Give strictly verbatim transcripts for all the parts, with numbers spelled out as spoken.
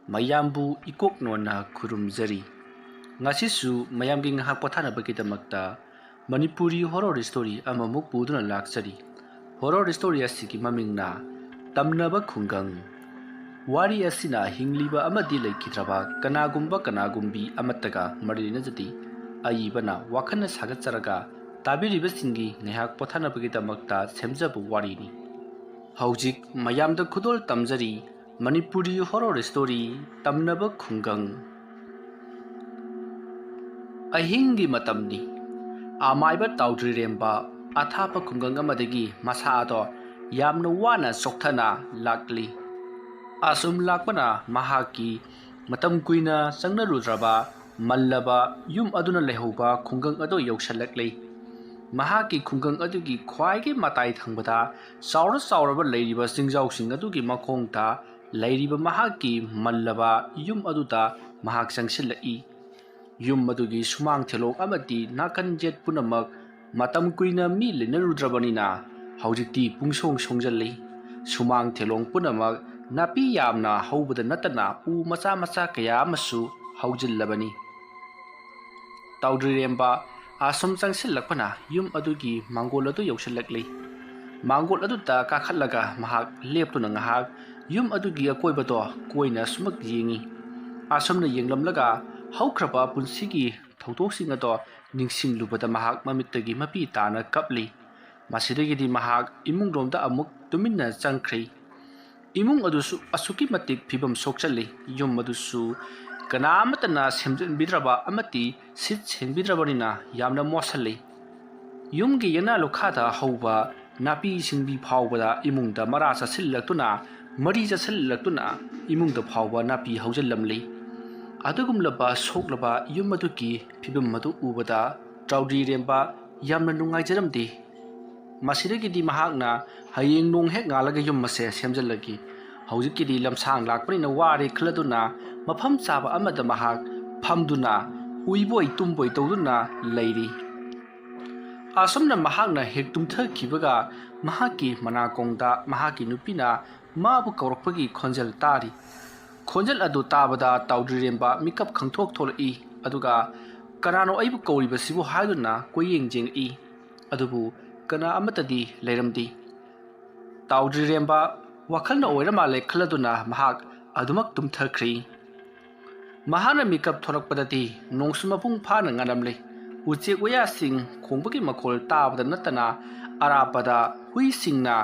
ꯃꯌꯥꯝꯕꯨ ꯏꯀꯣꯛ ꯅꯣꯟꯅ ꯈꯨꯔꯨꯝꯖꯔꯤ꯫ ꯉꯁꯤꯁꯨ ꯃꯌꯥꯝꯒꯤ ꯉꯥꯏꯍꯥꯛ ꯄꯣꯊꯥꯅꯕꯒꯤꯗꯃꯛꯇ ꯃꯅꯤꯄꯨꯔꯤ ꯍꯣꯔꯣꯔ ꯁ꯭ꯇꯣꯔꯤ ꯑꯃꯃꯨꯛ ꯄꯨꯗꯨꯅ ꯂꯥꯛꯆꯔꯤ꯫ ꯍꯣꯔꯣꯔ ꯁ꯭ꯇꯣꯔꯤ ꯑꯁꯤꯒꯤ ꯃꯃꯤꯡꯅ ꯇꯝꯅꯕ ꯈꯨꯡꯒꯪ꯫ ꯋꯥꯔꯤ ꯑꯁꯤꯅ ꯍꯤꯡꯂꯤꯕ ꯑꯃꯗꯤ ꯂꯩꯈꯤꯗ꯭ꯔꯕ ꯀꯅꯥꯒꯨꯝꯕ ꯀꯅꯥꯒꯨꯝꯕꯤ ꯑꯃꯠꯇꯒ ꯃꯔꯤ ꯂꯩꯅꯖꯗꯦ꯫ ꯑꯏꯕꯅ ꯋꯥꯈꯜꯅ ꯁꯥꯒꯠꯆꯔꯒ ꯇꯥꯕꯤꯔꯤꯕꯁꯤꯡꯒꯤ ꯉꯥꯏꯍꯥꯛ ꯄꯣꯊꯥꯅꯕꯒꯤꯗꯃꯛꯇ ꯁꯦꯝꯖꯕ ꯋꯥꯔꯤꯅꯤ꯫ ꯍꯧꯖꯤꯛ ꯃꯌꯥꯝꯗ ꯈꯨꯗꯣꯜ ꯇꯝꯖꯔꯤ ꯃꯅꯤꯄꯨꯔꯤ ꯍꯣꯔꯣꯔ ꯁ꯭ꯇꯣꯔꯤ ꯇꯝꯅꯕ ꯈꯨꯡꯒꯪ꯫ ꯑꯍꯤꯡꯒꯤ ꯃꯇꯝꯅꯤ꯫ ꯑꯃꯥꯏꯕ ꯇꯥꯎꯗ꯭ꯔꯤꯔꯦꯝꯕ ꯑꯊꯥꯞꯄ ꯈꯨꯡꯒꯪ ꯑꯃꯗꯒꯤ ꯃꯁꯥ ꯑꯗꯣ ꯌꯥꯝꯅ ꯋꯥꯅ ꯆꯣꯛꯊꯅ ꯂꯥꯛꯂꯤ꯫ ꯑꯁꯨꯝ ꯂꯥꯛꯄꯅ ꯃꯍꯥꯛꯀꯤ ꯃꯇꯝ ꯀꯨꯏꯅ ꯆꯪꯅꯔꯨꯗ꯭ꯔꯕ ꯃꯜꯂꯕ ꯌꯨꯝ ꯑꯗꯨꯅ ꯂꯩꯍꯧꯕ ꯈꯨꯡꯒꯪ ꯑꯗꯨ ꯌꯧꯁꯤꯜꯂꯛꯂꯤ꯫ ꯃꯍꯥꯛꯀꯤ ꯈꯨꯡꯒꯪ ꯑꯗꯨꯒꯤ ꯈ꯭ꯋꯥꯏꯒꯤ ꯃꯇꯥꯏ ꯊꯪꯕꯗ ꯆꯥꯎꯔ ꯆꯥꯎꯔꯕ ꯂꯩꯔꯤꯕ ꯆꯤꯡꯖꯥꯎꯁꯤꯡ ꯑꯗꯨꯒꯤ ꯃꯈꯣꯡꯗ ꯂꯩꯔꯤꯕ ꯃꯍꯥꯛꯀꯤ ꯃꯜꯂꯕ ꯌꯨꯝ ꯑꯗꯨꯗ ꯃꯍꯥꯛ ꯆꯪꯁꯤꯜꯂꯛꯏ꯫ ꯌꯨꯝ ꯑꯗꯨꯒꯤ ꯁꯨꯃꯥꯡ ꯊꯦꯂꯣꯡ ꯑꯃꯗꯤ ꯅꯥꯀꯟ ꯌꯦꯠ ꯄꯨꯝꯅꯃꯛ ꯃꯇꯝ ꯀꯨꯏꯅ ꯃꯤ ꯂꯩꯅꯔꯨꯗ꯭ꯔꯕꯅꯤꯅ ꯍꯧꯖꯤꯛꯇꯤ ꯄꯨꯡꯁꯣꯡ ꯁꯣꯡꯖꯜꯂꯤ꯫ ꯁꯨꯃꯥꯡ ꯊꯦꯂꯣꯡ ꯄꯨꯝꯅꯃꯛ ꯅꯥꯄꯤ ꯌꯥꯝꯅ ꯍꯧꯕꯗ ꯅꯠꯇꯅ ꯎ ꯃꯆꯥ ꯃꯆꯥ ꯀꯌꯥ ꯑꯃꯁꯨ ꯍꯧꯖꯤꯜꯂꯕꯅꯤ꯫ ꯇꯥꯎꯗ꯭ꯔꯤꯔꯦꯝꯕ ꯑꯁꯨꯝ ꯆꯪꯁꯤꯜꯂꯛꯄꯅ ꯌꯨꯝ ꯑꯗꯨꯒꯤ ꯃꯥꯡꯒꯣꯜ ꯑꯗꯨ ꯌꯧꯁꯤꯜꯂꯛꯂꯤ꯫ ꯃꯥꯡꯒꯣꯜ ꯑꯗꯨꯗ ꯀꯥꯈꯠꯂꯒ ꯃꯍꯥꯛ ꯂꯦꯞꯇꯨꯅ ꯉꯥꯏꯍꯥꯛ ꯌꯨꯝ ꯑꯗꯨꯒꯤ ꯑꯀꯣꯏꯕꯗꯣ ꯀꯣꯏꯅ ꯁꯨꯃꯛ ꯌꯦꯡꯏ꯫ ꯑꯁꯨꯝꯅ ꯌꯦꯡꯂꯝꯂꯒ ꯍꯧꯈ꯭ꯔꯕ ꯄꯨꯟꯁꯤꯒꯤ ꯊꯧꯗꯣꯛꯁꯤꯡ ꯑꯗꯣ ꯅꯤꯡꯁꯤꯡꯂꯨꯕꯗ ꯃꯍꯥꯛ ꯃꯃꯤꯠꯇꯒꯤ ꯃꯄꯤ ꯇꯥꯅ ꯀꯞꯂꯤ꯫ ꯃꯁꯤꯗꯒꯤꯗꯤ ꯃꯍꯥꯛ ꯏꯃꯨꯡꯂꯣꯝꯗ ꯑꯃꯨꯛ ꯇꯨꯃꯤꯟꯅ ꯆꯪꯈ꯭ꯔꯤ꯫ ꯏꯃꯨꯡ ꯑꯗꯨꯁꯨ ꯑꯁꯨꯛꯀꯤ ꯃꯇꯤꯛ ꯐꯤꯕꯝ ꯁꯣꯛꯆꯜꯂꯤ꯫ ꯌꯨꯝ ꯑꯗꯨꯁꯨ ꯀꯅꯥ ꯑꯃꯠꯇꯅ ꯁꯦꯝꯖꯤꯟꯕꯤꯗ꯭ꯔꯕ ꯑꯃꯗꯤ ꯁꯤꯠ ꯁꯦꯡꯕꯤꯗ꯭ꯔꯕꯅꯤꯅ ꯌꯥꯝꯅ ꯃꯣꯠꯁꯜꯂꯤ꯫ ꯌꯨꯝꯒꯤ ꯌꯦꯅꯥ ꯂꯨꯈꯥꯗ ꯍꯧꯕ ꯅꯥꯄꯤ ꯁꯤꯡꯕꯤ ꯐꯥꯎꯕꯗ ꯏꯃꯨꯡꯗ ꯃꯔꯥ ꯆꯥꯁꯤꯜꯂꯛꯇꯨꯅ, ꯃꯔꯤ ꯆꯥꯁꯤꯜꯂꯛꯇꯨꯅ ꯏꯃꯨꯡꯗ ꯐꯥꯎꯕ ꯅꯥꯄꯤ ꯍꯧꯖꯤꯜꯂꯝꯂꯤ꯫ ꯑꯗꯨꯒꯨꯝꯂꯕ ꯁꯣꯛꯂꯕ ꯌꯨꯝ ꯑꯗꯨꯒꯤ ꯐꯤꯕꯝ ꯑꯗꯨ ꯎꯕꯗ ꯇꯥꯎꯗ꯭ꯔꯤꯔꯦꯝꯕ ꯌꯥꯝꯅ ꯅꯨꯡꯉꯥꯏꯖꯔꯝꯗꯦ꯫ ꯃꯁꯤꯗꯒꯤꯗꯤ ꯃꯍꯥꯛꯅ ꯍꯌꯦꯡ ꯅꯣꯡ ꯍꯦꯛ ꯉꯥꯜꯂꯒ ꯌꯨꯝ ꯑꯁꯦ ꯁꯦꯝꯖꯤꯜꯂꯒꯦ, ꯍꯧꯖꯤꯛꯀꯤꯗꯤ ꯂꯝꯁꯥꯡ ꯂꯥꯛꯄꯅꯤꯅ ꯋꯥꯔꯦ ꯈꯜꯂꯗꯨꯅ ꯃꯐꯝ ꯆꯥꯕ ꯑꯃꯗ ꯃꯍꯥꯛ ꯐꯝꯗꯨꯅ ꯎꯏꯕꯣꯏ ꯇꯨꯝꯕꯣꯏ ꯇꯧꯗꯨꯅ ꯂꯩꯔꯤ꯫ ꯑꯁꯨꯝꯅ ꯃꯍꯥꯛꯅ ꯍꯦꯛ ꯇꯨꯝꯊꯈꯤꯕꯒ ꯃꯍꯥꯛꯀꯤ ꯃꯅꯥꯀꯣꯡꯗ ꯃꯍꯥꯛꯀꯤ ꯅꯨꯄꯤꯅ ꯃꯥꯕꯨ ꯀꯧꯔꯛꯄꯒꯤ ꯈꯣꯟꯖꯦꯜ ꯇꯥꯔꯤ꯫ ꯈꯣꯟꯖꯦꯜ ꯑꯗꯨ ꯇꯥꯕꯗ ꯇꯥꯎꯗ꯭ꯔꯤꯔꯦꯝꯕ ꯃꯤꯀꯞ ꯈꯪꯊꯣꯛ ꯊꯣꯛꯂꯛꯏ꯫ ꯑꯗꯨꯒ "ꯀꯅꯥꯅꯣ ꯑꯩꯕꯨ ꯀꯧꯔꯤꯕꯁꯤꯕꯨ?" ꯍꯥꯏꯗꯨꯅ ꯀꯣꯏꯌꯦꯡ ꯌꯦꯡꯉꯛꯏ꯫ ꯑꯗꯨꯕꯨ ꯀꯅꯥ ꯑꯃꯠꯇꯗꯤ ꯂꯩꯔꯝꯗꯦ꯫ ꯇꯥꯎꯗ꯭ꯔꯤꯔꯦꯝꯕ ꯋꯥꯈꯜꯅ ꯑꯣꯏꯔ ꯃꯥꯜꯂꯦ ꯈꯜꯂꯗꯨꯅ ꯃꯍꯥꯛ ꯑꯗꯨꯃꯛ ꯇꯨꯝꯊꯈ꯭ꯔꯤ꯫ ꯃꯍꯥꯛꯅ ꯃꯤꯀꯞ ꯊꯣꯔꯛꯄꯗꯗꯤ ꯅꯣꯡꯁꯨ ꯃꯄꯨꯡ ꯐꯥꯅ ꯉꯥꯜꯂꯝꯂꯦ꯫ ꯎꯆꯦꯛ ꯋꯥꯌꯥꯁꯤꯡ ꯈꯣꯡꯕꯒꯤ ꯃꯈꯣꯜ ꯇꯥꯕꯗ ꯅꯠꯇꯅ ꯑꯔꯥꯞꯄꯗ ꯍꯨꯏꯁꯤꯡꯅ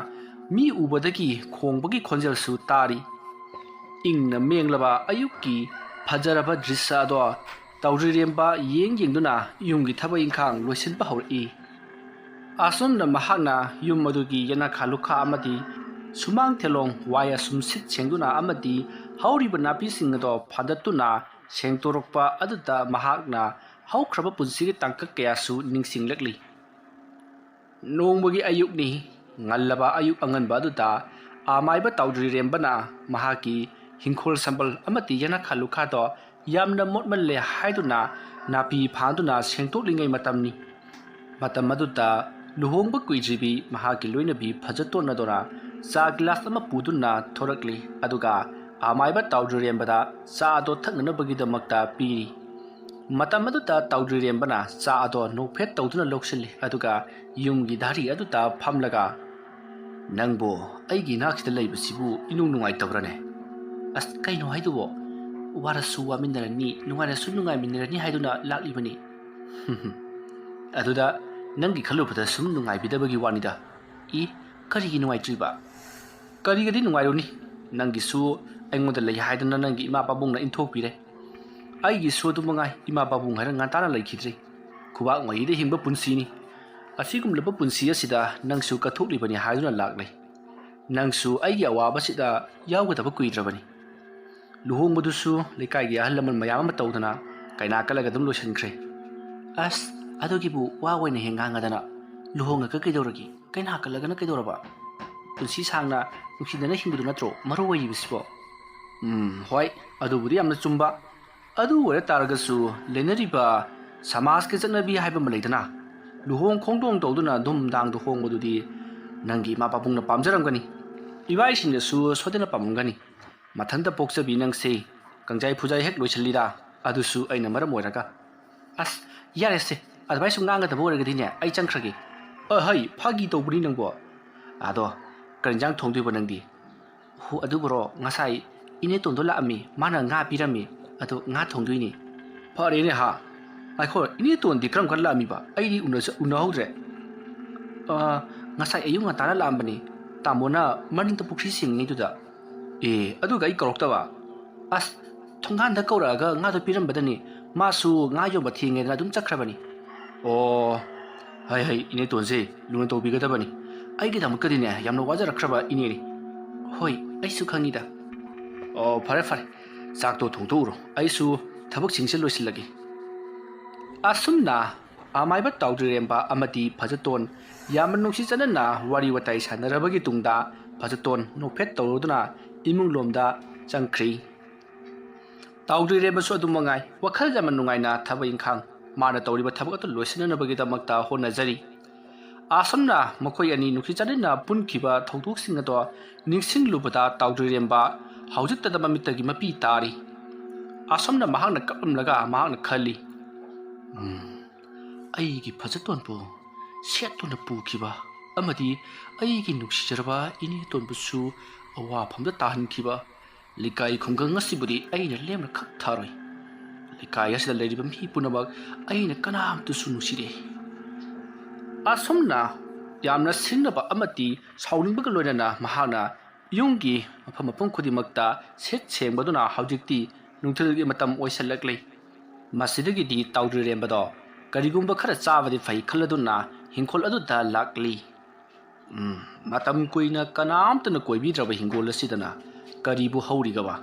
ꯃꯤ ꯎꯕꯗꯒꯤ ꯈꯣꯡꯕꯒꯤ ꯈꯣꯟꯖꯦꯜꯁꯨ ꯇꯥꯔꯤ꯫ ꯏꯪꯅ ꯃꯦꯡꯂꯕ ꯑꯌꯨꯛꯀꯤ ꯐꯖꯔꯕ ꯗ꯭ꯔꯤꯁ꯭ꯌ ꯑꯗꯣ ꯇꯧꯗ꯭ꯔꯤꯔꯦꯝꯕ ꯌꯦꯡ ꯌꯦꯡꯗꯨꯅ ꯌꯨꯝꯒꯤ ꯊꯕꯛ ꯏꯪꯈꯥꯡ ꯂꯣꯏꯁꯤꯟꯕ ꯍꯧꯔꯛꯏ꯫ ꯑꯁꯣꯝꯗ ꯃꯍꯥꯛꯅ ꯌꯨꯝ ꯑꯗꯨꯒꯤ ꯌꯦꯅꯈꯥ ꯂꯨꯈꯥ ꯑꯃꯗꯤ ꯁꯨꯃꯥꯡ ꯊꯦꯂꯣꯡ ꯋꯥꯏ ꯑꯁꯨꯝ ꯁꯤꯠ ꯁꯦꯡꯗꯨꯅ ꯑꯃꯗꯤ ꯍꯧꯔꯤꯕ ꯅꯥꯄꯤꯁꯤꯡ ꯑꯗꯣ ꯐꯥꯗꯠꯇꯨꯅ ꯁꯦꯡꯗꯣꯔꯛꯄ ꯑꯗꯨꯗ ꯃꯍꯥꯛꯅ ꯍꯧꯈ꯭ꯔꯕ ꯄꯨꯟꯁꯤꯒꯤ ꯇꯥꯡꯀꯛ ꯀꯌꯥꯁꯨ ꯅꯤꯡꯁꯤꯡꯂꯛꯂꯤ꯫ ꯅꯣꯡꯃꯒꯤ ꯑꯌꯨꯛꯅꯤ꯫ ꯉꯜꯂꯕ ꯑꯌꯨꯛ ꯑꯉꯟꯕ ꯑꯗꯨꯗ ꯑꯃꯥꯏꯕ ꯇꯥꯎꯗ꯭ꯔꯤꯔꯦꯝꯕꯅ ꯃꯍꯥꯛꯀꯤ ꯍꯤꯡꯈꯣꯜ ꯁꯝꯕꯜ ꯑꯃꯗꯤ ꯌꯦꯅꯈꯥ ꯂꯨꯈꯥꯗꯣ ꯌꯥꯝꯅ ꯃꯣꯠꯃꯜꯂꯦ ꯍꯥꯏꯗꯨꯅ ꯅꯥꯄꯤ ꯐꯥꯟꯗꯨꯅ ꯁꯦꯡꯗꯣꯛꯂꯤꯉꯩ ꯃꯇꯝꯅꯤ꯫ ꯃꯇꯝ ꯑꯗꯨꯗ ꯂꯨꯍꯣꯡꯕ ꯀꯨꯏꯗ꯭ꯔꯤꯕꯤ ꯃꯍꯥꯛꯀꯤ ꯂꯣꯏꯅꯕꯤ ꯐꯖꯇꯣꯟ ꯑꯗꯨꯅ ꯆꯥ ꯒꯤꯂꯥꯁ ꯑꯃ ꯄꯨꯗꯨꯅ ꯊꯣꯔꯛꯂꯤ꯫ ꯑꯗꯨꯒ ꯑꯃꯥꯏꯕ ꯇꯥꯎꯗ꯭ꯔꯤꯔꯦꯝꯕꯗ ꯆꯥ ꯑꯗꯣ ꯊꯛꯅꯅꯕꯒꯤꯗꯃꯛꯇ ꯄꯤꯔꯤ꯫ ꯃꯇꯝ ꯑꯗꯨꯗ ꯇꯥꯎꯗ꯭ꯔꯤꯔꯦꯝꯕꯅ ꯆꯥ ꯑꯗꯣ ꯅꯣꯛꯐꯦꯠ ꯇꯧꯗꯨꯅ ꯂꯧꯁꯤꯜꯂꯤ꯫ ꯑꯗꯨꯒ ꯌꯨꯝꯒꯤ ꯙꯥꯔꯤ ꯑꯗꯨꯗ ꯐꯝꯂꯒ, "ꯅꯪꯕꯨ ꯑꯩꯒꯤ ꯏꯅꯥꯛꯁꯤꯗ ꯂꯩꯕꯁꯤꯕꯨ ꯏꯅꯨꯡ ꯅꯨꯡꯉꯥꯏꯇꯕ꯭ꯔꯅꯦ?" "ꯑꯁ, ꯀꯩꯅꯣ ꯍꯥꯏꯗꯨꯕꯣ? ꯋꯥꯔꯁꯨ ꯋꯥꯃꯤꯟꯅꯔꯅꯤ, ꯅꯨꯡꯉꯥꯏꯔꯁꯨ ꯅꯨꯡꯉꯥꯏꯃꯤꯟꯅꯔꯅꯤ ꯍꯥꯏꯗꯨꯅ ꯂꯥꯛꯂꯤꯕꯅꯤ꯫" "ꯑꯗꯨꯗ ꯅꯪꯒꯤ ꯈꯜꯂꯨꯕꯗ ꯁꯨꯝ ꯅꯨꯡꯉꯥꯏꯕꯤꯗꯕꯒꯤ ꯋꯥꯅꯤꯗ꯫" "ꯏ, ꯀꯔꯤꯒꯤ ꯅꯨꯡꯉꯥꯏꯇ꯭ꯔꯤꯕ?" "ꯀꯔꯤꯒꯗꯤ ꯅꯨꯡꯉꯥꯏꯔꯨꯅꯤ? ꯅꯪꯒꯤꯁꯨ ꯑꯩꯉꯣꯟꯗ ꯂꯩ ꯍꯥꯏꯗꯅ ꯅꯪꯒꯤ ꯏꯃꯥ ꯄꯥꯕꯨꯡꯅ ꯏꯟꯊꯣꯛꯄꯤꯔꯦ꯫ ꯑꯩꯒꯤꯁꯨ ꯑꯗꯨ ꯃꯉꯥꯏ, ꯏꯃꯥ ꯄꯥꯕꯨꯡ ꯍꯥꯏꯔ ꯉꯟꯇꯥꯅ ꯂꯩꯈꯤꯗ꯭ꯔꯦ꯫ ꯈꯨꯕꯥꯛ ꯃꯌꯤꯗ ꯍꯤꯡꯕ ꯄꯨꯟꯁꯤꯅꯤ꯫ ꯑꯁꯤꯒꯨꯝꯂꯕ ꯄꯨꯟꯁꯤ ꯑꯁꯤꯗ ꯅꯪꯁꯨ ꯀꯠꯊꯣꯛꯂꯤꯕꯅꯤ ꯍꯥꯏꯗꯨꯅ ꯂꯥꯛꯂꯦ꯫ ꯅꯪꯁꯨ ꯑꯩꯒꯤ ꯑꯋꯥꯕꯁꯤꯗ ꯌꯥꯎꯒꯗꯕ ꯀꯨꯏꯗ꯭ꯔꯕꯅꯤ꯫ ꯂꯨꯍꯣꯡꯕꯗꯨꯁꯨ ꯂꯩꯀꯥꯏꯒꯤ ꯑꯍꯜ ꯂꯃꯟ ꯃꯌꯥꯝ ꯑꯃ ꯇꯧꯗꯅ ꯀꯩꯅꯥ ꯀꯠꯂꯒ ꯑꯗꯨꯝ ꯂꯣꯏꯁꯤꯟꯈ꯭ꯔꯦ꯫" "ꯑꯁ, ꯑꯗꯨꯒꯤꯕꯨ ꯋꯥ ꯑꯣꯏꯅ ꯍꯦꯛ ꯉꯥꯡꯉꯗꯅ, ꯂꯨꯍꯣꯡꯉꯒ ꯀꯩꯗꯧꯔꯒꯦ? ꯀꯩꯅꯥ ꯀꯠꯂꯒꯅ ꯀꯩꯗꯧꯔꯕ? ꯄꯨꯟꯁꯤ ꯁꯥꯡꯅ ꯅꯨꯡꯁꯤꯅꯅ ꯍꯤꯡꯕꯗꯨ ꯅꯠꯇ꯭ꯔꯣ ꯃꯔꯨ ꯑꯣꯏꯔꯤꯕꯁꯤꯕꯣ?" "ꯎꯝ, ꯍꯣꯏ, ꯑꯗꯨꯕꯨꯗꯤ ꯌꯥꯝꯅ ꯆꯨꯝꯕ꯫ ꯑꯗꯨ ꯑꯣꯏꯔ ꯇꯥꯔꯒꯁꯨ ꯂꯩꯅꯔꯤꯕ ꯁꯃꯥꯖꯀꯤ ꯆꯠꯅꯕꯤ ꯍꯥꯏꯕ ꯑꯃ ꯂꯩꯗꯅ, ꯂꯨꯍꯣꯡ ꯈꯣꯡꯗꯣꯡ ꯇꯧꯗꯨꯅ ꯙꯨꯝ ꯗꯥꯡꯗ ꯍꯣꯡꯕꯗꯨꯗꯤ ꯅꯪꯒꯤ ꯏꯃꯥ ꯄꯥꯕꯨꯡꯅ ꯄꯥꯝꯖꯔꯝꯒꯅꯤ, ꯏꯕꯥꯏꯁꯤꯡꯅꯁꯨ ꯁꯣꯏꯗꯅ ꯄꯥꯝꯂꯝꯒꯅꯤ꯫ ꯃꯊꯟꯇ ꯄꯣꯛꯆꯕꯤ ꯅꯪꯁꯦ ꯀꯪꯖꯥꯏ ꯐꯨꯖꯥꯏ ꯍꯦꯛ ꯂꯣꯏꯁꯤꯜꯂꯤꯗ, ꯑꯗꯨꯁꯨ ꯑꯩꯅ ꯃꯔꯝ ꯑꯣꯏꯔꯒ꯫ ꯑꯁ, ꯌꯥꯔꯦꯁꯦ, ꯑꯗꯨꯃꯥꯏꯅ ꯁꯨꯝ ꯉꯥꯡꯒꯗꯕ ꯑꯣꯏꯔꯒꯗꯤꯅꯦ, ꯑꯩ ꯆꯪꯈ꯭ꯔꯒꯦ꯫ ꯑ, ꯍꯩ, ꯐꯥꯒꯤ ꯇꯧꯕꯅꯤ ꯅꯪꯕꯣ꯫ ꯑꯗꯣ, ꯀꯔꯤ ꯏꯟꯖꯥꯡ ꯊꯣꯡꯗꯣꯏꯕ ꯅꯪꯗꯤ? ꯍꯣ, ꯑꯗꯨꯕꯨꯔꯣ, ꯉꯁꯥꯏ ꯏꯅꯦꯇꯣꯟꯗꯣ ꯂꯥꯛꯑꯝꯃꯤ, ꯃꯥꯅ ꯉꯥ ꯄꯤꯔꯝꯃꯤ, ꯑꯗꯣ ꯉꯥ ꯊꯣꯡꯗꯣꯏꯅꯤ꯫ ꯐꯔꯦꯅꯦ ꯍꯥ꯫ ꯉꯥꯏꯈꯣ, ꯏꯅꯦꯇꯣꯟꯗꯤ ꯀꯔꯝ ꯀꯥꯟꯗ ꯂꯥꯛꯑꯝꯃꯤꯕ? ꯑꯩꯗꯤ ꯎꯅꯁ-, ꯎꯅꯍꯧꯗ꯭ꯔꯦ꯫ ꯑ, ꯉꯁꯥꯏ ꯑꯌꯨꯛ ꯉꯟꯇꯥꯅ ꯂꯥꯛꯑꯝꯕꯅꯤ, ꯇꯥꯃꯣꯅ ꯃꯅꯤꯡꯗ ꯄꯨꯈ꯭ꯔꯤ ꯁꯦꯡꯉꯤꯉꯩꯗꯨꯗ꯫ ꯑꯦ, ꯑꯗꯨꯒ ꯑꯩ ꯀꯧꯔꯛꯇꯕ? ꯑꯁ, ꯊꯣꯡꯒꯥꯟꯗ ꯀꯧꯔꯛꯑꯒ ꯉꯥꯗꯣ ꯄꯤꯔꯝꯕꯗꯅꯤ, ꯃꯥꯁꯨ ꯉꯥ ꯌꯣꯟꯕ ꯊꯦꯡꯉꯦꯗꯅ ꯑꯗꯨꯝ ꯆꯠꯈ꯭ꯔꯕꯅꯤ꯫ ꯑꯣ, ꯍꯩ ꯍꯩ, ꯏꯅꯦꯇꯣꯟꯁꯦ ꯂꯨꯅ ꯇꯧꯕꯤꯒꯗꯕꯅꯤ꯫ ꯑꯩꯒꯤꯗꯃꯛꯇꯗꯤꯅꯦ, ꯌꯥꯝꯅ ꯋꯥꯖꯔꯛꯈ꯭ꯔꯕ ꯏꯅꯦꯅꯤ꯫ ꯍꯣꯏ, ꯑꯩꯁꯨ ꯈꯪꯉꯤꯗ꯫ ꯑꯣ, ꯐꯔꯦ ꯐꯔꯦ, ꯆꯥꯛꯇꯣ ꯊꯣꯡꯗꯣꯛꯎꯔꯣ, ꯑꯩꯁꯨ ꯊꯕꯛꯁꯤꯡꯁꯦ ꯂꯣꯏꯁꯤꯜꯂꯒꯦ꯫ ꯑꯁꯨꯝꯅ ꯑꯃꯥꯏꯕ ꯇꯥꯎꯗ꯭ꯔꯤꯔꯦꯝꯕ ꯑꯃꯗꯤ ꯐꯖꯇꯣꯟ ꯌꯥꯝꯅ ꯅꯨꯡꯁꯤ ꯆꯥꯟꯅꯅ ꯋꯥꯔꯤ ꯋꯥꯇꯥꯏ ꯁꯥꯟꯅꯔꯕꯒꯤ ꯇꯨꯡꯗ, ꯐꯖꯇꯣꯟ ꯅꯣꯛꯐꯦꯠ ꯇꯧꯔꯗꯨꯅ ꯏꯃꯨꯡ ꯂꯣꯝꯗ ꯆꯪꯈ꯭ꯔꯤ꯫ ꯇꯥꯎꯗ꯭ꯔꯤꯔꯦꯝꯕꯁꯨ ꯑꯗꯨꯝ ꯃꯉꯥꯏ, ꯋꯥꯈꯜ ꯌꯥꯝꯅ ꯅꯨꯡꯉꯥꯏꯅ ꯊꯕꯛ ꯏꯪꯈꯥꯡ, ꯃꯥꯅ ꯇꯧꯔꯤꯕ ꯊꯕꯛ ꯑꯗꯨ ꯂꯣꯏꯁꯤꯟꯅꯅꯕꯒꯤꯗꯃꯛꯇ ꯍꯣꯠꯅꯖꯔꯤ꯫ ꯑꯁꯨꯝꯅ ꯃꯈꯣꯏ ꯑꯅꯤ ꯅꯨꯡꯁꯤ ꯆꯥꯟꯅꯅ ꯄꯨꯟꯈꯤꯕ ꯊꯧꯗꯣꯛꯁꯤꯡ ꯑꯗꯣ ꯅꯤꯡꯁꯤꯡꯂꯨꯕꯗ ꯇꯥꯎꯗ꯭ꯔꯤꯔꯦꯝꯕ ꯍꯧꯖꯤꯛꯇꯗ ꯃꯃꯤꯠꯇꯒꯤ ꯃꯄꯤ ꯇꯥꯔꯤ꯫ ꯑꯁꯨꯝꯅ ꯃꯍꯥꯛꯅ ꯀꯞꯂꯝꯂꯒ ꯃꯍꯥꯛꯅ ꯈꯜꯂꯤ, "ꯎꯝ, ꯑꯩꯒꯤ ꯐꯖꯇꯣꯟꯕꯨ ꯁꯦꯠꯇꯨꯅ ꯄꯨꯈꯤꯕ ꯑꯃꯗꯤ ꯑꯩꯒꯤ ꯅꯨꯡꯁꯤꯖꯔꯕ ꯏꯅꯦꯇꯣꯟꯕꯨꯁꯨ ꯑꯋꯥꯐꯝꯗ ꯇꯥꯍꯟꯈꯤꯕ ꯂꯩꯀꯥꯏ ꯈꯨꯡꯒꯪ ꯑꯁꯤꯕꯨꯗꯤ ꯑꯩꯅ ꯂꯦꯝꯅ ꯈꯛ ꯊꯥꯔꯣꯏ꯫ ꯂꯩꯀꯥꯏ ꯑꯁꯤꯗ ꯂꯩꯔꯤꯕ ꯃꯤ ꯄꯨꯝꯅꯃꯛ ꯑꯩꯅ ꯀꯅꯥꯝꯇꯁꯨ ꯅꯨꯡꯁꯤꯗꯦ"꯫ ꯑꯁꯨꯝꯅ ꯌꯥꯝꯅ ꯁꯤꯡꯅꯕ ꯑꯃꯗꯤ ꯁꯥꯎꯅꯤꯡꯕꯒ ꯂꯣꯏꯅꯅ ꯃꯍꯥꯛꯅ ꯌꯨꯝꯒꯤ ꯃꯐꯝ ꯃꯐꯝ ꯈꯨꯗꯤꯡꯃꯛꯇ ꯁꯤꯠ ꯁꯦꯡꯕꯗꯨꯅ ꯍꯧꯖꯤꯛꯇꯤ ꯅꯨꯡꯊꯤꯜꯒꯤ ꯃꯇꯝ ꯑꯣꯏꯁꯜꯂꯛꯂꯤ꯫ ꯃꯁꯤꯗꯒꯤꯗꯤ ꯇꯥꯎꯗ꯭ꯔꯤꯔꯦꯝꯕꯗꯣ ꯀꯔꯤꯒꯨꯝꯕ ꯈꯔ ꯆꯥꯕꯗꯤ ꯐꯩ ꯈꯜꯂꯗꯨꯅ ꯍꯤꯡꯈꯣꯜ ꯑꯗꯨꯗ ꯂꯥꯛꯂꯤ꯫ ꯎꯝ, ꯃꯇꯝ ꯀꯨꯏꯅ ꯀꯅꯥꯝꯇꯅ ꯀꯣꯏꯕꯤꯗ꯭ꯔꯕ ꯍꯤꯡꯒꯣꯜ ꯑꯁꯤꯗꯅ ꯀꯔꯤꯕꯨ ꯍꯧꯔꯤꯒꯕ?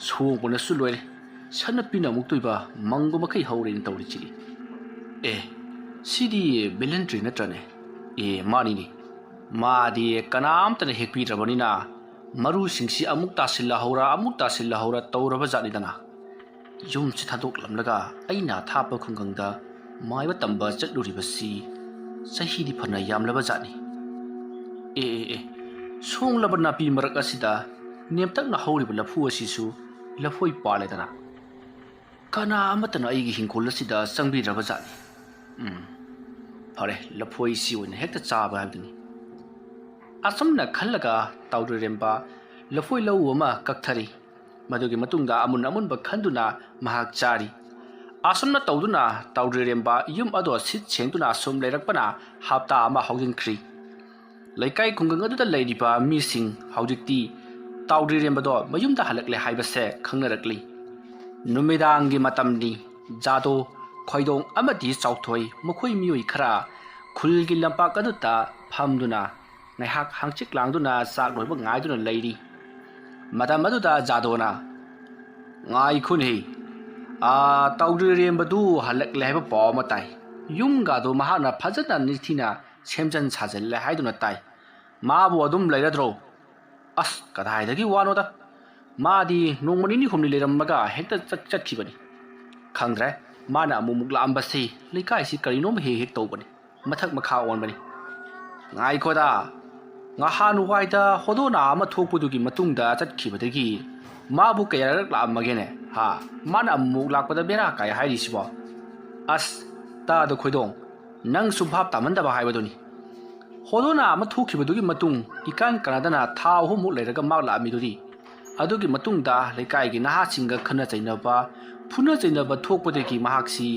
ꯁꯣꯡꯕꯅꯁꯨ ꯂꯣꯏꯔꯦ, ꯁꯅꯥꯄꯤꯅ ꯑꯃꯨꯛꯇꯣꯏꯕ ꯃꯪꯕ ꯃꯈꯩ ꯍꯧꯔꯦꯅ ꯇꯧꯔꯤꯁꯤꯗꯤ꯫ ꯑꯦ, ꯁꯤꯗꯤ ꯕꯦꯂꯦꯟꯗ꯭ꯔꯤ ꯅꯠꯇ꯭ꯔꯅꯦ? ꯑꯦ, ꯃꯥꯅꯤꯅꯦ, ꯃꯥꯗꯤ ꯀꯅꯥꯝꯇꯅ ꯍꯦꯛꯄꯤꯗ꯭ꯔꯕꯅꯤꯅ ꯃꯔꯨꯁꯤꯡꯁꯤ ꯑꯃꯨꯛ ꯇꯥꯁꯤꯜꯂꯍꯧꯔ, ꯑꯃꯨꯛ ꯇꯥꯁꯤꯜꯂꯍꯧꯔ ꯇꯧꯔꯕ ꯖꯥꯠꯅꯤꯗꯅ꯫ ꯌꯨꯝꯁꯤ ꯊꯥꯗꯣꯛꯂꯝꯂꯒ ꯑꯩꯅ ꯑꯊꯥꯞꯄ ꯈꯨꯡꯒꯪꯗ ꯃꯥꯏꯕ ꯇꯝꯕ ꯆꯠꯂꯨꯔꯤꯕꯁꯤ ꯆꯍꯤꯗꯤ ꯐꯅ ꯌꯥꯝꯂꯕ ꯖꯥꯠꯅꯤ꯫ ꯑꯦ, ꯑꯦ, ꯑꯦ, ꯁꯣꯡꯂꯕ ꯅꯥꯄꯤ ꯃꯔꯛ ꯑꯁꯤꯗ ꯅꯦꯝꯇꯛꯅ ꯍꯧꯔꯤꯕ ꯂꯐꯨ ꯑꯁꯤꯁꯨ ꯂꯐꯣꯏ ꯄꯥꯜꯂꯦꯗꯅ꯫ ꯀꯅꯥ ꯑꯃꯠꯇꯅ ꯑꯩꯒꯤ ꯍꯤꯡꯈꯣꯜ ꯑꯁꯤꯗ ꯆꯪꯕꯤꯗ꯭ꯔꯕ ꯖꯥꯠꯅꯤ꯫ ꯎꯝ, ꯐꯔꯦ, ꯂꯐꯣꯏꯁꯤ ꯑꯣꯏꯅ ꯍꯦꯛꯇ ꯆꯥꯕ ꯍꯥꯏꯕꯗꯨꯅꯤ꯫ ꯑꯁꯨꯝꯅ ꯈꯜꯂꯒ ꯇꯥꯎꯗ꯭ꯔꯤꯔꯦꯝꯕ ꯂꯐꯣꯏ ꯂꯧ ꯑꯃ ꯀꯛꯊꯔꯤ꯫ ꯃꯗꯨꯒꯤ ꯃꯇꯨꯡꯗ ꯑꯃꯨꯟ ꯑꯃꯨꯟꯕ ꯈꯟꯗꯨꯅ ꯃꯍꯥꯛ ꯆꯥꯔꯤ꯫ ꯑꯁꯨꯝꯅ ꯇꯧꯗꯨꯅ ꯇꯥꯎꯗ꯭ꯔꯤꯔꯦꯝꯕ ꯌꯨꯝ ꯑꯗꯣ ꯁꯤꯠ ꯁꯦꯡꯗꯨꯅ ꯁꯨꯝ ꯂꯩꯔꯛꯄꯅ ꯍꯞꯇꯥ ꯑꯃ ꯍꯧꯖꯤꯟꯈ꯭ꯔꯤ꯫ ꯂꯩꯀꯥꯏ ꯈꯨꯡꯒꯪ ꯑꯗꯨꯗ ꯂꯩꯔꯤꯕ ꯃꯤꯁꯤꯡ ꯍꯧꯖꯤꯛꯇꯤ ꯇꯥꯎꯗ꯭ꯔꯤꯔꯦꯝꯕꯗꯣ ꯃꯌꯨꯝꯗ ꯍꯜꯂꯛꯂꯦ ꯍꯥꯏꯕꯁꯦ ꯈꯪꯅꯔꯛꯂꯤ꯫ ꯅꯨꯃꯤꯗꯥꯡꯒꯤ ꯃꯇꯝꯅꯤ꯫ ꯖꯥꯗꯣ, ꯈꯣꯏꯗꯣꯡ ꯑꯃꯗꯤ ꯆꯥꯎꯊꯣꯏ, ꯃꯈꯣꯏ ꯃꯤꯑꯣꯏ ꯈꯔ ꯈꯨꯜꯒꯤ ꯂꯝꯄꯥꯛ ꯑꯗꯨꯗ ꯐꯝꯗꯨꯅ ꯉꯥꯏꯍꯥꯛ ꯍꯪꯆꯤꯠ ꯂꯥꯡꯗꯨꯅ ꯆꯥꯛ ꯂꯣꯏꯕ ꯉꯥꯏꯗꯨꯅ ꯂꯩꯔꯤ꯫ ꯃꯇꯝ ꯑꯗꯨꯗ ꯖꯥꯗꯣꯅ, "ꯉꯥꯏꯈꯣꯅꯦꯍꯦ, ꯑꯥ, ꯇꯥꯎꯗ꯭ꯔꯤꯔꯦꯝꯕꯗꯨ ꯍꯜꯂꯛꯂꯦ ꯍꯥꯏꯕ ꯄꯥꯎ ꯑꯃ ꯇꯥꯏ꯫ ꯌꯨꯝꯒꯗꯣ ꯃꯍꯥꯛꯅ ꯐꯖꯅ ꯅꯤꯡꯊꯤꯅ ꯁꯦꯝꯖꯤꯟ ꯁꯥꯖꯤꯜꯂꯦ ꯍꯥꯏꯗꯨꯅ ꯇꯥꯏ꯫ ꯃꯥꯕꯨ ꯑꯗꯨꯝ ꯂꯩꯔꯗ꯭ꯔꯣ?" "ꯑꯁ, ꯀꯗꯥꯏꯗꯒꯤ ꯋꯥꯅꯣꯗ꯫ ꯃꯥꯗꯤ ꯅꯣꯡꯃ ꯅꯤꯅꯤ ꯍꯨꯝꯅꯤ ꯂꯩꯔꯝꯃꯒ ꯍꯦꯛꯇ ꯆꯠ-, ꯆꯠꯈꯤꯕꯅꯤ꯫ ꯈꯪꯗ꯭ꯔꯦ, ꯃꯥꯅ ꯑꯃꯨꯛ ꯑꯃꯨꯛ ꯂꯥꯛꯑꯝꯕꯁꯤ ꯂꯩꯀꯥꯏꯁꯤ ꯀꯔꯤꯅꯣꯝ ꯍꯦꯛ ꯍꯦꯛ ꯇꯧꯕꯅꯤ꯫ ꯃꯊꯛ ꯃꯈꯥ ꯑꯣꯟꯕꯅꯤ꯫ ꯉꯥꯏꯈꯣꯗ, ꯉꯍꯥꯟꯋꯥꯏꯗ ꯍꯣꯗꯣꯅꯥ ꯑꯃ ꯊꯣꯛꯄꯗꯨꯒꯤ ꯃꯇꯨꯡꯗ ꯆꯠꯈꯤꯕꯗꯒꯤ ꯃꯥꯕꯨ ꯀꯌꯥꯔꯛ ꯂꯥꯛꯑꯝꯃꯒꯦꯅꯦ? ꯍꯥ? ꯃꯥꯅ ꯑꯃꯨꯛ ꯂꯥꯛꯄꯗ ꯕꯦꯔꯥ ꯀꯥꯏ ꯍꯥꯏꯔꯤꯁꯤꯕꯣ?" "ꯑꯁ, ꯇꯥꯗ ꯈꯣꯏꯗꯣꯡ, ꯅꯪꯁꯨ ꯚꯥꯞ ꯇꯥꯃꯟꯗꯕ ꯍꯥꯏꯕꯗꯨꯅꯤ꯫ ꯍꯣꯗꯣꯅꯥ ꯑꯃ ꯊꯣꯛꯈꯤꯕꯗꯨꯒꯤ ꯃꯇꯨꯡ ꯏꯀꯥꯟ ꯀꯥꯟꯅꯗꯅ ꯊꯥ ꯑꯍꯨꯝꯃꯨꯛ ꯂꯩꯔꯒ ꯃꯥ ꯂꯥꯛꯑꯝꯃꯤꯗꯨꯗꯤ꯫ ꯑꯗꯨꯒꯤ ꯃꯇꯨꯡꯗ ꯂꯩꯀꯥꯏꯒꯤ ꯅꯍꯥꯁꯤꯡꯒ ꯈꯠꯅ ꯆꯩꯅꯕ, ꯐꯨꯅ ꯆꯩꯅꯕ ꯊꯣꯛꯄꯗꯒꯤ ꯃꯍꯥꯛꯁꯤ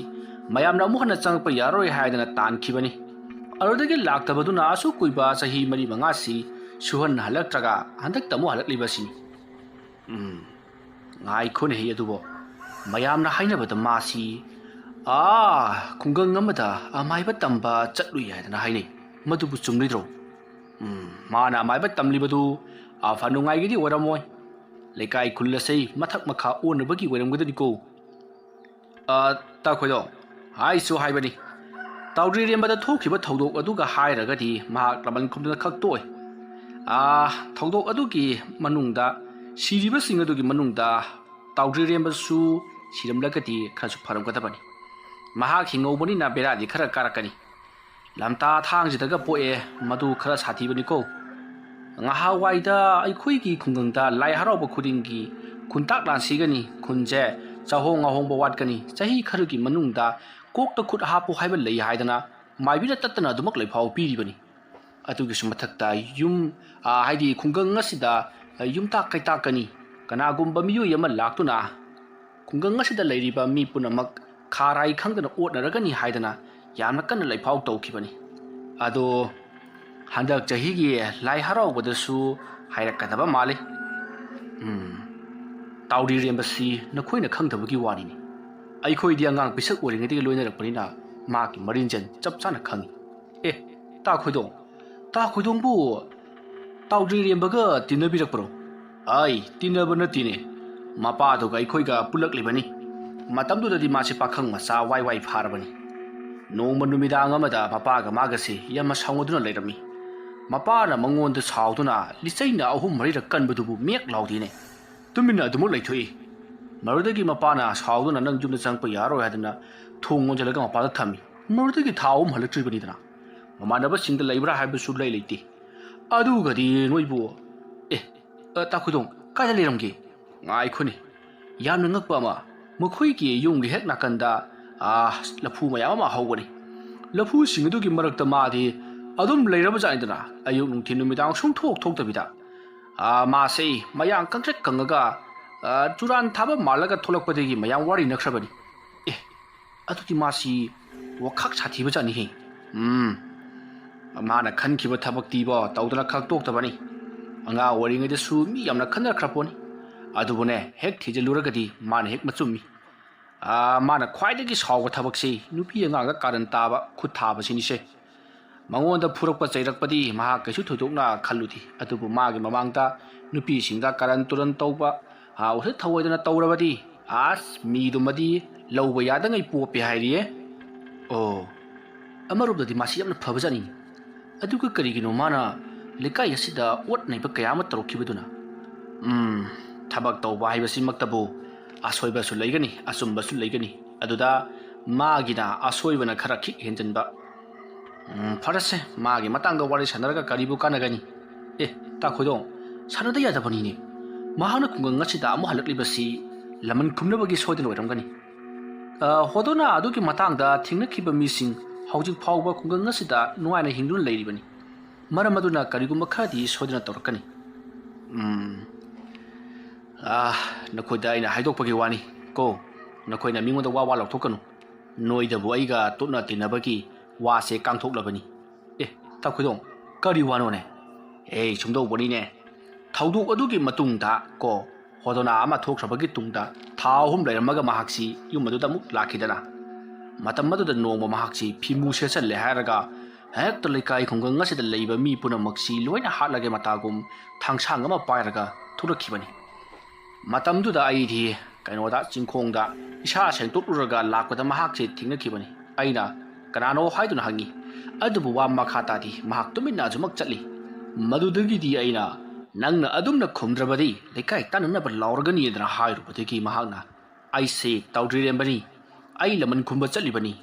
ꯃꯌꯥꯝꯅ ꯑꯃꯨꯛ ꯍꯟꯅ ꯆꯪꯉꯛꯄ ꯌꯥꯔꯣꯏ ꯍꯥꯏꯗꯅ ꯇꯥꯟꯈꯤꯕꯅꯤ꯫ ꯑꯗꯨꯗꯒꯤ ꯂꯥꯛꯇꯕꯗꯨꯅ ꯑꯁꯨꯛ ꯀꯨꯏꯕ ꯆꯍꯤ ꯃꯔꯤ ꯃꯉꯥꯁꯤ ꯁꯨꯍꯟ ꯍꯜꯂꯛꯇ꯭ꯔꯒ ꯍꯟꯗꯛꯇ ꯑꯃꯨꯛ ꯍꯜꯂꯛꯂꯤꯕꯁꯤꯅꯤ꯫ ꯎꯝ, ꯉꯥꯏꯈꯣꯅꯦꯍꯦ ꯑꯗꯨꯕꯣ꯫ ꯃꯌꯥꯝꯅ ꯍꯥꯏꯅꯕꯗ ꯃꯥꯁꯤ, ꯑꯥ, ꯈꯨꯡꯒꯪ ꯑꯃꯗ ꯑꯃꯥꯏꯕ ꯇꯝꯕ ꯆꯠꯂꯨꯏ ꯍꯥꯏꯗꯅ ꯍꯥꯏꯅꯩ꯫ ꯃꯗꯨꯕꯨ ꯆꯨꯝꯂꯤꯗ꯭ꯔꯣ?" "ꯎꯝ, ꯃꯥꯅ ꯑꯃꯥꯏꯕ ꯇꯝꯂꯤꯕꯗꯨ ꯑꯐ ꯅꯨꯡꯉꯥꯏꯒꯤꯗꯤ ꯑꯣꯏꯔꯝꯃꯣꯏ꯫ ꯂꯩꯀꯥꯏ ꯈꯨꯜ ꯑꯁꯤ ꯃꯊꯛ ꯃꯈꯥ ꯑꯣꯟꯅꯕꯒꯤ ꯑꯣꯏꯔꯝꯒꯗꯅꯤꯀꯣ꯫ ꯑ, ꯇꯥꯈꯣꯏꯗꯣ, ꯍꯥꯏꯁꯨ ꯍꯥꯏꯕꯅꯤ꯫ ꯇꯥꯎꯗ꯭ꯔꯤꯔꯦꯝꯕꯗ ꯊꯣꯛꯈꯤꯕ ꯊꯧꯗꯣꯛ ꯑꯗꯨꯒ ꯍꯥꯏꯔꯒꯗꯤ ꯃꯍꯥꯛ ꯂꯃꯟ ꯈꯨꯝꯗꯨꯅ ꯈꯛ ꯇꯣꯛꯏ꯫ ꯑ, ꯊꯧꯗꯣꯛ ꯑꯗꯨꯒꯤ ꯃꯅꯨꯡꯗ ꯁꯤꯔꯤꯕꯁꯤꯡ ꯑꯗꯨꯒꯤ ꯃꯅꯨꯡꯗ ꯇꯥꯎꯗ꯭ꯔꯤꯔꯦꯝꯕꯁꯨ ꯁꯤꯔꯝꯂꯒꯗꯤ ꯈꯔꯁꯨ ꯐꯔꯝꯒꯗꯕꯅꯤ꯫ ꯃꯍꯥꯛ ꯍꯤꯡꯍꯧꯕꯅꯤꯅ ꯕꯦꯔꯥꯗꯤ ꯈꯔ ꯀꯥꯔꯛꯀꯅꯤ꯫ ꯂꯝꯇꯥ ꯊꯥꯡꯁꯤꯗꯒ ꯄꯣꯛꯑꯦ, ꯃꯗꯨ ꯈꯔ ꯁꯥꯊꯤꯕꯅꯤꯀꯣ꯫ ꯉꯍꯥꯟꯋꯥꯏꯗ ꯑꯩꯈꯣꯏꯒꯤ ꯈꯨꯡꯒꯪꯗ ꯂꯥꯏ ꯍꯔꯥꯎꯕ ꯈꯨꯗꯤꯡꯒꯤ ꯈꯨꯟꯇꯥꯛ ꯂꯥꯟꯁꯤꯒꯅꯤ, ꯈꯨꯟꯁꯦ ꯆꯥꯍꯣꯡ ꯉꯥꯍꯣꯡꯕ ꯋꯥꯠꯀꯅꯤ, ꯆꯍꯤ ꯈꯔꯒꯤ ꯃꯅꯨꯡꯗ ꯀꯣꯛꯇ ꯈꯨꯠ ꯍꯥꯞꯄꯨ ꯍꯥꯏꯕ ꯂꯩ ꯍꯥꯏꯗꯅ ꯃꯥꯏꯕꯤꯅ ꯇꯠꯇꯅ ꯑꯗꯨꯃꯛ ꯂꯩꯐꯥꯎ ꯄꯤꯔꯤꯕꯅꯤ꯫ ꯑꯗꯨꯒꯤꯁꯨ ꯃꯊꯛꯇ ꯌꯨꯝ, ꯑ, ꯍꯥꯏꯗꯤ ꯈꯨꯡꯒꯪ ꯑꯁꯤꯗ, ꯑ, ꯌꯨꯝꯇꯥꯛ ꯀꯩꯇꯥꯛꯀꯅꯤ, ꯀꯅꯥꯒꯨꯝꯕ ꯃꯤꯑꯣꯏ ꯑꯃ ꯂꯥꯛꯇꯨꯅ ꯈꯨꯡꯒꯪ ꯑꯁꯤꯗ ꯂꯩꯔꯤꯕ ꯃꯤ ꯄꯨꯝꯅꯃꯛ ꯈꯥꯔꯥꯏ ꯈꯪꯗꯅ ꯑꯣꯠꯅꯔꯒꯅꯤ ꯍꯥꯏꯗꯅ ꯌꯥꯝꯅ ꯀꯟꯅ ꯂꯩꯐꯥꯎ ꯇꯧꯈꯤꯕꯅꯤ꯫ ꯑꯗꯣ ꯍꯟꯗꯛ ꯆꯍꯤꯒꯤ ꯂꯥꯏ ꯍꯔꯥꯎꯕꯗꯁꯨ ꯍꯥꯏꯔꯛꯀꯗꯕ ꯃꯥꯜꯂꯤ꯫ ꯎꯝ, ꯇꯥꯎꯔꯤꯔꯦꯝꯕꯁꯤ ꯅꯈꯣꯏꯅ ꯈꯪꯗꯕꯒꯤ ꯋꯥꯅꯤꯅꯤ꯫ ꯑꯩꯈꯣꯏꯗꯤ ꯑꯉꯥꯡ ꯄꯤꯁꯛ ꯑꯣꯏꯔꯤꯉꯩꯗꯒꯤ ꯂꯣꯏꯅꯔꯛꯄꯅꯤꯅ ꯃꯥꯒꯤ ꯃꯔꯤꯟꯖꯦꯟ ꯆꯞ ꯆꯥꯅ ꯈꯪꯏ꯫ ꯑꯦ, ꯇꯥ ꯈꯣꯏꯗꯣꯡ, ꯇꯥ ꯈꯣꯏꯗꯣꯡꯕꯨ ꯇꯥꯎꯗ꯭ꯔꯤꯔꯦꯝꯕꯒ ꯇꯤꯟꯅꯕꯤꯔꯛꯄ꯭ꯔꯣ? ꯑꯩ ꯇꯤꯟꯅꯕ ꯅꯠꯇꯦꯅꯦ꯫ ꯃꯄꯥꯗꯨꯒ ꯑꯩꯈꯣꯏꯒ ꯄꯨꯜꯂꯛꯂꯤꯕꯅꯤ꯫ ꯃꯇꯝꯗꯨꯗꯗꯤ ꯃꯥꯁꯦ ꯄꯥꯈꯪ ꯃꯆꯥ ꯋꯥꯏ ꯋꯥꯏ ꯐꯥꯔꯕꯅꯤ꯫ ꯅꯣꯡꯃ ꯅꯨꯃꯤꯗꯥꯡ ꯑꯃꯗ ꯃꯄꯥꯒ ꯃꯥꯒꯁꯦ ꯌꯥꯝꯅ ꯁꯥꯎꯅꯗꯨꯅ ꯂꯩꯔꯝꯃꯤ꯫ ꯃꯄꯥꯅ ꯃꯉꯣꯟꯗ ꯁꯥꯎꯗꯨꯅ ꯂꯤꯆꯩꯅ ꯑꯍꯨꯝ ꯃꯔꯤꯔꯛ ꯀꯟꯕꯗꯨꯕꯨ ꯃꯦꯛ ꯂꯥꯎꯗꯦꯅꯦ꯫ ꯇꯨꯃꯤꯟꯅ ꯑꯗꯨꯃꯛ ꯂꯩꯊꯣꯛꯏ꯫ ꯃꯗꯨꯗꯒꯤ ꯃꯄꯥꯅ ꯁꯥꯎꯗꯨꯅ "ꯅꯪ ꯌꯨꯝꯗ ꯆꯪꯉꯛꯄ ꯌꯥꯔꯣꯏ" ꯍꯥꯏꯗꯨꯅ ꯊꯣꯡ ꯂꯣꯟꯁꯤꯜꯂꯒ ꯃꯄꯥꯟꯗ ꯊꯝꯃꯤ꯫ ꯃꯗꯨꯗꯒꯤ ꯊꯥ ꯑꯍꯨꯝ ꯍꯜꯂꯛꯇ꯭ꯔꯤꯕꯅꯤꯗꯅ꯫ ꯃꯃꯥꯟꯅꯕꯁꯤꯡꯗ ꯂꯩꯕ꯭ꯔꯥ ꯍꯥꯏꯕꯁꯨ ꯂꯩ ꯂꯩꯇꯦ꯫ ꯑꯗꯨꯒꯗꯤ ꯅꯣꯏꯕꯨ, ꯑꯦ, ꯑ, ꯇꯥ ꯈꯣꯏꯗꯣꯡ, ꯀꯥꯏꯗ ꯂꯩꯔꯝꯒꯦ? ꯉꯥꯏꯈꯣꯅꯦ, ꯌꯥꯝꯅ ꯉꯛꯄ ꯑꯃ, ꯃꯈꯣꯏꯒꯤ ꯌꯨꯝꯒꯤ ꯍꯦꯛ ꯅꯥꯀꯟꯗ, ꯑ, ꯂꯐꯨ ꯃꯌꯥꯝ ꯑꯃ ꯍꯧꯕꯅꯤ꯫ ꯂꯐꯨꯁꯤꯡ ꯑꯗꯨꯒꯤ ꯃꯔꯛꯇ ꯃꯥꯗꯤ ꯑꯗꯨꯝ ꯂꯩꯔꯕꯖꯥꯠꯅꯤꯗꯅ, ꯑꯌꯨꯛ ꯅꯨꯡꯊꯤꯜ ꯅꯨꯃꯤꯗꯥꯡ ꯁꯨꯡꯊꯣꯛ ꯊꯣꯛꯇꯕꯤꯗ꯫ ꯑ, ꯃꯥꯁꯦ ꯃꯌꯥꯡ ꯀꯪꯇ꯭ꯔꯤꯛ ꯀꯪꯉꯒ, ꯑ, ꯆꯨꯔꯥꯟ ꯊꯥꯕ ꯃꯥꯜꯂꯒ ꯊꯣꯛꯂꯛꯄꯗꯒꯤ ꯃꯌꯥꯝ ꯋꯥꯔꯤꯅꯈ꯭ꯔꯕꯅꯤ꯫ ꯑꯦ, ꯑꯗꯨꯗꯤ ꯃꯥꯁꯤ ꯋꯥꯈꯛ ꯁꯥꯊꯤꯕ ꯖꯥꯠꯅꯤꯍꯦ꯫ ꯎꯝ, ꯃꯥꯅ ꯈꯟꯈꯤꯕ ꯊꯕꯛꯇꯤꯕꯣ ꯇꯧꯗꯅ ꯈꯛ ꯇꯣꯛꯇꯕꯅꯤ꯫ ꯑꯉꯥꯡ ꯑꯣꯏꯔꯤꯉꯩꯗꯁꯨ ꯃꯤ ꯌꯥꯝꯅ ꯈꯟꯅꯈ꯭ꯔ ꯄꯣꯠꯅꯤ꯫ ꯑꯗꯨꯕꯨꯅꯦ, ꯍꯦꯛ ꯊꯤꯖꯤꯜꯂꯨꯔꯒꯗꯤ ꯃꯥꯅ ꯍꯦꯛ ꯃꯆꯨꯝꯃꯤ꯫ ꯑꯥ, ꯃꯥꯅ ꯈ꯭ꯋꯥꯏꯗꯒꯤ ꯁꯥꯎꯕ ꯊꯕꯛꯁꯤ ꯅꯨꯄꯤ ꯑꯉꯥꯡꯗ ꯀꯥꯔꯟ ꯇꯥꯕ, ꯈꯨꯠ ꯊꯥꯕꯁꯤꯅꯤꯁꯦ꯫ ꯃꯉꯣꯟꯗ ꯐꯨꯔꯛꯄ ꯆꯩꯔꯛꯄꯗꯤ ꯃꯍꯥꯛ ꯀꯩꯁꯨ ꯊꯣꯏꯗꯣꯛꯅ ꯈꯜꯂꯨꯗꯦ꯫ ꯑꯗꯨꯕꯨ ꯃꯥꯒꯤ ꯃꯃꯥꯡꯗ ꯅꯨꯄꯤꯁꯤꯡꯗ ꯀꯥꯔꯟ ꯇꯨꯔꯟ ꯇꯧꯕ, ꯑꯥ, ꯎꯁꯤꯠ ꯊꯑꯣꯏꯗꯅ ꯇꯧꯔꯕꯗꯤ, ꯑꯁ, ꯃꯤꯗꯨꯃꯗꯤ ꯂꯧꯕ ꯌꯥꯗꯉꯩ ꯄꯣꯞꯄꯦ ꯍꯥꯏꯔꯤꯌꯦ꯫ ꯑꯣ, ꯑꯃꯔꯣꯝꯗꯗꯤ ꯃꯥꯁꯤ ꯌꯥꯝꯅ ꯐꯕꯖꯥꯠꯅꯤ꯫ ꯑꯗꯨꯒ ꯀꯔꯤꯒꯤꯅꯣ ꯃꯥꯅ ꯂꯩꯀꯥꯏ ꯑꯁꯤꯗ ꯑꯣꯠ ꯅꯩꯕ ꯀꯌꯥ ꯑꯃ ꯇꯧꯔꯛꯈꯤꯕꯗꯨꯅ? ꯎꯝ, ꯊꯕꯛ ꯇꯧꯕ ꯍꯥꯏꯕꯁꯤꯃꯛꯇꯕꯨ ꯑꯁꯣꯏꯕꯁꯨ ꯂꯩꯒꯅꯤ, ꯑꯆꯨꯝꯕꯁꯨ ꯂꯩꯒꯅꯤ꯫ ꯑꯗꯨꯗ ꯃꯥꯒꯤꯅ ꯑꯁꯣꯏꯕꯅ ꯈꯔ ꯈꯤꯛ ꯍꯦꯟꯖꯟꯕ꯫ ꯎꯝ, ꯐꯔꯦꯁꯦ, ꯃꯥꯒꯤ ꯃꯇꯥꯡꯗ ꯋꯥꯔꯤ ꯁꯥꯟꯅꯔꯒ ꯀꯔꯤꯕꯨ ꯀꯥꯟꯅꯒꯅꯤ? ꯑꯦ, ꯇꯥ ꯈꯣꯏꯗꯣꯡ, ꯁꯥꯟꯅꯗ ꯌꯥꯗꯕꯅꯤꯅꯦ꯫ ꯃꯍꯥꯛꯅ ꯈꯨꯡꯒꯪ ꯑꯁꯤꯗ ꯑꯃꯨꯛ ꯍꯜꯂꯛꯂꯤꯕꯁꯤ ꯂꯃꯟ ꯈꯨꯝꯅꯕꯒꯤ ꯁꯣꯏꯗꯅ ꯑꯣꯏꯔꯝꯒꯅꯤ꯫ ꯑ, ꯍꯣꯗꯣꯅꯥ ꯑꯗꯨꯒꯤ ꯃꯇꯥꯡꯗ ꯊꯦꯡꯅꯈꯤꯕ ꯃꯤꯁꯤꯡ ꯍꯧꯖꯤꯛ ꯐꯥꯎꯕ ꯈꯨꯡꯒꯪ ꯑꯁꯤꯗ ꯅꯨꯡꯉꯥꯏꯅ ꯍꯤꯡꯗꯨꯅ ꯂꯩꯔꯤꯕꯅꯤ꯫ ꯃꯔꯝ ꯑꯗꯨꯅ ꯀꯔꯤꯒꯨꯝꯕ ꯈꯔꯗꯤ ꯁꯣꯏꯗꯅ ꯇꯧꯔꯛꯀꯅꯤ꯫ ꯎꯝ, ꯑ, ꯅꯈꯣꯏꯗ ꯑꯩꯅ ꯍꯥꯏꯗꯣꯛꯄꯒꯤ ꯋꯥꯅꯤ ꯀꯣ꯫ ꯅꯈꯣꯏꯅ ꯃꯤꯉꯣꯟꯗ ꯋꯥ ꯋꯥ ꯂꯧꯊꯣꯛꯀꯅꯨ꯫ ꯅꯣꯏꯗꯕꯨ ꯑꯩꯒ ꯇꯣꯠꯅ ꯇꯤꯟꯅꯕꯒꯤ ꯋꯥꯁꯦ ꯀꯥꯡꯊꯣꯛꯂꯕꯅꯤ꯫ ꯑꯦ, ꯇꯥ ꯈꯣꯏꯗꯣꯡ, ꯀꯔꯤ ꯋꯥꯅꯣꯅꯦ? ꯑꯦ, ꯁꯨꯝꯗꯧꯕꯅꯤꯅꯦ꯫ ꯊꯧꯗꯣꯛ ꯑꯗꯨꯒꯤ ꯃꯇꯨꯡꯗ ꯀꯣ, ꯍꯣꯗꯣꯅꯥ ꯑꯃ ꯊꯣꯛꯈ꯭ꯔꯕꯒꯤ ꯇꯨꯡꯗ ꯊꯥ ꯑꯍꯨꯝ ꯂꯩꯔꯝꯃꯒ ꯃꯍꯥꯛꯁꯤ ꯌꯨꯝ ꯑꯗꯨꯗ ꯑꯃꯨꯛ ꯂꯥꯛꯈꯤꯗꯅ꯫ ꯃꯇꯝ ꯑꯗꯨꯗ ꯅꯣꯡꯃ ꯃꯍꯥꯛꯁꯤ ꯐꯤꯃꯨ ꯁꯦꯠꯆꯜꯂꯦ ꯍꯥꯏꯔꯒ ꯍꯦꯛꯇ ꯂꯩꯀꯥꯏ ꯈꯨꯡꯒꯪ ꯑꯁꯤꯗ ꯂꯩꯕ ꯃꯤ ꯄꯨꯝꯅꯃꯛꯁꯤ ꯂꯣꯏꯅ ꯍꯥꯠꯂꯒꯦ ꯃꯇꯥꯒꯨꯝ ꯊꯥꯡꯁꯥꯡ ꯑꯃ ꯄꯥꯏꯔꯒ ꯊꯣꯛꯂꯛꯈꯤꯕꯅꯤ꯫ ꯃꯇꯝꯗꯨꯗ ꯑꯩꯗꯤ ꯀꯩꯅꯣꯗ, ꯆꯤꯡꯈꯣꯡꯗ ꯏꯁꯥ ꯁꯦꯡꯗꯣꯛꯂꯨꯔꯒ ꯂꯥꯛꯄꯗ ꯃꯍꯥꯛꯁꯦ ꯊꯦꯡꯅꯈꯤꯕꯅꯤ꯫ ꯑꯩꯅ, "ꯀꯅꯥꯅꯣ?" ꯍꯥꯏꯗꯨꯅ ꯍꯪꯉꯤ꯫ ꯑꯗꯨꯕꯨ ꯋꯥ ꯃꯈꯥ ꯇꯥꯗꯦ, ꯃꯍꯥꯛ ꯇꯨꯃꯤꯟꯅ ꯑꯁꯨꯃꯛ ꯆꯠꯂꯤ꯫ ꯃꯗꯨꯗꯒꯤꯗꯤ ꯑꯩꯅ, "ꯅꯪꯅ ꯑꯗꯨꯝꯅ ꯈꯨꯝꯗ꯭ꯔꯕꯗꯤ ꯂꯩꯀꯥꯏ ꯇꯥꯟꯅꯅꯕ ꯂꯥꯎꯔꯒꯅꯤꯗꯅ" ꯍꯥꯏꯔꯨꯕꯗꯒꯤ ꯃꯍꯥꯛꯅ, "ꯑꯩꯁꯦ ꯇꯧꯗ꯭ꯔꯤꯔꯦꯝꯕꯅꯤ, ꯑꯩ ꯂꯃꯟ ꯈꯨꯝꯕ ꯆꯠꯂꯤꯕꯅꯤ,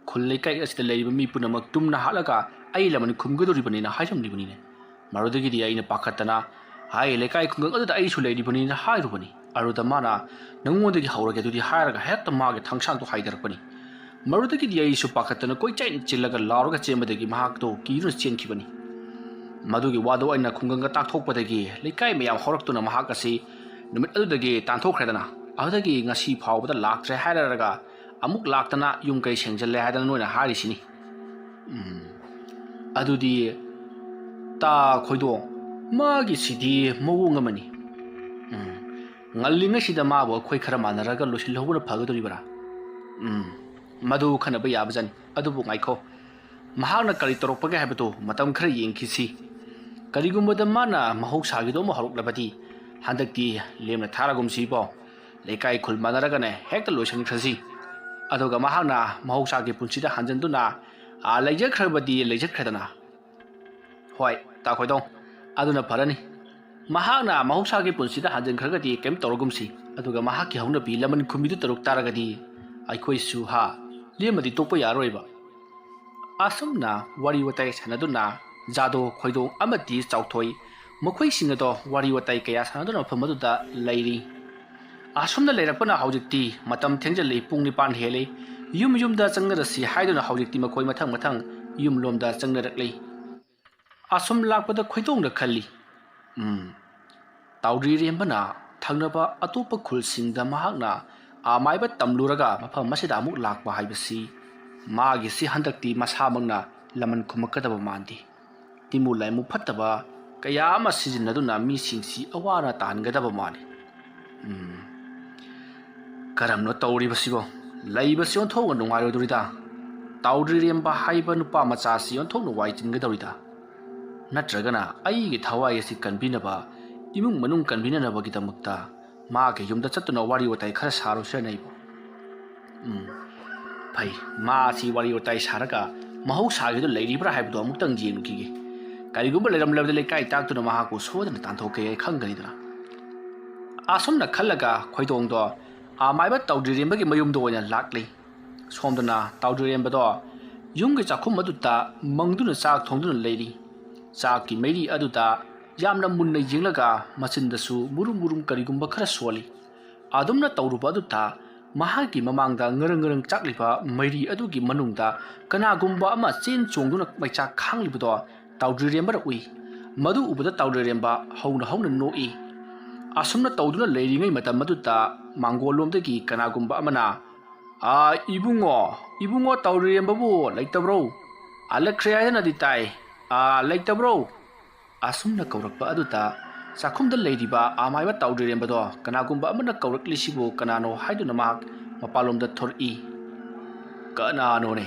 ꯈꯨꯜ ꯂꯩꯀꯥꯏ ꯑꯁꯤꯗ ꯂꯩꯔꯤꯕ ꯃꯤ ꯄꯨꯝꯅꯃꯛ ꯇꯨꯝꯅ ꯍꯥꯠꯂꯒ ꯑꯩ ꯂꯃꯟ ꯈꯨꯝꯒꯗꯧꯔꯤꯕꯅꯤꯅ" ꯍꯥꯏꯔꯝꯂꯤꯕꯅꯤꯅꯦ꯫ ꯃꯗꯨꯗꯒꯤꯗꯤ ꯑꯩꯅ ꯄꯥꯈꯠꯇꯅ, "ꯍꯥꯏ, ꯂꯩꯀꯥꯏ ꯈꯨꯡꯒꯪ ꯑꯗꯨꯗ ꯑꯩꯁꯨ ꯂꯩꯔꯤꯕꯅꯤꯅ" ꯍꯥꯏꯔꯨꯕꯅꯤ꯫ ꯑꯗꯨꯗ ꯃꯥꯅ, "ꯅꯉꯣꯟꯗꯒꯤ ꯍꯧꯔꯒꯦ ꯑꯗꯨꯗꯤ" ꯍꯥꯏꯔꯒ ꯍꯦꯛꯇ ꯃꯥꯒꯤ ꯊꯥꯡꯁꯥꯡꯗꯣ ꯍꯥꯏꯊꯔꯛꯄꯅꯤ꯫ ꯃꯗꯨꯗꯒꯤꯗꯤ ꯑꯩꯁꯨ ꯄꯥꯈꯠꯇꯅ ꯀꯣꯏꯆꯦꯟ ꯆꯦꯜꯂꯒ ꯂꯥꯎꯔꯒ ꯆꯦꯟꯕꯗꯒꯤ ꯃꯍꯥꯛꯇꯣ ꯀꯤꯗꯨꯅ ꯆꯦꯟꯈꯤꯕꯅꯤ꯫ ꯃꯗꯨꯒꯤ ꯋꯥꯗꯨ ꯑꯩꯅ ꯈꯨꯡꯒꯪꯗ ꯇꯥꯛꯊꯣꯛꯄꯗꯒꯤ ꯂꯩꯀꯥꯏ ꯃꯌꯥꯝ ꯍꯧꯔꯛꯇꯨꯅ ꯃꯍꯥꯛ ꯑꯁꯤ ꯅꯨꯃꯤꯠ ꯑꯗꯨꯗꯒꯤ ꯇꯥꯟꯊꯣꯛꯈ꯭ꯔꯦꯗꯅ꯫ ꯑꯗꯨꯗꯒꯤ ꯉꯁꯤ ꯐꯥꯎꯕꯗ ꯂꯥꯛꯇ꯭ꯔꯦ ꯍꯥꯏꯔꯒ ꯑꯃꯨꯛ ꯂꯥꯛꯇꯅ ꯌꯨꯝ ꯀꯩ ꯁꯦꯡꯖꯜꯂꯦ ꯍꯥꯏꯗꯅ ꯅꯣꯏꯅ ꯍꯥꯏꯔꯤꯁꯤꯅꯤ꯫ ꯎꯝ, ꯑꯗꯨꯗꯤ ꯇꯥ ꯈꯣꯏꯗꯣꯡ, ꯃꯥꯒꯤꯁꯤꯗꯤ ꯃꯑꯣꯡ ꯑꯃꯅꯤ꯫ ꯎꯝ, ꯉꯜꯂꯤꯉꯩꯁꯤꯗ ꯃꯥꯕꯨ ꯑꯩꯈꯣꯏ ꯈꯔ ꯃꯥꯟꯅꯔꯒ ꯂꯣꯏꯁꯤꯜꯍꯧꯕꯅ ꯐꯒꯗꯧꯔꯤꯕ꯭ꯔꯥ? ꯎꯝ, ꯃꯗꯨ ꯈꯟꯅꯕ ꯌꯥꯕꯖꯥꯠꯅꯤ꯫ ꯑꯗꯨꯕꯨ ꯉꯥꯏꯈꯣ, ꯃꯍꯥꯛꯅ ꯀꯔꯤ ꯇꯧꯔꯛꯄꯒꯦ ꯍꯥꯏꯕꯗꯨ ꯃꯇꯝ ꯈꯔ ꯌꯦꯡꯈꯤꯁꯤ꯫ ꯀꯔꯤꯒꯨꯝꯕꯗ ꯃꯥꯅ ꯃꯍꯧꯁꯥꯒꯤꯗꯣ ꯑꯃ ꯍꯧꯔꯛꯂꯕꯗꯤ ꯍꯟꯗꯛꯇꯤ ꯂꯦꯝꯅ ꯊꯥꯔꯒꯨꯝꯁꯤꯕꯣ꯫ ꯂꯩꯀꯥꯏ ꯈꯨꯜ ꯃꯥꯟꯅꯔꯒꯅꯦ ꯍꯦꯛꯇ ꯂꯣꯏꯁꯤꯟꯈ꯭ꯔꯁꯤ꯫ ꯑꯗꯨꯒ ꯃꯍꯥꯛꯅ ꯃꯍꯧꯁꯥꯒꯤ ꯄꯨꯟꯁꯤꯗ ꯍꯟꯖꯤꯟꯗꯨꯅ, ꯑꯥ, ꯂꯩꯖꯈ꯭ꯔꯕꯗꯤ ꯂꯩꯖꯈ꯭ꯔꯦꯗꯅ꯫ ꯍꯣꯏ, ꯇꯥ ꯈꯣꯏꯗꯣꯡ, ꯑꯗꯨꯅ ꯐꯔꯅꯤ꯫ ꯃꯍꯥꯛꯅ ꯃꯍꯧꯁꯥꯒꯤ ꯄꯨꯟꯁꯤꯗ ꯍꯟꯖꯤꯟꯈ꯭ꯔꯒꯗꯤ ꯀꯔꯤꯝ ꯇꯧꯔꯒꯨꯝꯁꯤ, ꯑꯗꯨꯒ ꯃꯍꯥꯛꯀꯤ ꯍꯧꯅꯕꯤ ꯂꯃꯟ ꯈꯨꯝꯕꯤꯗꯨ ꯇꯧꯔꯛ ꯇꯥꯔꯒꯗꯤ ꯑꯩꯈꯣꯏꯁꯨ, ꯍꯥ, ꯂꯦꯝꯅꯗꯤ ꯇꯣꯛꯄ ꯌꯥꯔꯣꯏꯕ꯫ ꯑꯁꯨꯝꯅ ꯋꯥꯔꯤ ꯋꯥꯇꯥꯏ ꯁꯥꯟꯅꯗꯨꯅ ꯖꯥꯗꯣ, ꯈꯣꯏꯗꯣꯡ ꯑꯃꯗꯤ ꯆꯥꯎꯊꯣꯏ, ꯃꯈꯣꯏꯁꯤꯡ ꯑꯗꯣ ꯋꯥꯔꯤ ꯋꯥꯇꯥꯏ ꯀꯌꯥ ꯁꯥꯟꯅꯗꯨꯅ ꯃꯐꯝ ꯑꯗꯨꯗ ꯂꯩꯔꯤ꯫ ꯑꯁꯨꯝꯅ ꯂꯩꯔꯛꯄꯅ ꯍꯧꯖꯤꯛꯇꯤ ꯃꯇꯝ ꯊꯦꯡꯖꯤꯜꯂꯤ, ꯄꯨꯡ ꯅꯤꯄꯥꯟ ꯍꯦꯜꯂꯤ꯫ ꯌꯨꯝ ꯌꯨꯝꯗ ꯆꯪꯅꯔꯁꯤ ꯍꯥꯏꯗꯨꯅ ꯍꯧꯖꯤꯛꯇꯤ ꯃꯈꯣꯏ ꯃꯊꯪ ꯃꯊꯪ ꯌꯨꯝꯂꯣꯝꯗ ꯆꯪꯅꯔꯛꯂꯤ꯫ ꯑꯁꯨꯝ ꯂꯥꯛꯄꯗ ꯈꯣꯏꯗꯣꯡꯅ ꯈꯜꯂꯤ, "ꯎꯝ, ꯇꯥꯎꯗ꯭ꯔꯤꯔꯦꯝꯕꯅ ꯊꯪꯅꯕ ꯑꯇꯣꯞꯄ ꯈꯨꯜꯁꯤꯡꯗ ꯃꯍꯥꯛꯅ ꯑꯃꯥꯏꯕ ꯇꯝꯂꯨꯔꯒ ꯃꯐꯝ ꯑꯁꯤꯗ ꯑꯃꯨꯛ ꯂꯥꯛꯄ ꯍꯥꯏꯕꯁꯤ ꯃꯥꯒꯤꯁꯤ ꯍꯟꯗꯛꯇꯤ ꯃꯁꯥꯃꯛꯅ ꯂꯃꯟ ꯈꯨꯝꯃꯛꯀꯗꯕ ꯃꯥꯟꯗꯦ꯫ ꯇꯤꯃꯨ ꯂꯥꯏꯃꯨ ꯐꯠꯇꯕ ꯀꯌꯥ ꯑꯃ ꯁꯤꯖꯤꯟꯅꯗꯨꯅ ꯃꯤꯁꯤꯡꯁꯤ ꯑꯋꯥ ꯑꯅꯥ ꯇꯥꯍꯟꯒꯗꯕ ꯃꯥꯜꯂꯤ꯫ ꯎꯝ, ꯀꯔꯝꯅꯣ ꯇꯧꯔꯤꯕꯁꯤꯕꯣ? ꯂꯩꯕꯁꯤ ꯑꯣꯟꯊꯣꯛꯅ ꯅꯨꯡꯉꯥꯏꯔꯣꯏꯗꯧꯔꯤꯗ꯫ ꯇꯥꯎꯗ꯭ꯔꯤꯔꯦꯝꯕ ꯍꯥꯏꯕ ꯅꯨꯄꯥ ꯃꯆꯥꯁꯤ ꯑꯣꯟꯊꯣꯛꯅ ꯋꯥꯏ ꯆꯤꯟꯒꯗꯧꯔꯤꯗ꯫ ꯅꯠꯇ꯭ꯔꯒꯅ ꯑꯩꯒꯤ ꯊꯋꯥꯏ ꯑꯁꯤ ꯀꯟꯕꯤꯅꯕ, ꯏꯃꯨꯡ ꯃꯅꯨꯡ ꯀꯟꯕꯤꯅꯅꯕꯒꯤꯗꯃꯛꯇ ꯃꯥꯒꯤ ꯌꯨꯝꯗ ꯆꯠꯇꯨꯅ ꯋꯥꯔꯤ ꯋꯥꯇꯥꯏ ꯈꯔ ꯁꯥꯔꯨꯁꯤꯔꯅꯦ ꯑꯩꯕꯨ?" ꯎꯝ, ꯐꯩ, ꯃꯥꯁꯤ ꯋꯥꯔꯤ ꯋꯥꯇꯥꯏ ꯁꯥꯔꯒ ꯃꯍꯧꯁꯥꯒꯤꯗꯣ ꯂꯩꯔꯤꯕ꯭ꯔꯥ ꯍꯥꯏꯕꯗꯣ ꯑꯃꯨꯛꯇꯪ ꯌꯦꯡꯂꯨꯈꯤꯒꯦ꯫ ꯀꯔꯤꯒꯨꯝꯕ ꯂꯩꯔꯝꯂꯕꯗꯤ ꯂꯩꯀꯥꯏ ꯇꯥꯛꯇꯨꯅ ꯃꯍꯥꯛꯄꯨ ꯁꯣꯏꯗꯅ ꯇꯥꯟꯊꯣꯛꯀꯦ ꯈꯪꯒꯅꯤꯗꯅ꯫ ꯑꯁꯨꯝꯅ ꯈꯜꯂꯒ ꯈꯣꯏꯗꯣꯡꯗꯣ ꯑꯃꯥꯏꯕ ꯇꯥꯎꯗ꯭ꯔꯤꯔꯦꯝꯕꯒꯤ ꯃꯌꯨꯝꯗ ꯑꯣꯏꯅ ꯂꯥꯛꯂꯤ꯫ ꯁꯣꯝꯗꯅ ꯇꯥꯎꯗ꯭ꯔꯤꯔꯦꯝꯕꯗꯣ ꯌꯨꯝꯒꯤ ꯆꯥꯛꯈꯨꯝ ꯑꯗꯨꯗ ꯃꯪꯗꯨꯅ ꯆꯥꯛ ꯊꯣꯡꯗꯨꯅ ꯂꯩꯔꯤ꯫ ꯆꯥꯛꯀꯤ ꯃꯩꯔꯤ ꯑꯗꯨꯗ ꯌꯥꯝꯅ ꯃꯨꯟꯅ ꯌꯦꯡꯂꯒ ꯃꯆꯤꯟꯗꯁꯨ ꯃꯨꯔꯨꯝ ꯃꯨꯔꯨꯝ ꯀꯔꯤꯒꯨꯝꯕ ꯈꯔ ꯁꯣꯜꯂꯤ꯫ ꯑꯗꯨꯝꯅ ꯇꯧꯔꯨꯕ ꯑꯗꯨꯗ ꯃꯍꯥꯛꯀꯤ ꯃꯃꯥꯡꯗ ꯉꯔꯪ ꯉꯔꯪ ꯆꯥꯛꯂꯤꯕ ꯃꯩꯔꯤ ꯑꯗꯨꯒꯤ ꯃꯅꯨꯡꯗ ꯀꯅꯥꯒꯨꯝꯕ ꯑꯃ ꯆꯦꯟ ꯆꯣꯡꯗꯨꯅ ꯃꯩꯆꯥꯛ ꯈꯥꯡꯂꯤꯕꯗꯣ ꯇꯥꯎꯗ꯭ꯔꯤꯔꯦꯝꯕꯅ ꯎꯏ꯫ ꯃꯗꯨ ꯎꯕꯗ ꯇꯥꯎꯗ꯭ꯔꯤꯔꯦꯝꯕ ꯍꯧꯅ ꯍꯧꯅ ꯅꯣꯛꯏ꯫ ꯑꯁꯨꯝꯅ ꯇꯧꯗꯨꯅ ꯂꯩꯔꯤꯉꯩ ꯃꯇꯝ ꯑꯗꯨꯗ ꯃꯥꯡꯒꯣꯜꯂꯣꯝꯗꯒꯤ ꯀꯅꯥꯒꯨꯝꯕ ꯑꯃꯅ, "ꯑꯥ, ꯏꯕꯨꯡꯉꯣ, ꯏꯕꯨꯡꯉꯣ ꯇꯥꯎꯗ꯭ꯔꯤꯔꯦꯝꯕꯕꯨ ꯂꯩꯇꯕ꯭ꯔꯣ? ꯍꯜꯂꯛꯈ꯭ꯔꯦ ꯍꯥꯏꯗꯅꯗꯤ ꯇꯥꯏ꯫ ꯑꯥ, ꯂꯩꯇꯕ꯭ꯔꯣ?" ꯑꯁꯨꯝꯅ ꯀꯧꯔꯛꯄ ꯑꯗꯨꯗ ꯆꯥꯛꯈꯨꯝꯗ ꯂꯩꯔꯤꯕ ꯑꯃꯥꯏꯕ ꯇꯥꯎꯗ꯭ꯔꯤꯔꯦꯝꯕꯗꯣ ꯀꯅꯥꯒꯨꯝꯕ ꯑꯃꯅ ꯀꯧꯔꯛꯂꯤꯁꯤꯕꯨ ꯀꯅꯥꯅꯣ ꯍꯥꯏꯗꯨꯅ ꯃꯍꯥꯛ ꯃꯄꯥꯟꯂꯣꯝꯗ ꯊꯣꯔꯛꯏ꯫ "ꯀꯅꯥꯅꯣꯅꯦ?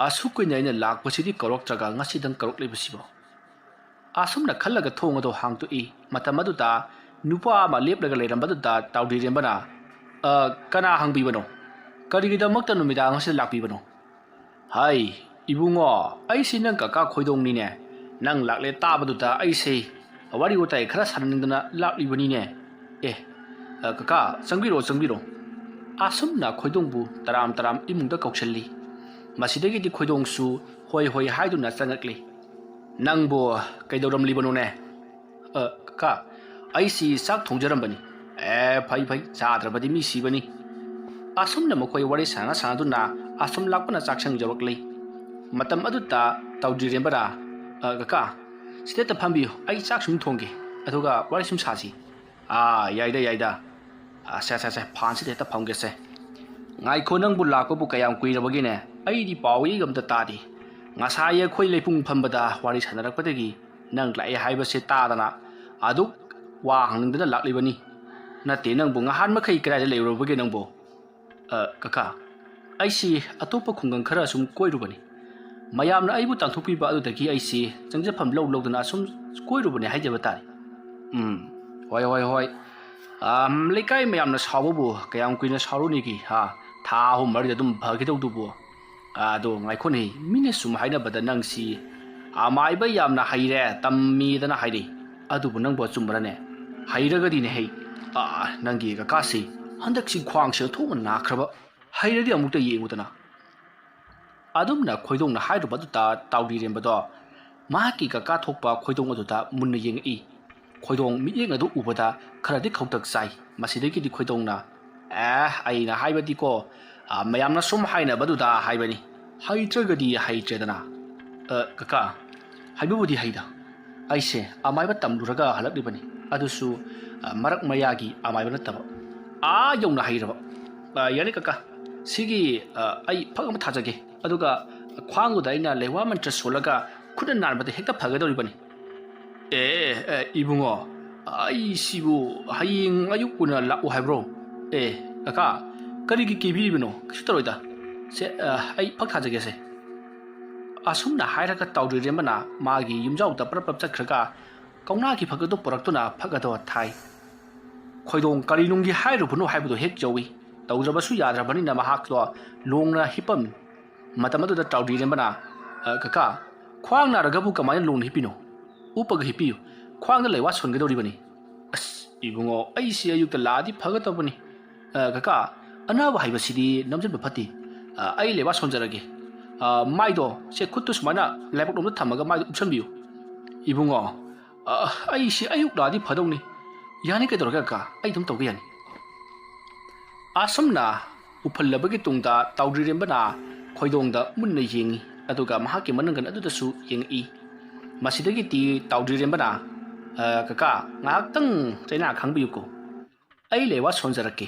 ꯑꯁꯨꯛ ꯀꯨꯏꯅ ꯑꯩꯅ ꯂꯥꯛꯄꯁꯤꯗꯤ ꯀꯧꯔꯛꯇ꯭ꯔꯒ ꯉꯁꯤꯗꯪ ꯀꯧꯔꯛꯂꯤꯕꯁꯤꯕꯣ?" ꯑꯁꯨꯝꯅ ꯈꯜꯂꯒ ꯊꯣꯡ ꯑꯗꯨ ꯍꯥꯡꯗꯣꯛꯏ꯫ ꯃꯇꯝ ꯑꯗꯨꯗ ꯅꯨꯄꯥ ꯑꯃ ꯂꯦꯞꯂꯒ ꯂꯩꯔꯝꯕꯗꯨꯗ ꯇꯥꯎꯗ꯭ꯔꯤꯔꯦꯝꯕꯅ, "ꯑ, ꯀꯅꯥ ꯍꯪꯕꯤꯕꯅꯣ? ꯀꯔꯤꯒꯤꯗꯃꯛꯇ ꯅꯨꯃꯤꯗꯥꯡ ꯑꯁꯤꯗ ꯂꯥꯛꯄꯤꯕꯅꯣ?" "ꯍꯥꯏ, ꯏꯕꯨꯡꯉꯣ, ꯑꯩꯁꯤ ꯅꯪ ꯀꯀꯥ ꯈꯣꯏꯗꯣꯡꯅꯤꯅꯦ꯫ ꯅꯪ ꯂꯥꯛꯂꯦ ꯇꯥꯕꯗꯨꯗ ꯑꯩꯁꯦ ꯋꯥꯔꯤ ꯋꯥꯇꯥꯏ ꯈꯔ ꯁꯥꯟꯅꯅꯤꯡꯗꯅ ꯂꯥꯛꯂꯤꯕꯅꯤꯅꯦ꯫ ꯑꯦ, ꯑ, ꯀꯀꯥ, ꯆꯪꯕꯤꯔꯣ, ꯆꯪꯕꯤꯔꯣ꯫" ꯑꯁꯨꯝꯅ ꯈꯣꯏꯗꯣꯡꯕꯨ ꯇꯔꯥꯝ ꯇꯔꯥꯝ ꯏꯃꯨꯡꯗ ꯀꯧꯁꯤꯜꯂꯤ꯫ ꯃꯁꯤꯗꯒꯤꯗꯤ ꯈꯣꯏꯗꯣꯡꯁꯨ ꯍꯣꯏ ꯍꯣꯏ ꯍꯥꯏꯗꯨꯅ ꯆꯪꯉꯛꯂꯤ꯫ "ꯅꯪꯕꯨ ꯀꯩꯗꯧꯔꯝꯂꯤꯕꯅꯣꯅꯦ?" "ꯑ, ꯀꯀꯥ, ꯑꯩꯁꯤ ꯆꯥꯛ ꯊꯣꯡꯖꯔꯝꯕꯅꯤ꯫" "ꯑꯦ, ꯐꯩ, ꯐꯩ, ꯆꯥꯗ꯭ꯔꯕꯗꯤ ꯃꯤ ꯁꯤꯕꯅꯤ꯫" ꯑꯁꯨꯝꯅ ꯃꯈꯣꯏ ꯋꯥꯔꯤ ꯁꯥꯟꯅ ꯁꯥꯟꯅꯗꯨꯅ ꯑꯁꯨꯝ ꯂꯥꯛꯄꯅ ꯆꯥꯛꯁꯪ ꯌꯧꯔꯛꯂꯤ꯫ ꯃꯇꯝ ꯑꯗꯨꯗ ꯇꯧꯗ꯭ꯔꯤꯔꯦꯝꯕꯅ, "ꯑ, ꯀꯀꯥ, ꯁꯤꯗ ꯍꯦꯛꯇ ꯐꯝꯕꯤꯌꯨ, ꯑꯩ ꯆꯥꯛ ꯁꯨꯝ ꯊꯣꯡꯒꯦ, ꯑꯗꯨꯒ ꯋꯥꯔꯤ ꯁꯨꯝ ꯁꯥꯁꯤ꯫" "ꯑꯥ, ꯌꯥꯏꯗ, ꯌꯥꯏꯗ꯫ ꯑꯁꯦ, ꯑꯁꯦ, ꯑꯁꯦ, ꯐꯥꯟꯁꯤꯗ ꯍꯦꯛꯇ ꯐꯝꯒꯦꯁꯦ꯫ ꯉꯥꯏꯈꯣ, ꯅꯪꯕꯨ ꯂꯥꯛꯄꯕꯨ ꯀꯌꯥꯝ ꯀꯨꯏꯔꯕꯒꯦꯅꯦ? ꯑꯩꯗꯤ ꯄꯥꯎ ꯏꯒ ꯑꯝꯇ ꯇꯥꯗꯦ꯫ ꯉꯁꯥꯏ ꯑꯩꯈꯣꯏ ꯂꯩꯄꯨꯡ ꯐꯝꯕꯗ ꯋꯥꯔꯤ ꯁꯥꯟꯅꯔꯛꯄꯗꯒꯤ ꯅꯪ ꯂꯥꯛꯑꯦ ꯍꯥꯏꯕꯁꯦ ꯇꯥꯗꯅ ꯑꯗꯨꯛ ꯋꯥ ꯍꯪꯅꯤꯡꯗꯅ ꯂꯥꯛꯂꯤꯕꯅꯤ꯫ ꯅꯠꯇꯦ, ꯅꯪꯕꯨ ꯉꯍꯥꯟ ꯃꯈꯩ ꯀꯗꯥꯏꯗ ꯂꯩꯔꯨꯔꯕꯒꯦ ꯅꯪꯕꯨ?" "ꯑ, ꯀꯀꯥ, ꯑꯩꯁꯤ ꯑꯇꯣꯞꯄ ꯈꯨꯡꯒꯪ ꯈꯔ ꯁꯨꯝ ꯀꯣꯏꯔꯨꯕꯅꯤ꯫ ꯃꯌꯥꯝꯅ ꯑꯩꯕꯨ ꯇꯥꯟꯊꯣꯛꯄꯤꯕ ꯑꯗꯨꯗꯒꯤ ꯑꯩꯁꯤ ꯆꯪꯖꯐꯝ ꯂꯧ ꯂꯧꯗꯅ ꯑꯁꯨꯝ ꯀꯣꯏꯔꯨꯕꯅꯤ ꯍꯥꯏꯖꯕ ꯇꯥꯔꯦ꯫" "ꯎꯝ, ꯍꯣꯏ, ꯍꯣꯏ, ꯍꯣꯏ꯫ ꯑꯝ, ꯂꯩꯀꯥꯏ ꯃꯌꯥꯝꯅ ꯁꯥꯎꯕꯕꯨ ꯀꯌꯥꯝ ꯀꯨꯏꯅ ꯁꯥꯎꯔꯨꯅꯤꯒꯤ, ꯍꯥ? ꯊꯥ ꯑꯍꯨꯝ ꯃꯔꯤꯗ ꯑꯗꯨꯝ ꯐꯈꯤꯗꯧꯗꯨꯕꯨ꯫ ꯑꯗꯣ ꯉꯥꯏꯈꯣꯅꯦ, ꯃꯤꯅ ꯁꯨꯝ ꯍꯥꯏꯅꯕꯗ ꯅꯪꯁꯤ ꯑꯃꯥꯏꯕ ꯌꯥꯝꯅ ꯍꯩꯔꯦ, ꯇꯝꯃꯤꯗꯅ ꯍꯥꯏꯔꯤ꯫ ꯑꯗꯨꯕꯨ ꯅꯪꯕꯨ ꯑꯆꯨꯝꯕꯔꯅꯦ? ꯍꯩꯔꯒꯗꯤꯅꯦ ꯍꯩ꯫ ꯑꯥ, ꯅꯪꯒꯤ ꯀꯀꯥꯁꯤ ꯍꯟꯗꯛꯁꯤ ꯈ꯭ꯋꯥꯡꯁꯦ ꯑꯣꯟꯊꯣꯛꯅ ꯅꯥꯈ꯭ꯔꯕ꯫ ꯍꯩꯔꯗꯤ ꯑꯃꯨꯛꯇ ꯌꯦꯡꯉꯨꯗꯅ꯫" ꯑꯗꯨꯝꯅ ꯈꯣꯏꯗꯣꯡꯅ ꯍꯥꯏꯔꯨꯕ ꯑꯗꯨꯗ ꯇꯥꯎꯔꯤꯔꯦꯝꯕꯗꯣ ꯃꯍꯥꯛꯀꯤ ꯀꯀꯥ ꯊꯣꯛꯄ ꯈꯣꯏꯗꯣꯡ ꯑꯗꯨꯗ ꯃꯨꯟꯅ ꯌꯦꯡꯉꯛꯏ꯫ ꯈꯣꯏꯗꯣꯡ ꯃꯤꯠꯌꯦꯡ ꯑꯗꯨ ꯎꯕꯗ ꯈꯔꯗꯤ ꯈꯧꯇꯛ ꯆꯥꯏ꯫ ꯃꯁꯤꯗꯒꯤꯗꯤ ꯈꯣꯏꯗꯣꯡꯅ, "ꯑꯦ, ꯑꯩꯅ ꯍꯥꯏꯕꯗꯤꯀꯣ, ꯑ, ꯃꯌꯥꯝꯅ ꯁꯨꯝ ꯍꯥꯏꯅꯕꯗꯨꯗ ꯍꯥꯏꯕꯅꯤ꯫ ꯍꯩꯇ꯭ꯔꯒꯗꯤ ꯍꯩꯇ꯭ꯔꯦꯗꯅ꯫" "ꯑ, ꯀꯀꯥ, ꯍꯩꯕꯕꯨꯗꯤ ꯍꯩꯗ꯫ ꯑꯩꯁꯦ ꯑꯃꯥꯏꯕ ꯇꯝꯂꯨꯔꯒ ꯍꯜꯂꯛꯂꯤꯕꯅꯤ꯫ ꯑꯗꯨꯁꯨ, ꯑ, ꯃꯔꯛ ꯃꯌꯥꯒꯤ ꯑꯃꯥꯏꯕ ꯅꯠꯇꯕ꯫ ꯑꯥ ꯌꯧꯅ ꯍꯩꯔꯕ꯫" "ꯑ, ꯌꯥꯅꯤ ꯀꯀꯥ꯫ ꯁꯤꯒꯤ, ꯑ, ꯑꯩ ꯐꯛ ꯑꯃ ꯊꯥꯖꯒꯦ꯫ ꯑꯗꯨꯒ ꯈ꯭ꯋꯥꯡꯗꯨꯗ ꯑꯩꯅ ꯂꯩꯋꯥ ꯃꯟꯇ꯭ꯔ ꯁꯣꯜꯂꯒ ꯈꯨꯠꯅ ꯅꯥꯟꯕꯗ ꯍꯦꯛꯇ ꯐꯒꯗꯧꯔꯤꯕꯅꯤ꯫" "ꯑꯦ, ꯑꯦ, ꯏꯕꯨꯡꯉꯣ, ꯑꯩꯁꯤꯕꯨ ꯍꯌꯦꯡ ꯑꯌꯨꯛ ꯑꯣꯏꯅ ꯂꯥꯛꯎ ꯍꯥꯏꯕ꯭ꯔꯣ?" "ꯑꯦ, ꯀꯀꯥ, ꯀꯔꯤꯒꯤ ꯀꯤꯕꯤꯔꯤꯕꯅꯣ? ꯀꯩꯁꯨ ꯇꯧꯔꯣꯏꯗ꯫ ꯁꯦ, ꯑ, ꯑꯩ ꯐꯛ ꯊꯥꯖꯒꯦꯁꯦ꯫" ꯑꯁꯨꯝꯅ ꯍꯥꯏꯔꯒ ꯇꯥꯎꯗ꯭ꯔꯤꯔꯦꯝꯕꯅ ꯃꯥꯒꯤ ꯌꯨꯝꯖꯥꯎꯗ ꯄꯔꯞ ꯄꯔꯞ ꯆꯠꯈ꯭ꯔꯒ ꯀꯧꯅꯥꯒꯤ ꯐꯛ ꯑꯗꯨ ꯄꯨꯔꯛꯇꯨꯅ ꯐꯛ ꯑꯗꯣ ꯊꯥꯏ꯫ ꯈꯣꯏꯗꯣꯡ ꯀꯔꯤ ꯅꯨꯡꯒꯤ ꯍꯥꯏꯔꯨꯕꯅꯣ ꯍꯥꯏꯕꯗꯣ ꯍꯦꯛ ꯌꯧꯏ꯫ ꯇꯧꯗ꯭ꯔꯕꯁꯨ ꯌꯥꯗ꯭ꯔꯕꯅꯤꯅ ꯃꯍꯥꯛꯇꯣ ꯂꯣꯡꯅ ꯍꯤꯞꯄꯝꯃꯤ꯫ ꯃꯇꯝ ꯑꯗꯨꯗ ꯇꯥꯎꯗ꯭ꯔꯤꯔꯦꯝꯕꯅ, "ꯑ, ꯀꯀꯥ, ꯈ꯭ꯋꯥꯡ ꯅꯥꯔꯒꯕꯨ ꯀꯃꯥꯏꯅ ꯂꯣꯡꯅ ꯍꯤꯞꯄꯤꯅꯣ? ꯎꯞꯄꯒ ꯍꯤꯞꯄꯤꯌꯨ꯫ ꯈ꯭ꯋꯥꯡꯗ ꯂꯩꯋꯥ ꯁꯣꯟꯒꯗꯧꯔꯤꯕꯅꯤ꯫" "ꯑꯁ, ꯏꯕꯨꯡꯉꯣ, ꯑꯩꯁꯤ ꯑꯌꯨꯛꯇ ꯂꯥꯛꯑꯗꯤ ꯐꯒꯗꯧꯕꯅꯤ꯫ ꯑ, ꯀꯀꯥ, ꯑꯅꯥꯕ ꯍꯥꯏꯕꯁꯤꯗꯤ ꯅꯝꯁꯤꯟꯕ ꯐꯠꯇꯦ꯫ ꯑ, ꯑꯩ ꯂꯩꯋꯥ ꯁꯣꯟꯖꯔꯒꯦ꯫" ꯑ, ꯃꯥꯏꯗꯣ ꯁꯦ, ꯈꯨꯠꯇꯨ ꯁꯨꯃꯥꯏꯅ ꯂꯥꯏꯕꯛ ꯂꯣꯝꯗ ꯊꯝꯃꯒ ꯃꯥꯏꯗꯣ ꯎꯞꯁꯟꯕꯤꯌꯨ꯫ "ꯏꯕꯨꯡꯉꯣ, ꯑ, ꯑꯩꯁꯤ ꯑꯌꯨꯛ ꯂꯥꯛꯑꯗꯤ ꯐꯗꯧꯅꯤ꯫ ꯌꯥꯅꯤ, ꯀꯩꯗꯧꯔꯒꯦ ꯀꯀꯥ? ꯑꯩ ꯑꯗꯨꯝ ꯇꯧꯕ ꯌꯥꯅꯤ꯫" ꯑꯁꯨꯝꯅ ꯎꯞꯍꯜꯂꯕꯒꯤ ꯇꯨꯡꯗ ꯇꯥꯎꯗ꯭ꯔꯤꯔꯦꯝꯕꯅ ꯈꯣꯏꯗꯣꯡꯗ ꯃꯨꯟꯅ ꯌꯦꯡꯉꯤ, ꯑꯗꯨꯒ ꯃꯍꯥꯛꯀꯤ ꯃꯅꯪꯒꯟ ꯑꯗꯨꯗꯁꯨ ꯌꯦꯡꯉꯛꯏ꯫ ꯃꯁꯤꯗꯒꯤꯗꯤ ꯇꯥꯎꯗ꯭ꯔꯤꯔꯦꯝꯕꯅ, "ꯑ, ꯀꯀꯥ, ꯉꯥꯏꯍꯥꯛꯇꯪ ꯆꯩꯅꯥ ꯈꯥꯡꯕꯤꯌꯨꯀꯣ꯫ ꯑꯩ ꯂꯩꯋꯥ ꯁꯣꯟꯖꯔꯛꯀꯦ꯫"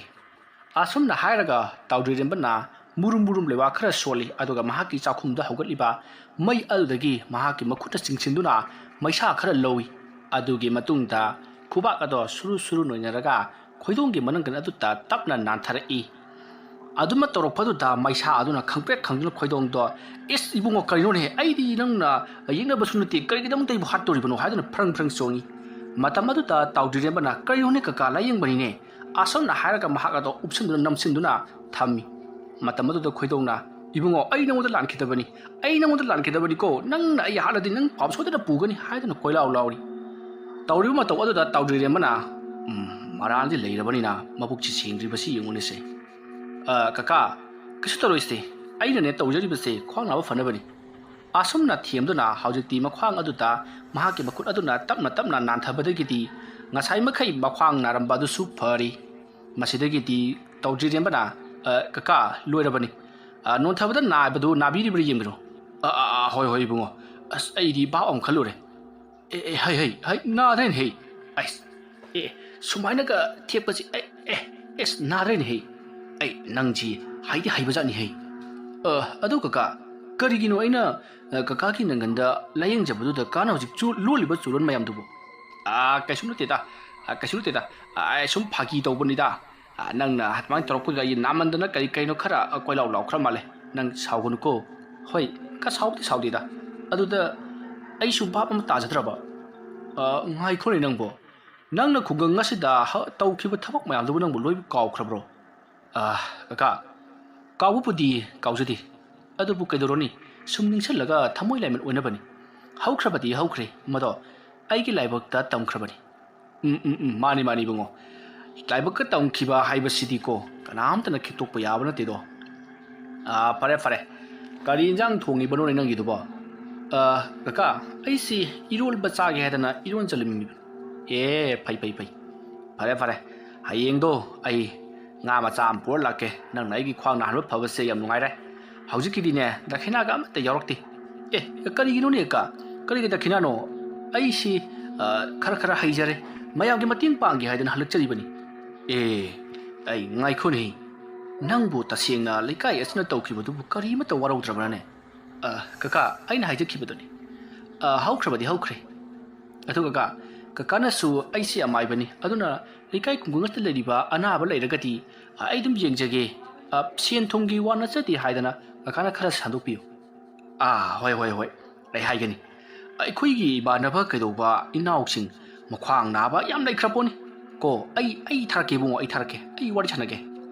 ꯑꯁꯨꯝꯅ ꯍꯥꯏꯔꯒ ꯇꯥꯎꯗ꯭ꯔꯤꯔꯦꯝꯕꯅ ꯃꯨꯔꯨꯝ ꯃꯨꯔꯨꯝ ꯂꯩꯋꯥ ꯈꯔ ꯁꯣꯜꯂꯤ, ꯑꯗꯨꯒ ꯃꯍꯥꯛꯀꯤ ꯆꯥꯛꯈꯨꯝꯗ ꯍꯧꯒꯠꯂꯤꯕ ꯃꯩ ꯑꯗꯨꯗꯒꯤ ꯃꯍꯥꯛꯀꯤ ꯃꯈꯨꯠꯇ ꯆꯤꯡꯁꯤꯟꯗꯨꯅ ꯃꯩꯁꯥ ꯈꯔ ꯂꯧꯏ꯫ ꯑꯗꯨꯒꯤ ꯃꯇꯨꯡꯗ ꯈꯨꯕꯥꯛ ꯑꯗꯣ ꯁꯨꯔꯨ ꯁꯨꯔꯨ ꯅꯣꯏꯅꯔꯒ ꯈꯣꯏꯗꯣꯡꯒꯤ ꯃꯅꯪꯒꯟ ꯑꯗꯨꯗ ꯇꯞꯅ ꯅꯥꯟꯊꯔꯛꯏ꯫ ꯑꯗꯨꯃ ꯇꯧꯔꯛꯄꯗꯨꯗ ꯃꯩꯁꯥ ꯑꯗꯨꯅ ꯈꯪꯄ꯭ꯔꯦꯛ ꯈꯪꯗꯨꯅ ꯈꯣꯏꯗꯣꯡꯗꯣ, "ꯏꯁ, ꯏꯕꯨꯡꯉꯣ, ꯀꯔꯤꯅꯣꯅꯦꯍꯦ? ꯑꯩꯗꯤ ꯅꯪꯅ ꯌꯦꯛꯅꯕꯁꯨ ꯅꯠꯇꯦ, ꯀꯔꯤꯒꯤꯗꯃꯛꯇ ꯑꯩꯕꯨ ꯍꯥꯠꯇꯣꯔꯤꯕꯅꯣ?" ꯍꯥꯏꯗꯨꯅ ꯐ꯭ꯔꯪ ꯐ꯭ꯔꯪ ꯆꯣꯡꯏ꯫ ꯃꯇꯝ ꯑꯗꯨꯗ ꯇꯥꯎꯗ꯭ꯔꯤꯔꯦꯝꯕꯅ, "ꯀꯔꯤꯅꯣꯅꯦ ꯀꯀꯥ, ꯂꯥꯏꯌꯦꯡꯕꯅꯤꯅꯦ?" ꯑꯁꯨꯝꯅ ꯍꯥꯏꯔꯒ ꯃꯍꯥꯛ ꯑꯗꯣ ꯎꯞꯁꯤꯟꯗꯨꯅ ꯅꯝꯁꯤꯟꯗꯨꯅ ꯊꯝꯃꯤ꯫ ꯃꯇꯝ ꯑꯗꯨꯗ ꯈꯣꯏꯗꯣꯡꯅ, "ꯏꯕꯨꯡꯉꯣ, ꯑꯩ ꯅꯉꯣꯟꯗ ꯂꯥꯟꯈꯤꯗꯕꯅꯤ, ꯑꯩ ꯅꯉꯣꯟꯗ ꯂꯥꯟꯈꯤꯗꯕꯅꯤꯀꯣ, ꯅꯪꯅ ꯑꯩ ꯍꯥꯠꯂꯗꯤ ꯅꯪ ꯄꯥꯞ ꯁꯣꯏꯗꯅ ꯄꯨꯒꯅꯤ" ꯍꯥꯏꯗꯨꯅ ꯀꯣꯏꯂꯥꯎ ꯂꯥꯎꯔꯤ꯫ ꯇꯧꯔꯤꯕ ꯃꯇꯧ ꯑꯗꯨꯗ ꯇꯥꯎꯗ꯭ꯔꯤꯔꯦꯝꯕꯅ, "ꯎꯝ, ꯃꯔꯥꯜꯗꯤ ꯂꯩꯔꯕꯅꯤꯅ ꯃꯕꯨꯛꯁꯤ ꯁꯦꯡꯗ꯭ꯔꯤꯕꯁꯤ ꯌꯦꯡꯉꯨꯅꯦꯁꯦ꯫ ꯑ, ꯀꯀꯥ, ꯀꯩꯁꯨ ꯇꯧꯔꯣꯏꯁꯦ, ꯑꯩꯅꯅꯦ ꯇꯧꯖꯔꯤꯕꯁꯦ ꯈ꯭ꯋꯥꯡ ꯅꯥꯕ ꯐꯅꯕꯅꯤ꯫" ꯑꯁꯨꯝꯅ ꯊꯦꯝꯗꯨꯅ ꯍꯧꯖꯤꯛꯇꯤ ꯃꯈ꯭ꯋꯥꯡ ꯑꯗꯨꯗ ꯃꯍꯥꯛꯀꯤ ꯃꯈꯨꯠ ꯑꯗꯨꯅ ꯇꯞꯅ ꯇꯞꯅ ꯅꯥꯟꯊꯕꯗꯒꯤꯗꯤ ꯉꯁꯥꯏ ꯃꯈꯩ ꯃꯈ꯭ꯋꯥꯡ ꯅꯥꯔꯝꯕ ꯑꯗꯨꯁꯨ ꯐꯔꯤ꯫ ꯃꯁꯤꯗꯒꯤꯗꯤ ꯇꯧꯗ꯭ꯔꯤꯔꯦꯝꯕꯅ, "ꯑ, ꯀꯀꯥ, ꯂꯣꯏꯔꯕꯅꯤ꯫ ꯑ, ꯅꯣꯟꯊꯕꯗ ꯅꯥꯕꯗꯨ ꯅꯥꯕꯤꯔꯤꯕ꯭ꯔꯥ ꯌꯦꯡꯕꯤꯔꯣ꯫" "ꯑ, ꯑ, ꯑ, ꯍꯣꯏ, ꯍꯣꯏ, ꯏꯕꯨꯡꯉꯣ꯫ ꯑꯁ, ꯑꯩꯗꯤ ꯚꯥꯞ ꯑꯃ ꯈꯜꯂꯨꯔꯦ꯫ ꯑꯦ, ꯑꯦ, ꯍꯩ, ꯍꯩ, ꯍꯩ, ꯅꯥꯗ꯭ꯔꯦꯅꯦ, ꯍꯩ꯫ ꯑꯩꯁ, ꯑꯦ, ꯁꯨꯃꯥꯏꯅꯒ ꯊꯦꯛꯄꯁꯤ, ꯑꯦ, ꯑꯦ, ꯑꯦꯁ, ꯅꯥꯗ꯭ꯔꯦꯅꯦ, ꯍꯩ꯫ ꯑꯩ, ꯅꯪꯁꯤ ꯍꯩꯗꯤ ꯍꯩꯕꯖꯥꯠꯅꯤ, ꯍꯩ꯫ ꯑ, ꯑꯗꯨ ꯀꯀꯥ, ꯀꯔꯤꯒꯤꯅꯣ ꯑꯩꯅ, ꯑ, ꯀꯀꯥꯒꯤ ꯅꯪꯒꯟꯗ ꯂꯥꯌꯦꯡꯖꯕꯗꯨꯗ ꯀꯥꯟꯅ ꯍꯧꯖꯤꯛ ꯆꯨ-, ꯂꯣꯜꯂꯤꯕ ꯆꯨꯔꯣꯟ ꯃꯌꯥꯝꯗꯨꯕꯨ?" "ꯑ, ꯀꯩꯁꯨ ꯅꯠꯇꯦꯗ, ꯑ, ꯀꯩꯁꯨ ꯅꯠꯇꯦꯗ꯫ ꯑ, ꯑꯩ ꯁꯨꯝ ꯐꯥꯒꯤ ꯇꯧꯕꯅꯤꯗ꯫ ꯑ, ꯅꯪꯅ ꯑꯗꯨꯃꯥꯏꯅ ꯇꯧꯔꯛꯄꯗꯨꯗ ꯑꯩ ꯅꯥꯃꯟꯗꯅ ꯀꯔꯤ ꯀꯩꯅꯣ ꯈꯔ, ꯑ, ꯀꯣꯏꯂꯥꯎ ꯂꯥꯎꯈ꯭ꯔ ꯃꯥꯜꯂꯦ꯫ ꯅꯪ ꯁꯥꯎꯒꯅꯨꯀꯣ꯫" "ꯍꯣꯏ, ꯀ-, ꯁꯥꯎꯕꯗꯤ ꯁꯥꯎꯗꯦꯗ꯫ ꯑꯗꯨꯗ ꯑꯩꯁꯨ ꯚꯥꯞ ꯑꯃ ꯇꯥꯖꯗ꯭ꯔꯕ꯫ ꯑ, ꯉꯥꯏꯈꯣꯅꯦ ꯅꯪꯕꯣ꯫ ꯅꯪꯅ ꯈꯨꯡꯒꯪ ꯑꯁꯤꯗ ꯍ-, ꯇꯧꯈꯤꯕ ꯊꯕꯛ ꯃꯌꯥꯝꯗꯨꯕꯨ ꯅꯪꯕꯨ ꯂꯣꯏ ꯀꯥꯎꯈ꯭ꯔꯕ꯭ꯔꯣ?" "ꯑ, ꯀꯀꯥ, ꯀꯥꯎꯕꯕꯨꯗꯤ ꯀꯥꯎꯖꯗꯦ꯫ ꯑꯗꯨꯕꯨ ꯀꯩꯗꯧꯔꯨꯅꯤ, ꯁꯨꯝ ꯅꯤꯡꯁꯤꯡꯂꯒ ꯊꯃꯣꯏ ꯂꯥꯏꯃꯟ ꯑꯣꯏꯅꯕꯅꯤ꯫ ꯍꯧꯈ꯭ꯔꯕꯗꯤ ꯍꯧꯈ꯭ꯔꯦ, ꯃꯗꯣ ꯑꯩꯒꯤ ꯂꯥꯏꯕꯛꯇ ꯇꯝꯈ꯭ꯔꯕꯅꯤ꯫" "ꯎꯝ, ꯎꯝ, ꯎꯝ, ꯃꯥꯅꯤ, ꯃꯥꯅꯤ, ꯏꯕꯨꯡꯉꯣ꯫ ꯂꯥꯏꯕꯛꯇ ꯇꯝꯈꯤꯕ ꯍꯥꯏꯕꯁꯤꯗꯤꯀꯣ, ꯀꯅꯥꯝꯇꯅ ꯈꯤꯛꯇꯣꯛꯄ ꯌꯥꯕ ꯅꯠꯇꯦꯗꯣ꯫ ꯑꯥ, ꯐꯔꯦ, ꯐꯔꯦ꯫ ꯀꯔꯤ ꯏꯟꯖꯥꯡ ꯊꯣꯡꯉꯤꯕꯅꯣꯅꯦ ꯅꯪꯒꯤꯗꯨꯕꯣ? ꯑ, ꯀꯀꯥ, ꯑꯩꯁꯤ ꯏꯔꯣꯟꯕ ꯆꯥꯒꯦ ꯍꯥꯏꯗꯅ ꯏꯔꯣꯟꯖꯜꯂꯝꯃꯤꯕꯅꯤ꯫ ꯑꯦ, ꯐꯩ, ꯐꯩ, ꯐꯩ꯫ ꯐꯔꯦ, ꯐꯔꯦ꯫ ꯍꯌꯦꯡꯗꯣ ꯑꯩ ꯉꯥ ꯃꯆꯥ ꯑꯃ ꯄꯨꯔ ꯂꯥꯛꯀꯦ꯫ ꯅꯪꯅ ꯑꯩꯒꯤ ꯈ꯭ꯋꯥꯡ ꯅꯥꯍꯟꯕ ꯐꯕꯁꯦ ꯌꯥꯝ ꯅꯨꯡꯉꯥꯏꯔꯦ꯫ ꯍꯧꯖꯤꯛꯀꯤꯗꯤꯅꯦ, ꯗꯈꯤꯅꯥꯒ ꯑꯃꯠꯇ ꯌꯥꯎꯔꯛꯇꯦ꯫ ꯑꯦ, ꯀꯔꯤꯒꯤꯅꯣꯅꯦ, ꯀꯀꯥ? ꯀꯔꯤꯒꯤ ꯗꯈꯤꯅꯥꯅꯣ? ꯑꯩꯁꯤ, ꯑ, ꯈꯔ ꯈꯔ ꯍꯩꯖꯔꯦ꯫ ꯃꯌꯥꯝꯒꯤ ꯃꯇꯦꯡ ꯄꯥꯡꯒꯦ ꯍꯥꯏꯗꯅ ꯍꯜꯂꯛꯆꯔꯤꯕꯅꯤ꯫ ꯑꯦ, ꯑꯩ ꯉꯥꯏꯈꯣꯅꯦ꯫ ꯅꯪꯕꯨ ꯇꯁꯦꯡꯅ ꯂꯩꯀꯥꯏ ꯑꯁꯤꯅ ꯇꯧꯈꯤꯕꯗꯨꯕꯨ ꯀꯔꯤꯃꯠꯇ ꯋꯥꯔꯧꯗ꯭ꯔꯕ꯭ꯔꯥꯅꯦ? ꯑ, ꯀꯀꯥ, ꯑꯩꯅ ꯍꯥꯏꯖꯈꯤꯕꯗꯨꯅꯤ꯫ ꯑ, ꯍꯧꯈ꯭ꯔꯕꯗꯤ ꯍꯧꯈ꯭ꯔꯦ꯫ ꯑꯗꯨ ꯀꯀꯥ, ꯀꯀꯥꯅꯁꯨ ꯑꯩꯁꯦ ꯑꯃꯥꯏꯕꯅꯤ, ꯑꯗꯨꯅ ꯂꯩꯀꯥꯏ ꯈꯨꯡꯒꯪ ꯑꯁꯤꯗ ꯂꯩꯔꯤꯕ ꯑꯅꯥꯕ ꯂꯩꯔꯒꯗꯤ, ꯑ, ꯑꯩ ꯑꯗꯨꯝ ꯌꯦꯡꯖꯒꯦ꯫ ꯑ, ꯁꯦꯟ ꯊꯨꯝꯒꯤ ꯋꯥ ꯅꯠꯆꯗꯦ ꯍꯥꯏꯗꯅ ꯀꯀꯥꯅ ꯈꯔ ꯁꯟꯗꯣꯛꯄꯤꯌꯨ꯫ ꯑꯥ, ꯍꯣꯏ, ꯍꯣꯏ, ꯍꯣꯏ, ꯑꯩ ꯍꯥꯏꯒꯅꯤ꯫ ꯑꯩꯈꯣꯏꯒꯤ ꯏꯃꯥꯟꯅꯕ ꯀꯩꯗꯧꯕ ꯏꯅꯥꯎꯁꯤꯡ ꯃꯈ꯭ꯋꯥꯡ ꯅꯥꯕ ꯌꯥꯝ ꯂꯩꯈ꯭ꯔ ꯄꯣꯠꯅꯤ꯫ ꯀꯣ, ꯑꯩ, ꯑꯩ ꯊꯥꯔꯛꯀꯦ ꯏꯕꯨꯡꯉꯣ, ꯑꯩ ꯊꯥꯔꯛꯀꯦ꯫ ꯑꯩ ꯋꯥꯔꯤ ꯁꯥꯟꯅꯒꯦ꯫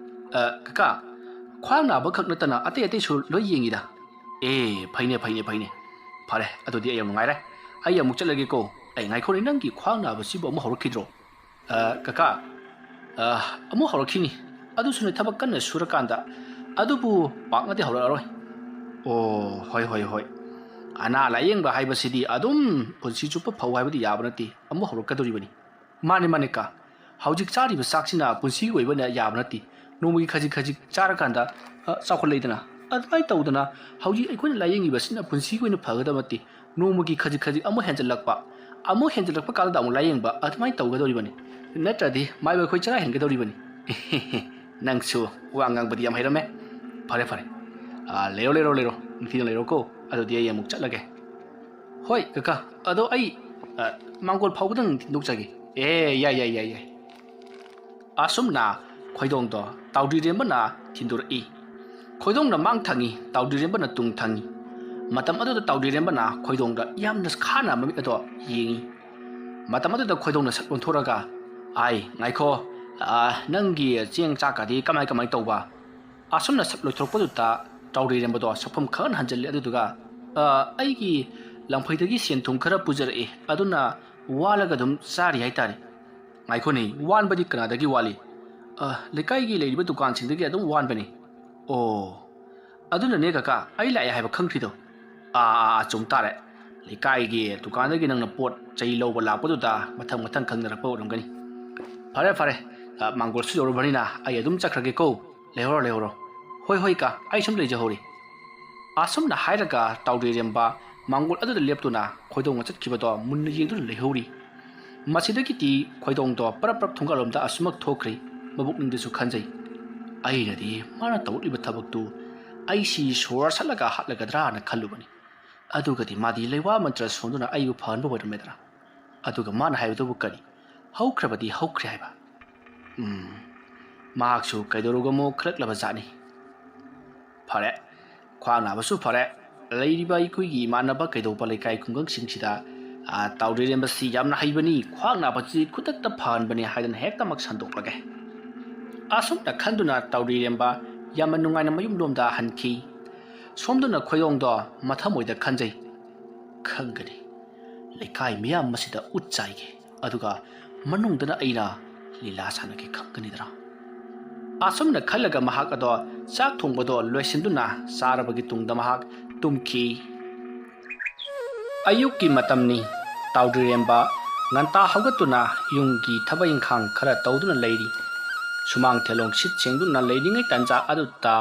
ꯑ, ꯀꯀꯥ, ꯈ꯭ꯋꯥꯡ ꯅꯥꯕ ꯈꯛ ꯅꯠꯇꯅ ꯑꯇꯩ ꯑꯇꯩꯁꯨ ꯂꯣꯏ ꯌꯦꯡꯉꯤꯗ꯫ ꯑꯦ, ꯐꯩꯅꯦ, ꯐꯩꯅꯦ, ꯐꯩꯅꯦ꯫ ꯐꯔꯦ, ꯑꯗꯨꯗꯤ ꯑꯩ ꯌꯥꯝ ꯅꯨꯡꯉꯥꯏꯔꯦ꯫ ꯑꯩ ꯑꯃꯨꯛ ꯆꯠꯂꯒꯦꯀꯣ꯫ ꯑꯩ ꯉꯥꯏꯈꯣꯅꯦ, ꯅꯪꯒꯤ ꯈ꯭ꯋꯥꯡ ꯅꯥꯕꯁꯤꯕꯨ ꯑꯃꯨꯛ ꯍꯧꯔꯛꯈꯤꯗ꯭ꯔꯣ? ꯑ, ꯀꯀꯥ, ꯑ, ꯑꯃꯨꯛ ꯍꯧꯔꯛꯈꯤꯅꯤ꯫ ꯑꯗꯨꯁꯨꯅꯦ, ꯊꯕꯛ ꯀꯟꯅ ꯁꯨꯔꯀꯥꯟꯗ꯫ ꯑꯗꯨꯕꯨ ꯄꯥꯛꯅꯗꯤ ꯍꯧꯔꯛꯑꯔꯣꯏ꯫ ꯑꯣ, ꯍꯣꯏ, ꯍꯣꯏ, ꯍꯣꯏ꯫ ꯑꯅꯥ ꯂꯥꯌꯦꯡꯕ ꯍꯥꯏꯕꯁꯤꯗꯤ ꯑꯗꯨꯝ ꯄꯨꯟꯁꯤ ꯆꯨꯞꯄ ꯐꯧ ꯍꯥꯏꯕꯗꯤ ꯌꯥꯕ ꯅꯠꯇꯦ꯫ ꯑꯃꯨꯛ ꯍꯧꯔꯛꯀꯗꯣꯔꯤꯕꯅꯤ꯫ ꯃꯥꯅꯦ, ꯃꯥꯅꯦ, ꯀꯥ꯫ ꯍꯧꯖꯤꯛ ꯆꯥꯔꯤꯕ ꯆꯥꯛꯁꯤꯅ ꯄꯨꯟꯁꯤꯒꯤ ꯑꯣꯏꯕ ꯌꯥꯕ ꯅꯠꯇꯦ꯫ ꯅꯣꯡꯃꯒꯤ ꯈꯖꯤꯛ ꯈꯖꯤꯛ ꯆꯥꯔꯀꯥꯟꯗ, ꯑ, ꯆꯥꯎꯈꯠꯂꯛꯏꯗꯅ꯫ ꯑꯗꯨꯃꯥꯏꯅ ꯇꯧꯗꯅ ꯍꯧꯖꯤꯛ ꯑꯩꯈꯣꯏꯅ ꯂꯥꯌꯦꯡꯉꯤꯕꯁꯤꯅ ꯄꯨꯟꯁꯤꯒꯤ ꯑꯣꯏꯅ ꯐꯒꯗꯕ ꯅꯠꯇꯦ꯫ ꯅꯣꯡꯃꯒꯤ ꯈꯖꯤꯛ ꯈꯖꯤꯛ ꯑꯃꯨꯛ ꯍꯦꯟꯖꯜꯂꯛꯄ, ꯑꯃꯨꯛ ꯍꯦꯟꯖꯜꯂꯛꯄ ꯀꯥꯟꯗ ꯑꯃꯨꯛ ꯂꯥꯌꯦꯡꯕ, ꯑꯗꯨꯃꯥꯏꯅ ꯇꯧꯒꯗꯧꯔꯤꯕꯅꯤ꯫ ꯅꯠꯇ꯭ꯔꯗꯤ ꯃꯥꯏꯕ ꯑꯩꯈꯣꯏ ꯆꯔꯥ ꯍꯦꯟꯒꯗꯧꯔꯤꯕꯅꯤ꯫ ꯅꯪꯁꯨ ꯋꯥ ꯉꯥꯡꯕꯗꯤ ꯌꯥꯝ ꯍꯩꯔꯝꯃꯦ꯫ ꯐꯔꯦ, ꯐꯔꯦ꯫ ꯑ, ꯂꯩꯔꯣ, ꯂꯩꯔꯣ, ꯂꯩꯔꯣ꯫ ꯅꯤꯡꯊꯤꯅ ꯂꯩꯔꯣꯀꯣ꯫ ꯑꯗꯨꯗꯤ ꯑꯩ ꯑꯃꯨꯛ ꯆꯠꯂꯒꯦ꯫ ꯍꯣꯏ, ꯀꯀꯥ꯫ ꯑꯗꯣ ꯑꯩ, ꯑ, ꯃꯥꯡꯒꯣꯜ ꯐꯥꯎꯕꯗꯪ ꯊꯤꯟꯗꯣꯛꯆꯒꯦ꯫ ꯑꯦ, ꯌꯥꯏ, ꯌꯥꯏ, ꯌꯥꯏ, ꯌꯥꯏ꯫ ꯑꯁꯨꯝꯅ ꯈꯣꯏꯗꯣꯡꯗꯣ ꯇꯥꯎꯗ꯭ꯔꯤꯔꯦꯝꯕꯅ ꯊꯤꯟꯗꯣꯔꯛꯏ꯫ ꯈꯣꯏꯗꯣꯡꯅ ꯃꯥꯡ ꯊꯪꯉꯤ, ꯇꯥꯎꯗ꯭ꯔꯤꯔꯦꯝꯕꯅ ꯇꯨꯡ ꯊꯪꯉꯤ꯫ ꯃꯇꯝ ꯑꯗꯨꯗ ꯇꯥꯎꯗ꯭ꯔꯤꯔꯦꯝꯕꯅ ꯈꯣꯏꯗꯣꯡꯗ ꯌꯥꯝꯅ ꯈꯥꯅ ꯃꯃꯤꯠ ꯑꯗꯣ ꯌꯦꯡꯉꯤ꯫ ꯃꯇꯝ ꯑꯗꯨꯗ ꯈꯣꯏꯗꯣꯡꯅ ꯁꯠ ꯑꯣꯟꯊꯣꯔꯒ, "ꯑꯥꯏ, ꯉꯥꯏꯈꯣ, ꯑꯥ, ꯅꯪꯒꯤ ꯆꯦꯡ ꯆꯥꯛꯀꯗꯤ ꯀꯃꯥꯏ ꯀꯃꯥꯏ ꯇꯧꯕ?" ꯑꯁꯨꯝꯅ ꯁꯠ ꯂꯣꯏꯊꯣꯔꯛꯄꯗꯨꯗ ꯇꯥꯎꯗ꯭ꯔꯤꯔꯦꯝꯕꯗꯣ ꯁꯛꯐꯝ ꯈꯪꯍꯟ ꯍꯟꯖꯤꯜꯂꯤ꯫ ꯑꯗꯨꯗꯨꯒ, "ꯑꯥ, ꯑꯩꯒꯤ ꯂꯪꯐꯩꯗꯒꯤ ꯁꯦꯟ ꯊꯨꯝ ꯈꯔ ꯄꯨꯖꯔꯛꯏ, ꯑꯗꯨꯅ ꯋꯥꯜꯂꯒ ꯑꯗꯨꯝ ꯆꯥꯔꯤ ꯍꯥꯏꯇꯥꯔꯦ꯫" "ꯉꯥꯏꯈꯣꯅꯦ, ꯋꯥꯟꯕꯗꯤ ꯀꯅꯥꯗꯒꯤ ꯋꯥꯠꯂꯤ?" "ꯑ, ꯂꯩꯀꯥꯏꯒꯤ ꯂꯩꯔꯤꯕ ꯗꯨꯀꯥꯟꯁꯤꯡꯗꯒꯤ ꯑꯗꯨꯝ ꯋꯥꯟꯕꯅꯤ꯫" "ꯑꯣ, ꯑꯗꯨꯅꯅꯦ ꯀꯀꯥ, ꯑꯩ ꯂꯥꯛꯑꯦ ꯍꯥꯏꯕ ꯈꯪꯗ꯭ꯔꯤꯗꯣ꯫ ꯑꯥ, ꯑꯥ, ꯑꯥ, ꯆꯨꯝ ꯇꯥꯔꯦ꯫ ꯂꯩꯀꯥꯏꯒꯤ ꯗꯨꯀꯥꯟꯗꯒꯤ ꯅꯪꯅ ꯄꯣꯠ ꯆꯩ ꯂꯧꯕ ꯂꯥꯛꯄꯗꯨꯗ ꯃꯊꯪ ꯃꯊꯪ ꯈꯪꯅꯔꯛꯄ ꯑꯣꯏꯔꯝꯒꯅꯤ꯫ ꯐꯔꯦ, ꯐꯔꯦ꯫ ꯑ, ꯃꯥꯡꯒꯣꯜꯁꯨ ꯌꯧꯔꯕꯅꯤꯅ ꯑꯩ ꯑꯗꯨꯝ ꯆꯠꯈ꯭ꯔꯒꯦꯀꯣ꯫ ꯂꯩꯍꯧꯔꯣ, ꯂꯩꯍꯧꯔꯣ꯫ ꯍꯣꯏ, ꯍꯣꯏ, ꯀꯥ, ꯑꯩ ꯁꯨꯝ ꯂꯩꯖꯍꯧꯔꯤ꯫ ꯑꯁꯨꯝꯅ ꯍꯥꯏꯔꯒ ꯇꯥꯎꯗ꯭ꯔꯤꯔꯦꯝꯕ ꯃꯥꯡꯒꯣꯜ ꯑꯗꯨꯗ ꯂꯦꯞꯇꯨꯅ ꯈꯣꯏꯗꯣꯡꯅ ꯆꯠꯈꯤꯕꯗꯣ ꯃꯨꯟꯅ ꯌꯦꯡꯗꯨꯅ ꯂꯩꯍꯧꯔꯤ꯫ ꯃꯁꯤꯗꯒꯤꯗꯤ ꯈꯣꯏꯗꯣꯡꯗꯣ ꯄꯔꯞ ꯄꯔꯞ ꯊꯣꯡꯒꯥꯜꯂꯣꯝꯗ ꯑꯁꯨꯃꯛ ꯊꯣꯛꯈ꯭ꯔꯦ, ꯃꯕꯨꯛꯅꯤꯡꯗꯁꯨ ꯈꯟꯖꯩ, "ꯑꯩꯅꯗꯤ ꯃꯥꯅ ꯇꯧꯔꯛꯂꯤꯕ ꯊꯕꯛꯇꯨ ꯑꯩꯁꯤ ꯁꯣꯔ ꯁꯠꯂꯒ ꯍꯥꯠꯂꯒꯗ꯭ꯔꯥꯅ ꯈꯜꯂꯨꯕꯅꯤ꯫ ꯑꯗꯨꯒꯗꯤ ꯃꯥꯗꯤ ꯂꯩꯋꯥ ꯃꯟꯇ꯭ꯔ ꯁꯣꯟꯗꯨꯅ ꯑꯩꯕꯨ ꯐꯍꯟꯕ ꯑꯣꯏꯔꯝꯃꯦꯗꯅ꯫ ꯑꯗꯨꯒ ꯃꯥꯅ ꯍꯥꯏꯕꯗꯨꯕꯨ ꯀꯔꯤ? ꯍꯧꯈ꯭ꯔꯕꯗꯤ ꯍꯧꯈ꯭ꯔꯦ ꯍꯥꯏꯕ꯫ ꯎꯝ, ꯃꯍꯥꯛꯁꯨ ꯀꯩꯗꯧꯔꯨꯒꯃꯣ ꯈꯜꯂꯛꯂꯕ ꯖꯥꯠꯅꯤ꯫ ꯐꯔꯦ, ꯈ꯭ꯋꯥꯡ ꯅꯥꯕꯁꯨ ꯐꯔꯦ꯫ ꯂꯩꯔꯤꯕ ꯑꯩꯈꯣꯏꯒꯤ ꯏꯃꯥꯟꯅꯕ ꯀꯩꯗꯧꯕ ꯂꯩꯀꯥꯏ ꯈꯨꯡꯒꯪꯁꯤꯡꯁꯤꯗ, ꯑ, ꯇꯥꯎꯗ꯭ꯔꯤꯔꯦꯝꯕꯁꯤ ꯌꯥꯝꯅ ꯍꯩꯕꯅꯤ, ꯈ꯭ꯋꯥꯡ ꯅꯥꯕꯁꯤ ꯈꯨꯗꯛꯇ ꯐꯍꯟꯕꯅꯤ ꯍꯥꯏꯗꯅ ꯍꯦꯛꯇꯃꯛ ꯁꯟꯗꯣꯛꯂꯒꯦ꯫" ꯑꯁꯨꯝꯅ ꯈꯟꯗꯨꯅ ꯇꯥꯎꯗ꯭ꯔꯤꯔꯦꯝꯕ ꯌꯥꯝꯅ ꯅꯨꯡꯉꯥꯏꯅ ꯃꯌꯨꯝꯂꯣꯝꯗ ꯍꯟꯈꯤ꯫ ꯁꯣꯝꯗꯅ ꯈꯣꯏꯗꯣꯡꯗꯣ ꯃꯊꯃꯣꯏꯗ ꯈꯟꯖꯩ, "ꯈꯪꯒꯅꯤ, ꯂꯩꯀꯥꯏ ꯃꯤꯌꯥꯝ ꯃꯁꯤꯗ ꯎꯠ ꯆꯥꯏꯒꯦ, ꯑꯗꯨꯒ ꯃꯅꯨꯡꯗꯅ ꯑꯩꯅ ꯂꯤꯂꯥ ꯁꯥꯟꯅꯒꯦ ꯈꯪꯒꯅꯤꯗꯅ꯫" ꯑꯁꯨꯝꯅ ꯈꯜꯂꯒ ꯃꯍꯥꯛ ꯑꯗꯣ ꯆꯥꯛ ꯊꯣꯡꯕꯗꯣ ꯂꯣꯏꯁꯤꯟꯗꯨꯅ ꯆꯥꯔꯕꯒꯤ ꯇꯨꯡꯗ ꯃꯍꯥꯛ ꯇꯨꯝꯈꯤ꯫ ꯑꯌꯨꯛꯀꯤ ꯃꯇꯝꯅꯤ꯫ ꯇꯥꯎꯗ꯭ꯔꯤꯔꯦꯝꯕ ꯉꯟꯇꯥ ꯍꯧꯒꯠꯇꯨꯅ ꯌꯨꯝꯒꯤ ꯊꯕꯛ ꯏꯪꯈꯥꯡ ꯈꯔ ꯇꯧꯗꯨꯅ ꯂꯩꯔꯤ꯫ ꯁꯨꯃꯥꯡ ꯊꯦꯂꯣꯡ ꯁꯤꯠ ꯁꯦꯡꯗꯨꯅ ꯂꯩꯔꯤꯉꯩ ꯇꯥꯟꯖꯥ ꯑꯗꯨꯗ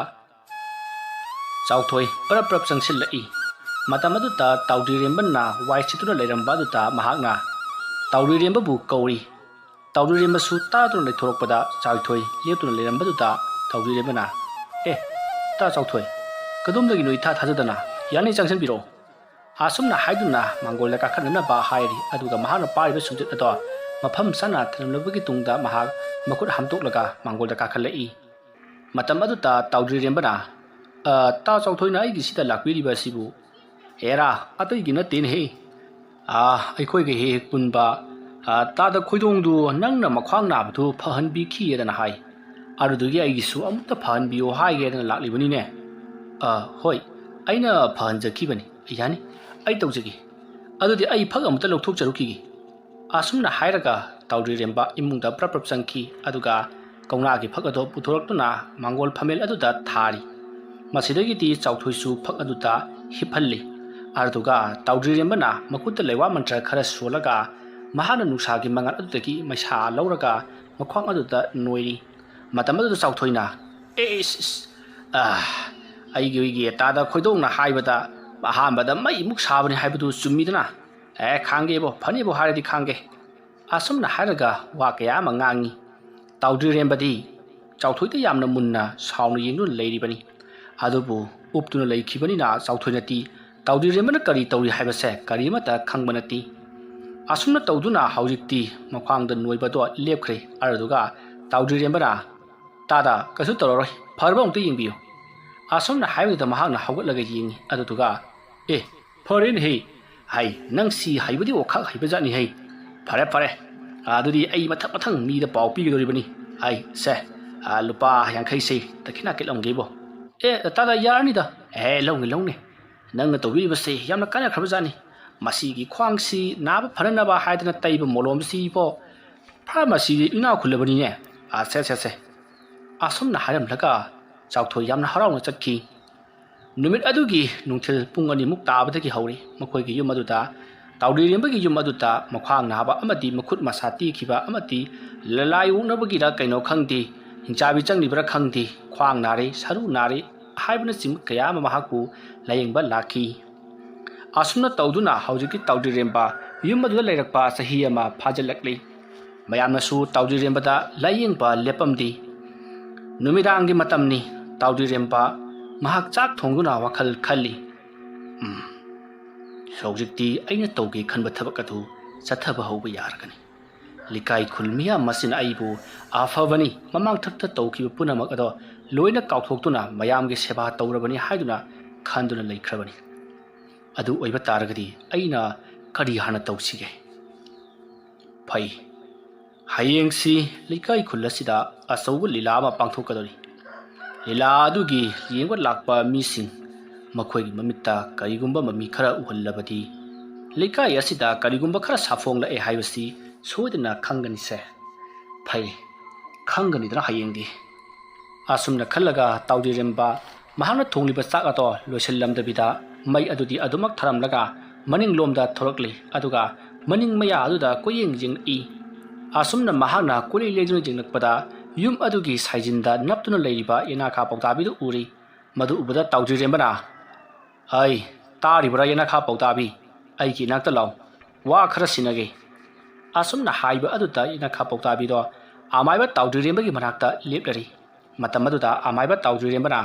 ꯆꯥꯎꯊꯣꯏ ꯄꯔꯞ ꯄꯔꯞ ꯆꯪꯁꯤꯜꯂꯛꯏ꯫ ꯃꯇꯝ ꯑꯗꯨꯗ ꯇꯥꯎꯗ꯭ꯔꯤꯔꯦꯝꯕꯅ ꯋꯥꯏ ꯁꯤꯠꯇꯨꯅ ꯂꯩꯔꯝꯕ ꯑꯗꯨꯗ ꯃꯍꯥꯛꯅ ꯇꯥꯎꯗ꯭ꯔꯤꯔꯦꯝꯕꯕꯨ ꯀꯧꯔꯤ꯫ ꯇꯥꯎꯗ꯭ꯔꯤꯔꯦꯝꯕꯁꯨ ꯇꯥꯗꯨꯅ ꯂꯩꯊꯣꯔꯛꯄꯗ ꯆꯥꯎꯊꯣꯏ ꯂꯦꯞꯇꯨꯅ ꯂꯩꯔꯝꯕꯗꯨꯗ ꯇꯥꯎꯗ꯭ꯔꯤꯔꯦꯝꯕꯅ, "ꯑꯦ, ꯇꯥ ꯆꯥꯎꯊꯣꯏ, ꯀꯗꯣꯝꯗꯒꯤꯅꯣ ꯏꯊꯥ ꯊꯥꯖꯗꯅ? ꯌꯥꯅꯤ, ꯆꯪꯁꯤꯟꯕꯤꯔꯛꯑꯣ꯫" ꯑꯁꯨꯝꯅ ꯍꯥꯏꯗꯨꯅ ꯃꯥꯡꯒꯣꯜꯗ ꯀꯥꯈꯠꯅꯅꯕ ꯍꯥꯏꯔꯤ꯫ ꯑꯗꯨꯒ ꯃꯍꯥꯛꯅ ꯄꯥꯏꯔꯤꯕ ꯁꯨꯝꯆꯠ ꯑꯗꯣ ꯃꯐꯝ ꯆꯥꯅ ꯊꯝꯂꯝꯂꯕꯒꯤ ꯇꯨꯡꯗ ꯃꯍꯥꯛ ꯃꯈꯨꯠ ꯍꯥꯝꯗꯣꯛꯂꯒ ꯃꯥꯡꯒꯣꯜꯗ ꯀꯥꯈꯠꯂꯛꯏ꯫ ꯃꯇꯝ ꯑꯗꯨꯗ ꯇꯥꯎꯗ꯭ꯔꯤꯔꯦꯝꯕꯅ, "ꯑ, ꯇꯥ ꯆꯥꯎꯊꯣꯏꯅ ꯑꯩꯒꯤꯁꯤꯗ ꯂꯥꯛꯄꯤꯔꯤꯕ ꯑꯁꯤꯕꯨ?" "ꯑꯦꯔꯥ, ꯑꯇꯩꯒꯤ ꯅꯠꯇꯦꯅꯦꯍꯦ꯫ ꯑ, ꯑꯩꯈꯣꯏꯒ ꯍꯦꯛ ꯍꯦꯛ ꯄꯨꯟꯕ, ꯑ, ꯇꯥꯗ ꯈꯣꯏꯗꯣꯡꯗꯨ ꯅꯪꯅ ꯃꯈ꯭ꯋꯥꯡ ꯅꯥꯕꯗꯨ ꯐꯍꯟꯕꯤꯈꯤꯑꯦꯗꯅ ꯍꯥꯏ꯫ ꯑꯗꯨꯗꯨꯒꯤ ꯑꯩꯒꯤꯁꯨ ꯑꯃꯨꯛꯇ ꯐꯍꯟꯕꯤꯌꯣ ꯍꯥꯏꯒꯦꯗꯅ ꯂꯥꯛꯂꯤꯕꯅꯤꯅꯦ꯫" "ꯑ, ꯍꯣꯏ, ꯑꯩꯅ ꯐꯍꯟꯖꯈꯤꯕꯅꯤ꯫ ꯌꯥꯅꯤ, ꯑꯩ ꯇꯧꯖꯒꯦ꯫ ꯑꯗꯨꯗꯤ ꯑꯩ ꯐꯛ ꯑꯃꯨꯛꯇ ꯂꯧꯊꯣꯛꯆꯔꯨꯈꯤꯒꯦ꯫" ꯑꯁꯨꯝꯅ ꯍꯥꯏꯔꯒ ꯇꯥꯎꯗ꯭ꯔꯤꯔꯦꯝꯕ ꯏꯃꯨꯡꯗ ꯄ꯭ꯔꯞ ꯄ꯭ꯔꯞ ꯆꯪꯈꯤ꯫ ꯑꯗꯨꯒ ꯀꯧꯅꯥꯒꯤ ꯐꯛ ꯑꯗꯣ ꯄꯨꯊꯣꯔꯛꯇꯨꯅ ꯃꯥꯡꯒꯣꯜ ꯐꯝꯃꯦꯜ ꯑꯗꯨꯗ ꯊꯥꯔꯤ꯫ ꯃꯁꯤꯗꯒꯤꯗꯤ ꯆꯥꯎꯊꯣꯏꯁꯨ ꯐꯛ ꯑꯗꯨꯗ ꯍꯤꯞꯍꯜꯂꯤ꯫ ꯑꯗꯨꯒ ꯇꯥꯎꯗ꯭ꯔꯤꯔꯦꯝꯕꯅ ꯃꯈꯨꯠꯇ ꯂꯩꯋꯥ ꯃꯟꯇ꯭ꯔ ꯈꯔ ꯁꯣꯜꯂꯒ ꯃꯍꯥꯛꯅ ꯅꯨꯡꯁꯥꯒꯤ ꯃꯉꯥꯜ ꯑꯗꯨꯗꯒꯤ ꯃꯩꯁꯥ ꯂꯧꯔꯒ ꯃꯈ꯭ꯋꯥꯡ ꯑꯗꯨꯗ ꯅꯣꯏꯔꯤ꯫ ꯃꯇꯝ ꯑꯗꯨꯗ ꯆꯥꯎꯊꯣꯏꯅ, "ꯑꯦꯁ, ꯑꯥ, ꯑꯩꯒꯤ ꯑꯣꯏꯒꯤ ꯇꯥꯗ ꯈꯣꯏꯗꯣꯛꯅ ꯍꯥꯏꯕꯗ ꯑꯍꯥꯟꯕꯗ ꯃꯩꯃꯨꯛ ꯁꯥꯕꯅꯤ ꯍꯥꯏꯕꯗꯨ ꯆꯨꯝꯃꯤꯗꯅ? ꯑꯦ, ꯈꯥꯡꯒꯦꯕꯣ, ꯐꯅꯤꯕꯣ ꯍꯥꯏꯔꯗꯤ ꯈꯥꯡꯒꯦ"꯫ ꯑꯁꯨꯝꯅ ꯍꯥꯏꯔꯒ ꯋꯥ ꯀꯌꯥ ꯑꯃ ꯉꯥꯡꯉꯤ꯫ ꯇꯥꯎꯗ꯭ꯔꯤꯔꯦꯝꯕꯗꯤ ꯆꯥꯎꯊꯣꯏꯗ ꯌꯥꯝꯅ ꯃꯨꯟꯅ ꯁꯥꯎꯅ ꯌꯦꯡꯗꯨꯅ ꯂꯩꯔꯤꯕꯅꯤ꯫ ꯑꯗꯨꯕꯨ ꯎꯞꯇꯨꯅ ꯂꯩꯈꯤꯕꯅꯤꯅ ꯆꯥꯎꯊꯣꯏꯅꯗꯤ ꯇꯥꯎꯗ꯭ꯔꯤꯔꯦꯝꯕꯅ ꯀꯔꯤ ꯇꯧꯔꯤ ꯍꯥꯏꯕꯁꯦ ꯀꯔꯤꯃꯠꯇ ꯈꯪꯕ ꯅꯠꯇꯦ꯫ ꯑꯁꯨꯝꯅ ꯇꯧꯗꯨꯅ ꯍꯧꯖꯤꯛꯇꯤ ꯃꯈ꯭ꯋꯥꯡꯗ ꯅꯣꯏꯕꯗꯣ ꯂꯦꯞꯈ꯭ꯔꯦ꯫ ꯑꯗꯨꯗꯨꯒ ꯇꯥꯎꯗ꯭ꯔꯤꯔꯦꯝꯕꯅ, "ꯇꯥꯗ, ꯀꯩꯁꯨ ꯇꯧꯔꯔꯣꯏ, ꯐꯔꯕ ꯑꯃꯨꯛꯇ ꯌꯦꯡꯕꯤꯌꯨ"꯫ ꯑꯁꯨꯝꯅ ꯍꯥꯏꯕꯗꯨꯗ ꯃꯍꯥꯛꯅ ꯍꯧꯒꯠꯂꯒ ꯌꯦꯡꯉꯤ꯫ ꯑꯗꯨꯗꯨꯒ, "ꯑꯦ, ꯐꯔꯦꯅꯦꯍꯦ꯫ ꯍꯥꯏ, ꯅꯪ ꯁꯤ ꯍꯩꯕꯗꯤ ꯑꯣꯈꯥꯛ ꯍꯩꯕꯖꯥꯠꯅꯤꯍꯦ꯫ ꯐꯔꯦ, ꯐꯔꯦ꯫ ꯑꯗꯨꯗꯤ ꯑꯩ ꯃꯊꯪ ꯃꯊꯪ ꯃꯤꯗ ꯄꯥꯎ ꯄꯤꯒꯗꯧꯔꯤꯕꯅꯤ꯫ ꯑꯩ, ꯁꯦ, ꯑꯥ, ꯂꯨꯄꯥ ꯌꯥꯡꯈꯩꯁꯦ ꯗꯈꯤꯅꯥ ꯀꯦꯠꯂꯝꯒꯦꯕꯣ꯫ ꯑꯦ, ꯇꯥꯗ, ꯌꯥꯔꯅꯤꯗ꯫ ꯑꯦ, ꯂꯧꯅꯤ, ꯂꯧꯅꯤ꯫ ꯅꯪꯅ ꯇꯧꯕꯤꯔꯤꯕꯁꯦ ꯌꯥꯝꯅ ꯀꯥꯟꯅꯈ꯭ꯔꯕꯖꯥꯠꯅꯤ꯫ ꯃꯁꯤꯒꯤ ꯈ꯭ꯋꯥꯡꯁꯤ ꯅꯥꯕ ꯐꯅꯅꯕ ꯍꯥꯏꯗꯅ ꯇꯩꯕ ꯃꯣꯂꯣꯝꯁꯤꯐꯥꯎ ꯐꯥꯔꯃꯥꯁꯤꯗ ꯏꯅꯥꯛ ꯈꯨꯜꯂꯕꯅꯤꯅꯦ꯫ ꯑꯥ, ꯁꯦ, ꯁꯦ, ꯁꯦ"꯫ ꯑꯁꯨꯝꯅ ꯍꯥꯏꯔꯝꯂꯒ ꯆꯥꯎꯊꯣꯏ ꯌꯥꯝꯅ ꯍꯔꯥꯎꯅ ꯆꯠꯈꯤ꯫ ꯅꯨꯃꯤꯠ ꯑꯗꯨꯒꯤ ꯅꯨꯡꯊꯤꯜ ꯄꯨꯡ ꯑꯅꯤꯃꯨꯛ ꯇꯥꯕꯗꯒꯤ ꯍꯧꯔꯦ ꯃꯈꯣꯏꯒꯤ ꯌꯨꯝ ꯑꯗꯨꯗ ꯇꯥꯎꯗ꯭ꯔꯤꯔꯦꯝꯕꯒꯤ ꯌꯨꯝ ꯑꯗꯨꯗ ꯃꯈ꯭ꯋꯥꯡ ꯅꯥꯕ ꯑꯃꯗꯤ ꯃꯈꯨꯠ ꯃꯁꯥ ꯇꯦꯛꯈꯤꯕ ꯑꯃꯗꯤ ꯂꯂꯥꯏ ꯑꯣꯛꯅꯕꯒꯤꯔ ꯀꯩꯅꯣ ꯈꯪꯗꯦ, ꯍꯤꯡꯆꯥꯕꯤ ꯆꯪꯂꯤꯕꯔꯥ ꯈꯪꯗꯦ, ꯈ꯭ꯋꯥꯡ ꯅꯥꯔꯦ, ꯁꯔꯨ ꯅꯥꯔꯦ ꯍꯥꯏꯕꯅꯆꯤꯡꯕ ꯀꯌꯥ ꯑꯃ ꯃꯍꯥꯛꯄꯨ ꯂꯥꯌꯦꯡꯕ ꯂꯥꯛꯈꯤ꯫ ꯑꯁꯨꯝꯅ ꯇꯧꯗꯨꯅ ꯍꯧꯖꯤꯛꯇꯤ ꯇꯥꯎꯗ꯭ꯔꯤꯔꯦꯝꯕ ꯌꯨꯝ ꯑꯗꯨꯗ ꯂꯩꯔꯛꯄ ꯆꯍꯤ ꯑꯃ ꯐꯥꯖꯤꯜꯂꯛꯂꯤ꯫ ꯃꯌꯥꯝꯅꯁꯨ ꯇꯥꯎꯗ꯭ꯔꯤꯔꯦꯝꯕꯗ ꯂꯥꯌꯦꯡꯕ ꯂꯦꯞꯄꯝꯗꯦ꯫ ꯅꯨꯃꯤꯗꯥꯡꯒꯤ ꯃꯇꯝꯅꯤ꯫ ꯇꯥꯎꯗ꯭ꯔꯤꯔꯦꯝꯕ ꯃꯍꯥꯛ ꯆꯥꯛ ꯊꯣꯡꯗꯨꯅ ꯋꯥꯈꯜ ꯈꯜꯂꯤ꯫ "ꯎꯝ, ꯍꯧꯖꯤꯛꯇꯤ ꯑꯩꯅ ꯇꯧꯒꯦ ꯈꯟꯕ ꯊꯕꯛ ꯑꯗꯨ ꯆꯠꯊꯕ ꯍꯧꯕ ꯌꯥꯔꯒꯅꯤ꯫ ꯂꯩꯀꯥꯏ ꯈꯨꯜ ꯃꯤꯌꯥꯝ ꯑꯁꯤꯅ ꯑꯩꯕꯨ ꯑꯐꯕꯅꯤ, ꯃꯃꯥꯡꯊꯛꯇ ꯇꯧꯈꯤꯕ ꯄꯨꯝꯅꯃꯛ ꯑꯗꯣ ꯂꯣꯏꯅ ꯀꯥꯎꯊꯣꯛꯇꯨꯅ ꯃꯌꯥꯝꯒꯤ ꯁꯦꯕꯥ ꯇꯧꯔꯕꯅꯤ ꯍꯥꯏꯗꯨꯅ ꯈꯟꯗꯨꯅ ꯂꯩꯈ꯭ꯔꯕꯅꯤ꯫ ꯑꯗꯨ ꯑꯣꯏꯕ ꯇꯥꯔꯒꯗꯤ ꯑꯩꯅ ꯀꯔꯤ ꯍꯥꯟꯅ ꯇꯧꯁꯤꯒꯦ? ꯐꯩ, ꯍꯌꯦꯡꯁꯤ ꯂꯩꯀꯥꯏ ꯈꯨꯜ ꯑꯁꯤꯗ ꯑꯆꯧꯕ ꯂꯤꯂꯥ ꯑꯃ ꯄꯥꯡꯊꯣꯛꯀꯗꯧꯔꯤ꯫ ꯂꯤꯂꯥ ꯑꯗꯨꯒꯤ ꯌꯦꯡꯕ ꯂꯥꯛꯄ ꯃꯤꯁꯤꯡ, ꯃꯈꯣꯏꯒꯤ ꯃꯃꯤꯠꯇ ꯀꯔꯤꯒꯨꯝꯕ ꯃꯃꯤ ꯈꯔ ꯎꯍꯜꯂꯕꯗꯤ ꯂꯩꯀꯥꯏ ꯑꯁꯤꯗ ꯀꯔꯤꯒꯨꯝꯕ ꯈꯔ ꯁꯥꯐꯣꯡꯂꯛꯑꯦ ꯍꯥꯏꯕꯁꯤ ꯁꯣꯏꯗꯅ ꯈꯪꯒꯅꯤꯁꯦ꯫ ꯐꯩ, ꯈꯪꯒꯅꯤꯗꯅ ꯍꯌꯦꯡꯗꯤ"꯫ ꯑꯁꯨꯝꯅ ꯈꯜꯂꯒ ꯇꯥꯎꯗ꯭ꯔꯤꯔꯦꯝꯕ ꯃꯍꯥꯛꯅ ꯊꯣꯡꯂꯤꯕ ꯆꯥꯛ ꯑꯗꯣ ꯂꯣꯏꯁꯤꯜꯂꯝꯗꯕꯤꯗ ꯃꯩ ꯑꯗꯨꯗꯤ ꯑꯗꯨꯃꯛ ꯊꯥꯔꯝꯂꯒ ꯃꯅꯤꯡꯂꯣꯝꯗ ꯊꯣꯔꯛꯂꯤ, ꯑꯗꯨꯒ ꯃꯅꯤꯡ ꯃꯌꯥ ꯑꯗꯨꯗ ꯀꯣꯏꯌꯦꯡ ꯌꯦꯡꯂꯛꯏ꯫ ꯑꯁꯨꯝꯅ ꯃꯍꯥꯛꯅ ꯀꯣꯏꯂꯦꯡ ꯂꯦꯡꯗꯨꯅ ꯌꯦꯡꯂꯛꯄꯗ ꯌꯨꯝ ꯑꯗꯨꯒꯤ ꯁꯥꯏꯖꯤꯟꯗ ꯅꯞꯇꯨꯅ ꯂꯩꯔꯤꯕ ꯌꯦꯅꯥꯈꯥ ꯄꯥꯎꯇꯥꯕꯤꯗꯨ ꯎꯔꯤ꯫ ꯃꯗꯨ ꯎꯕꯗ ꯇꯥꯎꯗ꯭ꯔꯤꯔꯦꯝꯕꯅ, "ꯑꯩ, ꯇꯥꯔꯤꯕ꯭ꯔꯥ ꯌꯦꯅꯥꯈꯥ ꯄꯥꯎꯇꯥꯕꯤ? ꯑꯩꯒꯤ ꯏꯅꯥꯛꯇ ꯂꯥꯎ꯫ ꯋꯥ ꯈꯔ ꯁꯤꯟꯅꯒꯦ꯫" ꯑꯁꯨꯝꯅ ꯍꯥꯏꯕ ꯑꯗꯨꯗ ꯌꯦꯅꯥꯈꯥ ꯄꯥꯎꯇꯥꯕꯤꯗꯣ ꯑꯃꯥꯏꯕ ꯇꯥꯎꯗ꯭ꯔꯤꯔꯦꯝꯕꯒꯤ ꯃꯅꯥꯛꯇ ꯂꯦꯞꯂꯔꯤ꯫ ꯃꯇꯝ ꯑꯗꯨꯗ ꯑꯃꯥꯏꯕ ꯇꯥꯎꯗ꯭ꯔꯤꯔꯦꯝꯕꯅ,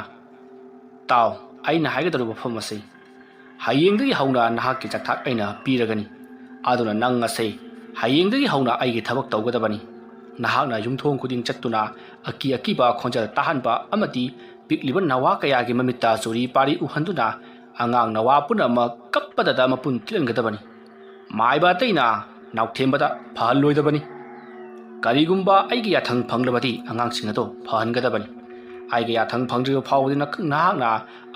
"ꯇꯥꯎ, ꯑꯩꯅ ꯍꯥꯏꯒꯗꯧꯔꯤꯕ ꯋꯥꯐꯝ ꯑꯁꯤ ꯍꯌꯦꯡꯗꯒꯤ ꯍꯧꯅ ꯅꯍꯥꯛꯀꯤ ꯆꯥꯛꯊꯥꯛ ꯑꯩꯅ ꯄꯤꯔꯒꯅꯤ꯫ ꯑꯗꯨꯅ ꯅꯪ ꯑꯁꯦ ꯍꯌꯦꯡꯗꯒꯤ ꯍꯧꯅ ꯑꯩꯒꯤ ꯊꯕꯛ ꯇꯧꯒꯗꯕꯅꯤ꯫ ꯅꯍꯥꯛꯅ ꯌꯨꯝꯊꯣꯡ ꯈꯨꯗꯤꯡ ꯆꯠꯇꯨꯅ ꯑꯀꯤ ꯑꯀꯤꯕ ꯈꯣꯟꯖꯦꯜ ꯇꯥꯍꯟꯕ ꯑꯃꯗꯤ ꯄꯤꯛꯂꯤꯕ ꯅꯋꯥ ꯀꯌꯥꯒꯤ ꯃꯃꯤꯠꯇ ꯆꯨꯔꯤ ꯄꯥꯔꯤ ꯎꯍꯟꯗꯨꯅ ꯑꯉꯥꯡ ꯅꯋꯥ ꯄꯨꯝꯅꯃꯛ ꯀꯞꯄꯗꯗ ꯃꯄꯨꯟ ꯊꯤꯜꯍꯟꯒꯗꯕꯅꯤ꯫ ꯃꯥꯏꯕ ꯑꯇꯩꯅ ꯅꯥꯎꯊꯦꯝꯕꯗ ꯐꯍꯜꯂꯣꯏꯗꯕꯅꯤ꯫ ꯀꯔꯤꯒꯨꯝꯕ ꯑꯩꯒꯤ ꯌꯥꯊꯪ ꯐꯪꯂꯕꯗꯤ ꯑꯉꯥꯡꯁꯤꯡ ꯑꯗꯨ ꯐꯍꯟꯒꯗꯕꯅꯤ꯫ ꯑꯩꯒꯤ ꯌꯥꯊꯪ ꯐꯪꯗ꯭ꯔꯤꯕ ꯐꯥꯎꯕꯗꯤ ꯅ-, ꯅꯍꯥꯛꯅ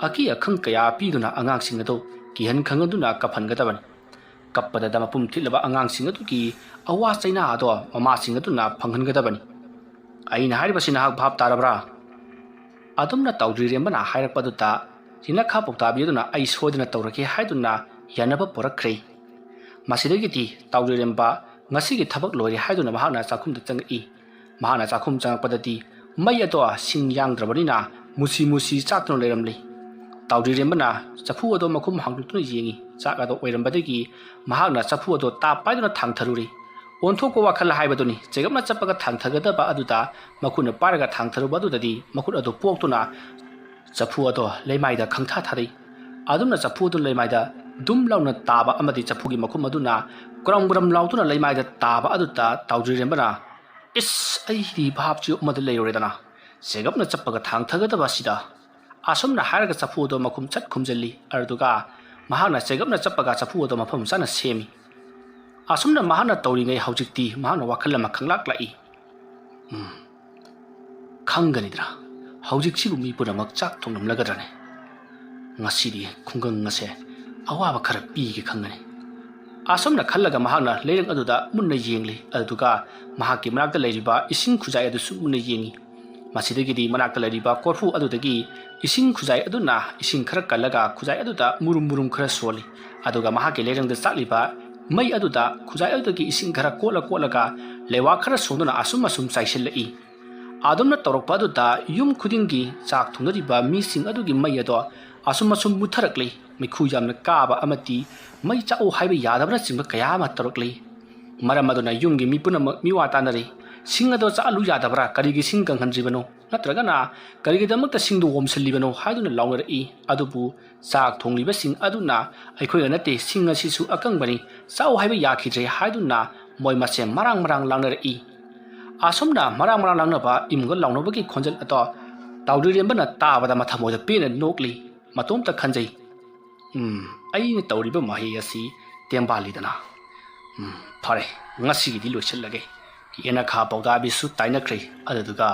ꯑꯀꯤ ꯑꯈꯪ ꯀꯌꯥ ꯄꯤꯗꯨꯅ ꯑꯉꯥꯡꯁꯤꯡ ꯑꯗꯨ ꯀꯤꯍꯟ ꯈꯪꯍꯟꯗꯨꯅ ꯀꯞꯍꯟꯒꯗꯕꯅꯤ꯫ ꯀꯞꯄꯗꯗ ꯃꯄꯨꯝ ꯊꯤꯠꯂꯕ ꯑꯉꯥꯡꯁꯤꯡ ꯑꯗꯨꯒꯤ ꯑꯋꯥ ꯆꯩꯅꯥ ꯑꯗꯣ ꯃꯃꯥꯁꯤꯡ ꯑꯗꯨꯅ ꯐꯪꯍꯟꯒꯗꯕꯅꯤ꯫ ꯑꯩꯅ ꯍꯥꯏꯔꯤꯕꯁꯤ ꯅꯍꯥꯛ ꯚꯥꯞ ꯇꯥꯔꯕ꯭ꯔꯥ?" ꯑꯗꯨꯝꯅ ꯇꯥꯎꯗ꯭ꯔꯤꯔꯦꯝꯕꯅ ꯍꯥꯏꯔꯛꯄꯗꯨꯗ ꯌꯦꯅꯈꯥ ꯄꯥꯎꯇꯥꯕꯤ ꯑꯗꯨꯅ ꯑꯩ ꯁꯣꯏꯗꯅ ꯇꯧꯔꯒꯦ ꯍꯥꯏꯗꯨꯅ ꯌꯥꯅꯕ ꯄꯨꯔꯛꯈ꯭ꯔꯦ꯫ ꯃꯁꯤꯗꯒꯤꯗꯤ ꯇꯥꯎꯗ꯭ꯔꯤꯔꯦꯝꯕ ꯉꯁꯤꯒꯤ ꯊꯕꯛ ꯂꯣꯏꯔꯦ ꯍꯥꯏꯗꯨꯅ ꯃꯍꯥꯛꯅ ꯆꯥꯛꯈꯨꯝꯗ ꯆꯪꯉꯛꯏ꯫ ꯃꯍꯥꯛꯅ ꯆꯥꯛꯈꯨꯝ ꯆꯪꯉꯛꯄꯗꯗꯤ ꯃꯩ ꯑꯗꯣ ꯁꯤꯡ ꯌꯥꯡꯗ꯭ꯔꯕꯅꯤꯅ ꯃꯨꯁꯤ ꯃꯨꯁꯤ ꯆꯥꯛꯇꯨꯅ ꯂꯩꯔꯝꯂꯤ꯫ ꯇꯥꯎꯗ꯭ꯔꯤꯔꯦꯝꯕꯅ ꯆꯐꯨ ꯑꯗꯣ ꯃꯈꯨꯝ ꯍꯥꯡꯗꯣꯛꯇꯨꯅ ꯌꯦꯡꯉꯤ꯫ ꯆꯥꯛ ꯑꯗꯣ ꯑꯣꯏꯔꯝꯕꯗꯒꯤ ꯃꯍꯥꯛꯅ ꯆꯐꯨ ꯑꯗꯣ ꯇꯥꯞ ꯄꯥꯏꯗꯨꯅ ꯊꯥꯡꯊꯔꯨꯔꯤ꯫ ꯑꯣꯟꯊꯣꯛꯄ ꯋꯥꯈꯜ ꯍꯥꯏꯕꯗꯨꯅꯤ꯫ ꯆꯦꯒꯞꯅ ꯆꯞꯄꯒ ꯊꯥꯡꯊꯒꯗꯕ ꯑꯗꯨꯗ ꯃꯈꯨꯠꯅ ꯄꯥꯏꯔꯒ ꯊꯥꯡꯊꯔꯨꯕ ꯑꯗꯨꯗꯗꯤ ꯃꯈꯨꯠ ꯑꯗꯨ ꯄꯣꯛꯇꯨꯅ ꯆꯐꯨ ꯑꯗꯣ ꯂꯩꯃꯥꯏꯗ ꯈꯪꯊꯥ ꯊꯥꯗꯩ꯫ ꯑꯗꯨꯝꯅ ꯆꯐꯨ ꯑꯗꯨ ꯂꯩꯃꯥꯏꯗ ꯗꯨꯝ ꯂꯥꯎꯅ ꯇꯥꯕ ꯑꯃꯗꯤ ꯆꯐꯨꯒꯤ ꯃꯈꯨꯝ ꯑꯗꯨꯅ ꯀ꯭ꯔꯝ ꯀ꯭ꯔꯝ ꯂꯥꯎꯗꯨꯅ ꯂꯩꯃꯥꯏꯗ ꯇꯥꯕ ꯑꯗꯨꯗ ꯇꯥꯎꯗ꯭ꯔꯤꯔꯦꯝꯕꯅ, "ꯏꯁ, ꯑꯩꯗꯤ ꯚꯥꯞꯁꯤ ꯑꯃꯗ ꯂꯩꯔꯨꯔꯦꯗꯅ꯫ ꯆꯦꯒꯞꯅ ꯆꯞꯄꯒ ꯊꯥꯡꯊꯒꯗꯕ ꯑꯁꯤꯗ꯫" ꯑꯁꯨꯝꯅ ꯍꯥꯏꯔꯒ ꯆꯐꯨ ꯑꯗꯨ ꯃꯈꯨꯝ ꯆꯠ ꯈꯨꯝꯖꯤꯜꯂꯤ꯫ ꯑꯗꯨꯒ ꯃꯍꯥꯛꯅ ꯆꯦꯒꯞꯅ ꯆꯞꯄꯒ ꯆꯐꯨ ꯑꯗꯨ ꯃꯐꯝ ꯆꯥꯅ ꯁꯦꯝꯃꯤ꯫ ꯑꯁꯨꯝꯅ ꯃꯍꯥꯛꯅ ꯇꯧꯔꯤꯉꯩ ꯍꯧꯖꯤꯛꯇꯤ ꯃꯍꯥꯛꯅ ꯋꯥꯈꯜ ꯑꯃ ꯈꯪꯂꯥꯛ ꯂꯥꯛꯏ꯫ "ꯎꯝ, ꯈꯪꯒꯅꯤꯗ꯭ꯔꯥ? ꯍꯧꯖꯤꯛꯁꯤꯕꯨ ꯃꯤ ꯄꯨꯝꯅꯃꯛ ꯆꯥꯛ ꯊꯣꯡꯂꯝꯂꯒꯗ꯭ꯔꯅꯦ? ꯉꯁꯤꯗꯤ ꯈꯨꯡꯒꯪ ꯑꯁꯦ ꯑꯋꯥꯕ ꯈꯔ ꯄꯤꯒꯦ ꯈꯪꯒꯅꯤ꯫" ꯑꯁꯨꯝꯅ ꯈꯜꯂꯒ ꯃꯍꯥꯛꯅ ꯂꯩꯔꯛ ꯑꯗꯨꯗ ꯃꯨꯟꯅ ꯌꯦꯡꯂꯤ꯫ ꯑꯗꯨꯒ ꯃꯍꯥꯛꯀꯤ ꯃꯅꯥꯛꯇ ꯂꯩꯔꯤꯕ ꯏꯁꯤꯡ ꯈꯨꯖꯥꯏ ꯑꯗꯨꯁꯨ ꯃꯨꯟꯅ ꯌꯦꯡꯉꯤ꯫ ꯃꯁꯤꯗꯒꯤꯗꯤ ꯃꯅꯥꯛꯇ ꯂꯩꯔꯤꯕ ꯀꯣꯔꯐꯨ ꯑꯗꯨꯗꯒꯤ ꯏꯁꯤꯡ ꯈꯨꯖꯥꯏ ꯑꯗꯨꯅ ꯏꯁꯤꯡ ꯈꯔ ꯀꯜꯂꯒ ꯈꯨꯖꯥꯏ ꯑꯗꯨꯗ ꯃꯨꯔꯨꯝ ꯃꯨꯔꯨꯝ ꯈꯔ ꯁꯣꯜꯂꯤ꯫ ꯑꯗꯨꯒ ꯃꯍꯥꯛꯀꯤ ꯂꯩꯔꯪꯗ ꯆꯥꯛꯂꯤꯕ ꯃꯩ ꯑꯗꯨꯗ ꯈꯨꯖꯥꯏ ꯑꯗꯨꯗꯒꯤ ꯏꯁꯤꯡ ꯈꯔ ꯀꯣꯠꯂ ꯀꯣꯠꯂꯒ ꯂꯩꯋꯥ ꯈꯔ ꯁꯣꯟꯗꯨꯅ ꯑꯁꯨꯝ ꯑꯁꯨꯝ ꯆꯥꯏꯁꯤꯜꯂꯛꯏ꯫ ꯑꯗꯨꯝꯅ ꯇꯧꯔꯛꯄ ꯑꯗꯨꯗ ꯌꯨꯝ ꯈꯨꯗꯤꯡꯒꯤ ꯆꯥꯛ ꯊꯣꯡꯅꯔꯤꯕ ꯃꯤꯁꯤꯡ ꯑꯗꯨꯒꯤ ꯃꯩ ꯑꯗꯣ ꯑꯁꯨꯝ ꯑꯁꯨꯝ ꯃꯨꯠꯊꯔꯛꯂꯤ꯫ ꯃꯩꯈꯨ ꯌꯥꯝꯅ ꯀꯥꯕ ꯑꯃꯗꯤ ꯃꯩ ꯆꯥꯛꯎ ꯍꯥꯏꯕ ꯌꯥꯗꯕꯅꯆꯤꯡꯕ ꯀꯌꯥ ꯑꯃ ꯇꯧꯔꯛꯂꯤ꯫ ꯃꯔꯝ ꯑꯗꯨꯅ ꯌꯨꯝꯒꯤ ꯃꯤ ꯄꯨꯝꯅꯃꯛ ꯃꯤꯋꯥ ꯇꯥꯅꯔꯤ꯫ ꯁꯤꯡ ꯑꯗꯣ ꯆꯥꯛꯍꯜꯂꯨ ꯌꯥꯗꯕ꯭ꯔꯥ? ꯀꯔꯤꯒꯤ ꯁꯤꯡ ꯀꯪꯍꯟꯗ꯭ꯔꯤꯕꯅꯣ? ꯅꯠꯇ꯭ꯔꯒꯅ ꯀꯔꯤꯒꯤꯗꯃꯛꯇ ꯁꯤꯡꯗꯨ ꯑꯣꯝꯁꯤꯜꯂꯤꯕꯅꯣ ꯍꯥꯏꯗꯨꯅ ꯂꯥꯎꯅꯔꯛꯏ꯫ ꯑꯗꯨꯕꯨ ꯆꯥꯛ ꯊꯣꯡꯂꯤꯕꯁꯤꯡ ꯑꯗꯨꯅ ꯑꯩꯈꯣꯏꯒ ꯅꯠꯇꯦ, ꯁꯤꯡ ꯑꯁꯤꯁꯨ ꯑꯀꯪꯕꯅꯤ, ꯆꯥꯎ ꯍꯥꯏꯕ ꯌꯥꯈꯤꯗ꯭ꯔꯦ ꯍꯥꯏꯗꯨꯅ ꯃꯣꯏ ꯃꯁꯦꯟ ꯃꯔꯥꯡ ꯃꯔꯥꯡ ꯂꯥꯡꯅꯔꯛꯏ꯫ ꯑꯁꯨꯝꯅ ꯃꯔꯥꯡ ꯃꯔꯥꯡ ꯂꯥꯡꯅꯕ ꯏꯃꯨꯡꯗ ꯂꯥꯎꯅꯕꯒꯤ ꯈꯣꯟꯖꯦꯜ ꯑꯗꯣ ꯇꯥꯎꯗ꯭ꯔꯤꯔꯦꯝꯕꯅ ꯇꯥꯕꯗ ꯃꯊꯃꯣꯏꯗ ꯄꯦꯟꯅ ꯅꯣꯛꯂꯤ꯫ ꯃꯇꯣꯝꯇ ꯈꯟꯖꯩ, "ꯎꯝ, ꯑꯩꯅ ꯇꯧꯔꯤꯕ ꯃꯍꯩ ꯑꯁꯤ ꯇꯦꯝꯕꯥꯜꯂꯤꯗꯅ꯫ ꯎꯝ, ꯐꯔꯦ, ꯉꯁꯤꯒꯤꯗꯤ ꯂꯣꯏꯁꯤꯜꯂꯒꯦ꯫" ꯌꯦꯅꯈꯥ ꯄꯥꯎꯗꯥꯕꯤꯁꯨ ꯇꯥꯏꯅꯈ꯭ꯔꯦ꯫ ꯑꯗꯨꯗꯨꯒ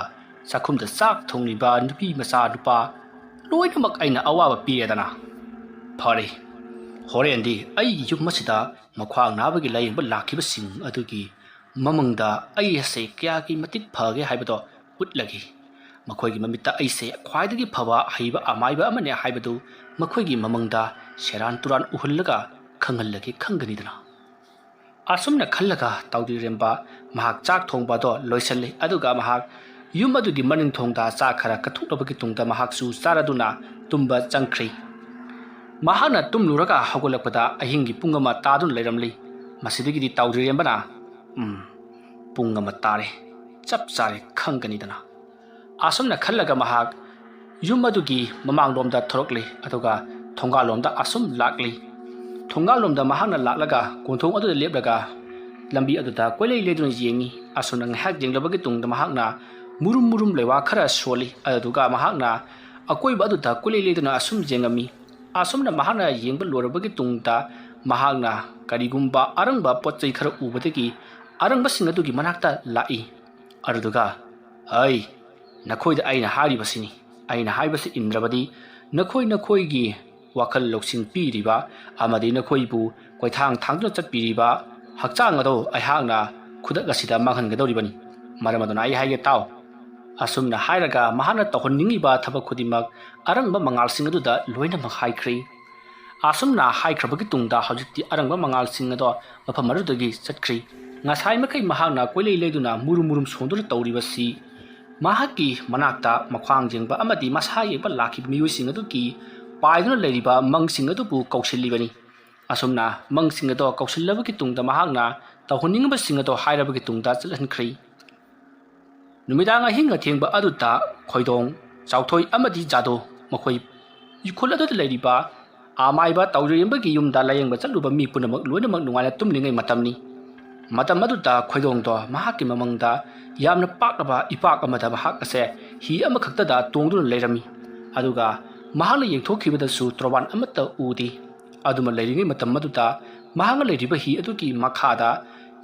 ꯆꯥꯛꯈꯨꯝꯗ ꯆꯥꯛ ꯊꯣꯡꯂꯤꯕ ꯅꯨꯄꯤ ꯃꯆꯥ ꯅꯨꯄꯥ ꯂꯣꯏꯅꯃꯛ ꯑꯩꯅ ꯑꯋꯥꯕ ꯄꯤꯔꯦꯗꯅ꯫ ꯐꯔꯦ, ꯍꯣꯔꯦꯟꯗꯤ ꯑꯩꯒꯤ ꯌꯨꯝ ꯑꯁꯤꯗ ꯃꯈ꯭ꯋꯥꯡ ꯅꯥꯕꯒꯤ ꯂꯥꯌꯦꯡꯕ ꯂꯥꯛꯈꯤꯕꯁꯤꯡ ꯑꯗꯨꯒꯤ ꯃꯃꯥꯡꯗ ꯑꯩ ꯑꯁꯦ ꯀꯌꯥꯒꯤ ꯃꯇꯤꯛ ꯐꯒꯦ ꯍꯥꯏꯕꯗꯣ ꯎꯠꯂꯒꯦ꯫ ꯃꯈꯣꯏꯒꯤ ꯃꯃꯤꯠꯇ ꯑꯩꯁꯦ ꯈ꯭ꯋꯥꯏꯗꯒꯤ ꯐꯕ ꯑꯍꯩꯕ ꯑꯃꯥꯏꯕ ꯑꯃꯅꯦ ꯍꯥꯏꯕꯗꯨ ꯃꯈꯣꯏꯒꯤ ꯃꯃꯥꯡꯗ ꯁꯦꯔꯥꯟ ꯇꯨꯔꯥꯟ ꯎꯍꯜꯂꯒ ꯈꯪꯍꯜꯂꯒꯦ ꯈꯪꯒꯅꯤꯗꯅ꯫ ꯑꯁꯨꯝꯅ ꯈꯜꯂꯒ ꯇꯥꯎꯗ꯭ꯔꯤꯔꯦꯝꯕ ꯃꯍꯥꯛ ꯆꯥꯛ ꯊꯣꯡꯕ ꯑꯗꯣ ꯂꯣꯏꯁꯤꯜꯂꯤ꯫ ꯑꯗꯨꯒ ꯃꯍꯥꯛ ꯌꯨꯝ ꯑꯗꯨꯒꯤ ꯃꯅꯤꯡ ꯊꯣꯡꯗ ꯆꯥꯛ ꯈꯔ ꯀꯠꯊꯣꯛꯂꯕꯒꯤ ꯇꯨꯡꯗ ꯃꯍꯥꯛꯁꯨ ꯆꯥꯔꯗꯨꯅ ꯇꯨꯝꯕ ꯆꯪꯈ꯭ꯔꯤ꯫ ꯃꯍꯥꯛꯅ ꯇꯨꯝꯂꯨꯔꯒ ꯍꯧꯒꯠꯂꯛꯄꯗ ꯑꯍꯤꯡꯒꯤ ꯄꯨꯡ ꯑꯃ ꯇꯥꯗꯨꯅ ꯂꯩꯔꯝꯂꯤ꯫ ꯃꯁꯤꯗꯒꯤꯗꯤ ꯇꯥꯎꯗ꯭ꯔꯤꯔꯦꯝꯕꯅ, "ꯎꯝ, ꯄꯨꯡ ꯑꯃ ꯇꯥꯔꯦ, ꯆꯞ ꯆꯥꯔꯦ ꯈꯪꯒꯅꯤꯗꯅ꯫" ꯑꯁꯨꯝꯅ ꯈꯜꯂꯒ ꯃꯍꯥꯛ ꯌꯨꯝ ꯑꯗꯨꯒꯤ ꯃꯃꯥꯡꯂꯣꯝꯗ ꯊꯣꯔꯛꯂꯤ꯫ ꯑꯗꯨꯒ ꯊꯣꯡꯒꯥꯜꯂꯣꯝꯗ ꯑꯁꯨꯝ ꯂꯥꯛꯂꯤ꯫ ꯊꯣꯡꯒꯥꯜꯂꯣꯝꯗ ꯃꯍꯥꯛꯅ ꯂꯥꯛꯂꯒ ꯀꯣꯟꯊꯣꯡ ꯑꯗꯨꯗ ꯂꯦꯞꯂꯒ ꯂꯝꯕꯤ ꯑꯗꯨꯗ ꯀꯣꯏꯂꯩ ꯂꯩꯗꯨꯅ ꯌꯦꯡꯉꯤ꯫ ꯑꯁꯨꯝꯅ ꯉꯥꯏꯍꯥꯛ ꯌꯦꯡꯂꯕꯒꯤ ꯇꯨꯡꯗ ꯃꯍꯥꯛꯅ ꯃꯨꯔꯨꯝ ꯃꯨꯔꯨꯝ ꯂꯩꯋꯥ ꯈꯔ ꯁꯣꯜꯂꯤ꯫ ꯑꯗꯨꯗꯨꯒ ꯃꯍꯥꯛꯅ ꯑꯀꯣꯏꯕ ꯑꯗꯨꯗ ꯀꯣꯏꯂꯩ ꯂꯩꯗꯨꯅ ꯑꯁꯨꯝ ꯌꯦꯡꯉꯝꯃꯤ꯫ ꯑꯁꯨꯝꯅ ꯃꯍꯥꯛꯅ ꯌꯦꯡꯕ ꯂꯣꯏꯔꯕꯒꯤ ꯇꯨꯡꯗ ꯃꯍꯥꯛꯅ ꯀꯔꯤꯒꯨꯝꯕ ꯑꯔꯪꯕ ꯄꯣꯠ ꯆꯩ ꯈꯔ ꯎꯕꯗꯒꯤ ꯑꯔꯪꯕꯁꯤꯡ ꯑꯗꯨꯒꯤ ꯃꯅꯥꯛꯇ ꯂꯥꯛꯏ꯫ ꯑꯗꯨꯗꯨꯒ, "ꯍꯩ, ꯅꯈꯣꯏꯗ ꯑꯩꯅ ꯍꯥꯏꯔꯤꯕꯁꯤꯅꯤ꯫ ꯑꯩꯅ ꯍꯥꯏꯕꯁꯤ ꯏꯟꯗ꯭ꯔꯕꯗꯤ ꯅꯈꯣꯏ ꯅꯈꯣꯏꯒꯤ ꯋꯥꯈꯜ ꯂꯧꯁꯤꯡ ꯄꯤꯔꯤꯕ ꯑꯃꯗꯤ ꯅꯈꯣꯏꯕꯨ ꯀꯣꯏꯊꯥꯡ ꯊꯥꯡꯗꯨꯅ ꯆꯠꯄꯤꯔꯤꯕ ꯍꯛꯆꯥꯡ ꯑꯗꯨ ꯑꯩꯍꯥꯛꯅ ꯈꯨꯗꯛ ꯑꯁꯤꯗ ꯃꯥꯡꯍꯟꯒꯗꯧꯔꯤꯕꯅꯤ꯫ ꯃꯔꯝ ꯑꯗꯨꯅ ꯑꯩ ꯍꯥꯏꯒꯦ ꯇꯥꯎ꯫ ꯑꯁꯨꯝꯅ ꯍꯥꯏꯔꯒ ꯃꯍꯥꯛꯅ ꯇꯧꯍꯟꯅꯤꯡꯉꯤꯕ ꯊꯕꯛ ꯈꯨꯗꯤꯡꯃꯛ ꯑꯔꯪꯕ ꯃꯉꯥꯜꯁꯤꯡ ꯑꯗꯨꯗ ꯂꯣꯏꯅꯃꯛ ꯍꯥꯏꯈ꯭ꯔꯤ꯫ ꯑꯁꯨꯝꯅ ꯍꯥꯏꯈ꯭ꯔꯕꯒꯤ ꯇꯨꯡꯗ ꯍꯧꯖꯤꯛꯇꯤ ꯑꯔꯪꯕ ꯃꯉꯥꯜꯁꯤꯡ ꯑꯗꯣ ꯃꯐꯝ ꯑꯗꯨꯗꯒꯤ ꯆꯠꯈ꯭ꯔꯤ꯫ ꯉꯁꯥꯏ ꯃꯈꯩ ꯃꯍꯥꯛꯅ ꯀꯣꯏꯂꯩ ꯂꯩꯗꯨꯅ ꯃꯨꯔꯨꯝ ꯃꯨꯔꯨꯝ ꯁꯣꯟꯗꯨꯅ ꯇꯧꯔꯤꯕꯁꯤ ꯃꯍꯥꯛꯀꯤ ꯃꯅꯥꯛꯇ ꯃꯈ꯭ꯋꯥꯡ ꯌꯦꯡꯕ ꯑꯃꯗꯤ ꯃꯁꯥ ꯌꯦꯡꯕ ꯂꯥꯛꯈꯤꯕ ꯃꯤꯑꯣꯏꯁꯤꯡ ꯑꯗꯨꯒꯤ ꯄꯥꯏꯗꯨꯅ ꯂꯩꯔꯤꯕ ꯃꯪꯁꯤꯡ ꯑꯗꯨꯕꯨ ꯀꯧꯁꯤꯜꯂꯤꯕꯅꯤ꯫ ꯑꯁꯨꯝꯅ ꯃꯪꯁꯤꯡ ꯑꯗꯣ ꯀꯧꯁꯤꯜꯂꯕꯒꯤ ꯇꯨꯡꯗ ꯃꯍꯥꯛꯅ ꯇꯧꯍꯟꯅꯤꯡꯕꯁꯤꯡ ꯑꯗꯣ ꯍꯥꯏꯔꯕꯒꯤ ꯇꯨꯡꯗ ꯆꯠꯍꯟꯈ꯭ꯔꯤ꯫ ꯅꯨꯃꯤꯗꯥꯡ ꯑꯍꯤꯡ ꯑꯊꯦꯡꯕ ꯑꯗꯨꯗ ꯈꯣꯏꯗꯣꯡ, ꯆꯥꯎꯊꯣꯏ ꯑꯃꯗꯤ ꯖꯥꯗꯣ ꯃꯈꯣꯏ ꯏꯈꯨꯜ ꯑꯗꯨꯗ ꯂꯩꯔꯤꯕ ꯑꯃꯥꯏꯕ ꯇꯥꯎꯖꯔꯦꯝꯕꯒꯤ ꯌꯨꯝꯗ ꯂꯥꯌꯦꯡꯕ ꯆꯠꯂꯨꯕ ꯃꯤ ꯄꯨꯝꯅꯃꯛ ꯂꯣꯏꯅꯃꯛ ꯅꯨꯡꯉꯥꯏꯅ ꯇꯨꯝꯂꯤꯉꯩ ꯃꯇꯝꯅꯤ꯫ ꯃꯇꯝ ꯑꯗꯨꯗ ꯈꯣꯏꯗꯣꯡꯗꯣ ꯃꯍꯥꯛꯀꯤ ꯃꯃꯪꯗ ꯌꯥꯝꯅ ꯄꯥꯛꯂꯕ ꯏꯄꯥꯛ ꯑꯃꯗ ꯃꯍꯥꯛ ꯑꯁꯦ ꯍꯤ ꯑꯃꯈꯛꯇꯗ ꯇꯣꯡꯗꯨꯅ ꯂꯩꯔꯝꯃꯤ꯫ ꯑꯗꯨꯒ ꯃꯍꯥꯛꯅ ꯌꯦꯡꯊꯣꯛꯈꯤꯕꯗꯁꯨ ꯇꯣꯔꯕꯥꯟ ꯑꯃꯠꯇ ꯎꯗꯦ꯫ ꯑꯗꯨꯃ ꯂꯩꯔꯤꯉꯩ ꯃꯇꯝ ꯑꯗꯨꯗ ꯃꯍꯥꯛꯅ ꯂꯩꯔꯤꯕ ꯍꯤ ꯑꯗꯨꯒꯤ ꯃꯈꯥꯗ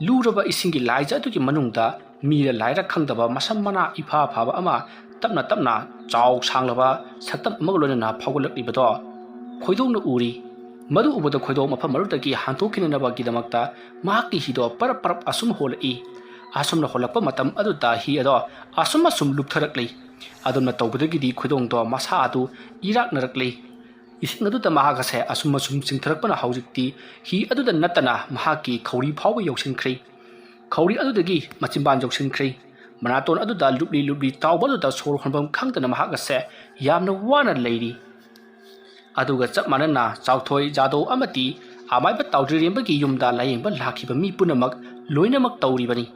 ꯂꯨꯔꯕ ꯏꯁꯤꯡꯒꯤ ꯂꯥꯏꯖ ꯑꯗꯨꯒꯤ ꯃꯅꯨꯡꯗ ꯃꯤꯔ ꯂꯥꯏꯔ ꯈꯪꯗꯕ ꯃꯁꯝ ꯃꯅꯥ ꯏꯐꯥ ꯐꯥꯕ ꯑꯃ ꯇꯞꯅ ꯇꯞꯅ ꯆꯥꯎ ꯁꯥꯡꯂꯕ ꯁꯛꯇꯝ ꯑꯃꯒ ꯂꯣꯏꯅꯅ ꯐꯥꯎꯒꯠꯂꯛꯂꯤꯕꯗꯣ ꯈꯣꯏꯗꯣꯡꯅ ꯎꯔꯤ꯫ ꯃꯗꯨ ꯎꯕꯗ ꯈꯣꯏꯗꯣꯡ ꯃꯐꯝ ꯑꯗꯨꯗꯒꯤ ꯍꯟꯗꯣꯛꯈꯤꯅꯅꯕꯒꯤꯗꯃꯛꯇ ꯃꯍꯥꯛꯀꯤ ꯍꯤꯗꯣ ꯄꯔꯞ ꯄꯔꯞ ꯑꯁꯨꯝ ꯍꯣꯜꯂꯛꯏ꯫ ꯑꯁꯨꯝꯅ ꯍꯣꯜꯂꯛꯄ ꯃꯇꯝ ꯑꯗꯨꯗ ꯍꯤ ꯑꯗꯣ ꯑꯁꯨꯝ ꯑꯁꯨꯝ ꯂꯨꯞꯊꯔꯛꯂꯤ꯫ ꯑꯗꯨꯝꯅ ꯇꯧꯕꯗꯒꯤꯗꯤ ꯈꯣꯏꯗꯣꯡꯗꯣ ꯃꯁꯥ ꯑꯗꯨ ꯏꯔꯥꯛꯅꯔꯛꯂꯤ꯫ ꯏꯁꯤꯡ ꯑꯗꯨꯗ ꯃꯍꯥꯛ ꯑꯁꯦ ꯑꯁꯨꯝ ꯑꯁꯨꯝ ꯆꯤꯡꯊꯔꯛꯄꯅ ꯍꯧꯖꯤꯛꯇꯤ ꯍꯤ ꯑꯗꯨꯗ ꯅꯠꯇꯅ ꯃꯍꯥꯛꯀꯤ ꯈꯧꯔꯤ ꯐꯥꯎꯕ ꯌꯧꯁꯤꯟꯈ꯭ꯔꯦ꯫ ꯈꯧꯔꯤ ꯑꯗꯨꯗꯒꯤ ꯃꯆꯤꯟꯕꯥꯟ ꯌꯧꯁꯤꯟꯈ꯭ꯔꯦ꯫ ꯃꯅꯥꯇꯣꯟ ꯑꯗꯨꯗ ꯂꯨꯞꯂꯤ ꯂꯨꯞꯂꯤ ꯇꯥꯎꯕ ꯑꯗꯨꯗ ꯁꯣꯔ ꯍꯣꯟꯐꯝ ꯈꯪꯗꯅ ꯃꯍꯥꯛ ꯑꯁꯦ ꯌꯥꯝꯅ ꯋꯥꯅ ꯂꯩꯔꯤ꯫ ꯑꯗꯨꯒ ꯆꯞ ꯃꯥꯟꯅꯅ ꯆꯥꯎꯊꯣꯏ ꯖꯥꯗꯧ ꯑꯃꯗꯤ ꯑꯃꯥꯏꯕ ꯇꯥꯎꯗ꯭ꯔꯤꯔꯦꯝꯕꯒꯤ ꯌꯨꯝꯗ ꯂꯥꯌꯦꯡꯕ ꯂꯥꯛꯈꯤꯕ ꯃꯤ ꯄꯨꯝꯅꯃꯛ ꯂꯣꯏꯅꯃꯛ ꯇꯧꯔꯤꯕꯅꯤ꯫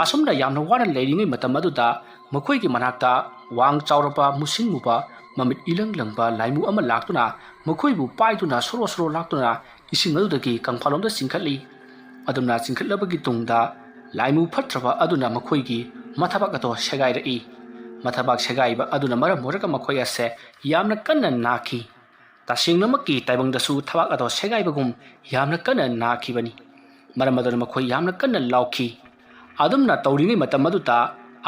ꯑꯁꯨꯝꯅ ꯌꯥꯝꯅ ꯋꯥꯅ ꯂꯩꯔꯤꯉꯩ ꯃꯇꯝ ꯑꯗꯨꯗ ꯃꯈꯣꯏꯒꯤ ꯃꯅꯥꯛꯇ ꯋꯥꯡ ꯆꯥꯎꯔꯕ, ꯃꯨꯁꯤꯟ ꯃꯨꯕ, ꯃꯃꯤꯠ ꯏꯂꯪ ꯂꯪꯕ ꯂꯥꯏꯃꯨ ꯑꯃ ꯂꯥꯛꯇꯨꯅ ꯃꯈꯣꯏꯕꯨ ꯄꯥꯏꯗꯨꯅ ꯁꯣꯔꯣ ꯁꯣꯔꯣ ꯂꯥꯛꯇꯨꯅ ꯏꯁꯤꯡ ꯑꯗꯨꯗꯒꯤ ꯀꯪꯐꯥꯜꯂꯣꯝꯗ ꯆꯤꯡꯈꯠꯂꯤ꯫ ꯑꯗꯨꯝꯅ ꯆꯤꯡꯈꯠꯂꯕꯒꯤ ꯇꯨꯡꯗ ꯂꯥꯏꯃꯨ ꯐꯠꯇ꯭ꯔꯕ ꯑꯗꯨꯅ ꯃꯈꯣꯏꯒꯤ ꯃꯊꯕꯥꯛ ꯑꯗꯣ ꯁꯦꯒꯥꯏꯔꯛꯏ꯫ ꯃꯊꯕꯥꯛ ꯁꯦꯒꯥꯏꯕ ꯑꯗꯨꯅ ꯃꯔꯝ ꯑꯣꯏꯔꯒ ꯃꯈꯣꯏ ꯑꯁꯦ ꯌꯥꯝꯅ ꯀꯟꯅ ꯅꯥꯈꯤ꯫ ꯇꯁꯦꯡꯅꯃꯛꯀꯤ ꯇꯥꯏꯕꯪꯗꯁꯨ ꯊꯕꯥꯛ ꯑꯗꯣ ꯁꯦꯒꯥꯏꯕꯒꯨꯝ ꯌꯥꯝꯅ ꯀꯟꯅ ꯅꯥꯈꯤꯕꯅꯤ꯫ ꯃꯔꯝ ꯑꯗꯨꯅ ꯃꯈꯣꯏ ꯌꯥꯝꯅ ꯀꯟꯅ ꯂꯥꯎꯈꯤ꯫ ꯑꯗꯨꯝꯅ ꯇꯧꯔꯤꯉꯩ ꯃꯇꯝ ꯑꯗꯨꯗ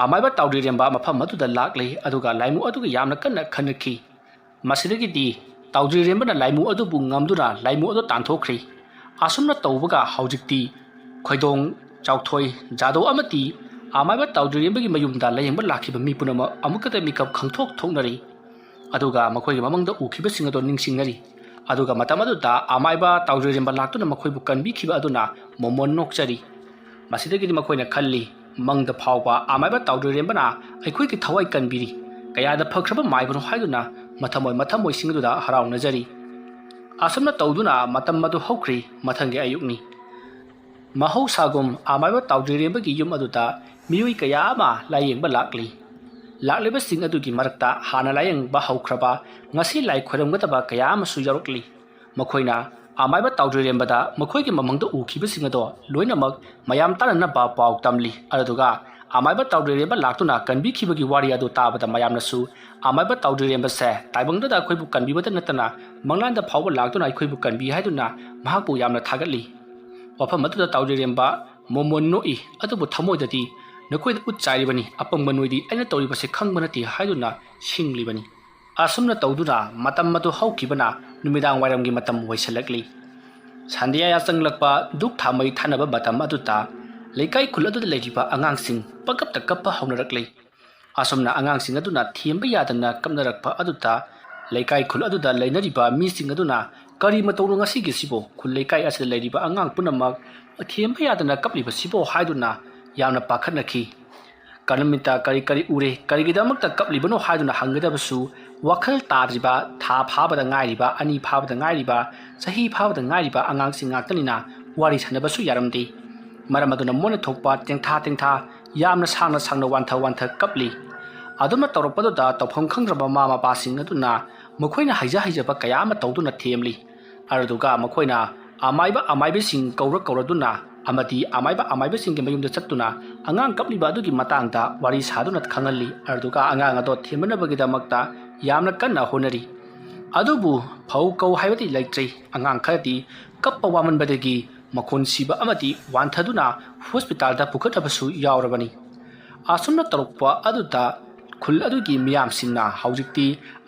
ꯑꯃꯥꯏꯕ ꯇꯥꯎꯗ꯭ꯔꯤꯔꯦꯝꯕ ꯃꯐꯝ ꯑꯗꯨꯗ ꯂꯥꯛꯂꯤ, ꯑꯗꯨꯒ ꯂꯥꯏꯃꯨ ꯑꯗꯨꯒ ꯌꯥꯝꯅ ꯀꯟꯅ ꯈꯟꯅꯈꯤ꯫ ꯃꯁꯤꯗꯒꯤꯗꯤ ꯇꯥꯎꯗ꯭ꯔꯤꯔꯦꯝꯕꯅ ꯂꯥꯏꯃꯨ ꯑꯗꯨꯕꯨ ꯉꯝꯗꯨꯅ ꯂꯥꯏꯃꯨ ꯑꯗꯨ ꯇꯥꯟꯊꯣꯛꯈ꯭ꯔꯤ꯫ ꯑꯁꯨꯝꯅ ꯇꯧꯕꯒ ꯍꯧꯖꯤꯛꯇꯤ ꯈꯣꯏꯗꯣꯡ, ꯆꯥꯎꯊꯣꯏ, ꯖꯥꯗꯧ ꯑꯃꯗꯤ ꯑꯃꯥꯏꯕ ꯇꯥꯎꯗ꯭ꯔꯤꯔꯦꯝꯕꯒꯤ ꯃꯌꯨꯝꯗ ꯂꯥꯌꯦꯡꯕ ꯂꯥꯛꯈꯤꯕ ꯃꯤ ꯄꯨꯝꯅꯃꯛ ꯑꯃꯨꯛꯀꯇ ꯃꯤꯀꯞ ꯈꯪꯊꯣꯛ ꯊꯣꯛꯅꯔꯤ꯫ ꯑꯗꯨꯒ ꯃꯈꯣꯏꯒꯤ ꯃꯃꯪꯗ ꯎꯈꯤꯕꯁꯤꯡ ꯑꯗꯣ ꯅꯤꯡꯁꯤꯡꯅꯔꯤ꯫ ꯑꯗꯨꯒ ꯃꯇꯝ ꯑꯗꯨꯗ ꯑꯃꯥꯏꯕ ꯇꯥꯎꯗ꯭ꯔꯤꯔꯦꯝꯕ ꯂꯥꯛꯇꯨꯅ ꯃꯈꯣꯏꯕꯨ ꯀꯟꯕꯤꯈꯤꯕ ꯑꯗꯨꯅ ꯃꯣꯃꯣꯟ ꯅꯣꯛꯆꯔꯤ꯫ ꯃꯁꯤꯗꯒꯤꯗꯤ ꯃꯈꯣꯏꯅ ꯈꯜꯂꯤ, ꯃꯪꯗ ꯐꯥꯎꯕ ꯑꯃꯥꯏꯕ ꯇꯥꯎꯗ꯭ꯔꯤꯔꯦꯝꯕꯅ ꯑꯩꯈꯣꯏꯒꯤ ꯊꯋꯥꯏ ꯀꯟꯕꯤꯔꯤ, ꯀꯌꯥꯗ ꯐꯈ꯭ꯔꯕ ꯃꯥꯏꯕꯅꯣ ꯍꯥꯏꯗꯨꯅ ꯃꯊꯃꯣꯏ ꯃꯊꯃꯣꯏꯁꯤꯡ ꯑꯗꯨꯗ ꯍꯔꯥꯎꯅꯖꯔꯤ꯫ ꯑꯁꯨꯝꯅ ꯇꯧꯗꯨꯅ ꯃꯇꯝ ꯑꯗꯨ ꯍꯧꯈ꯭ꯔꯤ꯫ ꯃꯊꯪꯒꯤ ꯑꯌꯨꯛꯅꯤ꯫ ꯃꯍꯧꯁꯥꯒꯨꯝ ꯑꯃꯥꯏꯕ ꯇꯥꯎꯗ꯭ꯔꯤꯔꯦꯝꯕꯒꯤ ꯌꯨꯝ ꯑꯗꯨꯗ ꯃꯤꯑꯣꯏ ꯀꯌꯥ ꯑꯃ ꯂꯥꯌꯦꯡꯕ ꯂꯥꯛꯂꯤ꯫ ꯂꯥꯛꯂꯤꯕꯁꯤꯡ ꯑꯗꯨꯒꯤ ꯃꯔꯛꯇ ꯍꯥꯟꯅ ꯂꯥꯌꯦꯡꯕ ꯍꯧꯈ꯭ꯔꯕ, ꯉꯁꯤ ꯂꯥꯏ ꯈꯣꯏꯔꯝꯒꯗꯕ ꯀꯌꯥ ꯑꯃꯁꯨ ꯌꯥꯎꯔꯛꯂꯤ꯫ ꯃꯈꯣꯏꯅ ꯑꯃꯥꯏꯕ ꯇꯥꯎꯗ꯭ꯔꯤꯔꯦꯝꯕꯗ ꯃꯈꯣꯏꯒꯤ ꯃꯃꯪꯗ ꯎꯈꯤꯕꯁꯤꯡ ꯑꯗꯣ ꯂꯣꯏꯅꯃꯛ ꯃꯌꯥꯝ ꯇꯥꯟꯅꯅꯕ ꯄꯥꯎ ꯇꯝꯂꯤ꯫ ꯑꯗꯨꯗꯨꯒ ꯑꯃꯥꯏꯕ ꯇꯥꯎꯗ꯭ꯔꯤꯔꯦꯝꯕ ꯂꯥꯛꯇꯨꯅ ꯀꯟꯕꯤꯈꯤꯕꯒꯤ ꯋꯥꯔꯤ ꯑꯗꯨ ꯇꯥꯕꯗ ꯃꯌꯥꯝꯅꯁꯨ ꯑꯃꯥꯏꯕ ꯇꯥꯎꯗ꯭ꯔꯤꯔꯦꯝꯕꯁꯦ ꯇꯥꯏꯕꯪꯗꯗ ꯑꯩꯈꯣꯏꯕꯨ ꯀꯟꯕꯤꯕꯇ ꯅꯠꯇꯅ ꯃꯪꯂꯥꯟꯗ ꯐꯥꯎꯕ ꯂꯥꯛꯇꯨꯅ ꯑꯩꯈꯣꯏꯕꯨ ꯀꯟꯕꯤ ꯍꯥꯏꯗꯨꯅ ꯃꯍꯥꯛꯄꯨ ꯌꯥꯝꯅ ꯊꯥꯒꯠꯂꯤ꯫ ꯋꯥꯐꯝ ꯑꯗꯨꯗ ꯇꯥꯎꯗ꯭ꯔꯤꯔꯦꯝꯕ ꯃꯣꯃꯣꯟ ꯅꯣꯛꯏ, ꯑꯗꯨꯕꯨ ꯊꯃꯣꯏꯗꯗꯤ, "ꯅꯈꯣꯏꯗ ꯎꯠ ꯆꯥꯏꯔꯤꯕꯅꯤ, ꯑꯄꯪꯕ ꯅꯣꯏꯗꯤ ꯑꯩꯅ ꯇꯧꯔꯤꯕꯁꯤ ꯈꯪꯕ ꯅꯠꯇꯦ" ꯍꯥꯏꯗꯨꯅ ꯁꯤꯡꯂꯤꯕꯅꯤ꯫ ꯑꯁꯨꯝꯅ ꯇꯧꯗꯨꯅ ꯃꯇꯝ ꯑꯗꯨ ꯍꯧꯈꯤꯕꯅ ꯅꯨꯃꯤꯗꯥꯡ ꯋꯥꯏꯔꯝꯒꯤ ꯃꯇꯝ ꯑꯣꯏꯁꯤꯜꯂꯛꯂꯤ꯫ ꯁꯟꯙ꯭ꯌꯥ ꯌꯥꯆꯪꯂꯛꯄ ꯙꯨꯞ ꯊꯥꯃꯩ ꯊꯥꯅꯕ ꯃꯇꯝ ꯑꯗꯨꯗ ꯂꯩꯀꯥꯏ ꯈꯨꯜ ꯑꯗꯨꯗ ꯂꯩꯔꯤꯕ ꯑꯉꯥꯡꯁꯤꯡ ꯄꯪꯀꯞꯇ ꯀꯞꯄ ꯍꯧꯅꯔꯛꯂꯤ꯫ ꯑꯁꯨꯝꯅ ꯑꯉꯥꯡꯁꯤꯡ ꯑꯗꯨꯅ ꯊꯦꯝꯕ ꯌꯥꯗꯅ ꯀꯞꯅꯔꯛꯄ ꯑꯗꯨꯗ ꯂꯩꯀꯥꯏ ꯈꯨꯜ ꯑꯗꯨꯗ ꯂꯩꯅꯔꯤꯕ ꯃꯤꯁꯤꯡ ꯑꯗꯨꯅ, "ꯀꯔꯤ ꯃꯇꯧꯅꯣ ꯉꯁꯤꯒꯤꯁꯤꯕꯨ? ꯈꯨꯜ ꯂꯩꯀꯥꯏ ꯑꯁꯤꯗ ꯂꯩꯔꯤꯕ ꯑꯉꯥꯡ ꯄꯨꯝꯅꯃꯛ ꯊꯦꯝꯕ ꯌꯥꯗꯅ ꯀꯞꯂꯤꯕꯁꯤꯕꯨ?" ꯍꯥꯏꯗꯨꯅ ꯌꯥꯝꯅ ꯄꯥꯈꯠꯅꯈꯤ꯫ ꯀꯔꯝꯃꯤꯇ ꯀꯔꯤ ꯀꯔꯤ ꯎꯔꯦ, ꯀꯔꯤꯒꯤꯗꯃꯛꯇ ꯀꯞꯂꯤꯕꯅꯣ ꯍꯥꯏꯗꯨꯅ ꯍꯪꯒꯗꯕꯁꯨ ꯋꯥꯈꯜ ꯇꯥꯗ꯭ꯔꯤꯕ, ꯊꯥ ꯐꯥꯕꯗ ꯉꯥꯏꯔꯤꯕ, ꯑꯅꯤ ꯐꯥꯕꯗ ꯉꯥꯏꯔꯤꯕ, ꯆꯍꯤ ꯐꯥꯕꯗ ꯉꯥꯏꯔꯤꯕ ꯑꯉꯥꯡꯁꯤꯡ ꯉꯥꯛꯇꯅꯤꯅ ꯋꯥꯔꯤ ꯁꯥꯟꯅꯕꯁꯨ ꯌꯥꯔꯝꯗꯦ꯫ ꯃꯔꯝ ꯑꯗꯨꯅ ꯃꯣꯏꯅ ꯊꯣꯛꯄ ꯇꯦꯡꯊꯥ ꯇꯦꯡꯊꯥ, ꯌꯥꯝꯅ ꯁꯥꯡꯅ ꯁꯥꯡꯅ ꯋꯥꯟꯊ ꯋꯥꯟꯊ ꯀꯞꯂꯤ꯫ ꯑꯗꯨꯝꯅ ꯇꯧꯔꯛꯄꯗꯨꯗ ꯇꯧꯐꯝ ꯈꯪꯗ꯭ꯔꯕ ꯃꯃꯥ ꯃꯄꯥꯁꯤꯡ ꯑꯗꯨꯅ ꯃꯈꯣꯏꯅ ꯍꯩꯖ ꯍꯩꯖꯕ ꯀꯌꯥ ꯑꯃ ꯇꯧꯗꯨꯅ ꯊꯦꯝꯂꯤ꯫ ꯑꯗꯨꯗꯨꯒ ꯃꯈꯣꯏꯅ ꯑꯃꯥꯏꯕ ꯑꯃꯥꯏꯕꯤꯁꯤꯡ ꯀꯧꯔ ꯀꯧꯔꯗꯨꯅ ꯑꯃꯗꯤ ꯑꯃꯥꯏꯕ ꯑꯃꯥꯏꯕꯤꯁꯤꯡꯒꯤ ꯃꯌꯨꯝꯗ ꯆꯠꯇꯨꯅ ꯑꯉꯥꯡ ꯀꯞꯂꯤꯕ ꯑꯗꯨꯒꯤ ꯃꯇꯥꯡꯗ ꯋꯥꯔꯤ ꯁꯥꯗꯨꯅ ꯈꯪꯍꯜꯂꯤ꯫ ꯑꯗꯨꯗꯨꯒ ꯑꯉꯥꯡ ꯑꯗꯣ ꯊꯦꯝꯅꯅꯕꯒꯤꯗꯃꯛꯇ ꯌꯥꯝꯅ ꯀꯟꯅ ꯍꯣꯠꯅꯔꯤ꯫ ꯑꯗꯨꯕꯨ ꯐꯧ ꯀꯧ ꯍꯥꯏꯕꯗꯤ ꯂꯩꯇ꯭ꯔꯦ꯫ ꯑꯉꯥꯡ ꯈꯔꯗꯤ ꯀꯞꯄ ꯋꯥꯃꯟꯕꯗꯒꯤ ꯃꯈꯣꯟ ꯁꯤꯕ ꯑꯃꯗꯤ ꯋꯥꯟꯊꯗꯨꯅ ꯍꯣꯁꯄꯤꯇꯥꯜꯗ ꯄꯨꯈꯠꯅꯕꯁꯨ ꯌꯥꯎꯔꯕꯅꯤ꯫ ꯑꯁꯨꯝꯅ ꯇꯧꯔꯛꯄ ꯑꯗꯨꯗ ꯈꯨꯜ ꯑꯗꯨꯒꯤ ꯃꯤꯌꯥꯝꯁꯤꯡꯅ ꯍꯧꯖꯤꯛꯇꯤ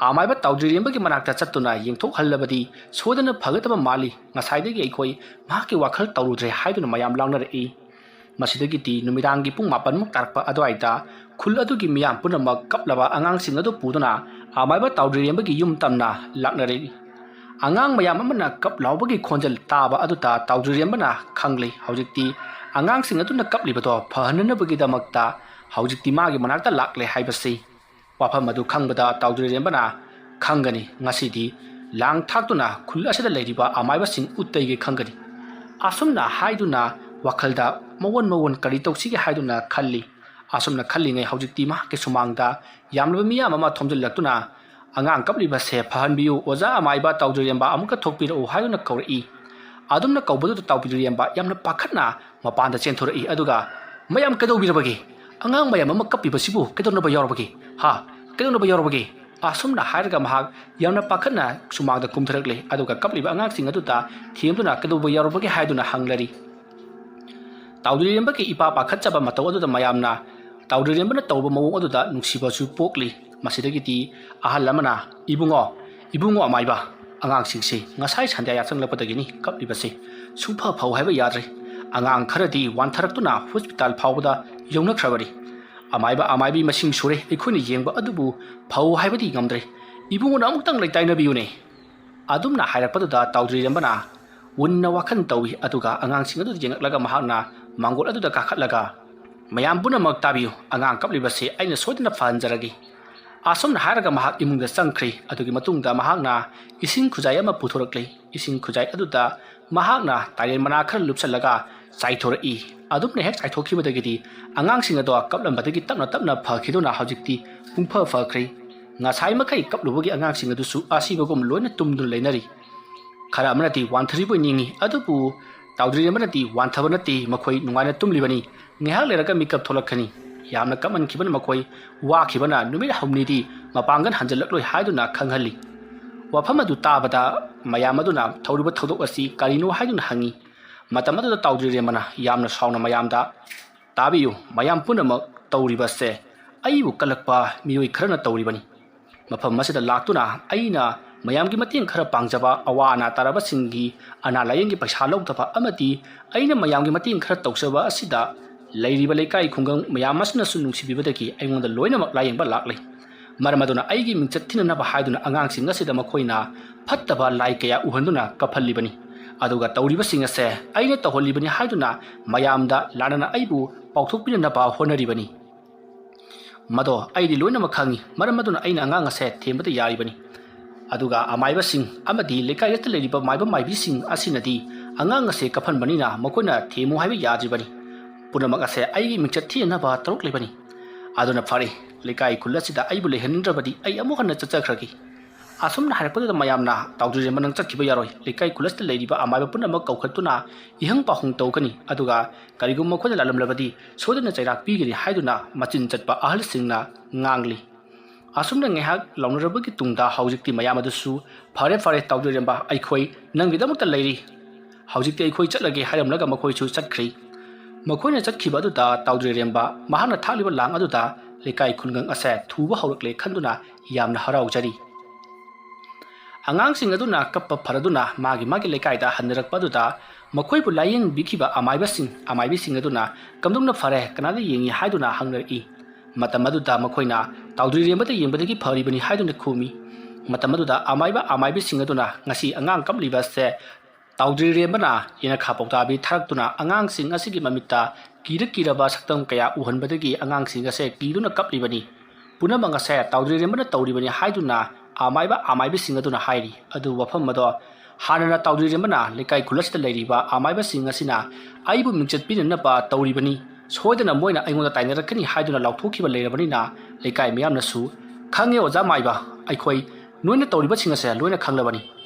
ꯑꯃꯥꯏꯕ ꯇꯥꯎꯗ꯭ꯔꯤꯔꯦꯝꯕꯒꯤ ꯃꯅꯥꯛꯇ ꯆꯠꯇꯨꯅ ꯌꯦꯡꯊꯣꯛꯍꯜꯂꯕꯗꯤ ꯁꯣꯏꯗꯅ ꯐꯒꯗꯕ ꯃꯥꯜꯂꯤ, ꯉꯁꯥꯏꯗꯒꯤ ꯑꯩꯈꯣꯏ ꯃꯍꯥꯛꯀꯤ ꯋꯥꯈꯜ ꯇꯧꯔꯨꯗ꯭ꯔꯦ ꯍꯥꯏꯗꯨꯅ ꯃꯌꯥꯝ ꯂꯥꯎꯅꯔꯛꯏ꯫ ꯃꯁꯤꯗꯒꯤꯗꯤ ꯅꯨꯃꯤꯗꯥꯡꯒꯤ ꯄꯨꯡ ꯃꯥꯄꯟꯃꯨꯛ ꯇꯥꯔꯛꯄ ꯑꯗꯨꯋꯥꯏꯗ ꯈꯨꯜ ꯑꯗꯨꯒꯤ ꯃꯤꯌꯥꯝ ꯄꯨꯝꯅꯃꯛ ꯀꯞꯂꯕ ꯑꯉꯥꯡꯁꯤꯡ ꯑꯗꯨ ꯄꯨꯗꯨꯅ ꯑꯃꯥꯏꯕ ꯇꯥꯎꯗ꯭ꯔꯤꯔꯦꯝꯕꯒꯤ ꯌꯨꯝ ꯇꯝꯅ ꯂꯥꯛꯅꯔꯛꯏ꯫ ꯑꯉꯥꯡ ꯃꯌꯥꯝ ꯑꯃꯅ ꯀꯞ ꯂꯥꯎꯕꯒꯤ ꯈꯣꯟꯖꯦꯜ ꯇꯥꯕ ꯑꯗꯨꯗ ꯇꯥꯎꯗ꯭ꯔꯤꯔꯦꯝꯕꯅ ꯈꯪꯂꯦ, ꯍꯧꯖꯤꯛꯇꯤ ꯑꯉꯥꯡꯁꯤꯡ ꯑꯗꯨꯅ ꯀꯞꯂꯤꯕꯗꯣ ꯐꯍꯟꯅꯅꯕꯒꯤꯗꯃꯛꯇ ꯍꯧꯖꯤꯛꯇꯤ ꯃꯥꯒꯤ ꯃꯅꯥꯛꯇ ꯂꯥꯛꯂꯦ ꯍꯥꯏꯕꯁꯤ꯫ ꯋꯥꯐꯝ ꯑꯗꯨ ꯈꯪꯕꯗ ꯇꯥꯎꯗ꯭ꯔꯤꯔꯦꯝꯕꯅ ꯈꯪꯒꯅꯤ, ꯉꯁꯤꯗꯤ ꯂꯥꯡ ꯊꯥꯛꯇꯨꯅ ꯈꯨꯜ ꯑꯁꯤꯗ ꯂꯩꯔꯤꯕ ꯑꯃꯥꯏꯕꯁꯤꯡ ꯎꯠꯇꯩꯒꯦ ꯈꯪꯒꯅꯤ꯫ ꯑꯁꯨꯝꯅ ꯍꯥꯏꯗꯨꯅ ꯋꯥꯈꯜꯗ ꯃꯑꯣꯟ ꯃꯑꯣꯟ ꯀꯔꯤ ꯇꯧꯁꯤꯒꯦ ꯍꯥꯏꯗꯨꯅ ꯈꯜꯂꯤ꯫ ꯑꯁꯨꯝꯅ ꯈꯜꯂꯤꯉꯩ ꯍꯧꯖꯤꯛꯇꯤ ꯃꯍꯥꯛꯀꯤ ꯁꯨꯃꯥꯡꯗ ꯌꯥꯝꯂꯕ ꯃꯤꯌꯥꯝ ꯑꯃ ꯊꯣꯝꯖꯤꯜꯂꯛꯇꯨꯅ, "ꯑꯉꯥꯡ ꯀꯞꯂꯤꯕꯁꯦ ꯐꯍꯟꯕꯤꯌꯨ, ꯑꯣꯖꯥ ꯑꯃꯥꯏꯕ ꯇꯥꯎꯗ꯭ꯔꯤꯔꯦꯝꯕ ꯑꯃꯨꯛꯀ ꯊꯣꯛꯄꯤꯔꯛꯎ" ꯍꯥꯏꯗꯨꯅ ꯀꯧꯔꯛꯏ꯫ ꯑꯗꯨꯝꯅ ꯀꯧꯕꯗꯨꯗ ꯇꯥꯎꯗ꯭ꯔꯤꯔꯦꯝꯕ ꯌꯥꯝꯅ ꯄꯥꯈꯠꯅ ꯃꯄꯥꯟꯗ ꯆꯦꯟꯊꯣꯔꯛꯏ꯫ ꯑꯗꯨꯒ, "ꯃꯌꯥꯝ ꯀꯩꯗꯧꯕꯤꯔꯕꯒꯦ? ꯑꯉꯥꯡ ꯃꯌꯥꯝ ꯑꯃ ꯀꯞꯄꯤꯕꯁꯤꯕꯨ ꯀꯩꯗꯧꯅꯕ ꯌꯥꯎꯔꯕꯒꯦ? ꯍꯥ? ꯀꯩꯗꯧꯅꯕ ꯌꯥꯎꯔꯕꯒꯦ?" ꯑꯁꯨꯝꯅ ꯍꯥꯏꯔꯒ ꯃꯍꯥꯛ ꯌꯥꯝꯅ ꯄꯥꯈꯠꯅ ꯁꯨꯃꯥꯡꯗ ꯀꯨꯝꯊꯔꯛꯂꯦ꯫ ꯑꯗꯨꯒ ꯀꯞꯂꯤꯕ ꯑꯉꯥꯡꯁꯤꯡ ꯑꯗꯨꯗ ꯊꯦꯝꯗꯨꯅ ꯀꯩꯗꯧꯕ ꯌꯥꯎꯔꯕꯒꯦ ꯍꯥꯏꯗꯨꯅ ꯍꯪꯂꯔꯤ꯫ ꯇꯥꯎꯗ꯭ꯔꯤꯔꯦꯝꯕꯒꯤ ꯏꯄꯥ ꯄꯥꯈꯠꯆꯕ ꯃꯇꯧ ꯑꯗꯨꯗ ꯃꯌꯥꯝꯅ ꯇꯥꯎꯗ꯭ꯔꯤꯔꯦꯝꯕꯅ ꯇꯧꯕ ꯃꯑꯣꯡ ꯑꯗꯨꯗ ꯅꯨꯡꯁꯤꯕꯁꯨ ꯄꯣꯛꯂꯤ꯫ ꯃꯁꯤꯗꯒꯤꯗꯤ ꯑꯍꯜ ꯑꯃꯅ, "ꯏꯕꯨꯡꯉꯣ, ꯏꯕꯨꯡꯉꯣ ꯑꯃꯥꯏꯕ, ꯑꯉꯥꯡꯁꯤꯡꯁꯤ ꯉꯁꯥꯏ ꯁꯟꯗ꯭ꯌꯥ ꯌꯥꯆꯪꯂꯛꯄꯗꯒꯤꯅꯤ ꯀꯞꯂꯤꯕꯁꯦ꯫ ꯁꯨꯡꯐ ꯐꯧ ꯍꯥꯏꯕ ꯌꯥꯗ꯭ꯔꯦ꯫ ꯑꯉꯥꯡ ꯈꯔꯗꯤ ꯋꯥꯟꯊꯔꯛꯇꯨꯅ ꯍꯣꯁꯄꯤꯇꯥꯜ ꯐꯥꯎꯕꯗ ꯌꯧꯅꯈ꯭ꯔꯕꯅꯤ꯫ ꯑꯃꯥꯏꯕ, ꯑꯃꯥꯏꯕꯤ ꯃꯁꯤꯡ ꯁꯨꯔꯦ, ꯑꯩꯈꯣꯏꯅ ꯌꯦꯡꯕ ꯑꯗꯨꯕꯨ ꯐꯧ ꯍꯥꯏꯕꯗꯤ ꯉꯝꯗ꯭ꯔꯦ꯫ ꯏꯕꯨꯡꯉꯣꯅ ꯑꯃꯨꯛꯇꯪ ꯂꯩꯇꯥꯏꯅꯕꯤꯌꯨꯅꯦ"꯫ ꯑꯗꯨꯝꯅ ꯍꯥꯏꯔꯛꯄꯗꯨꯗ ꯇꯥꯎꯗ꯭ꯔꯤꯔꯦꯝꯕꯅ ꯃꯨꯟꯅ ꯋꯥꯈꯜ ꯇꯧꯏ꯫ ꯑꯗꯨꯒ ꯑꯉꯥꯡꯁꯤꯡ ꯑꯗꯨꯗ ꯌꯦꯡꯂꯛꯂꯒ ꯃꯍꯥꯛꯅ ꯃꯥꯡꯒꯣꯜ ꯑꯗꯨꯗ ꯀꯥꯈꯠꯂꯒ, "ꯃꯌꯥꯝ ꯄꯨꯝꯅꯃꯛ ꯇꯥꯕꯤꯌꯨ, ꯑꯉꯥꯡ ꯀꯞꯂꯤꯕꯁꯤ ꯑꯩꯅ ꯁꯣꯏꯗꯅ ꯐꯍꯟꯖꯔꯒꯦ"꯫ ꯑꯁꯨꯝꯅ ꯍꯥꯏꯔꯒ ꯃꯍꯥꯛ ꯏꯃꯨꯡꯗ ꯆꯪꯈ꯭ꯔꯦ꯫ ꯑꯗꯨꯒꯤ ꯃꯇꯨꯡꯗ ꯃꯍꯥꯛꯅ ꯏꯁꯤꯡ ꯈꯨꯖꯥꯏ ꯑꯃ ꯄꯨꯊꯣꯔꯛꯂꯦ꯫ ꯏꯁꯤꯡ ꯈꯨꯖꯥꯏ ꯑꯗꯨꯗ ꯃꯍꯥꯛꯅ ꯇꯥꯏꯔꯦꯟ ꯃꯅꯥ ꯈꯔ ꯂꯨꯞꯁꯤꯜꯂꯒ ꯆꯥꯏꯊꯣꯔꯛꯏ꯫ ꯑꯗꯨꯝꯅ ꯍꯦꯛ ꯆꯥꯏꯊꯣꯛꯈꯤꯕꯗꯒꯤꯗꯤ ꯑꯉꯥꯡꯁꯤꯡ ꯑꯗꯣ ꯀꯞꯂꯝꯕꯗꯒꯤ ꯇꯞꯅ ꯇꯞꯅ ꯐꯈꯤꯗꯨꯅ ꯍꯧꯖꯤꯛꯇꯤ ꯄꯨꯡꯐ ꯐꯈ꯭ꯔꯦ꯫ ꯉꯁꯥꯏ ꯃꯈꯩ ꯀꯞꯂꯨꯕꯒꯤ ꯑꯉꯥꯡꯁꯤꯡ ꯑꯗꯨꯁꯨ ꯑꯁꯤꯕꯒꯨꯝ ꯂꯣꯏꯅ ꯇꯨꯝꯗꯨꯅ ꯂꯩꯅꯔꯤ꯫ ꯈꯔ ꯑꯃꯅꯗꯤ ꯋꯥꯟꯊꯔꯤꯕꯣꯏ ꯅꯤꯡꯏ, ꯑꯗꯨꯕꯨ ꯇꯥꯎꯗ꯭ꯔꯤꯔꯦꯝꯕꯅꯗꯤ ꯋꯥꯟꯊꯕ ꯅꯠꯇꯦ, ꯃꯈꯣꯏ ꯅꯨꯡꯉꯥꯏꯅ ꯇꯨꯝꯂꯤꯕꯅꯤ꯫ ꯉꯥꯏꯍꯥꯛ ꯂꯩꯔꯒ ꯃꯤꯀꯞ ꯊꯣꯛꯂꯛꯀꯅꯤ꯫ ꯌꯥꯝꯅ ꯀꯞꯃꯟꯈꯤꯕꯅ ꯃꯈꯣꯏ ꯋꯥꯈꯤꯕꯅ ꯅꯨꯃꯤꯠ ꯍꯨꯝꯅꯤꯗꯤ ꯃꯄꯥꯡꯒꯜ ꯍꯟꯖꯤꯜꯂꯛꯂꯣꯏ ꯍꯥꯏꯗꯨꯅ ꯈꯪꯍꯜꯂꯤ꯫ ꯋꯥꯐꯝ ꯑꯗꯨ ꯇꯥꯕꯗ ꯃꯌꯥꯝ ꯑꯗꯨꯅ ꯊꯧꯔꯤꯕ ꯊꯧꯗꯣꯛ ꯑꯁꯤ ꯀꯔꯤꯅꯣ ꯍꯥꯏꯗꯨꯅ ꯍꯪꯉꯤ꯫ ꯃꯇꯝ ꯑꯗꯨꯗ ꯇꯥꯎꯗ꯭ꯔꯤꯔꯦꯝꯕꯅ ꯌꯥꯝꯅ ꯁꯥꯎꯅ ꯃꯌꯥꯝꯗ, "ꯇꯥꯕꯤꯌꯨ, ꯃꯌꯥꯝ ꯄꯨꯝꯅꯃꯛ, ꯇꯧꯔꯤꯕꯁꯦ ꯑꯩꯕꯨ ꯀꯜꯂꯛꯄ ꯃꯤꯑꯣꯏ ꯈꯔꯅ ꯇꯧꯔꯤꯕꯅꯤ꯫ ꯃꯐꯝ ꯑꯁꯤꯗ ꯂꯥꯛꯇꯨꯅ ꯑꯩꯅ ꯃꯌꯥꯝꯒꯤ ꯃꯇꯦꯡ ꯈꯔ ꯄꯥꯡꯖꯕ, ꯑꯋꯥ ꯑꯅꯥ ꯇꯥꯔꯕꯁꯤꯡꯒꯤ ꯑꯅꯥ ꯂꯥꯌꯦꯡꯒꯤ ꯄꯩꯁꯥ ꯂꯧꯗꯕ ꯑꯃꯗꯤ ꯑꯩꯅ ꯃꯌꯥꯝꯒꯤ ꯃꯇꯦꯡ ꯈꯔ ꯇꯧꯖꯕ ꯑꯁꯤꯗ ꯂꯩꯔꯤꯕ ꯂꯩꯀꯥꯏ ꯈꯨꯡꯒꯪ ꯃꯌꯥꯝ ꯑꯁꯤꯅꯁꯨ ꯅꯨꯡꯁꯤꯕꯤꯕꯗꯒꯤ ꯑꯩꯉꯣꯟꯗ ꯂꯣꯏꯅꯃꯛ ꯂꯥꯌꯦꯡꯕ ꯂꯥꯛꯂꯤ꯫ ꯃꯔꯝ ꯑꯗꯨꯅ ꯑꯩꯒꯤ ꯃꯤꯡꯆꯠ ꯊꯤꯅꯅꯕ ꯍꯥꯏꯗꯨꯅ ꯑꯉꯥꯡꯁꯤꯡ ꯑꯁꯤꯗ ꯃꯈꯣꯏꯅ ꯐꯠꯇꯕ ꯂꯥꯏ ꯀꯌꯥ ꯎꯍꯟꯗꯨꯅ ꯀꯞꯍꯜꯂꯤꯕꯅꯤ꯫ ꯑꯗꯨꯒ ꯇꯧꯔꯤꯕꯁꯤꯡ ꯑꯁꯦ ꯑꯩꯅ ꯇꯧꯍꯜꯂꯤꯕꯅꯤ ꯍꯥꯏꯗꯨꯅ ꯃꯌꯥꯝꯗ ꯂꯥꯟꯅꯅ ꯑꯩꯕꯨ ꯄꯥꯎꯊꯣꯛꯄꯤꯅꯅꯕ ꯍꯣꯠꯅꯔꯤꯕꯅꯤ꯫ ꯃꯗꯣ ꯑꯩꯗꯤ ꯂꯣꯏꯅꯃꯛ ꯈꯪꯏ, ꯃꯔꯝ ꯑꯗꯨꯅ ꯑꯩꯅ ꯑꯉꯥꯡ ꯑꯁꯦ ꯊꯦꯝꯕꯗ ꯌꯥꯔꯤꯕꯅꯤ꯫ ꯑꯗꯨꯒ ꯑꯃꯥꯏꯕꯁꯤꯡ ꯑꯃꯗꯤ ꯂꯩꯀꯥꯏ ꯑꯁꯤꯗ ꯂꯩꯔꯤꯕ ꯃꯥꯏꯕ ꯃꯥꯏꯕꯤꯁꯤꯡ ꯑꯁꯤꯅꯗꯤ ꯑꯉꯥꯡ ꯑꯁꯦ ꯀꯞꯍꯟꯕꯅꯤꯅ ꯃꯈꯣꯏꯅ ꯊꯦꯝꯃꯨ ꯍꯥꯏꯕ ꯌꯥꯗ꯭ꯔꯤꯕꯅꯤ꯫ ꯄꯨꯝꯅꯃꯛ ꯑꯁꯦ ꯑꯩꯒꯤ ꯃꯤꯡꯆꯠ ꯊꯤꯅꯅꯕ ꯇꯧꯔꯛꯂꯤꯕꯅꯤ꯫ ꯑꯗꯨꯅ ꯐꯔꯦ, ꯂꯩꯀꯥꯏ ꯈꯨꯜ ꯑꯁꯤꯗ ꯑꯩꯕꯨ ꯂꯩꯍꯟꯅꯤꯡꯗ꯭ꯔꯕꯗꯤ ꯑꯩ ꯑꯃꯨꯛ ꯍꯟꯅ ꯆꯠꯆꯈ꯭ꯔꯒꯦ꯫ ꯑꯁꯨꯝꯅ ꯍꯥꯏꯔꯛꯄꯗꯨꯗ ꯃꯌꯥꯝꯅ, "ꯇꯥꯎꯗ꯭ꯔꯤꯔꯦꯝꯕ, ꯅꯪ ꯆꯠꯈꯤꯕ ꯌꯥꯔꯣꯏ, ꯂꯩꯀꯥꯏ ꯈꯨꯜ ꯑꯁꯤꯗ ꯂꯩꯔꯤꯕ ꯑꯃꯥꯏꯕ ꯄꯨꯝꯅꯃꯛ ꯀꯧꯈꯠꯇꯨꯅ ꯏꯍꯪ ꯄꯥꯎꯍꯪ ꯇꯧꯒꯅꯤ, ꯑꯗꯨꯒ ꯀꯔꯤꯒꯨꯝꯕ ꯃꯈꯣꯏꯅ ꯂꯥꯜꯂꯝꯂꯕꯗꯤ ꯁꯣꯏꯗꯅ ꯆꯩꯔꯥꯛ ꯄꯤꯒꯅꯤ" ꯍꯥꯏꯗꯨꯅ ꯃꯆꯤꯟ ꯆꯠꯄ ꯑꯍꯜꯁꯤꯡꯅ ꯉꯥꯡꯂꯤ꯫ ꯑꯁꯨꯝꯅ ꯉꯥꯏꯍꯥꯛ ꯂꯥꯎꯅꯔꯕꯒꯤ ꯇꯨꯡꯗ ꯍꯧꯖꯤꯛꯇꯤ ꯃꯌꯥꯝ ꯑꯗꯨꯁꯨ, "ꯐꯔꯦ, ꯐꯔꯦ, ꯇꯥꯎꯗ꯭ꯔꯤꯔꯦꯝꯕ, ꯑꯩꯈꯣꯏ ꯅꯪꯒꯤꯗꯃꯛꯇ ꯂꯩꯔꯤ꯫ ꯍꯧꯖꯤꯛꯇꯤ ꯑꯩꯈꯣꯏ ꯆꯠꯂꯒꯦ" ꯍꯥꯏꯔꯝꯂꯒ ꯃꯈꯣꯏꯁꯨ ꯆꯠꯈ꯭ꯔꯤ꯫ ꯃꯈꯣꯏꯅ ꯆꯠꯈꯤꯕ ꯑꯗꯨꯗ ꯇꯥꯎꯗ꯭ꯔꯤꯔꯦꯝꯕ ꯃꯍꯥꯛꯅ ꯊꯥꯛꯂꯤꯕ ꯂꯥꯡ ꯑꯗꯨꯗ ꯂꯩꯀꯥꯏ ꯈꯨꯟꯒꯪ ꯑꯁꯦ ꯊꯨꯕ ꯍꯧꯔꯛꯂꯦ ꯈꯟꯗꯨꯅ ꯌꯥꯝꯅ ꯍꯔꯥꯎꯖꯔꯤ꯫ ꯑꯉꯥꯡꯁꯤꯡ ꯑꯗꯨꯅ ꯀꯞꯄ ꯐꯔꯗꯨꯅ ꯃꯥꯒꯤ ꯃꯥꯒꯤ ꯂꯩꯀꯥꯏꯗ ꯍꯟꯅꯔꯛꯄ ꯑꯗꯨꯗ ꯃꯈꯣꯏꯕꯨ ꯂꯥꯌꯦꯡꯕꯤꯈꯤꯕ ꯑꯃꯥꯏꯕꯁꯤꯡ, ꯑꯃꯥꯏꯕꯤꯁꯤꯡ ꯑꯗꯨꯅ "ꯀꯝꯗꯧꯅ ꯐꯔꯦ? ꯀꯅꯥꯗ ꯌꯦꯡꯉꯤ?" ꯍꯥꯏꯗꯨꯅ ꯍꯪꯅꯔꯛꯏ꯫ ꯃꯇꯝ ꯑꯗꯨꯗ ꯃꯈꯣꯏꯅ "ꯇꯥꯎꯗ꯭ꯔꯤꯔꯦꯝꯕꯗ ꯌꯦꯡꯕꯗꯒꯤ ꯐꯔꯤꯕꯅꯤ" ꯍꯥꯏꯗꯨꯅ ꯈꯨꯝꯃꯤ꯫ ꯃꯇꯝ ꯑꯗꯨꯗ ꯑꯃꯥꯏꯕ ꯑꯃꯥꯏꯕꯤꯁꯤꯡ ꯑꯗꯨꯅ "ꯉꯁꯤ ꯑꯉꯥꯡ ꯀꯞꯂꯤꯕ ꯑꯁꯦ ꯇꯥꯎꯗ꯭ꯔꯤꯔꯦꯝꯕꯅ ꯌꯦꯅꯈꯥ ꯄꯥꯎꯇꯥꯛꯄꯤ ꯊꯥꯔꯛꯇꯨꯅ ꯑꯉꯥꯡꯁꯤꯡ ꯑꯁꯤꯒꯤ ꯃꯃꯤꯠꯇ ꯀꯤꯔ ꯀꯤꯔꯕ ꯁꯛꯇꯝ ꯀꯌꯥ ꯎꯍꯟꯕꯗꯒꯤ ꯑꯉꯥꯡꯁꯤꯡ ꯑꯁꯦ ꯀꯤꯗꯨꯅ ꯀꯞꯂꯤꯕꯅꯤ꯫ ꯄꯨꯝꯅꯃꯛ ꯑꯁꯦ ꯇꯥꯎꯗ꯭ꯔꯤꯔꯦꯝꯕꯅ ꯇꯧꯔꯤꯕꯅꯤ" ꯍꯥꯏꯗꯨꯅ ꯑꯃꯥꯏꯕ ꯑꯃꯥꯏꯕꯤꯁꯤꯡ ꯑꯗꯨꯅ ꯍꯥꯏꯔꯤ꯫ ꯑꯗꯨꯕꯨ ꯋꯥꯐꯝ ꯑꯗꯣ ꯍꯥꯟꯅꯅ ꯇꯥꯎꯗ꯭ꯔꯤꯔꯦꯝꯕꯅ ꯂꯩꯀꯥꯏ ꯈꯨꯜ ꯑꯁꯤꯗ ꯂꯩꯔꯤꯕ ꯑꯃꯥꯏꯕꯁꯤꯡ ꯑꯁꯤꯅ "ꯑꯩꯕꯨ ꯃꯤꯡꯆꯠ ꯄꯤꯅꯅꯕ ꯇꯧꯔꯤꯕꯅꯤ, ꯁꯣꯏꯗꯅ ꯃꯣꯏꯅ ꯑꯩꯉꯣꯟꯗ ꯇꯥꯏꯅꯔꯛꯀꯅꯤ" ꯍꯥꯏꯗꯨꯅ ꯂꯥꯎꯊꯣꯛꯈꯤꯕ ꯂꯩꯔꯕꯅꯤꯅ ꯂꯩꯀꯥꯏ ꯃꯤꯌꯥꯝꯅꯁꯨ, "ꯈꯪꯉꯦ ꯑꯣꯖꯥ ꯃꯥꯏꯕ, ꯑꯩꯈꯣꯏ ꯅꯣꯏꯅ ꯇꯧꯔꯤꯕꯁꯤꯡ ꯑꯁꯦ ꯂꯣꯏꯅ ꯈꯪꯂꯕꯅꯤ꯫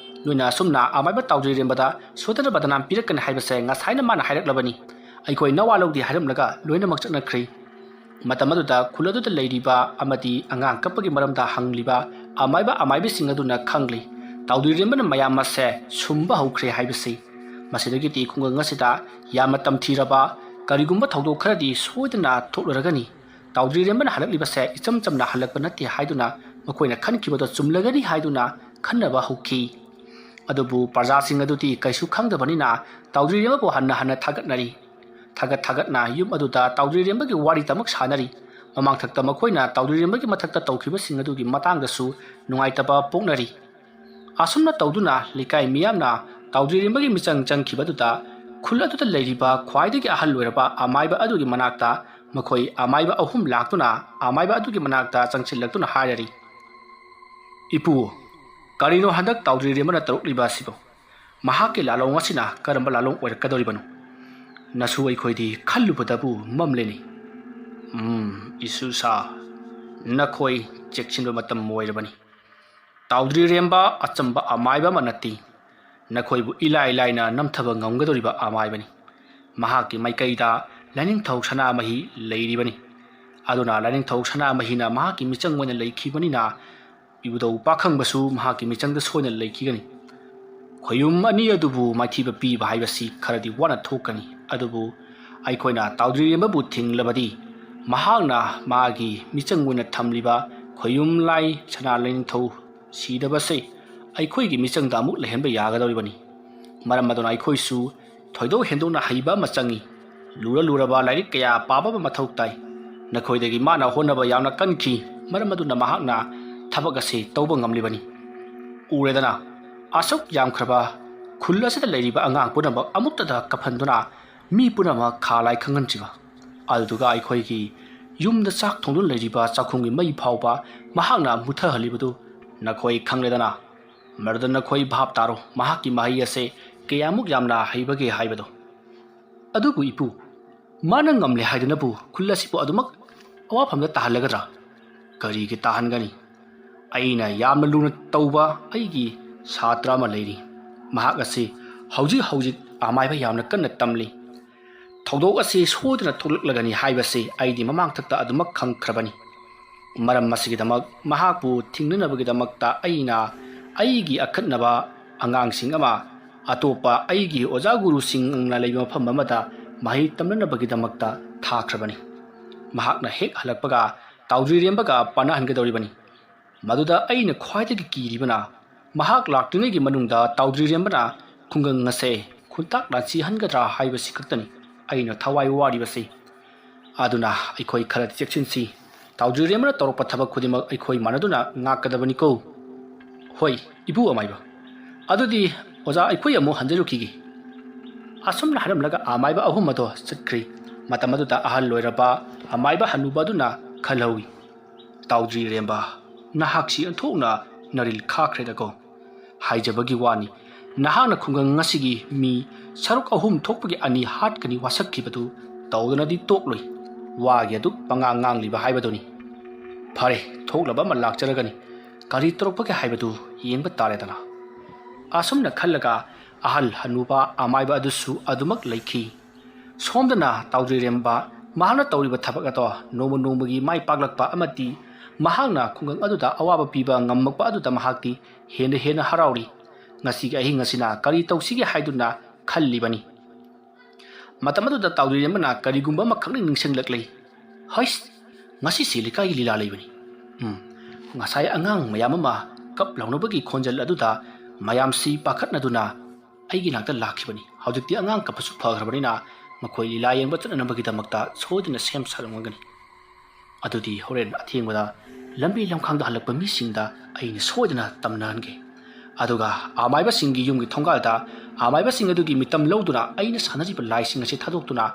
ꯅꯣꯏꯅ ꯑꯁꯨꯝꯅ ꯑꯃꯥꯏꯕ ꯇꯥꯎꯗ꯭ꯔꯤꯔꯦꯝꯕꯗ ꯁꯣꯏꯗꯅ ꯕꯗꯅꯥꯝ ꯄꯤꯔꯛꯀꯅꯤ ꯍꯥꯏꯕꯁꯦ ꯉꯁꯥꯏꯅ ꯃꯥꯅ ꯍꯥꯏꯔꯛꯂꯕꯅꯤ꯫ ꯑꯩꯈꯣꯏ ꯅꯋꯥ ꯂꯧꯗꯦ" ꯍꯥꯏꯔꯝꯂꯒ ꯂꯣꯏꯅꯃꯛ ꯆꯠꯅꯈ꯭ꯔꯤ꯫ ꯃꯇꯝ ꯑꯗꯨꯗ ꯈꯨꯜ ꯑꯗꯨꯗ ꯂꯩꯔꯤꯕ ꯑꯃꯗꯤ ꯑꯉꯥꯡ ꯀꯞꯄꯒꯤ ꯃꯔꯝꯗ ꯍꯪꯂꯤꯕ ꯑꯃꯥꯏꯕ ꯑꯃꯥꯏꯕꯤꯁꯤꯡ ꯑꯗꯨꯅ ꯈꯪꯂꯤ, ꯇꯥꯎꯗ꯭ꯔꯤꯔꯦꯝꯕꯅ ꯃꯌꯥꯝ ꯑꯁꯦ ꯁꯨꯝꯕ ꯍꯧꯈ꯭ꯔꯦ ꯍꯥꯏꯕꯁꯤ꯫ ꯃꯁꯤꯗꯒꯤꯗꯤ ꯈꯨꯡꯒꯪ ꯑꯁꯤꯗ ꯌꯥꯝꯅ ꯇꯝꯊꯤꯔꯕ ꯀꯔꯤꯒꯨꯝꯕ ꯊꯧꯗꯣꯛ ꯈꯔꯗꯤ ꯁꯣꯏꯗꯅ ꯊꯣꯛꯂꯔꯒꯅꯤ꯫ ꯇꯥꯎꯗ꯭ꯔꯤꯔꯦꯝꯕꯅ ꯍꯜꯂꯛꯂꯤꯕꯁꯦ ꯏꯆꯝ ꯆꯝꯅ ꯍꯜꯂꯛꯄ ꯅꯠꯇꯦ ꯍꯥꯏꯗꯨꯅ ꯃꯈꯣꯏꯅ ꯈꯟꯈꯤꯕꯗꯣ ꯆꯨꯝꯂꯒꯅꯤ ꯍꯥꯏꯗꯨꯅ ꯈꯟꯅꯕ ꯍꯧꯈꯤ꯫ ꯑꯗꯨꯕꯨ ꯄ꯭ꯔꯖꯥꯁꯤꯡ ꯑꯗꯨꯗꯤ ꯀꯩꯁꯨ ꯈꯪꯗꯕꯅꯤꯅ ꯇꯥꯎꯗ꯭ꯔꯤꯔꯦꯝꯕꯕꯨ ꯍꯟꯅ ꯍꯟꯅ ꯊꯥꯒꯠꯅꯔꯤ꯫ ꯊꯥꯒꯠ ꯊꯥꯒꯠꯅ ꯌꯨꯝ ꯑꯗꯨꯗ ꯇꯥꯎꯗ꯭ꯔꯤꯔꯦꯝꯕꯒꯤ ꯋꯥꯔꯤꯇꯃꯛ ꯁꯥꯟꯅꯔꯤ꯫ ꯃꯃꯥꯡꯊꯛꯇ ꯃꯈꯣꯏꯅ ꯇꯥꯎꯗ꯭ꯔꯤꯔꯦꯝꯕꯒꯤ ꯃꯊꯛꯇ ꯇꯧꯈꯤꯕꯁꯤꯡ ꯑꯗꯨꯒꯤ ꯃꯇꯥꯡꯗꯁꯨ ꯅꯨꯡꯉꯥꯏꯇꯕ ꯄꯣꯛꯅꯔꯤ꯫ ꯑꯁꯨꯝꯅ ꯇꯧꯗꯨꯅ ꯂꯩꯀꯥꯏ ꯃꯤꯌꯥꯝꯅ ꯇꯥꯎꯗ꯭ꯔꯤꯔꯦꯝꯕꯒꯤ ꯃꯤꯆꯪ ꯆꯪꯈꯤꯕ ꯑꯗꯨꯗ ꯈꯨꯜ ꯑꯗꯨꯗ ꯂꯩꯔꯤꯕ ꯈ꯭ꯋꯥꯏꯗꯒꯤ ꯑꯍꯜ ꯑꯣꯏꯔꯕ ꯑꯃꯥꯏꯕ ꯑꯗꯨꯒꯤ ꯃꯅꯥꯛꯇ ꯃꯈꯣꯏ ꯑꯃꯥꯏꯕ ꯑꯍꯨꯝ ꯂꯥꯛꯇꯨꯅ ꯑꯃꯥꯏꯕ ꯑꯗꯨꯒꯤ ꯃꯅꯥꯛꯇ ꯆꯪꯁꯤꯜꯂꯛꯇꯨꯅ ꯍꯥꯏꯔꯔꯤ, "ꯏꯄꯨ, ꯀꯔꯤꯅꯣ ꯍꯟꯗꯛ ꯇꯥꯎꯗ꯭ꯔꯤꯔꯦꯝꯕꯅ ꯇꯧꯔꯛꯂꯤꯕ ꯑꯁꯤꯕꯨ? ꯃꯍꯥꯛꯀꯤ ꯂꯥꯂꯣꯡ ꯑꯁꯤꯅ ꯀꯔꯝꯕ ꯂꯥꯂꯣꯡ ꯑꯣꯏꯔꯛꯀꯗꯧꯔꯤꯕꯅꯣ? ꯅꯁꯨ ꯑꯩꯈꯣꯏꯗꯤ ꯈꯜꯂꯨꯕꯗꯕꯨ ꯃꯝꯂꯦꯅꯦ꯫ ꯎꯝ, ꯏꯁꯨ ꯁꯥ, ꯅꯈꯣꯏ ꯆꯦꯛꯁꯤꯟꯕ ꯃꯇꯝ ꯑꯣꯏꯔꯕꯅꯤ꯫ ꯇꯥꯎꯗ꯭ꯔꯤꯔꯦꯝꯕ ꯑꯆꯝꯕ ꯑꯃꯥꯏꯕ ꯑꯃ ꯅꯠꯇꯦ꯫ ꯅꯈꯣꯏꯕꯨ ꯏꯂꯥꯏ ꯂꯥꯏꯅ ꯅꯝꯊꯕ ꯉꯝꯒꯗꯧꯔꯤꯕ ꯑꯃꯥꯏꯕꯅꯤ꯫ ꯃꯍꯥꯛꯀꯤ ꯃꯥꯏꯀꯩꯗ ꯂꯥꯏꯅꯤꯡꯊꯧ ꯁꯅꯥꯃꯍꯤ ꯂꯩꯔꯤꯕꯅꯤ꯫ ꯑꯗꯨꯅ ꯂꯥꯏꯅꯤꯡꯊꯧ ꯁꯅꯥꯃꯍꯤꯅ ꯃꯍꯥꯛꯀꯤ ꯃꯤꯆꯪ ꯑꯣꯏꯅ ꯂꯩꯈꯤꯕꯅꯤꯅ ꯏꯕꯨꯙꯧ ꯄꯥꯈꯪꯕꯁꯨ ꯃꯍꯥꯛꯀꯤ ꯃꯤꯆꯪꯗ ꯁꯣꯏꯗꯅ ꯂꯩꯈꯤꯒꯅꯤ꯫ ꯈꯣꯌꯨꯝ ꯑꯅꯤ ꯑꯗꯨꯕꯨ ꯃꯥꯏꯊꯤꯕ ꯄꯤꯕ ꯍꯥꯏꯕꯁꯤ ꯈꯔꯗꯤ ꯋꯥꯅ ꯊꯣꯛꯀꯅꯤ, ꯑꯗꯨꯕꯨ ꯑꯩꯈꯣꯏꯅ ꯇꯥꯎꯗ꯭ꯔꯤꯔꯦꯝꯕꯕꯨ ꯊꯤꯡꯂꯕꯗꯤ ꯃꯍꯥꯛꯅ ꯃꯥꯒꯤ ꯃꯤꯆꯪ ꯑꯣꯏꯅ ꯊꯝꯂꯤꯕ ꯈꯣꯌꯨꯝ ꯂꯥꯏ ꯁꯅꯥ ꯂꯥꯏꯅꯤꯡꯊꯧ ꯁꯤꯗꯕꯁꯦ ꯑꯩꯈꯣꯏꯒꯤ ꯃꯤꯆꯪꯗ ꯑꯃꯨꯛ ꯂꯩꯍꯟꯕ ꯌꯥꯒꯗꯧꯔꯤꯕꯅꯤ꯫ ꯃꯔꯝ ꯑꯗꯨꯅ ꯑꯩꯈꯣꯏꯁꯨ ꯊꯣꯏꯗꯣꯛ ꯍꯦꯟꯗꯣꯛꯅ ꯍꯩꯕ ꯑꯃ ꯆꯪꯏ꯫ ꯂꯨꯔ ꯂꯨꯔꯕ ꯂꯥꯏꯔꯤꯛ ꯀꯌꯥ ꯄꯥꯕ ꯑꯃ ꯃꯊꯧ ꯇꯥꯏ꯫ ꯅꯈꯣꯏꯗꯒꯤ ꯃꯥꯅ ꯍꯣꯠꯅꯕ ꯌꯥꯝꯅ ꯀꯟꯈꯤ, ꯃꯔꯝ ꯑꯗꯨꯅ ꯃꯍꯥꯛꯅ ꯊꯕꯛ ꯑꯁꯤ ꯇꯧꯕ ꯉꯝꯂꯤꯕꯅꯤ꯫ ꯎꯔꯦꯗꯅ, ꯑꯁꯨꯛ ꯌꯥꯝꯈ꯭ꯔꯕ ꯈꯨꯜ ꯑꯁꯤꯗ ꯂꯩꯔꯤꯕ ꯑꯉꯥꯡ ꯄꯨꯝꯅꯃꯛ ꯑꯃꯨꯛꯇꯗ ꯀꯞꯍꯟꯗꯨꯅ ꯃꯤ ꯄꯨꯝꯅꯃꯛ ꯈꯥ ꯂꯥꯏ ꯈꯪꯍꯟꯗ꯭ꯔꯤꯕ꯫ ꯑꯗꯨꯗꯨꯒ ꯑꯩꯈꯣꯏꯒꯤ ꯌꯨꯝꯗ ꯆꯥꯛ ꯊꯣꯡꯗꯨꯅ ꯂꯩꯔꯤꯕ ꯆꯥꯛꯈꯨꯝꯒꯤ ꯃꯩ ꯐꯥꯎꯕ ꯃꯍꯥꯛꯅ ꯃꯨꯊꯍꯜꯂꯤꯕꯗꯨ ꯅꯈꯣꯏ ꯈꯪꯂꯦꯗꯅ꯫ ꯃꯗꯨꯗ ꯅꯈꯣꯏ ꯚꯥꯞ ꯇꯥꯔꯣ, ꯃꯍꯥꯛꯀꯤ ꯃꯍꯩ ꯑꯁꯦ ꯀꯌꯥꯃꯨꯛ ꯌꯥꯝꯅ ꯍꯩꯕꯒꯦ ꯍꯥꯏꯕꯗꯣ꯫ ꯑꯗꯨꯕꯨ ꯏꯄꯨ, ꯃꯥꯅ ꯉꯝꯂꯦ ꯍꯥꯏꯗꯨꯅꯕꯨ ꯈꯨꯜ ꯑꯁꯤꯕꯨ ꯑꯗꯨꯃꯛ ꯑꯋꯥꯐꯝꯗ ꯇꯥꯍꯜꯂꯒꯗ꯭ꯔꯥ? ꯀꯔꯤꯒꯤ ꯇꯥꯍꯟꯒꯅꯤ? ꯑꯩꯅ ꯌꯥꯝꯅ ꯂꯨꯅ ꯇꯧꯕ ꯑꯩꯒꯤ ꯁꯥꯇ꯭ꯔ ꯑꯃ ꯂꯩꯔꯤ꯫ ꯃꯍꯥꯛ ꯑꯁꯤ ꯍꯧꯖꯤꯛ ꯍꯧꯖꯤꯛ ꯑꯃꯥꯏꯕ ꯌꯥꯝꯅ ꯀꯟꯅ ꯇꯝꯂꯤ꯫ ꯊꯧꯗꯣꯛ ꯑꯁꯤ ꯁꯣꯏꯗꯅ ꯊꯣꯛꯂꯛꯂꯒꯅꯤ ꯍꯥꯏꯕꯁꯤ ꯑꯩꯗꯤ ꯃꯃꯥꯡꯊꯛꯇ ꯑꯗꯨꯃꯛ ꯈꯪꯈ꯭ꯔꯕꯅꯤ꯫ ꯃꯔꯝ ꯑꯁꯤꯒꯤꯗꯃꯛ ꯃꯍꯥꯛꯄꯨ ꯊꯤꯡꯅꯅꯕꯒꯤꯗꯃꯛꯇ ꯑꯩꯅ ꯑꯩꯒꯤ ꯑꯈꯠꯅꯕ ꯑꯉꯥꯡꯁꯤꯡ ꯑꯃ ꯑꯇꯣꯞꯄ ꯑꯩꯒꯤ ꯑꯣꯖꯥ ꯒꯨꯔꯨꯁꯤꯡꯅ ꯂꯩꯕ ꯃꯐꯝ ꯑꯃꯗ ꯃꯍꯩ ꯇꯝꯅꯅꯕꯒꯤꯗꯃꯛꯇ ꯊꯥꯈ꯭ꯔꯕꯅꯤ꯫ ꯃꯍꯥꯛꯅ ꯍꯦꯛ ꯍꯜꯂꯛꯄꯒ ꯇꯥꯎꯗ꯭ꯔꯤꯔꯦꯝꯕꯒ ꯄꯥꯅꯍꯟꯒꯗꯧꯔꯤꯕꯅꯤ꯫ ꯃꯗꯨꯗ ꯑꯩꯅ ꯈ꯭ꯋꯥꯏꯗꯒꯤ ꯀꯤꯔꯤꯕꯅ ꯃꯍꯥꯛ ꯂꯥꯛꯇ꯭ꯔꯤꯉꯩꯒꯤ ꯃꯅꯨꯡꯗ ꯇꯥꯎꯗ꯭ꯔꯤꯔꯦꯝꯕꯅ ꯈꯨꯡꯒꯪ ꯑꯁꯦ ꯈꯨꯟꯇꯥꯛ ꯂꯥꯟꯁꯤꯍꯟꯒꯗ꯭ꯔꯥ ꯍꯥꯏꯕꯁꯤ ꯈꯛꯇꯅꯤ ꯑꯩꯅ ꯊꯋꯥꯏ ꯋꯥꯔꯤꯕꯁꯤ꯫ ꯑꯗꯨꯅ ꯑꯩꯈꯣꯏ ꯈꯔꯗꯤ ꯆꯦꯛꯁꯤꯟꯁꯤ꯫ ꯇꯥꯎꯗ꯭ꯔꯤꯔꯦꯝꯕꯅ ꯇꯧꯔꯛꯄ ꯊꯕꯛ ꯈꯨꯗꯤꯡꯃꯛ ꯑꯩꯈꯣꯏ ꯃꯥꯟꯅꯗꯨꯅ ꯉꯥꯛꯀꯗꯕꯅꯤꯀꯣ꯫ ꯍꯣꯏ, ꯏꯄꯨ ꯑꯃꯥꯏꯕ꯫ ꯑꯗꯨꯗꯤ ꯑꯣꯖꯥ, ꯑꯩꯈꯣꯏ ꯑꯃꯨꯛ ꯍꯟꯖꯔꯨꯈꯤꯒꯦ꯫ ꯑꯁꯨꯝꯅ ꯍꯥꯏꯔꯝꯂꯒ ꯑꯃꯥꯏꯕ ꯑꯍꯨꯝ ꯑꯗꯣ ꯆꯠꯈ꯭ꯔꯤ꯫ ꯃꯇꯝ ꯑꯗꯨꯗ ꯑꯍꯜ ꯑꯣꯏꯔꯕ ꯑꯃꯥꯏꯕ ꯍꯅꯨꯕ ꯑꯗꯨꯅ ꯈꯜꯍꯧꯏ, "ꯇꯥꯎꯗ꯭ꯔꯤꯔꯦꯝꯕ, ꯅꯍꯥꯛꯁꯤ ꯑꯣꯟꯊꯣꯛꯅ ꯅꯔꯤꯜ ꯈꯥꯈ꯭ꯔꯦꯗꯀꯣ꯫ ꯍꯥꯏꯖꯕꯒꯤ ꯋꯥꯅꯤ, ꯅꯍꯥꯛꯅ ꯈꯨꯡꯒꯪ ꯑꯁꯤꯒꯤ ꯃꯤ ꯁꯔꯨꯛ ꯑꯍꯨꯝ ꯊꯣꯛꯄꯒꯤ ꯑꯅꯤ ꯍꯥꯠꯀꯅꯤ ꯋꯥꯁꯛꯈꯤꯕꯗꯨ ꯇꯧꯗꯅꯗꯤ ꯇꯣꯛꯂꯣꯏ꯫ ꯋꯥꯒꯤ ꯑꯗꯨꯛ ꯄꯉꯥꯡ ꯉꯥꯡꯂꯤꯕ ꯍꯥꯏꯕꯗꯨꯅꯤ꯫ ꯐꯔꯦ, ꯊꯣꯛꯂꯕ ꯑꯃ ꯂꯥꯛꯆꯔꯒꯅꯤ꯫ ꯀꯔꯤ ꯇꯧꯔꯛꯄꯒꯦ ꯍꯥꯏꯕꯗꯨ ꯌꯦꯡꯕ ꯇꯥꯔꯦꯗꯅ"꯫ ꯑꯁꯨꯝꯅ ꯈꯜꯂꯒ ꯑꯍꯜ ꯍꯅꯨꯕ ꯑꯃꯥꯏꯕ ꯑꯗꯨꯁꯨ ꯑꯗꯨꯃꯛ ꯂꯩꯈꯤ꯫ ꯁꯣꯝꯗꯅ ꯇꯥꯎꯗ꯭ꯔꯤꯔꯦꯝꯕ ꯃꯍꯥꯛꯅ ꯇꯧꯔꯤꯕ ꯊꯕꯛ ꯑꯗꯣ ꯅꯣꯡꯃ ꯅꯣꯡꯃꯒꯤ ꯃꯥꯏ ꯄꯥꯛꯂꯛꯄ ꯑꯃꯗꯤ ꯃꯍꯥꯛꯅ ꯈꯨꯡꯒꯪ ꯑꯗꯨꯗ ꯑꯋꯥꯕ ꯄꯤꯕ ꯉꯝꯃꯛꯄ ꯑꯗꯨꯗ ꯃꯍꯥꯛꯇꯤ ꯍꯦꯟꯅ ꯍꯦꯟꯅ ꯍꯔꯥꯎꯔꯤ꯫ ꯉꯁꯤꯒꯤ ꯑꯍꯤꯡ ꯑꯁꯤꯅ ꯀꯔꯤ ꯇꯧꯁꯤꯒꯦ ꯍꯥꯏꯗꯨꯅ ꯈꯜꯂꯤꯕꯅꯤ꯫ ꯃꯇꯝ ꯑꯗꯨꯗ ꯇꯥꯎꯗ꯭ꯔꯤꯔꯦꯝꯕꯅ ꯀꯔꯤꯒꯨꯝꯕ ꯑꯃꯈꯛ ꯅꯤꯡꯁꯤꯡꯂꯛꯂꯤ꯫ "ꯍꯩꯁ, ꯉꯁꯤꯁꯤ ꯂꯩꯀꯥꯏꯒꯤ ꯂꯤꯂꯥ ꯂꯩꯕꯅꯤ꯫ ꯎꯝ, ꯉꯁꯥꯏ ꯑꯉꯥꯡ ꯃꯌꯥꯝ ꯑꯃ ꯀꯞ ꯂꯥꯎꯅꯕꯒꯤ ꯈꯣꯟꯖꯦꯜ ꯑꯗꯨꯗ ꯃꯌꯥꯝꯁꯤ ꯄꯥꯈꯠꯅꯗꯨꯅ ꯑꯩꯒꯤ ꯅꯥꯛꯇ ꯂꯥꯛꯈꯤꯕꯅꯤ꯫ ꯍꯧꯖꯤꯛꯇꯤ ꯑꯉꯥꯡ ꯀꯞꯄꯁꯨ ꯐꯈ꯭ꯔꯕꯅꯤꯅ ꯃꯈꯣꯏ ꯂꯤꯂꯥ ꯌꯦꯡꯕ ꯆꯠꯅꯅꯕꯒꯤꯗꯃꯛꯇ ꯁꯣꯏꯗꯅ ꯁꯦꯝ ꯁꯥꯔꯝꯒꯅꯤ꯫ ꯑꯗꯨꯗꯤ ꯍꯣꯔꯦꯟ ꯑꯊꯦꯡꯕꯗ ꯂꯝꯕꯤ ꯂꯝꯈꯥꯡꯗ ꯍꯜꯂꯛꯄ ꯃꯤꯁꯤꯡꯗ ꯑꯩꯅ ꯁꯣꯏꯗꯅ ꯇꯝꯅꯍꯟꯒꯦ꯫ ꯑꯗꯨꯒ ꯑꯃꯥꯏꯕꯁꯤꯡꯒꯤ ꯌꯨꯝꯒꯤ ꯊꯣꯡꯒꯥꯜꯗ ꯑꯃꯥꯏꯕꯁꯤꯡ ꯑꯗꯨꯒꯤ ꯃꯤꯇꯝ ꯂꯧꯗꯨꯅ ꯑꯩꯅ ꯁꯥꯟꯅꯔꯤꯕ ꯂꯥꯏꯁꯤꯡ ꯑꯁꯤ ꯊꯥꯗꯣꯛꯇꯨꯅ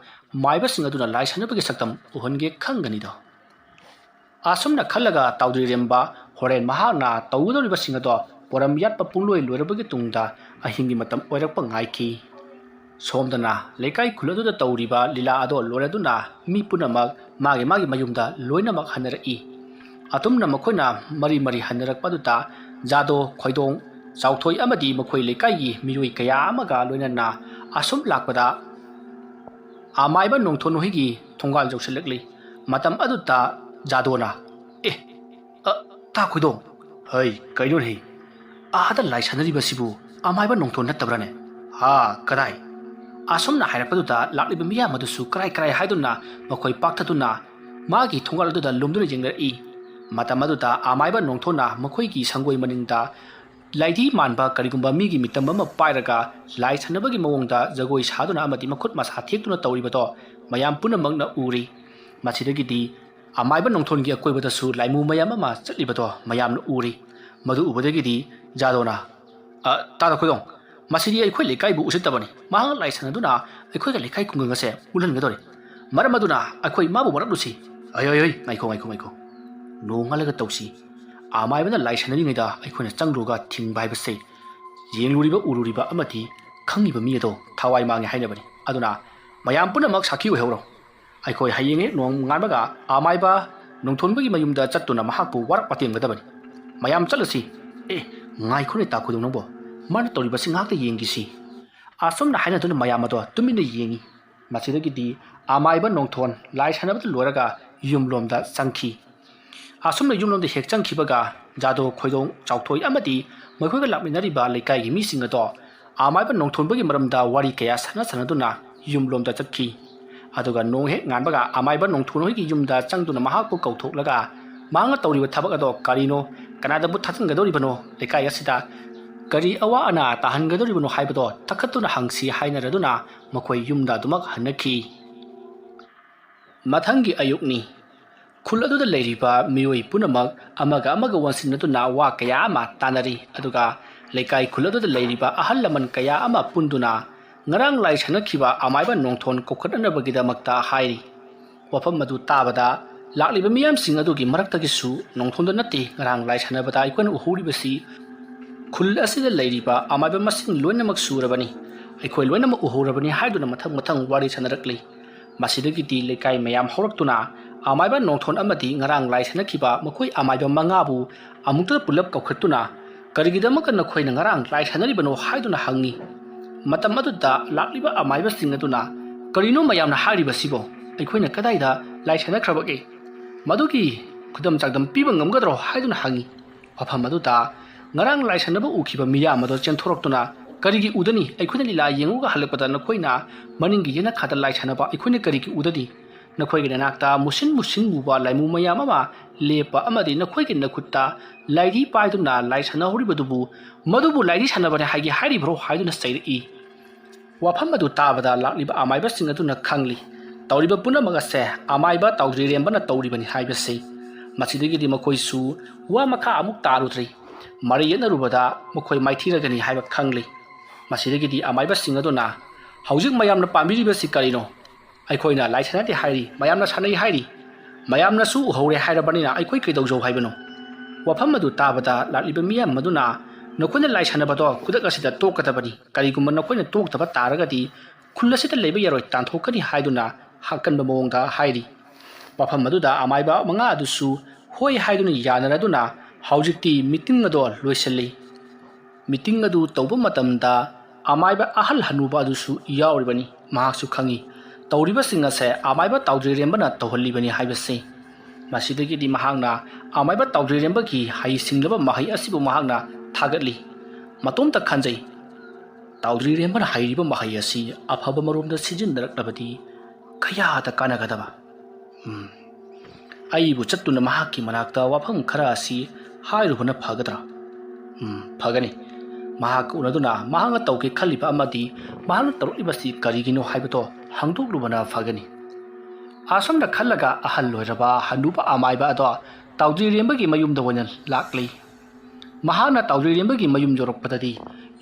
ꯃꯥꯏꯕꯁꯤꯡ ꯑꯗꯨꯅ ꯂꯥꯏ ꯁꯥꯟꯅꯕꯒꯤ ꯁꯛꯇꯝ ꯎꯍꯟꯒꯦ ꯈꯪꯒꯅꯤꯗꯣ"꯫ ꯑꯁꯨꯝꯅ ꯈꯜꯂꯒ ꯇꯥꯎꯗ꯭ꯔꯤꯔꯦꯝꯕ ꯍꯣꯔꯦꯟ ꯃꯍꯥꯛꯅ ꯇꯧꯒꯗꯧꯔꯤꯕꯁꯤꯡ ꯑꯗꯣ ꯄꯣꯔꯝ ꯌꯥꯠꯄ ꯄꯨꯡꯂꯣꯏ ꯂꯣꯏꯔꯕꯒꯤ ꯇꯨꯡꯗ ꯑꯍꯤꯡꯒꯤ ꯃꯇꯝ ꯑꯣꯏꯔꯛꯄ ꯉꯥꯏꯈꯤ꯫ ꯁꯣꯝꯗꯅ ꯂꯩꯀꯥꯏ ꯈꯨꯜ ꯑꯗꯨꯗ ꯇꯧꯔꯤꯕ ꯂꯤꯂꯥ ꯑꯗꯣ ꯂꯣꯏꯔꯗꯨꯅ ꯃꯤ ꯄꯨꯝꯅꯃꯛ ꯃꯥꯒꯤ ꯃꯥꯒꯤ ꯃꯌꯨꯝꯗ ꯂꯣꯏꯅꯃꯛ ꯍꯟꯅꯔꯛꯏ꯫ ꯑꯗꯨꯝꯅ ꯃꯈꯣꯏꯅ ꯃꯔꯤ ꯃꯔꯤ ꯍꯟꯅꯔꯛꯄ ꯑꯗꯨꯗ ꯖꯥꯗꯣ, ꯈꯣꯏꯗꯣꯡ, ꯆꯥꯎꯊꯣꯏ ꯑꯃꯗꯤ ꯃꯈꯣꯏ ꯂꯩꯀꯥꯏꯒꯤ ꯃꯤꯑꯣꯏ ꯀꯌꯥ ꯑꯃꯒ ꯂꯣꯏꯅꯅ ꯑꯁꯨꯝ ꯂꯥꯛꯄꯗ ꯑꯃꯥꯏꯕ ꯅꯣꯡꯊꯣꯟ ꯍꯣꯏꯒꯤ ꯊꯣꯡꯒꯥꯜ ꯌꯧꯁꯤꯜꯂꯛꯂꯤ꯫ ꯃꯇꯝ ꯑꯗꯨꯗ ꯖꯥꯗꯣꯅ, "ꯑꯦ, ꯑ, ꯇꯥ ꯈꯣꯏꯗꯣꯡ, ꯍꯩ, ꯀꯩꯅꯣꯅꯦ? ꯑꯥꯗ ꯂꯥꯏ ꯁꯥꯟꯅꯔꯤꯕꯁꯤꯕꯨ ꯑꯃꯥꯏꯕ ꯅꯣꯡꯊꯣꯟ ꯅꯠꯇꯕ꯭ꯔꯥꯅꯦ? ꯍꯥ, ꯀꯗꯥꯏ?" ꯑꯁꯨꯝꯅ ꯍꯥꯏꯔꯛꯄꯗꯨꯗ ꯂꯥꯛꯂꯤꯕ ꯃꯤꯌꯥꯝ ꯑꯗꯨꯁꯨ ꯀꯔꯥꯏ ꯀꯔꯥꯏ ꯍꯥꯏꯗꯨꯅ ꯃꯈꯣꯏ ꯄꯥꯛꯊꯗꯨꯅ ꯃꯥꯒꯤ ꯊꯣꯡꯒꯥꯜ ꯑꯗꯨꯗ ꯂꯨꯝꯗꯨꯅ ꯌꯦꯡꯅꯔꯛꯏ꯫ ꯃꯇꯝ ꯑꯗꯨꯗ ꯑꯃꯥꯏꯕ ꯅꯣꯡꯊꯣꯟꯅ ꯃꯈꯣꯏꯒꯤ ꯁꯪꯒꯣꯏ ꯃꯅꯤꯡꯗ ꯂꯥꯏꯙꯤ ꯃꯥꯟꯕ ꯀꯔꯤꯒꯨꯝꯕ ꯃꯤꯒꯤ ꯃꯤꯇꯝ ꯑꯃ ꯄꯥꯏꯔꯒ ꯂꯥꯏ ꯁꯥꯟꯅꯕꯒꯤ ꯃꯑꯣꯡꯗ ꯖꯒꯣꯏ ꯁꯥꯗꯨꯅ ꯑꯃꯗꯤ ꯃꯈꯨꯠ ꯃꯁꯥ ꯊꯦꯛꯇꯨꯅ ꯇꯧꯔꯤꯕꯗꯣ ꯃꯌꯥꯝ ꯄꯨꯝꯅꯃꯛꯅ ꯎꯔꯤ꯫ ꯃꯁꯤꯗꯒꯤꯗꯤ ꯑꯃꯥꯏꯕ ꯅꯣꯡꯊꯣꯟꯒꯤ ꯑꯀꯣꯏꯕꯗꯁꯨ ꯂꯥꯏꯃꯨ ꯃꯌꯥꯝ ꯑꯃ ꯆꯠꯂꯤꯕꯗꯣ ꯃꯌꯥꯝꯅ ꯎꯔꯤ꯫ ꯃꯗꯨ ꯎꯕꯗꯒꯤꯗꯤ ꯖꯥꯗꯣꯅ, "ꯑ, ꯇꯥꯗ ꯈꯣꯏꯗꯣꯡ, ꯃꯁꯤꯗꯤ ꯑꯩꯈꯣꯏ ꯂꯩꯀꯥꯏꯕꯨ ꯎꯁꯤꯠꯇꯕꯅꯤ꯫ ꯃꯍꯥꯛ ꯂꯥꯏ ꯁꯥꯟꯅꯗꯨꯅ ꯑꯩꯈꯣꯏꯒ ꯂꯩꯀꯥꯏ ꯈꯨꯡꯒꯪ ꯑꯁꯦ ꯃꯨꯜꯍꯟꯒꯗꯧꯔꯤ꯫ ꯃꯔꯝ ꯑꯗꯨꯅ ꯑꯩꯈꯣꯏ ꯃꯥꯕꯨ ꯋꯥꯔꯛꯂꯨꯁꯤ꯫" "ꯑꯌꯣꯏ, ꯑꯌꯣꯏ, ꯉꯥꯏꯈꯣ, ꯉꯥꯏꯈꯣ, ꯉꯥꯏꯈꯣ꯫ ꯅꯣꯡꯉꯥꯜꯂꯒ ꯇꯧꯁꯤ꯫ ꯑꯃꯥꯏꯕꯅ ꯂꯥꯏ ꯁꯥꯟꯅꯔꯤꯉꯩꯗ ꯑꯩꯈꯣꯏꯅ ꯆꯪꯂꯨꯔꯒ ꯊꯤꯡꯕ ꯍꯥꯏꯕꯁꯦ ꯌꯦꯡꯂꯨꯔꯤꯕ, ꯎꯔꯨꯔꯤꯕ ꯑꯃꯗꯤ ꯈꯪꯉꯤꯕ ꯃꯤ ꯑꯗꯣ ꯊꯋꯥꯏ ꯃꯥꯡꯉꯦ ꯍꯥꯏꯅꯕꯅꯤ꯫ ꯑꯗꯨꯅ ꯃꯌꯥꯝ ꯄꯨꯝꯅꯃꯛ ꯁꯥꯈꯤ ꯑꯣꯏꯍꯧꯔꯣ꯫ ꯑꯩꯈꯣꯏ ꯍꯌꯦꯡ ꯍꯦꯛ ꯅꯣꯡꯉꯥꯟꯕꯒ ꯑꯃꯥꯏꯕ ꯅꯣꯡꯊꯣꯟꯕꯒꯤ ꯃꯌꯨꯝꯗ ꯆꯠꯇꯨꯅ ꯃꯍꯥꯛꯄꯨ ꯋꯥꯔꯛ ꯋꯥꯇꯦꯝꯒꯗꯕꯅꯤ꯫ ꯃꯌꯥꯝ ꯆꯠꯂꯁꯤ꯫ ꯑꯦ, ꯉꯥꯏꯈꯣꯅꯦ ꯇꯥꯈꯨꯗꯧ ꯅꯪꯕꯣ꯫ ꯃꯥꯅ ꯇꯧꯔꯤꯕꯁꯤ ꯉꯥꯏꯍꯥꯛꯇ ꯌꯦꯡꯈꯤꯁꯤ꯫" ꯑꯁꯨꯝꯅ ꯍꯥꯏꯅꯗꯨꯅ ꯃꯌꯥꯝ ꯑꯗꯣ ꯇꯨꯃꯤꯟꯅ ꯌꯦꯡꯉꯤ꯫ ꯃꯁꯤꯗꯒꯤꯗꯤ ꯑꯃꯥꯏꯕ ꯅꯣꯡꯊꯣꯟ ꯂꯥꯏ ꯁꯥꯟꯅꯕꯗ ꯂꯣꯏꯔꯒ ꯌꯨꯝꯂꯣꯝꯗ ꯆꯪꯈꯤ꯫ ꯑꯁꯨꯝꯅ ꯌꯨꯝꯂꯣꯝꯗ ꯍꯦꯛ ꯆꯪꯈꯤꯕꯒ ꯖꯥꯗꯣ ꯈꯣꯏꯗꯣꯡ ꯆꯥꯎꯊꯣꯏ ꯑꯃꯗꯤ ꯃꯈꯣꯏꯒ ꯂꯥꯛꯃꯤꯟꯅꯔꯤꯕ ꯂꯩꯀꯥꯏꯒꯤ ꯃꯤꯁꯤꯡ ꯑꯗꯣ ꯑꯃꯥꯏꯕ ꯅꯣꯡꯊꯣꯟꯕꯒꯤ ꯃꯔꯝꯗ ꯋꯥꯔꯤ ꯀꯌꯥ ꯁꯥꯟꯅ ꯁꯥꯟꯅꯗꯨꯅ ꯌꯨꯝꯂꯣꯝꯗ ꯆꯠꯈꯤ꯫ ꯑꯗꯨꯒ ꯅꯣꯡ ꯍꯦꯛ ꯉꯥꯟꯕꯒ ꯑꯃꯥꯏꯕ ꯅꯣꯡꯊꯣꯟ ꯍꯣꯏꯒꯤ ꯌꯨꯝꯗ ꯆꯪꯗꯨꯅ ꯃꯍꯥꯛꯄꯨ ꯀꯧꯊꯣꯛꯂꯒ ꯃꯍꯥꯛꯅ ꯇꯧꯔꯤꯕ ꯊꯕꯛ ꯑꯗꯣ ꯀꯔꯤꯅꯣ, ꯀꯅꯥꯗꯕꯨ ꯊꯥꯖꯤꯟꯒꯗꯧꯔꯤꯕꯅꯣ, ꯂꯩꯀꯥꯏ ꯑꯁꯤꯗ ꯀꯔꯤ ꯑꯋꯥ ꯑꯅꯥ ꯇꯥꯍꯟꯒꯗꯧꯔꯤꯕꯅꯣ ꯍꯥꯏꯕꯗꯣ ꯊꯛꯈꯠꯇꯨꯅ ꯍꯪꯁꯤ ꯍꯥꯏꯅꯔꯗꯨꯅ ꯃꯈꯣꯏ ꯌꯨꯝꯗ ꯑꯗꯨꯃꯛ ꯍꯟꯅꯈꯤ꯫ ꯃꯊꯪꯒꯤ ꯑꯌꯨꯛꯅꯤ꯫ ꯈꯨꯜ ꯑꯗꯨꯗ ꯂꯩꯔꯤꯕ ꯃꯤꯑꯣꯏ ꯄꯨꯝꯅꯃꯛ ꯑꯃꯒ ꯑꯃꯒ ꯑꯣꯟꯁꯤꯟꯅꯗꯨꯅ ꯋꯥ ꯀꯌꯥ ꯑꯃ ꯇꯥꯅꯔꯤ꯫ ꯑꯗꯨꯒ ꯂꯩꯀꯥꯏ ꯈꯨꯜ ꯑꯗꯨꯗ ꯂꯩꯔꯤꯕ ꯑꯍꯜ ꯂꯃꯟ ꯀꯌꯥ ꯑꯃ ꯄꯨꯟꯗꯨꯅ ꯉꯔꯥꯡ ꯂꯥꯏ ꯁꯥꯟꯅꯈꯤꯕ ꯑꯃꯥꯏꯕ ꯅꯣꯡꯊꯣꯟ ꯀꯧꯈꯠꯅꯅꯕꯒꯤꯗꯃꯛꯇ ꯍꯥꯏꯔꯤ꯫ ꯋꯥꯐꯝ ꯑꯗꯨ ꯇꯥꯕꯗ ꯂꯥꯛꯂꯤꯕ ꯃꯤꯌꯥꯝꯁꯤꯡ ꯑꯗꯨꯒꯤ ꯃꯔꯛꯇꯒꯤꯁꯨ ꯅꯣꯡꯊꯣꯟꯗ ꯅꯠꯇꯦ, ꯉꯔꯥꯡ ꯂꯥꯏ ꯁꯥꯟꯅꯕꯗ ꯑꯩꯈꯣꯏꯅ ꯎꯍꯧꯔꯤꯕꯁꯤ ꯈꯨꯜ ꯑꯁꯤꯗ ꯂꯩꯔꯤꯕ ꯑꯃꯥꯏꯕ ꯃꯁꯤꯡ ꯂꯣꯏꯅꯃꯛ ꯁꯨꯔꯕꯅꯤ, ꯑꯩꯈꯣꯏ ꯂꯣꯏꯅꯃꯛ ꯎꯍꯧꯔꯕꯅꯤ ꯍꯥꯏꯗꯨꯅ ꯃꯊꯪ ꯃꯊꯪ ꯋꯥꯔꯤ ꯁꯥꯟꯅꯔꯛꯂꯤ꯫ ꯃꯁꯤꯗꯒꯤꯗꯤ ꯂꯩꯀꯥꯏ ꯃꯌꯥꯝ ꯍꯧꯔꯛꯇꯨꯅ ꯑꯃꯥꯏꯕ ꯅꯣꯡꯊꯣꯟ ꯑꯃꯗꯤ ꯉꯔꯥꯡ ꯂꯥꯏ ꯁꯥꯟꯅꯈꯤꯕ ꯃꯈꯣꯏ ꯑꯃꯥꯏꯕ ꯃꯉꯥꯕꯨ ꯑꯃꯨꯛꯇ ꯄꯨꯂꯞ ꯀꯧꯈꯠꯇꯨꯅ "ꯀꯔꯤꯒꯤꯗꯃꯛꯇ ꯅꯈꯣꯏꯅ ꯉꯔꯥꯡ ꯂꯥꯏ ꯁꯥꯟꯅꯔꯤꯕꯅꯣ?" ꯍꯥꯏꯗꯨꯅ ꯍꯪꯉꯤ꯫ ꯃꯇꯝ ꯑꯗꯨꯗ ꯂꯥꯛꯂꯤꯕ ꯑꯃꯥꯏꯕꯁꯤꯡ ꯑꯗꯨꯅ, "ꯀꯔꯤꯅꯣ ꯃꯌꯥꯝꯅ ꯍꯥꯏꯔꯤꯕꯁꯤꯕꯣ? ꯑꯩꯈꯣꯏꯅ ꯀꯗꯥꯏꯗ ꯂꯥꯏ ꯁꯥꯟꯅꯈ꯭ꯔꯕꯒꯦ? ꯃꯗꯨꯒꯤ ꯈꯨꯗꯝ ꯆꯥꯡꯗꯝ ꯄꯤꯕ ꯉꯝꯒꯗ꯭ꯔꯣ?" ꯍꯥꯏꯗꯨꯅ ꯍꯪꯉꯤ꯫ ꯃꯐꯝ ꯑꯗꯨꯗ ꯉꯔꯥꯡ ꯂꯥꯏ ꯁꯥꯟꯅꯕ ꯎꯈꯤꯕ ꯃꯤꯌꯥꯝ ꯑꯗꯣ ꯆꯦꯟꯊꯣꯔꯛꯇꯨꯅ, "ꯀꯔꯤꯒꯤ ꯎꯗꯅꯤ? ꯑꯩꯈꯣꯏꯅ ꯂꯤꯂꯥ ꯌꯦꯡꯉꯨꯒ ꯍꯜꯂꯛꯄꯗ ꯅꯈꯣꯏꯅ ꯃꯅꯤꯡꯒꯤ ꯌꯦꯅꯈꯥꯗ ꯂꯥꯏ ꯁꯥꯟꯅꯕ ꯑꯩꯈꯣꯏꯅ ꯀꯔꯤꯒꯤ ꯎꯗꯅꯤ? "ꯅꯈꯣꯏꯒꯤ ꯅꯅꯥꯛꯇ ꯃꯨꯁꯤꯟ ꯃꯨꯁꯤꯟ ꯃꯨꯕ ꯂꯥꯏꯃꯨ ꯃꯌꯥꯝ ꯑꯃ ꯂꯦꯞꯄ ꯑꯃꯗꯤ ꯅꯈꯣꯏꯒꯤ ꯅꯈꯨꯠꯇ ꯂꯥꯏꯙꯤ ꯄꯥꯏꯗꯨꯅ ꯂꯥꯏ ꯁꯥꯟꯅꯍꯧꯔꯤꯕꯗꯨꯕꯨ, ꯃꯗꯨꯕꯨ ꯂꯥꯏꯙꯤ ꯁꯥꯟꯅꯕꯅꯤ ꯍꯥꯏꯒꯦ ꯍꯥꯏꯔꯤꯕ꯭ꯔꯣ?" ꯍꯥꯏꯗꯨꯅ ꯆꯩꯔꯛꯏ꯫ ꯋꯥꯐꯝ ꯑꯗꯨ ꯇꯥꯕꯗ ꯂꯥꯛꯂꯤꯕ ꯑꯃꯥꯏꯕꯁꯤꯡ ꯑꯗꯨꯅ ꯈꯪꯂꯤ, ꯇꯧꯔꯤꯕ ꯄꯨꯝꯅꯃꯛ ꯑꯁꯦ ꯑꯃꯥꯏꯕ ꯇꯥꯎꯗ꯭ꯔꯤꯔꯦꯝꯕꯅ ꯇꯧꯔꯤꯕꯅꯤ ꯍꯥꯏꯕꯁꯤ꯫ ꯃꯁꯤꯗꯒꯤꯗꯤ ꯃꯈꯣꯏꯁꯨ ꯋꯥ ꯃꯈꯥ ꯑꯃꯨꯛ ꯇꯥꯔꯨꯗ꯭ꯔꯤ꯫ ꯃꯔꯩ ꯌꯦꯠꯅꯔꯨꯕꯗ ꯃꯈꯣꯏ ꯃꯥꯏꯊꯤꯔꯒꯅꯤ ꯍꯥꯏꯕ ꯈꯪꯂꯤ꯫ ꯃꯁꯤꯗꯒꯤꯗꯤ ꯑꯃꯥꯏꯕꯁꯤꯡ ꯑꯗꯨꯅ, "ꯍꯧꯖꯤꯛ ꯃꯌꯥꯝꯅ ꯄꯥꯝꯕꯤꯔꯤꯕꯁꯤ ꯀꯔꯤꯅꯣ? ꯑꯩꯈꯣꯏꯅ ꯂꯥꯏ ꯁꯥꯟꯅꯗꯦ ꯍꯥꯏꯔꯤ, ꯃꯌꯥꯝꯅ ꯁꯥꯟꯅꯩ ꯍꯥꯏꯔꯤ, ꯃꯌꯥꯝꯅꯁꯨ ꯎꯍꯧꯔꯦ ꯍꯥꯏꯔꯕꯅꯤꯅ ꯑꯩꯈꯣꯏ ꯀꯩꯗꯧꯖꯧ ꯍꯥꯏꯕꯅꯣ?" ꯋꯥꯐꯝ ꯑꯗꯨ ꯇꯥꯕꯗ ꯂꯥꯛꯂꯤꯕ ꯃꯤꯌꯥꯝ ꯑꯗꯨꯅ, "ꯅꯈꯣꯏꯅ ꯂꯥꯏ ꯁꯥꯟꯅꯕꯗꯣ ꯈꯨꯗꯛ ꯑꯁꯤꯗ ꯇꯣꯛꯀꯗꯕꯅꯤ꯫ ꯀꯔꯤꯒꯨꯝꯕ ꯅꯈꯣꯏꯅ ꯇꯣꯛꯇꯕ ꯇꯥꯔꯒꯗꯤ ꯈꯨꯜ ꯑꯁꯤꯗ ꯂꯩꯕ ꯌꯥꯔꯣꯏ, ꯇꯥꯟꯊꯣꯛꯀꯅꯤ" ꯍꯥꯏꯗꯨꯅ ꯍꯥꯀꯟꯕ ꯃꯑꯣꯡꯗ ꯍꯥꯏꯔꯤ꯫ ꯋꯥꯐꯝ ꯑꯗꯨꯗ ꯑꯃꯥꯏꯕ ꯃꯉꯥ ꯑꯗꯨꯁꯨ ꯍꯣꯏ ꯍꯥꯏꯗꯨꯅ ꯌꯥꯅꯔꯗꯨꯅ ꯍꯧꯖꯤꯛꯇꯤ ꯃꯤꯇꯤꯡ ꯑꯗꯣ ꯂꯣꯏꯁꯤꯜꯂꯤ꯫ ꯃꯤꯇꯤꯡ ꯑꯗꯨ ꯇꯧꯕ ꯃꯇꯝꯗ ꯑꯃꯥꯏꯕ ꯑꯍꯜ ꯍꯅꯨꯕ ꯑꯗꯨꯁꯨ ꯌꯥꯎꯔꯤꯕꯅꯤ꯫ ꯃꯍꯥꯛꯁꯨ ꯈꯪꯏ, ꯇꯧꯔꯤꯕꯁꯤꯡ ꯑꯁꯦ ꯑꯃꯥꯏꯕ ꯇꯥꯎꯗ꯭ꯔꯤꯔꯦꯝꯕꯅ ꯇꯧꯍꯜꯂꯤꯕꯅꯤ ꯍꯥꯏꯕꯁꯤ꯫ ꯃꯁꯤꯗꯒꯤꯗꯤ ꯃꯍꯥꯛꯅ ꯑꯃꯥꯏꯕ ꯇꯥꯎꯗ꯭ꯔꯤꯔꯦꯝꯕꯒꯤ ꯍꯩꯁꯤꯡꯂꯕ ꯃꯍꯩ ꯑꯁꯤꯕꯨ ꯃꯍꯥꯛꯅ ꯊꯥꯒꯠꯂꯤ꯫ ꯃꯇꯣꯝꯇ ꯈꯟꯖꯩ, "ꯇꯥꯎꯗ꯭ꯔꯤꯔꯦꯝꯕꯅ ꯍꯩꯔꯤꯕ ꯃꯍꯩ ꯑꯁꯤ ꯑꯐꯕ ꯃꯔꯣꯝꯗ ꯁꯤꯖꯤꯟꯅꯔꯛꯂꯕꯗꯤ ꯀꯌꯥꯗ ꯀꯥꯟꯅꯒꯗꯕ꯫ ꯎꯝ, ꯑꯩꯕꯨ ꯆꯠꯇꯨꯅ ꯃꯍꯥꯛꯀꯤ ꯃꯅꯥꯛꯇ ꯋꯥꯐꯝ ꯈꯔ ꯑꯁꯤ ꯍꯥꯏꯔꯨꯕꯅ ꯐꯒꯗ꯭ꯔꯥ? ꯎꯝ, ꯐꯒꯅꯤ꯫ ꯃꯍꯥꯛꯀ ꯎꯅꯗꯨꯅ ꯃꯍꯥꯛꯅ ꯇꯧꯒꯦ ꯈꯜꯂꯤꯕ ꯑꯃꯗꯤ ꯃꯍꯥꯛꯅ ꯇꯧꯔꯛꯂꯤꯕꯁꯤ ꯀꯔꯤꯒꯤꯅꯣ ꯍꯥꯏꯕꯗꯣ ꯍꯪꯗꯣꯛꯂꯨꯕꯅ ꯐꯒꯅꯤ꯫" ꯑꯁꯨꯝꯅ ꯈꯜꯂꯒ ꯑꯍꯜ ꯑꯣꯏꯔꯕ ꯍꯅꯨꯕ ꯑꯃꯥꯏꯕ ꯑꯗꯣ ꯇꯥꯎꯗ꯭ꯔꯤꯔꯦꯝꯕꯒꯤ ꯃꯌꯨꯝꯗ ꯑꯣꯏꯅ ꯂꯥꯛꯂꯤ꯫ ꯃꯍꯥꯛꯅ ꯇꯥꯎꯗ꯭ꯔꯤꯔꯦꯝꯕꯒꯤ ꯃꯌꯨꯝ ꯌꯧꯔꯛꯄꯗꯗꯤ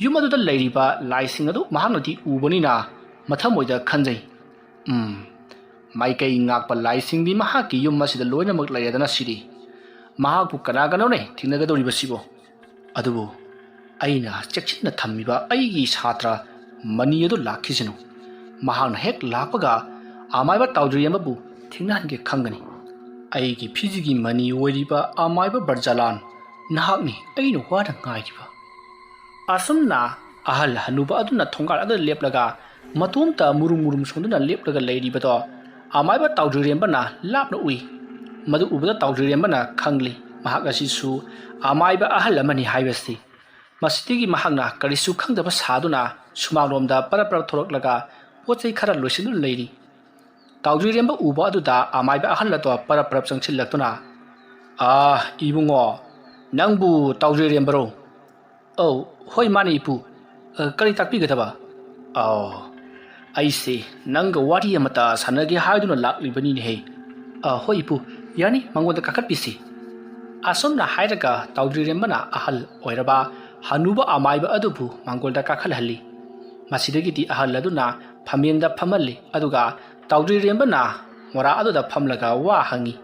ꯌꯨꯝ ꯑꯗꯨꯗ ꯂꯩꯔꯤꯕ ꯂꯥꯏꯁꯤꯡ ꯑꯗꯨ ꯃꯍꯥꯛꯅꯗꯤ ꯎꯕꯅꯤꯅ ꯃꯊꯃꯣꯏꯗ ꯈꯟꯖꯩ, "ꯎꯝ, ꯃꯥꯏꯀꯩ ꯉꯥꯛꯄ ꯂꯥꯏꯁꯤꯡꯗꯤ ꯃꯍꯥꯛꯀꯤ ꯌꯨꯝ ꯑꯁꯤꯗ ꯂꯣꯏꯅꯃꯛ ꯂꯩꯔꯗꯅ ꯁꯤꯗꯤ꯫ ꯃꯍꯥꯛꯄꯨ ꯀꯅꯥ ꯀꯅꯥꯅꯣꯅꯦ ꯊꯦꯡꯅꯒꯗꯧꯔꯤꯕꯁꯤꯕꯣ? ꯑꯗꯨꯕꯨ ꯑꯩꯅ ꯆꯦꯛꯁꯤꯟꯅ ꯊꯝꯃꯤꯕ ꯑꯩꯒꯤ ꯁꯥꯇ꯭ꯔ ꯃꯅꯤ ꯑꯗꯨ ꯂꯥꯛꯈꯤꯁꯅꯨ꯫ ꯃꯍꯥꯛꯅ ꯍꯦꯛ ꯂꯥꯛꯄꯒ ꯑꯃꯥꯏꯕ ꯇꯥꯎꯗ꯭ꯔꯤꯔꯦꯝꯕꯕꯨ ꯊꯦꯡꯅꯍꯟꯒꯦ ꯈꯪꯒꯅꯤ꯫ ꯑꯩꯒꯤ ꯐꯤꯖꯤꯒꯤ ꯃꯅꯤ ꯑꯣꯏꯔꯤꯕ ꯑꯃꯥꯏꯕ ꯕꯔꯖꯂꯥꯟ, ꯅꯍꯥꯛꯅꯤ ꯑꯩꯅ ꯋꯥꯅ ꯉꯥꯏꯔꯤꯕ꯫" ꯑꯁꯨꯝꯅ ꯑꯍꯜ ꯍꯅꯨꯕ ꯑꯗꯨꯅ ꯊꯣꯡꯒꯥꯜ ꯑꯗꯨꯗ ꯂꯦꯞꯂꯒ ꯃꯇꯣꯝꯇ ꯃꯨꯔꯨꯝ ꯃꯨꯔꯨꯝ ꯁꯣꯟꯗꯨꯅ ꯂꯦꯞꯂꯒ ꯂꯩꯔꯤꯕꯗꯣ ꯑꯃꯥꯏꯕ ꯇꯥꯎꯗ꯭ꯔꯤꯔꯦꯝꯕꯅ ꯂꯥꯞꯅ ꯎꯏ꯫ ꯃꯗꯨ ꯎꯕꯗ ꯇꯥꯎꯗ꯭ꯔꯤꯔꯦꯝꯕꯅ ꯈꯪꯂꯤ, ꯃꯍꯥꯛ ꯑꯁꯤꯁꯨ ꯑꯃꯥꯏꯕ ꯑꯍꯜ ꯑꯃꯅꯤ ꯍꯥꯏꯕꯁꯤ꯫ ꯃꯁꯤꯗꯒꯤ ꯃꯍꯥꯛꯅ ꯀꯔꯤꯁꯨ ꯈꯪꯗꯕ ꯁꯥꯗꯨꯅ ꯁꯨꯃꯥꯡꯂꯣꯝꯗ ꯄꯔꯞ ꯄꯔꯞ ꯊꯣꯛꯂꯛꯂꯒ ꯄꯣꯠ ꯆꯩ ꯈꯔ ꯂꯣꯏꯁꯤꯟꯗꯨꯅ ꯂꯩꯔꯤ꯫ ꯇꯥꯎꯗ꯭ꯔꯤꯔꯦꯝꯕ ꯎꯕ ꯑꯗꯨꯗ ꯑꯃꯥꯏꯕ ꯑꯍꯜ ꯑꯗꯣ ꯄꯔꯞ ꯄꯔꯞ ꯆꯪꯁꯤꯜꯂꯛꯇꯨꯅ, "ꯑꯥ, ꯏꯕꯨꯡꯉꯣ, ꯅꯪꯕꯨ ꯇꯥꯎꯗ꯭ꯔꯤꯔꯦꯝꯕꯔꯣ?" "ꯑꯧ, ꯍꯣꯏ, ꯃꯥꯅꯦ, ꯏꯄꯨ꯫ ꯑ, ꯀꯔꯤ ꯇꯥꯛꯄꯤꯒꯗꯕ?" "ꯑꯧ, ꯑꯩꯁꯦ ꯅꯪꯒ ꯋꯥꯔꯤ ꯑꯃꯇ ꯁꯥꯟꯅꯒꯦ ꯍꯥꯏꯗꯨꯅ ꯂꯥꯛꯂꯤꯕꯅꯤꯅꯦꯍꯦ꯫" "ꯑ, ꯍꯣꯏ, ꯏꯄꯨ, ꯌꯥꯅꯤ, ꯃꯉꯣꯟꯗ ꯀꯥꯈꯠꯄꯤꯁꯤ꯫" ꯑꯁꯨꯝꯅ ꯍꯥꯏꯔꯒ ꯇꯥꯎꯗ꯭ꯔꯤꯔꯦꯝꯕꯅ ꯑꯍꯜ ꯑꯣꯏꯔꯕ ꯍꯅꯨꯕ ꯑꯃꯥꯏꯕ ꯑꯗꯨꯕꯨ ꯃꯥꯡꯒꯣꯜꯗ ꯀꯥꯈꯠꯍꯜꯂꯤ꯫ ꯃꯁꯤꯗꯒꯤꯗꯤ ꯑꯍꯜ ꯑꯗꯨꯅ ꯐꯝꯃꯦꯟꯗ ꯐꯝꯍꯜꯂꯤ, ꯑꯗꯨꯒ ꯇꯥꯎꯗ꯭ꯔꯤꯔꯦꯝꯕꯅ ꯃꯣꯔꯥ ꯑꯗꯨꯗ ꯐꯝꯂꯒ ꯋꯥ ꯍꯪꯉꯤ꯫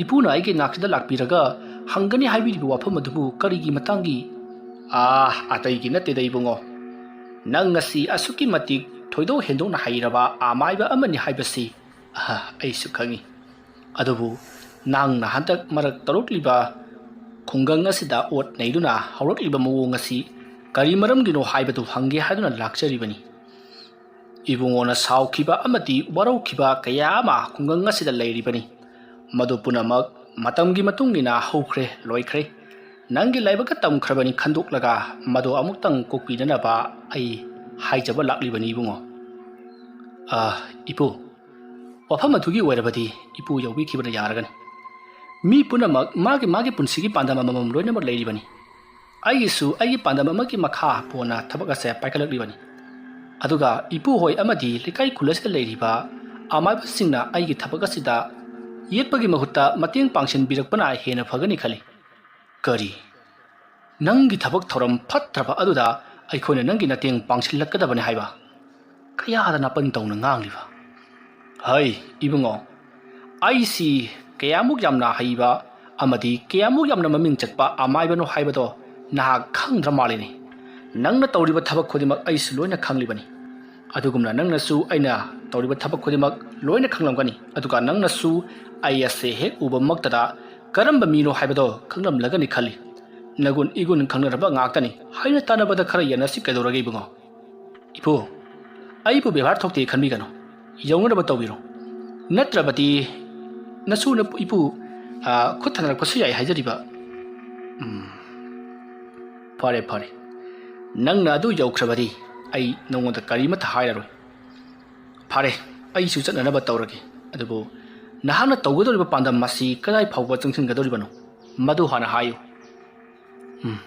"ꯏꯄꯨꯅ ꯑꯩꯒꯤ ꯅꯥꯛꯁꯤꯗ ꯂꯥꯛꯄꯤꯔꯒ ꯍꯪꯒꯅꯤ ꯍꯥꯏꯕꯤꯔꯤꯕ ꯋꯥꯐꯝ ꯑꯗꯨꯕꯨ ꯀꯔꯤꯒꯤ ꯃꯇꯥꯡꯒꯤ?" "ꯑꯥ, ꯑꯇꯩꯒꯤ ꯅꯠꯇꯦꯗ, ꯏꯕꯨꯡꯉꯣ꯫ ꯅꯪ ꯑꯁꯤ ꯑꯁꯨꯛꯀꯤ ꯃꯇꯤꯛ ꯊꯣꯏꯗꯣꯛ ꯍꯦꯟꯗꯣꯛꯅ ꯍꯩꯔꯕ ꯑꯃꯥꯏꯕ ꯑꯃꯅꯤ ꯍꯥꯏꯕꯁꯤ, ꯑꯥ, ꯑꯩꯁꯨ ꯈꯪꯉꯤ꯫ ꯑꯗꯨꯕꯨ ꯅꯪꯅ ꯍꯟꯗꯛ ꯃꯔꯛ ꯇꯧꯔꯛꯂꯤꯕ ꯈꯨꯡꯒꯪ ꯑꯁꯤꯗ ꯑꯣꯠ ꯅꯩꯗꯨꯅ ꯍꯧꯔꯛꯂꯤꯕ ꯃꯑꯣꯡ ꯑꯁꯤ ꯀꯔꯤ ꯃꯔꯝꯒꯤꯅꯣ ꯍꯥꯏꯕꯗꯨ ꯍꯪꯒꯦ ꯍꯥꯏꯗꯨꯅ ꯂꯥꯛꯆꯔꯤꯕꯅꯤ꯫" ꯏꯕꯨꯡꯉꯣꯅ ꯁꯥꯎꯈꯤꯕ ꯑꯃꯗꯤ ꯋꯥꯔꯧꯈꯤꯕ ꯀꯌꯥ ꯑꯃ ꯈꯨꯡꯒꯪ ꯑꯁꯤꯗ ꯂꯩꯔꯤꯕꯅꯤ꯫ ꯃꯗꯨ ꯄꯨꯝꯅꯃꯛ ꯃꯇꯝꯒꯤ ꯃꯇꯨꯡ ꯏꯟꯅ ꯍꯧꯈ꯭ꯔꯦ, ꯂꯣꯏꯈ꯭ꯔꯦ꯫ ꯅꯪꯒꯤ ꯂꯥꯏꯕꯛꯇ ꯇꯝꯈ꯭ꯔꯕꯅꯤ ꯈꯟꯗꯣꯛꯂꯒ ꯃꯗꯨ ꯑꯃꯨꯛꯇꯪ ꯀꯣꯛꯄꯤꯅꯅꯕ ꯑꯩ ꯍꯥꯏꯖꯕ ꯂꯥꯛꯂꯤꯕꯅꯤ, ꯏꯕꯨꯡꯉꯣ꯫ ꯑ, ꯏꯄꯨ, ꯋꯥꯐꯝ ꯑꯗꯨꯒꯤ ꯑꯣꯏꯔꯕꯗꯤ ꯏꯄꯨ ꯌꯧꯕꯤꯈꯤꯕꯅ ꯌꯥꯔꯒꯅꯤ꯫ ꯃꯤ ꯄꯨꯝꯅꯃꯛ ꯃꯥꯒꯤ ꯃꯥꯒꯤ ꯄꯨꯟꯁꯤꯒꯤ ꯄꯥꯟꯗꯝ ꯑꯃꯃꯝ ꯂꯣꯏꯅꯃꯛ ꯂꯩꯔꯤꯕꯅꯤ꯫ ꯑꯩꯒꯤꯁꯨ ꯑꯩꯒꯤ ꯄꯥꯟꯗꯝ ꯑꯃꯒꯤ ꯃꯈꯥ ꯄꯣꯟꯅ ꯊꯕꯛ ꯑꯁꯦ ꯄꯥꯏꯈꯠꯂꯛꯂꯤꯕꯅꯤ꯫ ꯑꯗꯨꯒ ꯏꯄꯨ ꯍꯣꯏ ꯑꯃꯗꯤ ꯂꯩꯀꯥꯏ ꯈꯨꯜ ꯑꯁꯤꯗ ꯂꯩꯔꯤꯕ ꯑꯃꯥꯏꯕꯁꯤꯡꯅ ꯑꯩꯒꯤ ꯊꯕꯛ ꯑꯁꯤꯗ ꯌꯦꯠꯄꯒꯤ ꯃꯍꯨꯠꯇ ꯃꯇꯦꯡ ꯄꯥꯡꯁꯤꯟꯕꯤꯔꯛꯄꯅ ꯍꯦꯟꯅ ꯐꯒꯅꯤ ꯈꯜꯂꯤ꯫ ꯀꯔꯤ? ꯅꯪꯒꯤ ꯊꯕꯛ ꯊꯧꯔꯝ ꯐꯠꯇ꯭ꯔꯕ ꯑꯗꯨꯗ ꯑꯩꯈꯣꯏꯅ ꯅꯪꯒꯤ ꯃꯇꯦꯡ ꯄꯥꯡꯁꯤꯜꯂꯛꯀꯗꯕꯅꯤ ꯍꯥꯏꯕ? ꯀꯌꯥꯗ ꯅꯥꯄꯟ ꯇꯧꯅ ꯉꯥꯡꯂꯤꯕ? ꯍꯩ, ꯏꯕꯨꯡꯉꯣ, ꯑꯩꯁꯤ ꯀꯌꯥꯃꯨꯛ ꯌꯥꯝꯅ ꯍꯩꯕ ꯑꯃꯗꯤ ꯀꯌꯥꯃꯨꯛ ꯌꯥꯝꯅ ꯃꯃꯤꯡ ꯆꯠꯄ ꯑꯃꯥꯏꯕꯅꯣ ꯍꯥꯏꯕꯗꯣ ꯅꯍꯥꯛ ꯈꯪꯗ꯭ꯔ ꯃꯥꯜꯂꯤꯅꯦ꯫ ꯅꯪꯅ ꯇꯧꯔꯤꯕ ꯊꯕꯛ ꯈꯨꯗꯤꯡꯃꯛ ꯑꯩꯁꯨ ꯂꯣꯏꯅ ꯈꯪꯂꯤꯕꯅꯤ꯫ ꯑꯗꯨꯒꯨꯝꯅ ꯅꯪꯅꯁꯨ ꯑꯩꯅ ꯇꯧꯔꯤꯕ ꯊꯕꯛ ꯈꯨꯗꯤꯡꯃꯛ ꯂꯣꯏꯅ ꯈꯪꯂꯝꯒꯅꯤ꯫ ꯑꯗꯨꯒ ꯅꯪꯅꯁꯨ ꯑꯩ ꯑꯁꯦ ꯍꯦꯛ ꯎꯕꯃꯛꯇꯗ ꯀꯔꯝꯕ ꯃꯤꯅꯣ ꯍꯥꯏꯕꯗꯣ ꯈꯪꯂꯝꯂꯒꯅꯤ ꯈꯜꯂꯤ꯫ ꯅꯒꯨꯟ ꯏꯒꯨꯟ ꯈꯪꯅꯔꯕ ꯉꯥꯛꯇꯅꯤ꯫ ꯍꯥꯏꯅ ꯇꯥꯟꯅꯕꯗ ꯈꯔ ꯌꯦꯟꯅꯁꯤ ꯀꯩꯗꯧꯔꯒꯦ, ꯏꯕꯨꯡꯉꯣ? ꯏꯄꯨ, ꯑꯩꯕꯨ ꯕꯦꯕꯥꯔ ꯊꯣꯛꯇꯦ ꯈꯟꯕꯤꯒꯅꯨ꯫ ꯌꯧꯅꯅꯕ ꯇꯧꯕꯤꯔꯣ꯫ ꯅꯠꯇ꯭ꯔꯕꯗꯤ ꯅꯁꯨ ꯅꯄꯨ ꯏꯄꯨ, ꯑ, ꯈꯨꯠ ꯊꯥꯅꯔꯛꯄꯁꯨ ꯌꯥꯏ ꯍꯥꯏꯖꯔꯤꯕ꯫ ꯎꯝ, ꯐꯔꯦ, ꯐꯔꯦ꯫ ꯅꯪꯅ ꯑꯗꯨ ꯌꯧꯈ꯭ꯔꯕꯗꯤ ꯑꯩ ꯅꯉꯣꯟꯗ ꯀꯔꯤꯃꯠꯇ ꯍꯥꯏꯔꯔꯣꯏ꯫ ꯐꯔꯦ, ꯑꯩꯁꯨ ꯆꯠꯅꯅꯕ ꯇꯧꯔꯒꯦ꯫ ꯑꯗꯨꯕꯨ ꯅꯍꯥꯛꯅ ꯇꯧꯒꯗꯧꯔꯤꯕ ꯄꯥꯟꯗꯝ ꯑꯁꯤ ꯀꯗꯥꯏ ꯐꯥꯎꯕ ꯆꯪꯁꯤꯟꯒꯗꯧꯔꯤꯕꯅꯣ, ꯃꯗꯨ ꯍꯥꯟꯅ ꯍꯥꯏꯌꯨ꯫ ꯎꯝ,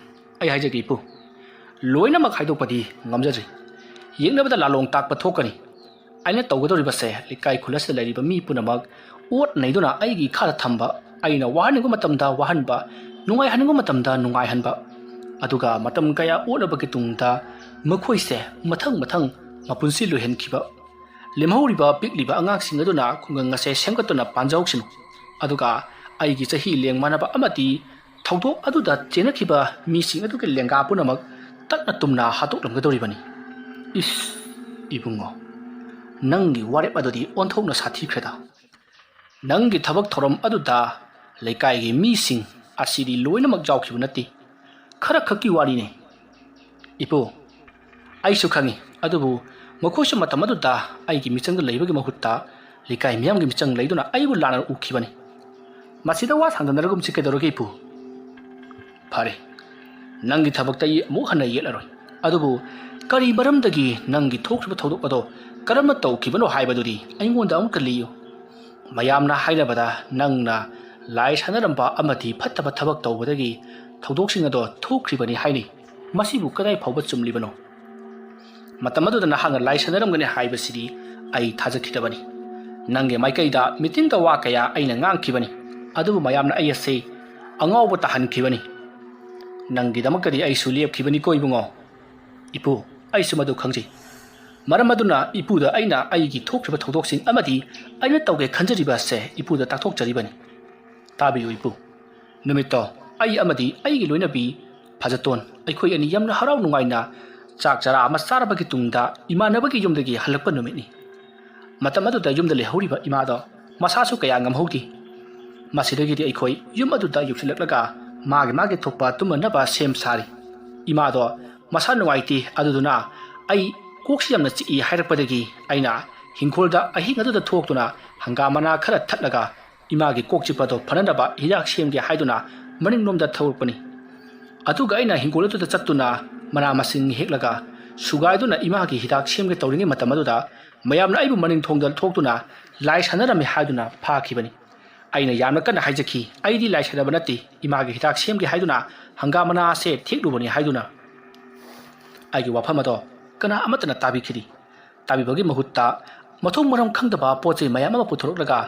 ꯑꯩ ꯍꯥꯏꯖꯒꯦ ꯏꯄꯨ, ꯂꯣꯏꯅꯃꯛ ꯍꯥꯏꯗꯣꯛꯄꯗꯤ ꯉꯝꯖꯗ꯭ꯔꯤ꯫ ꯌꯦꯛꯅꯕꯗ ꯂꯥꯂꯣꯡ ꯇꯥꯛꯄ ꯊꯣꯛꯀꯅꯤ꯫ ꯑꯩꯅ ꯇꯧꯒꯗꯧꯔꯤꯕꯁꯦ ꯂꯩꯀꯥꯏ ꯈꯨꯜ ꯑꯁꯤꯗ ꯂꯩꯔꯤꯕ ꯃꯤ ꯄꯨꯝꯅꯃꯛ ꯑꯣꯠ ꯅꯩꯗꯨꯅ ꯑꯩꯒꯤ ꯏꯈꯥꯗ ꯊꯝꯕ, ꯑꯩꯅ ꯋꯥꯍꯟꯅꯤꯡꯕ ꯃꯇꯝꯗ ꯋꯥꯍꯟꯕ, ꯅꯨꯡꯉꯥꯏꯍꯟꯅꯤꯡꯕ ꯃꯇꯝꯗ ꯅꯨꯡꯉꯥꯏꯍꯟꯕ, ꯑꯗꯨꯒ ꯃꯇꯝ ꯀꯌꯥ ꯑꯣꯠꯂꯕꯒꯤ ꯇꯨꯡꯗ ꯃꯈꯣꯏꯁꯦ ꯃꯊꯪ ꯃꯊꯪ ꯃꯄꯨꯟꯁꯤ ꯂꯣꯏꯍꯟꯈꯤꯕ꯫ ꯂꯦꯝꯍꯧꯔꯤꯕ ꯄꯤꯛꯂꯤꯕ ꯑꯉꯥꯡꯁꯤꯡ ꯑꯗꯨꯅ ꯈꯨꯡꯒꯪ ꯑꯁꯦ ꯁꯦꯝꯒꯠꯇꯨꯅ ꯄꯥꯟꯖꯍꯧꯁꯅꯨ꯫ ꯑꯗꯨꯒ ꯑꯩꯒꯤ ꯆꯍꯤ ꯂꯦꯡ ꯃꯥꯟꯅꯕ ꯑꯃꯗꯤ ꯊꯧꯗꯣꯛ ꯑꯗꯨꯗ ꯆꯦꯟꯅꯈꯤꯕ ꯃꯤꯁꯤꯡ ꯑꯗꯨꯒꯤ ꯂꯦꯡꯒꯥ ꯄꯨꯝꯅꯃꯛ ꯇꯠꯅ ꯇꯨꯝꯅ ꯍꯥꯠꯇꯣꯛꯂꯝꯒꯗꯧꯔꯤꯕꯅꯤ꯫ ꯏꯁ, ꯏꯕꯨꯡꯉꯣ, ꯅꯪꯒꯤ ꯋꯥꯔꯦꯞ ꯑꯗꯨꯗꯤ ꯑꯣꯟꯊꯣꯛꯅ ꯁꯥꯊꯤꯈ꯭ꯔꯦꯗ꯫ ꯅꯪꯒꯤ ꯊꯕꯛ ꯊꯧꯔꯝ ꯑꯗꯨꯗ ꯂꯩꯀꯥꯏꯒꯤ ꯃꯤꯁꯤꯡ ꯑꯁꯤꯗꯤ ꯂꯣꯏꯅꯃꯛ ꯌꯥꯎꯈꯤꯕ ꯅꯠꯇꯦ꯫ ꯈꯔ ꯈꯛꯀꯤ ꯋꯥꯔꯤꯅꯤ꯫ ꯏꯄꯨ, ꯑꯩꯁꯨ ꯈꯪꯏ, ꯑꯗꯨꯕꯨ ꯃꯈꯣꯏꯁꯨ ꯃꯇꯝ ꯑꯗꯨꯗ ꯑꯩꯒꯤ ꯃꯤꯆꯪꯗ ꯂꯩꯕꯒꯤ ꯃꯍꯨꯠꯇ ꯂꯩꯀꯥꯏ ꯃꯤꯌꯥꯝꯒꯤ ꯃꯤꯆꯪ ꯂꯩꯗꯨꯅ ꯑꯩꯕꯨ ꯂꯥꯟꯅ ꯎꯈꯤꯕꯅꯤ꯫ ꯃꯁꯤꯗ ꯋꯥ ꯁꯥꯡꯗꯅꯔꯒꯨꯝꯁꯤ ꯀꯩꯗꯧꯔꯒꯦ ꯏꯄꯨ? ꯐꯔꯦ, ꯅꯪꯒꯤ ꯊꯕꯛꯇ ꯑꯩ ꯑꯃꯨꯛ ꯍꯟꯅ ꯌꯦꯠꯂꯔꯣꯏ꯫ ꯑꯗꯨꯕꯨ ꯀꯔꯤ ꯃꯔꯝꯗꯒꯤ ꯅꯪꯒꯤ ꯊꯣꯛꯈꯤꯕ ꯊꯧꯗꯣꯛ ꯑꯗꯣ ꯀꯔꯝꯅ ꯇꯧꯈꯤꯕꯅꯣ ꯍꯥꯏꯕꯗꯨꯗꯤ ꯑꯩꯉꯣꯟꯗ ꯑꯃꯨꯛꯀ ꯂꯤꯌꯨ꯫ ꯃꯌꯥꯝꯅ ꯍꯥꯏꯅꯕꯗ ꯅꯪꯅ ꯂꯥꯏ ꯁꯥꯟꯅꯔꯝꯕ ꯑꯃꯗꯤ ꯐꯠꯇꯕ ꯊꯕꯛ ꯇꯧꯕꯗꯒꯤ ꯊꯧꯗꯣꯛꯁꯤꯡ ꯑꯗꯣ ꯊꯣꯛꯈ꯭ꯔꯤꯕꯅꯤ ꯍꯥꯏꯅꯩ꯫ ꯃꯁꯤꯕꯨ ꯀꯗꯥꯏ ꯐꯥꯎꯕ ꯆꯨꯝꯂꯤꯕꯅꯣ? ꯃꯇꯝ ꯑꯗꯨꯗ ꯅꯍꯥꯛꯅ ꯂꯥꯏ ꯁꯥꯟꯅꯔꯝꯒꯅꯤ ꯍꯥꯏꯕꯁꯤꯗꯤ ꯑꯩ ꯊꯥꯖꯈꯤꯗꯕꯅꯤ꯫ ꯅꯪꯒꯤ ꯃꯥꯏꯀꯩꯗ ꯃꯤꯇꯤꯡꯗ ꯋꯥ ꯀꯌꯥ ꯑꯩꯅ ꯉꯥꯡꯈꯤꯕꯅꯤ, ꯑꯗꯨꯕꯨ ꯃꯌꯥꯝꯅ ꯑꯩ ꯑꯁꯤ ꯑꯉꯥꯎꯕ ꯇꯥꯍꯟꯈꯤꯕꯅꯤ꯫ ꯅꯪꯒꯤꯗꯃꯛꯇꯗꯤ ꯑꯩꯁꯨ ꯂꯦꯞꯈꯤꯕꯅꯤꯀꯣ ꯏꯕꯨꯡꯉꯣ꯫ ꯏꯄꯨ, ꯑꯩꯁꯨ ꯃꯗꯨ ꯈꯪꯖꯩ꯫ ꯃꯔꯝ ꯑꯗꯨꯅ ꯏꯄꯨꯗ ꯑꯩꯅ ꯑꯩꯒꯤ ꯊꯣꯛꯈ꯭ꯔꯤꯕ ꯊꯧꯗꯣꯛꯁꯤꯡ ꯑꯃꯗꯤ ꯑꯩꯅ ꯇꯧꯒꯦ ꯈꯟꯖꯔꯤꯕ ꯑꯁꯦ ꯏꯄꯨꯗ ꯇꯥꯛꯊꯣꯛꯆꯔꯤꯕꯅꯤ꯫ ꯇꯥꯕꯤꯌꯨ ꯏꯄꯨ꯫ ꯅꯨꯃꯤꯠꯇꯣ ꯑꯩ ꯑꯃꯗꯤ ꯑꯩꯒꯤ ꯂꯣꯏꯅꯕꯤ ꯐꯖꯇꯣꯟ, ꯑꯩꯈꯣꯏ ꯑꯅꯤ ꯌꯥꯝꯅ ꯍꯔꯥꯎ ꯅꯨꯡꯉꯥꯏꯅ ꯆꯥꯛ ꯆꯔꯥ ꯑꯃ ꯆꯥꯔꯕꯒꯤ ꯇꯨꯡꯗ ꯏꯃꯥꯟꯅꯕꯒꯤ ꯌꯨꯝꯗꯒꯤ ꯍꯜꯂꯛꯄ ꯅꯨꯃꯤꯠꯅꯤ꯫ ꯃꯇꯝ ꯑꯗꯨꯗ ꯌꯨꯝꯗ ꯂꯩꯍꯧꯔꯤꯕ ꯏꯃꯥꯗꯣ ꯃꯁꯥꯁꯨ ꯀꯌꯥ ꯉꯝꯍꯧꯗꯦ꯫ ꯃꯁꯤꯗꯒꯤꯗꯤ ꯑꯩꯈꯣꯏ ꯌꯨꯝ ꯑꯗꯨꯗ ꯌꯧꯁꯤꯜꯂꯛꯂꯒ ꯃꯥꯒꯤ ꯃꯥꯒꯤ ꯊꯣꯛꯄ ꯇꯨꯝꯃꯅꯕ ꯁꯦꯝ ꯁꯥꯔꯤ꯫ ꯏꯃꯥꯗꯣ ꯃꯁꯥ ꯅꯨꯡꯉꯥꯏꯇꯦ, ꯑꯗꯨꯗꯨꯅ ꯑꯩ ꯀꯣꯛꯁꯤ ꯌꯥꯝꯅ ꯆꯤꯛꯏ ꯍꯥꯏꯔꯛꯄꯗꯒꯤ ꯑꯩꯅ ꯍꯤꯡꯈꯣꯜꯗ ꯑꯍꯤꯡ ꯑꯗꯨꯗ ꯊꯣꯛꯇꯨꯅ ꯍꯪꯒꯥꯝ ꯃꯅꯥ ꯈꯔ ꯊꯠꯂꯒ ꯏꯃꯥꯒꯤ ꯀꯣꯛ ꯆꯤꯛꯄꯗꯣ ꯐꯅꯅꯕ ꯍꯤꯗꯥꯛ ꯁꯦꯝꯒꯦ ꯍꯥꯏꯗꯨꯅ ꯃꯅꯤꯡꯂꯣꯝꯗ ꯊꯧꯔꯛꯄꯅꯤ꯫ ꯑꯗꯨꯒ ꯑꯩꯅ ꯍꯤꯡꯒꯣꯜ ꯑꯗꯨꯗ ꯆꯠꯇꯨꯅ ꯃꯅꯥ ꯃꯁꯤꯡ ꯍꯦꯛꯂꯒ ꯁꯨꯒꯥꯏꯗꯨꯅ ꯏꯃꯥꯒꯤ ꯍꯤꯗꯥꯛ ꯁꯦꯝꯒꯦ ꯇꯧꯔꯤꯉꯩ ꯃꯇꯝ ꯑꯗꯨꯗ ꯃꯌꯥꯝꯅ ꯑꯩꯕꯨ ꯃꯅꯤꯡ ꯊꯣꯡꯗ ꯊꯣꯛꯇꯨꯅ ꯂꯥꯏ ꯁꯥꯟꯅꯔꯝꯃꯤ ꯍꯥꯏꯗꯨꯅ ꯐꯥꯈꯤꯕꯅꯤ꯫ ꯑꯩꯅ ꯌꯥꯝꯅ ꯀꯟꯅ ꯍꯥꯏꯖꯈꯤ, "ꯑꯩꯗꯤ ꯂꯥꯏ ꯁꯥꯟꯅꯕ ꯅꯠꯇꯦ, ꯏꯃꯥꯒꯤ ꯍꯤꯗꯥꯛ ꯁꯦꯝꯒꯦ ꯍꯥꯏꯗꯨꯅ ꯍꯪꯒꯥꯝ ꯃꯅꯥ ꯑꯁꯦ ꯊꯦꯛꯂꯨꯕꯅꯤ" ꯍꯥꯏꯗꯨꯅ꯫ ꯑꯩꯒꯤ ꯋꯥꯐꯝ ꯑꯗꯣ ꯀꯅꯥ ꯑꯃꯠꯇꯅ ꯇꯥꯕꯤꯈꯤꯗꯦ꯫ ꯇꯥꯕꯤꯕꯒꯤ ꯃꯍꯨꯠꯇ ꯃꯊꯣꯡ ꯃꯔꯝ ꯈꯪꯗꯕ ꯄꯣꯠ ꯆꯩ ꯃꯌꯥꯝ ꯑꯃ ꯄꯨꯊꯣꯔꯛꯂꯒ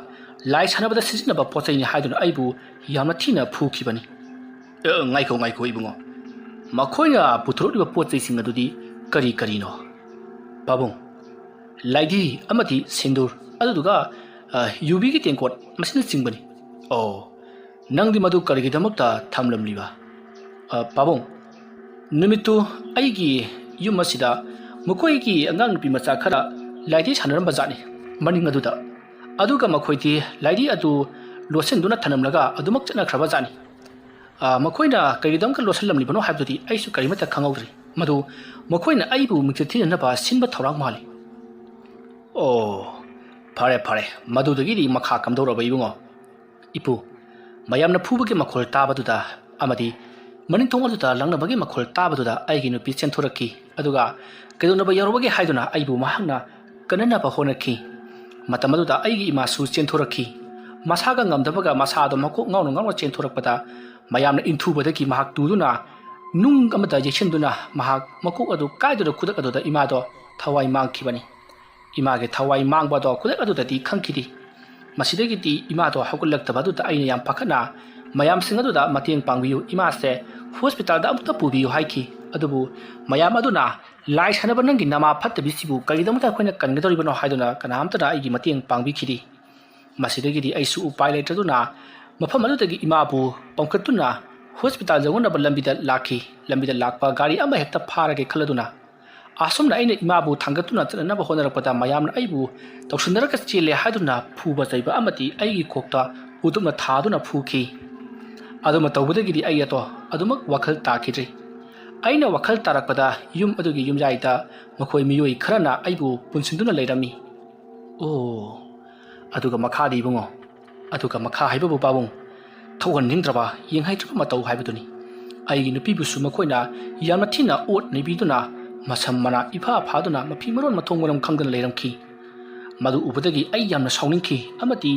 ꯂꯥꯏ ꯁꯥꯟꯅꯕꯗ ꯁꯤꯖꯤꯟꯅꯕ ꯄꯣꯠ ꯆꯩꯅꯤ ꯍꯥꯏꯗꯨꯅ ꯑꯩꯕꯨ ꯌꯥꯝꯅ ꯊꯤꯅ ꯐꯨꯈꯤꯕꯅꯤ꯫ "ꯑꯦ, ꯉꯥꯏꯈꯣ, ꯉꯥꯏꯈꯣ ꯏꯕꯨꯡꯉꯣ, ꯃꯈꯣꯏꯅ ꯄꯨꯊꯣꯔꯛꯂꯤꯕ ꯄꯣꯠ ꯆꯩꯁꯤꯡ ꯑꯗꯨꯗꯤ ꯀꯔꯤ ꯀꯔꯤꯅꯣ?" "ꯄꯥꯕꯨꯡ, ꯂꯥꯏꯙꯤ ꯑꯃꯗꯤ ꯁꯤꯟꯗꯨꯔ, ꯑꯗꯨꯗꯨꯒ, ꯑ, ꯌꯨꯕꯤꯒꯤ ꯇꯦꯡꯀꯣꯠ, ꯃꯁꯤꯅꯆꯤꯡꯕꯅꯤ꯫" "ꯑꯣ, ꯅꯪꯗꯤ ꯃꯗꯨ ꯀꯔꯤꯒꯤꯗꯃꯛꯇ ꯊꯝꯂꯝꯂꯤꯕ?" "ꯑ, ꯄꯥꯕꯨꯡ, ꯅꯨꯃꯤꯠꯇꯨ ꯑꯩꯒꯤ ꯌꯨꯝ ꯑꯁꯤꯗ ꯃꯈꯣꯏꯒꯤ ꯑꯉꯥꯡ ꯅꯨꯄꯤ ꯃꯆꯥ ꯈꯔ ꯂꯥꯏꯙꯤ ꯁꯥꯟꯅꯔꯝꯕ ꯖꯥꯠꯅꯤ ꯃꯅꯤꯡ ꯑꯗꯨꯗ꯫ ꯑꯗꯨꯒ ꯃꯈꯣꯏꯗꯤ ꯂꯥꯏꯙꯤ ꯑꯗꯨ ꯂꯣꯠꯁꯤꯟꯗꯨꯅ ꯊꯝꯂꯝꯂꯒ ꯑꯗꯨꯃꯛ ꯆꯠꯅꯈ꯭ꯔꯕ ꯖꯥꯠꯅꯤ꯫ ꯑ, ꯃꯈꯣꯏꯅ ꯀꯔꯤꯒꯤꯗꯃꯛꯇ ꯂꯣꯠꯁꯤꯜꯂꯝꯂꯤꯕꯅꯣ ꯍꯥꯏꯕꯗꯨꯗꯤ ꯑꯩꯁꯨ ꯀꯔꯤꯃꯠꯇ ꯈꯪꯍꯧꯗ꯭ꯔꯤ꯫ ꯃꯗꯨ ꯃꯈꯣꯏꯅ ꯑꯩꯕꯨ ꯃꯤꯡꯆꯠ ꯊꯤꯅꯅꯕ ꯁꯤꯟꯕ ꯊꯧꯔꯥꯡ ꯃꯥꯜꯂꯤ꯫" "ꯑꯣ, ꯐꯔꯦ, ꯐꯔꯦ, ꯃꯗꯨꯗꯒꯤꯗꯤ ꯃꯈꯥ ꯀꯝꯗꯧꯔꯕ ꯏꯕꯨꯡꯉꯣ?" "ꯏꯄꯨ, ꯃꯌꯥꯝꯅ ꯐꯨꯕꯒꯤ ꯃꯈꯣꯜ ꯇꯥꯕꯗꯨꯗ ꯑꯃꯗꯤ ꯃꯅꯤꯡꯊꯣꯡ ꯑꯗꯨꯗ ꯂꯪꯅꯕꯒꯤ ꯃꯈꯣꯜ ꯇꯥꯕꯗꯨꯗ ꯑꯩꯒꯤ ꯅꯨꯄꯤ ꯆꯦꯟꯊꯣꯔꯛꯈꯤ꯫ ꯑꯗꯨꯒ ꯀꯩꯗꯧꯅꯕ ꯌꯧꯔꯕꯒꯦ ꯍꯥꯏꯗꯨꯅ ꯑꯩꯕꯨ ꯃꯍꯥꯛꯅ ꯀꯟꯅꯅꯕ ꯍꯣꯠꯅꯈꯤ꯫ ꯃꯇꯝ ꯑꯗꯨꯗ ꯑꯩꯒꯤ ꯏꯃꯥꯁꯨ ꯆꯦꯟꯊꯣꯔꯛꯈꯤ꯫ ꯃꯁꯥꯒ ꯉꯝꯗꯕꯒ ꯃꯁꯥꯗꯣ ꯃꯀꯣꯛ ꯉꯥꯎꯅ ꯉꯥꯎꯅ ꯆꯦꯟꯊꯣꯔꯛꯄꯗ ꯃꯌꯥꯝꯅ ꯏꯟꯊꯨꯕꯗꯒꯤ ꯃꯍꯥꯛ ꯇꯨꯗꯨꯅ ꯅꯨꯡ ꯑꯃꯗ ꯌꯩꯁꯤꯟꯗꯨꯅ ꯃꯍꯥꯛ ꯃꯀꯣꯛ ꯑꯗꯨ ꯀꯥꯏꯗꯨꯅ ꯈꯨꯗꯛ ꯑꯗꯨꯗ ꯏꯃꯥꯗꯣ ꯊꯋꯥꯏ ꯃꯥꯡꯈꯤꯕꯅꯤ꯫ ꯏꯃꯥꯒꯤ ꯊꯋꯥꯏ ꯃꯥꯡꯕ ꯑꯗꯣ ꯈꯨꯗꯛ ꯑꯗꯨꯗꯗꯤ ꯈꯪꯈꯤꯗꯦ꯫ ꯃꯁꯤꯗꯒꯤꯗꯤ ꯏꯃꯥꯗꯣ ꯍꯧꯒꯠꯂꯛꯇꯕ ꯑꯗꯨꯗ ꯑꯩꯅ ꯌꯥꯝ ꯄꯥꯈꯠꯅ ꯃꯌꯥꯝꯁꯤꯡ ꯑꯗꯨꯗ ꯃꯇꯦꯡ ꯄꯥꯡꯕꯤꯌꯨ, ꯏꯃꯥꯁꯦ ꯍꯣꯁꯄꯤꯇꯥꯜꯗ ꯑꯃꯨꯛꯇ ꯄꯨꯕꯤꯌꯨ ꯍꯥꯏꯈꯤ꯫ ꯑꯗꯨꯕꯨ ꯃꯌꯥꯝ ꯑꯗꯨꯅ ꯂꯥꯏ ꯁꯥꯟꯅꯕ ꯅꯪꯒꯤ ꯅꯃꯥ ꯐꯠꯇꯕꯤꯁꯤꯕꯨ ꯀꯔꯤꯒꯤꯗꯃꯛꯇ ꯑꯩꯈꯣꯏꯅ ꯀꯟꯒꯗꯧꯔꯤꯕꯅꯣ ꯍꯥꯏꯗꯨꯅ ꯀꯅꯥꯝꯇꯅ ꯑꯩꯒꯤ ꯃꯇꯦꯡ ꯄꯥꯡꯕꯤꯈꯤꯗꯦ꯫ ꯃꯁꯤꯗꯒꯤꯗꯤ ꯑꯩꯁꯨ ꯎꯄꯥꯏ ꯂꯩꯇ꯭ꯔꯗꯨꯅ ꯃꯐꯝ ꯑꯗꯨꯗꯒꯤ ꯏꯃꯥꯕꯨ ꯄꯝꯈꯠꯇꯨꯅ ꯍꯣꯁꯄꯤꯇꯥꯜ ꯌꯧꯅꯅꯕ ꯂꯝꯕꯤꯗ ꯂꯥꯛꯈꯤ꯫ ꯂꯝꯕꯤꯗ ꯂꯥꯛꯄ ꯒꯥꯔꯤ ꯑꯃ ꯍꯦꯛꯇ ꯐꯥꯔꯒꯦ ꯈꯜꯂꯗꯨꯅ ꯑꯁꯨꯝꯅ ꯑꯩꯅ ꯏꯃꯥꯕꯨ ꯊꯥꯡꯒꯠꯇꯨꯅ ꯆꯠꯅꯅꯕ ꯍꯣꯠꯅꯔꯛꯄꯗ ꯃꯌꯥꯝꯅ ꯑꯩꯕꯨ ꯇꯧꯁꯤꯟꯅꯔꯒ ꯆꯦꯜꯂꯦ ꯍꯥꯏꯗꯨꯅ ꯐꯨꯕ ꯆꯩꯕ ꯑꯃꯗꯤ ꯑꯩꯒꯤ ꯀꯣꯛꯇ ꯎꯇꯨꯞꯅ ꯊꯥꯗꯨꯅ ꯐꯨꯈꯤ꯫ ꯑꯗꯨꯃ ꯇꯧꯕꯗꯒꯤꯗꯤ ꯑꯩ ꯑꯗꯣ ꯑꯗꯨꯃꯛ ꯋꯥꯈꯜ ꯇꯥꯈꯤꯗ꯭ꯔꯦ꯫ ꯑꯩꯅ ꯋꯥꯈꯜ ꯇꯥꯔꯛꯄꯗ ꯌꯨꯝ ꯑꯗꯨꯒꯤ ꯌꯨꯝꯌꯥꯏꯗ ꯃꯈꯣꯏ ꯃꯤꯑꯣꯏ ꯈꯔꯅ ꯑꯩꯕꯨ ꯄꯨꯟꯁꯤꯟꯗꯨꯅ ꯂꯩꯔꯝꯃꯤ꯫ ꯑꯣ, ꯑꯗꯨꯒ ꯃꯈꯥꯗꯤ ꯏꯕꯨꯡꯉꯣ, ꯑꯗꯨꯒ ꯃꯈꯥ ꯍꯥꯏꯕꯕꯨ ꯄꯥꯕꯨꯡ, ꯊꯧꯍꯟꯅꯤꯡꯗ꯭ꯔꯕ, ꯌꯦꯡꯍꯩꯗ꯭ꯔꯕ ꯃꯇꯧ ꯍꯥꯏꯕꯗꯨꯅꯤ꯫ ꯑꯩꯒꯤ ꯅꯨꯄꯤꯕꯨꯁꯨ ꯃꯈꯣꯏꯅ ꯌꯥꯝꯅ ꯊꯤꯅ ꯑꯣꯠ ꯅꯩꯕꯤꯗꯨꯅ ꯃꯁꯝ ꯃꯅꯥ ꯏꯐꯥ ꯐꯥꯗꯨꯅ ꯃꯐꯤ ꯃꯔꯣꯟ ꯃꯊꯣꯡ ꯃꯔꯝ ꯈꯪꯗꯅ ꯂꯩꯔꯝꯈꯤ꯫ ꯃꯗꯨ ꯎꯕꯗꯒꯤ ꯑꯩ ꯌꯥꯝꯅ ꯁꯥꯎꯅꯤꯡꯈꯤ ꯑꯃꯗꯤ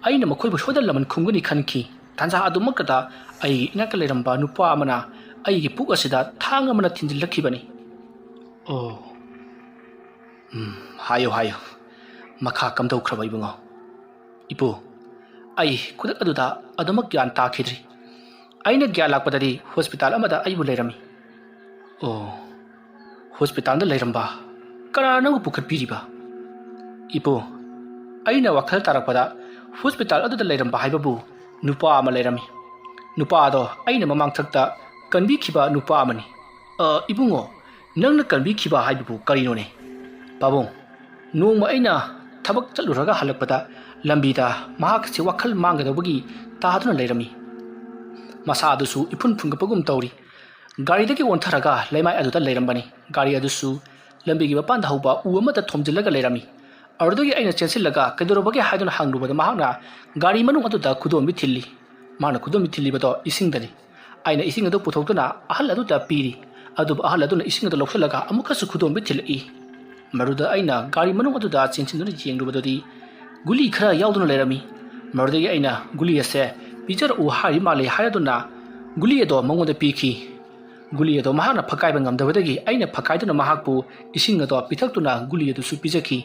ꯑꯩꯅ ꯃꯈꯣꯏꯕꯨ ꯁꯣꯏꯗꯅ ꯂꯃꯟ ꯈꯨꯝꯒꯅꯤ ꯈꯟꯈꯤ꯫ ꯇꯥꯟꯖꯥ ꯑꯗꯨꯃꯛꯇꯗ ꯑꯩꯒꯤ ꯏꯅꯥꯛꯇ ꯂꯩꯔꯝꯕ ꯅꯨꯄꯥ ꯑꯃꯅ ꯑꯩꯒꯤ ꯄꯨꯛ ꯑꯁꯤꯗ ꯊꯥꯡ ꯑꯃꯅ ꯊꯤꯟꯖꯤꯜꯂꯛꯈꯤꯕꯅꯤ꯫ "ꯑꯣ, ꯎꯝ, ꯍꯥꯏꯌꯨ, ꯍꯥꯏꯌꯨ, ꯃꯈꯥ ꯀꯝꯗꯧꯈ꯭ꯔꯕ ꯏꯕꯨꯡꯉꯣ?" "ꯏꯄꯨ, ꯑꯩ ꯈꯨꯗꯛ ꯑꯗꯨꯗ ꯑꯗꯨꯃꯛ ꯒ꯭ꯌꯥꯟ ꯇꯥꯈꯤꯗ꯭ꯔꯤ꯫ ꯑꯩꯅ ꯒ꯭ꯌꯥꯟ ꯂꯥꯛꯄꯗꯗꯤ ꯍꯣꯁꯄꯤꯇꯥꯜ ꯑꯃꯗ ꯑꯩꯕꯨ ꯂꯩꯔꯝꯃꯤ꯫" "ꯑꯣ, ꯍꯣꯁꯄꯤꯇꯥꯜꯗ ꯂꯩꯔꯝꯕ? ꯀꯅꯥꯅ ꯅꯪꯕꯨ ꯄꯨꯈꯠꯄꯤꯔꯤꯕ?" "ꯏꯄꯨ, ꯑꯩꯅ ꯋꯥꯈꯜ ꯇꯥꯔꯛꯄꯗ ꯍꯣꯁꯄꯤꯇꯥꯜ ꯑꯗꯨꯗ ꯂꯩꯔꯝꯕ ꯍꯥꯏꯕꯕꯨ ꯅꯨꯄꯥ ꯑꯃ ꯂꯩꯔꯝꯃꯤ꯫ ꯅꯨꯄꯥ ꯑꯗꯣ ꯑꯩꯅ ꯃꯃꯥꯡꯊꯛꯇ ꯀꯟꯕꯤꯈꯤꯕ ꯅꯨꯄꯥ ꯑꯃꯅꯤ꯫" "ꯑ, ꯏꯕꯨꯡꯉꯣ, ꯅꯪꯅ ꯀꯟꯕꯤꯈꯤꯕ ꯍꯥꯏꯕꯕꯨ ꯀꯔꯤꯅꯣꯅꯦ?" "ꯄꯥꯕꯨꯡ, ꯅꯣꯡꯃ ꯑꯩꯅ ꯊꯕꯛ ꯆꯠꯂꯨꯔꯒ ꯍꯜꯂꯛꯄꯗ ꯂꯝꯕꯤꯗ ꯃꯍꯥꯛꯁꯦ ꯋꯥꯈꯜ ꯃꯥꯡꯒꯗꯧꯕꯒꯤ ꯇꯥꯗꯨꯅ ꯂꯩꯔꯝꯃꯤ꯫ ꯃꯁꯥ ꯑꯗꯨꯁꯨ ꯏꯐꯨꯟ ꯐꯨꯟꯒꯠꯄꯒꯨꯝ ꯇꯧꯔꯤ꯫ ꯒꯥꯔꯤꯗꯒꯤ ꯑꯣꯟꯊꯔꯒ ꯂꯩꯃꯥꯏ ꯑꯗꯨꯗ ꯂꯩꯔꯝꯕꯅꯤ꯫ ꯒꯥꯔꯤ ꯑꯗꯨꯁꯨ ꯂꯝꯕꯤꯒꯤ ꯃꯄꯥꯟꯗ ꯍꯧꯕ ꯎ ꯑꯃꯗ ꯊꯣꯝꯖꯤꯜꯂꯒ ꯂꯩꯔꯝꯃꯤ꯫ ꯑꯗꯨꯗꯒꯤ ꯑꯩꯅ ꯆꯦꯟꯁꯤꯜꯂꯒ ꯀꯩꯗꯧꯔꯕꯒꯦ ꯍꯥꯏꯗꯨꯅ ꯍꯪꯂꯨꯕꯗ ꯃꯍꯥꯛꯅ ꯒꯥꯔꯤ ꯃꯅꯨꯡ ꯑꯗꯨꯗ ꯈꯨꯗꯣꯝꯕꯤ ꯊꯤꯜꯂꯤ꯫ ꯃꯥꯅ ꯈꯨꯗꯣꯝꯕꯤ ꯊꯤꯜꯂꯤꯕꯗꯣ ꯏꯁꯤꯡꯗꯅꯤ꯫ ꯑꯩꯅ ꯏꯁꯤꯡ ꯑꯗꯨ ꯄꯨꯊꯣꯛꯇꯨꯅ ꯑꯍꯜ ꯑꯗꯨꯗ ꯄꯤꯔꯤ꯫ ꯑꯗꯨꯕꯨ ꯑꯍꯜ ꯑꯗꯨꯅ ꯏꯁꯤꯡ ꯑꯗꯨ ꯂꯧꯁꯤꯜꯂꯒ ꯑꯃꯨꯛꯀꯁꯨ ꯈꯨꯗꯣꯝꯕꯤ ꯊꯤꯜꯂꯛꯏ꯫ ꯃꯗꯨꯗ ꯑꯩꯅ ꯒꯥꯔꯤ ꯃꯅꯨꯡ ꯑꯗꯨꯗ ꯆꯦꯟꯁꯤꯟꯗꯨꯅ ꯌꯦꯡꯂꯨꯕꯗꯗꯤ ꯒꯨꯂꯤ ꯈꯔ ꯌꯥꯎꯗꯨꯅ ꯂꯩꯔꯝꯃꯤ꯫ ꯃꯗꯨꯗꯒꯤ ꯑꯩꯅ ꯒꯨꯂꯤ ꯑꯁꯦ ꯄꯤꯖꯔꯛꯎ ꯍꯥꯏꯔꯤ ꯃꯥꯜꯂꯦ ꯍꯥꯏꯔꯗꯨꯅ ꯒꯨꯂꯤ ꯑꯗꯣ ꯃꯉꯣꯟꯗ ꯄꯤꯈꯤ꯫ ꯒꯨꯂꯤ ꯑꯗꯣ ꯃꯍꯥꯛꯅ ꯐꯛꯀꯥꯏꯕ ꯉꯝꯗꯕꯗꯒꯤ ꯑꯩꯅ ꯐꯛꯀꯥꯏꯗꯨꯅ ꯃꯍꯥꯛꯄꯨ ꯏꯁꯤꯡ ꯑꯗꯣ ꯄꯤꯊꯛꯇꯨꯅ ꯒꯨꯂꯤ ꯑꯗꯨꯁꯨ ꯄꯤꯖꯈꯤ꯫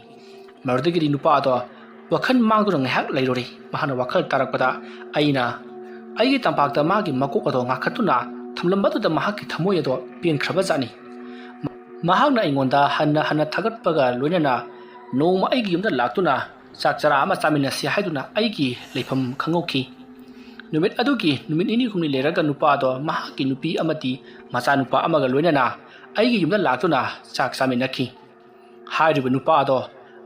ꯃꯗꯨꯗꯒꯤꯗꯤ ꯅꯨꯄꯥ ꯑꯗꯣ ꯋꯥꯈꯜ ꯃꯥꯡꯗꯨꯅ ꯉꯥꯏꯍꯥꯛ ꯂꯩꯔꯨꯔꯦ꯫ ꯃꯍꯥꯛꯅ ꯋꯥꯈꯜ ꯇꯥꯔꯛꯄꯗ ꯑꯩꯅ ꯑꯩꯒꯤ ꯇꯝꯄꯥꯛꯇ ꯃꯥꯒꯤ ꯃꯀꯣꯛ ꯑꯗꯣ ꯉꯥꯈꯠꯇꯨꯅ ꯊꯝꯂꯝꯕꯗꯨꯗ ꯃꯍꯥꯛꯀꯤ ꯊꯃꯣꯏ ꯑꯗꯣ ꯄꯦꯟꯈ꯭ꯔꯕꯖꯥꯠꯅꯤ꯫ ꯃꯍꯥꯛꯅ ꯑꯩꯉꯣꯟꯗ ꯍꯟꯅ ꯍꯟꯅ ꯊꯥꯒꯠꯄꯒ ꯂꯣꯏꯅꯅ ꯅꯣꯡꯃ ꯑꯩꯒꯤ ꯌꯨꯝꯗ ꯂꯥꯛꯇꯨꯅ ꯆꯥꯛ ꯆꯔꯥ ꯑꯃ ꯆꯥꯃꯤꯟꯅꯁꯤ ꯍꯥꯏꯗꯨꯅ ꯑꯩꯒꯤ ꯂꯩꯐꯝ ꯈꯪꯍꯧꯈꯤ꯫ ꯅꯨꯃꯤꯠ ꯑꯗꯨꯒꯤ ꯅꯨꯃꯤꯠ ꯅꯤꯅꯤ ꯍꯨꯝꯅꯤ ꯂꯩꯔꯒ ꯅꯨꯄꯥ ꯑꯗꯣ ꯃꯍꯥꯛꯀꯤ ꯅꯨꯄꯤ ꯑꯃꯗꯤ ꯃꯆꯥꯅꯨꯄꯥ ꯑꯃꯒ ꯂꯣꯏꯅꯅ ꯑꯩꯒꯤ ꯌꯨꯝꯗ ꯂꯥꯛꯇꯨꯅ ꯆꯥꯛ ꯆꯥꯃꯤꯟꯅꯈꯤ꯫ ꯍꯥꯏꯔꯤꯕ ꯅꯨꯄꯥ ꯑꯗꯣ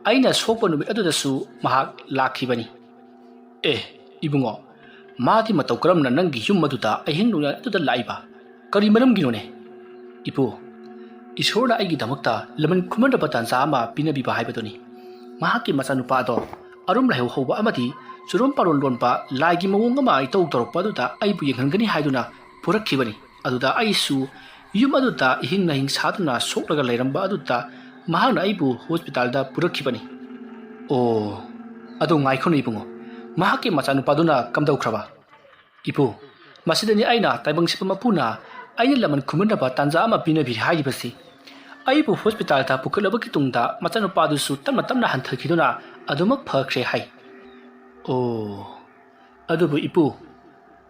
ꯑꯩꯅ ꯁꯣꯛꯄ ꯅꯨꯃꯤꯠ ꯑꯗꯨꯗꯁꯨ ꯃꯍꯥꯛ ꯂꯥꯛꯈꯤꯕꯅꯤ꯫ "ꯑꯦ, ꯏꯕꯨꯡꯉꯣ, ꯃꯥꯗꯤ ꯃꯇꯧ ꯀꯔꯝꯅ ꯅꯪꯒꯤ ꯌꯨꯝ ꯑꯗꯨꯗ ꯑꯍꯤꯡ ꯅꯣꯡꯌꯥꯏ ꯑꯗꯨꯗ ꯂꯥꯛꯏꯕ? ꯀꯔꯤ ꯃꯔꯝꯒꯤꯅꯣꯅꯦ?" "ꯏꯄꯨ, ꯏꯁꯣꯔꯅ ꯑꯩꯒꯤꯗꯃꯛꯇ ꯂꯃꯟ ꯈꯨꯝꯅꯕ ꯇꯥꯟꯖꯥ ꯑꯃ ꯄꯤꯅꯕꯤꯕ ꯍꯥꯏꯕꯗꯨꯅꯤ꯫ ꯃꯍꯥꯛꯀꯤ ꯃꯆꯥꯅꯨꯄꯥ ꯑꯗꯣ ꯑꯔꯨꯝ ꯂꯥꯏꯍꯧ ꯍꯧꯕ ꯑꯃꯗꯤ ꯆꯨꯔꯣꯟ ꯄꯥꯔꯣꯟ ꯂꯣꯟꯕ ꯂꯥꯏꯒꯤ ꯃꯑꯣꯡ ꯑꯃ ꯏꯇꯧ ꯇꯧꯔꯛꯄ ꯑꯗꯨꯗ ꯑꯩꯕꯨ ꯌꯦꯡꯍꯟꯒꯅꯤ ꯍꯥꯏꯗꯨꯅ ꯄꯨꯔꯛꯈꯤꯕꯅꯤ꯫ ꯑꯗꯨꯗ ꯑꯩꯁꯨ ꯌꯨꯝ ꯑꯗꯨꯗ ꯏꯍꯤꯡ ꯅꯥꯍꯤꯡ ꯁꯥꯗꯨꯅ ꯁꯣꯛꯂꯒ ꯂꯩꯔꯝꯕ ꯑꯗꯨꯗ ꯃꯍꯥꯛꯅ ꯑꯩꯕꯨ ꯍꯣꯁꯄꯤꯇꯥꯜꯗ ꯄꯨꯔꯛꯈꯤꯕꯅꯤ꯫ ꯑꯣ, ꯑꯗꯨ ꯉꯥꯏꯈꯣꯅꯦ ꯏꯕꯨꯡꯉꯣ, ꯃꯍꯥꯛꯀꯤ ꯃꯆꯥꯅꯨꯄꯥꯗꯨꯅ ꯀꯝꯗꯧꯈ꯭ꯔꯕ? ꯏꯄꯨ, ꯃꯁꯤꯗꯅꯤ ꯑꯩꯅ ꯇꯥꯏꯕꯪ ꯁꯤꯠꯄ ꯃꯄꯨꯅ ꯑꯩꯅ ꯂꯃꯟ ꯈꯨꯝꯅꯅꯕ ꯇꯥꯟꯖꯥ ꯑꯃ ꯄꯤꯅꯕꯤꯔꯤ ꯍꯥꯏꯔꯤꯕꯁꯤ꯫ ꯑꯩꯕꯨ ꯍꯣꯁꯄꯤꯇꯥꯜꯗ ꯄꯨꯈꯠꯂꯕꯒꯤ ꯇꯨꯡꯗ ꯃꯆꯥꯅꯨꯄꯥꯗꯨꯁꯨ ꯇꯞꯅ ꯇꯞꯅ ꯍꯟꯊꯈꯤꯗꯨꯅ ꯑꯗꯨꯃꯛ ꯐꯈ꯭ꯔꯦ ꯍꯥꯏ꯫ ꯑꯣ, ꯑꯗꯨꯕꯨ ꯏꯄꯨ,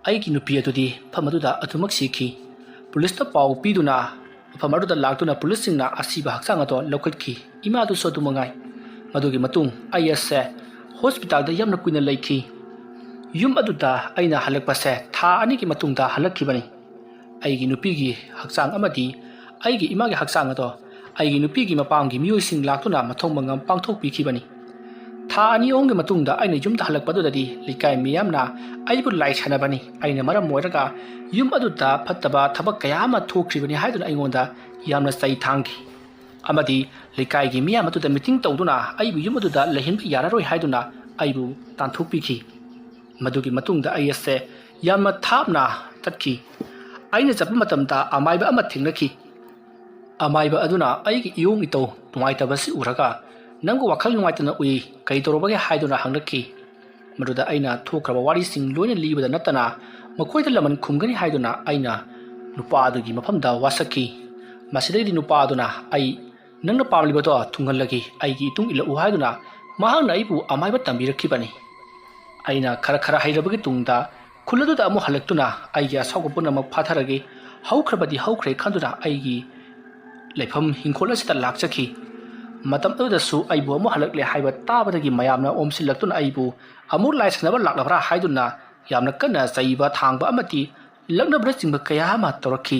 ꯑꯩꯒꯤ ꯅꯨꯄꯤ ꯑꯗꯨꯗꯤ ꯃꯐꯝ ꯑꯗꯨꯗ ꯑꯗꯨꯃꯛ ꯁꯤꯈꯤ꯫ ꯄꯨꯂꯤꯁꯇ ꯄꯥꯎ ꯄꯤꯗꯨꯅ ꯃꯐꯝ ꯑꯗꯨꯗ ꯂꯥꯛꯇꯨꯅ ꯄꯨꯂꯤꯁꯁꯤꯡꯅ ꯑꯁꯤꯕ ꯍꯛꯆꯥꯡ ꯑꯗꯣ ꯂꯧꯈꯠꯈꯤ꯫ ꯏꯃꯥꯗꯨꯁꯨ ꯑꯗꯨ ꯃꯉꯥꯏ꯫ ꯃꯗꯨꯒꯤ ꯃꯇꯨꯡ ꯑꯩ ꯑꯁꯦ ꯍꯣꯁꯄꯤꯇꯥꯜꯗ ꯌꯥꯝꯅ ꯀꯨꯏꯅ ꯂꯩꯈꯤ꯫ ꯌꯨꯝ ꯑꯗꯨꯗ ꯑꯩꯅ ꯍꯜꯂꯛꯄꯁꯦ ꯊꯥ ꯑꯅꯤꯒꯤ ꯃꯇꯨꯡꯗ ꯍꯜꯂꯛꯈꯤꯕꯅꯤ꯫ ꯑꯩꯒꯤ ꯅꯨꯄꯤꯒꯤ ꯍꯛꯆꯥꯡ ꯑꯃꯗꯤ ꯑꯩꯒꯤ ꯏꯃꯥꯒꯤ ꯍꯛꯆꯥꯡ ꯑꯗꯣ ꯑꯩꯒꯤ ꯅꯨꯄꯤꯒꯤ ꯃꯄꯥꯝꯒꯤ ꯃꯤꯑꯣꯏꯁꯤꯡ ꯂꯥꯛꯇꯨꯅ ꯃꯊꯧ ꯃꯉꯝ ꯄꯥꯡꯊꯣꯛꯄꯤꯈꯤꯕꯅꯤ꯫ ꯊꯥ ꯑꯅꯤ ꯑꯍꯨꯝꯒꯤ ꯃꯇꯨꯡꯗ ꯑꯩꯅ ꯌꯨꯝꯗ ꯍꯜꯂꯛꯄꯗꯨꯗꯗꯤ ꯂꯩꯀꯥꯏ ꯃꯤꯌꯥꯝꯅ ꯑꯩꯕꯨ ꯂꯥꯏ ꯁꯥꯟꯅꯕꯅꯤ꯫ ꯑꯩꯅ ꯃꯔꯝ ꯑꯣꯏꯔꯒ ꯌꯨꯝ ꯑꯗꯨꯗ ꯐꯠꯇꯕ ꯊꯕꯛ ꯀꯌꯥ ꯑꯃ ꯊꯣꯛꯈ꯭ꯔꯤꯕꯅꯤ ꯍꯥꯏꯗꯨꯅ ꯑꯩꯉꯣꯟꯗ ꯌꯥꯝꯅ ꯆꯩ ꯊꯥꯡꯈꯤ꯫ ꯑꯃꯗꯤ ꯂꯩꯀꯥꯏꯒꯤ ꯃꯤꯌꯥꯝ ꯑꯗꯨꯗ ꯃꯤꯇꯤꯡ ꯇꯧꯗꯨꯅ ꯑꯩꯕꯨ ꯌꯨꯝ ꯑꯗꯨꯗ ꯂꯩꯍꯟꯕ ꯌꯥꯔꯔꯣꯏ ꯍꯥꯏꯗꯨꯅ ꯑꯩꯕꯨ ꯇꯥꯟꯊꯣꯛꯄꯤꯈꯤ꯫ ꯃꯗꯨꯒꯤ ꯃꯇꯨꯡꯗ ꯑꯩ ꯑꯁꯦ ꯌꯥꯝꯅ ꯊꯥꯞꯅ ꯆꯠꯈꯤ꯫ ꯑꯩꯅ ꯆꯠꯄ ꯃꯇꯝꯗ ꯑꯃꯥꯏꯕ ꯑꯃ ꯊꯦꯡꯅꯈꯤ꯫ ꯑꯃꯥꯏꯕ ꯑꯗꯨꯅ ꯑꯩꯒꯤ ꯏꯌꯣꯡ ꯏꯇꯧ ꯅꯨꯡꯉꯥꯏꯇꯕꯁꯤ ꯎꯔꯒ, "ꯅꯪꯕꯨ ꯋꯥꯈꯜ ꯅꯨꯡꯉꯥꯏꯇꯅ ꯎꯏ, ꯀꯔꯤ ꯇꯧꯔꯕꯒꯦ?" ꯍꯥꯏꯗꯨꯅ ꯍꯪꯂꯛꯈꯤ꯫ ꯃꯗꯨꯗ ꯑꯩꯅ ꯊꯣꯛꯈ꯭ꯔꯕ ꯋꯥꯔꯤꯁꯤꯡ ꯂꯣꯏꯅ ꯂꯤꯕꯗ ꯅꯠꯇꯅ ꯃꯈꯣꯏꯗ ꯂꯃꯟ ꯈꯨꯝꯒꯅꯤ ꯍꯥꯏꯗꯨꯅ ꯑꯩꯅ ꯅꯨꯄꯥ ꯑꯗꯨꯒꯤ ꯃꯐꯝꯗ ꯋꯥꯁꯛꯈꯤ꯫ ꯃꯁꯤꯗꯩꯗꯤ ꯅꯨꯄꯥ ꯑꯗꯨꯅ ꯑꯩ ꯅꯪꯅ ꯄꯥꯝꯂꯤꯕꯗꯣ ꯊꯨꯡꯍꯜꯂꯒꯦ, ꯑꯩꯒꯤ ꯏꯇꯨꯡ ꯏꯜꯂꯛꯎ ꯍꯥꯏꯗꯨꯅ ꯃꯍꯥꯛꯅ ꯑꯩꯕꯨ ꯑꯃꯥꯏꯕ ꯇꯝꯕꯤꯔꯛꯈꯤꯕꯅꯤ꯫ ꯑꯩꯅ ꯈꯔ ꯈꯔ ꯍꯩꯔꯕꯒꯤ ꯇꯨꯡꯗ ꯈꯨꯜ ꯑꯗꯨꯗ ꯑꯃꯨꯛ ꯍꯜꯂꯛꯇꯨꯅ ꯑꯩꯒꯤ ꯑꯁꯥꯎꯕ ꯄꯨꯝꯅꯃꯛ ꯐꯥꯊꯔꯒꯦ, ꯍꯧꯈ꯭ꯔꯕꯗꯤ ꯍꯧꯈ꯭ꯔꯦ ꯈꯟꯗꯨꯅ ꯑꯩꯒꯤ ꯂꯩꯐꯝ ꯍꯤꯡꯈꯣꯜ ꯑꯁꯤꯗ ꯂꯥꯛꯆꯈꯤ꯫ ꯃꯇꯝ ꯑꯗꯨꯗꯁꯨ ꯑꯩꯕꯨ ꯑꯃꯨꯛ ꯍꯜꯂꯛꯂꯦ ꯍꯥꯏꯕ ꯇꯥꯕꯗꯒꯤ ꯃꯌꯥꯝꯅ ꯑꯣꯝꯁꯤꯜꯂꯛꯇꯨꯅ ꯑꯩꯕꯨ ꯑꯃꯨꯛ ꯂꯥꯏ ꯁꯥꯟꯅꯕ ꯂꯥꯛꯂꯕ꯭ꯔꯥ ꯍꯥꯏꯗꯨꯅ ꯌꯥꯝꯅ ꯀꯟꯅ ꯆꯩꯕ ꯊꯥꯡꯕ ꯑꯃꯗꯤ ꯂꯛꯅꯕꯅꯆꯤꯡꯕ ꯀꯌꯥ ꯑꯃ ꯇꯧꯔꯛꯈꯤ꯫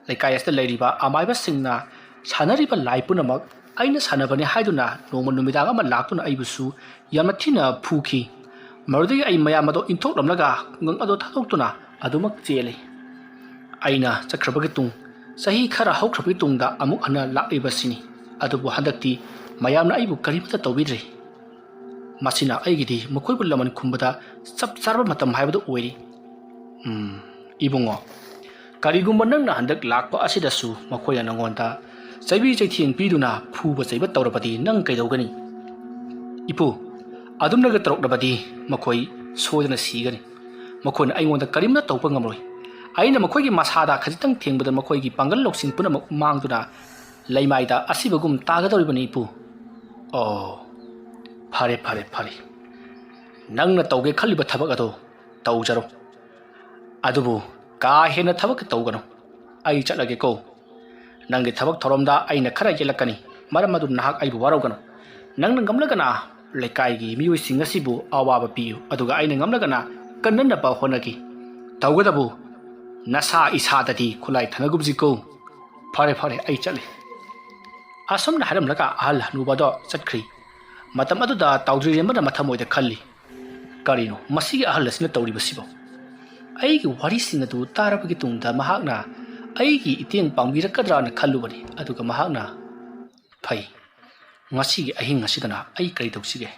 ꯂꯩꯀꯥꯏ ꯑꯁꯤꯗ ꯂꯩꯔꯤꯕ ꯑꯃꯥꯏꯕꯁꯤꯡꯅ ꯁꯥꯟꯅꯔꯤꯕ ꯂꯥꯏ ꯄꯨꯝꯅꯃꯛ ꯑꯩꯅ ꯁꯥꯟꯅꯕꯅꯤ ꯍꯥꯏꯗꯨꯅ ꯅꯣꯡꯃ ꯅꯨꯃꯤꯗꯥꯡ ꯑꯃ ꯂꯥꯛꯇꯨꯅ ꯑꯩꯕꯨꯁꯨ ꯌꯥꯝꯅ ꯊꯤꯅ ꯐꯨꯈꯤ꯫ ꯃꯗꯨꯗꯒꯤ ꯑꯩ ꯃꯌꯥꯝ ꯑꯗꯣ ꯏꯟꯊꯣꯛꯂꯝꯂꯒ ꯈꯨꯡꯒꯪ ꯑꯗꯣ ꯊꯥꯗꯣꯛꯇꯨꯅ ꯑꯗꯨꯃꯛ ꯆꯦꯜꯂꯤ꯫ ꯑꯩꯅ ꯆꯠꯈ꯭ꯔꯕꯒꯤ ꯇꯨꯡ ꯆꯍꯤ ꯈꯔ ꯍꯧꯈ꯭ꯔꯕꯒꯤ ꯇꯨꯡꯗ ꯑꯃꯨꯛ ꯍꯟꯅ ꯂꯥꯛꯂꯤꯕꯁꯤꯅꯤ꯫ ꯑꯗꯨꯕꯨ ꯍꯟꯗꯛꯇꯤ ꯃꯌꯥꯝꯅ ꯑꯩꯕꯨ ꯀꯔꯤꯃꯠꯇ ꯇꯧꯕꯤꯗ꯭ꯔꯦ꯫ ꯃꯁꯤꯅ ꯑꯩꯒꯤꯗꯤ ꯃꯈꯣꯏꯕꯨ ꯂꯃꯟ ꯈꯨꯝꯕꯗ ꯆꯞ ꯆꯥꯔꯕ ꯃꯇꯝ ꯍꯥꯏꯕꯗꯨ ꯑꯣꯏꯔꯤ꯫ ꯎꯝ, ꯏꯕꯨꯡꯉꯣ, "ꯀꯔꯤꯒꯨꯝꯕ ꯅꯪꯅ ꯍꯟꯗꯛ ꯂꯥꯛꯄ ꯑꯁꯤꯗꯁꯨ ꯃꯈꯣꯏꯅ ꯅꯉꯣꯟꯗ ꯆꯩꯕꯤ ꯆꯩꯊꯦꯡ ꯄꯤꯗꯨꯅ ꯐꯨꯕ ꯆꯩꯕ ꯇꯧꯔꯕꯗꯤ ꯅꯪ ꯀꯩꯗꯧꯒꯅꯤ?" "ꯏꯄꯨ, ꯑꯗꯨꯝꯅꯒ ꯇꯧꯔꯛꯂꯕꯗꯤ ꯃꯈꯣꯏ ꯁꯣꯏꯗꯅ ꯁꯤꯒꯅꯤ꯫ ꯃꯈꯣꯏꯅ ꯑꯩꯉꯣꯟꯗ ꯀꯔꯤꯝꯇ ꯇꯧꯕ ꯉꯝꯂꯣꯏ꯫ ꯑꯩꯅ ꯃꯈꯣꯏꯒꯤ ꯃꯁꯥꯗ ꯈꯖꯤꯛꯇꯪ ꯊꯦꯡꯕꯗ ꯃꯈꯣꯏꯒꯤ ꯄꯥꯡꯒꯜ ꯂꯧꯁꯤꯡ ꯄꯨꯝꯅꯃꯛ ꯃꯥꯡꯗꯨꯅ ꯂꯩꯃꯥꯏꯗ ꯑꯁꯤꯕꯒꯨꯝ ꯇꯥꯒꯗꯧꯔꯤꯕꯅꯤ, ꯏꯄꯨ꯫" "ꯑꯣ, ꯐꯔꯦ, ꯐꯔꯦ, ꯐꯔꯦ꯫ ꯅꯪꯅ ꯇꯧꯒꯦ ꯈꯜꯂꯤꯕ ꯊꯕꯛ ꯑꯗꯨ ꯇꯧꯖꯔꯣ꯫ ꯑꯗꯨꯕꯨ ꯀꯥ ꯍꯦꯟꯅ ꯊꯕꯛ ꯇꯧꯒꯅꯨ꯫ ꯑꯩ ꯆꯠꯂꯒꯦꯀꯣ꯫ ꯅꯪꯒꯤ ꯊꯕꯛ ꯊꯧꯔꯝꯗ ꯑꯩꯅ ꯈꯔ ꯌꯦꯠꯂꯛꯀꯅꯤ꯫ ꯃꯔꯝ ꯑꯗꯨꯅ ꯅꯍꯥꯛ ꯑꯩꯕꯨ ꯋꯥꯔꯧꯒꯅꯨ꯫ ꯅꯪꯅ ꯉꯝꯂꯒꯅ ꯂꯩꯀꯥꯏꯒꯤ ꯃꯤꯑꯣꯏꯁꯤꯡ ꯑꯁꯤꯕꯨ ꯑꯋꯥꯕ ꯄꯤꯌꯨ, ꯑꯗꯨꯒ ꯑꯩꯅ ꯉꯝꯂꯒꯅ ꯀꯟꯅꯅꯕ ꯍꯣꯠꯅꯒꯦ꯫ ꯇꯧꯒꯗꯕꯨ ꯅꯁꯥ ꯏꯁꯥꯗꯗꯤ ꯈꯨꯠꯂꯥꯏ ꯊꯥꯅꯒꯨꯝꯁꯤꯀꯣ꯫ ꯐꯔꯦ, ꯐꯔꯦ, ꯑꯩ ꯆꯠꯂꯤ꯫" ꯑꯁꯨꯝꯅ ꯍꯥꯏꯔꯝꯂꯒ ꯑꯍꯜ ꯍꯅꯨꯕꯗꯣ ꯆꯠꯈ꯭ꯔꯤ꯫ ꯃꯇꯝ ꯑꯗꯨꯗ ꯇꯥꯎꯗ꯭ꯔꯤꯔꯦꯝꯕꯅ ꯃꯊꯃꯣꯏꯗ ꯈꯜꯂꯤ, "ꯀꯔꯤꯅꯣ ꯃꯁꯤꯒꯤ ꯑꯍꯜ ꯑꯁꯤꯅ ꯇꯧꯔꯤꯕꯁꯤꯕꯣ? ꯑꯩꯒꯤ ꯋꯥꯔꯤꯁꯤꯡ ꯑꯗꯨ ꯇꯥꯔꯕꯒꯤ ꯇꯨꯡꯗ ꯃꯍꯥꯛꯅ ꯑꯩꯒꯤ ꯏꯇꯦꯡ ꯄꯥꯡꯕꯤꯔꯛꯀꯗ꯭ꯔꯥꯅ ꯈꯜꯂꯨꯕꯅꯤ꯫ ꯑꯗꯨꯒ ꯃꯍꯥꯛꯅ, ꯐꯩ, ꯉꯁꯤꯒꯤ ꯑꯍꯤꯡ ꯑꯁꯤꯗꯅ ꯑꯩ ꯀꯔꯤ ꯇꯧꯁꯤꯒꯦ?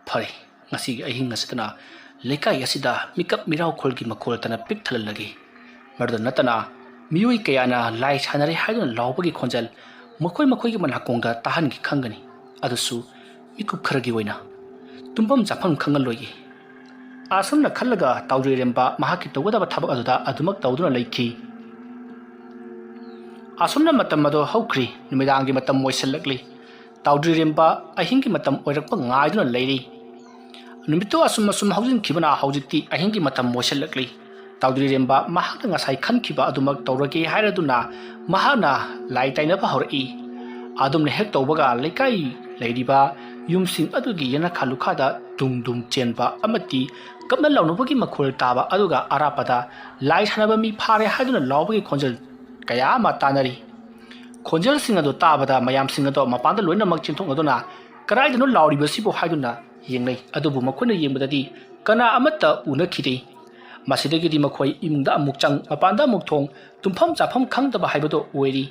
ꯐꯔꯦ, ꯉꯁꯤꯒꯤ ꯑꯍꯤꯡ ꯑꯁꯤꯗꯅ ꯂꯩꯀꯥꯏ ꯑꯁꯤꯗ ꯃꯤꯀꯞ ꯃꯤꯔꯥꯎꯈꯣꯜꯒꯤ ꯃꯈꯣꯜ ꯇꯅ ꯄꯤꯛ ꯊꯜꯍꯜꯂꯒꯦ꯫ ꯃꯗꯨꯗ ꯅꯠꯇꯅ ꯃꯤꯑꯣꯏ ꯀꯌꯥꯅ ꯂꯥꯏ ꯁꯥꯟꯅꯔꯦ ꯍꯥꯏꯗꯨꯅ ꯂꯥꯎꯕꯒꯤ ꯈꯣꯟꯖꯦꯜ ꯃꯈꯣꯏ ꯃꯈꯣꯏꯒꯤ ꯃꯅꯥꯀꯣꯡꯗ ꯇꯥꯍꯟꯒꯦ ꯈꯪꯒꯅꯤ꯫ ꯑꯗꯨꯁꯨ ꯃꯤꯀꯨꯞ ꯈꯔꯒꯤ ꯑꯣꯏꯅ꯫ ꯇꯨꯝꯐꯝ ꯆꯥꯐꯝ ꯈꯪꯍꯜꯂꯣꯏꯒꯦ꯫" ꯑꯁꯨꯝꯅ ꯈꯜꯂꯒ ꯇꯥꯎꯗ꯭ꯔꯤꯔꯦꯝꯕ ꯃꯍꯥꯛꯀꯤ ꯇꯧꯒꯗꯕ ꯊꯕꯛ ꯑꯗꯨꯗ ꯑꯗꯨꯃꯛ ꯇꯧꯗꯨꯅ ꯂꯩꯈꯤ꯫ ꯑꯁꯨꯝꯅ ꯃꯇꯝ ꯑꯗꯨ ꯍꯧꯈ꯭ꯔꯤ꯫ ꯅꯨꯃꯤꯗꯥꯡꯒꯤ ꯃꯇꯝ ꯑꯣꯏꯁꯤꯜꯂꯛꯂꯤ꯫ ꯇꯥꯎꯗ꯭ꯔꯤꯔꯦꯝꯕ ꯑꯍꯤꯡꯒꯤ ꯃꯇꯝ ꯑꯣꯏꯔꯛꯄ ꯉꯥꯏꯗꯨꯅ ꯂꯩꯔꯤ꯫ ꯅꯨꯃꯤꯠꯇꯨ ꯑꯁꯨꯝ ꯑꯁꯨꯝ ꯍꯧꯖꯤꯟꯈꯤꯕꯅ ꯍꯧꯖꯤꯛꯇꯤ ꯑꯍꯤꯡꯒꯤ ꯃꯇꯝ ꯑꯣꯏꯁꯤꯜꯂꯛꯂꯤ꯫ ꯇꯥꯎꯗ꯭ꯔꯤꯔꯦꯝꯕ ꯃꯍꯥꯛꯅ ꯉꯁꯥꯏ ꯈꯟꯈꯤꯕ ꯑꯗꯨꯃꯛ ꯇꯧꯔꯒꯦ ꯍꯥꯏꯔꯗꯨꯅ ꯃꯍꯥꯛꯅ ꯂꯥꯏ ꯇꯥꯏꯅꯕ ꯍꯧꯔꯛꯏ꯫ ꯑꯗꯨꯝꯅ ꯍꯦꯛ ꯇꯧꯕꯒ ꯂꯩꯀꯥꯏ ꯂꯩꯔꯤꯕ ꯌꯨꯝꯁꯤꯡ ꯑꯗꯨꯒꯤ ꯌꯦꯅꯈꯥ ꯂꯨꯈꯥꯗ ꯗꯨꯝ ꯗꯨꯝ ꯆꯦꯟꯕ ꯑꯃꯗꯤ ꯀꯞꯅ ꯂꯥꯎꯅꯕꯒꯤ ꯃꯈꯣꯜ ꯇꯥꯕ, ꯑꯗꯨꯒ ꯑꯔꯥꯞꯄꯗ ꯂꯥꯏ ꯁꯥꯟꯅꯕ ꯃꯤ ꯐꯥꯔꯦ ꯍꯥꯏꯗꯨꯅ ꯂꯥꯎꯕꯒꯤ ꯈꯣꯟꯖꯦꯜ ꯀꯌꯥ ꯑꯃ ꯇꯥꯅꯔꯤ꯫ ꯈꯣꯟꯖꯦꯜꯁꯤꯡ ꯑꯗꯨ ꯇꯥꯕꯗ ꯃꯌꯥꯝꯁꯤꯡ ꯑꯗꯨ ꯃꯄꯥꯟꯗ ꯂꯣꯏꯅꯃꯛ ꯆꯦꯟꯊꯣꯛꯅꯗꯨꯅ "ꯀꯗꯥꯏꯗꯅꯣ ꯂꯥꯎꯔꯤꯕꯁꯤꯕꯨ?" ꯍꯥꯏꯗꯨꯅ ꯌꯦꯡꯅꯩ꯫ ꯑꯗꯨꯕꯨ ꯃꯈꯣꯏꯅ ꯌꯦꯡꯕꯗꯗꯤ ꯀꯅꯥ ꯑꯃꯠꯇ ꯎꯅꯈꯤꯗꯦ꯫ ꯃꯁꯤꯗꯒꯤꯗꯤ ꯃꯈꯣꯏ ꯏꯃꯨꯡꯗ ꯑꯃꯨꯛ ꯆꯪ, ꯃꯄꯥꯟꯗ ꯑꯃꯨꯛ ꯊꯣꯡ, ꯇꯨꯝꯐꯝ ꯆꯥꯐꯝ ꯈꯪꯗꯕ ꯍꯥꯏꯕꯗꯨ ꯑꯣꯏꯔꯤ꯫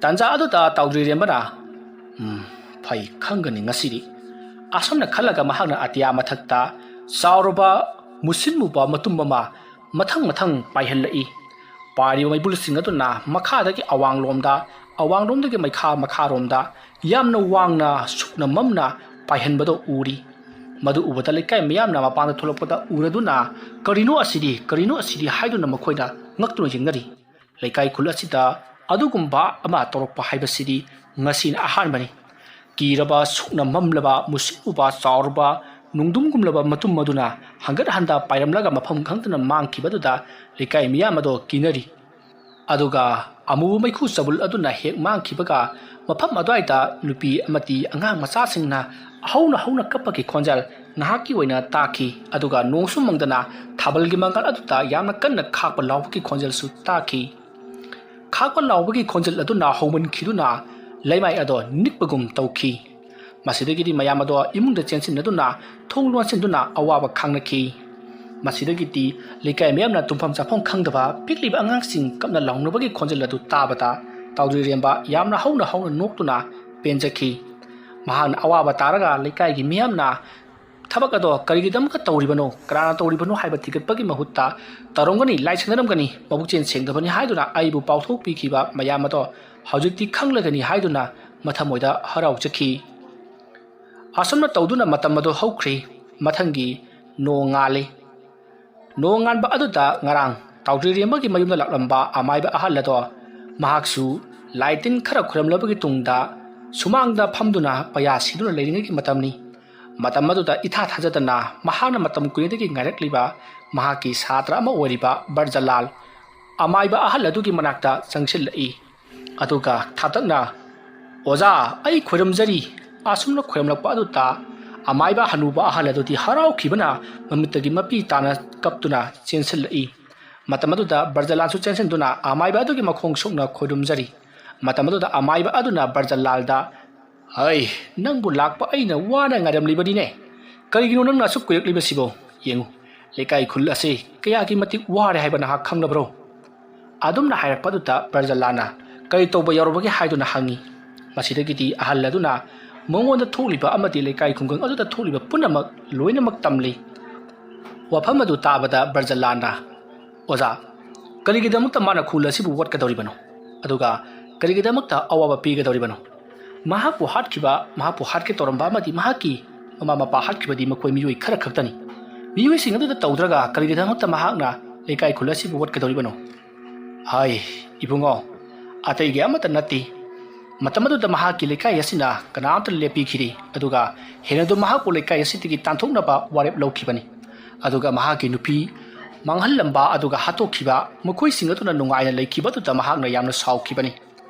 ꯇꯥꯟꯖꯥ ꯑꯗꯨꯗ ꯇꯥꯎꯗ꯭ꯔꯤꯔꯦꯝꯕꯅ, "ꯎꯝ, ꯐꯩ, ꯈꯪꯒꯅꯤ ꯉꯁꯤꯗꯤ꯫" ꯑꯁꯨꯝꯅ ꯈꯜꯂꯒ ꯃꯍꯥꯛꯅ ꯑꯇꯤꯌꯥ ꯃꯊꯛꯇ ꯆꯥꯎꯔꯕ ꯃꯨꯁꯤꯟ ꯃꯨꯕ ꯃꯇꯨꯝ ꯑꯃ ꯃꯊꯪ ꯃꯊꯪ ꯄꯥꯏꯍꯜꯂꯛꯏ꯫ ꯄꯥꯏꯔꯤꯕ ꯃꯩꯕꯨꯜꯁꯤꯡ ꯑꯗꯨꯅ ꯃꯈꯥꯗꯒꯤ ꯑꯋꯥꯡꯂꯣꯝꯗ, ꯑꯋꯥꯡꯂꯣꯝꯗꯒꯤ ꯃꯩꯈꯥ ꯃꯈꯥꯔꯣꯝꯗ ꯌꯥꯝꯅ ꯋꯥꯡꯅ ꯁꯨꯛꯅ ꯃꯝꯅ ꯄꯥꯏꯍꯟꯕꯗꯣ ꯎꯔꯤ꯫ ꯃꯗꯨ ꯎꯕꯗ ꯂꯩꯀꯥꯏ ꯃꯤꯌꯥꯝꯅ ꯃꯄꯥꯟꯗ ꯊꯣꯛꯂꯛꯄꯗ ꯎꯔꯗꯨꯅ, "ꯀꯔꯤꯅꯣ ꯑꯁꯤꯗꯤ, ꯀꯔꯤꯅꯣ ꯑꯁꯤꯗꯤ?" ꯍꯥꯏꯗꯨꯅ ꯃꯈꯣꯏꯅ ꯉꯛꯇꯨꯅ ꯌꯦꯡꯅꯔꯤ꯫ ꯂꯩꯀꯥꯏ ꯈꯨꯜ ꯑꯁꯤꯗ ꯑꯗꯨꯒꯨꯝꯕ ꯑꯃ ꯇꯧꯔꯛꯄ ꯍꯥꯏꯕꯁꯤꯗꯤ ꯉꯁꯤꯅ ꯑꯍꯥꯟꯕꯅꯤ꯫ ꯀꯤꯔꯕ, ꯁꯨꯛꯅ ꯃꯝꯂꯕ, ꯃꯨꯁꯤꯟ ꯃꯨꯕ, ꯆꯥꯎꯔꯕ ꯅꯨꯡꯗꯨꯝꯒꯨꯝꯂꯕ ꯃꯇꯨꯝ ꯑꯗꯨꯅ ꯍꯟꯒꯠ ꯍꯟꯗ ꯄꯥꯏꯔꯝꯂꯒ ꯃꯐꯝ ꯈꯪꯗꯅ ꯃꯥꯡꯈꯤꯕꯗꯨꯗ ꯂꯩꯀꯥꯏ ꯃꯤꯌꯥꯝ ꯑꯗꯣ ꯀꯤꯅꯔꯤ꯫ ꯑꯗꯨꯒ ꯑꯃꯨꯕ ꯃꯩꯈꯨ ꯆꯕꯨꯜ ꯑꯗꯨꯅ ꯍꯦꯛ ꯃꯥꯡꯈꯤꯕꯒ ꯃꯐꯝ ꯑꯗꯨꯋꯥꯏꯗ ꯅꯨꯄꯤ ꯑꯃꯗꯤ ꯑꯉꯥꯡ ꯃꯆꯥꯁꯤꯡꯅ ꯍꯧꯅ ꯍꯧꯅ ꯀꯞꯄꯒꯤ ꯈꯣꯟꯖꯦꯜ ꯉꯥꯏꯍꯥꯛꯀꯤ ꯑꯣꯏꯅ ꯇꯥꯈꯤ꯫ ꯑꯗꯨꯒ ꯅꯣꯡꯁꯨ ꯃꯪꯗꯅ ꯊꯥꯕꯜꯒꯤ ꯃꯉꯥꯜ ꯑꯗꯨꯗ ꯌꯥꯝꯅ ꯀꯟꯅ ꯈꯥꯛꯄ ꯂꯥꯎꯕꯒꯤ ꯈꯣꯟꯖꯦꯜꯁꯨ ꯇꯥꯈꯤ꯫ ꯈꯥꯛꯄ ꯂꯥꯎꯕꯒꯤ ꯈꯣꯟꯖꯦꯜ ꯑꯗꯨꯅ ꯍꯧꯃꯟꯈꯤꯗꯨꯅ ꯂꯩꯃꯥꯏ ꯑꯗꯣ ꯅꯤꯛꯄꯒꯨꯝ ꯇꯧꯈꯤ꯫ ꯃꯁꯤꯗꯒꯤꯗꯤ ꯃꯌꯥꯝ ꯑꯗꯣ ꯏꯃꯨꯡꯗ ꯆꯦꯟꯁꯤꯟꯅꯗꯨꯅ ꯊꯣꯡ ꯂꯣꯟꯁꯤꯟꯗꯨꯅ ꯑꯋꯥꯕ ꯈꯥꯡꯅꯈꯤ꯫ ꯃꯁꯤꯗꯒꯤꯗꯤ ꯂꯩꯀꯥꯏ ꯃꯤꯌꯥꯝꯅ ꯇꯨꯝꯐꯝ ꯆꯥꯐꯝ ꯈꯪꯗꯕ ꯄꯤꯛꯂꯤꯕ ꯑꯉꯥꯡꯁꯤꯡ ꯀꯞꯅ ꯂꯥꯎꯅꯕꯒꯤ ꯈꯣꯟꯖꯦꯜ ꯑꯗꯨ ꯇꯥꯕꯗ ꯇꯥꯎꯗ꯭ꯔꯤꯔꯦꯝꯕ ꯌꯥꯝꯅ ꯍꯧꯅ ꯍꯧꯅ ꯅꯣꯛꯇꯨꯅ ꯄꯦꯟꯖꯈꯤ꯫ ꯃꯍꯥꯛꯅ ꯑꯋꯥꯕ ꯇꯥꯔꯒ ꯂꯩꯀꯥꯏꯒꯤ ꯃꯤꯌꯥꯝꯅ ꯊꯕꯛ ꯑꯗꯣ ꯀꯔꯤꯒꯤꯗꯃꯛꯇ ꯇꯧꯔꯤꯕꯅꯣ, ꯀꯅꯥꯅ ꯇꯧꯔꯤꯕꯅꯣ ꯍꯥꯏꯕ ꯊꯤꯒꯠꯄꯒꯤ ꯃꯍꯨꯠꯇ, "ꯇꯧꯔꯝꯒꯅꯤ, ꯂꯥꯏ ꯁꯦꯡꯅꯔꯝꯒꯅꯤ, ꯃꯕꯨꯛꯆꯦꯜ ꯁꯦꯡꯗꯕꯅꯤ" ꯍꯥꯏꯗꯨꯅ ꯑꯩꯕꯨ ꯄꯥꯎꯊꯣꯛ ꯄꯤꯈꯤꯕ ꯃꯌꯥꯝ ꯑꯗꯣ ꯍꯧꯖꯤꯛꯇꯤ ꯈꯪꯂꯒꯅꯤ ꯍꯥꯏꯗꯨꯅ ꯃꯊꯃꯣꯏꯗ ꯍꯔꯥꯎꯖꯈꯤ꯫ ꯑꯁꯨꯝꯅ ꯇꯧꯗꯨꯅ ꯃꯇꯝ ꯑꯗꯨ ꯍꯧꯈ꯭ꯔꯦ꯫ ꯃꯊꯪꯒꯤ ꯅꯣꯡ ꯉꯥꯜꯂꯤ꯫ ꯅꯣꯡ ꯉꯥꯟꯕ ꯑꯗꯨꯗ ꯉꯔꯥꯡ ꯇꯥꯎꯗ꯭ꯔꯤꯔꯦꯝꯕꯒꯤ ꯃꯌꯨꯝꯗ ꯂꯥꯛꯂꯝꯕ ꯑꯃꯥꯏꯕ ꯑꯍꯜ ꯑꯗꯣ ꯃꯍꯥꯛꯁꯨ ꯂꯥꯏ ꯇꯤꯟ ꯈꯔ ꯈꯨꯔꯝꯂꯕꯒꯤ ꯇꯨꯡꯗ ꯁꯨꯃꯥꯡꯗ ꯐꯝꯗꯨꯅ ꯄꯩꯌꯥ ꯁꯤꯗꯨꯅ ꯂꯩꯔꯤꯉꯩꯒꯤ ꯃꯇꯝꯅꯤ꯫ ꯃꯇꯝ ꯑꯗꯨꯗ ꯏꯊꯥ ꯊꯥꯖꯗꯅ ꯃꯍꯥꯛꯅ ꯃꯇꯝ ꯀꯨꯏꯅꯗꯒꯤ ꯉꯥꯏꯔꯛꯂꯤꯕ ꯃꯍꯥꯛꯀꯤ ꯁꯥꯇ꯭ꯔ ꯑꯃ ꯑꯣꯏꯔꯤꯕ ꯕ꯭ꯔꯖꯂꯥꯜ ꯑꯃꯥꯏꯕ ꯑꯍꯜ ꯑꯗꯨꯒꯤ ꯃꯅꯥꯛꯇ ꯆꯪꯁꯤꯜꯂꯛꯏ꯫ ꯑꯗꯨꯒ ꯊꯥꯇꯛꯅ, "ꯑꯣꯖꯥ, ꯑꯩ ꯈꯣꯏꯔꯝꯖꯔꯤ"꯫ ꯑꯁꯨꯝꯅ ꯈꯣꯏꯔꯝꯂꯛꯄ ꯑꯗꯨꯗ ꯑꯃꯥꯏꯕ ꯍꯅꯨꯕ ꯑꯍꯜ ꯑꯗꯨꯗꯤ ꯍꯔꯥꯎꯈꯤꯕꯅ ꯃꯃꯤꯠꯇꯒꯤ ꯃꯄꯤ ꯇꯥꯅ ꯀꯞꯇꯨꯅ ꯆꯦꯟꯁꯤꯜꯂꯛꯏ꯫ ꯃꯇꯝ ꯑꯗꯨꯗ ꯕ꯭ꯔꯖꯂꯥꯜꯁꯨ ꯆꯦꯟꯁꯤꯟꯗꯨꯅ ꯑꯃꯥꯏꯕ ꯑꯗꯨꯒꯤ ꯃꯈꯣꯡ ꯁꯣꯛꯅ ꯈꯣꯏꯔꯨꯝꯖꯔꯤ꯫ ꯃꯇꯝ ꯑꯗꯨꯗ ꯑꯃꯥꯏꯕ ꯑꯗꯨꯅ ꯕ꯭ꯔꯖꯂꯥꯜꯗ, "ꯍꯩ, ꯅꯪꯕꯨ ꯂꯥꯛꯄ ꯑꯩꯅ ꯋꯥꯅ ꯉꯥꯏꯔꯝꯂꯤꯕꯅꯤꯅꯦ꯫ ꯀꯔꯤꯒꯤꯅꯣ ꯅꯪꯅ ꯑꯁꯨꯛ ꯀꯨꯏꯔꯛꯂꯤꯕꯁꯤꯕꯣ? ꯌꯦꯡꯉꯨ, ꯂꯩꯀꯥꯏ ꯈꯨꯜ ꯑꯁꯤ ꯀꯌꯥꯒꯤ ꯃꯇꯤꯛ ꯋꯥꯔꯦ ꯍꯥꯏꯕ ꯅꯍꯥꯛ ꯈꯪꯂꯕ꯭ꯔꯣ?" ꯑꯗꯨꯝꯅ ꯍꯥꯏꯔꯛꯄ ꯑꯗꯨꯗ ꯕ꯭ꯔꯖꯂꯥꯜꯅ, "ꯀꯔꯤ ꯇꯧꯕ ꯌꯥꯎꯔꯕꯒꯦ?" ꯍꯥꯏꯗꯨꯅ ꯍꯪꯉꯤ꯫ ꯃꯁꯤꯗꯒꯤꯗꯤ ꯑꯍꯜ ꯑꯗꯨꯅ ꯃꯉꯣꯟꯗ ꯊꯣꯛꯂꯤꯕ ꯑꯃꯗꯤ ꯂꯩꯀꯥꯏ ꯈꯨꯡꯒꯪ ꯑꯗꯨꯗ ꯊꯣꯛꯂꯤꯕ ꯄꯨꯝꯅꯃꯛ ꯂꯣꯏꯅꯃꯛ ꯇꯝꯂꯤ꯫ ꯋꯥꯐꯝ ꯑꯗꯨ ꯇꯥꯕꯗ ꯕ꯭ꯔꯖꯂꯥꯜꯅ, ꯑꯣꯖꯥ, ꯀꯔꯤꯒꯤꯗꯃꯛꯇ ꯃꯥꯅ ꯈꯨꯜ ꯑꯁꯤꯕꯨ ꯑꯣꯠꯀꯗꯧꯔꯤꯕꯅꯣ? ꯑꯗꯨꯒ ꯀꯔꯤꯒꯤꯗꯃꯛꯇ ꯑꯋꯥꯕ ꯄꯤꯒꯗꯧꯔꯤꯕꯅꯣ? ꯃꯍꯥꯛꯄꯨ ꯍꯥꯠꯈꯤꯕ, ꯃꯍꯥꯛꯄꯨ ꯍꯥꯠꯀꯦ ꯇꯧꯔꯝꯕ ꯑꯃꯗꯤ ꯃꯍꯥꯛꯀꯤ ꯃꯃꯥ ꯃꯄꯥ ꯍꯥꯠꯈꯤꯕꯗꯤ ꯃꯈꯣꯏ ꯃꯤꯑꯣꯏ ꯈꯔ ꯈꯛꯇꯅꯤ꯫ ꯃꯤꯑꯣꯏꯁꯤꯡ ꯑꯗꯨꯗ ꯇꯧꯗ꯭ꯔꯒ ꯀꯔꯤꯒꯤꯗꯃꯛꯇ ꯃꯍꯥꯛꯅ ꯂꯩꯀꯥꯏ ꯈꯨꯜ ꯑꯁꯤꯕꯨ ꯑꯣꯠꯀꯗꯧꯔꯤꯕꯅꯣ? ꯍꯥꯏ, ꯏꯕꯨꯡꯉꯣ, ꯑꯇꯩꯒꯤ ꯑꯃꯠꯇ ꯅꯠꯇꯦ꯫ ꯃꯇꯝ ꯑꯗꯨꯗ ꯃꯍꯥꯛꯀꯤ ꯂꯩꯀꯥꯏ ꯑꯁꯤꯅ ꯀꯅꯥꯝꯇ ꯂꯦꯞꯄꯤꯈꯤꯗꯦ, ꯑꯗꯨꯒ ꯍꯦꯟꯅꯗꯨ ꯃꯍꯥꯛꯄꯨ ꯂꯩꯀꯥꯏ ꯑꯁꯤꯗꯒꯤ ꯇꯥꯟꯊꯣꯛꯅꯕ ꯋꯥꯔꯦꯞ ꯂꯧꯈꯤꯕꯅꯤ꯫ ꯑꯗꯨꯒ ꯃꯍꯥꯛꯀꯤ ꯅꯨꯄꯤ ꯃꯥꯡꯍꯜꯂꯝꯕ ꯑꯗꯨꯒ ꯍꯥꯠꯇꯣꯛꯈꯤꯕ ꯃꯈꯣꯏꯁꯤꯡ ꯑꯗꯨꯅ ꯅꯨꯡꯉꯥꯏꯅ ꯂꯩꯈꯤꯕ ꯑꯗꯨꯗ ꯃꯍꯥꯛꯅ ꯌꯥꯝꯅ ꯁꯥꯎꯈꯤꯕꯅꯤ꯫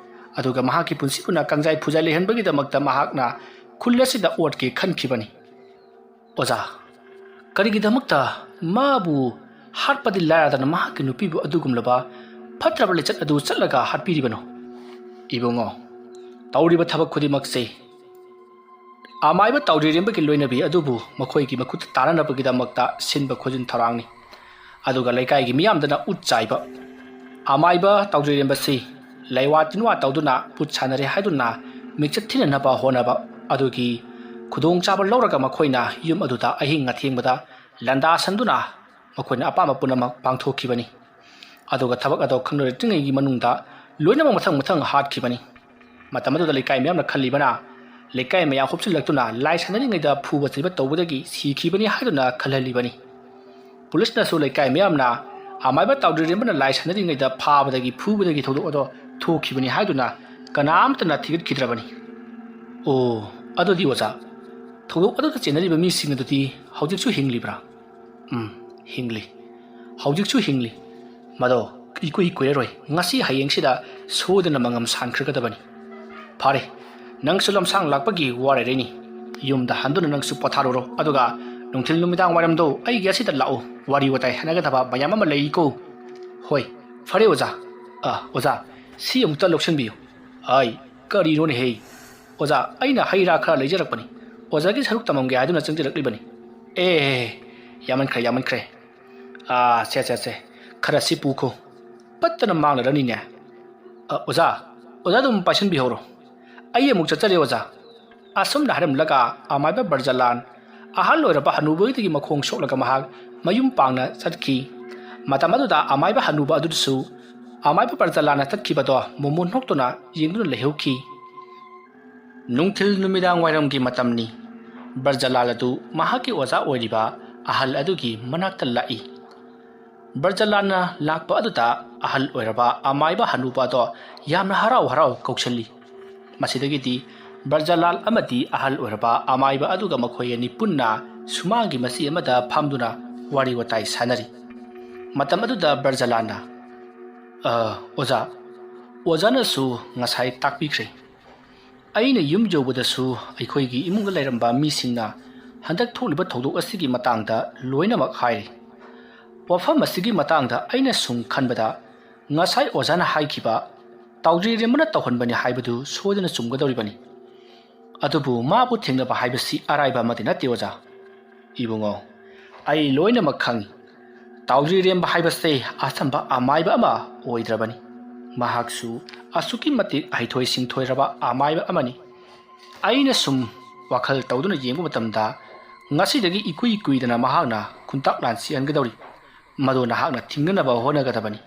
ꯑꯗꯨꯒ ꯃꯍꯥꯛꯀꯤ ꯄꯨꯟꯁꯤ ꯄꯨꯟꯅ ꯀꯥꯡꯖꯥꯏ ꯐꯨꯖꯥꯏ ꯂꯩꯍꯟꯕꯒꯤꯗꯃꯛꯇ ꯃꯍꯥꯛꯅ ꯈꯨꯜ ꯑꯁꯤꯗ ꯑꯣꯠꯀꯦ ꯈꯟꯈꯤꯕꯅꯤ꯫ ꯑꯣꯖꯥ, ꯀꯔꯤꯒꯤꯗꯃꯛꯇ ꯃꯥꯕꯨ ꯍꯥꯠꯄꯗꯤ ꯂꯥꯏꯔꯗꯅ ꯃꯍꯥꯛꯀꯤ ꯅꯨꯄꯤꯕꯨ ꯑꯗꯨꯒꯨꯝꯂꯕ ꯐꯠꯇ꯭ꯔꯕ ꯂꯤꯆꯠ ꯑꯗꯨ ꯆꯠꯂꯒ ꯍꯥꯠꯄꯤꯔꯤꯕꯅꯣ? ꯏꯕꯨꯡꯉꯣ, ꯇꯧꯔꯤꯕ ꯊꯕꯛ ꯈꯨꯗꯤꯡꯃꯛꯁꯦ ꯑꯃꯥꯏꯕ ꯇꯥꯎꯗ꯭ꯔꯤꯔꯦꯝꯕꯒꯤ ꯂꯣꯏꯅꯕꯤ ꯑꯗꯨꯕꯨ ꯃꯈꯣꯏꯒꯤ ꯃꯈꯨꯠꯇ ꯇꯥꯅꯅꯕꯒꯤꯗꯃꯛꯇ ꯁꯤꯟꯕ ꯈꯣꯠꯆꯤꯟ ꯊꯧꯔꯥꯡꯅꯤ꯫ ꯑꯗꯨꯒ ꯂꯩꯀꯥꯏꯒꯤ ꯃꯤꯌꯥꯝꯗꯅ ꯎꯠ ꯆꯥꯏꯕ꯫ ꯑꯃꯥꯏꯕ ꯇꯥꯎꯗ꯭ꯔꯤꯔꯦꯝꯕꯁꯤ ꯂꯩꯋꯥ ꯇꯤꯟꯋꯥ ꯇꯧꯗꯨꯅ ꯚꯨꯠ ꯁꯥꯟꯅꯔꯦ ꯍꯥꯏꯗꯨꯅ ꯃꯤꯡꯆꯠ ꯊꯤꯅꯅꯕ ꯍꯣꯠꯅꯕ꯫ ꯑꯗꯨꯒꯤ ꯈꯨꯗꯣꯡꯆꯥꯕ ꯂꯧꯔꯒ ꯃꯈꯣꯏꯅ ꯌꯨꯝ ꯑꯗꯨꯗ ꯑꯍꯤꯡ ꯑꯊꯦꯡꯕꯗ ꯂꯥꯟꯗꯥꯁꯟꯗꯨꯅ ꯃꯈꯣꯏꯅ ꯑꯄꯥꯝꯕ ꯄꯨꯝꯅꯃꯛ ꯄꯥꯡꯊꯣꯛꯈꯤꯕꯅꯤ꯫ ꯑꯗꯨꯒ ꯊꯕꯛ ꯑꯗꯨ ꯈꯪꯅꯔꯛꯇ꯭ꯔꯤꯉꯩꯒꯤ ꯃꯅꯨꯡꯗ ꯂꯣꯏꯅꯃꯛ ꯃꯊꯪ ꯃꯊꯪ ꯍꯥꯠꯈꯤꯕꯅꯤ꯫ ꯃꯇꯝ ꯑꯗꯨꯗ ꯂꯩꯀꯥꯏ ꯃꯤꯌꯥꯝꯅ ꯈꯜꯂꯤꯕꯅ, ꯂꯩꯀꯥꯏ ꯃꯌꯥꯝ ꯍꯨꯞꯆꯤꯜꯂꯛꯇꯨꯅ ꯂꯥꯏ ꯁꯥꯟꯅꯔꯤꯉꯩꯗ ꯐꯨꯕ ꯆꯩꯕ ꯇꯧꯕꯗꯒꯤ ꯁꯤꯈꯤꯕꯅꯤ ꯍꯥꯏꯗꯨꯅ ꯈꯜꯍꯜꯂꯤꯕꯅꯤ꯫ ꯄꯨꯂꯤꯁꯅꯁꯨ ꯂꯩꯀꯥꯏ ꯃꯤꯌꯥꯝꯅ ꯑꯃꯥꯏꯕ ꯇꯥꯎꯗ꯭ꯔꯤꯔꯦꯝꯕꯅ ꯂꯥꯏ ꯁꯥꯟꯅꯔꯤꯉꯩꯗ ꯐꯥꯕꯗꯒꯤ ꯐꯨꯕꯗꯒꯤ ꯊꯧꯗꯣꯛ ꯑꯗꯣ ꯊꯣꯛꯈꯤꯕꯅꯤ ꯍꯥꯏꯗꯨꯅ ꯀꯅꯥꯝꯇꯅ ꯊꯤꯒꯠꯈꯤꯗ꯭ꯔꯕꯅꯤ꯫ ꯑꯣ, ꯑꯗꯨꯗꯤ ꯑꯣꯖꯥ, ꯊꯧꯗꯣꯛ ꯑꯗꯨꯗ ꯆꯦꯟꯅꯔꯤꯕ ꯃꯤꯁꯤꯡ ꯑꯗꯨꯗꯤ ꯍꯧꯖꯤꯛꯁꯨ ꯍꯤꯡꯂꯤꯕ꯭ꯔꯥ? ꯎꯝ, ꯍꯤꯡꯂꯤ꯫ ꯍꯧꯖꯤꯛꯁꯨ ꯍꯤꯡꯂꯤ꯫ ꯃꯗꯣ ꯏꯀꯨꯏ ꯀꯨꯏꯔꯔꯣꯏ, ꯉꯁꯤ ꯍꯌꯦꯡꯁꯤꯗ ꯁꯣꯏꯗꯅ ꯃꯉꯝ ꯁꯥꯟꯈ꯭ꯔꯒꯗꯕꯅꯤ꯫ ꯐꯔꯦ, ꯅꯪꯁꯨ ꯂꯝꯁꯥꯡ ꯂꯥꯛꯄꯒꯤ ꯋꯥꯔꯔꯅꯤ꯫ ꯌꯨꯝꯗ ꯍꯟꯗꯨꯅ ꯅꯪꯁꯨ ꯄꯣꯊꯥꯔꯨꯔꯣ, ꯑꯗꯨꯒ ꯅꯨꯡꯊꯤꯜ ꯅꯨꯃꯤꯗꯥꯡ ꯋꯥꯏꯔꯝꯗꯣ ꯑꯩꯒꯤ ꯑꯁꯤꯗ ꯂꯥꯛꯎ, ꯋꯥꯔꯤ ꯋꯥꯇꯥꯏ ꯁꯥꯟꯅꯒꯗꯕ ꯃꯌꯥꯝ ꯑꯃ ꯂꯩꯔꯤꯀꯣ꯫ ꯍꯣꯏ, ꯐꯔꯦ ꯑꯣꯖꯥ꯫ ꯑ, ꯑꯣꯖꯥ, ꯁꯤ ꯑꯃꯨꯛꯇ ꯂꯧꯁꯤꯟꯕꯤꯌꯨ꯫ ꯑꯩ, ꯀꯔꯤꯅꯣꯅꯦꯍꯦ? ꯑꯣꯖꯥ, ꯑꯩꯅ ꯍꯩ ꯔꯥ ꯈꯔ ꯂꯩꯖꯔꯛꯄꯅꯤ꯫ ꯑꯣꯖꯥꯒꯤ ꯁꯔꯨꯛ ꯇꯝꯃꯝꯒꯦ ꯍꯥꯏꯗꯨꯅ ꯆꯪꯖꯔꯛꯂꯤꯕꯅꯤ꯫ ꯑꯦ, ꯌꯥꯝꯃꯟꯈ꯭ꯔꯦ, ꯌꯥꯝꯃꯟꯈ꯭ꯔꯦ꯫ ꯑꯥ, ꯁꯦ, ꯁꯦ, ꯁꯦ, ꯈꯔ ꯁꯤ ꯄꯨꯈꯣ꯫ ꯄꯠꯇꯅ ꯃꯥꯡꯂꯔꯅꯤꯅꯦ꯫ ꯑ, ꯑꯣꯖꯥ, ꯑꯣꯖꯥ ꯑꯗꯨꯝ ꯄꯥꯏꯁꯤꯟꯕꯤꯍꯧꯔꯣ꯫ ꯑꯩ ꯑꯃꯨꯛ ꯆꯠꯆꯔꯦ, ꯑꯣꯖꯥ꯫ ꯑꯁꯨꯝꯅ ꯍꯥꯏꯔꯝꯂꯒ ꯑꯃꯥꯏꯕ ꯕꯔꯖꯂꯥꯟ ꯑꯍꯜ ꯑꯣꯏꯔꯕ ꯍꯅꯨꯕꯗꯒꯤ ꯃꯈꯣꯡ ꯁꯣꯛꯂꯒ ꯃꯍꯥꯛ ꯃꯌꯨꯝ ꯄꯥꯡꯅ ꯆꯠꯈꯤ꯫ ꯃꯇꯝ ꯑꯗꯨꯗ ꯑꯃꯥꯏꯕ ꯍꯅꯨꯕ ꯑꯗꯨꯁꯨ ꯑꯃꯥꯏꯕ ꯕ꯭ꯔꯖꯂꯥꯜꯅ ꯆꯠꯈꯤꯕꯗꯣ ꯃꯨꯃꯨꯟ ꯅꯣꯛꯇꯨꯅ ꯌꯦꯡꯗꯨꯅ ꯂꯩꯍꯧꯈꯤ꯫ ꯅꯨꯡꯊꯤꯜ ꯅꯨꯃꯤꯗꯥꯡ ꯋꯥꯏꯔꯝꯒꯤ ꯃꯇꯝꯅꯤ꯫ ꯕ꯭ꯔꯖꯂꯥꯜ ꯑꯗꯨ ꯃꯍꯥꯛꯀꯤ ꯑꯣꯖꯥ ꯑꯣꯏꯔꯤꯕ ꯑꯍꯜ ꯑꯗꯨꯒꯤ ꯃꯅꯥꯛꯇ ꯂꯥꯛꯏ꯫ ꯕ꯭ꯔꯖꯂꯥꯜꯅ ꯂꯥꯛꯄ ꯑꯗꯨꯗ ꯑꯍꯜ ꯑꯣꯏꯔꯕ ꯑꯃꯥꯏꯕ ꯍꯅꯨꯕ ꯑꯗꯣ ꯌꯥꯝꯅ ꯍꯔꯥꯎ ꯍꯔꯥꯎ ꯀꯧꯁꯜꯂꯤ꯫ ꯃꯁꯤꯗꯒꯤꯗꯤ ꯕ꯭ꯔꯖꯂꯥꯜ ꯑꯃꯗꯤ ꯑꯍꯜ ꯑꯣꯏꯔꯕ ꯑꯃꯥꯏꯕ ꯑꯗꯨꯒ ꯃꯈꯣꯏ ꯑꯅꯤ ꯄꯨꯟꯅ ꯁꯨꯃꯥꯡꯒꯤ ꯃꯆꯤ ꯑꯃꯗ ꯐꯝꯗꯨꯅ ꯋꯥꯔꯤ ꯋꯥꯇꯥꯏ ꯁꯥꯟꯅꯔꯤ꯫ ꯃꯇꯝ ꯑꯗꯨꯗ ꯕ꯭ꯔꯖꯂꯥꯜꯅ, "ꯑ, ꯑꯣꯖꯥ, ꯑꯣꯖꯥꯅꯁꯨ ꯉꯁꯥꯏ ꯇꯥꯛꯄꯤꯈ꯭ꯔꯦ꯫ ꯑꯩꯅ ꯌꯨꯝ ꯌꯧꯕꯗꯁꯨ ꯑꯩꯈꯣꯏꯒꯤ ꯏꯃꯨꯡꯗ ꯂꯩꯔꯝꯕ ꯃꯤꯁꯤꯡꯅ ꯍꯟꯗꯛ ꯊꯣꯛꯂꯤꯕ ꯊꯧꯗꯣꯛ ꯑꯁꯤꯒꯤ ꯃꯇꯥꯡꯗ ꯂꯣꯏꯅꯃꯛ ꯍꯥꯏꯔꯤ꯫ ꯋꯥꯐꯝ ꯑꯁꯤꯒꯤ ꯃꯇꯥꯡꯗ ꯑꯩꯅ ꯁꯨꯝ ꯈꯟꯕꯗ ꯉꯁꯥꯏ ꯑꯣꯖꯥꯅ ꯍꯥꯏꯈꯤꯕ ꯇꯥꯎꯗ꯭ꯔꯤꯔꯦꯝꯕꯅ ꯇꯧꯍꯟꯕꯅꯤ ꯍꯥꯏꯕꯗꯨ ꯁꯣꯏꯗꯅ ꯆꯨꯝꯒꯗꯧꯔꯤꯕꯅꯤ꯫ ꯑꯗꯨꯕꯨ ꯃꯥꯕꯨ ꯊꯦꯡꯅꯕ ꯍꯥꯏꯕꯁꯤ ꯑꯔꯥꯏꯕ ꯑꯃꯗꯤ ꯅꯠꯇꯦ, ꯑꯣꯖꯥ꯫" "ꯏꯕꯨꯡꯉꯣ, ꯑꯩ ꯂꯣꯏꯅꯃꯛ ꯈꯪꯏ꯫ ꯇꯥꯎꯗ꯭ꯔꯤꯔꯦꯝꯕ ꯍꯥꯏꯕꯁꯦ ꯑꯆꯝꯕ ꯑꯃꯥꯏꯕ ꯑꯃ ꯑꯣꯏꯗ꯭ꯔꯕꯅꯤ꯫ ꯃꯍꯥꯛꯁꯨ ꯑꯁꯨꯛꯀꯤ ꯃꯇꯤꯛ ꯍꯩꯊꯣꯏ ꯁꯤꯡꯊꯣꯏꯔꯕ ꯑꯃꯥꯏꯕ ꯑꯃꯅꯤ꯫ ꯑꯩꯅ ꯁꯨꯝ ꯋꯥꯈꯜ ꯇꯧꯗꯨꯅ ꯌꯦꯡꯕ ꯃꯇꯝꯗ ꯉꯁꯤꯗꯒꯤ ꯏꯀꯨꯏ ꯀꯨꯏꯗꯅ ꯃꯍꯥꯛꯅ ꯈꯨꯟꯇꯥꯛ ꯂꯥꯟ ꯆꯦꯟꯒꯗꯧꯔꯤ꯫ ꯃꯗꯨ ꯅꯍꯥꯛꯅ ꯊꯤꯡꯅꯅꯕ ꯍꯣꯠꯅꯒꯗꯕꯅꯤ꯫"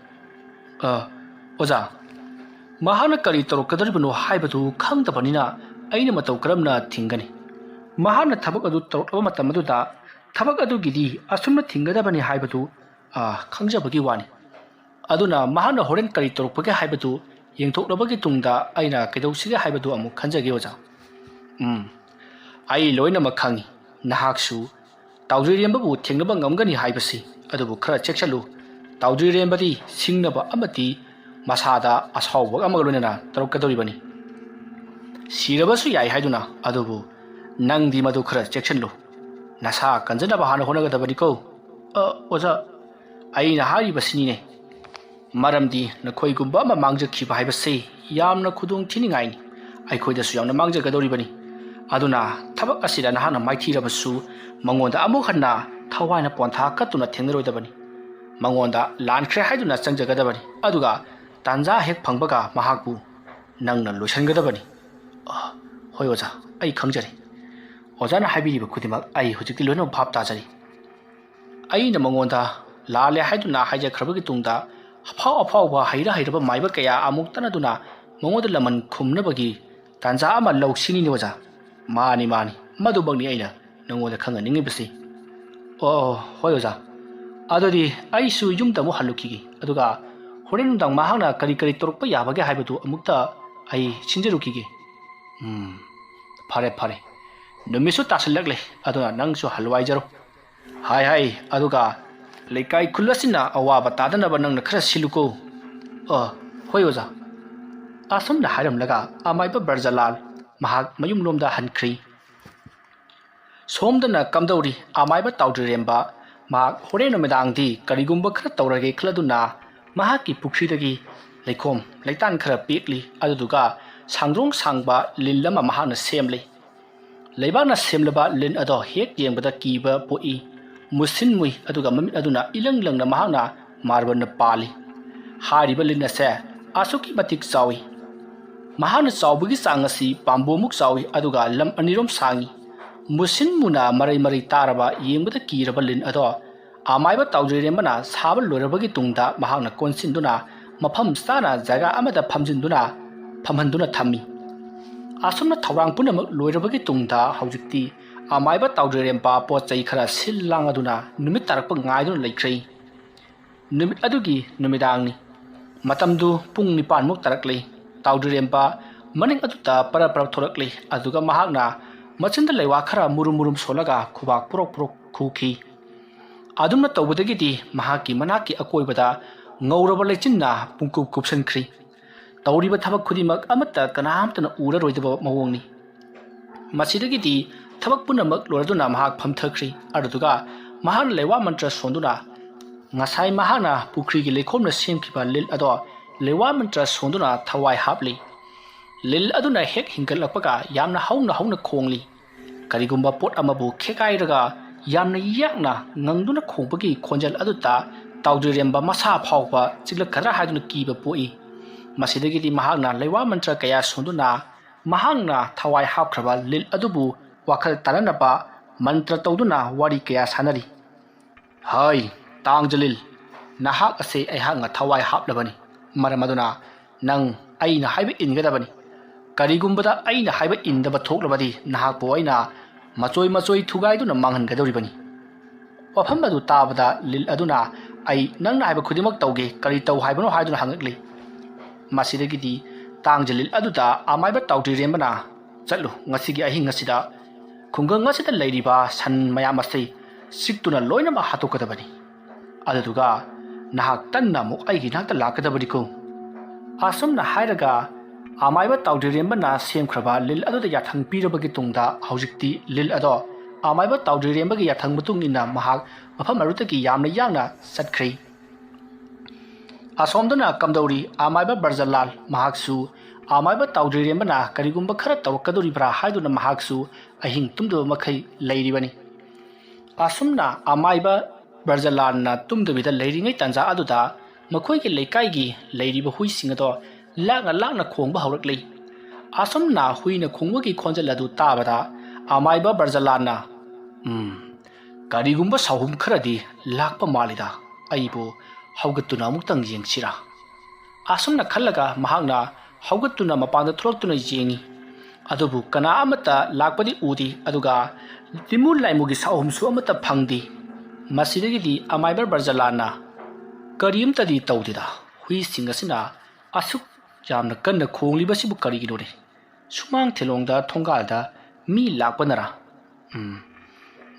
"ꯑ, ꯑꯣꯖꯥ, ꯃꯍꯥꯛꯅ ꯀꯔꯤ ꯇꯧꯔꯛꯀꯗꯧꯔꯤꯕꯅꯣ ꯍꯥꯏꯕꯗꯨ ꯈꯪꯗꯕꯅꯤꯅ ꯑꯩꯅ ꯃꯇꯧ ꯀꯔꯝꯅ ꯊꯤꯡꯒꯅꯤ? ꯃꯍꯥꯛꯅ ꯊꯕꯛ ꯑꯗꯨ ꯇꯧꯔꯛꯂꯕ ꯃꯇꯝ ꯑꯗꯨꯗ ꯊꯕꯛ ꯑꯗꯨꯒꯤꯗꯤ ꯑꯁꯨꯝꯅ ꯊꯤꯡꯒꯗꯕꯅꯤ ꯍꯥꯏꯕꯗꯨ, ꯑ, ꯈꯪꯖꯕꯒꯤ ꯋꯥꯅꯤ꯫ ꯑꯗꯨꯅ ꯃꯍꯥꯛꯅ ꯍꯣꯔꯦꯟ ꯀꯔꯤ ꯇꯧꯔꯛꯄꯒꯦ ꯍꯥꯏꯕꯗꯨ ꯌꯦꯡꯊꯣꯛꯂꯕꯒꯤ ꯇꯨꯡꯗ ꯑꯩꯅ ꯀꯩꯗꯧꯁꯤꯒꯦ ꯍꯥꯏꯕꯗꯨ ꯑꯃꯨꯛ ꯈꯟꯖꯒꯦ, ꯑꯣꯖꯥ꯫" "ꯎꯝ, ꯑꯩ ꯂꯣꯏꯅꯃꯛ ꯈꯪꯏ꯫ ꯅꯍꯥꯛꯁꯨ ꯇꯥꯎꯗ꯭ꯔꯤꯔꯦꯝꯕꯕꯨ ꯊꯦꯡꯅꯕ ꯉꯝꯒꯅꯤ ꯍꯥꯏꯕꯁꯤ꯫ ꯑꯗꯨꯕꯨ ꯈꯔ ꯆꯦꯛꯁꯤꯜꯂꯨ꯫ ꯇꯥꯎꯗ꯭ꯔꯤꯔꯦꯝꯕꯗꯤ ꯁꯤꯡꯅꯕ ꯑꯃꯗꯤ ꯃꯁꯥꯗ ꯑꯁꯥꯎꯕ ꯑꯃꯒ ꯂꯣꯏꯅꯅ ꯇꯧꯔꯛꯀꯗꯧꯔꯤꯕꯅꯤ꯫ ꯁꯤꯔꯕꯁꯨ ꯌꯥꯏ ꯍꯥꯏꯗꯨꯅ꯫ ꯑꯗꯨꯕꯨ ꯅꯪꯗꯤ ꯃꯗꯨ ꯈꯔ ꯆꯦꯛꯁꯤꯜꯂꯨ꯫ ꯅꯁꯥ ꯀꯟꯖꯅꯕ ꯍꯥꯟꯅ ꯍꯣꯠꯅꯒꯗꯕꯅꯤꯀꯣ꯫" "ꯑ, ꯑꯣꯖꯥ, ꯑꯩꯅ ꯍꯥꯏꯔꯤꯕꯁꯤꯅꯤꯅꯦ꯫ ꯃꯔꯝꯗꯤ ꯅꯈꯣꯏꯒꯨꯝꯕ ꯑꯃ ꯃꯥꯡꯖꯈꯤꯕ ꯍꯥꯏꯕꯁꯤ ꯌꯥꯝꯅ ꯈꯨꯗꯣꯡ ꯊꯤꯅꯤꯡꯉꯥꯏꯅꯤ꯫ ꯑꯩꯈꯣꯏꯗꯁꯨ ꯌꯥꯝꯅ ꯃꯥꯡꯖꯒꯗꯧꯔꯤꯕꯅꯤ꯫ ꯑꯗꯨꯅ ꯊꯕꯛ ꯑꯁꯤꯗ ꯅꯍꯥꯛꯅ ꯃꯥꯏꯊꯤꯔꯕꯁꯨ ꯃꯉꯣꯟꯗ ꯑꯃꯨꯛ ꯍꯟꯅ ꯊꯋꯥꯏꯅ ꯄꯣꯟꯊꯥ ꯀꯠꯇꯨꯅ ꯊꯦꯡꯅꯔꯣꯏꯗꯕꯅꯤ꯫ ꯃꯉꯣꯟꯗ ꯂꯥꯟꯈ꯭ꯔꯦ ꯍꯥꯏꯗꯨꯅ ꯆꯪꯖꯒꯗꯕꯅꯤ꯫ ꯑꯗꯨꯒ ꯇꯥꯟꯖꯥ ꯍꯦꯛ ꯐꯪꯕꯒ ꯃꯍꯥꯛꯄꯨ ꯅꯪꯅ ꯂꯣꯏꯁꯤꯟꯒꯗꯕꯅꯤ꯫" "ꯑ, ꯍꯣꯏ ꯑꯣꯖꯥ, ꯑꯩ ꯈꯪꯖꯔꯦ꯫ ꯑꯣꯖꯥꯅ ꯍꯥꯏꯕꯤꯔꯤꯕ ꯈꯨꯗꯤꯡꯃꯛ ꯑꯩ ꯍꯧꯖꯤꯛꯇꯤ ꯂꯣꯏꯅꯃꯛ ꯚꯥꯞ ꯇꯥꯖꯔꯦ꯫ ꯑꯩꯅ ꯃꯉꯣꯟꯗ ꯂꯥꯜꯂꯦ ꯍꯥꯏꯗꯨꯅ ꯍꯥꯏꯖꯈ꯭ꯔꯕꯒꯤ ꯇꯨꯡꯗ, ꯑꯐꯥꯎ ꯑꯐꯥꯎꯕ ꯍꯩꯔ ꯍꯩꯔꯕ ꯃꯥꯏꯕ ꯀꯌꯥ ꯑꯃꯨꯛ ꯇꯥꯟꯅꯗꯨꯅ ꯃꯉꯣꯟꯗ ꯂꯃꯟ ꯈꯨꯝꯅꯕꯒꯤ ꯇꯥꯟꯖꯥ ꯑꯃ ꯂꯧꯁꯤꯅꯤꯅꯦ ꯑꯣꯖꯥ꯫ ꯃꯥꯅꯤ, ꯃꯥꯅꯤ, ꯃꯗꯨꯃꯛꯅꯤ ꯑꯩꯅ ꯅꯉꯣꯟꯗ ꯈꯪꯍꯟꯅꯤꯡꯉꯤꯕꯁꯤ꯫ ꯑꯣ, ꯍꯣꯏ ꯑꯣꯖꯥ, ꯑꯗꯨꯗꯤ ꯑꯩꯁꯨ ꯌꯨꯝꯗ ꯑꯃꯨꯛ ꯍꯜꯂꯨꯈꯤꯒꯦ, ꯑꯗꯨꯒ ꯍꯣꯔꯦꯟ ꯅꯨꯡꯗꯥꯡ ꯃꯍꯥꯛꯅ ꯀꯔꯤ ꯀꯔꯤ ꯇꯧꯔꯛꯄ ꯌꯥꯕꯒꯦ ꯍꯥꯏꯕꯗꯨ ꯑꯃꯨꯛꯇ ꯑꯩ ꯁꯤꯟꯖꯔꯨꯈꯤꯒꯦ꯫ ꯎꯝ, ꯐꯔꯦ, ꯐꯔꯦ, ꯅꯨꯃꯤꯠꯁꯨ ꯇꯥꯁꯤꯜꯂꯛꯂꯦ, ꯑꯗꯨꯅ ꯅꯪꯁꯨ ꯍꯜꯂꯨ ꯍꯥꯏꯖꯔꯣ꯫ ꯍꯥꯏ ꯍꯥꯏ, ꯑꯗꯨꯒ ꯂꯩꯀꯥꯏ ꯈꯨꯜ ꯑꯁꯤꯅ ꯑꯋꯥꯕ ꯇꯥꯗꯅꯕ ꯅꯪꯅ ꯈꯔ ꯁꯤꯜꯂꯨꯀꯣ꯫ ꯑ, ꯍꯣꯏ ꯑꯣꯖꯥ꯫ ꯑꯁꯨꯝꯅ ꯍꯥꯏꯔꯝꯂꯒ ꯑꯃꯥꯏꯕ ꯕ꯭ꯔꯖꯂꯥꯜ ꯃꯍꯥꯛ ꯃꯌꯨꯝꯂꯣꯝꯗ ꯍꯟꯈ꯭ꯔꯤ꯫ ꯁꯣꯝꯗꯅ ꯀꯝꯗꯧꯔꯤ ꯑꯃꯥꯏꯕ ꯇꯥꯎꯗ꯭ꯔꯤꯔꯦꯝꯕ? ꯃꯍꯥꯛ ꯍꯣꯔꯦꯟ ꯅꯨꯃꯤꯗꯥꯡꯗꯤ ꯀꯔꯤꯒꯨꯝꯕ ꯈꯔ ꯇꯧꯔꯒꯦ ꯈꯜꯂꯗꯨꯅ ꯃꯍꯥꯛꯀꯤ ꯄꯨꯈ꯭ꯔꯤꯗꯒꯤ ꯂꯩꯈꯣꯝ ꯂꯩꯇꯥꯟ ꯈꯔ ꯄꯦꯛꯂꯤ, ꯑꯗꯨꯗꯨꯒ ꯁꯥꯡꯗ꯭ꯔꯣꯡ ꯁꯥꯡꯕ ꯂꯤꯟ ꯑꯃ ꯃꯍꯥꯛꯅ ꯁꯦꯝꯂꯤ꯫ ꯂꯩꯕꯥꯛꯅ ꯁꯦꯝꯂꯕ ꯂꯤꯟ ꯑꯗꯣ ꯍꯦꯛ ꯌꯦꯡꯕꯗ ꯀꯤꯕ ꯄꯣꯛꯏ꯫ ꯃꯨꯁꯤꯟ ꯃꯨꯏ, ꯑꯗꯨꯒ ꯃꯃꯤꯠ ꯑꯗꯨꯅ ꯏꯂꯪ ꯂꯪꯅ ꯃꯍꯥꯛꯅ ꯃꯥꯔꯕꯜꯅ ꯄꯥꯜꯂꯤ꯫ ꯍꯥꯏꯔꯤꯕ ꯂꯤꯟ ꯑꯁꯦ ꯑꯁꯨꯛꯀꯤ ꯃꯇꯤꯛ ꯆꯥꯎꯏ꯫ ꯃꯍꯥꯛꯅ ꯆꯥꯎꯕꯒꯤ ꯆꯥꯡ ꯑꯁꯤ ꯄꯥꯝꯕꯣꯝꯃꯨꯛ ꯆꯥꯎꯏ, ꯑꯗꯨꯒ ꯂꯝ ꯑꯅꯤꯔꯣꯝ ꯁꯥꯡꯏ꯫ ꯃꯨꯁꯤꯟ ꯃꯨꯅ ꯃꯔꯩ ꯃꯔꯩ ꯇꯥꯔꯕ, ꯌꯦꯡꯕꯗ ꯀꯤꯔꯕ ꯂꯤꯟ ꯑꯗꯣ ꯑꯃꯥꯏꯕ ꯇꯥꯎꯖꯩꯔꯦꯝꯕꯅ ꯁꯥꯕ ꯂꯣꯏꯔꯕꯒꯤ ꯇꯨꯡꯗ ꯃꯍꯥꯛꯅ ꯀꯣꯟꯁꯤꯟꯗꯨꯅ ꯃꯐꯝ ꯆꯥꯅ ꯖꯒꯥ ꯑꯃꯗ ꯐꯝꯖꯤꯟꯗꯨꯅ, ꯐꯝꯍꯟꯗꯨꯅ ꯊꯝꯃꯤ꯫ ꯑꯁꯨꯝꯅ ꯊꯧꯔꯥꯡ ꯄꯨꯝꯅꯃꯛ ꯂꯣꯏꯔꯕꯒꯤ ꯇꯨꯡꯗ ꯍꯧꯖꯤꯛꯇꯤ ꯑꯃꯥꯏꯕ ꯇꯥꯎꯖꯩꯔꯦꯝꯕ ꯄꯣꯠ ꯆꯩ ꯈꯔ ꯁꯤꯜ ꯂꯥꯡꯉꯗꯨꯅ ꯅꯨꯃꯤꯠ ꯇꯥꯔꯛꯄ ꯉꯥꯏꯗꯨꯅ ꯂꯩꯈ꯭ꯔꯦ꯫ ꯅꯨꯃꯤꯠ ꯑꯗꯨꯒꯤ ꯅꯨꯃꯤꯗꯥꯡꯅꯤ꯫ ꯃꯇꯝꯗꯨ ꯄꯨꯡ ꯅꯤꯄꯥꯟꯃꯨꯛ ꯇꯥꯔꯛꯂꯤ꯫ ꯇꯥꯎꯗ꯭ꯔꯤꯔꯦꯝꯕ ꯃꯅꯤꯡ ꯑꯗꯨꯗ ꯄꯔꯞ ꯄꯔꯞ ꯊꯣꯔꯛꯂꯤ, ꯑꯗꯨꯒ ꯃꯍꯥꯛꯅ ꯃꯆꯤꯟꯗ ꯂꯩꯋꯥ ꯈꯔ ꯃꯨꯔꯨꯝ ꯃꯨꯔꯨꯝ ꯁꯣꯜꯂꯒ ꯈꯨꯕꯥꯛ ꯄꯨꯔꯣꯛ ꯄꯨꯔꯣꯛ ꯈꯨꯈꯤ꯫ ꯑꯗꯨꯝꯅ ꯇꯧꯕꯗꯒꯤꯗꯤ ꯃꯍꯥꯛꯀꯤ ꯃꯅꯥꯛꯀꯤ ꯑꯀꯣꯏꯕꯗ ꯉꯧꯔꯕ ꯂꯩꯆꯤꯟꯅ ꯄꯨꯡꯀꯨꯞ ꯀꯨꯞꯁꯤꯟꯈ꯭ꯔꯤ꯫ ꯇꯧꯔꯤꯕ ꯊꯕꯛ ꯈꯨꯗꯤꯡꯃꯛ ꯑꯃꯠꯇ ꯀꯅꯥꯝꯇꯅ ꯎꯔꯔꯣꯏꯗꯕ ꯃꯑꯣꯡꯅꯤ꯫ ꯃꯁꯤꯗꯒꯤꯗꯤ ꯊꯕꯛ ꯄꯨꯝꯅꯃꯛ ꯂꯣꯏꯔꯗꯨꯅ ꯃꯍꯥꯛ ꯐꯝꯊꯈ꯭ꯔꯤ꯫ ꯑꯗꯨꯗꯨꯒ ꯃꯍꯥꯛꯅ ꯂꯩꯋꯥ ꯃꯟꯇ꯭ꯔ ꯁꯣꯟꯗꯨꯅ ꯉꯁꯥꯏ ꯃꯍꯥꯛꯅ ꯄꯨꯈ꯭ꯔꯤꯒꯤ ꯂꯩꯈꯣꯝꯅ ꯁꯦꯝꯈꯤꯕ ꯂꯤꯜ ꯑꯗꯣ ꯂꯩꯋꯥ ꯃꯟꯇ꯭ꯔ ꯁꯣꯟꯗꯨꯅ ꯊꯋꯥꯏ ꯍꯥꯞꯂꯤ꯫ ꯂꯤꯜ ꯑꯗꯨꯅ ꯍꯦꯛ ꯍꯤꯡꯒꯠꯂꯛꯄꯒ ꯌꯥꯝꯅ ꯍꯧꯅ ꯍꯧꯅ ꯈꯣꯡꯂꯤ꯫ ꯀꯔꯤꯒꯨꯝꯕ ꯄꯣꯠ ꯑꯃꯕꯨ ꯈꯦꯒꯥꯏꯔꯒ ꯌꯥꯝꯅ ꯌꯥꯡꯅ ꯉꯪꯗꯨꯅ ꯈꯣꯡꯕꯒꯤ ꯈꯣꯟꯖꯦꯜ ꯑꯗꯨꯗ ꯇꯥꯎꯗ꯭ꯔꯤꯔꯦꯝꯕ ꯃꯁꯥ ꯐꯥꯎꯕ ꯆꯤꯛꯂꯛꯀꯗ꯭ꯔꯥ ꯍꯥꯏꯗꯨꯅ ꯀꯤꯕ ꯄꯣꯛꯏ꯫ ꯃꯁꯤꯗꯒꯤꯗꯤ ꯃꯍꯥꯛꯅ ꯂꯩꯋꯥ ꯃꯟꯇ꯭ꯔ ꯀꯌꯥ ꯁꯣꯟꯗꯨꯅ ꯃꯍꯥꯛꯅ ꯊꯋꯥꯏ ꯍꯥꯞꯈ꯭ꯔꯕ ꯂꯤꯜ ꯑꯗꯨꯕꯨ ꯋꯥꯈꯜ ꯇꯥꯅꯅꯕ ꯃꯟꯇ꯭ꯔ ꯇꯧꯗꯨꯅ ꯋꯥꯔꯤ ꯀꯌꯥ ꯁꯥꯟꯅꯔꯤ꯫ ꯍꯩ, "ꯇꯥꯡꯖꯂꯤꯜ, ꯅꯍꯥꯛ ꯑꯁꯦ ꯑꯩꯍꯥꯛꯅ ꯊꯋꯥꯏ ꯍꯥꯞꯂꯕꯅꯤ꯫ ꯃꯔꯝ ꯑꯗꯨꯅ ꯅꯪ ꯑꯩꯅ ꯍꯥꯏꯕ ꯏꯟꯒꯗꯕꯅꯤ꯫ ꯀꯔꯤꯒꯨꯝꯕꯗ ꯑꯩꯅ ꯍꯥꯏꯕ ꯏꯟꯗꯕ ꯊꯣꯛꯂꯕꯗꯤ ꯅꯍꯥꯛꯄꯨ ꯑꯩꯅ ꯃꯆꯣꯏ ꯃꯆꯣꯏ ꯊꯨꯒꯥꯏꯗꯨꯅ ꯃꯥꯡꯍꯟꯒꯗꯧꯔꯤꯕꯅꯤ"꯫ ꯋꯥꯐꯝ ꯑꯗꯨ ꯇꯥꯕꯗ ꯂꯤꯜ ꯑꯗꯨꯅ, "ꯑꯩ ꯅꯪꯅ ꯍꯥꯏꯕ ꯈꯨꯗꯤꯡꯃꯛ ꯇꯧꯒꯦ, ꯀꯔꯤ ꯇꯧ ꯍꯥꯏꯕꯅꯣ?" ꯍꯥꯏꯗꯨꯅ ꯍꯪꯉꯛꯂꯤ꯫ ꯃꯁꯤꯗꯒꯤꯗꯤ ꯇꯥꯡꯖꯂꯤꯜ ꯑꯗꯨꯗ ꯑꯃꯥꯏꯕ ꯇꯥꯎꯗ꯭ꯔꯤꯔꯦꯝꯕꯅ, "ꯆꯠꯂꯨ, ꯉꯁꯤꯒꯤ ꯑꯍꯤꯡ ꯑꯁꯤꯗ ꯈꯨꯡꯒꯪ ꯑꯁꯤꯗ ꯂꯩꯔꯤꯕ ꯁꯟ ꯃꯌꯥꯝ ꯑꯁꯤ ꯁꯤꯛꯇꯨꯅ ꯂꯣꯏꯅꯃꯛ ꯍꯥꯠꯇꯣꯛꯀꯗꯕꯅꯤ꯫ ꯑꯗꯨꯗꯨꯒ ꯅꯍꯥꯛ ꯇꯟꯅ ꯑꯃꯨꯛ ꯑꯩꯒꯤ ꯅꯥꯛꯇ ꯂꯥꯛꯀꯗꯕꯅꯤꯀꯣ"꯫ ꯑꯁꯨꯝꯅ ꯍꯥꯏꯔꯒ ꯑꯃꯥꯏꯕ ꯇꯥꯎꯗ꯭ꯔꯤꯔꯦꯝꯕꯅ ꯁꯦꯝꯈ꯭ꯔꯕ ꯂꯤꯜ ꯑꯗꯨꯗ ꯌꯥꯊꯪ ꯄꯤꯔꯕꯒꯤ ꯇꯨꯡꯗ ꯍꯧꯖꯤꯛꯇꯤ ꯂꯤꯜ ꯑꯗꯣ ꯑꯃꯥꯏꯕ ꯇꯥꯎꯗ꯭ꯔꯤꯔꯦꯝꯕꯒꯤ ꯌꯥꯊꯪ ꯃꯇꯨꯡ ꯏꯟꯅ ꯃꯍꯥꯛ ꯃꯐꯝ ꯑꯗꯨꯗꯒꯤ ꯌꯥꯝꯅ ꯌꯥꯡꯅ ꯆꯠꯈ꯭ꯔꯦ꯫ ꯑꯁꯣꯝꯗꯅ ꯀꯝꯗꯧꯔꯤ? ꯑꯃꯥꯏꯕ ꯕ꯭ꯔꯖꯂꯥꯜ ꯃꯍꯥꯛꯁꯨ ꯑꯃꯥꯏꯕ ꯇꯥꯎꯗ꯭ꯔꯤꯔꯦꯝꯕꯅ ꯀꯔꯤꯒꯨꯝꯕ ꯈꯔ ꯇꯧꯔꯛꯀꯗꯧꯔꯤꯕ꯭ꯔꯥ ꯍꯥꯏꯗꯨꯅ ꯃꯍꯥꯛꯁꯨ ꯑꯍꯤꯡ ꯇꯨꯝꯗꯕ ꯃꯈꯩ ꯂꯩꯔꯤꯕꯅꯤ꯫ ꯑꯁꯨꯝꯅ ꯑꯃꯥꯏꯕ ꯕ꯭ꯔꯖꯂꯥꯜꯅ ꯇꯨꯝꯗꯕꯤꯗ ꯂꯩꯔꯤꯉꯩ ꯇꯥꯟꯖꯥ ꯑꯗꯨꯗ ꯃꯈꯣꯏꯒꯤ ꯂꯩꯀꯥꯏꯒꯤ ꯂꯩꯔꯤꯕ ꯍꯨꯏꯁꯤꯡ ꯑꯗꯣ ꯂꯥꯛꯅ ꯂꯥꯛꯅ ꯈꯣꯡꯕ ꯍꯧꯔꯛꯂꯤ꯫ ꯑꯁꯨꯝꯅ ꯍꯨꯏꯅ ꯈꯣꯡꯕꯒꯤ ꯈꯣꯟꯖꯦꯜ ꯑꯗꯨ ꯇꯥꯕꯗ ꯑꯃꯥꯏꯕ ꯕ꯭ꯔꯖꯂꯥꯜꯅ, "ꯎꯝ, ꯀꯔꯤꯒꯨꯝꯕ ꯁꯥꯍꯨꯝ ꯈꯔꯗꯤ ꯂꯥꯛꯄ ꯃꯥꯜꯂꯤꯗ꯫ ꯑꯩꯕꯨ ꯍꯧꯒꯠꯇꯨꯅ ꯑꯃꯨꯛꯇꯪ ꯌꯦꯡꯁꯤꯔꯥ?" ꯑꯁꯨꯝꯅ ꯈꯜꯂꯒ ꯃꯍꯥꯛꯅ ꯍꯧꯒꯠꯇꯨꯅ ꯃꯄꯥꯟꯗ ꯊꯣꯛꯂꯛꯇꯨꯅ ꯌꯦꯡꯉꯤ꯫ ꯑꯗꯨꯕꯨ ꯀꯅꯥ ꯑꯃꯠꯇ ꯂꯥꯛꯄꯗꯤ ꯎꯗꯦ, ꯑꯗꯨꯒ ꯇꯤꯃꯨ ꯂꯥꯏꯃꯨꯒꯤ ꯁꯥꯍꯨꯝꯁꯨ ꯑꯃꯠꯇ ꯐꯪꯗꯦ꯫ ꯃꯁꯤꯗꯒꯤꯗꯤ ꯑꯃꯥꯏꯕ ꯕ꯭ꯔꯖꯂꯥꯟꯅ, "ꯀꯔꯤꯝꯇꯗꯤ ꯇꯧꯗꯦꯗ, ꯍꯨꯏꯁꯤꯡ ꯑꯁꯤꯅ ꯑꯁꯨꯛ ꯌꯥꯝꯅ ꯀꯟꯅ ꯈꯣꯡꯂꯤꯕꯁꯤꯕꯨ ꯀꯔꯤꯒꯤꯅꯣꯅꯦ? ꯁꯨꯃꯥꯡ ꯊꯦꯂꯣꯡꯗ ꯊꯣꯡꯒꯥꯜꯗ ꯃꯤ ꯂꯥꯛꯄꯅꯔꯥ? ꯎꯝ,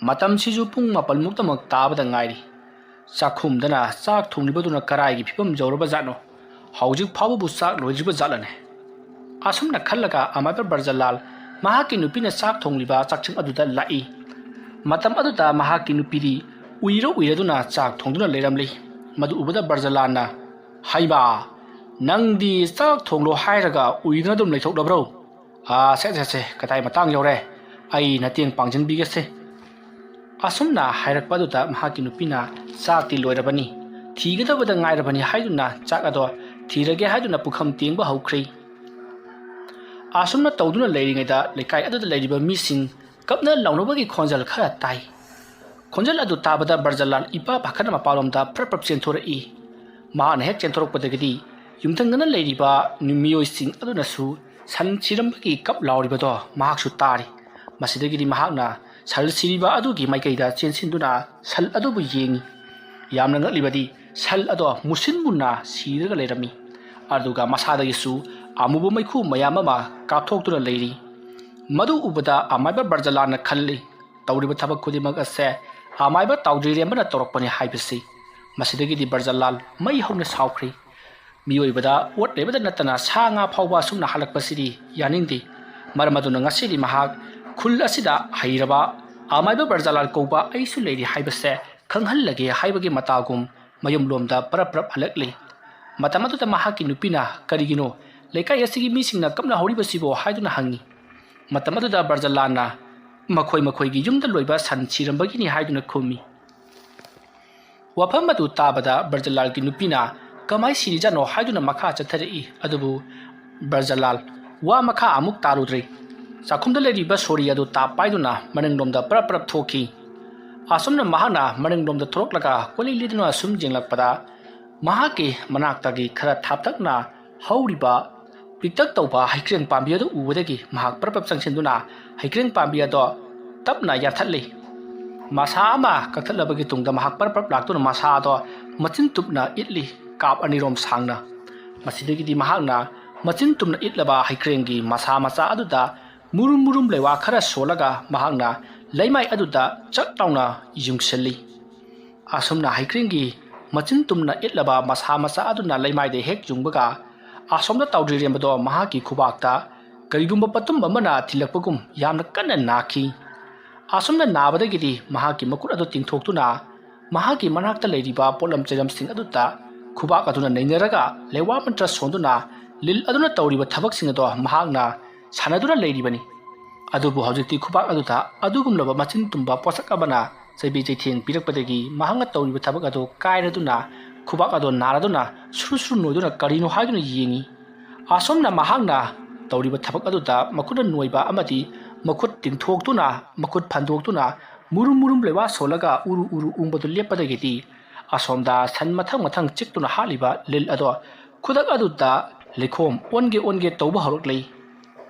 ꯃꯇꯝꯁꯤꯁꯨ ꯄꯨꯡ ꯃꯥꯄꯜꯃꯨꯛꯇꯃꯛ ꯇꯥꯕꯗ ꯉꯥꯏꯔꯤ꯫ ꯆꯥꯛꯈꯨꯝꯗꯅ ꯆꯥꯛ ꯊꯣꯡꯂꯤꯕꯗꯨꯅ ꯀꯔꯥꯏꯒꯤ ꯐꯤꯕꯝ ꯌꯧꯔꯕ ꯖꯥꯠꯅꯣ? ꯍꯧꯖꯤꯛ ꯐꯥꯎꯕꯕꯨ ꯆꯥꯛ ꯂꯣꯏꯗ꯭ꯔꯤꯕ ꯖꯥꯠꯂꯅꯦ?" ꯑꯁꯨꯝꯅ ꯈꯜꯂꯒ ꯑꯃꯥꯏꯕ ꯕ꯭ꯔꯖꯂꯥꯜ ꯃꯍꯥꯛꯀꯤ ꯅꯨꯄꯤꯅ ꯆꯥꯛ ꯊꯣꯡꯂꯤꯕ ꯆꯥꯛꯁꯪ ꯑꯗꯨꯗ ꯂꯥꯛꯏ꯫ ꯃꯇꯝ ꯑꯗꯨꯗ ꯃꯍꯥꯛꯀꯤ ꯅꯨꯄꯤꯗꯤ ꯎꯏꯔ ꯎꯏꯔꯗꯨꯅ ꯆꯥꯛ ꯊꯣꯡꯗꯨꯅ ꯂꯩꯔꯝꯂꯤ꯫ ꯃꯗꯨ ꯎꯕꯗ ꯕ꯭ꯔꯖꯂꯥꯜꯅ, "ꯍꯩꯃꯥ, ꯅꯪꯗꯤ ꯆꯥꯛ ꯊꯣꯡꯂꯣ ꯍꯥꯏꯔꯒ ꯎꯏꯗꯨꯅ ꯑꯗꯨꯝ ꯂꯩꯊꯣꯛꯂꯕ꯭ꯔꯣ? ꯑꯥ, ꯁꯦ, ꯁꯦ, ꯁꯦ, ꯀꯗꯥꯏ ꯃꯇꯥꯡ ꯌꯧꯔꯦ? ꯑꯩ ꯅꯇꯦꯡ ꯄꯥꯡꯖꯟꯕꯤꯒꯦꯁꯦ"꯫ ꯑꯁꯨꯝꯅ ꯍꯥꯏꯔꯛꯄ ꯑꯗꯨꯗ ꯃꯍꯥꯛꯀꯤ ꯅꯨꯄꯤꯅ, "ꯆꯥꯛꯇꯤ ꯂꯣꯏꯔꯕꯅꯤ, ꯊꯤꯒꯗꯕꯗ ꯉꯥꯏꯔꯕꯅꯤ" ꯍꯥꯏꯗꯨꯅ ꯆꯥꯛ ꯑꯗꯣ ꯊꯤꯔꯒꯦ ꯍꯥꯏꯗꯨꯅ ꯄꯨꯈꯝ ꯇꯦꯡꯕ ꯍꯧꯈ꯭ꯔꯦ꯫ ꯑꯁꯨꯝꯅ ꯇꯧꯗꯨꯅ ꯂꯩꯔꯤꯉꯩꯗ ꯂꯩꯀꯥꯏ ꯑꯗꯨꯗ ꯂꯩꯔꯤꯕ ꯃꯤꯁꯤꯡ ꯀꯞꯅ ꯂꯥꯎꯅꯕꯒꯤ ꯈꯣꯟꯖꯦꯜ ꯈꯔ ꯇꯥꯏ꯫ ꯈꯣꯟꯖꯦꯜ ꯑꯗꯨ ꯇꯥꯕꯗ ꯕ꯭ꯔꯖꯂꯥꯜ ꯏꯄꯥ ꯄꯥꯈꯠꯅ ꯃꯄꯥꯟꯂꯣꯝꯗ ꯄ꯭ꯔꯞ ꯄ꯭ꯔꯞ ꯆꯦꯟꯊꯣꯔꯛꯏ꯫ ꯃꯍꯥꯛꯅ ꯍꯦꯛ ꯆꯦꯟꯊꯣꯔꯛꯄꯗꯒꯤꯗꯤ ꯌꯨꯝꯊꯪꯅꯅ ꯂꯩꯔꯤꯕ ꯃꯤꯑꯣꯏꯁꯤꯡ ꯑꯗꯨꯅꯁꯨ ꯁꯟ ꯁꯤꯔꯝꯕꯒꯤ ꯀꯞ ꯂꯥꯎꯔꯤꯕꯗꯣ ꯃꯍꯥꯛꯁꯨ ꯇꯥꯔꯤ꯫ ꯃꯁꯤꯗꯒꯤꯗꯤ ꯃꯍꯥꯛꯅ ꯁꯟ ꯁꯤꯔꯤꯕ ꯑꯗꯨꯒꯤ ꯃꯥꯏꯀꯩꯗ ꯆꯦꯟꯁꯤꯟꯗꯨꯅ ꯁꯟ ꯑꯗꯨꯕꯨ ꯌꯦꯡꯏ꯫ ꯌꯥꯝꯅ ꯉꯛꯂꯤꯕꯗꯤ ꯁꯟ ꯑꯗꯣ ꯃꯨꯁꯤꯟ ꯃꯨꯟꯅ ꯁꯤꯔꯒ ꯂꯩꯔꯝꯃꯤ꯫ ꯑꯗꯨꯒ ꯃꯁꯥꯗꯒꯤꯁꯨ ꯑꯃꯨꯕ ꯃꯩꯈꯨ ꯃꯌꯥꯝ ꯑꯃ ꯀꯥꯞꯊꯣꯛꯇꯨꯅ ꯂꯩꯔꯤ꯫ ꯃꯗꯨ ꯎꯕꯗ ꯑꯃꯥꯏꯕ ꯕ꯭ꯔꯖꯂꯥꯜꯅ ꯈꯜꯂꯤ, "ꯇꯧꯔꯤꯕ ꯊꯕꯛ ꯈꯨꯗꯤꯡꯃꯛ ꯑꯁꯦ ꯑꯃꯥꯏꯕ ꯇꯥꯎꯗ꯭ꯔꯤꯔꯦꯝꯕꯅ ꯇꯧꯔꯛꯄꯅꯤ" ꯍꯥꯏꯕꯁꯤ꯫ ꯃꯁꯤꯗꯒꯤꯗꯤ ꯕ꯭ꯔꯖꯂꯥꯜ ꯃꯩ ꯍꯧꯅ ꯁꯥꯎꯈ꯭ꯔꯤ꯫ ꯃꯤꯑꯣꯏꯕꯗ ꯑꯣꯠ ꯅꯩꯕꯗ ꯅꯠꯇꯅ ꯁꯥ ꯉꯥ ꯐꯥꯎꯕ ꯑꯁꯨꯝꯅ ꯍꯜꯂꯛꯄꯁꯤꯗꯤ ꯌꯥꯅꯤꯡꯗꯦ꯫ ꯃꯔꯝ ꯑꯗꯨꯅ ꯉꯁꯤꯗꯤ ꯃꯍꯥꯛ ꯈꯨꯜ ꯑꯁꯤꯗ ꯍꯩꯔꯕ ꯑꯃꯥꯏꯕ ꯕ꯭ꯔꯖꯂꯥꯜ ꯀꯧꯕ ꯑꯩꯁꯨ ꯂꯩꯔꯤ ꯍꯥꯏꯕꯁꯦ ꯈꯪꯍꯜꯂꯒꯦ ꯍꯥꯏꯕꯒꯤ ꯃꯇꯥꯒꯨꯝ ꯃꯌꯨꯝꯂꯣꯝꯗ ꯄꯔꯞ ꯄꯔꯞ ꯍꯜꯂꯛꯂꯤ꯫ ꯃꯇꯝ ꯑꯗꯨꯗ ꯃꯍꯥꯛꯀꯤ ꯅꯨꯄꯤꯅ, "ꯀꯔꯤꯒꯤꯅꯣ ꯂꯩꯀꯥꯏ ꯑꯁꯤꯒꯤ ꯃꯤꯁꯤꯡꯅ ꯀꯞꯅ ꯍꯧꯔꯤꯕꯁꯤꯕꯣ?" ꯍꯥꯏꯗꯨꯅ ꯍꯪꯉꯤ꯫ ꯃꯇꯝ ꯑꯗꯨꯗ ꯕ꯭ꯔꯖꯂꯥꯜꯅ, "ꯃꯈꯣꯏ ꯃꯈꯣꯏꯒꯤ ꯌꯨꯝꯗ ꯂꯣꯏꯕ ꯁꯟ ꯁꯤꯔꯝꯕꯒꯤꯅꯤ" ꯍꯥꯏꯗꯨꯅ ꯈꯨꯝꯃꯤ꯫ ꯋꯥꯐꯝ ꯑꯗꯨ ꯇꯥꯕꯗ ꯕ꯭ꯔꯖꯂꯥꯜꯒꯤ ꯅꯨꯄꯤꯅ, "ꯀꯃꯥꯏ ꯁꯤꯔꯤꯖꯥꯠꯅꯣ?" ꯍꯥꯏꯗꯨꯅ ꯃꯈꯥ ꯆꯠꯊꯔꯛꯏ꯫ ꯑꯗꯨꯕꯨ ꯕ꯭ꯔꯖꯂꯥꯜ ꯋꯥ ꯃꯈꯥ ꯑꯃꯨꯛ ꯇꯥꯔꯨꯗ꯭ꯔꯦ꯫ ꯆꯥꯛꯈꯨꯝꯗ ꯂꯩꯔꯤꯕ ꯁꯣꯔꯤ ꯑꯗꯨ ꯇꯥꯞ ꯄꯥꯏꯗꯨꯅ ꯃꯅꯤꯡꯂꯣꯝꯗ ꯄꯔꯞ ꯄꯔꯞ ꯊꯣꯛꯈꯤ꯫ ꯑꯁꯨꯝꯅ ꯃꯍꯥꯛꯅ ꯃꯅꯤꯡꯂꯣꯝꯗ ꯊꯣꯔꯛꯂꯒ ꯀꯣꯏꯂꯩ ꯂꯩꯗꯨꯅ ꯁꯨꯝ ꯌꯦꯡꯂꯛꯄꯗ, ꯃꯍꯥꯛꯀꯤ ꯃꯅꯥꯛꯇꯒꯤ ꯈꯔ ꯊꯥꯞꯇꯛꯅ ꯍꯧꯔꯤꯕ ꯄꯤꯛꯇꯛ ꯇꯧꯕ ꯍꯩꯀ꯭ꯔꯦꯡ ꯄꯥꯝꯕꯤ ꯑꯗꯨ ꯎꯕꯗꯒꯤ ꯃꯍꯥꯛ ꯄꯔꯞ ꯄꯔꯞ ꯆꯪꯁꯤꯟꯗꯨꯅ ꯍꯩꯀ꯭ꯔꯦꯡ ꯄꯥꯝꯕꯤ ꯑꯗꯣ ꯇꯞꯅ ꯌꯥꯟꯊꯠꯂꯤ꯫ ꯃꯁꯥ ꯑꯃ ꯀꯛꯊꯠꯂꯕꯒꯤ ꯇꯨꯡꯗ ꯃꯍꯥꯛ ꯄꯔꯞ ꯄꯔꯞ ꯂꯥꯛꯇꯨꯅ ꯃꯁꯥ ꯑꯗꯣ ꯃꯆꯤꯟ ꯇꯨꯞꯅ ꯏꯠꯂꯤ, ꯀꯥꯞ ꯑꯅꯤꯔꯣꯝ ꯁꯥꯡꯅ꯫ ꯃꯁꯤꯗꯒꯤꯗꯤ ꯃꯍꯥꯛꯅ ꯃꯆꯤꯟ ꯇꯨꯝꯅ ꯏꯠꯂꯕ ꯍꯩꯀ꯭ꯔꯦꯡꯒꯤ ꯃꯁꯥ ꯃꯆꯥ ꯑꯗꯨꯗ ꯃꯨꯔꯨꯝ ꯃꯨꯔꯨꯝ ꯂꯩꯋꯥ ꯈꯔ ꯁꯣꯜꯂꯒ ꯃꯍꯥꯛꯅ ꯂꯩꯃꯥꯏ ꯑꯗꯨꯗ ꯆꯛ ꯂꯥꯎꯅ ꯌꯨꯡꯁꯤꯜꯂꯤ꯫ ꯑꯁꯨꯝꯅ ꯍꯩꯀ꯭ꯔꯦꯡꯒꯤ ꯃꯆꯤꯟ ꯇꯨꯝꯅ ꯏꯠꯂꯕ ꯃꯁꯥ ꯃꯆꯥ ꯑꯗꯨꯅ ꯂꯩꯃꯥꯏꯗ ꯍꯦꯛ ꯌꯨꯡꯕꯒ, ꯑꯁꯣꯝꯗ ꯇꯥꯎꯗ꯭ꯔꯤꯔꯦꯝꯕꯗꯣ ꯃꯍꯥꯛꯀꯤ ꯈꯨꯕꯥꯛꯇ ꯀꯔꯤꯒꯨꯝꯕ ꯄꯣꯠꯇꯨꯝ ꯑꯃꯅ ꯊꯤꯜꯂꯛꯄꯒꯨꯝ ꯌꯥꯝꯅ ꯀꯟꯅ ꯅꯥꯈꯤ꯫ ꯑꯁꯨꯝꯅ ꯅꯥꯕꯗꯒꯤꯗꯤ ꯃꯍꯥꯛꯀꯤ ꯃꯈꯨꯠ ꯑꯗꯨ ꯇꯤꯡꯊꯣꯛꯇꯨꯅ ꯃꯍꯥꯛꯀꯤ ꯃꯅꯥꯛꯇ ꯂꯩꯔꯤꯕ ꯄꯣꯠꯂꯝ ꯆꯩꯂꯝꯁꯤꯡ ꯑꯗꯨꯗ ꯈꯨꯕꯥꯛ ꯑꯗꯨꯅ ꯅꯩꯅꯔꯒ ꯂꯩꯋꯥ ꯃꯟꯇ꯭ꯔ ꯁꯣꯟꯗꯨꯅ ꯂꯤꯟ ꯑꯗꯨꯅ ꯇꯧꯔꯤꯕ ꯊꯕꯛꯁꯤꯡ ꯑꯗꯣ ꯃꯍꯥꯛꯅ ꯁꯥꯟꯅꯗꯨꯅ ꯂꯩꯔꯤꯕꯅꯤ꯫ ꯑꯗꯨꯕꯨ ꯍꯧꯖꯤꯛꯇꯤ ꯈꯨꯕꯥꯛ ꯑꯗꯨꯗ ꯑꯗꯨꯒꯨꯝꯂꯕ ꯃꯆꯤꯟ ꯇꯨꯝꯕ ꯄꯣꯠꯁꯛ ꯑꯃꯅ ꯆꯩꯕꯤ ꯆꯩꯊꯦꯡ ꯄꯤꯔꯛꯄꯗꯒꯤ ꯃꯍꯥꯛꯅ ꯇꯧꯔꯤꯕ ꯊꯕꯛ ꯑꯗꯨ ꯀꯥꯏꯔꯗꯨꯅ ꯈꯨꯕꯥꯛ ꯑꯗꯨ ꯅꯥꯔꯗꯨꯅ ꯁꯨꯔꯨ ꯁꯨꯔꯨ ꯅꯣꯏꯗꯨꯅ ꯀꯔꯤꯅꯣ ꯍꯥꯏꯗꯨꯅ ꯌꯦꯡꯉꯤ꯫ ꯑꯁꯨꯝꯅ ꯃꯍꯥꯛꯅ ꯇꯧꯔꯤꯕ ꯊꯕꯛ ꯑꯗꯨꯗ ꯃꯈꯨꯠꯅ ꯅꯣꯏꯕ ꯑꯃꯗꯤ ꯃꯈꯨꯠ ꯇꯤꯡꯊꯣꯛꯇꯨꯅ, ꯃꯈꯨꯠ ꯐꯟꯗꯣꯛꯇꯨꯅ ꯃꯨꯔꯨꯝ ꯃꯨꯔꯨꯝ ꯂꯩꯋꯥ ꯁꯣꯜꯂꯒ ꯎꯔꯨ ꯎꯔꯨ ꯎꯪꯕꯗꯨ ꯂꯦꯞꯄꯗꯒꯤꯗꯤ ꯑꯁꯣꯝꯗ ꯁꯟ ꯃꯊꯪ ꯃꯊꯪ ꯆꯤꯛꯇꯨꯅ ꯍꯥꯠꯂꯤꯕ ꯂꯤꯜ ꯑꯗꯣ ꯈꯨꯗꯛ ꯑꯗꯨꯗ ꯂꯩꯈꯣꯝ ꯑꯣꯟꯒꯦ ꯑꯣꯟꯒꯦ ꯇꯧꯕ ꯍꯧꯔꯛꯂꯤ꯫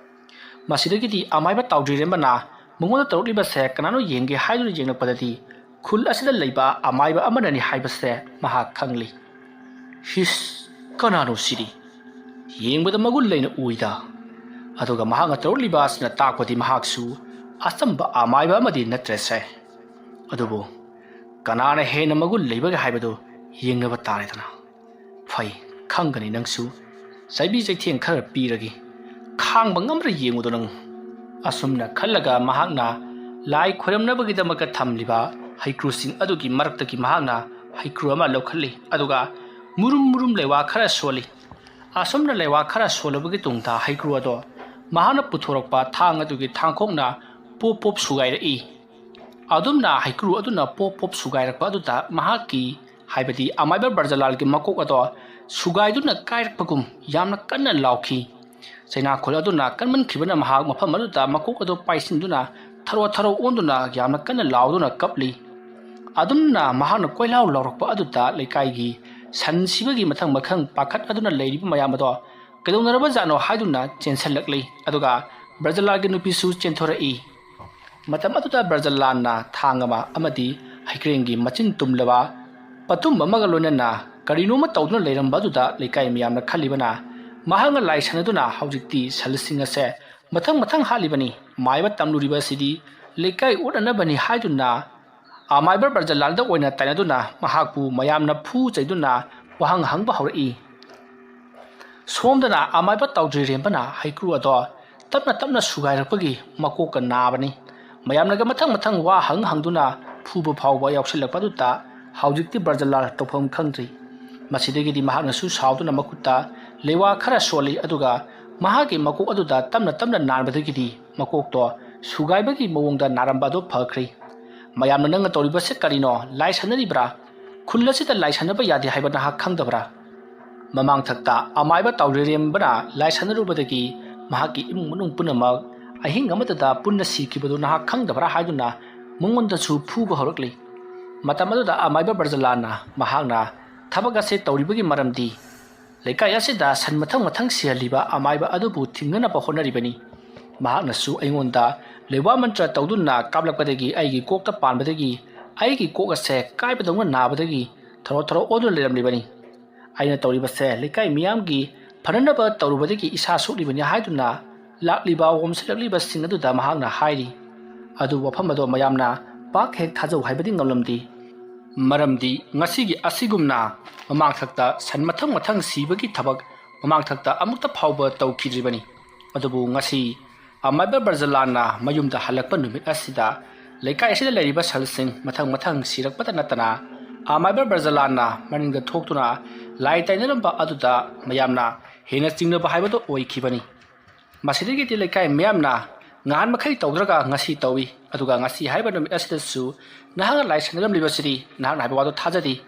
ꯃꯁꯤꯗꯒꯤꯗꯤ ꯑꯃꯥꯏꯕ ꯇꯥꯎꯗ꯭ꯔꯤꯔꯦꯝꯕꯅ ꯃꯉꯣꯟꯗ ꯇꯧꯔꯛꯂꯤꯕꯁꯦ ꯀꯅꯥꯅꯣ ꯌꯦꯡꯒꯦ ꯍꯥꯏꯗꯨꯅ ꯌꯦꯡꯂꯛꯄꯗꯗꯤ ꯈꯨꯜ ꯑꯁꯤꯗ ꯂꯩꯕ ꯑꯃꯥꯏꯕ ꯑꯃꯅꯅꯤ ꯍꯥꯏꯕꯁꯦ ꯃꯍꯥꯛ ꯈꯪꯂꯤ꯫ "ꯍꯤꯁ, ꯀꯅꯥꯅꯣ ꯁꯤꯗꯤ? ꯌꯦꯡꯕꯗ ꯃꯒꯨꯟ ꯂꯩꯅ ꯎꯏꯗ꯫ ꯑꯗꯨꯒ ꯃꯍꯥꯛꯅ ꯇꯧꯔꯛꯂꯤꯕ ꯑꯁꯤꯅ ꯇꯥꯛꯄꯗꯤ ꯃꯍꯥꯛꯁꯨ ꯑꯆꯝꯕ ꯑꯃꯥꯏꯕ ꯑꯃꯗꯤ ꯅꯠꯇ꯭ꯔꯦꯁꯦ꯫ ꯑꯗꯨꯕꯨ ꯀꯅꯥꯅ ꯍꯦꯟꯅ ꯃꯒꯨꯟ ꯂꯩꯕꯒꯦ ꯍꯥꯏꯕꯗꯨ ꯌꯦꯡꯅꯕ ꯇꯥꯔꯦꯗꯅ꯫ ꯐꯩ, ꯈꯪꯒꯅꯤ ꯅꯪꯁꯨ꯫ ꯆꯩꯕꯤ ꯆꯩꯊꯦꯡ ꯈꯔ ꯄꯤꯔꯒꯦ꯫ ꯈꯥꯡꯕ ꯉꯝꯕ꯭ꯔꯥ ꯌꯦꯡꯉꯨꯗꯣ ꯅꯪ꯫" ꯑꯁꯨꯝꯅ ꯈꯜꯂꯒ ꯃꯍꯥꯛꯅ ꯂꯥꯏ ꯈꯣꯏꯔꯝꯅꯕꯒꯤꯗꯃꯛꯇ ꯊꯝꯂꯤꯕ ꯍꯩꯀ꯭ꯔꯨꯁꯤꯡ ꯑꯗꯨꯒꯤ ꯃꯔꯛꯇꯒꯤ ꯃꯍꯥꯛꯅ ꯍꯩꯀ꯭ꯔꯨ ꯑꯃ ꯂꯧꯈꯠꯂꯤ꯫ ꯑꯗꯨꯒ ꯃꯨꯔꯨꯝ ꯃꯨꯔꯨꯝ ꯂꯩꯋꯥ ꯈꯔ ꯁꯣꯜꯂꯤ꯫ ꯑꯁꯨꯝꯅ ꯂꯩꯋꯥ ꯈꯔ ꯁꯣꯜꯂꯕꯒꯤ ꯇꯨꯡꯗ ꯍꯩꯀ꯭ꯔꯨ ꯑꯗꯣ ꯃꯍꯥꯛꯅ ꯄꯨꯊꯣꯔꯛꯄ ꯊꯥꯡ ꯑꯗꯨꯒꯤ ꯊꯥꯡꯈꯣꯛꯅ ꯄꯣꯞ ꯄꯣꯞ ꯁꯨꯒꯥꯏꯔꯛꯏ꯫ ꯑꯗꯨꯝꯅ ꯍꯩꯀ꯭ꯔꯨ ꯑꯗꯨꯅ ꯄꯣꯞ ꯄꯣꯞ ꯁꯨꯒꯥꯏꯔꯛꯄ ꯑꯗꯨꯗ ꯃꯍꯥꯛꯀꯤ, ꯍꯥꯏꯕꯗꯤ ꯑꯃꯥꯏꯕ ꯕ꯭ꯔꯖꯂꯥꯜꯒꯤ ꯃꯀꯣꯛ ꯑꯗꯣ ꯁꯨꯒꯥꯏꯗꯨꯅ ꯀꯥꯏꯔꯛꯄꯒꯨꯝ ꯌꯥꯝꯅ ꯀꯟꯅ ꯂꯥꯎꯈꯤ꯫ ꯆꯩꯅꯥꯈꯣꯜ ꯑꯗꯨꯅ ꯀꯟꯃꯟꯈꯤꯕꯅ ꯃꯍꯥꯛ ꯃꯐꯝ ꯑꯗꯨꯗ ꯃꯀꯣꯛ ꯑꯗꯨ ꯄꯥꯏꯁꯤꯟꯗꯨꯅ ꯊꯔꯣ ꯊꯔꯣ ꯑꯣꯟꯗꯨꯅ ꯌꯥꯝꯅ ꯀꯟꯅ ꯂꯥꯎꯗꯨꯅ ꯀꯞꯂꯤ꯫ ꯑꯗꯨꯝꯅ ꯃꯍꯥꯛꯅ ꯀꯣꯏꯂꯥꯎ ꯂꯥꯎꯔꯛꯄ ꯑꯗꯨꯗ ꯂꯩꯀꯥꯏꯒꯤ ꯁꯟ ꯁꯤꯕꯒꯤ ꯃꯊꯪ ꯃꯊꯪ ꯄꯥꯈꯠ ꯑꯗꯨꯅ ꯂꯩꯔꯤꯕ ꯃꯌꯥꯝ ꯑꯗꯣ ꯀꯩꯗꯧꯅꯔꯕꯖꯥꯠꯅꯣ ꯍꯥꯏꯗꯨꯅ ꯆꯦꯟꯁꯤꯜꯂꯛꯂꯤ꯫ ꯑꯗꯨꯒ ꯕ꯭ꯔꯖꯂꯥꯜꯒꯤ ꯅꯨꯄꯤꯁꯨ ꯆꯦꯟꯊꯣꯔꯛꯏ꯫ ꯃꯇꯝ ꯑꯗꯨꯗ ꯕ꯭ꯔꯖꯂꯥꯜꯅ ꯊꯥꯡ ꯑꯃ ꯑꯃꯗꯤ ꯍꯩꯀ꯭ꯔꯦꯡꯒꯤ ꯃꯆꯤꯟ ꯇꯨꯝꯂꯕ ꯄꯇꯨꯝ ꯑꯃꯒ ꯂꯣꯏꯅꯅ ꯀꯔꯤꯅꯣꯃ ꯇꯧꯗꯨꯅ ꯂꯩꯔꯝꯕ ꯑꯗꯨꯗ ꯂꯩꯀꯥꯏ ꯃꯤꯌꯥꯝꯅ ꯈꯜꯂꯤꯕꯅ ꯃꯍꯥꯛꯅ ꯂꯥꯏ ꯁꯥꯟꯅꯗꯨꯅ ꯍꯧꯖꯤꯛꯇꯤ ꯁꯟꯁꯤꯡ ꯑꯁꯦ ꯃꯊꯪ ꯃꯊꯪ ꯍꯥꯠꯂꯤꯕꯅꯤ, ꯃꯥꯏꯕ ꯇꯝꯂꯨꯔꯤꯕ ꯑꯁꯤꯗꯤ ꯂꯩꯀꯥꯏ ꯑꯣꯠꯅꯅꯕꯅꯤ ꯍꯥꯏꯗꯨꯅ ꯑꯃꯥꯏꯕ ꯕ꯭ꯔꯖꯂꯥꯜꯗ ꯑꯣꯏꯅ ꯇꯥꯏꯅꯗꯨꯅ ꯃꯍꯥꯛꯄꯨ ꯃꯌꯥꯝꯅ ꯐꯨ ꯆꯩꯗꯨꯅ ꯋꯥꯍꯪ ꯍꯪꯕ ꯍꯧꯔꯛꯏ꯫ ꯁꯣꯝꯗꯅ ꯑꯃꯥꯏꯕ ꯇꯥꯎꯗ꯭ꯔꯤꯔꯦꯝꯕꯅ ꯍꯩꯀ꯭ꯔꯨ ꯑꯗꯣ ꯇꯞꯅ ꯇꯞꯅ ꯁꯨꯒꯥꯏꯔꯛꯄꯒꯤ ꯃꯀꯣꯛꯀ ꯅꯥꯕꯅꯤ꯫ ꯃꯌꯥꯝꯅꯒ ꯃꯊꯪ ꯃꯊꯪ ꯋꯥ ꯍꯪ ꯍꯪꯗꯨꯅ ꯐꯨꯕ ꯐꯥꯎꯕ ꯌꯥꯎꯁꯤꯜꯂꯛꯄ ꯑꯗꯨꯗ ꯍꯧꯖꯤꯛꯇꯤ ꯕ꯭ꯔꯖꯂꯥꯜ ꯇꯧꯐꯝ ꯈꯪꯗ꯭ꯔꯤ꯫ ꯃꯁꯤꯗꯒꯤꯗꯤ ꯃꯍꯥꯛꯅꯁꯨ ꯁꯥꯎꯗꯨꯅ ꯃꯈꯨꯠꯇ ꯂꯩꯋꯥ ꯈꯔ ꯁꯣꯜꯂꯤ, ꯑꯗꯨꯒ ꯃꯍꯥꯛꯀꯤ ꯃꯀꯣꯛ ꯑꯗꯨꯗ ꯇꯞꯅ ꯇꯞꯅ ꯅꯥꯟꯕꯗꯒꯤꯗꯤ ꯃꯀꯣꯛꯇꯣ ꯁꯨꯒꯥꯏꯕꯒꯤ ꯃꯑꯣꯡꯗ ꯅꯥꯔꯝꯕ ꯑꯗꯨ ꯐꯈ꯭ꯔꯦ꯫ "ꯃꯌꯥꯝꯅ ꯅꯪꯅ ꯇꯧꯔꯤꯕꯁꯦ ꯀꯔꯤꯅꯣ? ꯂꯥꯏ ꯁꯥꯟꯅꯔꯤꯕ꯭ꯔꯥ? ꯈꯨꯜ ꯑꯁꯤꯗ ꯂꯥꯏ ꯁꯥꯟꯅꯕ ꯌꯥꯗꯦ ꯍꯥꯏꯕ ꯅꯍꯥꯛ ꯈꯪꯗꯕ꯭ꯔꯥ? ꯃꯃꯥꯡꯊꯛꯇ ꯑꯃꯥꯏꯕ ꯇꯥꯎꯔꯤꯔꯦꯝꯕꯅ ꯂꯥꯏ ꯁꯥꯟꯅꯔꯨꯕꯗꯒꯤ ꯃꯍꯥꯛꯀꯤ ꯏꯃꯨꯡ ꯃꯅꯨꯡ ꯄꯨꯝꯅꯃꯛ ꯑꯍꯤꯡ ꯑꯃꯠꯇꯗ ꯄꯨꯟꯅ ꯁꯤꯈꯤꯕꯗꯨ ꯅꯍꯥꯛ ꯈꯪꯗꯕ꯭ꯔꯥ?" ꯍꯥꯏꯗꯨꯅ ꯃꯉꯣꯟꯗꯁꯨ ꯐꯨꯕ ꯍꯧꯔꯛꯂꯤ꯫ ꯃꯇꯝ ꯑꯗꯨꯗ ꯑꯃꯥꯏꯕ ꯕ꯭ꯔꯖꯂꯥꯟꯅ ꯃꯍꯥꯛꯅ ꯊꯕꯛ ꯑꯁꯤ ꯇꯧꯔꯤꯕꯒꯤ ꯃꯔꯝꯗꯤ ꯂꯩꯀꯥꯏ ꯑꯁꯤꯗ ꯁꯟ ꯃꯊꯪ ꯃꯊꯪ ꯁꯤꯍꯜꯂꯤꯕ ꯑꯃꯥꯏꯕ ꯑꯗꯨꯕꯨ ꯊꯤꯡꯅꯅꯕ ꯍꯣꯠꯅꯔꯤꯕꯅꯤ꯫ ꯃꯍꯥꯛꯅꯁꯨ ꯑꯩꯉꯣꯟꯗ ꯂꯩꯋꯥ ꯃꯟꯇ꯭ꯔ ꯇꯧꯗꯨꯅ ꯀꯥꯞꯂꯛꯄꯗꯒꯤ ꯑꯩꯒꯤ ꯀꯣꯛꯇ ꯄꯥꯟꯕꯗꯒꯤ ꯑꯩꯒꯤ ꯀꯣꯛ ꯑꯁꯦ ꯀꯥꯏꯕꯗꯧꯅ ꯅꯥꯕꯗꯒꯤ ꯊꯔꯣ ꯊꯔꯣ ꯑꯣꯟꯗꯨꯅ ꯂꯩꯔꯝꯂꯤꯕꯅꯤ꯫ ꯑꯩꯅ ꯇꯧꯔꯤꯕꯁꯦ ꯂꯩꯀꯥꯏ ꯃꯤꯌꯥꯝꯒꯤ ꯐꯅꯅꯕ ꯇꯧꯔꯨꯕꯗꯒꯤ ꯏꯁꯥ ꯁꯣꯛꯂꯤꯕꯅꯤ ꯍꯥꯏꯗꯨꯅ ꯂꯥꯛꯂꯤꯕ ꯑꯣꯝꯁꯤꯜꯂꯛꯂꯤꯕꯁꯤꯡ ꯑꯗꯨꯗ ꯃꯍꯥꯛꯅ ꯍꯥꯏꯔꯤ꯫ ꯑꯗꯨꯕꯨ ꯋꯥꯐꯝ ꯑꯗꯣ ꯃꯌꯥꯝꯅ ꯄꯥꯛ ꯍꯦꯛ ꯊꯥꯖꯧ ꯍꯥꯏꯕꯗꯤ ꯉꯝꯂꯝꯗꯦ꯫ ꯃꯔꯝꯗꯤ ꯉꯁꯤꯒꯤ ꯑꯁꯤꯒꯨꯝꯅ ꯃꯃꯥꯡꯊꯛꯇ ꯁꯟ ꯃꯊꯪ ꯃꯊꯪ ꯁꯤꯕꯒꯤ ꯊꯕꯛ ꯃꯃꯥꯡꯊꯛꯇ ꯑꯃꯨꯛꯇ ꯐꯥꯎꯕ ꯇꯧꯈꯤꯗ꯭ꯔꯤꯕꯅꯤ꯫ ꯑꯗꯨꯕꯨ ꯉꯁꯤ ꯑꯃꯥꯏꯕ ꯕ꯭ꯔꯖꯂꯥꯟꯅ ꯃꯌꯨꯝꯗ ꯍꯜꯂꯛꯄ ꯅꯨꯃꯤꯠ ꯑꯁꯤꯗ ꯂꯩꯀꯥꯏ ꯑꯁꯤꯗ ꯂꯩꯔꯤꯕ ꯁꯟꯁꯤꯡ ꯃꯊꯪ ꯃꯊꯪ ꯁꯤꯔꯛꯄꯇ ꯅꯠꯇꯅ ꯑꯃꯥꯏꯕ ꯕ꯭ꯔꯖꯂꯥꯟꯅ ꯃꯅꯤꯡꯗ ꯊꯣꯛꯇꯨꯅ ꯂꯥꯏ ꯇꯥꯏꯅꯔꯝꯕ ꯑꯗꯨꯗ ꯃꯌꯥꯝꯅ ꯍꯦꯟꯅ ꯆꯤꯡꯅꯕ ꯍꯥꯏꯕꯗꯨ ꯑꯣꯏꯈꯤꯕꯅꯤ꯫ ꯃꯁꯤꯗꯒꯤꯗꯤ ꯂꯩꯀꯥꯏ ꯃꯤꯌꯥꯝꯅ ꯉꯍꯥꯟ ꯃꯈꯩ ꯇꯧꯗ꯭ꯔꯒ ꯉꯁꯤ ꯇꯧꯏ, ꯑꯗꯨꯒ ꯉꯁꯤ ꯍꯥꯏꯔꯤꯕ ꯅꯨꯃꯤꯠ ꯑꯁꯤꯗꯁꯨ ꯅꯍꯥꯛꯅ ꯂꯥꯏ ꯁꯥꯟꯅꯔꯝꯂꯤꯕꯁꯤꯗꯤ ꯅꯍꯥꯛꯅ ꯍꯥꯏꯕ ꯋꯥꯗꯨ ꯊꯥꯖꯗꯦ꯫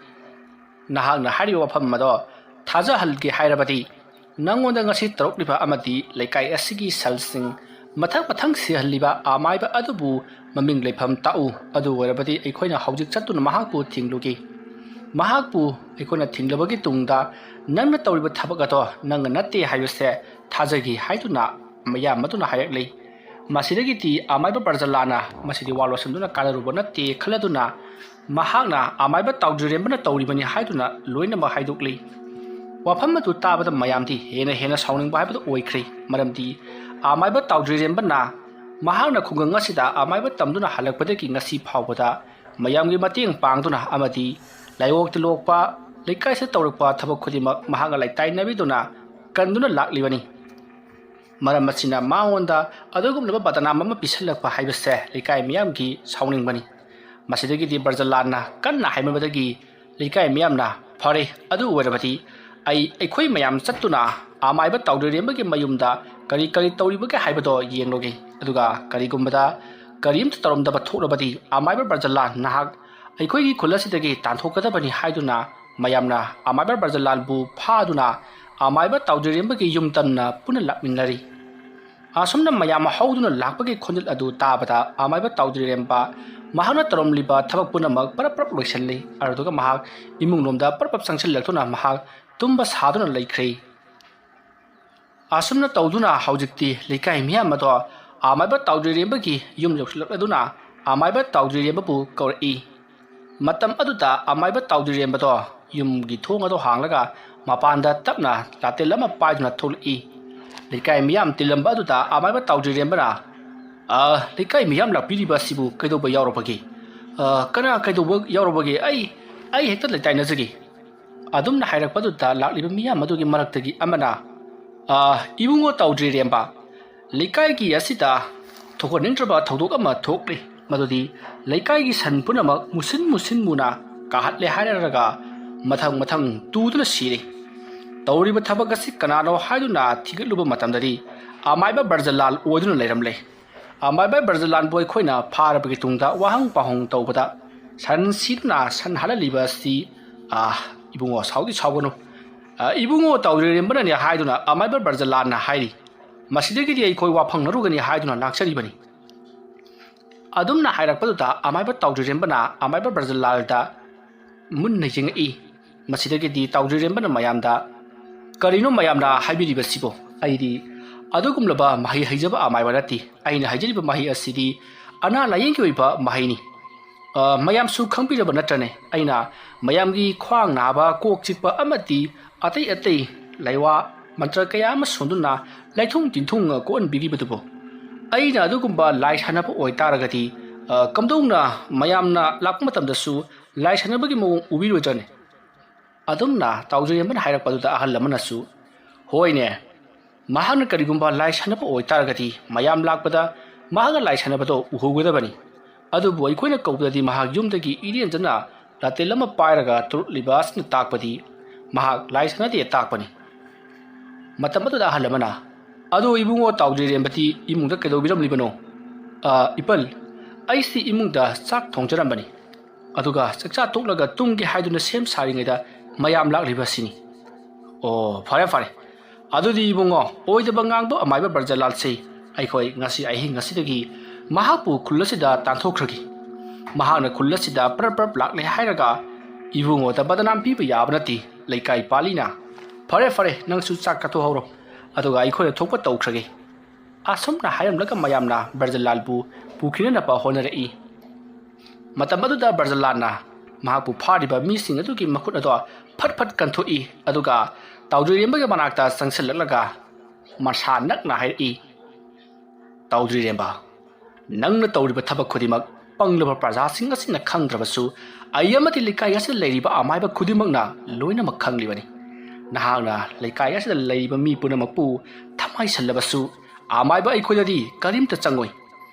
ꯅꯍꯥꯛꯅ ꯍꯥꯏꯔꯤꯕ ꯋꯥꯐꯝ ꯑꯗꯣ ꯊꯥꯖꯍꯜꯒꯦ ꯍꯥꯏꯔꯕꯗꯤ ꯅꯪꯉꯣꯟꯗ ꯉꯁꯤ ꯇꯧꯔꯛꯂꯤꯕ ꯑꯃꯗꯤ ꯂꯩꯀꯥꯏ ꯑꯁꯤꯒꯤ ꯁꯟꯁꯤꯡ ꯃꯊꯪ ꯃꯊꯪ ꯁꯤꯍꯜꯂꯤꯕ ꯑꯃꯥꯏꯕ ꯑꯗꯨꯕꯨ ꯃꯃꯤꯡ ꯂꯩꯐꯝ ꯇꯥꯛꯎ꯫ ꯑꯗꯨ ꯑꯣꯏꯔꯕꯗꯤ ꯑꯩꯈꯣꯏꯅ ꯍꯧꯖꯤꯛ ꯆꯠꯇꯨꯅ ꯃꯍꯥꯛꯄꯨ ꯊꯤꯡꯂꯨꯒꯦ꯫ ꯃꯍꯥꯛꯄꯨ ꯑꯩꯈꯣꯏꯅ ꯊꯤꯡꯂꯕꯒꯤ ꯇꯨꯡꯗ ꯅꯪꯅ ꯇꯧꯔꯤꯕ ꯊꯕꯛ ꯑꯗꯣ ꯅꯪꯅ ꯅꯠꯇꯦ ꯍꯥꯏꯕꯁꯦ ꯊꯥꯖꯒꯦ ꯍꯥꯏꯗꯨꯅ ꯃꯌꯥꯝ ꯑꯗꯨꯅ ꯍꯥꯏꯔꯛꯂꯤ꯫ ꯃꯁꯤꯗꯒꯤꯗꯤ ꯑꯃꯥꯏꯕ ꯕ꯭ꯔꯖꯂꯥꯅ ꯃꯁꯤꯗꯤ ꯋꯥ ꯂꯣꯠꯁꯤꯟꯗꯨꯅ ꯀꯥꯟꯅꯔꯨꯕ ꯅꯠꯇꯦ ꯈꯜꯂꯗꯨꯅ ꯃꯍꯥꯛꯅ ꯑꯃꯥꯏꯕ ꯇꯥꯎꯗ꯭ꯔꯤꯔꯦꯝꯕꯅ ꯇꯧꯔꯤꯕꯅꯤ ꯍꯥꯏꯗꯨꯅ ꯂꯣꯏꯅꯃꯛ ꯍꯥꯏꯗꯣꯛꯂꯤ꯫ ꯋꯥꯐꯝ ꯑꯗꯨ ꯇꯥꯕꯗ ꯃꯌꯥꯝꯗꯤ ꯍꯦꯟꯅ ꯍꯦꯟꯅ ꯁꯥꯎꯅꯤꯡꯕ ꯍꯥꯏꯕꯗꯨ ꯑꯣꯏꯈ꯭ꯔꯦ꯫ ꯃꯔꯝꯗꯤ ꯑꯃꯥꯏꯕ ꯇꯥꯎꯗ꯭ꯔꯤꯔꯦꯝꯕꯅ ꯃꯍꯥꯛꯅ ꯈꯨꯡꯒꯪ ꯑꯁꯤꯗ ꯑꯃꯥꯏꯕ ꯇꯝꯗꯨꯅ ꯍꯜꯂꯛꯄꯗꯒꯤ ꯉꯁꯤ ꯐꯥꯎꯕꯗ ꯃꯌꯥꯝꯒꯤ ꯃꯇꯦꯡ ꯄꯥꯡꯗꯨꯅ ꯑꯃꯗꯤ ꯂꯥꯏꯑꯣꯛ ꯇꯤꯜꯂꯣꯛꯄ ꯂꯩꯀꯥꯏꯁꯤꯗ ꯇꯧꯔꯛꯄ ꯊꯕꯛ ꯈꯨꯗꯤꯡꯃꯛ ꯃꯍꯥꯛꯅ ꯂꯩꯇꯥꯏꯅꯕꯤꯗꯨꯅ ꯀꯟꯗꯨꯅ ꯂꯥꯛꯂꯤꯕꯅꯤ꯫ ꯃꯔꯝ ꯑꯁꯤꯅ ꯃꯉꯣꯟꯗ ꯑꯗꯨꯒꯨꯝꯂꯕ ꯕꯗꯅꯥꯝ ꯑꯃ ꯄꯤꯁꯜꯂꯛꯄ ꯍꯥꯏꯕꯁꯦ ꯂꯩꯀꯥꯏ ꯃꯤꯌꯥꯝꯒꯤ ꯁꯥꯎꯅꯤꯡꯕꯅꯤ꯫ ꯃꯁꯤꯗꯒꯤꯗꯤ ꯕ꯭ꯔꯖꯂꯥꯟꯅ ꯀꯟꯅ ꯍꯥꯏꯃꯟꯕꯗꯒꯤ ꯂꯩꯀꯥꯏ ꯃꯤꯌꯥꯝꯅ, "ꯐꯔꯦ, ꯑꯗꯨ ꯑꯣꯏꯔꯕꯗꯤ ꯑꯩ, ꯑꯩꯈꯣꯏ ꯃꯌꯥꯝ ꯆꯠꯇꯨꯅ ꯑꯃꯥꯏꯕ ꯇꯥꯎꯗ꯭ꯔꯤꯔꯦꯝꯕꯒꯤ ꯃꯌꯨꯝꯗ ꯀꯔꯤ ꯀꯔꯤ ꯇꯧꯔꯤꯕꯒꯦ ꯍꯥꯏꯕꯗꯣ ꯌꯦꯡꯂꯨꯒꯦ꯫ ꯑꯗꯨꯒ ꯀꯔꯤꯒꯨꯝꯕꯗ ꯀꯔꯤꯝꯇ ꯇꯧꯔꯝꯗꯕ ꯊꯣꯛꯂꯕꯗꯤ ꯑꯃꯥꯏꯕ ꯕ꯭ꯔꯖꯂꯥꯟ ꯅꯍꯥꯛ ꯑꯩꯈꯣꯏꯒꯤ ꯈꯨꯜ ꯑꯁꯤꯗꯒꯤ ꯇꯥꯟꯊꯣꯛꯀꯗꯕꯅꯤ" ꯍꯥꯏꯗꯨꯅ ꯃꯌꯥꯝꯅ ꯑꯃꯥꯏꯕ ꯕ꯭ꯔꯖꯂꯥꯟꯕꯨ ꯐꯥꯗꯨꯅ ꯑꯃꯥꯏꯕ ꯇꯥꯎꯗ꯭ꯔꯤꯔꯦꯝꯕꯒꯤ ꯌꯨꯝ ꯇꯝꯅ ꯄꯨꯟꯅ ꯂꯥꯛꯃꯤꯟꯅꯔꯤ꯫ ꯑꯁꯨꯝꯅ ꯃꯌꯥꯝ ꯍꯧꯗꯨꯅ ꯂꯥꯛꯄꯒꯤ ꯈꯣꯟꯖꯦꯜ ꯑꯗꯨ ꯇꯥꯕꯗ ꯑꯃꯥꯏꯕ ꯇꯥꯎꯗ꯭ꯔꯤꯔꯦꯝꯕ ꯃꯍꯥꯛꯅ ꯇꯧꯔꯝꯂꯤꯕ ꯊꯕꯛ ꯄꯨꯝꯅꯃꯛ ꯄꯔꯞ ꯄꯔꯞ ꯂꯣꯏꯁꯤꯜꯂꯤ꯫ ꯑꯗꯨꯒ ꯃꯍꯥꯛ ꯏꯃꯨꯡꯂꯣꯝꯗ ꯄꯔꯞ ꯄꯔꯞ ꯆꯪꯁꯤꯜꯂꯛꯇꯨꯅ ꯃꯍꯥꯛ ꯇꯨꯝꯕ ꯁꯥꯗꯨꯅ ꯂꯩꯈ꯭ꯔꯦ꯫ ꯑꯁꯨꯝꯅ ꯇꯧꯗꯨꯅ ꯍꯧꯖꯤꯛꯇꯤ ꯂꯩꯀꯥꯏ ꯃꯤꯌꯥꯝ ꯑꯗꯣ ꯑꯃꯥꯏꯕ ꯇꯥꯎꯗ꯭ꯔꯤꯔꯦꯝꯕꯒꯤ ꯌꯨꯝ ꯌꯧꯁꯤꯜꯂꯛꯂꯗꯨꯅ ꯑꯃꯥꯏꯕ ꯇꯥꯎꯗ꯭ꯔꯤꯔꯦꯝꯕꯕꯨ ꯀꯧꯔꯛꯏ꯫ ꯃꯇꯝ ꯑꯗꯨꯗ ꯑꯃꯥꯏꯕ ꯇꯥꯎꯗ꯭ꯔꯤꯔꯦꯝꯕꯗꯣ ꯌꯨꯝꯒꯤ ꯊꯣꯡ ꯑꯗꯣ ꯍꯥꯡꯂꯒ ꯃꯄꯥꯟꯗ ꯇꯞꯅ ꯂꯥꯇꯦꯜ ꯑꯃ ꯄꯥꯏꯗꯨꯅ ꯊꯣꯛꯂꯛꯏ꯫ ꯂꯩꯀꯥꯏ ꯃꯤꯌꯥꯝ ꯇꯤꯜꯂꯝꯕ ꯑꯗꯨꯗ ꯑꯃꯥꯏꯕ ꯇꯥꯎꯗ꯭ꯔꯤꯔꯦꯝꯕꯅ, "ꯑ, ꯂꯩꯀꯥꯏ ꯃꯤꯌꯥꯝ ꯂꯥꯛꯄꯤꯔꯤꯕ ꯑꯁꯤꯕꯨ ꯀꯩꯗꯧꯕ ꯌꯥꯎꯔꯕꯒꯦ? ꯑ, ꯀꯅꯥ ꯀꯩꯗꯧꯕ ꯌꯥꯎꯔꯕꯒꯦ? ꯑꯩ, ꯑꯩ ꯍꯦꯛꯇ ꯂꯩꯇꯥꯏꯅꯖꯒꯦ꯫" ꯑꯗꯨꯝꯅ ꯍꯥꯏꯔꯛꯄ ꯑꯗꯨꯗ ꯂꯥꯛꯂꯤꯕ ꯃꯤꯌꯥꯝ ꯑꯗꯨꯒꯤ ꯃꯔꯛꯇꯒꯤ ꯑꯃꯅ, "ꯑ, ꯏꯕꯨꯡꯉꯣ ꯇꯥꯎꯗ꯭ꯔꯤꯔꯦꯝꯕ, ꯂꯩꯀꯥꯏꯒꯤ ꯑꯁꯤꯗ ꯊꯣꯛꯍꯟꯅꯤꯡꯗ꯭ꯔꯕ ꯊꯧꯗꯣꯛ ꯑꯃ ꯊꯣꯛꯂꯤ꯫ ꯃꯗꯨꯗꯤ ꯂꯩꯀꯥꯏꯒꯤ ꯁꯟ ꯄꯨꯝꯅꯃꯛ ꯃꯨꯁꯤꯟ ꯃꯨꯁꯤꯟ ꯃꯨꯅ ꯀꯥꯍꯠꯂꯦ ꯍꯥꯏꯔꯒ ꯃꯊꯪ ꯃꯊꯪ ꯇꯨꯗꯨꯅ ꯁꯤꯔꯦ꯫ ꯇꯧꯔꯤꯕ ꯊꯕꯛ ꯑꯁꯤ ꯀꯅꯥꯅꯣ ꯍꯥꯏꯗꯨꯅ ꯊꯤꯒꯠꯂꯨꯕ ꯃꯇꯝꯗꯗꯤ ꯑꯃꯥꯏꯕ ꯕ꯭ꯔꯖꯂꯥꯜ ꯑꯣꯏꯗꯨꯅ ꯂꯩꯔꯝꯂꯦ꯫ ꯑꯃꯥꯏꯕ ꯕ꯭ꯔꯖꯂꯥꯜꯕꯨ ꯑꯩꯈꯣꯏꯅ ꯐꯥꯔꯕꯒꯤ ꯇꯨꯡꯗ ꯋꯥꯍꯪ ꯄꯥꯎꯍꯪ ꯇꯧꯕꯗ ꯁꯟ ꯁꯤꯗꯨꯅ ꯁꯟ ꯍꯥꯠꯍꯜꯂꯤꯕ ꯑꯁꯤ, ꯑꯥ, ꯏꯕꯨꯡꯉꯣ, ꯁꯥꯎꯗꯤ ꯁꯥꯎꯒꯅꯨ꯫ ꯑꯥ, ꯏꯕꯨꯡꯉꯣ ꯇꯥꯎꯗ꯭ꯔꯤꯔꯦꯝꯕꯅꯅꯤ" ꯍꯥꯏꯗꯨꯅ ꯑꯃꯥꯏꯕ ꯕ꯭ꯔꯖꯂꯥꯜꯅ ꯍꯥꯏꯔꯤ꯫ "ꯃꯁꯤꯗꯒꯤꯗꯤ ꯑꯩꯈꯣꯏ ꯋꯥ ꯐꯪꯅꯔꯨꯒꯅꯤ" ꯍꯥꯏꯗꯨꯅ ꯂꯥꯛꯆꯔꯤꯕꯅꯤ꯫ ꯑꯗꯨꯝꯅ ꯍꯥꯏꯔꯛꯄꯗꯨꯗ ꯑꯃꯥꯏꯕ ꯇꯥꯎꯗ꯭ꯔꯤꯔꯦꯝꯕꯅ ꯑꯃꯥꯏꯕ ꯕ꯭ꯔꯖꯂꯥꯜꯗ ꯃꯨꯟꯅ ꯌꯦꯡꯉꯛꯏ꯫ ꯃꯁꯤꯗꯒꯤꯗꯤ ꯇꯥꯎꯗ꯭ꯔꯤꯔꯦꯝꯕꯅ ꯃꯌꯥꯝꯗ, "ꯀꯔꯤꯅꯣ ꯃꯌꯥꯝꯅ ꯍꯥꯏꯕꯤꯔꯤꯕꯁꯤꯕꯣ? ꯑꯩꯗꯤ ꯑꯗꯨꯒꯨꯝꯂꯕ ꯃꯍꯩ ꯍꯩꯖꯕ ꯑꯃꯥꯏꯕ ꯅꯠꯇꯦ꯫ ꯑꯩꯅ ꯍꯩꯖꯔꯤꯕ ꯃꯍꯩ ꯑꯁꯤꯗꯤ ꯑꯅꯥ ꯂꯥꯌꯦꯡꯒꯤ ꯑꯣꯏꯕ ꯃꯍꯩꯅꯤ꯫ ꯑ, ꯃꯌꯥꯝꯁꯨ ꯈꯪꯕꯤꯔꯕ ꯅꯠꯇ꯭ꯔꯅꯦ? ꯑꯩꯅ ꯃꯌꯥꯝꯒꯤ ꯈ꯭ꯋꯥꯡ ꯅꯥꯕ, ꯀꯣꯛ ꯆꯤꯛꯄ ꯑꯃꯗꯤ ꯑꯇꯩ ꯑꯇꯩ ꯂꯥꯏꯋꯥ ꯃꯟꯇ꯭ꯔ ꯀꯌꯥ ꯑꯃ ꯁꯣꯟꯗꯨꯅ ꯂꯥꯏꯊꯨꯡ ꯇꯤꯟꯊꯨꯡ ꯀꯣꯛꯍꯟꯕꯤꯔꯤꯕꯗꯨꯕꯨ꯫ ꯑꯩꯅ ꯑꯗꯨꯒꯨꯝꯕ ꯂꯥꯏ ꯁꯥꯟꯅꯕ ꯑꯣꯏꯇꯥꯔꯒꯗꯤ, ꯑ, ꯀꯝꯗꯧꯅ ꯃꯌꯥꯝꯅ ꯂꯥꯛꯄ ꯃꯇꯝꯗꯁꯨ ꯂꯥꯏ ꯁꯥꯟꯅꯕꯒꯤ ꯃꯑꯣꯡ ꯎꯕꯤꯔꯣꯏꯗ꯭ꯔꯅꯦ?" ꯑꯗꯨꯝꯅ ꯇꯥꯎꯖꯔꯦꯝꯕꯅ ꯍꯥꯏꯔꯛꯄꯗꯨꯗ ꯑꯍꯜ ꯑꯃꯅꯁꯨ, "ꯍꯣꯏꯅꯦ, ꯃꯍꯥꯛꯅ ꯀꯔꯤꯒꯨꯝꯕ ꯂꯥꯏ ꯁꯥꯟꯅꯕ ꯑꯣꯏꯇꯥꯔꯒꯗꯤ ꯃꯌꯥꯝ ꯂꯥꯛꯄꯗ ꯃꯍꯥꯛꯅ ꯂꯥꯏ ꯁꯥꯟꯅꯕꯗꯣ ꯎꯍꯧꯒꯗꯕꯅꯤ꯫ ꯑꯗꯨꯕꯨ ꯑꯩꯈꯣꯏꯅ ꯀꯧꯕꯗꯗꯤ ꯃꯍꯥꯛ ꯌꯨꯝꯗꯒꯤ ꯏꯔꯦꯟꯖꯅ ꯂꯥꯇꯦꯜ ꯑꯃ ꯄꯥꯏꯔꯒ ꯊꯣꯛꯂꯛꯂꯤꯕ ꯑꯁꯤꯅ ꯇꯥꯛꯄꯗꯤ ꯃꯍꯥꯛ ꯂꯥꯏ ꯁꯥꯟꯅꯗꯦ ꯇꯥꯛꯄꯅꯤ꯫" ꯃꯇꯝ ꯑꯗꯨꯗ ꯑꯍꯜ ꯑꯃꯅ, "ꯑꯗꯣ ꯏꯕꯨꯡꯉꯣ ꯇꯥꯎꯖꯔꯦꯝꯕꯗꯤ ꯏꯃꯨꯡꯗ ꯀꯩꯗꯧꯕꯤꯔꯝꯂꯤꯕꯅꯣ?" "ꯑ, ꯏꯄꯜ, ꯑꯩꯁꯤ ꯏꯃꯨꯡꯗ ꯆꯥꯛ ꯊꯣꯡꯖꯔꯝꯕꯅꯤ꯫ ꯑꯗꯨꯒ ꯆꯥꯛꯆꯥ ꯇꯣꯛꯂꯒ ꯇꯨꯝꯒꯦ ꯍꯥꯏꯗꯨꯅ ꯁꯦꯝ ꯁꯥꯔꯤꯉꯩꯗ ꯃꯌꯥꯝ ꯂꯥꯛꯂꯤꯕ ꯑꯁꯤꯅꯤ꯫" "ꯑꯣ, ꯐꯔꯦ, ꯐꯔꯦ꯫ ꯑꯗꯨꯗꯤ ꯏꯕꯨꯡꯉꯣ, ꯑꯣꯏꯗꯕ ꯉꯥꯡꯕ ꯑꯃꯥꯏꯕ ꯕ꯭ꯔꯖꯂꯥꯜꯁꯦ ꯑꯩꯈꯣꯏ ꯉꯁꯤ ꯑꯍꯤꯡ ꯑꯁꯤꯗꯒꯤ ꯃꯍꯥꯛꯄꯨ ꯈꯨꯜ ꯑꯁꯤꯗ ꯇꯥꯟꯊꯣꯛꯈ꯭ꯔꯒꯦ꯫" ꯃꯍꯥꯛꯅ ꯈꯨꯜ ꯑꯁꯤꯗ ꯄ꯭ꯔꯞ ꯄ꯭ꯔꯞ ꯂꯥꯛꯂꯦ ꯍꯥꯏꯔꯒ ꯏꯕꯨꯡꯉꯣꯗ ꯕꯗꯅꯥꯝ ꯄꯤꯕ ꯌꯥꯕ ꯅꯠꯇꯦ, ꯂꯩꯀꯥꯏ ꯄꯥꯜꯂꯤꯅ꯫ ꯐꯔꯦ ꯐꯔꯦ, ꯅꯪꯁꯨ ꯆꯥꯛ ꯆꯥꯊꯣꯛꯍꯧꯔꯣ, ꯑꯗꯨꯒ ꯑꯩꯈꯣꯏꯅ ꯊꯣꯛꯄ ꯇꯧꯈ꯭ꯔꯒꯦ꯫ ꯑꯁꯨꯝꯅ ꯍꯥꯏꯔꯝꯂꯒ ꯃꯌꯥꯝꯅ ꯕ꯭ꯔꯖꯂꯥꯜꯕꯨ ꯄꯨꯈꯤꯅꯅꯕ ꯍꯣꯠꯅꯔꯛꯏ꯫ ꯃꯇꯝ ꯑꯗꯨꯗ ꯕ꯭ꯔꯖꯂꯥꯜꯅ ꯃꯍꯥꯛꯄꯨ ꯐꯥꯔꯤꯕ ꯃꯤꯁꯤꯡ ꯑꯗꯨꯒꯤ ꯃꯈꯨꯠ ꯑꯗꯣ ꯐꯠ ꯐꯠ ꯀꯟꯊꯣꯛꯏ, ꯑꯗꯨꯒ ꯇꯥꯎꯗ꯭ꯔꯤꯔꯦꯝꯕꯒꯤ ꯃꯅꯥꯛꯇ ꯆꯪꯁꯤꯜꯂꯛꯂꯒ ꯃꯁꯥ ꯅꯛꯅ ꯍꯥꯏꯔꯛꯏ, "ꯇꯥꯎꯗ꯭ꯔꯤꯔꯦꯝꯕ, ꯅꯪꯅ ꯇꯧꯔꯤꯕ ꯊꯕꯛ ꯈꯨꯗꯤꯡꯃꯛ ꯄꯪꯂꯕ ꯄ꯭ꯔꯖꯥꯁꯤꯡ ꯑꯁꯤꯅ ꯈꯪꯗ꯭ꯔꯕꯁꯨ, ꯑꯩ ꯑꯃꯗꯤ ꯂꯩꯀꯥꯏ ꯑꯁꯤꯗ ꯂꯩꯔꯤꯕ ꯑꯃꯥꯏꯕ ꯈꯨꯗꯤꯡꯃꯛꯅ ꯂꯣꯏꯅꯃꯛ ꯈꯪꯂꯤꯕꯅꯤ꯫ ꯅꯍꯥꯛꯅ ꯂꯩꯀꯥꯏ ꯑꯁꯤꯗ ꯂꯩꯔꯤꯕ ꯃꯤ ꯄꯨꯝꯅꯃꯛꯄꯨ ꯊꯃꯥꯏꯁꯜꯂꯕꯁꯨ, ꯑꯃꯥꯏꯕ ꯑꯩꯈꯣꯏꯗꯗꯤ ꯀꯔꯤꯝꯇ ꯆꯪꯉꯣꯏ꯫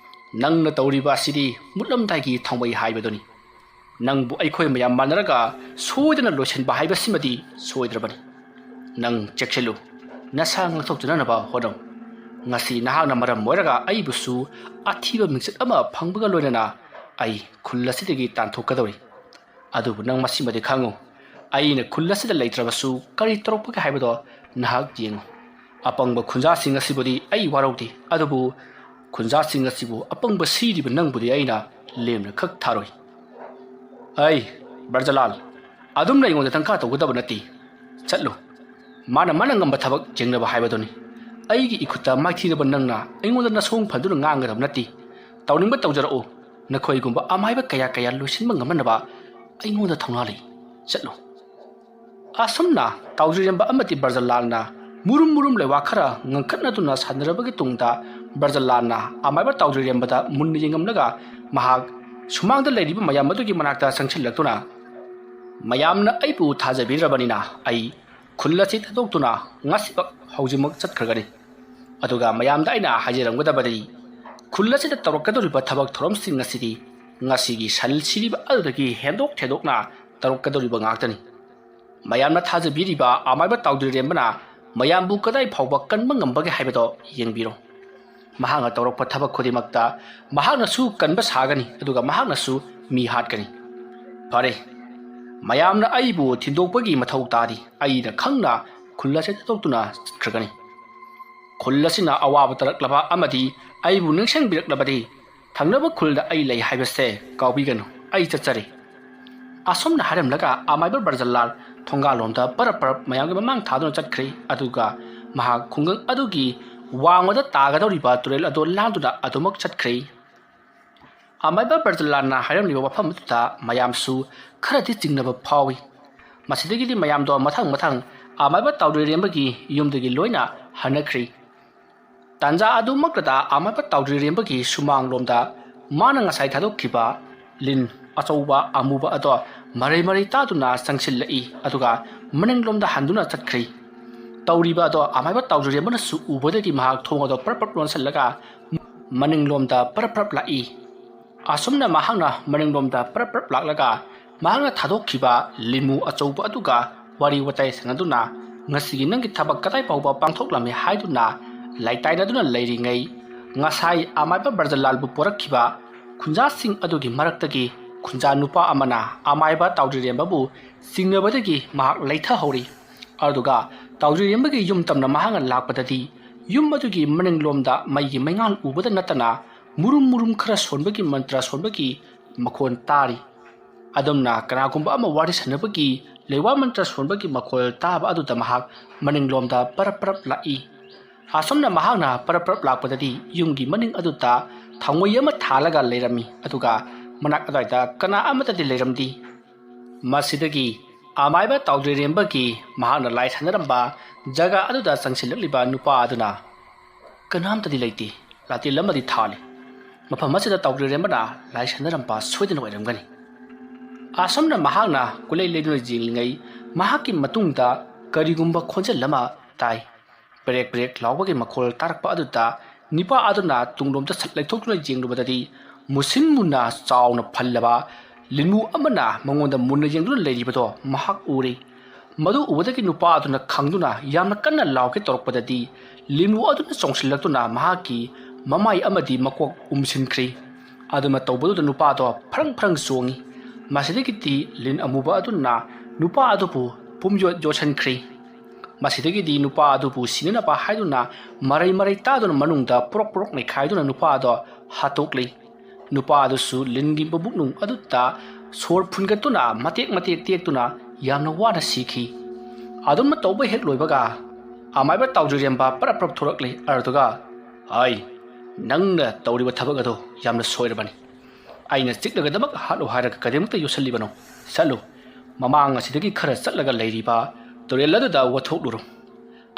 ꯅꯪꯅ ꯇꯧꯔꯤꯕ ꯑꯁꯤꯗꯤ ꯃꯨꯠꯂꯝꯗꯥꯏꯒꯤ ꯊꯥꯎꯃꯩ ꯍꯥꯏꯕꯗꯨꯅꯤ꯫ ꯅꯪꯕꯨ ꯑꯩꯈꯣꯏ ꯃꯌꯥꯝ ꯃꯥꯟꯅꯔꯒ ꯁꯣꯏꯗꯅ ꯂꯣꯏꯁꯤꯟꯕ ꯍꯥꯏꯕꯁꯤꯃꯗꯤ ꯁꯣꯏꯗ꯭ꯔꯕꯅꯤ꯫ ꯅꯪ ꯆꯦꯛꯁꯤꯜꯂꯨ, ꯅꯁꯥ ꯉꯥꯛꯊꯣꯛꯆꯅꯅꯕ ꯍꯣꯠꯅꯧ꯫ ꯉꯁꯤ ꯅꯍꯥꯛꯅ ꯃꯔꯝ ꯑꯣꯏꯔꯒ ꯑꯩꯕꯨꯁꯨ ꯑꯊꯤꯕ ꯃꯤꯡꯆꯠ ꯑꯃ ꯐꯪꯕꯒ ꯂꯣꯏꯅꯅ ꯑꯩ ꯈꯨꯜ ꯑꯁꯤꯗꯒꯤ ꯇꯥꯟꯊꯣꯛꯀꯗꯧꯔꯤ꯫ ꯑꯗꯨꯕꯨ ꯅꯪ ꯃꯁꯤꯃꯗꯤ ꯈꯪꯉꯨ, ꯑꯩꯅ ꯈꯨꯜ ꯑꯁꯤꯗ ꯂꯩꯇ꯭ꯔꯕꯁꯨ ꯀꯔꯤ ꯇꯧꯔꯛꯄꯒꯦ ꯍꯥꯏꯕꯗꯣ ꯅꯍꯥꯛ ꯌꯦꯡꯉꯨ꯫ ꯑꯄꯪꯕ ꯈꯨꯟꯖꯥꯁꯤꯡ ꯑꯁꯤꯕꯨꯗꯤ ꯑꯩ ꯋꯥꯔꯧꯗꯦ, ꯑꯗꯨꯕꯨ ꯈꯨꯟꯖꯥꯁꯤꯡ ꯑꯁꯤꯕꯨ ꯑꯄꯪꯕ ꯁꯤꯔꯤꯕ ꯅꯪꯕꯨꯗꯤ ꯑꯩꯅ ꯂꯦꯝꯅ ꯈꯛ ꯊꯥꯔꯣꯏ꯫ ꯑꯩ, ꯕ꯭ꯔꯖꯂꯥꯜ, ꯑꯗꯨꯝꯅ ꯑꯩꯉꯣꯟꯗ ꯇꯪꯈꯥ ꯇꯧꯒꯗꯕ ꯅꯠꯇꯦ꯫ ꯆꯠꯂꯨ꯫ ꯃꯥꯅ ꯃꯥꯅ ꯉꯝꯕ ꯊꯕꯛ ꯌꯦꯡꯅꯕ ꯍꯥꯏꯕꯗꯨꯅꯤ꯫ ꯑꯩꯒꯤ ꯏꯈꯨꯠꯇ ꯃꯥꯏꯊꯤꯔꯕ ꯅꯪꯅ ꯑꯩꯉꯣꯟꯗ ꯅꯁꯣꯡ ꯐꯟꯗꯨꯅ ꯉꯥꯡꯒꯗꯕ ꯅꯠꯇꯦ꯫ ꯇꯧꯅꯤꯡꯕ ꯇꯧꯖꯔꯛꯎ꯫ ꯅꯈꯣꯏꯒꯨꯝꯕ ꯑꯃꯥꯏꯕ ꯀꯌꯥ ꯀꯌꯥ ꯂꯣꯏꯁꯤꯟꯕ ꯉꯝꯍꯟꯅꯕ ꯑꯩꯉꯣꯟꯗ ꯊꯧꯅꯥ ꯂꯩ꯫ ꯆꯠꯂꯨ꯫ ꯑꯁꯨꯝꯅ ꯇꯥꯎꯗ꯭ꯔꯤꯔꯦꯝꯕ ꯑꯃꯗꯤ ꯕ꯭ꯔꯖꯂꯥꯜꯅ ꯃꯨꯔꯨꯝ ꯃꯨꯔꯨꯝ ꯂꯩꯋꯥ ꯈꯔ ꯉꯪꯈꯠꯅꯗꯨꯅ ꯁꯥꯟꯅꯔꯕꯒꯤ ꯇꯨꯡꯗ, ꯕ꯭ꯔꯖꯂꯥꯜꯅ ꯑꯃꯥꯏꯕ ꯇꯥꯎꯗ꯭ꯔꯤꯔꯦꯝꯕꯗ ꯃꯨꯟꯅ ꯌꯦꯡꯉꯝꯂꯒ ꯃꯍꯥꯛ ꯁꯨꯃꯥꯡꯗ ꯂꯩꯔꯤꯕ ꯃꯌꯥꯝ ꯑꯗꯨꯒꯤ ꯃꯅꯥꯛꯇ ꯆꯪꯁꯤꯜꯂꯛꯇꯨꯅ, "ꯃꯌꯥꯝꯅ ꯑꯩꯕꯨ ꯊꯥꯖꯕꯤꯗ꯭ꯔꯕꯅꯤꯅ ꯑꯩ ꯈꯨꯜ ꯑꯁꯤ ꯊꯥꯗꯣꯛꯇꯨꯅ ꯉꯁꯤꯃꯛ ꯍꯧꯖꯤꯛꯃꯛ ꯆꯠꯈ꯭ꯔꯒꯅꯤ꯫ ꯑꯗꯨꯒ ꯃꯌꯥꯝꯗ ꯑꯩꯅ ꯍꯥꯏꯖꯔꯝꯒꯗꯕꯗꯤ, ꯈꯨꯜ ꯑꯁꯤꯗ ꯇꯧꯔꯛꯀꯗꯧꯔꯤꯕ ꯊꯕꯛ ꯊꯧꯔꯝꯁꯤꯡ ꯑꯁꯤꯗꯤ ꯉꯁꯤꯒꯤ ꯁꯟ ꯁꯤꯔꯤꯕ ꯑꯗꯨꯗꯒꯤ ꯍꯦꯟꯗꯣꯛ ꯊꯦꯟꯗꯣꯛꯅ ꯇꯧꯔꯛꯀꯗꯧꯔꯤꯕ ꯉꯥꯛꯇꯅꯤ꯫ ꯃꯌꯥꯝꯅ ꯊꯥꯖꯕꯤꯔꯤꯕ ꯑꯃꯥꯏꯕ ꯇꯥꯎꯗ꯭ꯔꯤꯔꯦꯝꯕꯅ ꯃꯌꯥꯝꯕꯨ ꯀꯗꯥꯏ ꯐꯥꯎꯕ ꯀꯟꯕ ꯉꯝꯕꯒꯦ ꯍꯥꯏꯕꯗꯣ ꯌꯦꯡꯕꯤꯔꯣ꯫ ꯃꯍꯥꯛꯅ ꯇꯧꯔꯛꯄ ꯊꯕꯛ ꯈꯨꯗꯤꯡꯃꯛꯇ ꯃꯍꯥꯛꯅꯁꯨ ꯀꯟꯕ ꯁꯥꯒꯅꯤ, ꯑꯗꯨꯒ ꯃꯍꯥꯛꯅꯁꯨ ꯃꯤ ꯍꯥꯠꯀꯅꯤ꯫ ꯐꯔꯦ, ꯃꯌꯥꯝꯅ ꯑꯩꯕꯨ ꯊꯤꯟꯗꯣꯛꯄꯒꯤ ꯃꯊꯧ ꯇꯥꯗꯦ꯫ ꯑꯩꯅ ꯈꯪꯅ ꯈꯨꯜ ꯑꯁꯤ ꯊꯥꯗꯣꯛꯇꯨꯅ ꯆꯠꯈ꯭ꯔꯒꯅꯤ꯫ ꯈꯨꯜ ꯑꯁꯤꯅ ꯑꯋꯥꯕ ꯇꯥꯔꯛꯂꯕ ꯑꯃꯗꯤ ꯑꯩꯕꯨ ꯅꯤꯡꯁꯤꯡꯕꯤꯔꯛꯂꯕꯗꯤ, ꯊꯪꯅꯕ ꯈꯨꯜꯗ ꯑꯩ ꯂꯩ ꯍꯥꯏꯕꯁꯦ ꯀꯥꯎꯕꯤꯒꯅꯨ, ꯑꯩ ꯆꯠꯆꯔꯤ꯫ ꯑꯁꯨꯝꯅ ꯍꯥꯏꯔꯝꯂꯒ ꯑꯃꯥꯏꯕ ꯕ꯭ꯔꯖꯂꯥꯜ ꯊꯣꯡꯒꯥꯜꯂꯣꯝꯗ ꯄꯔꯞ ꯄꯔꯞ ꯃꯌꯥꯝꯒꯤ ꯃꯃꯥꯡ ꯊꯥꯗꯨꯅ ꯆꯠꯈ꯭ꯔꯦ꯫ ꯑꯗꯨꯒ ꯃꯍꯥꯛ ꯈꯨꯡꯒꯪ ꯑꯗꯨꯒꯤ ꯋꯥꯡꯃꯗ ꯇꯥꯒꯗꯧꯔꯤꯕ ꯇꯨꯔꯦꯜ ꯑꯗꯨ ꯂꯥꯟꯗꯨꯅ ꯑꯗꯨꯃꯛ ꯆꯠꯈ꯭ꯔꯦ꯫ ꯑꯃꯥꯏꯕ ꯕ꯭ꯔꯖꯂꯥꯜꯅ ꯍꯥꯏꯔꯝꯂꯤꯕ ꯋꯥꯐꯝ ꯑꯗꯨꯗ ꯃꯌꯥꯝꯁꯨ ꯈꯔꯗꯤ ꯆꯤꯡꯅꯕ ꯐꯥꯎꯏ꯫ ꯃꯁꯤꯗꯒꯤꯗꯤ ꯃꯌꯥꯝꯗꯣ ꯃꯊꯪ ꯃꯊꯪ ꯑꯃꯥꯏꯕ ꯇꯥꯎꯗ꯭ꯔꯤꯔꯦꯝꯕꯒꯤ ꯌꯨꯝꯗꯒꯤ ꯂꯣꯏꯅ ꯍꯟꯅꯈ꯭ꯔꯤ꯫ ꯇꯥꯟꯖꯥ ꯑꯗꯨꯃꯛꯇꯗ ꯑꯃꯥꯏꯕ ꯇꯥꯎꯗ꯭ꯔꯤꯔꯦꯝꯕꯒꯤ ꯁꯨꯃꯥꯡꯂꯣꯝꯗ ꯃꯥꯅ ꯉꯁꯥꯏ ꯊꯥꯗꯣꯛꯈꯤꯕ ꯂꯤꯟ ꯑꯆꯧꯕ ꯑꯃꯨꯕ ꯑꯗꯣ ꯃꯔꯩ ꯃꯔꯩ ꯇꯥꯗꯨꯅ ꯆꯪꯁꯤꯜꯂꯛꯏ꯫ ꯑꯗꯨꯒ ꯃꯅꯤꯡꯂꯣꯝꯗ ꯍꯟꯗꯨꯅ ꯆꯠꯈ꯭ꯔꯤ꯫ ꯇꯧꯔꯤꯕ ꯑꯗꯣ ꯑꯃꯥꯏꯕ ꯇꯥꯎꯗ꯭ꯔꯤꯔꯦꯝꯕꯅꯁꯨ ꯎꯕꯗꯒꯤ ꯃꯍꯥꯛ ꯊꯣꯡ ꯑꯗꯣ ꯄ꯭ꯔꯞ ꯄ꯭ꯔꯞ ꯂꯣꯟꯁꯤꯜꯂꯒ ꯃꯅꯤꯡꯂꯣꯝꯗ ꯄ꯭ꯔꯞ ꯄ꯭ꯔꯞ ꯂꯥꯛꯏ꯫ ꯑꯁꯨꯝꯅ ꯃꯍꯥꯛꯅ ꯃꯅꯤꯡꯂꯣꯝꯗ ꯄ꯭ꯔꯞ ꯄ꯭ꯔꯞ ꯂꯥꯛꯂꯒ ꯃꯍꯥꯛꯅ ꯊꯥꯗꯣꯛꯈꯤꯕ ꯂꯤꯃꯨ ꯑꯆꯧꯕ ꯑꯗꯨꯒ ꯋꯥꯔꯤ ꯋꯥꯇꯥꯏ ꯁꯥꯟꯅꯗꯨꯅ, "ꯉꯁꯤꯒꯤ ꯅꯪꯒꯤ ꯊꯕꯛ ꯀꯗꯥꯏ ꯐꯥꯎꯕ ꯄꯥꯡꯊꯣꯛꯂꯝꯃꯤ?" ꯍꯥꯏꯗꯨꯅ ꯂꯥꯏꯇꯥꯏꯅꯗꯨꯅ ꯂꯩꯔꯤꯉꯩ, ꯉꯁꯥꯏ ꯑꯃꯥꯏꯕ ꯕ꯭ꯔꯖꯂꯥꯜꯕꯨ ꯄꯣꯔꯛꯈꯤꯕ ꯈꯨꯟꯖꯥꯁꯤꯡ ꯑꯗꯨꯒꯤ ꯃꯔꯛꯇꯒꯤ ꯈꯨꯟꯖꯥ ꯅꯨꯄꯥ ꯑꯃꯅ ꯑꯃꯥꯏꯕ ꯇꯥꯎꯗ꯭ꯔꯤꯔꯦꯝꯕꯕꯨ ꯆꯤꯡꯅꯕꯗꯒꯤ ꯃꯍꯥꯛ ꯂꯩꯊꯍꯧꯔꯤ꯫ ꯑꯗꯨꯒ ꯇꯥꯎꯗ꯭ꯔꯤꯔꯦꯝꯕꯒꯤ ꯌꯨꯝ ꯇꯝꯅ ꯃꯍꯥꯛꯅ ꯂꯥꯛꯄꯗꯗꯤ ꯌꯨꯝ ꯑꯗꯨꯒꯤ ꯃꯅꯤꯡꯂꯣꯝꯗ ꯃꯩꯒꯤ ꯃꯩꯉꯥꯜ ꯎꯕꯗ ꯅꯠꯇꯅ ꯃꯨꯔꯨꯝ ꯃꯨꯔꯨꯝ ꯈꯔ ꯁꯣꯟꯕꯒꯤ ꯃꯟꯇ꯭ꯔ ꯁꯣꯟꯕꯒꯤ ꯃꯈꯣꯟ ꯇꯥꯔꯤ꯫ ꯑꯗꯨꯝꯅ ꯀꯅꯥꯒꯨꯝꯕ ꯑꯃ ꯋꯥꯔꯤ ꯁꯥꯟꯅꯕꯒꯤ ꯂꯩꯋꯥ ꯃꯟꯇ꯭ꯔ ꯁꯣꯟꯕꯒꯤ ꯃꯈꯣꯜ ꯇꯥꯕ ꯑꯗꯨꯗ ꯃꯍꯥꯛ ꯃꯅꯤꯡꯂꯣꯝꯗ ꯄꯔꯞ ꯄꯔꯞ ꯂꯥꯛꯏ꯫ ꯑꯁꯨꯝꯅ ꯃꯍꯥꯛꯅ ꯄꯔꯞ ꯄꯔꯞ ꯂꯥꯛꯄꯗꯗꯤ ꯌꯨꯝꯒꯤ ꯃꯅꯤꯡ ꯑꯗꯨꯗ ꯊꯥꯡꯉꯣꯏ ꯑꯃ ꯊꯥꯜꯂꯒ ꯂꯩꯔꯝꯃꯤ꯫ ꯑꯗꯨꯒ ꯃꯅꯥꯛ ꯑꯗꯨꯋꯥꯏꯗ ꯀꯅꯥ ꯑꯃꯠꯇꯗꯤ ꯂꯩꯔꯝꯗꯦ꯫ ꯃꯁꯤꯗꯒꯤ ꯑꯃꯥꯏꯕ ꯇꯥꯎꯗ꯭ꯔꯤꯔꯦꯝꯕꯒꯤ ꯃꯍꯥꯛꯅ ꯂꯥꯏ ꯁꯥꯟꯅꯔꯝꯕ ꯖꯒꯥ ꯑꯗꯨꯗ ꯆꯪꯁꯤꯜꯂꯛꯂꯤꯕ ꯅꯨꯄꯥ ꯑꯗꯨꯅ, "ꯀꯅꯥꯝꯇꯗꯤ ꯂꯩꯇꯦ, ꯂꯥꯇꯦꯜ ꯑꯃꯗꯤ ꯊꯥꯜꯂꯤ꯫ ꯃꯐꯝ ꯑꯁꯤꯗ ꯇꯥꯎꯗ꯭ꯔꯤꯔꯦꯝꯕꯅ ꯂꯥꯏ ꯁꯥꯟꯅꯔꯝꯕ ꯁꯣꯏꯗꯅ ꯑꯣꯏꯔꯝꯒꯅꯤ"꯫ ꯑꯁꯨꯝꯅ ꯃꯍꯥꯛꯅ ꯀꯣꯏꯂꯩ ꯂꯩꯗꯨꯅ ꯌꯦꯡꯂꯤꯉꯩ, ꯃꯍꯥꯛꯀꯤ ꯃꯇꯨꯡꯗ ꯀꯔꯤꯒꯨꯝꯕ ꯈꯣꯟꯖꯦꯜ ꯑꯃ ꯇꯥꯏ꯫ ꯄ꯭ꯔꯦꯛ ꯄ꯭ꯔꯦꯛ ꯂꯥꯎꯕꯒꯤ ꯃꯈꯣꯜ ꯇꯥꯔꯛꯄ ꯑꯗꯨꯗ ꯅꯤꯄꯥ ꯑꯗꯨꯅ ꯇꯨꯡꯂꯣꯝꯗ ꯁꯠ ꯂꯩꯊꯣꯛꯇꯨꯅ ꯌꯦꯡꯂꯨꯕꯗꯗꯤ, ꯃꯨꯁꯤꯟ ꯃꯨꯟꯅ ꯆꯥꯎꯅ ꯐꯜꯂꯕ ꯂꯤꯟꯃꯨ ꯑꯃꯅ ꯃꯉꯣꯟꯗ ꯃꯨꯟꯅ ꯌꯦꯡꯗꯨꯅ ꯂꯩꯔꯤꯕꯗꯣ ꯃꯍꯥꯛ ꯎꯔꯦ꯫ ꯃꯗꯨ ꯎꯕꯗꯒꯤ ꯅꯨꯄꯥ ꯑꯗꯨꯅ ꯈꯪꯗꯨꯅ ꯌꯥꯝꯅ ꯀꯟꯅ ꯂꯥꯎꯒꯦ ꯇꯧꯔꯛꯄꯗꯗꯤ, ꯂꯤꯟꯃꯨ ꯑꯗꯨꯅ ꯆꯣꯡꯁꯤꯜꯂꯛꯇꯨꯅ ꯃꯍꯥꯛꯀꯤ ꯃꯃꯥꯏ ꯑꯃꯗꯤ ꯃꯀꯣꯛ ꯎꯝꯁꯤꯟꯈ꯭ꯔꯦ꯫ ꯑꯗꯨꯅ ꯇꯧꯕꯗꯨꯗ ꯅꯨꯄꯥ ꯑꯗꯣ ꯐ꯭ꯔꯪ ꯐ꯭ꯔꯪ ꯆꯣꯡꯉꯤ꯫ ꯃꯁꯤꯗꯒꯤꯗꯤ ꯂꯤꯟ ꯑꯃꯨꯕ ꯑꯗꯨꯅ ꯅꯨꯄꯥ ꯑꯗꯨꯕꯨ ꯄꯨꯝꯌꯣꯠ ꯌꯣꯠꯁꯤꯟꯈ꯭ꯔꯦ꯫ ꯃꯁꯤꯗꯒꯤꯗꯤ ꯅꯨꯄꯥ ꯑꯗꯨꯕꯨ ꯁꯤꯅꯅꯕ ꯍꯥꯏꯗꯨꯅ ꯃꯔꯩ ꯃꯔꯩ ꯇꯥꯗꯨꯅ ꯃꯅꯨꯡꯗ ꯄ꯭ꯔꯣꯛ ꯄ꯭ꯔꯣꯛ ꯅꯩꯈꯥꯏꯗꯨꯅ ꯅꯨꯄꯥ ꯑꯗꯣ ꯍꯥꯠꯇꯣꯛꯂꯤ꯫ ꯅꯨꯄꯥ ꯑꯗꯨꯁꯨ ꯂꯤꯟꯒꯤ ꯃꯕꯨꯛꯅꯨꯡ ꯑꯗꯨꯗ ꯁꯣꯔ ꯐꯨꯟꯒꯠꯇꯨꯅ ꯃꯇꯦꯛ ꯃꯇꯦꯛ ꯇꯦꯛꯇꯨꯅ ꯌꯥꯝꯅ ꯋꯥꯅ ꯁꯤꯈꯤ꯫ ꯑꯗꯨꯝꯅ ꯇꯧꯕ ꯍꯦꯛ ꯂꯣꯏꯕꯒ ꯑꯃꯥꯏꯕ ꯇꯥꯎꯗ꯭ꯔꯤꯔꯦꯝꯕ ꯄꯔꯞ ꯄꯔꯞ ꯊꯣꯔꯛꯂꯦ꯫ ꯑꯗꯨꯒ, "ꯍꯥꯏ, ꯅꯪꯅ ꯇꯧꯔꯤꯕ ꯊꯕꯛ ꯑꯗꯣ ꯌꯥꯝꯅ ꯁꯣꯏꯔꯕꯅꯤ꯫ ꯑꯩꯅ ꯆꯤꯛꯂꯒꯗꯃꯛ ꯍꯥꯠꯂꯨ ꯍꯥꯏꯔꯒ ꯀꯔꯤꯃꯛꯇ ꯌꯣꯠꯁꯤꯜꯂꯤꯕꯅꯣ? ꯆꯠꯂꯨ, ꯃꯃꯥꯡ ꯑꯁꯤꯗꯒꯤ ꯈꯔ ꯆꯠꯂꯒ ꯂꯩꯔꯤꯕ ꯇꯨꯔꯦꯜ ꯑꯗꯨꯗ ꯋꯥꯊꯣꯛꯂꯨꯔꯣ꯫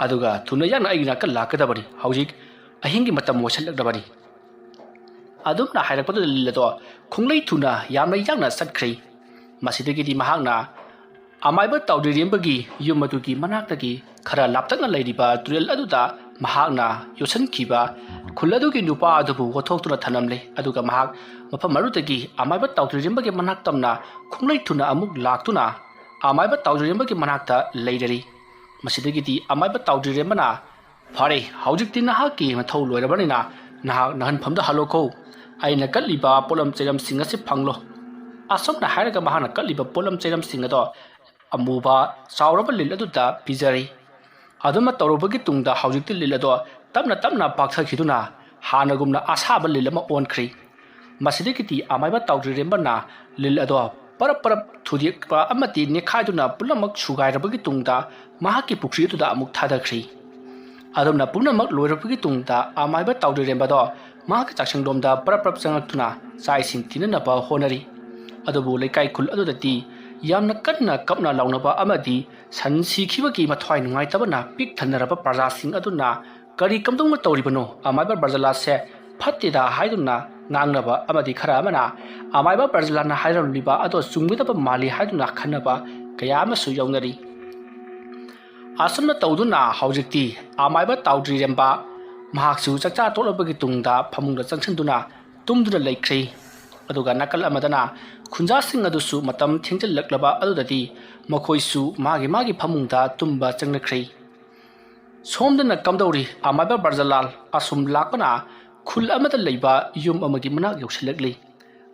ꯑꯗꯨꯒ ꯊꯨꯅ ꯌꯥꯡꯅ ꯑꯩꯒꯤ ꯅꯥꯛꯇ ꯂꯥꯛꯀꯗꯕꯅꯤ꯫ ꯍꯧꯖꯤꯛ ꯑꯍꯤꯡꯒꯤ ꯃꯇꯝ ꯑꯣꯏꯁꯤꯜꯂꯛꯂꯕꯅꯤ꯫" ꯑꯗꯨꯝꯅ ꯍꯥꯏꯔꯛꯄꯗꯨꯗ ꯂꯤꯟ ꯑꯗꯣ ꯈꯣꯡꯂꯩ ꯊꯨꯅ ꯌꯥꯝꯅ ꯌꯥꯡꯅ ꯆꯠꯈ꯭ꯔꯦ꯫ ꯃꯁꯤꯗꯒꯤꯗꯤ ꯃꯍꯥꯛꯅ ꯑꯃꯥꯏꯕ ꯇꯥꯎꯗ꯭ꯔꯤꯔꯦꯝꯕꯒꯤ ꯌꯨꯝ ꯑꯗꯨꯒꯤ ꯃꯅꯥꯛꯇꯒꯤ ꯈꯔ ꯂꯥꯞꯇꯛꯅ ꯂꯩꯔꯤꯕ ꯇꯨꯔꯦꯜ ꯑꯗꯨꯗ ꯃꯍꯥꯛꯅ ꯌꯣꯠꯁꯤꯟꯈꯤꯕ ꯈꯨꯜ ꯑꯗꯨꯒꯤ ꯅꯨꯄꯥ ꯑꯗꯨꯕꯨ ꯋꯥꯊꯣꯛꯇꯨꯅ ꯊꯅꯝꯂꯦ꯫ ꯑꯗꯨꯒ ꯃꯍꯥꯛ ꯃꯐꯝ ꯑꯗꯨꯗꯒꯤ ꯑꯃꯥꯏꯕ ꯇꯥꯎꯗ꯭ꯔꯤꯔꯦꯝꯕꯒꯤ ꯃꯅꯥꯛ ꯇꯝꯅ ꯈꯣꯡꯂꯩ ꯊꯨꯅ ꯑꯃꯨꯛ ꯂꯥꯛꯇꯨꯅ ꯑꯃꯥꯏꯕ ꯇꯥꯎꯗ꯭ꯔꯤꯔꯦꯝꯕꯒꯤ ꯃꯅꯥꯛꯇ ꯂꯩꯔꯔꯤ꯫ ꯃꯁꯤꯗꯒꯤꯗꯤ ꯑꯃꯥꯏꯕ ꯇꯥꯎꯗ꯭ꯔꯤꯔꯦꯝꯕꯅ, "ꯐꯔꯦ, ꯍꯧꯖꯤꯛꯇꯤ ꯅꯍꯥꯛꯀꯤ ꯃꯊꯧ ꯂꯣꯏꯔꯕꯅꯤꯅ ꯅꯍꯥꯛ ꯅꯥꯍꯟꯐꯝꯗ ꯍꯜꯂꯣꯈꯣ꯫ ꯑꯩꯅ ꯀꯠꯂꯤꯕ ꯄꯣꯠꯂꯝ ꯆꯩꯔꯝꯁꯤꯡ ꯑꯁꯤ ꯐꯪꯂꯣ꯫" ꯑꯁꯨꯝꯅ ꯍꯥꯏꯔꯒ ꯃꯍꯥꯛꯅ ꯀꯠꯂꯤꯕ ꯄꯣꯠꯂꯝ ꯆꯩꯔꯝꯁꯤꯡ ꯑꯗꯣ ꯑꯃꯨꯕ ꯆꯥꯎꯔꯕ ꯂꯤꯟ ꯑꯗꯨꯗ ꯄꯤꯖꯔꯤ꯫ ꯑꯗꯨꯃ ꯇꯧꯔꯨꯕꯒꯤ ꯇꯨꯡꯗ ꯍꯧꯖꯤꯛꯇꯤ ꯂꯤꯟ ꯑꯗꯣ ꯇꯞꯅ ꯇꯞꯅ ꯄꯥꯛꯊꯈꯤꯗꯨꯅ ꯍꯥꯟꯅꯒꯨꯝꯅ ꯑꯁꯥꯕ ꯂꯤꯟ ꯑꯃ ꯑꯣꯟꯈ꯭ꯔꯤ꯫ ꯃꯁꯤꯗꯒꯤꯗꯤ ꯑꯃꯥꯏꯕ ꯇꯥꯎꯗ꯭ꯔꯤꯔꯦꯝꯕꯅ ꯂꯤꯟ ꯑꯗꯣ ꯄꯔꯞ ꯄꯔꯞ ꯊꯨꯗꯦꯛꯄ ꯑꯃꯗꯤ ꯅꯦꯠꯈꯥꯏꯗꯨꯅ ꯄꯨꯝꯅꯃꯛ ꯁꯨꯒꯥꯏꯔꯕꯒꯤ ꯇꯨꯡꯗ ꯃꯍꯥꯛꯀꯤ ꯄꯨꯈ꯭ꯔꯤ ꯑꯗꯨꯗ ꯑꯃꯨꯛ ꯊꯥꯗꯈ꯭ꯔꯤ꯫ ꯑꯗꯨꯝꯅ ꯄꯨꯝꯅꯃꯛ ꯂꯣꯏꯔꯕꯒꯤ ꯇꯨꯡꯗ ꯑꯃꯥꯏꯕ ꯇꯥꯎꯗ꯭ꯔꯤꯔꯦꯝꯕꯗꯣ ꯃꯍꯥꯛꯀꯤ ꯆꯥꯛꯁꯪꯂꯣꯝꯗ ꯄꯔꯞ ꯄꯔꯞ ꯆꯪꯂꯛꯇꯨꯅ ꯆꯥꯛ ꯏꯁꯤꯡ ꯊꯤꯅꯅꯕ ꯍꯣꯠꯅꯔꯤ꯫ ꯑꯗꯨꯕꯨ ꯂꯩꯀꯥꯏ ꯈꯨꯜ ꯑꯗꯨꯗꯗꯤ ꯌꯥꯝꯅ ꯀꯟꯅ ꯀꯞꯅ ꯂꯥꯎꯅꯕ ꯑꯃꯗꯤ ꯁꯟ ꯁꯤꯈꯤꯕꯒꯤ ꯃꯊ꯭ꯋꯥꯏ ꯅꯨꯡꯉꯥꯏꯇꯕꯅ ꯄꯤꯛ ꯊꯟꯅꯔꯕ ꯄ꯭ꯔꯖꯥꯁꯤꯡ ꯑꯗꯨꯅ ꯀꯔꯤ ꯀꯝꯗꯧꯅ ꯇꯧꯔꯤꯕꯅꯣ? ꯑꯃꯥꯏꯕ ꯕ꯭ꯔꯖꯂꯥꯁꯦ ꯐꯠꯇꯦꯗ ꯍꯥꯏꯗꯨꯅ ꯉꯥꯡꯅꯕ ꯑꯃꯗꯤ ꯈꯔ ꯑꯃꯅ ꯑꯃꯥꯏꯕ ꯕ꯭ꯔꯖꯂꯥꯅ ꯍꯥꯏꯔꯝꯂꯤꯕ ꯑꯗꯣ ꯆꯨꯝꯒꯗꯕ ꯃꯥꯜꯂꯤ ꯍꯥꯏꯗꯨꯅ ꯈꯟꯅꯕ ꯀꯌꯥ ꯑꯃꯁꯨ ꯌꯥꯎꯅꯔꯤ꯫ ꯑꯁꯨꯝꯅ ꯇꯧꯗꯨꯅ ꯍꯧꯖꯤꯛꯇꯤ ꯑꯃꯥꯏꯕ ꯇꯥꯎꯗ꯭ꯔꯤꯔꯦꯝꯕ ꯃꯍꯥꯛꯁꯨ ꯆꯥꯛꯆꯥ ꯇꯣꯛꯂꯕꯒꯤ ꯇꯨꯡꯗ ꯐꯃꯨꯡꯗ ꯆꯪꯁꯤꯟꯗꯨꯅ ꯇꯨꯝꯗꯨꯅ ꯂꯩꯈ꯭ꯔꯦ꯫ ꯑꯗꯨꯒ ꯅꯥꯀꯜ ꯑꯃꯗꯅ ꯈꯨꯟꯖꯥꯁꯤꯡ ꯑꯗꯨꯁꯨ ꯃꯇꯝ ꯊꯦꯡꯖꯤꯜꯂꯛꯂꯕ ꯑꯗꯨꯗꯗꯤ ꯃꯈꯣꯏꯁꯨ ꯃꯥꯒꯤ ꯃꯥꯒꯤ ꯐꯃꯨꯡꯗ ꯇꯨꯝꯕ ꯆꯪꯅꯈ꯭ꯔꯦ꯫ ꯁꯣꯝꯗꯅ ꯀꯝꯗꯧꯔꯤ? ꯑꯃꯥꯏꯕ ꯕ꯭ꯔꯖꯂꯥꯜ ꯑꯁꯨꯝ ꯂꯥꯛꯄꯅ ꯈꯨꯜ ꯑꯃꯗ ꯂꯩꯕ ꯌꯨꯝ ꯑꯃꯒꯤ ꯃꯅꯥꯛ ꯌꯧꯁꯤꯜꯂꯛꯂꯤ꯫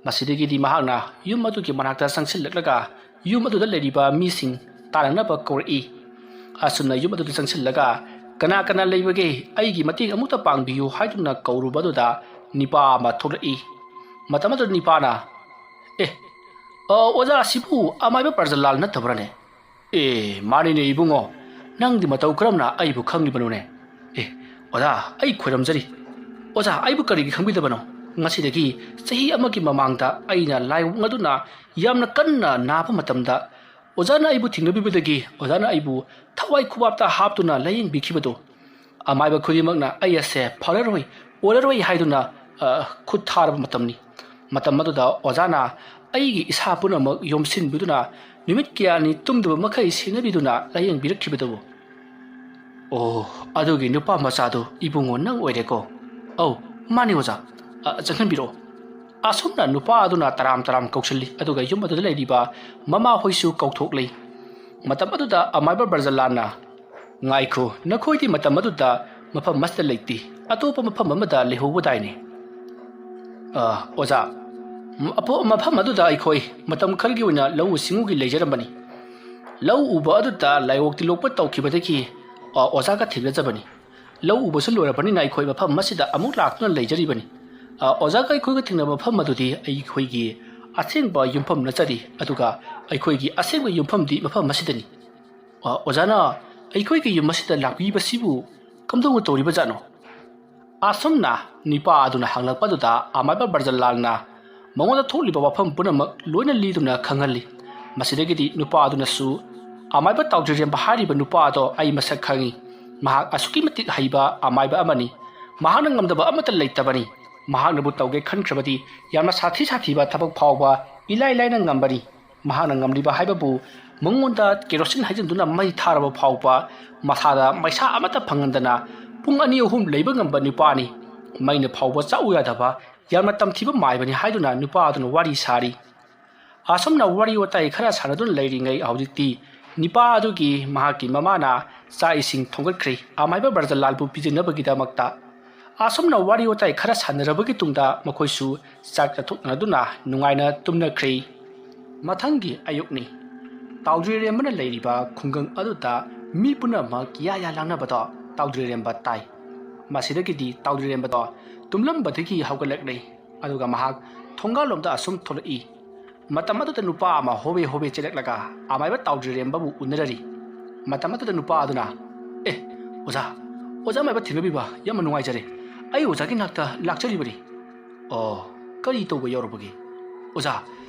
ꯃꯁꯤꯗꯒꯤꯗꯤ ꯃꯍꯥꯛꯅ ꯌꯨꯝ ꯑꯗꯨꯒꯤ ꯃꯅꯥꯛꯇ ꯆꯪꯁꯤꯜꯂꯛꯂꯒ ꯌꯨꯝ ꯑꯗꯨꯗ ꯂꯩꯔꯤꯕ ꯃꯤꯁꯤꯡ ꯇꯥꯅꯅꯕ ꯀꯧꯔꯛꯏ꯫ ꯑꯁꯨꯝꯅ ꯌꯨꯝ ꯑꯗꯨꯗ ꯆꯪꯁꯤꯜꯂꯒ, "ꯀꯅꯥ ꯀꯅꯥ ꯂꯩꯕꯒꯦ? ꯑꯩꯒꯤ ꯃꯇꯦꯡ ꯑꯃꯨꯛꯇ ꯄꯥꯡꯕꯤꯌꯨ" ꯍꯥꯏꯗꯨꯅ ꯀꯧꯔꯨꯕ ꯑꯗꯨꯗ ꯅꯤꯄꯥ ꯑꯃ ꯊꯣꯛꯂꯛꯏ꯫ ꯃꯇꯝ ꯑꯗꯨꯗ ꯅꯤꯄꯥꯅ, "ꯑꯦ, ꯑ, ꯑꯣꯖꯥ, ꯑꯁꯤꯕꯨ ꯑꯃꯥꯏꯕ ꯕ꯭ꯔꯖꯂꯥꯜ ꯅꯠꯇꯕ꯭ꯔꯥꯅꯦ?" "ꯑꯦ, ꯃꯥꯅꯤꯅꯦ ꯏꯕꯨꯡꯉꯣ, ꯅꯪꯗꯤ ꯃꯇꯧ ꯀꯔꯝꯅ ꯑꯩꯕꯨ ꯈꯪꯂꯤꯕꯅꯣꯅꯦ?" "ꯑꯦ, ꯑꯣꯖꯥ, ꯑꯩ ꯈꯣꯏꯔꯝꯖꯔꯤ꯫ ꯑꯣꯖꯥ, ꯑꯩꯕꯨ ꯀꯔꯤꯒꯤ ꯈꯪꯕꯤꯗꯕꯅꯣ? ꯉꯁꯤꯗꯒꯤ ꯆꯍꯤ ꯑꯃꯒꯤ ꯃꯃꯥꯡꯗ ꯑꯩꯅ ꯂꯥꯏꯑꯣꯡ ꯑꯗꯨꯅ ꯌꯥꯝꯅ ꯀꯟꯅ ꯅꯥꯕ ꯃꯇꯝꯗ ꯑꯣꯖꯥꯅ ꯑꯩꯕꯨ ꯊꯦꯡꯅꯕꯤꯕꯗꯒꯤ ꯑꯣꯖꯥꯅ ꯑꯩꯕꯨ ꯊꯋꯥꯏ ꯈꯨꯕꯥꯛꯇ ꯍꯥꯞꯇꯨꯅ ꯂꯥꯌꯦꯡꯕꯤꯈꯤꯕꯗꯣ, ꯑꯃꯥꯏꯕ ꯈꯨꯗꯤꯡꯃꯛꯅ ꯑꯩ ꯑꯁꯦ ꯐꯔꯔꯣꯏ, ꯑꯣꯏꯔꯔꯣꯏ ꯍꯥꯏꯗꯨꯅ, ꯑ, ꯈꯨꯠ ꯊꯥꯔꯕ ꯃꯇꯝꯅꯤ꯫ ꯃꯇꯝ ꯑꯗꯨꯗ ꯑꯣꯖꯥꯅ ꯑꯩꯒꯤ ꯏꯁꯥ ꯄꯨꯝꯅꯃꯛ ꯌꯣꯝꯁꯤꯟꯕꯤꯗꯨꯅ ꯅꯨꯃꯤꯠ ꯀꯌꯥꯅꯤ ꯇꯨꯝꯗꯕ ꯃꯈꯩ ꯁꯦꯟꯅꯕꯤꯗꯨꯅ ꯂꯥꯌꯦꯡꯕꯤꯔꯛꯈꯤꯕꯗꯨꯕꯨ꯫" "ꯑꯣ, ꯑꯗꯨꯒꯤ ꯅꯨꯄꯥ ꯃꯆꯥꯗꯨ ꯏꯕꯨꯡꯉꯣ ꯅꯪ ꯑꯣꯏꯔꯦꯀꯣ?" "ꯑꯧ, ꯃꯥꯅꯤ ꯑꯣꯖꯥ꯫ ꯑ, ꯆꯪꯍꯟꯕꯤꯔꯛꯑꯣ꯫" ꯑꯁꯨꯝꯅ ꯅꯨꯄꯥ ꯑꯗꯨꯅ ꯇꯔꯥꯝ ꯇꯔꯥꯝ ꯀꯧꯁꯤꯜꯂꯤ, ꯑꯗꯨꯒ ꯌꯨꯝ ꯑꯗꯨꯗ ꯂꯩꯔꯤꯕ ꯃꯃꯥꯍꯣꯏꯁꯨ ꯀꯧꯊꯣꯛꯂꯤ꯫ ꯃꯇꯝ ꯑꯗꯨꯗ ꯑꯃꯥꯏꯕ ꯕ꯭ꯔꯖꯂꯥꯜꯅ, "ꯉꯥꯏꯈꯣ, ꯅꯈꯣꯏꯗꯤ ꯃꯇꯝ ꯑꯗꯨꯗ ꯃꯐꯝ ꯑꯃꯁꯤꯗ ꯂꯩꯇꯦ, ꯑꯇꯣꯞꯄ ꯃꯐꯝ ꯑꯃꯗ ꯂꯩꯍꯧꯕꯗꯥꯏꯅꯦ?" "ꯑ, ꯑꯣꯖꯥ, ꯃ-, ꯑꯄꯣ-, ꯃꯐꯝ ꯑꯗꯨꯗ ꯑꯩꯈꯣꯏ ꯃꯇꯝ ꯈꯔꯒꯤ ꯑꯣꯏꯅ ꯂꯧꯎ ꯁꯤꯡꯎꯒꯤ ꯂꯩꯖꯔꯝꯕꯅꯤ꯫ ꯂꯧ ꯎꯕ ꯑꯗꯨꯗ ꯂꯥꯏꯑꯣꯡ ꯇꯤꯜꯂꯣꯛꯄ ꯇꯧꯈꯤꯕꯗꯒꯤ, ꯑ, ꯑꯣꯖꯥꯒ ꯊꯦꯡꯅꯖꯕꯅꯤ꯫ ꯂꯧ ꯎꯕꯁꯨ ꯂꯣꯏꯔꯕꯅꯤꯅ ꯑꯩꯈꯣꯏ ꯃꯐꯝ ꯑꯁꯤꯗ ꯑꯃꯨꯛ ꯂꯥꯛꯇꯨꯅ ꯂꯩꯖꯔꯤꯕꯅꯤ꯫ ꯑ, ꯑꯣꯖꯥꯒ ꯑꯩꯈꯣꯏꯒ ꯊꯦꯡꯅꯕ ꯃꯐꯝ ꯑꯗꯨꯗꯤ ꯑꯩꯈꯣꯏꯒꯤ ꯑꯁꯦꯡꯕ ꯌꯨꯝꯐꯝ ꯅꯠꯆꯗꯦ, ꯑꯗꯨꯒ ꯑꯩꯈꯣꯏꯒꯤ ꯑꯁꯦꯡꯕ ꯌꯨꯝꯐꯝꯗꯤ ꯃꯐꯝ ꯑꯁꯤꯗꯅꯤ꯫ ꯑ, ꯑꯣꯖꯥꯅ ꯑꯩꯈꯣꯏꯒꯤ ꯌꯨꯝ ꯑꯁꯤꯗ ꯂꯥꯛꯄꯤꯕꯁꯤꯕꯨ ꯀꯝꯗꯧꯅ ꯇꯧꯔꯤꯕꯖꯥꯠꯅꯣ?" ꯑꯁꯨꯝꯅ ꯅꯨꯄꯥ ꯑꯗꯨꯅ ꯍꯪꯂꯛꯄꯗꯨꯗ ꯑꯃꯥꯏꯕ ꯕ꯭ꯔꯖꯂꯥꯜꯅ ꯃꯉꯣꯟꯗ ꯊꯣꯛꯂꯤꯕ ꯋꯥꯐꯝ ꯄꯨꯝꯅꯃꯛ ꯂꯣꯏꯅ ꯂꯤꯗꯨꯅ ꯈꯪꯍꯜꯂꯤ꯫ ꯃꯁꯤꯗꯒꯤꯗꯤ ꯅꯨꯄꯥ ꯑꯗꯨꯅꯁꯨ, "ꯑꯃꯥꯏꯕ ꯇꯥꯎꯖꯤꯔꯦꯝꯕ ꯍꯥꯏꯔꯤꯕ ꯅꯨꯄꯥ ꯑꯗꯣ ꯑꯩ ꯃꯁꯛ ꯈꯪꯏ꯫ ꯃꯍꯥꯛ ꯑꯁꯨꯛꯀꯤ ꯃꯇꯤꯛ ꯍꯩꯕ ꯑꯃꯥꯏꯕ ꯑꯃꯅꯤ꯫ ꯃꯍꯥꯛꯅ ꯉꯝꯗꯕ ꯑꯃꯠꯇ ꯂꯩꯇꯕꯅꯤ꯫ ꯃꯍꯥꯛꯅꯕꯨ ꯇꯧꯒꯦ ꯈꯟꯈ꯭ꯔꯕꯗꯤ ꯌꯥꯝꯅ ꯁꯥꯊꯤ ꯁꯥꯊꯤꯕ ꯊꯕꯛ ꯐꯥꯎꯕ ꯏꯂꯥꯏ ꯂꯥꯏꯅ ꯉꯝꯕꯅꯤ꯫ ꯃꯍꯥꯛꯅ ꯉꯝꯂꯤꯕ ꯍꯥꯏꯕꯕꯨ ꯃꯉꯣꯟꯗ ꯀꯦꯔꯣꯁꯤꯟ ꯍꯩꯖꯤꯟꯗꯨꯅ ꯃꯩ ꯊꯥꯔꯕ ꯐꯥꯎꯕ ꯃꯁꯥꯗ ꯃꯩꯁꯥ ꯑꯃꯠꯇ ꯐꯪꯍꯟꯗꯅ ꯄꯨꯡ ꯑꯅꯤ ꯑꯍꯨꯝ ꯂꯩꯕ ꯉꯝꯕ ꯅꯨꯄꯥꯅꯤ꯫ ꯃꯩꯅ ꯐꯥꯎꯕ ꯆꯥꯛꯎ ꯌꯥꯗꯕ ꯌꯥꯝꯅ ꯇꯝꯊꯤꯕ ꯃꯥꯏꯕꯅꯤ" ꯍꯥꯏꯗꯨꯅ ꯅꯨꯄꯥ ꯑꯗꯨꯅ ꯋꯥꯔꯤ ꯁꯥꯔꯤ꯫ ꯑꯁꯨꯝꯅ ꯋꯥꯔꯤ ꯋꯥꯇꯥꯏ ꯈꯔ ꯁꯥꯟꯅꯗꯨꯅ ꯂꯩꯔꯤꯉꯩ ꯍꯧꯖꯤꯛꯇꯤ ꯅꯨꯄꯥ ꯑꯗꯨꯒꯤ ꯃꯍꯥꯛꯀꯤ ꯃꯃꯥꯅ ꯆꯥꯛ ꯏꯁꯤꯡ ꯊꯣꯡꯒꯠꯈ꯭ꯔꯦ꯫ ꯑꯃꯥꯏꯕ ꯕ꯭ꯔꯖꯂꯥꯜꯕꯨ ꯄꯤꯖꯅꯕꯒꯤꯗꯃꯛꯇ꯫ ꯑꯁꯨꯝꯅ ꯋꯥꯔꯤ ꯋꯥꯇꯥꯏ ꯈꯔ ꯁꯥꯟꯅꯔꯕꯒꯤ ꯇꯨꯡꯗ ꯃꯈꯣꯏꯁꯨ ꯆꯥꯛ ꯆꯥꯊꯣꯛꯅꯗꯨꯅ ꯅꯨꯡꯉꯥꯏꯅ ꯇꯨꯝꯅꯈ꯭ꯔꯦ꯫ ꯃꯊꯪꯒꯤ ꯑꯌꯨꯛꯅꯤ꯫ ꯇꯥꯎꯗ꯭ꯔꯤꯔꯦꯝꯕꯅ ꯂꯩꯔꯤꯕ ꯈꯨꯡꯒꯪ ꯑꯗꯨꯗ ꯃꯤ ꯄꯨꯝꯅꯃꯛ ꯌꯥ ꯌꯥ ꯂꯥꯡꯅꯕꯗꯣ ꯇꯥꯎꯗ꯭ꯔꯤꯔꯦꯝꯕ ꯇꯥꯏ꯫ ꯃꯁꯤꯗꯒꯤꯗꯤ ꯇꯥꯎꯗ꯭ꯔꯤꯔꯦꯝꯕꯗꯣ ꯇꯨꯝꯂꯝꯕꯗꯒꯤ ꯍꯧꯒꯠꯂꯛꯂꯦ꯫ ꯑꯗꯨꯒ ꯃꯍꯥꯛ ꯊꯣꯡꯒꯥꯜꯂꯣꯝꯗ ꯑꯁꯨꯝ ꯊꯣꯛꯂꯛꯏ꯫ ꯃꯇꯝ ꯑꯗꯨꯗ ꯅꯨꯄꯥ ꯑꯃ ꯍꯣꯕꯦ ꯍꯣꯕꯦ ꯆꯦꯜꯂꯛꯂꯒ ꯑꯃꯥꯏꯕ ꯇꯥꯎꯗ꯭ꯔꯤꯔꯦꯝꯕꯕꯨ ꯎꯅꯔꯔꯤ꯫ ꯃꯇꯝ ꯑꯗꯨꯗ ꯅꯨꯄꯥ ꯑꯗꯨꯅ, "ꯑꯦ, ꯑꯣꯖꯥ, ꯑꯣꯖꯥ ꯑꯃꯥꯏꯕ ꯊꯦꯡꯅꯕꯤꯕ ꯌꯥꯝꯅ ꯅꯨꯡꯉꯥꯏꯖꯔꯦ꯫ ꯑꯩ ꯑꯣꯖꯥꯒꯤ ꯅꯥꯛꯇ ꯂꯥꯛꯆꯔꯤꯕꯅꯤ꯫" "ꯑꯣ, ꯀꯔꯤ ꯇꯧꯕ ꯌꯥꯎꯔꯕꯒꯦ?" "ꯑꯣꯖꯥ,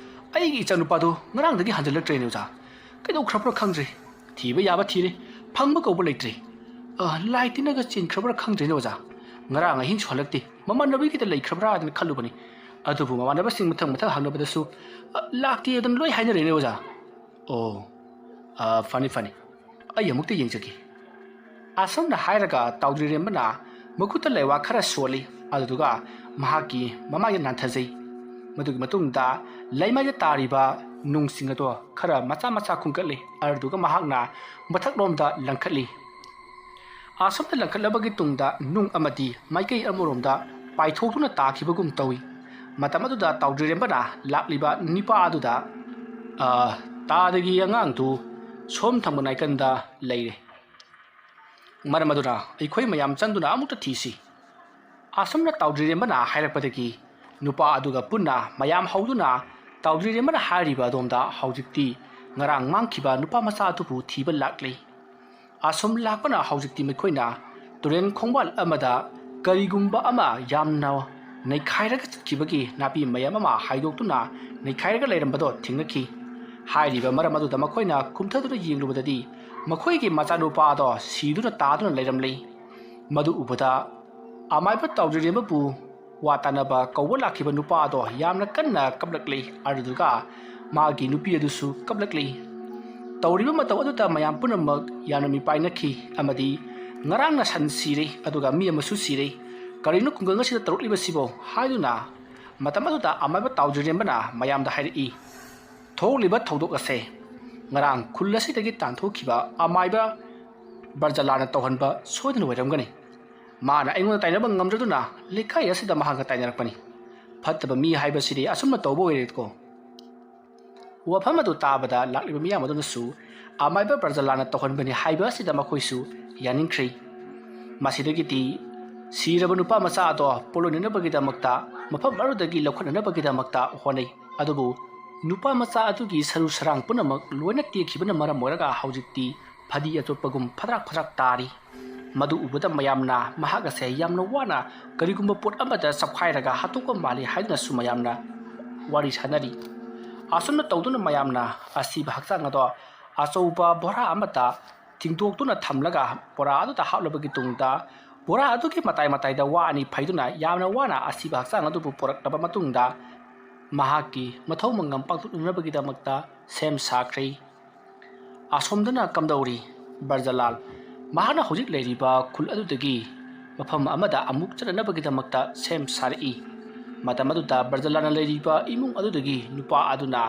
ꯑꯩꯒꯤ ꯏꯆꯥꯅꯨꯄꯥꯗꯨ ꯉꯔꯥꯡꯗꯒꯤ ꯍꯟꯖꯤꯜꯂꯛꯇ꯭ꯔꯦꯅꯦ ꯑꯣꯖꯥ꯫ ꯀꯩꯗꯧꯈ꯭ꯔꯕ꯭ꯔꯥ ꯈꯪꯗ꯭ꯔꯦ꯫ ꯊꯤꯕ ꯌꯥꯕ ꯊꯤꯔꯦ, ꯐꯪꯕ ꯀꯧꯕ ꯂꯩꯇ꯭ꯔꯦ꯫ ꯑ, ꯂꯥꯏ ꯇꯤꯟꯅꯒ ꯆꯦꯟꯈ꯭ꯔꯕ꯭ꯔꯥ ꯈꯪꯗ꯭ꯔꯦꯅꯦ ꯑꯣꯖꯥ꯫ ꯉꯔꯥꯡ ꯑꯍꯤꯡꯁꯨ ꯍꯜꯂꯛꯇꯦ꯫ ꯃꯃꯥꯟꯅꯕꯤꯒꯤꯗ ꯂꯩꯈ꯭ꯔꯕ꯭ꯔꯥ ꯍꯥꯏꯗꯅ ꯈꯜꯂꯨꯕꯅꯤ꯫ ꯑꯗꯨꯕꯨ ꯃꯃꯥꯟꯅꯕꯁꯤꯡ ꯃꯊꯪ ꯃꯊꯪ ꯍꯪꯅꯕꯗꯁꯨ, ꯑ, ꯂꯥꯛꯇꯦ ꯑꯗꯨꯅ ꯂꯣꯏ ꯍꯥꯏꯅꯔꯦꯅꯦ ꯑꯣꯖꯥ꯫" "ꯑꯣ, ꯑ, ꯐꯅꯤ ꯐꯅꯤ, ꯑꯩ ꯑꯃꯨꯛꯇ ꯌꯦꯡꯖꯒꯦ꯫" ꯑꯁꯨꯝꯅ ꯍꯥꯏꯔꯒ ꯇꯥꯎꯗ꯭ꯔꯤꯔꯦꯝꯕꯅ ꯃꯈꯨꯠꯇ ꯂꯩꯋꯥ ꯈꯔ ꯁꯣꯜꯂꯤ, ꯑꯗꯨꯗꯨꯒ ꯃꯍꯥꯛꯀꯤ ꯃꯃꯥꯏꯗ ꯅꯥꯟꯊꯖꯩ꯫ ꯃꯗꯨꯒꯤ ꯃꯇꯨꯡꯗ ꯂꯩꯃꯥꯏꯗ ꯇꯥꯔꯤꯕ ꯅꯨꯡꯁꯤꯡ ꯑꯗꯣ ꯈꯔ ꯃꯆꯥ ꯃꯆꯥ ꯈꯨꯟꯒꯠꯂꯤ, ꯑꯗꯨꯗꯨꯒ ꯃꯍꯥꯛꯅ ꯃꯊꯛꯂꯣꯝꯗ ꯂꯪꯈꯠꯂꯤ꯫ ꯑꯁꯨꯝꯅ ꯂꯪꯈꯠꯂꯕꯒꯤ ꯇꯨꯡꯗ ꯅꯨꯡ ꯑꯃꯗꯤ ꯃꯥꯏꯀꯩ ꯑꯃꯔꯣꯝꯗ ꯄꯥꯏꯊꯣꯛꯇꯨꯅ ꯇꯥꯈꯤꯕꯒꯨꯝ ꯇꯧꯏ꯫ ꯃꯇꯝ ꯑꯗꯨꯗ ꯇꯥꯎꯗ꯭ꯔꯤꯔꯦꯝꯕꯅ ꯂꯥꯛꯂꯤꯕ ꯅꯤꯄꯥ ꯑꯗꯨꯗ, "ꯑ, ꯇꯥꯗꯒꯤ ꯑꯉꯥꯡꯗꯨ ꯁꯣꯝ ꯊꯪꯕ ꯅꯥꯏꯀꯟꯗ ꯂꯩꯔꯦ꯫ ꯃꯔꯝ ꯑꯗꯨꯅ ꯑꯩꯈꯣꯏ ꯃꯌꯥꯝ ꯆꯪꯗꯨꯅ ꯑꯃꯨꯛꯇ ꯊꯤꯁꯤ꯫" ꯑꯁꯨꯝꯅ ꯇꯥꯎꯗ꯭ꯔꯤꯔꯦꯝꯕꯅ ꯍꯥꯏꯔꯛꯄꯗꯒꯤ ꯅꯨꯄꯥ ꯑꯗꯨꯒ ꯄꯨꯟꯅ ꯃꯌꯥꯝ ꯍꯧꯗꯨꯅ ꯇꯥꯎꯗ꯭ꯔꯤꯔꯦꯝꯕꯅ ꯍꯥꯏꯔꯤꯕ ꯑꯗꯣꯝꯗ ꯍꯧꯖꯤꯛꯇꯤ ꯉꯔꯥꯡ ꯃꯥꯡꯈꯤꯕ ꯅꯨꯄꯥ ꯃꯆꯥ ꯑꯗꯨꯕꯨ ꯊꯤꯕ ꯂꯥꯛꯂꯤ꯫ ꯑꯁꯨꯝ ꯂꯥꯛꯄꯅ ꯍꯧꯖꯤꯛꯇꯤ ꯃꯈꯣꯏꯅ ꯇꯨꯔꯦꯟ ꯈꯣꯡꯕꯥꯜ ꯑꯃꯗ ꯀꯔꯤꯒꯨꯝꯕ ꯑꯃ ꯌꯥꯝꯅ ꯅꯩꯈꯥꯏꯔꯒ ꯆꯠꯈꯤꯕꯒꯤ ꯅꯥꯄꯤ ꯃꯌꯥꯝ ꯑꯃ ꯍꯥꯏꯗꯣꯛꯇꯨꯅ ꯅꯩꯈꯥꯏꯔꯒ ꯂꯩꯔꯝꯕꯗꯣ ꯊꯦꯡꯅꯈꯤ꯫ ꯍꯥꯏꯔꯤꯕ ꯃꯔꯝ ꯑꯗꯨꯗ ꯃꯈꯣꯏꯅ ꯀꯨꯝꯊꯗꯨꯅ ꯌꯦꯡꯂꯨꯕꯗꯗꯤ ꯃꯈꯣꯏꯒꯤ ꯃꯆꯥꯅꯨꯄꯥꯗꯣ ꯁꯤꯗꯨꯅ ꯇꯥꯗꯨꯅ ꯂꯩꯔꯝꯂꯤ꯫ ꯃꯗꯨ ꯎꯕꯗ ꯑꯃꯥꯏꯕ ꯇꯥꯎꯗ꯭ꯔꯤꯔꯦꯝꯕꯕꯨ ꯋꯥ ꯇꯥꯅꯕ ꯀꯧꯕ ꯂꯥꯛꯈꯤꯕ ꯅꯨꯄꯥ ꯑꯗꯣ ꯌꯥꯝꯅ ꯀꯟꯅ ꯀꯞꯂꯛꯂꯤ, ꯑꯗꯨꯗꯨꯒ ꯃꯥꯒꯤ ꯅꯨꯄꯤ ꯑꯗꯨꯁꯨ ꯀꯞꯂꯛꯂꯤ꯫ ꯇꯧꯔꯤꯕ ꯃꯇꯧ ꯑꯗꯨꯗ ꯃꯌꯥꯝ ꯄꯨꯝꯅꯃꯛ ꯌꯥꯝꯅ ꯃꯤꯄꯥꯏꯅꯈꯤ ꯑꯃꯗꯤ, "ꯉꯔꯥꯡꯅ ꯁꯟ ꯁꯤꯔꯦ, ꯑꯗꯨꯒ ꯃꯤ ꯑꯃꯁꯨ ꯁꯤꯔꯦ, ꯀꯔꯤꯅꯣ ꯈꯨꯡꯒꯪ ꯑꯁꯤꯗ ꯇꯧꯔꯛꯂꯤꯕꯁꯤꯕꯣ?" ꯍꯥꯏꯗꯨꯅ ꯃꯇꯝ ꯑꯗꯨꯗ ꯑꯃꯥꯏꯕ ꯇꯥꯎꯗ꯭ꯔꯤꯔꯦꯝꯕꯅ ꯃꯌꯥꯝꯗ ꯍꯥꯏꯔꯛꯏ, "ꯊꯣꯛꯂꯤꯕ ꯊꯧꯗꯣꯛ ꯑꯁꯦ ꯉꯔꯥꯡ ꯈꯨꯜ ꯑꯁꯤꯗꯒꯤ ꯇꯥꯟꯊꯣꯛꯈꯤꯕ ꯑꯃꯥꯏꯕ ꯕ꯭ꯔꯖꯂꯥꯅ ꯇꯧꯍꯟꯕ ꯁꯣꯏꯗꯅ ꯑꯣꯏꯔꯝꯒꯅꯤ꯫ ꯃꯥꯅ ꯑꯩꯉꯣꯟꯗ ꯇꯥꯏꯅꯕ ꯉꯝꯗ꯭ꯔꯗꯨꯅ ꯂꯩꯀꯥꯏ ꯑꯁꯤꯗ ꯃꯍꯥꯛꯀ ꯇꯥꯏꯅꯔꯛꯄꯅꯤ꯫ ꯐꯠꯇꯕ ꯃꯤ ꯍꯥꯏꯕꯁꯤꯗꯤ ꯑꯁꯨꯝꯅ ꯇꯧꯕ ꯑꯣꯏꯔꯦꯀꯣ꯫" ꯋꯥꯐꯝ ꯑꯗꯨ ꯇꯥꯕꯗ ꯂꯥꯛꯂꯤꯕ ꯃꯤꯌꯥꯝ ꯑꯗꯨꯅꯁꯨ ꯑꯃꯥꯏꯕ ꯕ꯭ꯔꯖꯂꯥꯅ ꯇꯧꯍꯟꯕꯅꯤ ꯍꯥꯏꯕ ꯑꯁꯤꯗ ꯃꯈꯣꯏꯁꯨ ꯌꯥꯅꯤꯡꯈ꯭ꯔꯦ꯫ ꯃꯁꯤꯗꯒꯤꯗꯤ ꯁꯤꯔꯕ ꯅꯨꯄꯥ ꯃꯆꯥ ꯑꯗꯣ ꯄꯣꯠꯂꯣꯏꯅꯅꯕꯒꯤꯗꯃꯛꯇ ꯃꯐꯝ ꯑꯗꯨꯗꯒꯤ ꯂꯧꯈꯠꯅꯅꯕꯒꯤꯗꯃꯛꯇ ꯍꯣꯠꯅꯩ꯫ ꯑꯗꯨꯕꯨ ꯅꯨꯄꯥ ꯃꯆꯥ ꯑꯗꯨꯒꯤ ꯁꯔꯨ ꯁꯔꯥꯡ ꯄꯨꯝꯅꯃꯛ ꯂꯣꯏꯅ ꯇꯦꯛꯈꯤꯕꯅ ꯃꯔꯝ ꯑꯣꯏꯔꯒ ꯍꯧꯖꯤꯛꯇꯤ ꯐꯗꯤ ꯑꯆꯣꯠꯄꯒꯨꯝ ꯐꯗ꯭ꯔꯥꯛ ꯐꯗ꯭ꯔꯥꯛ ꯇꯥꯔꯤ꯫ ꯃꯗꯨ ꯎꯕꯗ ꯃꯌꯥꯝꯅ ꯃꯍꯥꯛ ꯑꯁꯦ ꯌꯥꯝꯅ ꯋꯥꯅ ꯀꯔꯤꯒꯨꯝꯕ ꯄꯣꯠ ꯑꯃꯗ ꯆꯞꯈꯥꯏꯔꯒ ꯍꯥꯠꯇꯣꯛꯄ ꯃꯥꯜꯂꯤ ꯍꯥꯏꯗꯨꯅꯁꯨ ꯃꯌꯥꯝꯅ ꯋꯥꯔꯤ ꯁꯥꯅꯔꯤ꯫ ꯑꯁꯨꯝꯅ ꯇꯧꯗꯨꯅ ꯃꯌꯥꯝꯅ ꯑꯁꯤꯕ ꯍꯛꯆꯥꯡ ꯑꯗꯣ ꯑꯆꯧꯕ ꯕꯣꯔꯥ ꯑꯃꯗ ꯊꯤꯡꯗꯣꯛꯇꯨꯅ ꯊꯝꯂꯒ ꯕꯣꯔꯥ ꯑꯗꯨꯗ ꯍꯥꯞꯂꯕꯒꯤ ꯇꯨꯡꯗ ꯕꯣꯔꯥ ꯑꯗꯨꯒꯤ ꯃꯇꯥꯏ ꯃꯇꯥꯏꯗ ꯋꯥ ꯑꯅꯤ ꯐꯩꯗꯨꯅ ꯌꯥꯝꯅ ꯋꯥꯅ ꯑꯁꯤꯕ ꯍꯛꯆꯥꯡ ꯑꯗꯨꯕꯨ ꯄꯨꯔꯛꯂꯕ ꯃꯇꯨꯡꯗ ꯃꯍꯥꯛꯀꯤ ꯃꯊꯧ ꯃꯉꯝ ꯄꯥꯡꯊꯣꯛꯅꯅꯕꯒꯤꯗꯃꯛꯇ ꯁꯦꯝ ꯁꯥꯈ꯭ꯔꯦ꯫ ꯑꯁꯣꯝꯗꯅ ꯀꯝꯗꯧꯔꯤ? ꯕ꯭ꯔꯖꯂꯥꯜ ꯃꯍꯥꯛꯅ ꯍꯧꯖꯤꯛ ꯂꯩꯔꯤꯕ ꯈꯨꯜ ꯑꯗꯨꯗꯒꯤ ꯃꯐꯝ ꯑꯃꯗ ꯑꯃꯨꯛ ꯆꯠꯅꯅꯕꯒꯤꯗꯃꯛꯇ ꯁꯦꯝ ꯁꯥꯔꯛꯏ꯫ ꯃꯇꯝ ꯑꯗꯨꯗ ꯕ꯭ꯔꯖꯂꯥꯜꯅ ꯂꯩꯔꯤꯕ ꯏꯃꯨꯡ ꯑꯗꯨꯗꯒꯤ ꯅꯨꯄꯥ ꯑꯗꯨꯅ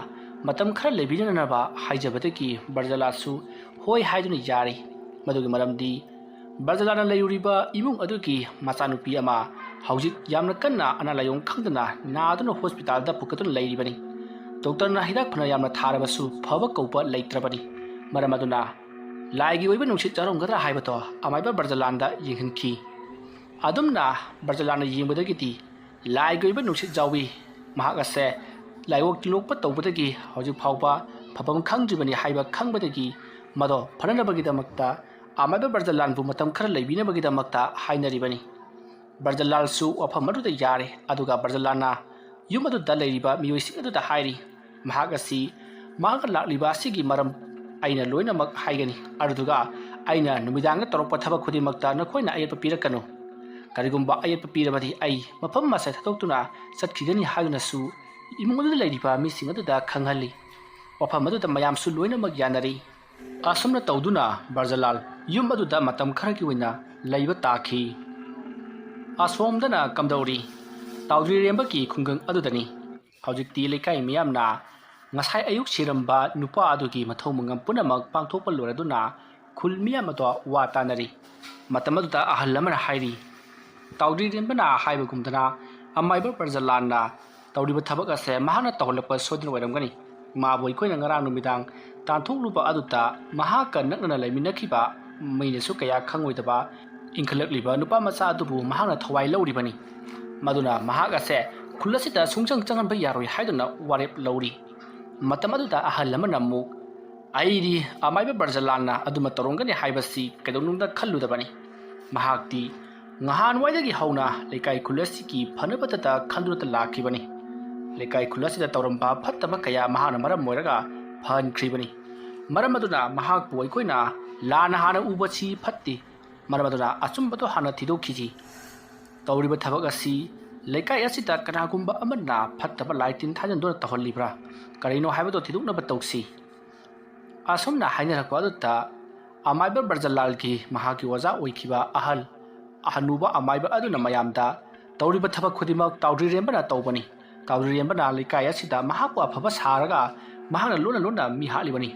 ꯃꯇꯝ ꯈꯔ ꯂꯩꯕꯤꯅꯅꯕ ꯍꯥꯏꯖꯕꯗꯒꯤ ꯕ꯭ꯔꯖꯂꯥꯜꯁꯨ ꯍꯣꯏ ꯍꯥꯏꯗꯨꯅ ꯌꯥꯔꯤ꯫ ꯃꯗꯨꯒꯤ ꯃꯔꯝꯗꯤ ꯕ꯭ꯔꯖꯂꯥꯜꯅ ꯂꯩꯔꯨꯔꯤꯕ ꯏꯃꯨꯡ ꯑꯗꯨꯒꯤ ꯃꯆꯥꯅꯨꯄꯤ ꯑꯃ ꯍꯧꯖꯤꯛ ꯌꯥꯝꯅ ꯀꯟꯅ ꯑꯅꯥ ꯂꯥꯏꯌꯣꯡ ꯈꯪꯗꯅ ꯅꯥꯗꯨꯅ ꯍꯣꯁꯄꯤꯇꯥꯜꯗ ꯄꯨꯈꯠꯇꯨꯅ ꯂꯩꯔꯤꯕꯅꯤ꯫ ꯗꯣꯛꯇꯔꯅ ꯍꯤꯗꯥꯛ ꯐꯅ ꯌꯥꯝꯅ ꯊꯥꯔꯕꯁꯨ ꯐꯕ ꯀꯧꯕ ꯂꯩꯇ꯭ꯔꯕꯅꯤ꯫ ꯃꯔꯝ ꯑꯗꯨꯅ ꯂꯥꯏꯒꯤ ꯑꯣꯏꯕ ꯅꯨꯡꯁꯤꯠ ꯌꯥꯎꯔꯝꯒꯗ꯭ꯔꯥ ꯍꯥꯏꯕꯗꯣ ꯑꯃꯥꯏꯕ ꯕ꯭ꯔꯖꯂꯥꯟꯗ ꯌꯦꯡꯍꯟꯈꯤ꯫ ꯑꯗꯨꯝꯅ ꯕ꯭ꯔꯖꯂꯥꯟꯅ ꯌꯦꯡꯕꯗꯒꯤꯗꯤ ꯂꯥꯏꯒꯤ ꯑꯣꯏꯕ ꯅꯨꯡꯁꯤꯠ ꯌꯥꯎꯏ, ꯃꯍꯥꯛ ꯑꯁꯦ ꯂꯥꯏꯑꯣꯛ ꯇꯤꯟꯂꯣꯛꯄ ꯇꯧꯕꯗꯒꯤ ꯍꯧꯖꯤꯛ ꯐꯥꯎꯕ ꯐꯐꯝ ꯈꯪꯗ꯭ꯔꯤꯕꯅꯤ ꯍꯥꯏꯕ ꯈꯪꯕꯗꯒꯤ ꯃꯗꯣ ꯐꯅꯅꯕꯒꯤꯗꯃꯛꯇ ꯑꯃꯥꯏꯕ ꯕ꯭ꯔꯖꯂꯥꯟꯕꯨ ꯃꯇꯝ ꯈꯔ ꯂꯩꯕꯤꯅꯕꯒꯤꯗꯃꯛꯇ ꯍꯥꯏꯅꯔꯤꯕꯅꯤ꯫ ꯕ꯭ꯔꯖꯂꯥꯜꯁꯨ ꯋꯥꯐꯝ ꯑꯗꯨꯗ ꯌꯥꯔꯦ꯫ ꯑꯗꯨꯒ ꯕ꯭ꯔꯖꯂꯥꯜꯅ ꯌꯨꯝ ꯑꯗꯨꯗ ꯂꯩꯔꯤꯕ ꯃꯤꯑꯣꯏꯁꯤꯡ ꯑꯗꯨꯗ ꯍꯥꯏꯔꯤ, ꯃꯍꯥꯛ ꯑꯁꯤ ꯃꯍꯥꯛꯅ ꯂꯥꯛꯂꯤꯕ ꯑꯁꯤꯒꯤ ꯃꯔꯝ ꯑꯩꯅ ꯂꯣꯏꯅꯃꯛ ꯍꯥꯏꯒꯅꯤ꯫ ꯑꯗꯨꯗꯨꯒ ꯑꯩꯅ ꯅꯨꯃꯤꯗꯥꯡꯗ ꯇꯧꯔꯛꯄ ꯊꯕꯛ ꯈꯨꯗꯤꯡꯃꯛꯇ ꯅꯈꯣꯏꯅ ꯑꯌꯦꯠꯄ ꯄꯤꯔꯛꯀꯅꯨ꯫ ꯀꯔꯤꯒꯨꯝꯕ ꯑꯌꯦꯠꯄ ꯄꯤꯔꯕꯗꯤ ꯑꯩ ꯃꯐꯝ ꯑꯁꯦ ꯊꯥꯗꯣꯛꯇꯨꯅ ꯆꯠꯈꯤꯒꯅꯤ ꯍꯥꯏꯗꯨꯅꯁꯨ ꯏꯃꯨꯡ ꯑꯗꯨꯗ ꯂꯩꯔꯤꯕ ꯃꯤꯁꯤꯡ ꯑꯗꯨꯗ ꯈꯪꯍꯜꯂꯤ꯫ ꯋꯥꯐꯝ ꯑꯗꯨꯗ ꯃꯌꯥꯝꯁꯨ ꯂꯣꯏꯅꯃꯛ ꯌꯥꯅꯔꯤ꯫ ꯑꯁꯨꯝꯅ ꯇꯧꯗꯨꯅ ꯕ꯭ꯔꯖꯂꯥꯜ ꯌꯨꯝ ꯑꯗꯨꯗ ꯃꯇꯝ ꯈꯔꯒꯤ ꯑꯣꯏꯅ ꯂꯩꯕ ꯇꯥꯈꯤ꯫ ꯑꯁꯣꯝꯗꯅ ꯀꯝꯗꯧꯔꯤ? ꯇꯥꯎꯗ꯭ꯔꯤꯔꯦꯝꯕꯒꯤ ꯈꯨꯡꯒꯪ ꯑꯗꯨꯗꯅꯤ꯫ ꯍꯧꯖꯤꯛꯇꯤ ꯂꯩꯀꯥꯏ ꯃꯤꯌꯥꯝꯅ ꯉꯁꯥꯏ ꯑꯌꯨꯛ ꯁꯤꯔꯝꯕ ꯅꯨꯄꯥ ꯑꯗꯨꯒꯤ ꯃꯊꯧ ꯃꯉꯝ ꯄꯨꯝꯅꯃꯛ ꯄꯥꯡꯊꯣꯛꯄ ꯂꯣꯏꯔꯗꯨꯅ ꯈꯨꯜ ꯃꯤꯌꯥꯝ ꯑꯗꯣ ꯋꯥ ꯇꯥꯅꯔꯤ꯫ ꯃꯇꯝ ꯑꯗꯨꯗ ꯑꯍꯜ ꯑꯃꯅ ꯍꯥꯏꯔꯤ, ꯇꯥꯎꯗ꯭ꯔꯤꯔꯦꯝꯕꯅ ꯍꯥꯏꯕꯒꯨꯝꯗꯅ ꯑꯃꯥꯏꯕ ꯄ꯭ꯔꯖꯂꯥꯟꯅ ꯇꯧꯔꯤꯕ ꯊꯕꯛ ꯑꯁꯦ ꯃꯍꯥꯛꯅ ꯇꯧꯍꯜꯂꯛꯄ ꯁꯣꯏꯗꯅ ꯑꯣꯏꯔꯝꯒꯅꯤ꯫ ꯃꯥꯕꯨ ꯑꯩꯈꯣꯏꯅ ꯉꯔꯥꯡ ꯅꯨꯃꯤꯗꯥꯡ ꯇꯥꯟꯊꯣꯛꯂꯨꯕ ꯑꯗꯨꯗ ꯃꯍꯥꯛꯀ ꯅꯛꯅꯅ ꯂꯩꯃꯤꯟꯅꯈꯤꯕ ꯃꯤꯅꯁꯨ ꯀꯌꯥ ꯈꯪꯂꯣꯏꯗꯕ ꯏꯟꯈꯠꯂꯛꯂꯤꯕ ꯅꯨꯄꯥ ꯃꯆꯥ ꯑꯗꯨꯕꯨ ꯃꯍꯥꯛꯅ ꯊꯋꯥꯏ ꯂꯧꯔꯤꯕꯅꯤ꯫ ꯃꯗꯨꯅ ꯃꯍꯥꯛ ꯑꯁꯦ ꯈꯨꯜ ꯑꯁꯤꯗ ꯁꯨꯡꯆꯪ ꯆꯪꯍꯟꯕ ꯌꯥꯔꯣꯏ ꯍꯥꯏꯗꯨꯅ ꯋꯥꯔꯦꯞ ꯂꯧꯔꯤ꯫ ꯃꯇꯝ ꯑꯗꯨꯗ ꯑꯍꯜ ꯑꯃꯅ ꯑꯃꯨꯛ, "ꯑꯩꯗꯤ ꯑꯃꯥꯏꯕ ꯕ꯭ꯔꯖꯂꯥꯜꯅ ꯑꯗꯨꯃ ꯇꯧꯔꯝꯒꯅꯤ ꯍꯥꯏꯕꯁꯤ ꯀꯩꯗꯧꯅꯨꯡꯗ ꯈꯜꯂꯨꯗꯕꯅꯤ꯫ ꯃꯍꯥꯛꯇꯤ ꯉꯍꯥꯟꯋꯥꯏꯗꯒꯤ ꯍꯧꯅ ꯂꯩꯀꯥꯏ ꯈꯨꯜ ꯑꯁꯤꯒꯤ ꯐꯅꯕꯇꯇ ꯈꯟꯗꯨꯅꯇ ꯂꯥꯛꯈꯤꯕꯅꯤ꯫ ꯂꯩꯀꯥꯏ ꯈꯨꯜ ꯑꯁꯤꯗ ꯇꯧꯔꯝꯕ ꯐꯠꯇꯕ ꯀꯌꯥ ꯃꯍꯥꯛꯅ ꯃꯔꯝ ꯑꯣꯏꯔꯒ ꯐꯍꯟꯈ꯭ꯔꯤꯕꯅꯤ꯫ ꯃꯔꯝ ꯑꯗꯨꯅ ꯃꯍꯥꯛꯄꯨ ꯑꯩꯈꯣꯏꯅ ꯂꯥꯟꯅ ꯍꯥꯟꯅ ꯎꯕꯁꯤ ꯐꯠꯇꯦ꯫ ꯃꯔꯝ ꯑꯗꯨꯅ ꯑꯆꯨꯝꯕꯗꯣ ꯍꯥꯟꯅ ꯊꯤꯗꯣꯛꯈꯤꯁꯤ꯫ ꯇꯧꯔꯤꯕ ꯊꯕꯛ ꯑꯁꯤ ꯂꯩꯀꯥꯏ ꯑꯁꯤꯗ ꯀꯅꯥꯒꯨꯝꯕ ꯑꯃꯅ ꯐꯠꯇꯕ ꯂꯥꯏ ꯇꯤꯟ ꯊꯥꯖꯤꯟꯗꯨꯅ ꯇꯧꯍꯜꯂꯤꯕ꯭ꯔꯥ, ꯀꯔꯤꯅꯣ ꯍꯥꯏꯕꯗꯨ ꯊꯤꯗꯣꯛꯅꯕ ꯇꯧꯁꯤ꯫" ꯑꯁꯨꯝꯅ ꯍꯥꯏꯅꯔꯛꯄ ꯑꯗꯨꯗ ꯑꯃꯥꯏꯕ ꯕ꯭ꯔꯖꯂꯥꯜꯒꯤ ꯃꯍꯥꯛꯀꯤ ꯑꯣꯖꯥ ꯑꯣꯏꯈꯤꯕ ꯑꯍꯜ ꯑꯍꯅꯨꯕ ꯑꯃꯥꯏꯕ ꯑꯗꯨꯅ ꯃꯌꯥꯝꯗ, "ꯇꯧꯔꯤꯕ ꯊꯕꯛ ꯈꯨꯗꯤꯡꯃꯛ ꯇꯥꯎꯗ꯭ꯔꯤꯔꯦꯝꯕꯅ ꯇꯧꯕꯅꯤ꯫ ꯇꯥꯎꯗ꯭ꯔꯤꯔꯦꯝꯕꯅ ꯂꯩꯀꯥꯏ ꯑꯁꯤꯗ ꯃꯍꯥꯛꯄꯨ ꯑꯐꯕ ꯁꯥꯔꯒ ꯃꯍꯥꯛꯅ ꯂꯣꯟꯅ ꯂꯣꯟꯅ ꯃꯤ ꯍꯥꯠꯂꯤꯕꯅꯤ꯫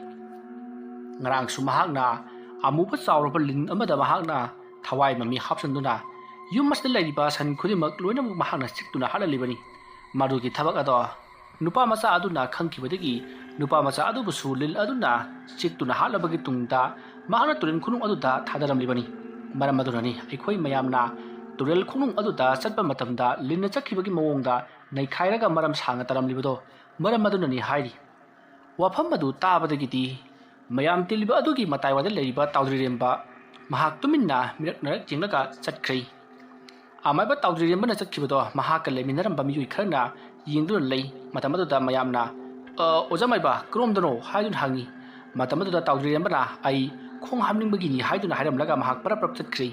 ꯉꯔꯥꯡꯁꯨ ꯃꯍꯥꯛꯅ ꯑꯃꯨꯕ ꯆꯥꯎꯔꯕ ꯂꯤꯟ ꯑꯃꯗ ꯃꯍꯥꯛꯅ ꯊꯋꯥꯏ ꯃꯃꯤ ꯍꯥꯞꯆꯤꯟꯗꯨꯅ ꯌꯨꯝ ꯑꯁꯤꯗ ꯂꯩꯔꯤꯕ ꯁꯟ ꯈꯨꯗꯤꯡꯃꯛ ꯂꯣꯏꯅꯃꯛ ꯃꯍꯥꯛꯅ ꯆꯤꯛꯇꯨꯅ ꯍꯥꯠꯍꯜꯂꯤꯕꯅꯤ꯫ ꯃꯗꯨꯒꯤ ꯊꯕꯛ ꯑꯗꯣ ꯅꯨꯄꯥ ꯃꯆꯥ ꯑꯗꯨꯅ ꯈꯪꯈꯤꯕꯗꯒꯤ ꯅꯨꯄꯥ ꯃꯆꯥ ꯑꯗꯨꯕꯨꯁꯨ ꯂꯤꯟ ꯑꯗꯨꯅ ꯆꯤꯛꯇꯨꯅ ꯍꯥꯠꯂꯕꯒꯤ ꯇꯨꯡꯗ ꯃꯍꯥꯛꯅ ꯇꯨꯔꯦꯜ ꯈꯣꯡꯅꯨꯡ ꯑꯗꯨꯗ ꯊꯥꯗꯔꯝꯂꯤꯕꯅꯤ꯫ ꯃꯔꯝ ꯑꯗꯨꯅꯅꯤ ꯑꯩꯈꯣꯏ ꯃꯌꯥꯝꯅ ꯇꯨꯔꯦꯜ ꯈꯣꯡꯅꯨꯡ ꯑꯗꯨꯗ ꯆꯠꯄ ꯃꯇꯝꯗ ꯂꯤꯟꯅ ꯆꯠꯈꯤꯕꯒꯤ ꯃꯑꯣꯡꯗ ꯅꯩꯈꯥꯏꯔꯒ ꯃꯔꯝ ꯁꯥꯡꯅ ꯇꯥꯔꯝꯂꯤꯕꯗꯣ꯫ ꯃꯔꯝ ꯑꯗꯨꯅꯅꯤ" ꯍꯥꯏꯔꯤ꯫ ꯋꯥꯐꯝ ꯑꯗꯨ ꯇꯥꯕꯗꯒꯤꯗꯤ ꯃꯌꯥꯝ ꯇꯤꯜꯂꯤꯕ ꯑꯗꯨꯒꯤ ꯃꯇꯥꯏꯋꯥꯏꯗ ꯂꯩꯔꯤꯕ ꯇꯥꯎꯗ꯭ꯔꯤꯔꯦꯝꯕ ꯃꯍꯥꯛ ꯇꯨꯃꯤꯟꯅ ꯃꯤꯔꯛ ꯅꯔꯛ ꯌꯦꯡꯂꯒ ꯆꯠꯈ꯭ꯔꯦ꯫ ꯑꯃꯥꯏꯕ ꯇꯥꯎꯗ꯭ꯔꯤꯔꯦꯝꯕꯅ ꯆꯠꯈꯤꯕꯗꯣ ꯃꯍꯥꯛꯀ ꯂꯩꯃꯤꯟꯅꯔꯝꯕ ꯃꯤꯑꯣꯏ ꯈꯔꯅ ꯌꯦꯡꯗꯨꯅ ꯂꯩ꯫ ꯃꯇꯝ ꯑꯗꯨꯗ ꯃꯌꯥꯝꯅ, "ꯑ, ꯑꯣꯖꯥ ꯃꯥꯏꯕ, ꯀꯔꯣꯝꯗꯅꯣ?" ꯍꯥꯏꯗꯨꯅ ꯍꯪꯉꯤ꯫ ꯃꯇꯝ ꯑꯗꯨꯗ ꯇꯥꯎꯗ꯭ꯔꯤꯔꯦꯝꯕꯅ, "ꯑꯩ ꯈꯣꯡ ꯍꯥꯝꯅꯤꯡꯕꯒꯤꯅꯤ" ꯍꯥꯏꯗꯨꯅ ꯍꯥꯏꯔꯝꯂꯒ ꯃꯍꯥꯛ ꯄꯔꯞ ꯄꯔꯞ ꯆꯠꯈ꯭ꯔꯦ꯫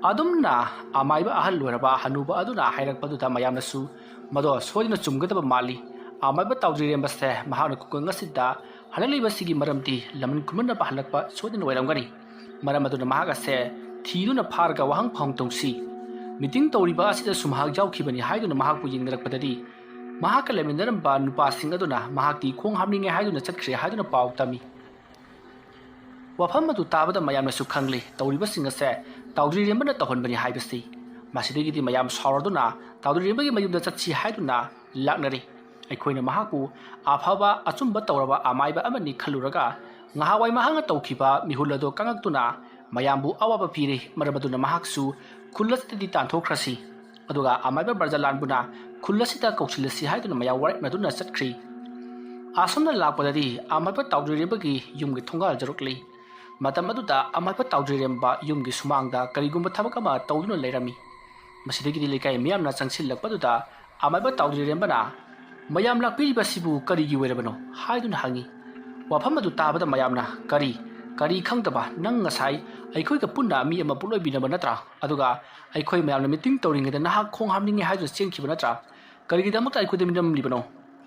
ꯑꯗꯨꯝꯅ ꯑꯃꯥꯏꯕ ꯑꯍꯜ ꯑꯣꯏꯔꯕ ꯍꯅꯨꯕ ꯑꯗꯨꯅ ꯍꯥꯏꯔꯛꯄꯗꯨꯗ ꯃꯌꯥꯝꯅꯁꯨ ꯃꯗꯣ ꯁꯣꯏꯗꯅ ꯆꯨꯝꯒꯗꯕ ꯃꯥꯜꯂꯤ꯫ ꯑꯃꯥꯏꯕ ꯇꯥꯎꯗ꯭ꯔꯤꯔꯦꯝꯕꯁꯦ ꯃꯍꯥꯛꯅ ꯈꯨꯡꯒꯪ ꯑꯁꯤꯗ ꯍꯜꯂꯛꯂꯤꯕꯁꯤꯒꯤ ꯃꯔꯝꯗꯤ ꯂꯃꯟ ꯈꯨꯝꯅꯅꯕ ꯍꯜꯂꯛꯄ ꯁꯣꯏꯗꯅ ꯑꯣꯏꯔꯝꯒꯅꯤ꯫ ꯃꯔꯝ ꯑꯗꯨꯅ ꯃꯍꯥꯛ ꯑꯁꯦ ꯊꯤꯗꯨꯅ ꯐꯥꯔꯒ ꯋꯥꯍꯪ ꯐꯥꯎꯍꯪ ꯇꯧꯁꯤ꯫ ꯃꯤꯇꯤꯡ ꯇꯧꯔꯤꯕ ꯑꯁꯤꯗꯁꯨ ꯃꯍꯥꯛ ꯌꯥꯎꯈꯤꯕꯅꯤ ꯍꯥꯏꯗꯨꯅ ꯃꯍꯥꯛꯄꯨ ꯌꯦꯡꯅꯔꯛꯄꯗꯗꯤ ꯃꯍꯥꯛꯀ ꯂꯩꯃꯤꯟꯅꯔꯝꯕ ꯅꯨꯄꯥꯁꯤꯡ ꯑꯗꯨꯅ ꯃꯍꯥꯛꯇꯤ ꯈꯣꯡ ꯍꯥꯝꯅꯤꯡꯉꯦ ꯍꯥꯏꯗꯨꯅ ꯆꯠꯈ꯭ꯔꯦ ꯍꯥꯏꯗꯨꯅ ꯄꯥꯎ ꯇꯝꯃꯤ꯫ ꯋꯥꯐꯝ ꯑꯗꯨ ꯇꯥꯕꯗ ꯃꯌꯥꯝꯅꯁꯨ ꯈꯪꯂꯦ ꯇꯧꯔꯤꯕꯁꯤꯡ ꯑꯁꯦ ꯇꯥꯎꯗ꯭ꯔꯤꯔꯦꯝꯕꯅ ꯇꯧꯍꯟꯕꯅꯤ ꯍꯥꯏꯕꯁꯤ꯫ ꯃꯁꯤꯗꯒꯤꯗꯤ ꯃꯌꯥꯝ ꯁꯥꯎꯔꯗꯨꯅ ꯇꯥꯎꯗ꯭ꯔꯤꯔꯦꯝꯕꯒꯤ ꯃꯌꯨꯝꯗ ꯆꯠꯁꯤ ꯍꯥꯏꯗꯨꯅ ꯂꯥꯛꯅꯔꯦ꯫ ꯑꯩꯈꯣꯏꯅ ꯃꯍꯥꯛꯄꯨ ꯑꯐꯕ ꯑꯆꯨꯝꯕ ꯇꯧꯔꯕ ꯑꯃꯥꯏꯕ ꯑꯃꯅꯤ ꯈꯜꯂꯨꯔꯒ ꯉꯍꯥꯟꯋꯥꯏ ꯃꯍꯥꯛꯅ ꯇꯧꯈꯤꯕ ꯃꯤꯍꯨꯜ ꯑꯗꯨ ꯀꯪꯉꯛꯇꯨꯅ ꯃꯌꯥꯝꯕꯨ ꯑꯋꯥꯕ ꯄꯤꯔꯦ꯫ ꯃꯔꯝ ꯑꯗꯨꯅ ꯃꯍꯥꯛꯁꯨ ꯈꯨꯜ ꯑꯁꯤꯗꯒꯤ ꯇꯥꯟꯊꯣꯛꯈ꯭ꯔꯁꯤ꯫ ꯑꯗꯨꯒ ꯑꯃꯥꯏꯕ ꯕ꯭ꯔꯖꯂꯥꯟꯕꯨꯅ ꯈꯨꯜ ꯑꯁꯤꯗ ꯀꯧꯁꯤꯜꯂꯁꯤ ꯍꯥꯏꯗꯨꯅ ꯃꯌꯥꯝ ꯋꯥꯔꯦꯞꯅꯗꯨꯅ ꯆꯠꯈ꯭ꯔꯤ꯫ ꯑꯁꯨꯝꯅ ꯂꯥꯛꯄꯗꯗꯤ ꯑꯃꯥꯏꯕ ꯇꯥꯎꯗ꯭ꯔꯤꯔꯦꯝꯕꯒꯤ ꯌꯨꯝꯒꯤ ꯊꯣꯡꯒꯥꯜ ꯌꯧꯔꯛꯂꯤ꯫ ꯃꯇꯝ ꯑꯗꯨꯗ ꯑꯃꯥꯏꯕ ꯇꯥꯎꯗ꯭ꯔꯤꯔꯦꯝꯕ ꯌꯨꯝꯒꯤ ꯁꯨꯃꯥꯡꯗ ꯀꯔꯤꯒꯨꯝꯕ ꯊꯕꯛ ꯑꯃ ꯇꯧꯗꯨꯅ ꯂꯩꯔꯝꯃꯤ꯫ ꯃꯁꯤꯗꯒꯤꯗꯤ ꯂꯩꯀꯥꯏ ꯃꯤꯌꯥꯝꯅ ꯆꯪꯁꯤꯜꯂꯛꯄꯗꯨꯗ ꯑꯃꯥꯏꯕ ꯇꯥꯎꯗ꯭ꯔꯤꯔꯦꯝꯕꯅ, "ꯃꯌꯥꯝ ꯂꯥꯛꯄꯤꯔꯤꯕꯁꯤꯕꯨ ꯀꯔꯤꯒꯤ ꯑꯣꯏꯔꯕꯅꯣ?" ꯍꯥꯏꯗꯨꯅ ꯍꯪꯉꯤ꯫ ꯋꯥꯐꯝ ꯑꯗꯨ ꯇꯥꯕꯗ ꯃꯌꯥꯝꯅ, "ꯀꯔꯤ, ꯀꯔꯤ ꯈꯪꯗꯕ? ꯅꯪ ꯉꯁꯥꯏ ꯑꯩꯈꯣꯏꯒ ꯄꯨꯟꯅ ꯃꯤ ꯑꯃ ꯄꯣꯠꯂꯣꯏꯕꯤꯅꯕ ꯅꯠꯇ꯭ꯔꯥ? ꯑꯗꯨꯒ ꯑꯩꯈꯣꯏ ꯃꯌꯥꯝꯅ ꯃꯤꯇꯤꯡ ꯇꯧꯔꯤꯉꯩꯗ ꯅꯍꯥꯛ ꯈꯣꯡ ꯍꯥꯝꯅꯤꯡꯉꯦ ꯍꯥꯏꯗꯨꯅ ꯆꯦꯟꯈꯤꯕ ꯅꯠꯇ꯭ꯔꯥ? ꯀꯔꯤꯒꯤꯗꯃꯛꯇ ꯑꯩꯈꯣꯏꯗ ꯃꯤꯅꯝꯂꯤꯕꯅꯣ?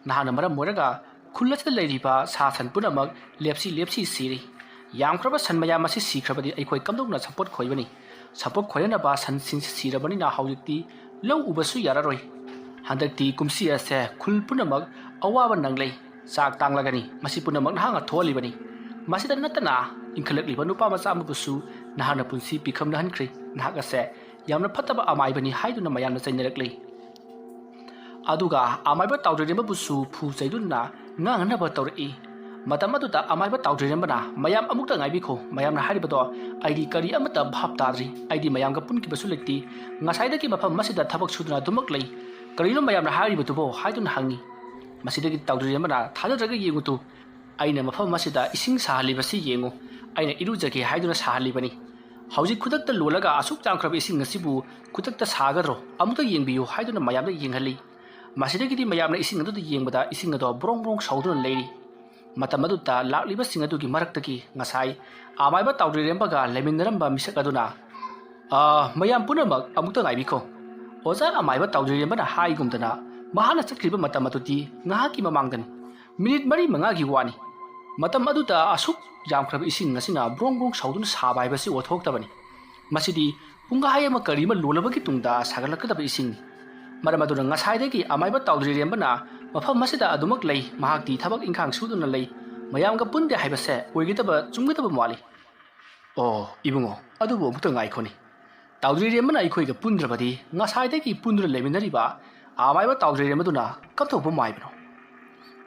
ꯅꯍꯥꯛꯅ ꯃꯔꯝ ꯑꯣꯏꯔꯒ ꯈꯨꯜ ꯑꯁꯤꯗ ꯂꯩꯔꯤꯕ ꯁꯥ ꯁꯟ ꯄꯨꯝꯅꯃꯛ ꯂꯦꯞꯁꯤ ꯂꯦꯞꯁꯤ ꯁꯤꯔꯤ꯫ ꯌꯥꯝꯈ꯭ꯔꯕ ꯁꯟ ꯃꯌꯥꯝ ꯑꯁꯤ ꯁꯤꯈ꯭ꯔꯕꯗꯤ ꯑꯩꯈꯣꯏ ꯀꯝꯗꯧꯅ ꯁꯝꯄꯣꯠ ꯈꯣꯏꯕꯅꯤ? ꯁꯝꯄꯣꯠ ꯈꯣꯏꯅꯅꯕ ꯁꯟꯁꯤꯡꯁꯤ ꯁꯤꯔꯕꯅꯤꯅ ꯍꯧꯖꯤꯛꯇꯤ ꯂꯧ ꯎꯕꯁꯨ ꯌꯥꯔꯔꯣꯏ꯫ ꯍꯟꯗꯛꯇꯤ ꯀꯨꯝꯁꯤ ꯑꯁꯦ ꯈꯨꯜ ꯄꯨꯝꯅꯃꯛ ꯑꯋꯥꯕ ꯅꯪꯂꯦ꯫ ꯆꯥꯛ ꯇꯥꯡꯂꯒꯅꯤ꯫ ꯃꯁꯤ ꯄꯨꯝꯅꯃꯛ ꯅꯍꯥꯛꯅ ꯊꯣꯛꯍꯜꯂꯤꯕꯅꯤ꯫ ꯃꯁꯤꯗ ꯅꯠꯇꯅ ꯏꯟꯈꯠꯂꯛꯂꯤꯕ ꯅꯨꯄꯥ ꯃꯆꯥ ꯑꯃꯕꯨꯁꯨ ꯅꯍꯥꯛꯅ ꯄꯨꯟꯁꯤ ꯄꯤꯈꯝꯅꯍꯟꯈ꯭ꯔꯦ꯫ ꯅꯍꯥꯛ ꯑꯁꯦ ꯌꯥꯝꯅ ꯐꯠꯇꯕ ꯑꯃꯥꯏꯕꯅꯤ" ꯍꯥꯏꯗꯨꯅ ꯃꯌꯥꯝꯅ ꯆꯩꯅꯔꯛꯂꯤ꯫ ꯑꯗꯨꯒ ꯑꯃꯥꯏꯕ ꯇꯥꯎꯗ꯭ꯔꯤꯔꯦꯝꯕꯕꯨꯁꯨ ꯐꯨ ꯆꯩꯗꯨꯅ ꯉꯥꯡꯅꯅꯕ ꯇꯧꯔꯛꯏ꯫ ꯃꯇꯝ ꯑꯗꯨꯗ ꯑꯃꯥꯏꯕ ꯇꯥꯎꯗ꯭ꯔꯤꯔꯦꯝꯕꯅ, "ꯃꯌꯥꯝ ꯑꯃꯨꯛꯇ ꯉꯥꯏꯕꯤꯈꯣ, ꯃꯌꯥꯝꯅ ꯍꯥꯏꯔꯤꯕꯗꯣ ꯑꯩꯗꯤ ꯀꯔꯤ ꯑꯃꯠꯇ ꯚꯥꯞ ꯇꯥꯗ꯭ꯔꯤ꯫ ꯑꯩꯗꯤ ꯃꯌꯥꯝꯒ ꯄꯨꯟꯈꯤꯕꯁꯨ ꯂꯩꯇꯦ꯫ ꯉꯁꯥꯏꯗꯒꯤ ꯃꯐꯝ ꯑꯁꯤꯗ ꯊꯕꯛ ꯁꯨꯗꯨꯅ ꯑꯗꯨꯃꯛ ꯂꯩ꯫ ꯀꯔꯤꯅꯣ ꯃꯌꯥꯝꯅ ꯍꯥꯏꯔꯤꯕꯗꯨꯕꯣ?" ꯍꯥꯏꯗꯨꯅ ꯍꯪꯉꯤ꯫ ꯃꯁꯤꯗꯒꯤ ꯇꯥꯎꯗ꯭ꯔꯤꯔꯦꯝꯕꯅ, "ꯊꯥꯖꯗ꯭ꯔꯒ ꯌꯦꯡꯉꯨ ꯇꯨ꯫ ꯑꯩꯅ ꯃꯐꯝ ꯑꯁꯤꯗ ꯏꯁꯤꯡ ꯁꯥꯍꯜꯂꯤꯕꯁꯤ ꯌꯦꯡꯉꯨ꯫ ꯑꯩꯅ ꯏꯔꯨꯖꯒꯦ ꯍꯥꯏꯗꯨꯅ ꯁꯥꯍꯜꯂꯤꯕꯅꯤ꯫ ꯍꯧꯖꯤꯛ ꯈꯨꯗꯛꯇ ꯂꯣꯜꯂꯒ ꯑꯁꯨꯛ ꯌꯥꯝꯈ꯭ꯔꯕ ꯏꯁꯤꯡ ꯑꯁꯤꯕꯨ ꯈꯨꯗꯛꯇ ꯁꯥꯒꯗ꯭ꯔꯣ? ꯑꯃꯨꯛꯇ ꯌꯦꯡꯕꯤꯌꯨ" ꯍꯥꯏꯗꯨꯅ ꯃꯌꯥꯝꯗ ꯌꯦꯡꯍꯜꯂꯤ꯫ ꯃꯁꯤꯗꯒꯤꯗꯤ ꯃꯌꯥꯝꯅ ꯏꯁꯤꯡ ꯑꯗꯨꯗ ꯌꯦꯡꯕꯗ ꯏꯁꯤꯡ ꯑꯗꯣ ꯕ꯭ꯔꯣꯡ ꯕ꯭ꯔꯣꯡ ꯁꯧꯗꯨꯅ ꯂꯩꯔꯤ꯫ ꯃꯇꯝ ꯑꯗꯨꯗ ꯂꯥꯛꯂꯤꯕꯁꯤꯡ ꯑꯗꯨꯒꯤ ꯃꯔꯛꯇꯒꯤ ꯉꯁꯥꯏ ꯑꯃꯥꯏꯕ ꯇꯥꯎꯗ꯭ꯔꯤꯔꯦꯝꯕꯒ ꯂꯩꯃꯤꯟꯅꯔꯝꯕ ꯃꯤꯁꯛ ꯑꯗꯨꯅ, "ꯑ, ꯃꯌꯥꯝ ꯄꯨꯝꯅꯃꯛ ꯑꯃꯨꯛꯇ ꯉꯥꯏꯕꯤꯈꯣ꯫ ꯑꯣꯖꯥ ꯑꯃꯥꯏꯕ ꯇꯥꯎꯗ꯭ꯔꯤꯔꯦꯝꯕꯅ ꯍꯥꯏꯒꯨꯝꯗꯅ ꯃꯍꯥꯛꯅ ꯆꯠꯈ꯭ꯔꯤꯕ ꯃꯇꯝ ꯑꯗꯨꯗꯤ ꯉꯥꯏꯍꯥꯛꯀꯤ ꯃꯃꯥꯡꯗꯅꯤ꯫ ꯃꯤꯅꯤꯠ ꯃꯔꯤ ꯃꯉꯥꯒꯤ ꯋꯥꯅꯤ꯫ ꯃꯇꯝ ꯑꯗꯨꯗ ꯑꯁꯨꯛ ꯌꯥꯝꯈ꯭ꯔꯕ ꯏꯁꯤꯡ ꯑꯁꯤꯅ ꯕ꯭ꯔꯣꯡ ꯕ꯭ꯔꯣꯡ ꯁꯧꯗꯨꯅ ꯁꯥꯕ ꯍꯥꯏꯕꯁꯤ ꯑꯣꯏꯊꯣꯛꯇꯕꯅꯤ꯫ ꯃꯁꯤꯗꯤ ꯄꯨꯡꯈꯥꯏ ꯑꯃ ꯀꯔꯤ ꯑꯃ ꯂꯣꯜꯂꯕꯒꯤ ꯇꯨꯡꯗ ꯁꯥꯒꯠꯂꯛꯀꯗꯕ ꯏꯁꯤꯡꯅꯤ꯫ ꯃꯔꯝ ꯑꯗꯨꯅ ꯉꯁꯥꯏꯗꯒꯤ ꯑꯃꯥꯏꯕ ꯇꯥꯎꯗ꯭ꯔꯤꯔꯦꯝꯕꯅ ꯃꯐꯝ ꯑꯁꯤꯗ ꯑꯗꯨꯃꯛ ꯂꯩ, ꯃꯍꯥꯛꯇꯤ ꯊꯕꯛ ꯏꯪꯈꯥꯡ ꯁꯨꯗꯨꯅ ꯂꯩ, ꯃꯌꯥꯝꯒ ꯄꯨꯟꯗꯦ ꯍꯥꯏꯕꯁꯦ ꯑꯣꯏꯒꯗꯕ ꯆꯨꯝꯒꯗꯕ ꯃꯥꯜꯂꯤ꯫ ꯑꯣ, ꯏꯕꯨꯡꯉꯣ, ꯑꯗꯨꯕꯨ ꯑꯃꯨꯛꯇ ꯉꯥꯏꯈꯣꯅꯤ꯫ ꯇꯥꯎꯗ꯭ꯔꯤꯔꯦꯝꯕꯅ ꯑꯩꯈꯣꯏꯒ ꯄꯨꯟꯗ꯭ꯔꯕꯗꯤ ꯉꯁꯥꯏꯗꯒꯤ ꯄꯨꯟꯗꯨꯅ ꯂꯩꯃꯤꯟꯅꯔꯤꯕ ꯑꯃꯥꯏꯕ ꯇꯥꯎꯗ꯭ꯔꯤꯔꯦꯝꯕꯗꯨꯅ ꯀꯝꯗꯧꯕ ꯃꯥꯏꯕꯅꯣ?"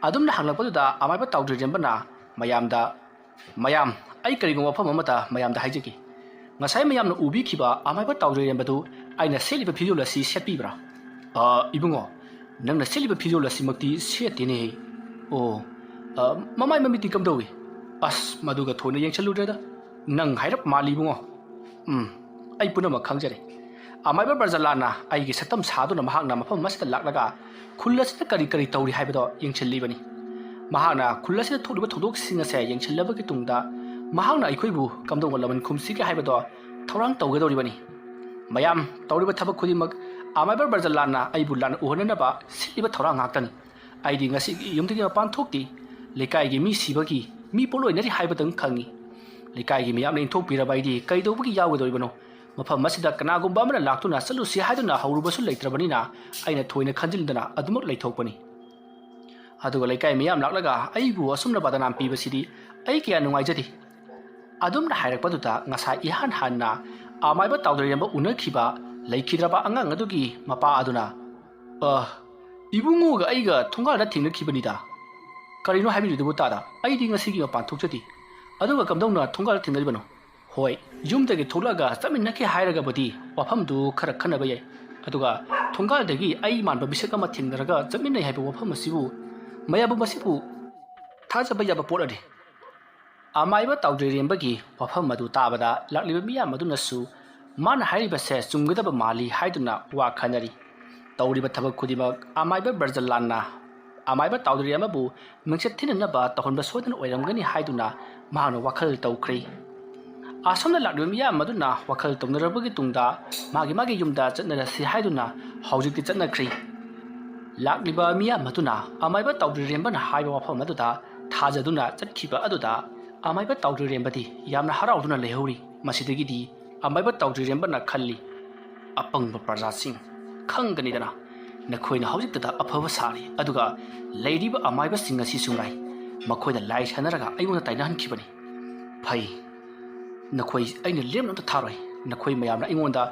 ꯑꯗꯨꯝꯅ ꯍꯪꯂꯛꯄꯗꯨꯗ ꯑꯃꯥꯏꯕ ꯇꯥꯎꯗ꯭ꯔꯤꯔꯦꯝꯕꯅ ꯃꯌꯥꯝꯗ, "ꯃꯌꯥꯝ, ꯑꯩ ꯀꯔꯤꯒꯨꯝꯕ ꯋꯥꯐꯝ ꯑꯃꯇ ꯃꯌꯥꯝꯗ ꯍꯥꯏꯖꯒꯦ꯫ ꯉꯁꯥꯏ ꯃꯌꯥꯝꯅ ꯎꯕꯤꯈꯤꯕ ꯑꯃꯥꯏꯕ ꯇꯥꯎꯗ꯭ꯔꯩꯔꯦꯝꯕꯗꯨ ꯑꯩꯅ ꯁꯦꯠꯂꯤꯕ ꯐꯤꯖꯣꯜ ꯑꯁꯤ ꯁꯦꯠꯄꯤꯕ꯭ꯔꯥ? "ꯑ, ꯏꯕꯨꯡꯉꯣ, ꯅꯪꯅ ꯁꯦꯠꯂꯤꯕ ꯐꯤꯖꯣꯜ ꯑꯁꯤꯃꯛꯇꯤ ꯁꯦꯠꯇꯦꯅꯦꯍꯦ꯫" "ꯑꯣ, ꯑ, ꯃꯃꯥꯏ ꯃꯃꯤꯠꯇꯤ ꯀꯝꯗꯧꯏ?" "ꯑꯁ, ꯃꯗꯨꯒ ꯊꯣꯏꯅ ꯌꯦꯡꯁꯜꯂꯨꯗ꯭ꯔꯦꯗ꯫ ꯅꯪ ꯍꯥꯏꯔꯞ ꯃꯥꯜꯂꯤ ꯏꯕꯨꯡꯉꯣ꯫" "ꯎꯝ, ꯑꯩ ꯄꯨꯝꯅꯃꯛ ꯈꯪꯖꯔꯦ꯫" ꯑꯃꯥꯏꯕ ꯕ꯭ꯔꯖꯂꯥꯟꯅ ꯑꯩꯒꯤ ꯁꯛꯇꯝ ꯁꯥꯗꯨꯅ ꯃꯍꯥꯛꯅ ꯃꯐꯝ ꯑꯁꯤꯗ ꯂꯥꯛꯂꯒ ꯈꯨꯜ ꯑꯁꯤꯗ ꯀꯔꯤ ꯀꯔꯤ ꯇꯧꯔꯤ ꯍꯥꯏꯕꯗꯣ ꯌꯦꯡꯁꯤꯜꯂꯤꯕꯅꯤ꯫ ꯃꯍꯥꯛꯅ ꯈꯨꯜ ꯑꯁꯤꯗ ꯊꯣꯛꯂꯤꯕ ꯊꯧꯗꯣꯛꯁꯤꯡ ꯑꯁꯦ ꯌꯦꯡꯁꯤꯜꯂꯕꯒꯤ ꯇꯨꯡꯗ ꯃꯍꯥꯛꯅ ꯑꯩꯈꯣꯏꯕꯨ ꯀꯝꯗꯧꯅ ꯂꯃꯟ ꯈꯨꯝꯁꯤꯒꯦ ꯍꯥꯏꯕꯗꯣ ꯊꯧꯔꯥꯡ ꯇꯧꯒꯗꯧꯔꯤꯕꯅꯤ꯫ ꯃꯌꯥꯝ, ꯇꯧꯔꯤꯕ ꯊꯕꯛ ꯈꯨꯗꯤꯡꯃꯛ ꯑꯃꯥꯏꯕ ꯕ꯭ꯔꯖꯂꯥꯟꯅ ꯑꯩꯕꯨ ꯂꯥꯟꯅ ꯎꯍꯟꯅꯅꯕ ꯁꯤꯜꯂꯤꯕ ꯊꯧꯔꯥꯡ ꯉꯥꯛꯇꯅꯤ꯫ ꯑꯩꯗꯤ ꯉꯁꯤꯒꯤ ꯌꯨꯝꯗꯒꯤ ꯃꯄꯥꯟ ꯊꯣꯛꯇꯦ꯫ ꯂꯩꯀꯥꯏꯒꯤ ꯃꯤ ꯁꯤꯕꯒꯤ ꯃꯤ ꯄꯣꯠꯂꯣꯏꯅꯔꯤ ꯍꯥꯏꯕꯗꯪ ꯈꯪꯉꯤ꯫ ꯂꯩꯀꯥꯏꯒꯤ ꯃꯤꯌꯥꯝꯅ ꯏꯟꯊꯣꯛꯄꯤꯔꯕ ꯑꯩꯗꯤ ꯀꯩꯗꯧꯕꯒꯤ ꯌꯥꯎꯒꯗꯧꯔꯤꯕꯅꯣ? ꯃꯐꯝ ꯑꯁꯤꯗ ꯀꯅꯥꯒꯨꯝꯕ ꯑꯃꯅ ꯂꯥꯛꯇꯨꯅ ꯆꯠꯂꯨꯁꯤ ꯍꯥꯏꯗꯨꯅ ꯍꯧꯔꯨꯕꯁꯨ ꯂꯩꯇ꯭ꯔꯕꯅꯤꯅ ꯑꯩꯅ ꯊꯣꯏꯅ ꯈꯟꯖꯤꯟꯗꯅ ꯑꯗꯨꯃꯛ ꯂꯩꯊꯣꯛꯄꯅꯤ꯫ ꯑꯗꯨꯒ ꯂꯩꯀꯥꯏ ꯃꯤꯌꯥꯝ ꯂꯥꯛꯂꯒ ꯑꯩꯕꯨ ꯑꯁꯨꯝꯅ ꯕꯗꯅꯥꯝ ꯄꯤꯕꯁꯤꯗꯤ ꯑꯩ ꯀꯌꯥ ꯅꯨꯡꯉꯥꯏꯖꯗꯦ꯫ ꯑꯗꯨꯝꯅ ꯍꯥꯏꯔꯛꯄꯗꯨꯗ ꯉꯁꯥꯏ ꯏꯍꯥꯟ ꯍꯥꯟꯅ ꯑꯃꯥꯏꯕ ꯇꯥꯎꯗ꯭ꯔꯩꯔꯦꯝꯕ ꯎꯅꯈꯤꯕ ꯂꯩꯈꯤꯗ꯭ꯔꯕ ꯑꯉꯥꯡ ꯑꯗꯨꯒꯤ ꯃꯄꯥ ꯑꯗꯨꯅ, "ꯑ, ꯏꯕꯨꯡꯉꯣꯒ ꯑꯩꯒ ꯊꯣꯡꯒꯥꯜꯗ ꯊꯦꯡꯅꯈꯤꯕꯅꯤꯗ꯫ ꯀꯔꯤꯅꯣ ꯍꯥꯏꯕꯤꯔꯤꯗꯨꯕꯨ ꯇꯥꯗ? ꯑꯩꯗꯤ ꯉꯁꯤꯒꯤ ꯃꯄꯥꯟ ꯊꯣꯛꯆꯗꯦ꯫ ꯑꯗꯨꯒ ꯀꯝꯗꯧꯅ ꯊꯣꯡꯒꯥꯜꯗ ꯊꯦꯡꯅꯔꯤꯕꯅꯣ? ꯍꯣꯏ, ꯌꯨꯝꯗꯒꯤ ꯊꯣꯛꯂꯛꯑꯒ ꯆꯠꯃꯤꯟꯅꯈꯤ ꯍꯥꯏꯔꯒꯕꯨꯗꯤ ꯋꯥꯐꯝꯗꯨ ꯈꯔ ꯈꯟꯅꯕ ꯌꯥꯏ꯫ ꯑꯗꯨꯒ ꯊꯣꯡꯒꯥꯜꯗꯒꯤ ꯑꯩ ꯃꯥꯟꯕ ꯃꯤꯁꯛ ꯑꯃ ꯊꯦꯡꯅꯔꯒ ꯆꯠꯃꯤꯟꯅꯩ ꯍꯥꯏꯕ ꯋꯥꯐꯝ ꯑꯁꯤꯕꯨ ꯃꯌꯥꯝꯕꯨ ꯃꯁꯤꯕꯨ ꯊꯥꯖꯕ ꯌꯥꯕ ꯄꯣꯠ ꯑꯗꯤ?" ꯑꯃꯥꯏꯕ ꯇꯥꯎꯗ꯭ꯔꯩꯔꯦꯝꯕꯒꯤ ꯋꯥꯐꯝ ꯑꯗꯨ ꯇꯥꯕꯗ ꯂꯥꯛꯂꯤꯕ ꯃꯤꯌꯥꯝ ꯑꯗꯨꯅꯁꯨ ꯃꯥꯅ ꯍꯥꯏꯔꯤꯕꯁꯦ ꯆꯨꯝꯒꯗꯕ ꯃꯥꯜꯂꯤ ꯍꯥꯏꯗꯨꯅ ꯋꯥ ꯈꯟꯅꯔꯤ꯫ ꯇꯧꯔꯤꯕ ꯊꯕꯛ ꯈꯨꯗꯤꯡꯃꯛ ꯑꯃꯥꯏꯕ ꯕ꯭ꯔꯖꯂꯥꯟꯅ ꯑꯃꯥꯏꯕ ꯇꯥꯎꯗ꯭ꯔꯩꯔꯦꯝꯕꯕꯨ ꯃꯤꯡꯆꯠ ꯊꯤꯅꯅꯕ ꯇꯧꯍꯟꯕ ꯁꯣꯏꯗꯅ ꯑꯣꯏꯔꯝꯒꯅꯤ ꯍꯥꯏꯗꯨꯅ ꯃꯍꯥꯛꯅ ꯋꯥꯈꯜ ꯇꯧꯈ꯭ꯔꯦ꯫ ꯑꯁꯣꯝꯗ ꯂꯥꯛꯂꯤꯕ ꯃꯤꯌꯥꯝ ꯑꯗꯨꯅ ꯋꯥꯈꯜ ꯇꯧꯅꯔꯕꯒꯤ ꯇꯨꯡꯗ ꯃꯥꯒꯤ ꯃꯥꯒꯤ ꯌꯨꯝꯗ ꯆꯠꯅꯔꯁꯤ ꯍꯥꯏꯗꯨꯅ ꯍꯧꯖꯤꯛꯇꯤ ꯆꯠꯅꯈ꯭ꯔꯦ꯫ ꯂꯥꯛꯂꯤꯕ ꯃꯤꯌꯥꯝ ꯑꯗꯨꯅ ꯑꯃꯥꯏꯕ ꯇꯥꯎꯗ꯭ꯔꯩꯔꯦꯝꯕꯅ ꯍꯥꯏꯕ ꯋꯥꯐꯝ ꯑꯗꯨꯗ ꯊꯥꯖꯗꯨꯅ ꯆꯠꯈꯤꯕ ꯑꯗꯨꯗ ꯑꯃꯥꯏꯕ ꯇꯥꯎꯗ꯭ꯔꯩꯔꯦꯝꯕꯗꯤ ꯌꯥꯝꯅ ꯍꯔꯥꯎꯗꯨꯅ ꯂꯩꯍꯧꯔꯤ꯫ ꯃꯁꯤꯗꯒꯤꯗꯤ ꯑꯃꯥꯏꯕ ꯇꯥꯎꯗ꯭ꯔꯩꯔꯦꯝꯕꯅ ꯈꯜꯂꯤ, "ꯑꯄꯪꯕ ꯄ꯭ꯔꯖꯥꯁꯤꯡ, ꯈꯪꯒꯅꯤꯗꯅ, ꯅꯈꯣꯏꯅ ꯍꯧꯖꯤꯛꯇꯗ ꯑꯐꯕ ꯁꯥꯔꯤ, ꯑꯗꯨꯒ ꯂꯩꯔꯤꯕ ꯑꯃꯥꯏꯕꯁꯤꯡ ꯑꯁꯤꯁꯨ ꯉꯥꯏ, ꯃꯈꯣꯏꯅ ꯂꯥꯏ ꯁꯥꯟꯅꯔꯒ ꯑꯩꯉꯣꯟꯗ ꯇꯥꯏꯅꯍꯟꯈꯤꯕꯅꯤ꯫ ꯐꯩ, ꯅꯈꯣꯏ ꯑꯩꯅ ꯂꯦꯝꯅ ꯑꯝꯇ ꯊꯥꯔꯣꯏ꯫ ꯅꯈꯣꯏ ꯃꯌꯥꯝꯅ ꯑꯩꯉꯣꯟꯗ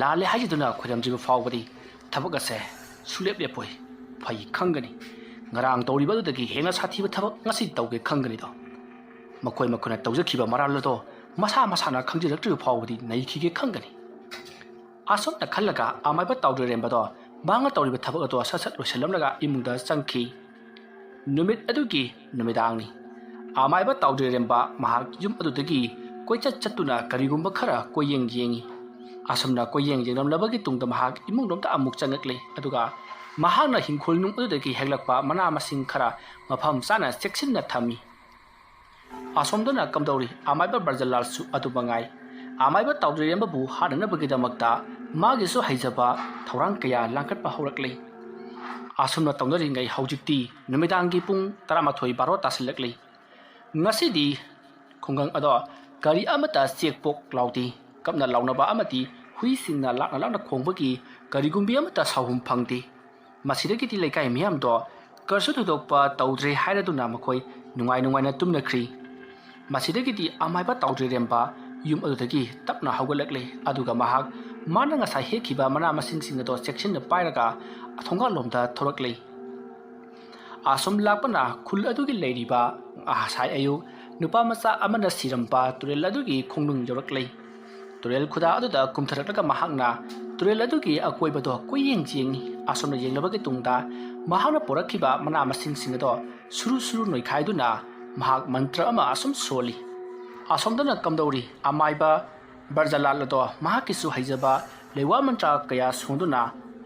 ꯂꯥꯜꯂꯦ ꯍꯥꯏꯖꯗꯨꯅ ꯈꯣꯏꯔꯝꯗ꯭ꯔꯤꯕ ꯐꯥꯎꯕꯗꯤ ꯊꯕꯛ ꯑꯁꯦ ꯁꯨꯡꯂꯦꯞ ꯂꯦꯞꯄꯣꯏ꯫ ꯐꯩ, ꯈꯪꯒꯅꯤ꯫ ꯉꯔꯥꯡ ꯇꯧꯔꯤꯕ ꯑꯗꯨꯗꯒꯤ ꯍꯦꯟꯅ ꯁꯥꯊꯤꯕ ꯊꯕꯛ ꯉꯁꯤ ꯇꯧꯒꯦ ꯈꯪꯒꯅꯤꯗꯣ꯫ ꯃꯈꯣꯏ ꯃꯈꯣꯏꯅ ꯇꯧꯖꯈꯤꯕ ꯃꯔꯥꯜ ꯑꯗꯣ ꯃꯁꯥ ꯃꯁꯥꯅ ꯈꯪꯖꯤꯜꯂꯛꯇ꯭ꯔꯤꯕ ꯐꯥꯎꯕꯗꯤ ꯅꯩꯈꯤꯒꯦ ꯈꯪꯒꯅꯤ꯫ ꯑꯁꯨꯝꯅ ꯈꯜꯂꯒ ꯑꯃꯥꯏꯕ ꯇꯥꯎꯗ꯭ꯔꯤꯔꯦꯝꯕꯗꯣ ꯃꯍꯥꯛꯅ ꯇꯧꯔꯤꯕ ꯊꯕꯛ ꯑꯗꯣ ꯁꯠ ꯁꯠ ꯂꯣꯏꯁꯤꯜꯂꯝꯂꯒ ꯏꯃꯨꯡꯗ ꯆꯪꯈꯤ꯫ ꯅꯨꯃꯤꯠ ꯑꯗꯨꯒꯤ ꯅꯨꯃꯤꯗꯥꯡꯅꯤ꯫ ꯑꯃꯥꯏꯕ ꯇꯥꯎꯗ꯭ꯔꯤꯔꯦꯝꯕ ꯃꯍꯥꯛ ꯌꯨꯝ ꯑꯗꯨꯗꯒꯤ ꯀꯣꯏꯆꯠ ꯆꯠꯇꯨꯅ ꯀꯔꯤꯒꯨꯝꯕ ꯈꯔ ꯀꯣꯏꯌꯦꯡ ꯌꯦꯡꯉꯤ꯫ ꯑꯁꯨꯝꯅ ꯀꯣꯏꯌꯦꯡ ꯌꯦꯡꯂꯝꯂꯕꯒꯤ ꯇꯨꯡꯗ ꯃꯍꯥꯛ ꯏꯃꯨꯡꯂꯣꯝꯗ ꯑꯃꯨꯛ ꯆꯪꯂꯛꯂꯤ꯫ ꯑꯗꯨꯒ ꯃꯍꯥꯛꯅ ꯍꯤꯡꯈꯣꯜ ꯅꯨꯡ ꯑꯗꯨꯗꯒꯤ ꯍꯦꯛꯂꯛꯄ ꯃꯅꯥ ꯃꯁꯤꯡ ꯈꯔ ꯃꯐꯝ ꯆꯥꯅ ꯆꯦꯛꯁꯤꯟꯅ ꯊꯝꯃꯤ꯫ ꯑꯁꯣꯝꯗꯅ ꯀꯝꯗꯧꯔꯤ? ꯑꯃꯥꯏꯕ ꯕ꯭ꯔꯖꯂꯥꯜꯁꯨ ꯑꯗꯨ ꯃꯉꯥꯏ꯫ ꯑꯃꯥꯏꯕ ꯇꯥꯎꯗ꯭ꯔꯤꯔꯦꯝꯕꯕꯨ ꯍꯥꯠꯅꯅꯕꯒꯤꯗꯃꯛꯇ ꯃꯥꯒꯤꯁꯨ ꯍꯩꯖꯕ ꯊꯧꯔꯥꯡ ꯀꯌꯥ ꯂꯥꯡꯈꯠꯄ ꯍꯧꯔꯛꯂꯤ꯫ ꯑꯁꯨꯝꯅ ꯇꯧꯅꯔꯤꯉꯩ ꯍꯧꯖꯤꯛꯇꯤ ꯅꯨꯃꯤꯗꯥꯡꯒꯤ ꯄꯨꯡ ꯇꯔꯥꯃꯥꯊꯣꯏ ꯕꯥꯔꯣ ꯇꯥꯁꯤꯜꯂꯛꯂꯤ꯫ ꯉꯁꯤꯗꯤ ꯈꯨꯡꯒꯪ ꯑꯗꯣ ꯀꯔꯤ ꯑꯃꯠꯇ ꯆꯦꯛ ꯄꯣꯛ ꯂꯥꯎꯗꯦ꯫ ꯀꯞꯅ ꯂꯥꯎꯅꯕ ꯑꯃꯗꯤ ꯍꯨꯏꯁꯤꯡꯅ ꯂꯥꯛꯅ ꯂꯥꯛꯅ ꯈꯣꯡꯕꯒꯤ ꯀꯔꯤꯒꯨꯝꯕꯤ ꯑꯃꯠꯇ ꯁꯥꯎꯍꯨꯝ ꯐꯪꯗꯦ꯫ ꯃꯁꯤꯗꯒꯤꯗꯤ ꯂꯩꯀꯥꯏ ꯃꯤꯌꯥꯝꯗꯣ ꯀꯔꯤꯁꯨ ꯊꯣꯏꯗꯣꯛꯄ ꯇꯧꯗ꯭ꯔꯦ ꯍꯥꯏꯔꯗꯨꯅ ꯃꯈꯣꯏ ꯅꯨꯡꯉꯥꯏ ꯅꯨꯡꯉꯥꯏꯅ ꯇꯨꯝꯅꯈ꯭ꯔꯤ꯫ ꯃꯁꯤꯗꯒꯤꯗꯤ ꯑꯃꯥꯏꯕ ꯇꯥꯎꯗ꯭ꯔꯤꯔꯦꯝꯕ ꯌꯨꯝ ꯑꯗꯨꯗꯒꯤ ꯇꯞꯅ ꯍꯧꯒꯠꯂꯛꯂꯦ꯫ ꯑꯗꯨꯒ ꯃꯍꯥꯛ ꯃꯥꯅ ꯉꯁꯥꯏ ꯍꯦꯛꯈꯤꯕ ꯃꯅꯥ ꯃꯁꯤꯡꯁꯤꯡ ꯑꯗꯣ ꯆꯦꯛꯁꯤꯟꯅ ꯄꯥꯏꯔꯒ ꯊꯣꯡꯒꯥꯜꯂꯣꯝꯗ ꯊꯣꯔꯛꯂꯦ꯫ ꯑꯁꯨꯝ ꯂꯥꯛꯄꯅ ꯈꯨꯜ ꯑꯗꯨꯒꯤ ꯂꯩꯔꯤꯕ ꯉꯁꯥꯏ ꯑꯌꯨꯛ ꯅꯨꯄꯥ ꯃꯆꯥ ꯑꯃꯅ ꯁꯤꯔꯝꯕ ꯇꯨꯔꯦꯜ ꯑꯗꯨꯒꯤ ꯈꯣꯡꯅꯨꯡ ꯌꯧꯔꯛꯂꯦ꯫ ꯇꯨꯔꯦꯜ ꯈꯨꯗꯥ ꯑꯗꯨꯗ ꯀꯨꯝꯊꯔꯛꯂꯒ ꯃꯍꯥꯛꯅ ꯇꯨꯔꯦꯜ ꯑꯗꯨꯒꯤ ꯑꯀꯣꯏꯕꯗꯣ ꯀꯣꯏꯌꯦꯡ ꯌꯦꯡꯉꯤ꯫ ꯑꯁꯨꯝꯅ ꯌꯦꯡꯂꯕꯒꯤ ꯇꯨꯡꯗ ꯃꯍꯥꯛꯅ ꯄꯨꯔꯛꯈꯤꯕ ꯃꯅꯥ ꯃꯁꯤꯡꯁꯤꯡ ꯑꯗꯣ ꯁꯨꯔꯨ ꯁꯨꯔꯨ ꯅꯣꯏꯈꯥꯏꯗꯨꯅ ꯃꯍꯥꯛ ꯃꯟꯇ꯭ꯔ ꯑꯃ ꯑꯁꯨꯝ ꯁꯣꯜꯂꯤ꯫ ꯑꯁꯣꯝꯗꯅ ꯀꯝꯗꯧꯔꯤ? ꯑꯃꯥꯏꯕ ꯕ꯭ꯔꯖꯂꯥꯜ ꯑꯗꯣ ꯃꯍꯥꯛꯀꯤꯁꯨ ꯍꯩꯖꯕ ꯂꯩꯋꯥ ꯃꯟꯇ꯭ꯔ ꯀꯌꯥ ꯁꯣꯟꯗꯨꯅ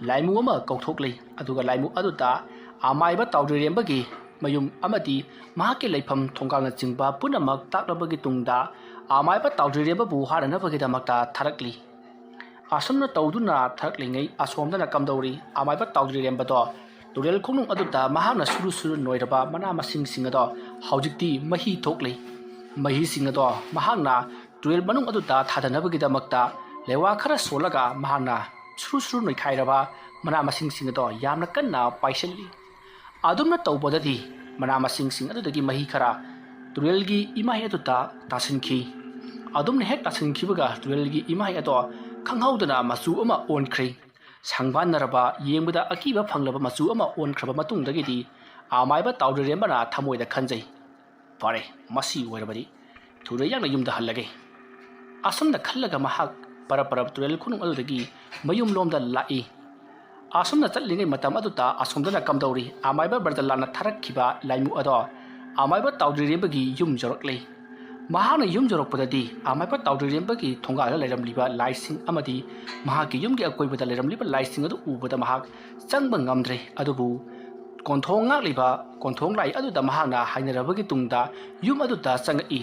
ꯂꯥꯏꯃꯨ ꯑꯃ ꯀꯧꯊꯣꯛꯂꯤ꯫ ꯑꯗꯨꯒ ꯂꯥꯏꯃꯨ ꯑꯗꯨꯗ ꯑꯃꯥꯏꯕ ꯇꯥꯎꯗ꯭ꯔꯤꯔꯦꯝꯕꯒꯤ ꯃꯌꯨꯝ ꯑꯃꯗꯤ ꯃꯍꯥꯛꯀꯤ ꯂꯩꯐꯝ ꯊꯣꯡꯒꯥꯜꯅꯆꯤꯡꯕ ꯄꯨꯝꯅꯃꯛ ꯇꯥꯛꯂꯕꯒꯤ ꯇꯨꯡꯗ ꯑꯃꯥꯏꯕ ꯇꯥꯎꯗ꯭ꯔꯤꯔꯦꯝꯕꯕꯨ ꯍꯥꯠꯅꯅꯕꯒꯤꯗꯃꯛꯇ ꯊꯥꯔꯛꯂꯤ꯫ ꯑꯁꯨꯝꯅ ꯇꯧꯗꯨꯅ ꯊꯥꯔꯛꯂꯤꯉꯩ ꯑꯁꯣꯝꯗꯅ ꯀꯝꯗꯧꯔꯤ? ꯑꯃꯥꯏꯕ ꯇꯥꯎꯗ꯭ꯔꯤꯔꯦꯝꯕꯗꯣ ꯇꯨꯔꯦꯜ ꯈꯣꯡꯅꯨꯡ ꯑꯗꯨꯗ ꯃꯍꯥꯛꯅ ꯁꯨꯔꯨ ꯁꯨꯔꯨ ꯅꯣꯏꯔꯕ ꯃꯅꯥ ꯃꯁꯤꯡꯁꯤꯡ ꯑꯗꯣ ꯍꯧꯖꯤꯛꯇꯤ ꯃꯍꯤ ꯊꯣꯛꯂꯤ꯫ ꯃꯍꯤꯁꯤꯡ ꯑꯗꯣ ꯃꯍꯥꯛꯅ ꯇꯨꯔꯦꯜ ꯃꯅꯨꯡ ꯑꯗꯨꯗ ꯊꯥꯗꯅꯕꯒꯤꯗꯃꯛꯇ ꯂꯩꯋꯥ ꯈꯔ ꯁꯣꯜꯂꯒ ꯃꯍꯥꯛꯅ ꯁꯨꯔꯨ ꯁꯨꯔꯨ ꯅꯣꯏꯈꯥꯏꯔꯕ ꯃꯅꯥ ꯃꯁꯤꯡꯁꯤꯡ ꯑꯗꯣ ꯌꯥꯝꯅ ꯀꯟꯅ ꯄꯥꯏꯁꯤꯜꯂꯤ꯫ ꯑꯗꯨꯝꯅ ꯇꯧꯕꯗꯗꯤ ꯃꯅꯥ ꯃꯁꯤꯡꯁꯤꯡ ꯑꯗꯨꯗꯒꯤ ꯃꯍꯤ ꯈꯔ ꯇꯨꯔꯦꯜꯒꯤ ꯏꯃꯥꯏ ꯑꯗꯨꯗ ꯇꯥꯁꯤꯟꯈꯤ꯫ ꯑꯗꯨꯝꯅ ꯍꯦꯛ ꯇꯥꯁꯤꯟꯈꯤꯕꯒ ꯇꯨꯔꯦꯜꯒꯤ ꯏꯃꯥꯏ ꯑꯗꯣ ꯈꯪꯍꯧꯗꯅ ꯃꯆꯨ ꯑꯃ ꯑꯣꯟꯈ꯭ꯔꯦ꯫ ꯁꯪꯕꯥꯟꯅꯔꯕ, ꯌꯦꯡꯕꯗ ꯑꯀꯤꯕ ꯐꯪꯂꯕ ꯃꯆꯨ ꯑꯃ ꯑꯣꯟꯈ꯭ꯔꯕ ꯃꯇꯨꯡꯗꯒꯤꯗꯤ ꯑꯃꯥꯏꯕ ꯇꯥꯎꯗ꯭ꯔꯤꯔꯦꯝꯕꯅ ꯊꯃꯣꯏꯗ ꯈꯟꯖꯩ, "ꯐꯔꯦ, ꯃꯁꯤ ꯑꯣꯏꯔꯕꯗꯤ ꯊꯨꯅ ꯌꯥꯡꯅ ꯌꯨꯝꯗ ꯍꯜꯂꯒꯦ꯫ ꯑꯁꯨꯝꯅ ꯈꯜꯂꯒ ꯃꯍꯥꯛ ꯄꯔꯞ ꯄꯔꯞ ꯇꯨꯔꯦꯜ ꯈꯣꯡꯅꯨꯡ ꯑꯗꯨꯗꯒꯤ ꯃꯌꯨꯝꯂꯣꯝꯗ ꯂꯥꯛꯏ꯫ ꯑꯁꯨꯝꯅ ꯆꯠꯂꯤꯉꯩ ꯃꯇꯝ ꯑꯗꯨꯗ ꯑꯁꯣꯝꯗꯅ ꯀꯝꯗꯧꯔꯤ? ꯑꯃꯥꯏꯕ ꯕ꯭ꯔꯖꯂꯥꯜꯅ ꯊꯥꯔꯛꯈꯤꯕ ꯂꯥꯏꯃꯨ ꯑꯗꯣ ꯑꯃꯥꯏꯕ ꯇꯥꯎꯗ꯭ꯔꯤꯔꯦꯝꯕꯒꯤ ꯌꯨꯝ ꯌꯧꯔꯛꯂꯤ꯫ ꯃꯍꯥꯛꯅ ꯌꯨꯝ ꯌꯧꯔꯛꯄꯗꯗꯤ ꯑꯃꯥꯏꯕ ꯇꯥꯎꯗ꯭ꯔꯤꯔꯦꯝꯕꯒꯤ ꯊꯣꯡꯒꯥꯜꯗ ꯂꯩꯔꯝꯂꯤꯕ ꯂꯥꯏꯁꯤꯡ ꯑꯃꯗꯤ ꯃꯍꯥꯛꯀꯤ ꯌꯨꯝꯒꯤ ꯑꯀꯣꯏꯕꯗ ꯂꯩꯔꯝꯂꯤꯕ ꯂꯥꯏꯁꯤꯡ ꯑꯗꯨ ꯎꯕꯗ ꯃꯍꯥꯛ ꯆꯪꯕ ꯉꯝꯗ꯭ꯔꯦ꯫ ꯑꯗꯨꯕꯨ ꯀꯣꯟꯊꯣꯡ ꯉꯥꯛꯂꯤꯕ ꯀꯣꯟꯊꯣꯡ ꯂꯥꯏ ꯑꯗꯨꯗ ꯃꯍꯥꯛꯅ ꯍꯥꯏꯅꯔꯕꯒꯤ ꯇꯨꯡꯗ ꯌꯨꯝ ꯑꯗꯨꯗ ꯆꯪꯉꯛꯏ꯫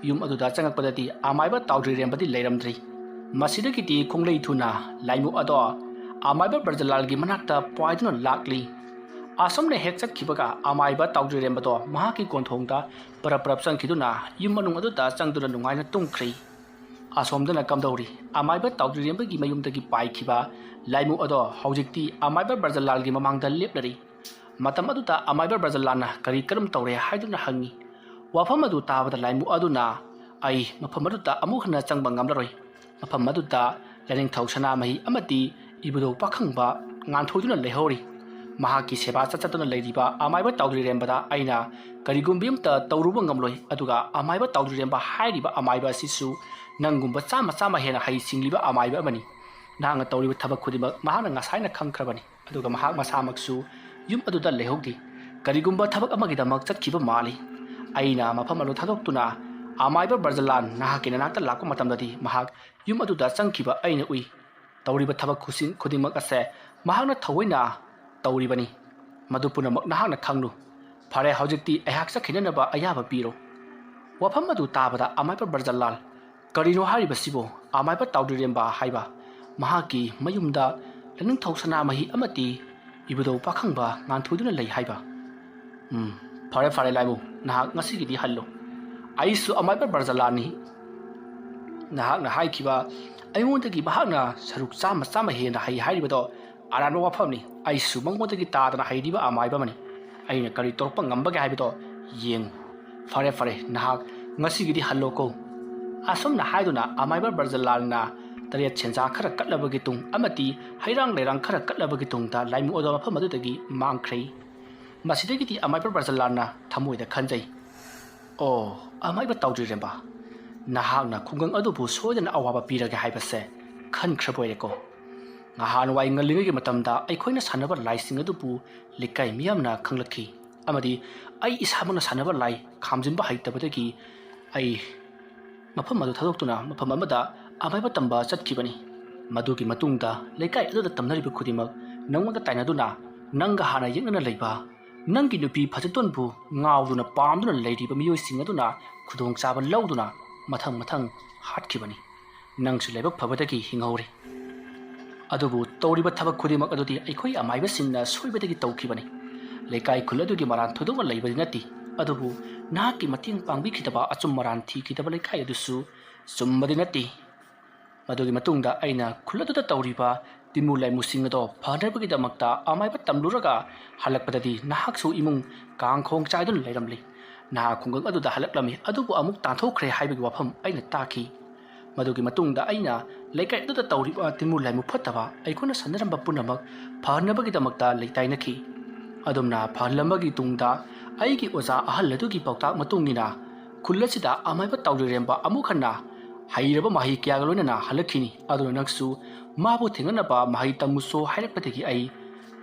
ꯌꯨꯝ ꯑꯗꯨꯗ ꯆꯪꯉꯛꯄꯗꯗꯤ ꯑꯃꯥꯏꯕ ꯇꯥꯎꯗ꯭ꯔꯤꯔꯦꯝꯕꯗꯤ ꯂꯩꯔꯝꯗ꯭ꯔꯤ꯫ ꯃꯁꯤꯗꯒꯤꯗꯤ ꯈꯣꯡꯂꯩ ꯊꯨꯅ ꯂꯥꯏꯃꯨ ꯑꯗꯣ ꯑꯃꯥꯏꯕ ꯕ꯭ꯔꯖꯂꯥꯜꯒꯤ ꯃꯅꯥꯛꯇ ꯄꯥꯏꯗꯨꯅ ꯂꯥꯛꯂꯤ꯫ ꯑꯁꯨꯝꯅ ꯍꯦꯛ ꯆꯠꯈꯤꯕꯒ ꯑꯃꯥꯏꯕ ꯇꯥꯎꯗ꯭ꯔꯤꯔꯦꯝꯕꯗꯣ ꯃꯍꯥꯛꯀꯤ ꯀꯣꯟꯊꯣꯡꯗ ꯄꯔꯞ ꯄꯔꯞ ꯆꯪꯈꯤꯗꯨꯅ ꯌꯨꯝ ꯃꯅꯨꯡ ꯑꯗꯨꯗ ꯆꯪꯗꯨꯅ ꯅꯨꯡꯉꯥꯏꯅ ꯇꯨꯝꯈ꯭ꯔꯦ꯫ ꯑꯁꯣꯝꯗꯅ ꯀꯝꯗꯧꯔꯤ? ꯑꯃꯥꯏꯕ ꯇꯥꯎꯗ꯭ꯔꯤꯔꯦꯝꯕꯒꯤ ꯃꯌꯨꯝꯗꯒꯤ ꯄꯥꯏꯈꯤꯕ ꯂꯥꯏꯃꯨ ꯑꯗꯣ ꯍꯧꯖꯤꯛꯇꯤ ꯑꯃꯥꯏꯕ ꯕ꯭ꯔꯖꯂꯥꯜꯒꯤ ꯃꯃꯥꯡꯗ ꯂꯦꯞꯂꯔꯤ꯫ ꯃꯇꯝ ꯑꯗꯨꯗ ꯑꯃꯥꯏꯕ ꯕ꯭ꯔꯖꯂꯥꯜꯅ ꯀꯔꯤ ꯀꯔꯝ ꯇꯧꯔꯦ ꯍꯥꯏꯗꯨꯅ ꯍꯪꯉꯤ꯫ ꯋꯥꯐꯝ ꯑꯗꯨ ꯇꯥꯕꯗ ꯂꯥꯏꯃꯨ ꯑꯗꯨꯅ, "ꯑꯩ ꯃꯐꯝ ꯑꯗꯨꯗ ꯑꯃꯨꯛ ꯍꯟꯅ ꯆꯪꯕ ꯉꯝꯂꯔꯣꯏ꯫ ꯃꯐꯝ ꯑꯗꯨꯗ ꯂꯥꯏꯅꯤꯡꯊꯧ ꯁꯅꯥꯃꯍꯤ ꯑꯃꯗꯤ ꯏꯕꯨꯙꯧ ꯄꯥꯈꯪꯕ ꯉꯥꯟꯊꯣꯏꯗꯨꯅ ꯂꯩꯍꯧꯔꯤ꯫ ꯃꯍꯥꯛꯀꯤ ꯁꯦꯕꯥ ꯆꯠꯆꯗꯨꯅ ꯂꯩꯔꯤꯕ ꯑꯃꯥꯏꯕ ꯇꯥꯎꯗ꯭ꯔꯤꯔꯦꯝꯕꯗ ꯑꯩꯅ ꯀꯔꯤꯒꯨꯝꯕ ꯑꯃꯇ ꯇꯧꯔꯨꯕ ꯉꯝꯂꯣꯏ꯫ ꯑꯗꯨꯒ ꯑꯃꯥꯏꯕ ꯇꯥꯎꯗ꯭ꯔꯤꯔꯦꯝꯕ ꯍꯥꯏꯔꯤꯕ ꯑꯃꯥꯏꯕ ꯑꯁꯤꯁꯨ ꯅꯪꯒꯨꯝꯕ ꯆꯥꯝꯃ ꯆꯥꯝꯃ ꯍꯦꯟꯅ ꯍꯩ ꯁꯤꯡꯂꯤꯕ ꯑꯃꯥꯏꯕ ꯑꯃꯅꯤ꯫ ꯅꯍꯥꯛꯅ ꯇꯧꯔꯤꯕ ꯊꯕꯛ ꯈꯨꯗꯤꯡꯃꯛ ꯃꯍꯥꯛꯅ ꯉꯁꯥꯏꯅ ꯈꯪꯈ꯭ꯔꯕꯅꯤ꯫ ꯑꯗꯨꯒ ꯃꯍꯥꯛ ꯃꯁꯥꯃꯛꯁꯨ ꯌꯨꯝ ꯑꯗꯨꯗ ꯂꯩꯍꯧꯗꯦ꯫ ꯀꯔꯤꯒꯨꯝꯕ ꯊꯕꯛ ꯑꯃꯒꯤꯗꯃꯛ ꯆꯠꯈꯤꯕ ꯃꯥꯜꯂꯤ꯫ ꯑꯩꯅ ꯃꯐꯝ ꯑꯗꯨ ꯊꯥꯗꯣꯛꯇꯨꯅ ꯑꯃꯥꯏꯕ ꯕ꯭ꯔꯖꯂꯥꯜ ꯅꯍꯥꯛꯀꯤ ꯅꯅꯥꯛꯇ ꯂꯥꯛꯄ ꯃꯇꯝꯗꯗꯤ ꯃꯍꯥꯛ ꯌꯨꯝ ꯑꯗꯨꯗ ꯆꯪꯈꯤꯕ ꯑꯩꯅ ꯎꯏ꯫ ꯇꯧꯔꯤꯕ ꯊꯕꯛ ꯈꯨꯁꯤꯡ-, ꯈꯨꯗꯤꯡꯃꯛ ꯑꯁꯦ ꯃꯍꯥꯛꯅ ꯊꯑꯣꯏꯅ ꯇꯧꯔꯤꯕꯅꯤ꯫ ꯃꯗꯨ ꯄꯨꯝꯅꯃꯛ ꯅꯍꯥꯛꯅ ꯈꯪꯂꯨ꯫ ꯐꯔꯦ, ꯍꯧꯖꯤꯛꯇꯤ ꯑꯩꯍꯥꯛ ꯆꯠꯈꯤꯅꯅꯕ ꯑꯌꯥꯕ ꯄꯤꯔꯣ꯫" ꯋꯥꯐꯝ ꯑꯗꯨ ꯇꯥꯕꯗ ꯑꯃꯥꯏꯕ ꯕ꯭ꯔꯖꯂꯥꯜ, "ꯀꯔꯤꯅꯣ ꯍꯥꯏꯔꯤꯕꯁꯤꯕꯨ? ꯑꯃꯥꯏꯕ ꯇꯥꯎꯗ꯭ꯔꯤꯔꯦꯝꯕ ꯍꯥꯏꯕ ꯃꯍꯥꯛꯀꯤ ꯃꯌꯨꯝꯗ ꯂꯥꯏꯅꯤꯡꯊꯧ ꯁꯅꯥꯃꯍꯤ ꯑꯃꯗꯤ ꯏꯕꯨꯙꯧ ꯄꯥꯈꯪꯕ ꯉꯥꯟꯊꯣꯏꯗꯨꯅ ꯂꯩ ꯍꯥꯏꯕ?" "ꯎꯝ, ꯐꯔꯦ, ꯐꯔꯦ ꯂꯥꯏꯃꯨ, ꯅꯍꯥꯛ ꯉꯁꯤꯒꯤꯗꯤ ꯍꯜꯂꯨ꯫ ꯑꯩꯁꯨ ꯑꯃꯥꯏꯕ ꯕ꯭ꯔꯖꯂꯥꯜꯅꯤ꯫ ꯅꯍꯥꯛꯅ ꯍꯥꯏꯈꯤꯕ ꯑꯩꯉꯣꯟꯗꯒꯤ ꯃꯍꯥꯛꯅ ꯁꯔꯨꯛ ꯆꯥꯝꯃ ꯆꯥꯝꯃ ꯍꯦꯟꯅ ꯍꯩ ꯍꯥꯏꯔꯤꯕꯗꯣ ꯑꯔꯥꯟꯕ ꯋꯥꯐꯝꯅꯤ꯫ ꯑꯩꯁꯨ ꯃꯉꯣꯟꯗꯒꯤ ꯇꯥꯗꯅ ꯍꯩꯔꯤꯕ ꯑꯃꯥꯏꯕ ꯑꯃꯅꯤ꯫ ꯑꯩꯅ ꯀꯔꯤ ꯇꯧꯔꯛꯄ ꯉꯝꯕꯒꯦ ꯍꯥꯏꯕꯗꯣ ꯌꯦꯡꯉꯨ꯫ ꯐꯔꯦ, ꯐꯔꯦ, ꯅꯍꯥꯛ ꯉꯁꯤꯒꯤꯗꯤ ꯍꯜꯂꯣꯀꯣ꯫" ꯑꯁꯨꯝꯅ ꯍꯥꯏꯗꯨꯅ ꯑꯃꯥꯏꯕ ꯕ꯭ꯔꯖꯂꯥꯜꯅ ꯇꯔꯦꯠ ꯁꯦꯟꯖꯥ ꯈꯔ ꯀꯠꯂꯕꯒꯤ ꯇꯨꯡ ꯑꯃꯗꯤ ꯍꯩꯔꯥꯡ ꯂꯩꯔꯥꯡ ꯈꯔ ꯀꯠꯂꯕꯒꯤ ꯇꯨꯡꯗ ꯂꯥꯏꯃꯨ ꯑꯗꯣ ꯃꯐꯝ ꯑꯗꯨꯗꯒꯤ ꯃꯥꯡꯈ꯭ꯔꯦ꯫ ꯃꯁꯤꯗꯒꯤꯗꯤ ꯑꯃꯥꯏꯕ ꯕ꯭ꯔꯖꯂꯥꯜꯅ ꯊꯃꯣꯏꯗ ꯈꯟꯖꯩ, ꯑꯣ, ꯑꯃꯥꯏꯕ ꯇꯥꯎꯗ꯭ꯔꯤꯔꯦꯝꯕ, ꯅꯍꯥꯛꯅ ꯈꯨꯡꯒꯪ ꯑꯗꯨꯕꯨ ꯁꯣꯏꯗꯅ ꯑꯋꯥꯕ ꯄꯤꯔꯒꯦ ꯍꯥꯏꯕꯁꯦ ꯈꯟꯈ꯭ꯔꯕ ꯑꯣꯏꯔꯦꯀꯣ꯫ ꯅꯍꯥꯟꯋꯥꯏ ꯉꯜꯂꯤꯉꯩꯒꯤ ꯃꯇꯝꯗ ꯑꯩꯈꯣꯏꯅ ꯁꯥꯟꯅꯕ ꯂꯥꯏꯁꯤꯡ ꯑꯗꯨꯕꯨ ꯂꯩꯀꯥꯏ ꯃꯤꯌꯥꯝꯅ ꯈꯪꯂꯛꯈꯤ, ꯑꯃꯗꯤ ꯑꯩ ꯏꯁꯥꯃꯛꯅ ꯁꯥꯟꯅꯕ ꯂꯥꯏ ꯈꯥꯝꯖꯤꯟꯕ ꯍꯩꯇꯕꯗꯒꯤ ꯑꯩ ꯃꯐꯝ ꯑꯗꯨ ꯊꯥꯗꯣꯛꯇꯨꯅ ꯃꯐꯝ ꯑꯃꯗ ꯑꯃꯥꯏꯕ ꯇꯝꯕ ꯆꯠꯈꯤꯕꯅꯤ꯫ ꯃꯗꯨꯒꯤ ꯃꯇꯨꯡꯗ ꯂꯩꯀꯥꯏ ꯑꯗꯨꯗ ꯇꯝꯅꯔꯤꯕ ꯈꯨꯗꯤꯡꯃꯛ ꯅꯪꯉꯣꯟꯗ ꯇꯥꯏꯅꯗꯨꯅ, ꯅꯪꯒ ꯍꯥꯟꯅ ꯌꯦꯛꯅꯅ ꯂꯩꯕ, ꯅꯪꯒꯤ ꯅꯨꯄꯤ ꯐꯖꯇꯣꯟꯕꯨ ꯉꯥꯎꯗꯨꯅ ꯄꯥꯝꯗꯨꯅ ꯂꯩꯔꯤꯕ ꯃꯤꯑꯣꯏꯁꯤꯡ ꯑꯗꯨꯅ ꯈꯨꯗꯣꯡꯆꯥꯕ ꯂꯧꯗꯨꯅ ꯃꯊꯪ ꯃꯊꯪ ꯍꯥꯠꯈꯤꯕꯅꯤ꯫ ꯅꯪꯁꯨ ꯂꯥꯏꯕꯛ ꯐꯕꯗꯒꯤ ꯍꯤꯡꯍꯧꯔꯦ꯫ ꯑꯗꯨꯕꯨ ꯇꯧꯔꯤꯕ ꯊꯕꯛ ꯈꯨꯗꯤꯡꯃꯛ ꯑꯗꯨꯗꯤ ꯑꯩꯈꯣꯏ ꯑꯃꯥꯏꯕꯁꯤꯡꯅ ꯁꯣꯏꯕꯗꯒꯤ ꯇꯧꯈꯤꯕꯅꯤ꯫ ꯂꯩꯀꯥꯏ ꯈꯨꯜ ꯑꯗꯨꯒꯤ ꯃꯔꯥꯟ ꯊꯣꯏꯗꯣꯛꯅ ꯂꯩꯕꯗꯤ ꯅꯠꯇꯦ, ꯑꯗꯨꯕꯨ ꯅꯍꯥꯛꯀꯤ ꯃꯇꯦꯡ ꯄꯥꯡꯕꯤꯈꯤꯗꯕ ꯑꯆꯨꯝ ꯃꯔꯥꯟ ꯊꯤꯈꯤꯗꯕ ꯂꯩꯀꯥꯏ ꯑꯗꯨꯁꯨ ꯆꯨꯝꯕꯗꯤ ꯅꯠꯇꯦ꯫ ꯃꯗꯨꯒꯤ ꯃꯇꯨꯡꯗ ꯑꯩꯅ ꯈꯨꯜ ꯑꯗꯨꯗ ꯇꯧꯔꯤꯕ ꯇꯤꯟꯃꯨ ꯂꯥꯏꯃꯨꯁꯤꯡ ꯑꯗꯣ ꯐꯅꯕꯒꯤꯗꯃꯛꯇ ꯑꯃꯥꯏꯕ ꯇꯝꯂꯨꯔꯒ ꯍꯜꯂꯛꯄꯗꯗꯤ ꯅꯍꯥꯛꯁꯨ ꯏꯃꯨꯡ ꯀꯥꯡꯈꯣꯡ ꯆꯥꯏꯗꯨꯅ ꯂꯩꯔꯝꯂꯤ꯫ ꯅꯍꯥꯛ ꯈꯨꯡꯒꯪ ꯑꯗꯨꯗ ꯍꯜꯂꯛꯂꯝꯃꯤ, ꯑꯗꯨꯕꯨ ꯑꯃꯨꯛ ꯇꯥꯟꯊꯣꯛꯈ꯭ꯔꯦ ꯍꯥꯏꯕꯒꯤ ꯋꯥꯐꯝ ꯑꯩꯅ ꯇꯥꯈꯤ꯫ ꯃꯗꯨꯒꯤ ꯃꯇꯨꯡꯗ ꯑꯩꯅ ꯂꯩꯀꯥꯏ ꯑꯗꯨꯗ ꯇꯧꯔꯤꯕ ꯇꯤꯟꯃꯨ ꯂꯥꯏꯃꯨ ꯐꯠꯇꯕ ꯑꯩꯈꯣꯏꯅ ꯁꯥꯟꯅꯔꯝꯕ ꯄꯨꯝꯅꯃꯛ ꯐꯍꯟꯅꯕꯒꯤꯗꯃꯛꯇ ꯂꯩꯇꯥꯏꯅꯈꯤ꯫ ꯑꯗꯨꯝꯅ ꯐꯍꯜꯂꯝꯕꯒꯤ ꯇꯨꯡꯗ ꯑꯩꯒꯤ ꯑꯣꯖꯥ ꯑꯍꯜ ꯑꯗꯨꯒꯤ ꯄꯥꯎꯇꯥꯛ ꯃꯇꯨꯡ ꯏꯟꯅ ꯈꯨꯜ ꯑꯁꯤꯗ ꯑꯃꯥꯏꯕ ꯇꯥꯎꯖꯔꯦꯝꯕ ꯑꯃꯨꯛ ꯍꯟꯅ ꯍꯩꯔꯕ ꯃꯍꯩ ꯀꯌꯥꯒ ꯂꯣꯏꯅꯅ ꯍꯜꯂꯛꯈꯤꯅꯤ꯫ ꯑꯗꯨꯅ ꯅꯪꯁꯨ ꯃꯥꯕꯨ ꯊꯦꯡꯅꯅꯕ ꯃꯍꯩ ꯇꯝꯃꯨꯁꯣ ꯍꯥꯏꯔꯛꯄꯗꯒꯤ ꯑꯩ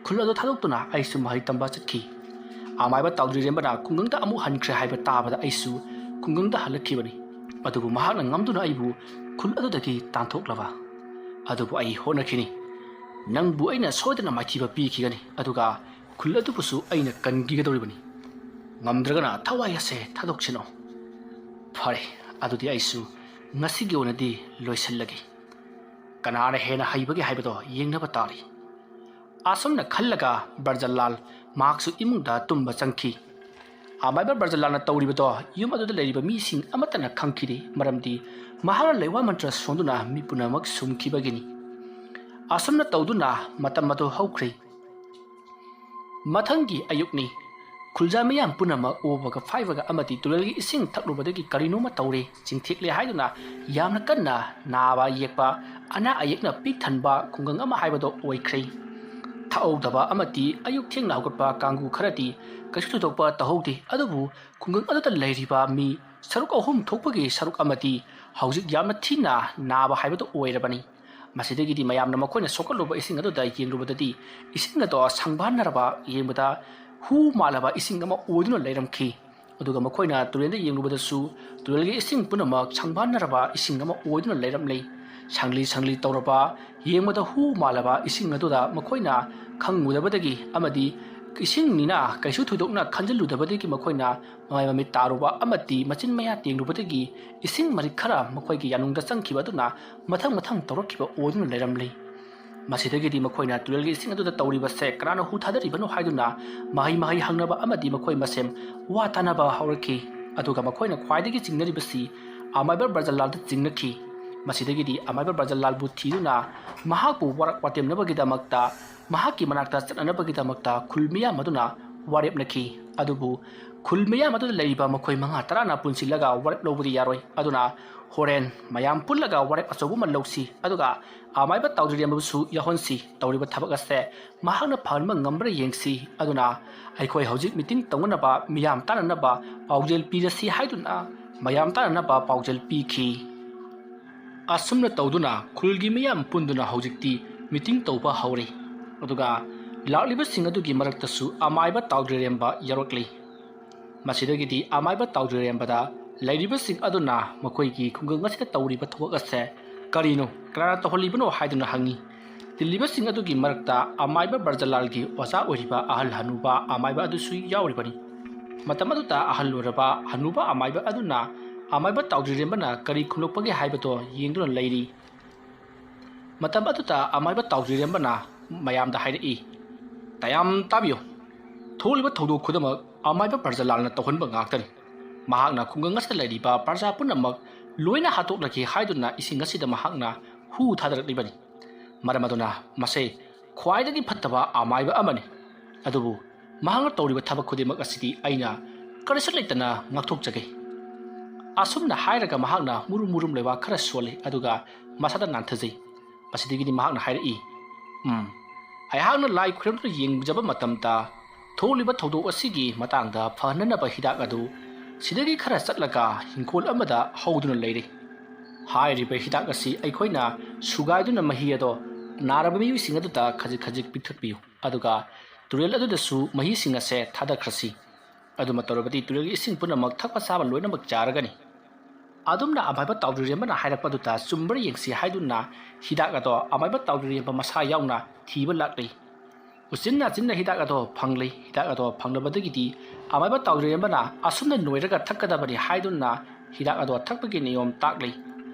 ꯈꯨꯜ ꯑꯗꯨ ꯊꯥꯗꯣꯛꯇꯨꯅ ꯑꯩꯁꯨ ꯃꯍꯩ ꯇꯝꯕ ꯆꯠꯈꯤ꯫ ꯑꯃꯥꯏꯕ ꯇꯥꯎꯖꯔꯦꯝꯕꯅ ꯈꯨꯡꯒꯪꯗ ꯑꯃꯨꯛ ꯍꯟꯈ꯭ꯔꯦ ꯍꯥꯏꯕ ꯇꯥꯕꯗ ꯑꯩꯁꯨ ꯈꯨꯡꯒꯪꯗ ꯍꯜꯂꯛꯈꯤꯕꯅꯤ꯫ ꯑꯗꯨꯕꯨ ꯃꯍꯥꯛꯅ ꯉꯝꯗꯨꯅ ꯑꯩꯕꯨ ꯈꯨꯜ ꯑꯗꯨꯗꯒꯤ ꯇꯥꯟꯊꯣꯛꯂꯕ꯫ ꯑꯗꯨꯕꯨ ꯑꯩ ꯍꯣꯠꯅꯈꯤꯅꯤ꯫ ꯅꯪꯕꯨ ꯑꯩꯅ ꯁꯣꯏꯗꯅ ꯃꯥꯏꯊꯤꯕ ꯄꯤꯈꯤꯒꯅꯤ, ꯑꯗꯨꯒ ꯈꯨꯜ ꯑꯗꯨꯕꯨꯁꯨ ꯑꯩꯅ ꯀꯟꯈꯤꯒꯗꯧꯔꯤꯕꯅꯤ꯫ ꯉꯝꯗ꯭ꯔꯒꯅ ꯊꯋꯥꯏ ꯑꯁꯦ ꯊꯥꯗꯣꯛꯁꯤꯅꯣ꯫ ꯐꯔꯦ, ꯑꯗꯨꯗꯤ ꯑꯩꯁꯨ ꯉꯁꯤꯒꯤ ꯑꯣꯏꯅꯗꯤ ꯂꯣꯏꯁꯤꯜꯂꯒꯦ꯫ ꯀꯅꯥꯅ ꯍꯦꯟꯅ ꯍꯩꯕꯒꯦ ꯍꯥꯏꯕꯗꯣ ꯌꯦꯡꯅꯕ ꯇꯥꯔꯤ꯫ ꯑꯁꯨꯝꯅ ꯈꯜꯂꯒ ꯕ꯭ꯔꯖꯜꯂꯥꯜ ꯃꯍꯥꯛꯁꯨ ꯏꯃꯨꯡꯗ ꯇꯨꯝꯕ ꯆꯪꯈꯤ꯫ ꯑꯃꯥꯏꯕ ꯕ꯭ꯔꯖꯜꯂꯥꯜꯅ ꯇꯧꯔꯤꯕꯗꯣ ꯌꯨꯝ ꯑꯗꯨꯗ ꯂꯩꯔꯤꯕ ꯃꯤꯁꯤꯡ ꯑꯃꯠꯇꯅ ꯈꯪꯈꯤꯗꯦ, ꯃꯔꯝꯗꯤ ꯃꯍꯥꯛꯅ ꯂꯩꯋꯥ ꯃꯟꯇ꯭ꯔ ꯁꯣꯟꯗꯨꯅ ꯃꯤ ꯄꯨꯝꯅꯃꯛ ꯁꯨꯝꯈꯤꯕꯒꯤꯅꯤ꯫ ꯑꯁꯨꯝꯅ ꯇꯧꯗꯨꯅ ꯃꯇꯝ ꯑꯗꯨ ꯍꯧꯈ꯭ꯔꯦ꯫ ꯃꯊꯪꯒꯤ ꯑꯌꯨꯛꯅꯤ꯫ ꯈꯨꯜꯖꯥ ꯃꯤꯌꯥꯝ ꯄꯨꯝꯅꯃꯛ ꯑꯣꯕꯒ ꯐꯥꯏꯕꯒ ꯑꯃꯗꯤ ꯇꯨꯔꯦꯜꯒꯤ ꯏꯁꯤꯡ ꯊꯛꯂꯨꯕꯗꯒꯤ ꯀꯔꯤꯅꯣꯃ ꯇꯧꯔꯦ, ꯆꯤꯡꯊꯦꯛꯂꯦ ꯍꯥꯏꯗꯨꯅ ꯌꯥꯝꯅ ꯀꯟꯅ ꯅꯥꯕ ꯌꯦꯛꯄ, ꯑꯅꯥ ꯑꯌꯦꯛꯅ ꯄꯤꯛ ꯊꯟꯕ ꯈꯨꯡꯒꯪ ꯑꯃ ꯍꯥꯏꯕꯗꯣ ꯑꯣꯏꯈ꯭ꯔꯦ꯫ ꯊꯛꯍꯧꯗꯕ ꯑꯃꯗꯤ ꯑꯌꯨꯛ ꯊꯦꯡꯅ ꯍꯧꯒꯠꯄ ꯀꯥꯡꯕꯨ ꯈꯔꯗꯤ ꯀꯩꯁꯨ ꯊꯣꯏꯗꯣꯛꯄ ꯇꯧꯍꯧꯗꯦ꯫ ꯑꯗꯨꯕꯨ ꯈꯨꯡꯒꯪ ꯑꯗꯨꯗ ꯂꯩꯔꯤꯕ ꯃꯤ ꯁꯔꯨꯛ ꯑꯍꯨꯝ ꯊꯣꯛꯄꯒꯤ ꯁꯔꯨꯛ ꯑꯃꯗꯤ ꯍꯧꯖꯤꯛ ꯌꯥꯝꯅ ꯊꯤꯅ ꯅꯥꯕ ꯍꯥꯏꯕꯗꯨ ꯑꯣꯏꯔꯕꯅꯤ꯫ ꯃꯁꯤꯗꯒꯤꯗꯤ ꯃꯌꯥꯝꯅ ꯃꯈꯣꯏꯅ ꯁꯣꯛꯀꯠꯂꯨꯕ ꯏꯁꯤꯡ ꯑꯗꯨꯗ ꯌꯦꯡꯂꯨꯕꯗꯗꯤ, ꯏꯁꯤꯡ ꯑꯗꯣ ꯁꯪꯕꯥꯟꯅꯔꯕ, ꯌꯦꯡꯕꯗ ꯍꯨ ꯃꯥꯜꯂꯕ ꯏꯁꯤꯡ ꯑꯃ ꯑꯣꯏꯗꯨꯅ ꯂꯩꯔꯝꯈꯤ꯫ ꯑꯗꯨꯒ ꯃꯈꯣꯏꯅ ꯇꯨꯔꯦꯜꯗ ꯌꯦꯡꯂꯨꯕꯗꯁꯨ, ꯇꯨꯔꯦꯜꯒꯤ ꯏꯁꯤꯡ ꯄꯨꯝꯅꯃꯛ ꯁꯪꯕꯥꯟꯅꯔꯕ ꯏꯁꯤꯡ ꯑꯃ ꯑꯣꯏꯗꯨꯅ ꯂꯩꯔꯝꯂꯤ꯫ ꯁꯪꯂꯤ ꯁꯪꯂꯤ ꯇꯧꯔꯕ, ꯌꯦꯡꯕꯗ ꯍꯨ ꯃꯥꯜꯂꯕ ꯏꯁꯤꯡ ꯑꯗꯨꯗ ꯃꯈꯣꯏꯅ ꯈꯪꯉꯨꯗꯕꯗꯒꯤ ꯑꯃꯗꯤ ꯏꯁꯤꯡꯅꯤꯅ ꯀꯩꯁꯨ ꯊꯣꯏꯗꯣꯛꯅ ꯈꯟꯖꯤꯜꯂꯨꯗꯕꯗꯒꯤ ꯃꯈꯣꯏꯅ ꯃꯃꯥꯏ ꯃꯃꯤꯠ ꯇꯥꯔꯨꯕ ꯑꯃꯗꯤ ꯃꯆꯤꯟ ꯃꯌꯥ ꯇꯦꯡꯂꯨꯕꯗꯒꯤ ꯏꯁꯤꯡ ꯃꯔꯤꯛ ꯈꯔ ꯃꯈꯣꯏꯒꯤ ꯌꯥꯅꯨꯡꯗ ꯆꯪꯈꯤꯕ ꯑꯗꯨꯅ ꯃꯊꯪ ꯃꯊꯪ ꯇꯧꯔꯛꯈꯤꯕ ꯑꯣꯏꯗꯨꯅ ꯂꯩꯔꯝꯂꯤ꯫ ꯃꯁꯤꯗꯒꯤꯗꯤ ꯃꯈꯣꯏꯅ ꯇꯨꯔꯦꯜꯒꯤ ꯏꯁꯤꯡ ꯑꯗꯨꯗ ꯇꯧꯔꯤꯕꯁꯦ ꯀꯅꯥꯅ ꯍꯨ ꯊꯥꯗꯔꯤꯕꯅꯣ ꯍꯥꯏꯗꯨꯅ ꯃꯍꯩ ꯃꯍꯩ ꯍꯪꯅꯕ ꯑꯃꯗꯤ ꯃꯈꯣꯏ ꯃꯁꯦꯟ ꯋꯥ ꯇꯥꯅꯕ ꯍꯧꯔꯛꯈꯤ꯫ ꯑꯗꯨꯒ ꯃꯈꯣꯏꯅ ꯈ꯭ꯋꯥꯏꯗꯒꯤ ꯆꯤꯡꯅꯔꯤꯕꯁꯤ ꯑꯃꯥꯏꯕ ꯕ꯭ꯔꯖꯂꯥꯜꯗ ꯆꯤꯡꯅꯈꯤ꯫ ꯃꯁꯤꯗꯒꯤꯗꯤ ꯑꯃꯥꯏꯕ ꯕ꯭ꯔꯖꯂꯥꯜꯕꯨ ꯊꯤꯗꯨꯅ ꯃꯍꯥꯛꯄꯨ ꯋꯥꯔꯛ ꯋꯥꯇꯦꯝꯅꯕꯒꯤꯗꯃꯛꯇ ꯃꯍꯥꯛꯀꯤ ꯃꯅꯥꯛꯇ ꯆꯠꯅꯅꯕꯒꯤꯗꯃꯛꯇ ꯈꯨꯜ ꯃꯤꯌꯥꯝ ꯑꯗꯨꯅ ꯋꯥꯔꯦꯞꯅꯈꯤ꯫ ꯑꯗꯨꯕꯨ ꯈꯨꯜ ꯃꯤꯌꯥꯝ ꯑꯗꯨꯗ ꯂꯩꯔꯤꯕ ꯃꯈꯣꯏ ꯃꯉꯥ ꯇꯔꯥꯅ ꯄꯨꯟꯁꯤꯜꯂꯒ ꯋꯥꯔꯦꯞ ꯂꯧꯕꯗꯤ ꯌꯥꯔꯣꯏ꯫ ꯑꯗꯨꯅ ꯍꯣꯔꯦꯟ ꯃꯌꯥꯝ ꯄꯨꯜꯂꯒ ꯋꯥꯔꯦꯞ ꯑꯆꯧꯕ ꯑꯃ ꯂꯧꯁꯤ, ꯑꯗꯨꯒ ꯑꯃꯥꯏꯕ ꯇꯥꯎꯗ꯭ꯔꯤꯔꯦꯝꯕꯁꯨ ꯌꯥꯎꯍꯟꯁꯤ꯫ ꯇꯧꯔꯤꯕ ꯊꯕꯛ ꯑꯁꯦ ꯃꯍꯥꯛꯅ ꯐꯍꯟꯕ ꯉꯝꯕ꯭ꯔꯥ ꯌꯦꯡꯁꯤ꯫ ꯑꯗꯨꯅ ꯑꯩꯈꯣꯏ ꯍꯧꯖꯤꯛ ꯃꯤꯇꯤꯡ ꯇꯧꯅꯅꯕ, ꯃꯤꯌꯥꯝ ꯇꯥꯟꯅꯅꯕ ꯄꯥꯎꯖꯦꯜ ꯄꯤꯔꯁꯤ ꯍꯥꯏꯗꯨꯅ ꯃꯌꯥꯝ ꯇꯥꯟꯅꯅꯕ ꯄꯥꯎꯖꯦꯜ ꯄꯤꯈꯤ꯫ ꯑꯁꯨꯝꯅ ꯇꯧꯗꯨꯅ ꯈꯨꯜꯒꯤ ꯃꯤꯌꯥꯝ ꯄꯨꯟꯗꯨꯅ ꯍꯧꯖꯤꯛꯇꯤ ꯃꯤꯇꯤꯡ ꯇꯧꯕ ꯍꯧꯔꯦ꯫ ꯑꯗꯨꯒ ꯂꯥꯛꯂꯤꯕꯁꯤꯡ ꯑꯗꯨꯒꯤ ꯃꯔꯛꯇꯁꯨ ꯑꯃꯥꯏꯕ ꯇꯥꯎꯗ꯭ꯔꯤꯔꯦꯝꯕ ꯌꯥꯎꯔꯛꯂꯤ꯫ ꯃꯁꯤꯗꯒꯤꯗꯤ ꯑꯃꯥꯏꯕ ꯇꯥꯎꯗ꯭ꯔꯤꯔꯦꯝꯕꯗ ꯂꯩꯔꯤꯕꯁꯤꯡ ꯑꯗꯨꯅ ꯃꯈꯣꯏꯒꯤ ꯈꯨꯡꯒꯪ ꯑꯁꯤꯗ ꯇꯧꯔꯤꯕ ꯊꯕꯛ ꯑꯁꯦ ꯀꯔꯤꯅꯣ, ꯀꯅꯥꯅ ꯇꯧꯍꯜꯂꯤꯕꯅꯣ ꯍꯥꯏꯗꯨꯅ ꯍꯪꯉꯤ꯫ ꯇꯤꯜꯂꯤꯕꯁꯤꯡ ꯑꯗꯨꯒꯤ ꯃꯔꯛꯇ ꯑꯃꯥꯏꯕ ꯕ꯭ꯔꯖꯂꯥꯜꯒꯤ ꯑꯣꯖꯥ ꯑꯣꯏꯔꯤꯕ ꯑꯍꯜ ꯍꯅꯨꯕ ꯑꯃꯥꯏꯕ ꯑꯗꯨꯁꯨ ꯌꯥꯎꯔꯤꯕꯅꯤ꯫ ꯃꯇꯝ ꯑꯗꯨꯗ ꯑꯍꯜ ꯑꯣꯏꯔꯕ ꯍꯅꯨꯕ ꯑꯃꯥꯏꯕ ꯑꯗꯨꯅ ꯑꯃꯥꯏꯕ ꯇꯥꯎꯗ꯭ꯔꯤꯔꯦꯝꯕꯅ ꯀꯔꯤ ꯈꯨꯝꯂꯛꯄꯒꯦ ꯍꯥꯏꯕꯗꯣ ꯌꯦꯡꯗꯨꯅ ꯂꯩꯔꯤ꯫ ꯃꯇꯝ ꯑꯗꯨꯗ ꯑꯃꯥꯏꯕ ꯇꯥꯎꯗ꯭ꯔꯤꯔꯦꯝꯕꯅ ꯃꯌꯥꯝꯗ ꯍꯥꯏꯔꯛꯏ, "ꯇꯌꯥꯝ ꯇꯥꯕꯤꯌꯨ, ꯊꯣꯛꯂꯤꯕ ꯊꯧꯗꯣꯛ ꯈꯨꯗꯤꯡꯃꯛ ꯑꯃꯥꯏꯕ ꯄ꯭ꯔꯖꯥꯂꯥꯜꯅ ꯇꯧꯍꯟꯕ ꯉꯥꯛꯇꯅꯤ꯫ ꯃꯍꯥꯛꯅ ꯈꯨꯡꯒꯪ ꯑꯁꯤꯗ ꯂꯩꯔꯤꯕ ꯄ꯭ꯔꯖꯥ ꯄꯨꯝꯅꯃꯛ ꯂꯣꯏꯅ ꯍꯥꯠꯇꯣꯛꯂꯒꯦ ꯍꯥꯏꯗꯨꯅ ꯏꯁꯤꯡ ꯑꯁꯤꯗ ꯃꯍꯥꯛꯅ ꯍꯨ ꯊꯥꯗꯔꯛꯂꯤꯕꯅꯤ꯫ ꯃꯔꯝ ꯑꯗꯨꯅ ꯃꯁꯦ ꯈ꯭ꯋꯥꯏꯗꯒꯤ ꯐꯠꯇꯕ ꯑꯃꯥꯏꯕ ꯑꯃꯅꯤ꯫ ꯑꯗꯨꯕꯨ ꯃꯍꯥꯛꯅ ꯇꯧꯔꯤꯕ ꯊꯕꯛ ꯈꯨꯗꯤꯡꯃꯛ ꯑꯁꯤꯗꯤ ꯑꯩꯅ ꯀꯔꯤꯁꯨ ꯂꯩꯇꯅ ꯉꯥꯛꯊꯣꯛꯆꯒꯦ꯫" ꯑꯁꯨꯝꯅ ꯍꯥꯏꯔꯒ ꯃꯍꯥꯛꯅ ꯃꯨꯔꯨꯝ ꯃꯨꯔꯨꯝ ꯂꯩꯕꯥꯛ ꯈꯔ ꯁꯣꯜꯂꯤ, ꯑꯗꯨꯒ ꯃꯁꯥꯗ ꯅꯥꯟꯊꯖꯩ꯫ ꯃꯁꯤꯗꯒꯤꯗꯤ ꯃꯍꯥꯛꯅ ꯍꯥꯏꯔꯛꯏ, "ꯎꯝ, ꯑꯩꯍꯥꯛꯅ ꯂꯥꯏ ꯈꯨꯔꯨꯝꯗꯨꯅ ꯌꯦꯡꯖꯕ ꯃꯇꯝꯗ ꯊꯣꯛꯂꯤꯕ ꯊꯧꯗꯣꯛ ꯑꯁꯤꯒꯤ ꯃꯇꯥꯡꯗ ꯐꯅꯅꯕ ꯍꯤꯗꯥꯛ ꯑꯗꯨ ꯁꯤꯗꯒꯤ ꯈꯔ ꯆꯠꯂꯒ ꯍꯤꯡꯈꯣꯜ ꯑꯃꯗ ꯍꯧꯗꯨꯅ ꯂꯩꯔꯤ꯫ ꯍꯥꯏꯔꯤꯕ ꯍꯤꯗꯥꯛ ꯑꯁꯤ ꯑꯩꯈꯣꯏꯅ ꯁꯨꯒꯥꯏꯗꯨꯅ ꯃꯍꯤ ꯑꯗꯣ ꯅꯥꯔꯕ ꯃꯤꯑꯣꯏꯁꯤꯡ ꯑꯗꯨꯗ ꯈꯖꯤꯛ ꯈꯖꯤꯛ ꯄꯤꯊꯛꯄꯤꯌꯨ, ꯑꯗꯨꯒ ꯇꯨꯔꯦꯜ ꯑꯗꯨꯗꯁꯨ ꯃꯍꯤꯁꯤꯡ ꯑꯁꯦ ꯊꯥꯗꯈ꯭ꯔꯁꯤ꯫ ꯑꯗꯨꯃ ꯇꯧꯔꯕꯗꯤ ꯇꯨꯔꯦꯜꯒꯤ ꯏꯁꯤꯡ ꯄꯨꯝꯅꯃꯛ ꯊꯛꯄ ꯆꯥꯕ ꯂꯣꯏꯅꯃꯛ ꯌꯥꯔꯒꯅꯤ꯫ ꯑꯗꯨꯝꯅ ꯑꯃꯥꯏꯕ ꯇꯥꯎꯗ꯭ꯔꯤꯔꯦꯝꯕꯅ ꯍꯥꯏꯔꯛꯄꯗꯨꯗ ꯆꯨꯝꯕ꯭ꯔꯥ ꯌꯦꯡꯁꯤ ꯍꯥꯏꯗꯨꯅ ꯍꯤꯗꯥꯛ ꯑꯗꯣ ꯑꯃꯥꯏꯕ ꯇꯥꯎꯗ꯭ꯔꯤꯔꯦꯝꯕ ꯃꯁꯥ ꯌꯥꯎꯅ ꯊꯤꯕ ꯂꯥꯛꯂꯤ꯫ ꯎꯆꯤꯟ ꯅꯥꯆꯤꯟꯅ ꯍꯤꯗꯥꯛ ꯑꯗꯣ ꯐꯪꯂꯤ꯫ ꯍꯤꯗꯥꯛ ꯑꯗꯣ ꯐꯪꯂꯕꯗꯒꯤꯗꯤ ꯑꯃꯥꯏꯕ ꯇꯥꯎꯗ꯭ꯔꯤꯔꯦꯝꯕꯅ ꯑꯁꯨꯝꯅ ꯅꯣꯏꯔꯒ ꯊꯛꯀꯗꯕꯅꯤ ꯍꯥꯏꯗꯨꯅ ꯍꯤꯗꯥꯛ ꯑꯗꯣ ꯊꯛꯄꯒꯤ ꯅꯤꯌꯣꯝ ꯇꯥꯛꯂꯤ꯫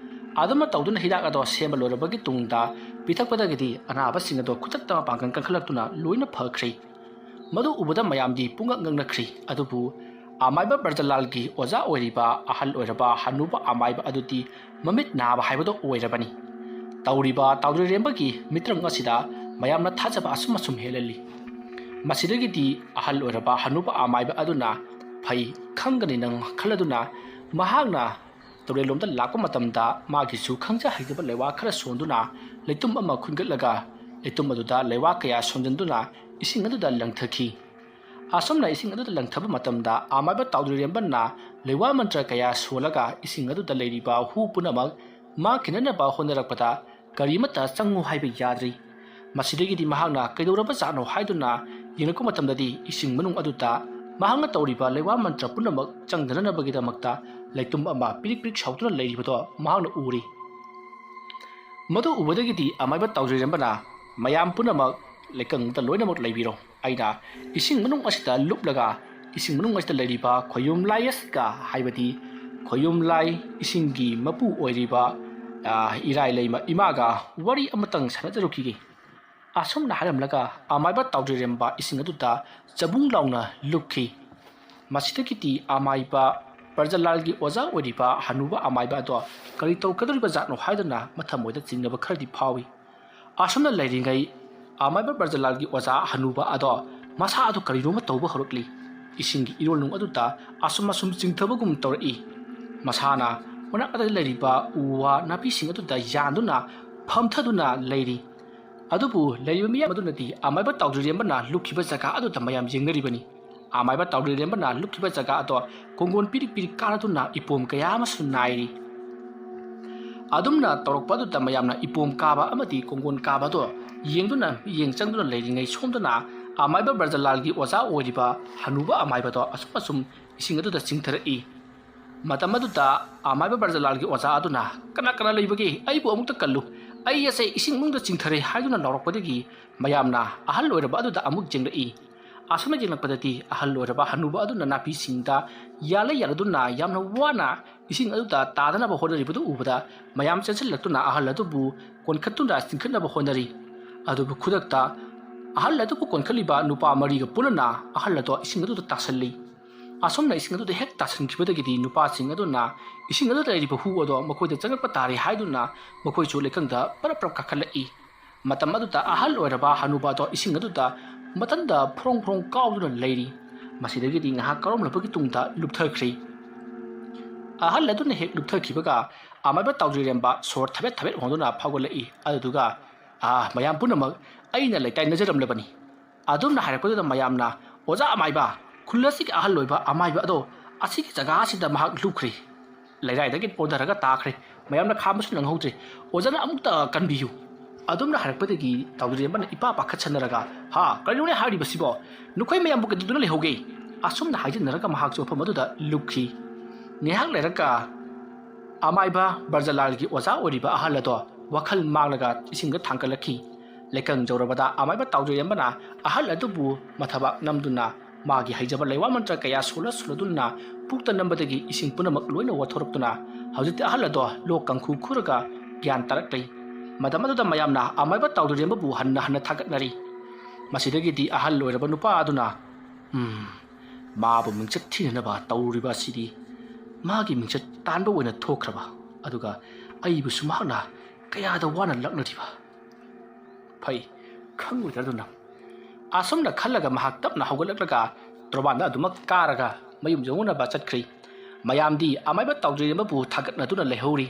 ꯑꯗꯨꯃ ꯇꯧꯗꯨꯅ ꯍꯤꯗꯥꯛ ꯑꯗꯣ ꯁꯦꯝꯕ ꯂꯣꯏꯔꯕꯒꯤ ꯇꯨꯡꯗ ꯄꯤꯊꯛꯄꯗꯒꯤꯗꯤ ꯑꯅꯥꯕꯁꯤꯡ ꯑꯗꯣ ꯈꯨꯗꯛꯇ ꯃꯄꯥꯡꯒꯜ ꯀꯟꯈꯠꯂꯛꯇꯨꯅ ꯂꯣꯏꯅ ꯐꯈ꯭ꯔꯦ꯫ ꯃꯗꯨ ꯎꯕꯗ ꯃꯌꯥꯝꯗꯤ ꯄꯨꯡꯉꯛ ꯉꯛꯅꯈ꯭ꯔꯤ꯫ ꯑꯗꯨꯕꯨ ꯑꯃꯥꯏꯕ ꯕ꯭ꯔꯖꯂꯥꯜꯒꯤ ꯑꯣꯖꯥ ꯑꯣꯏꯔꯤꯕ ꯑꯍꯜ ꯑꯣꯏꯔꯕ ꯍꯅꯨꯕ ꯑꯃꯥꯏꯕ ꯑꯗꯨꯗꯤ ꯃꯃꯤꯠ ꯅꯥꯕ ꯍꯥꯏꯕꯗꯣ ꯑꯣꯏꯔꯕꯅꯤ꯫ ꯇꯧꯔꯤꯕ ꯇꯥꯎꯗ꯭ꯔꯤꯔꯦꯝꯕꯒꯤ ꯃꯤꯇ꯭ꯔꯪ ꯑꯁꯤꯗ ꯃꯌꯥꯝꯅ ꯊꯥꯖꯕ ꯑꯁꯨꯝ ꯑꯁꯨꯝ ꯍꯦꯜꯍꯜꯂꯤ꯫ ꯃꯁꯤꯗꯒꯤꯗꯤ ꯑꯍꯜ ꯑꯣꯏꯔꯕ ꯍꯅꯨꯕ ꯑꯃꯥꯏꯕ ꯑꯗꯨꯅ ꯐꯩ ꯈꯪꯒꯅꯤ ꯅꯪ ꯈꯜꯂꯗꯨꯅ ꯃꯍꯥꯛꯅ ꯇꯨꯔꯦꯜꯂꯣꯝꯗ ꯂꯥꯛꯄ ꯃꯇꯝꯗ ꯃꯥꯒꯤꯁꯨ ꯈꯪꯖ ꯍꯩꯖꯕ ꯂꯩꯋꯥ ꯈꯔ ꯁꯣꯟꯗꯨꯅ ꯂꯩꯇꯨꯝ ꯑꯃ ꯈꯨꯟꯒꯠꯂꯒ ꯂꯩꯇꯨꯝ ꯑꯗꯨꯗ ꯂꯩꯋꯥ ꯀꯌꯥ ꯁꯣꯟꯖꯟꯗꯨꯅ ꯏꯁꯤꯡ ꯑꯗꯨꯗ ꯂꯪꯊꯈꯤ꯫ ꯑꯁꯨꯝꯅ ꯏꯁꯤꯡ ꯑꯗꯨꯗ ꯂꯪꯊꯕ ꯃꯇꯝꯗ ꯑꯃꯥꯏꯕ ꯇꯥꯎꯗ꯭ꯔꯤꯔꯦꯝꯕꯅ ꯂꯩꯋꯥ ꯃꯟꯇ꯭ꯔ ꯀꯌꯥ ꯁꯣꯜꯂꯒ ꯏꯁꯤꯡ ꯑꯗꯨꯗ ꯂꯩꯔꯤꯕ ꯍꯨ ꯄꯨꯝꯅꯃꯛ ꯃꯥ ꯀꯤꯅꯅꯕ ꯍꯣꯠꯅꯔꯛꯄꯗ ꯀꯔꯤꯃꯠꯇ ꯆꯪꯉꯨ ꯍꯥꯏꯕ ꯌꯥꯗ꯭ꯔꯤ꯫ ꯃꯁꯤꯗꯒꯤꯗꯤ ꯃꯍꯥꯛꯅ ꯀꯩꯗꯧꯔꯕ ꯖꯥꯠꯅꯣ ꯍꯥꯏꯗꯨꯅ ꯌꯦꯡꯂꯛꯄ ꯃꯇꯝꯗꯗꯤ ꯏꯁꯤꯡ ꯃꯅꯨꯡ ꯑꯗꯨꯗ ꯃꯍꯥꯛꯅ ꯇꯧꯔꯤꯕ ꯂꯩꯋꯥ ꯃꯟꯇ꯭ꯔ ꯄꯨꯝꯅꯃꯛ ꯆꯪꯗꯅꯅꯕꯒꯤꯗꯃꯛꯇ ꯂꯩꯇꯨꯝ ꯑꯃ ꯄꯤꯔꯤꯛ ꯄꯤꯔꯤꯛ ꯁꯥꯎꯗꯨꯅ ꯂꯩꯔꯤꯕꯗꯣ ꯃꯍꯥꯛꯅ ꯎꯔꯤ꯫ ꯃꯗꯨ ꯎꯕꯗꯒꯤꯗꯤ ꯑꯃꯥꯏꯕ ꯇꯥꯎꯖꯔꯦꯝꯕꯅ ꯃꯌꯥꯝ ꯄꯨꯝꯅꯃꯛ ꯂꯩꯀꯪꯗ ꯂꯣꯏꯅꯃꯛ ꯂꯩꯕꯤꯔꯣ꯫ ꯑꯩꯅ ꯏꯁꯤꯡ ꯃꯅꯨꯡ ꯑꯁꯤꯗ ꯂꯨꯞꯂꯒ ꯏꯁꯤꯡ ꯃꯅꯨꯡ ꯑꯁꯤꯗ ꯂꯩꯔꯤꯕ ꯈꯣꯌꯨꯝ ꯂꯥꯏ ꯑꯁꯤꯒ, ꯍꯥꯏꯕꯗꯤ ꯈꯣꯌꯨꯝ ꯂꯥꯏ ꯏꯁꯤꯡꯒꯤ ꯃꯄꯨ ꯑꯣꯏꯔꯤꯕ, ꯑ, ꯏꯔꯥꯏ ꯂꯩꯃ ꯏꯃꯥꯒ ꯋꯥꯔꯤ ꯑꯃꯇꯪ ꯁꯥꯟꯅꯖꯔꯨꯈꯤꯒꯦ꯫ ꯑꯁꯨꯝꯅ ꯍꯥꯏꯔꯝꯂꯒ ꯑꯃꯥꯏꯕ ꯇꯥꯎꯗ꯭ꯔꯤꯔꯦꯝꯕ ꯏꯁꯤꯡ ꯑꯗꯨꯗ ꯆꯕꯨꯡ ꯂꯥꯎꯅ ꯂꯨꯞꯈꯤ꯫ ꯃꯁꯤꯗꯒꯤꯗꯤ ꯑꯃꯥꯏꯕ ꯄ꯭ꯔꯖꯥꯂꯥꯜꯒꯤ ꯑꯣꯖꯥ ꯑꯣꯏꯔꯤꯕ ꯍꯅꯨꯕ ꯑꯃꯥꯏꯕ ꯑꯗꯣ ꯀꯔꯤ ꯇꯧꯒꯗꯧꯔꯤꯕ ꯖꯥꯠꯅꯣ ꯍꯥꯏꯗꯨꯅ ꯃꯊꯃꯣꯏꯗ ꯆꯤꯡꯅꯕ ꯈꯔꯗꯤ ꯐꯥꯎꯏ꯫ ꯑꯁꯨꯝꯅ ꯂꯩꯔꯤꯉꯩ ꯑꯃꯥꯏꯕ ꯄ꯭ꯔꯖꯥꯂꯥꯜꯒꯤ ꯑꯣꯖꯥ ꯍꯅꯨꯕ ꯑꯗꯣ ꯃꯁꯥ ꯑꯗꯨ ꯀꯔꯤꯅꯣꯃ ꯇꯧꯕ ꯍꯧꯔꯛꯂꯤ꯫ ꯏꯁꯤꯡꯒꯤ ꯏꯔꯣꯜꯅꯨꯡ ꯑꯗꯨꯗ ꯑꯁꯨꯝ ꯑꯁꯨꯝ ꯆꯤꯡꯊꯕꯒꯨꯝ ꯇꯧꯔꯛꯏ꯫ ꯃꯁꯥꯅ ꯃꯅꯥꯛ ꯑꯗꯨꯗ ꯂꯩꯔꯤꯕ ꯎ ꯋꯥ ꯅꯥꯄꯤꯁꯤꯡ ꯑꯗꯨꯗ ꯌꯥꯟꯗꯨꯅ ꯐꯝꯊꯗꯨꯅ ꯂꯩꯔꯤ꯫ ꯑꯗꯨꯕꯨ ꯂꯩꯔꯤꯕ ꯃꯤꯌꯥꯝ ꯑꯗꯨꯅꯗꯤ ꯑꯃꯥꯏꯕ ꯇꯥꯎꯗ꯭ꯔꯤꯔꯦꯝꯕꯅ ꯂꯨꯞꯈꯤꯕ ꯖꯒꯥ ꯑꯗꯨꯗ ꯃꯌꯥꯝ ꯌꯦꯡꯅꯔꯤꯕꯅꯤ꯫ ꯑꯃꯥꯏꯕ ꯇꯥꯎꯗ꯭ꯔꯤꯔꯦꯝꯕꯅ ꯂꯨꯞꯈꯤꯕ ꯖꯒꯥ ꯑꯗꯣ ꯀꯣꯡꯒꯣꯟ ꯄꯤꯔꯤꯛ ꯄꯤꯔꯤꯛ ꯀꯥꯔꯗꯨꯅ ꯏꯄꯣꯝ ꯀꯌꯥ ꯑꯃꯁꯨ ꯅꯥꯏꯔꯤ꯫ ꯑꯗꯨꯝꯅ ꯇꯧꯔꯛꯄ ꯑꯗꯨꯗ ꯃꯌꯥꯝꯅ ꯏꯄꯣꯝ ꯀꯥꯕ ꯑꯃꯗꯤ ꯀꯣꯡꯒꯣꯟ ꯀꯥꯕ ꯑꯗꯣ ꯌꯦꯡꯗꯨꯅ ꯃꯤꯠꯌꯦꯡ ꯆꯪꯗꯨꯅ ꯂꯩꯔꯤꯉꯩ, ꯁꯣꯝꯗꯅ ꯑꯃꯥꯏꯕ ꯕ꯭ꯔꯖꯂꯥꯜꯒꯤ ꯑꯣꯖꯥ ꯑꯣꯏꯔꯤꯕ ꯍꯅꯨꯕ ꯑꯃꯥꯏꯕꯗꯣ ꯑꯁꯨꯝ ꯑꯁꯨꯝ ꯏꯁꯤꯡ ꯑꯗꯨꯗ ꯆꯤꯡꯊꯔꯛꯏ꯫ ꯃꯇꯝ ꯑꯗꯨꯗ ꯑꯃꯥꯏꯕ ꯕ꯭ꯔꯖꯂꯥꯜꯒꯤ ꯑꯣꯖꯥ ꯑꯗꯨꯅ, "ꯀꯅꯥ ꯀꯅꯥ ꯂꯩꯕꯒꯦ? ꯑꯩꯕꯨ ꯑꯃꯨꯛꯇ ꯀꯜꯂꯨ꯫ ꯑꯩ ꯑꯁꯦ ꯏꯁꯤꯡ ꯃꯅꯨꯡꯗ ꯆꯤꯡꯊꯔꯦ" ꯍꯥꯏꯗꯨꯅ ꯂꯥꯎꯔꯛꯄꯗꯒꯤ ꯃꯌꯥꯝꯅ ꯑꯍꯜ ꯑꯣꯏꯔꯕ ꯑꯗꯨꯗ ꯑꯃꯨꯛ ꯌꯦꯡꯂꯛꯏ꯫ ꯑꯁꯨꯝꯅ ꯌꯦꯡꯂꯛꯄꯗꯗꯤ ꯑꯍꯜ ꯑꯣꯏꯔꯕ ꯍꯅꯨꯕ ꯑꯗꯨꯅ ꯅꯥꯄꯤꯁꯤꯡꯗ ꯌꯥꯜꯂ ꯌꯥꯜꯂꯗꯨꯅ ꯌꯥꯝꯅ ꯋꯥꯅ ꯏꯁꯤꯡ ꯑꯗꯨꯗ ꯇꯥꯗꯅꯕ ꯍꯣꯠꯅꯔꯤꯕꯗꯨ ꯎꯕꯗ ꯃꯌꯥꯝ ꯆꯦꯟꯁꯤꯜꯂꯛꯇꯨꯅ ꯑꯍꯜ ꯑꯗꯨꯕꯨ ꯀꯣꯟꯈꯠꯇꯨꯅ ꯆꯤꯡꯈꯠꯅꯕ ꯍꯣꯠꯅꯔꯤ꯫ ꯑꯗꯨꯕꯨ ꯈꯨꯗꯛꯇ ꯑꯍꯜ ꯑꯗꯨꯕꯨ ꯀꯣꯟꯈꯠꯂꯤꯕ ꯅꯨꯄꯥ ꯃꯔꯤꯒ ꯄꯨꯟꯅꯅ ꯑꯍꯜ ꯑꯗꯣ ꯏꯁꯤꯡ ꯑꯗꯨꯗ ꯇꯥꯁꯜꯂꯤ꯫ ꯑꯁꯨꯝꯅ ꯏꯁꯤꯡ ꯑꯗꯨꯗ ꯍꯦꯛ ꯇꯥꯁꯟꯈꯤꯕꯗꯒꯤꯗꯤ ꯅꯨꯄꯥꯁꯤꯡ ꯑꯗꯨꯅ ꯏꯁꯤꯡ ꯑꯗꯨꯗ ꯂꯩꯔꯤꯕ ꯍꯨ ꯑꯗꯣ ꯃꯈꯣꯏꯗ ꯆꯪꯂꯛꯄ ꯇꯥꯔꯦ ꯍꯥꯏꯗꯨꯅ ꯃꯈꯣꯏꯁꯨ ꯂꯩꯀꯪꯗ ꯄꯔꯞ ꯄꯔꯞ ꯀꯥꯈꯠꯂꯛꯏ꯫ ꯃꯇꯝ ꯑꯗꯨꯗ ꯑꯍꯜ ꯑꯣꯏꯔꯕ ꯍꯅꯨꯕꯥꯗꯣ ꯏꯁꯤꯡ ꯑꯗꯨꯗ ꯃꯊꯟꯇ ꯐ꯭ꯔꯣꯡ ꯐ꯭ꯔꯣꯡ ꯀꯥꯎꯗꯨꯅ ꯂꯩꯔꯤ꯫ ꯃꯁꯤꯗꯒꯤꯗꯤ ꯉꯥꯏꯍꯥꯛ ꯀꯥꯎꯔꯝꯂꯕꯒꯤ ꯇꯨꯡꯗ ꯂꯨꯞꯊꯈ꯭ꯔꯤ꯫ ꯑꯍꯜ ꯑꯗꯨꯅ ꯍꯦꯛ ꯂꯨꯞꯊꯈꯤꯕꯒ ꯑꯃꯥꯏꯕ ꯇꯥꯎꯗ꯭ꯔꯤꯔꯦꯝꯕ ꯁꯣꯔ ꯊꯕꯦꯠ ꯊꯕꯦꯠ ꯍꯣꯟꯗꯨꯅ ꯐꯥꯎꯒꯠꯂꯛꯏ꯫ ꯑꯗꯨꯗꯨꯒ, "ꯑꯥ, ꯃꯌꯥꯝ ꯄꯨꯝꯅꯃꯛ ꯑꯩꯅ ꯂꯩꯇꯥꯏꯅꯖꯔꯝꯂꯕꯅꯤ"꯫ ꯑꯗꯨꯝꯅ ꯍꯥꯏꯔꯛꯄꯗꯨꯗ ꯃꯌꯥꯝꯅ, "ꯑꯣꯖꯥ ꯑꯃꯥꯏꯕ, ꯈꯨꯜ ꯑꯁꯤꯒꯤ ꯑꯍꯜ ꯑꯣꯏꯕ ꯑꯃꯥꯏꯕ ꯑꯗꯣ ꯑꯁꯤꯒꯤ ꯖꯒꯥ ꯑꯁꯤꯗ ꯃꯍꯥꯛ ꯂꯨꯞꯈ꯭ꯔꯦ꯫ ꯂꯩꯔꯥꯏꯗꯒꯤ ꯑꯣꯟꯊꯔꯒ ꯇꯥꯈ꯭ꯔꯦ꯫ ꯃꯌꯥꯝꯅ ꯈꯥꯝꯕꯁꯨ ꯅꯪꯍꯧꯗ꯭ꯔꯦ꯫ ꯑꯣꯖꯥꯅ ꯑꯃꯨꯛꯇ ꯀꯟꯕꯤꯌꯨ"꯫ ꯑꯗꯨꯝꯅ ꯍꯥꯏꯔꯛꯄꯗꯒꯤ ꯇꯥꯎꯗ꯭ꯔꯦꯝꯕꯅ ꯏꯄꯥ ꯄꯥꯈꯠꯁꯟꯅꯔꯒ, "ꯍꯥ, ꯀꯔꯤꯅꯣꯅꯦ ꯍꯥꯏꯔꯤꯕꯁꯤꯕꯣ? ꯅꯈꯣꯏ ꯃꯌꯥꯝꯕꯨ ꯀꯩꯗꯧꯗꯨꯅ ꯂꯩꯍꯧꯒꯦ?" ꯑꯁꯨꯝꯅ ꯍꯥꯏꯖꯤꯟꯅꯔꯒ ꯃꯍꯥꯛꯁꯨ ꯃꯐꯝ ꯑꯗꯨꯗ ꯂꯨꯞꯈꯤ꯫ ꯉꯥꯏꯍꯥꯛ ꯂꯩꯔꯒ ꯑꯃꯥꯏꯕ ꯕ꯭ꯔꯖꯂꯥꯜꯒꯤ ꯑꯣꯖꯥ ꯑꯣꯏꯔꯤꯕ ꯑꯍꯜ ꯑꯗꯣ ꯋꯥꯈꯜ ꯃꯥꯡꯂꯒ ꯏꯁꯤꯡꯗ ꯊꯥꯡꯒꯠꯂꯛꯈꯤ꯫ ꯂꯩꯀꯪ ꯌꯧꯔꯕꯗ ꯑꯃꯥꯏꯕ ꯇꯥꯎꯗ꯭ꯔꯦꯝꯕꯅ ꯑꯍꯜ ꯑꯗꯨꯕꯨ ꯃꯊꯕꯥꯛ ꯅꯝꯗꯨꯅ ꯃꯥꯒꯤ ꯍꯩꯖꯕ ꯂꯩꯋꯥ ꯃꯟꯇ꯭ꯔ ꯀꯌꯥ ꯁꯣꯜꯂ ꯁꯣꯜꯂꯗꯨꯅ ꯄꯨꯛꯇ ꯅꯝꯕꯗꯒꯤ ꯏꯁꯤꯡ ꯄꯨꯝꯅꯃꯛ ꯂꯣꯏꯅ ꯋꯥꯊꯣꯔꯛꯇꯨꯅ ꯍꯧꯖꯤꯛꯇꯤ ꯑꯍꯜ ꯑꯗꯣ ꯂꯣꯛ ꯀꯥꯡꯈꯨ ꯈꯨꯔꯒ ꯒ꯭ꯌꯥꯟ ꯇꯥꯔꯛꯂꯦ꯫ ꯃꯇꯝ ꯑꯗꯨꯗ ꯃꯌꯥꯝꯅ ꯑꯃꯥꯏꯕ ꯇꯥꯎꯗ꯭ꯔꯦꯝꯕꯕꯨ ꯍꯟꯅ ꯍꯟꯅ ꯊꯥꯒꯠꯅꯔꯤ꯫ ꯃꯁꯤꯗꯒꯤꯗꯤ ꯑꯍꯜ ꯑꯣꯏꯔꯕ ꯅꯨꯄꯥ ꯑꯗꯨꯅ, "ꯎꯝ, ꯃꯥꯕꯨ ꯃꯤꯡꯆꯠ ꯊꯤꯅꯅꯕ ꯇꯧꯔꯤꯕ ꯑꯁꯤꯗꯤ ꯃꯥꯒꯤ ꯃꯤꯡꯆꯠ ꯇꯥꯟꯕ ꯑꯣꯏꯅ ꯊꯣꯛꯈ꯭ꯔꯕ, ꯑꯗꯨꯒ ꯑꯩꯕꯨꯁꯨ ꯃꯍꯥꯛꯅ ꯀꯌꯥꯗ ꯋꯥꯅ ꯂꯛꯅꯔꯤꯕ꯫ ꯐꯩ, ꯈꯪꯂꯣꯏꯗ꯭ꯔꯗꯨꯅ"꯫ ꯑꯁꯨꯝꯅ ꯈꯜꯂꯒ ꯃꯍꯥꯛ ꯇꯞꯅ ꯍꯧꯒꯠꯂꯛꯂꯒ ꯇꯣꯔꯕꯥꯟꯗ ꯑꯗꯨꯃꯛ ꯀꯥꯔꯒ ꯃꯌꯨꯝ ꯌꯧꯅꯅꯕ ꯆꯠꯈ꯭ꯔꯤ꯫ ꯃꯌꯥꯝꯗꯤ ꯑꯃꯥꯏꯕ ꯇꯥꯎꯗ꯭ꯔꯦꯝꯕꯕꯨ ꯊꯥꯒꯠꯅꯗꯨꯅ ꯂꯩꯍꯧꯔꯤ꯫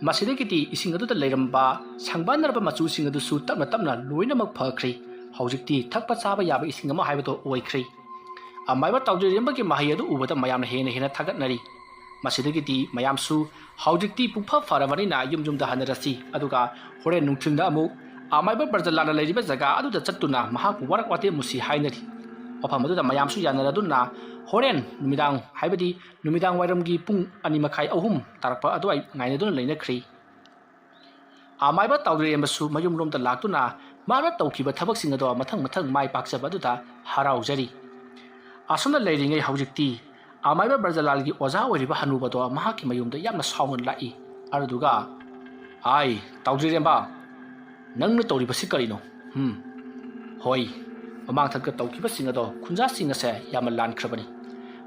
ꯃꯁꯤꯗꯒꯤꯗꯤ ꯏꯁꯤꯡ ꯑꯗꯨꯗ ꯂꯩꯔꯝꯕ ꯁꯪꯕꯥꯟꯅꯔꯕ ꯃꯆꯨꯁꯤꯡ ꯑꯗꯨꯁꯨ ꯇꯞꯅ ꯇꯞꯅ ꯂꯣꯏꯅꯃꯛ ꯐꯈ꯭ꯔꯦ꯫ ꯍꯧꯖꯤꯛꯇꯤ ꯊꯛꯄ ꯆꯥꯕ ꯌꯥꯕ ꯏꯁꯤꯡ ꯑꯃ ꯍꯥꯏꯕꯗꯣ ꯑꯣꯏꯈ꯭ꯔꯦ꯫ ꯑꯃꯥꯏꯕ ꯇꯥꯎꯖꯔꯦꯝꯕꯒꯤ ꯃꯍꯩ ꯑꯗꯨ ꯎꯕꯗ ꯃꯌꯥꯝꯅ ꯍꯦꯟꯅ ꯍꯦꯟꯅ ꯊꯥꯒꯠꯅꯔꯤ꯫ ꯃꯁꯤꯗꯒꯤꯗꯤ ꯃꯌꯥꯝꯁꯨ ꯍꯧꯖꯤꯛꯇꯤ ꯄꯨꯡꯐ ꯐꯔꯕꯅꯤꯅ ꯌꯨꯝ ꯌꯨꯝꯗ ꯍꯟꯅꯔꯁꯤ, ꯑꯗꯨꯒ ꯍꯣꯔꯦꯟ ꯅꯨꯡꯊꯤꯜꯗ ꯑꯃꯨꯛ ꯑꯃꯥꯏꯕ ꯕ꯭ꯔꯖꯂꯥꯜꯅ ꯂꯩꯔꯤꯕ ꯖꯒꯥ ꯑꯗꯨꯗ ꯆꯠꯇꯨꯅ ꯃꯍꯥꯛꯄꯨ ꯋꯥꯔꯛ ꯋꯥꯇꯦꯝꯃꯨꯁꯤ ꯍꯥꯏꯅꯔꯤ꯫ ꯋꯥꯐꯝ ꯑꯗꯨꯗ ꯃꯌꯥꯝꯁꯨ ꯌꯥꯅꯔꯗꯨꯅ ꯍꯣꯔꯦꯟ ꯅꯨꯃꯤꯗꯥꯡ, ꯍꯥꯏꯕꯗꯤ ꯅꯨꯃꯤꯗꯥꯡ ꯋꯥꯏꯔꯝꯒꯤ ꯄꯨꯡ ꯑꯅꯤ ꯃꯈꯥꯏ, ꯑꯍꯨꯝ ꯇꯥꯔꯛꯄ ꯑꯗꯨꯋꯥꯏ ꯉꯥꯏꯅꯗꯨꯅ ꯂꯩꯅꯈ꯭ꯔꯤ꯫ ꯑꯃꯥꯏꯕ ꯇꯥꯎꯖꯔꯦꯝꯕꯁꯨ ꯃꯌꯨꯝꯂꯣꯝꯗ ꯂꯥꯛꯇꯨꯅ ꯃꯥꯅ ꯇꯧꯈꯤꯕ ꯊꯕꯛꯁꯤꯡ ꯑꯗꯣ ꯃꯊꯪ ꯃꯊꯪ ꯃꯥꯏ ꯄꯥꯛꯆꯕ ꯑꯗꯨꯗ ꯍꯔꯥꯎꯖꯔꯤ꯫ ꯑꯁꯨꯝꯅ ꯂꯩꯔꯤꯉꯩ ꯍꯧꯖꯤꯛꯇꯤ ꯑꯃꯥꯏꯕ ꯕ꯭ꯔꯖꯂꯥꯜꯒꯤ ꯑꯣꯖꯥ ꯑꯣꯏꯔꯤꯕ ꯍꯅꯨꯕꯗꯣ ꯃꯍꯥꯛꯀꯤ ꯃꯌꯨꯝꯗ ꯌꯥꯝꯅ ꯁꯥꯎꯅ ꯂꯥꯛꯏ꯫ ꯑꯗꯨꯗꯨꯒ, "ꯍꯥꯏ, ꯇꯥꯎꯖꯔꯦꯝꯕ, ꯅꯪꯅ ꯇꯧꯔꯤꯕꯁꯤ ꯀꯔꯤꯅꯣ? ꯍꯨꯝ, ꯍꯣꯏ, ꯃꯃꯥꯡꯊꯛꯇ ꯇꯧꯈꯤꯕꯁꯤꯡ ꯑꯗꯣ ꯈꯨꯟꯖꯥꯁꯤꯡ ꯑꯁꯦ ꯌꯥꯝꯅ ꯂꯥꯟꯈ꯭ꯔꯕꯅꯤ꯫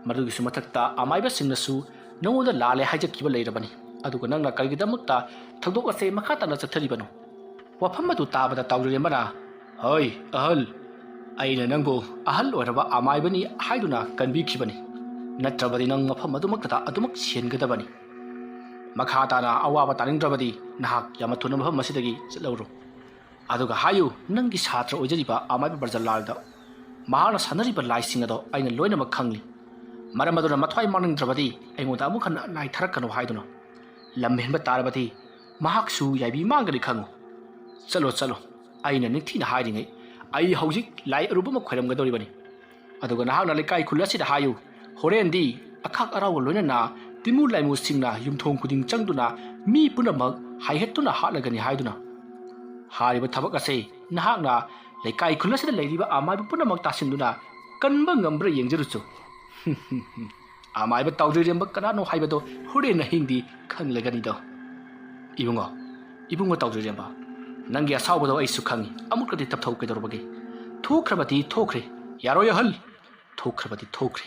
ꯃꯗꯨꯒꯤꯁꯨ ꯃꯊꯛꯇ ꯑꯃꯥꯏꯕꯁꯤꯡꯅꯁꯨ ꯅꯉꯣꯟꯗ ꯂꯥꯜꯂꯦ ꯍꯥꯏꯖꯈꯤꯕ ꯂꯩꯔꯕꯅꯤ꯫ ꯑꯗꯨꯒ ꯅꯪꯅ ꯀꯔꯤꯒꯤꯗꯃꯛꯇ ꯊꯧꯗꯣꯛ ꯑꯁꯦ ꯃꯈꯥ ꯇꯥꯅ ꯆꯠꯊꯔꯤꯕꯅꯣ?" ꯋꯥꯐꯝ ꯑꯗꯨ ꯇꯥꯕꯗ ꯇꯥꯎꯖꯔꯦꯝꯕꯅ, "ꯍꯣꯏ, ꯑꯍꯜ, ꯑꯩꯅ ꯅꯪꯕꯨ ꯑꯍꯜ ꯑꯣꯏꯔꯕ ꯑꯃꯥꯏꯕꯅꯤ ꯍꯥꯏꯗꯨꯅ ꯀꯟꯕꯤꯈꯤꯕꯅꯤ꯫ ꯅꯠꯇ꯭ꯔꯕꯗꯤ ꯅꯪ ꯃꯐꯝ ꯑꯗꯨꯃꯛꯇꯗ ꯑꯗꯨꯃꯛ ꯁꯤꯍꯟꯒꯗꯕꯅꯤ꯫ ꯃꯈꯥ ꯇꯥꯅ ꯑꯋꯥꯕ ꯇꯥꯅꯤꯡꯗ꯭ꯔꯕꯗꯤ ꯅꯍꯥꯛ ꯌꯥꯝꯅ ꯊꯨꯅ ꯃꯐꯝ ꯑꯁꯤꯗꯒꯤ ꯆꯠꯍꯧꯔꯣ꯫ ꯑꯗꯨꯒ ꯍꯥꯏꯌꯨ, ꯅꯪꯒꯤ ꯁꯥꯇ꯭ꯔ ꯑꯣꯏꯖꯔꯤꯕ ꯑꯃꯥꯏꯕ ꯕ꯭ꯔꯖꯂꯥꯜꯗ ꯃꯍꯥꯛꯅ ꯁꯥꯟꯅꯔꯤꯕ ꯂꯥꯏꯁꯤꯡ ꯑꯗꯣ ꯑꯩꯅ ꯂꯣꯏꯅꯃꯛ ꯈꯪꯂꯤ꯫ ꯃꯔꯝ ꯑꯗꯨꯅ ꯃꯊ꯭ꯋꯥꯏ ꯃꯥꯡꯅꯤꯡꯗ꯭ꯔꯕꯗꯤ ꯑꯩꯉꯣꯟꯗ ꯑꯃꯨꯛ ꯍꯟꯅ ꯂꯥꯏ ꯊꯥꯔꯛꯀꯅꯨ ꯍꯥꯏꯗꯨꯅ꯫ ꯂꯝ ꯍꯦꯟꯕ ꯇꯥꯔꯕꯗꯤ ꯃꯍꯥꯛꯁꯨ ꯌꯥꯏꯕꯤ ꯃꯥꯡꯒꯅꯤ ꯈꯪꯉꯨ꯫ ꯆꯠꯂꯣ, ꯆꯠꯂꯣ, ꯑꯩꯅ ꯅꯤꯡꯊꯤꯅ ꯍꯥꯏꯔꯤꯉꯩ ꯑꯩ ꯍꯧꯖꯤꯛ ꯂꯥꯏ ꯑꯔꯨꯕ ꯑꯃ ꯈꯣꯏꯔꯝꯒꯗꯧꯔꯤꯕꯅꯤ꯫ ꯑꯗꯨꯒ ꯅꯍꯥꯛꯅ ꯂꯩꯀꯥꯏ ꯈꯨꯜ ꯑꯁꯤꯗ ꯍꯥꯏꯌꯨ, ꯍꯣꯔꯦꯟꯗꯤ ꯑꯈꯥꯛ ꯑꯔꯥꯎꯒ ꯂꯣꯏꯅꯅ ꯇꯤꯃꯨ ꯂꯥꯏꯃꯨꯁꯤꯡꯅ ꯌꯨꯝꯊꯣꯡ ꯈꯨꯗꯤꯡ ꯆꯪꯗꯨꯅ ꯃꯤ ꯄꯨꯝꯅꯃꯛ ꯍꯥꯏꯍꯠꯇꯨꯅ ꯍꯥꯠꯂꯒꯅꯤ ꯍꯥꯏꯗꯨꯅ꯫ ꯍꯥꯏꯔꯤꯕ ꯊꯕꯛ ꯑꯁꯦ ꯅꯍꯥꯛꯅ ꯂꯩꯀꯥꯏ ꯈꯨꯜ ꯑꯁꯤꯗ ꯂꯩꯔꯤꯕ ꯑꯃꯥꯏꯕ ꯄꯨꯝꯅꯃꯛ ꯇꯥꯁꯤꯟꯗꯨꯅ ꯀꯟꯕ ꯉꯝꯕ꯭ꯔꯥ ꯌꯦꯡꯖꯔꯨꯆꯣ꯫ ꯑꯃꯥꯏꯕ ꯇꯥꯎꯖꯔꯦꯝꯕ ꯀꯅꯥꯅꯣ ꯍꯥꯏꯕꯗꯣ ꯍꯣꯔꯦꯟ ꯑꯍꯤꯡꯗꯤ ꯈꯪꯂꯒꯅꯤꯗꯣ꯫ ꯏꯕꯨꯡꯉꯣ, ꯏꯕꯨꯡꯉꯣ ꯇꯥꯎꯖꯔꯦꯝꯕ, ꯅꯪꯒꯤ ꯑꯁꯥꯎꯕꯗꯣ ꯑꯩꯁꯨ ꯈꯪꯉꯤ꯫ ꯑꯃꯨꯛꯀꯗꯤ ꯇꯞꯊꯧ ꯀꯩꯗꯧꯔꯕꯒꯦ? ꯊꯣꯛꯈ꯭ꯔꯕꯗꯤ ꯊꯣꯛꯈ꯭ꯔꯦ꯫ ꯌꯥꯔꯣꯏ ꯑꯍꯜ, ꯊꯣꯛꯈ꯭ꯔꯕꯗꯤ ꯊꯣꯛꯈ꯭ꯔꯦ꯫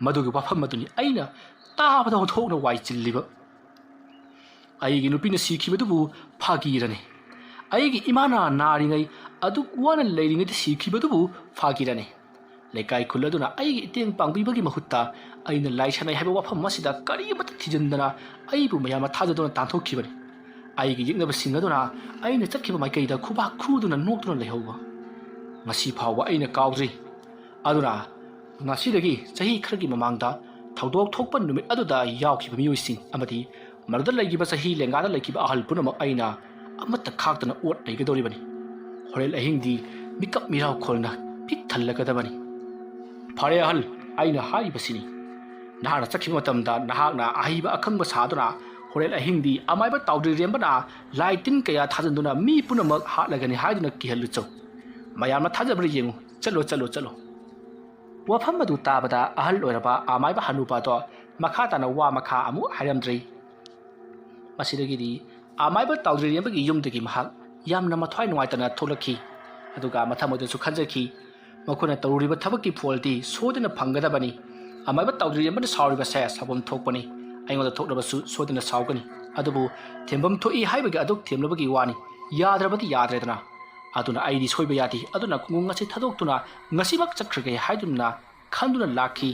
ꯃꯗꯨꯒꯤ ꯋꯥꯐꯝ ꯑꯗꯨꯅꯤ ꯑꯩꯅ ꯇꯥꯕꯗ ꯑꯣꯟꯊꯣꯛꯅ ꯋꯥꯏ ꯆꯤꯜꯂꯤꯕ꯫ ꯑꯩꯒꯤ ꯅꯨꯄꯤꯅ ꯁꯤꯈꯤꯕꯗꯨꯕꯨ ꯐꯥꯒꯤꯔꯅꯤ? ꯑꯩꯒꯤ ꯏꯃꯥꯅ ꯅꯥꯔꯤꯉꯩ ꯑꯗꯨꯛ ꯋꯥꯅ ꯂꯩꯔꯤꯉꯩꯗ ꯁꯤꯈꯤꯕꯗꯨꯕꯨ ꯐꯥꯒꯤꯔꯅꯤ? ꯂꯩꯀꯥꯏ ꯈꯨꯜ ꯑꯗꯨꯅ ꯑꯩꯒꯤ ꯏꯇꯦꯡ ꯄꯥꯡꯕꯤꯕꯒꯤ ꯃꯍꯨꯠꯇ ꯑꯩꯅ ꯂꯥꯏ ꯁꯥꯟꯅꯩ ꯍꯥꯏꯕ ꯋꯥꯐꯝ ꯑꯁꯤꯗ ꯀꯔꯤꯃꯠꯇ ꯊꯤꯖꯤꯟꯗꯅ ꯑꯩꯕꯨ ꯃꯌꯥꯝꯅ ꯊꯥꯖꯗꯨꯅ ꯇꯥꯟꯊꯣꯛꯈꯤꯕꯅꯤ꯫ ꯑꯩꯒꯤ ꯌꯦꯛꯅꯕꯁꯤꯡ ꯑꯗꯨꯅ ꯑꯩꯅ ꯆꯠꯈꯤꯕ ꯃꯥꯏꯀꯩꯗ ꯈꯨꯕꯥꯛ ꯈꯨꯗꯨꯅ ꯅꯣꯛꯇꯨꯅ ꯂꯩꯍꯧꯕ ꯉꯁꯤ ꯐꯥꯎꯕ ꯑꯩꯅ ꯀꯥꯎꯗ꯭ꯔꯤ꯫ ꯑꯗꯨꯅ ꯉꯁꯤꯗꯒꯤ ꯆꯍꯤ ꯈꯔꯒꯤ ꯃꯃꯥꯡꯗ ꯊꯧꯗꯣꯛ ꯊꯣꯛꯄ ꯅꯨꯃꯤꯠ ꯑꯗꯨꯗ ꯌꯥꯎꯈꯤꯕ ꯃꯤꯑꯣꯏꯁꯤꯡ ꯑꯃꯗꯤ ꯃꯗꯨꯗ ꯂꯩꯈꯤꯕ ꯆꯍꯤ ꯂꯦꯡꯒꯥꯗ ꯂꯩꯈꯤꯕ ꯑꯍꯜ ꯄꯨꯝꯅꯃꯛ ꯑꯩꯅ ꯑꯃꯠꯇ ꯈꯥꯛꯇꯅ ꯑꯣꯠ ꯅꯩꯒꯗꯧꯔꯤꯕꯅꯤ꯫ ꯍꯣꯔꯦꯟ ꯑꯍꯤꯡꯗꯤ ꯃꯤꯀꯞ ꯃꯤꯔꯥꯎ ꯈꯣꯜꯅ ꯄꯤꯛ ꯊꯜꯂꯒꯗꯕꯅꯤ꯫ ꯐꯔꯦ ꯑꯍꯜ, ꯑꯩꯅ ꯍꯥꯏꯔꯤꯕꯁꯤꯅꯤ꯫ ꯅꯍꯥꯛꯅ ꯆꯠꯈꯤꯕ ꯃꯇꯝꯗ ꯅꯍꯥꯛꯅ ꯑꯍꯩꯕ ꯑꯈꯪꯕ ꯁꯥꯗꯨꯅ ꯍꯣꯔꯦꯟ ꯑꯍꯤꯡꯗꯤ ꯑꯃꯥꯏꯕ ꯇꯥꯎꯗ꯭ꯔꯤꯔꯦꯝꯕꯅ ꯂꯥꯏ ꯇꯤꯟ ꯀꯌꯥ ꯊꯥꯖꯤꯟꯗꯨꯅ ꯃꯤ ꯄꯨꯝꯅꯃꯛ ꯍꯥꯠꯂꯒꯅꯤ ꯍꯥꯏꯗꯨꯅ ꯀꯤꯍꯜꯂꯨꯆꯣ꯫ ꯃꯌꯥꯝꯅ ꯊꯥꯖꯕ꯭ꯔꯥ ꯌꯦꯡꯉꯨ꯫ ꯆꯠꯂꯣ, ꯆꯠꯂꯣ, ꯆꯠꯂꯣ꯫ ꯋꯥꯐꯝ ꯑꯗꯨ ꯇꯥꯕꯗ ꯑꯍꯜ ꯑꯣꯏꯔꯕ ꯑꯃꯥꯏꯕ ꯍꯅꯨꯄꯥꯗꯣ ꯃꯈꯥ ꯇꯥꯅ ꯋꯥ ꯃꯈꯥ ꯑꯃꯨꯛ ꯍꯥꯏꯔꯝꯗ꯭ꯔꯦ꯫ ꯃꯁꯤꯗꯒꯤꯗꯤ ꯑꯃꯥꯏꯕ ꯇꯥꯎꯗ꯭ꯔꯤꯔꯦꯝꯕꯒꯤ ꯌꯨꯝꯗꯒꯤ ꯃꯍꯥꯛ ꯌꯥꯝꯅ ꯃꯊ꯭ꯋꯥꯏ ꯅꯨꯡꯉꯥꯏꯇꯅ ꯊꯣꯛꯂꯛꯈꯤ꯫ ꯑꯗꯨꯒ ꯃꯊꯪ ꯃꯣꯏꯗꯁꯨ ꯈꯟꯖꯈꯤ, ꯃꯈꯣꯏꯅ ꯇꯧꯔꯨꯔꯤꯕ ꯊꯕꯛꯀꯤ ꯐꯣꯜꯗꯤ ꯁꯣꯏꯗꯅ ꯐꯪꯒꯗꯕꯅꯤ꯫ ꯑꯃꯥꯏꯕ ꯇꯥꯎꯗ꯭ꯔꯤꯔꯦꯝꯕꯅ ꯁꯥꯎꯔꯤꯕꯁꯦ ꯁꯥꯎꯐꯝ ꯊꯣꯛꯄꯅꯤ꯫ ꯑꯩꯉꯣꯟꯗ ꯊꯣꯛꯂꯕꯁꯨ ꯁꯣꯏꯗꯅ ꯁꯥꯎꯒꯅꯤ꯫ ꯑꯗꯨꯕꯨ ꯊꯦꯝꯐꯝ ꯊꯣꯛꯏ ꯍꯥꯏꯕꯒꯤ ꯑꯗꯨꯛ ꯊꯦꯝꯂꯕꯒꯤ ꯋꯥꯅꯤ꯫ ꯌꯥꯗ꯭ꯔꯕꯗꯤ ꯌꯥꯗ꯭ꯔꯦꯗꯅ꯫ ꯑꯗꯨꯅ ꯑꯩꯗꯤ ꯁꯣꯏꯕ ꯌꯥꯗꯦ꯫ ꯑꯗꯨꯅ ꯈꯨꯡꯒꯪ ꯑꯁꯤ ꯊꯥꯗꯣꯛꯇꯨꯅ ꯉꯁꯤꯃꯛ ꯆꯠꯈ꯭ꯔꯒꯦ ꯍꯥꯏꯗꯨꯅ ꯈꯟꯗꯨꯅ ꯂꯥꯛꯈꯤ꯫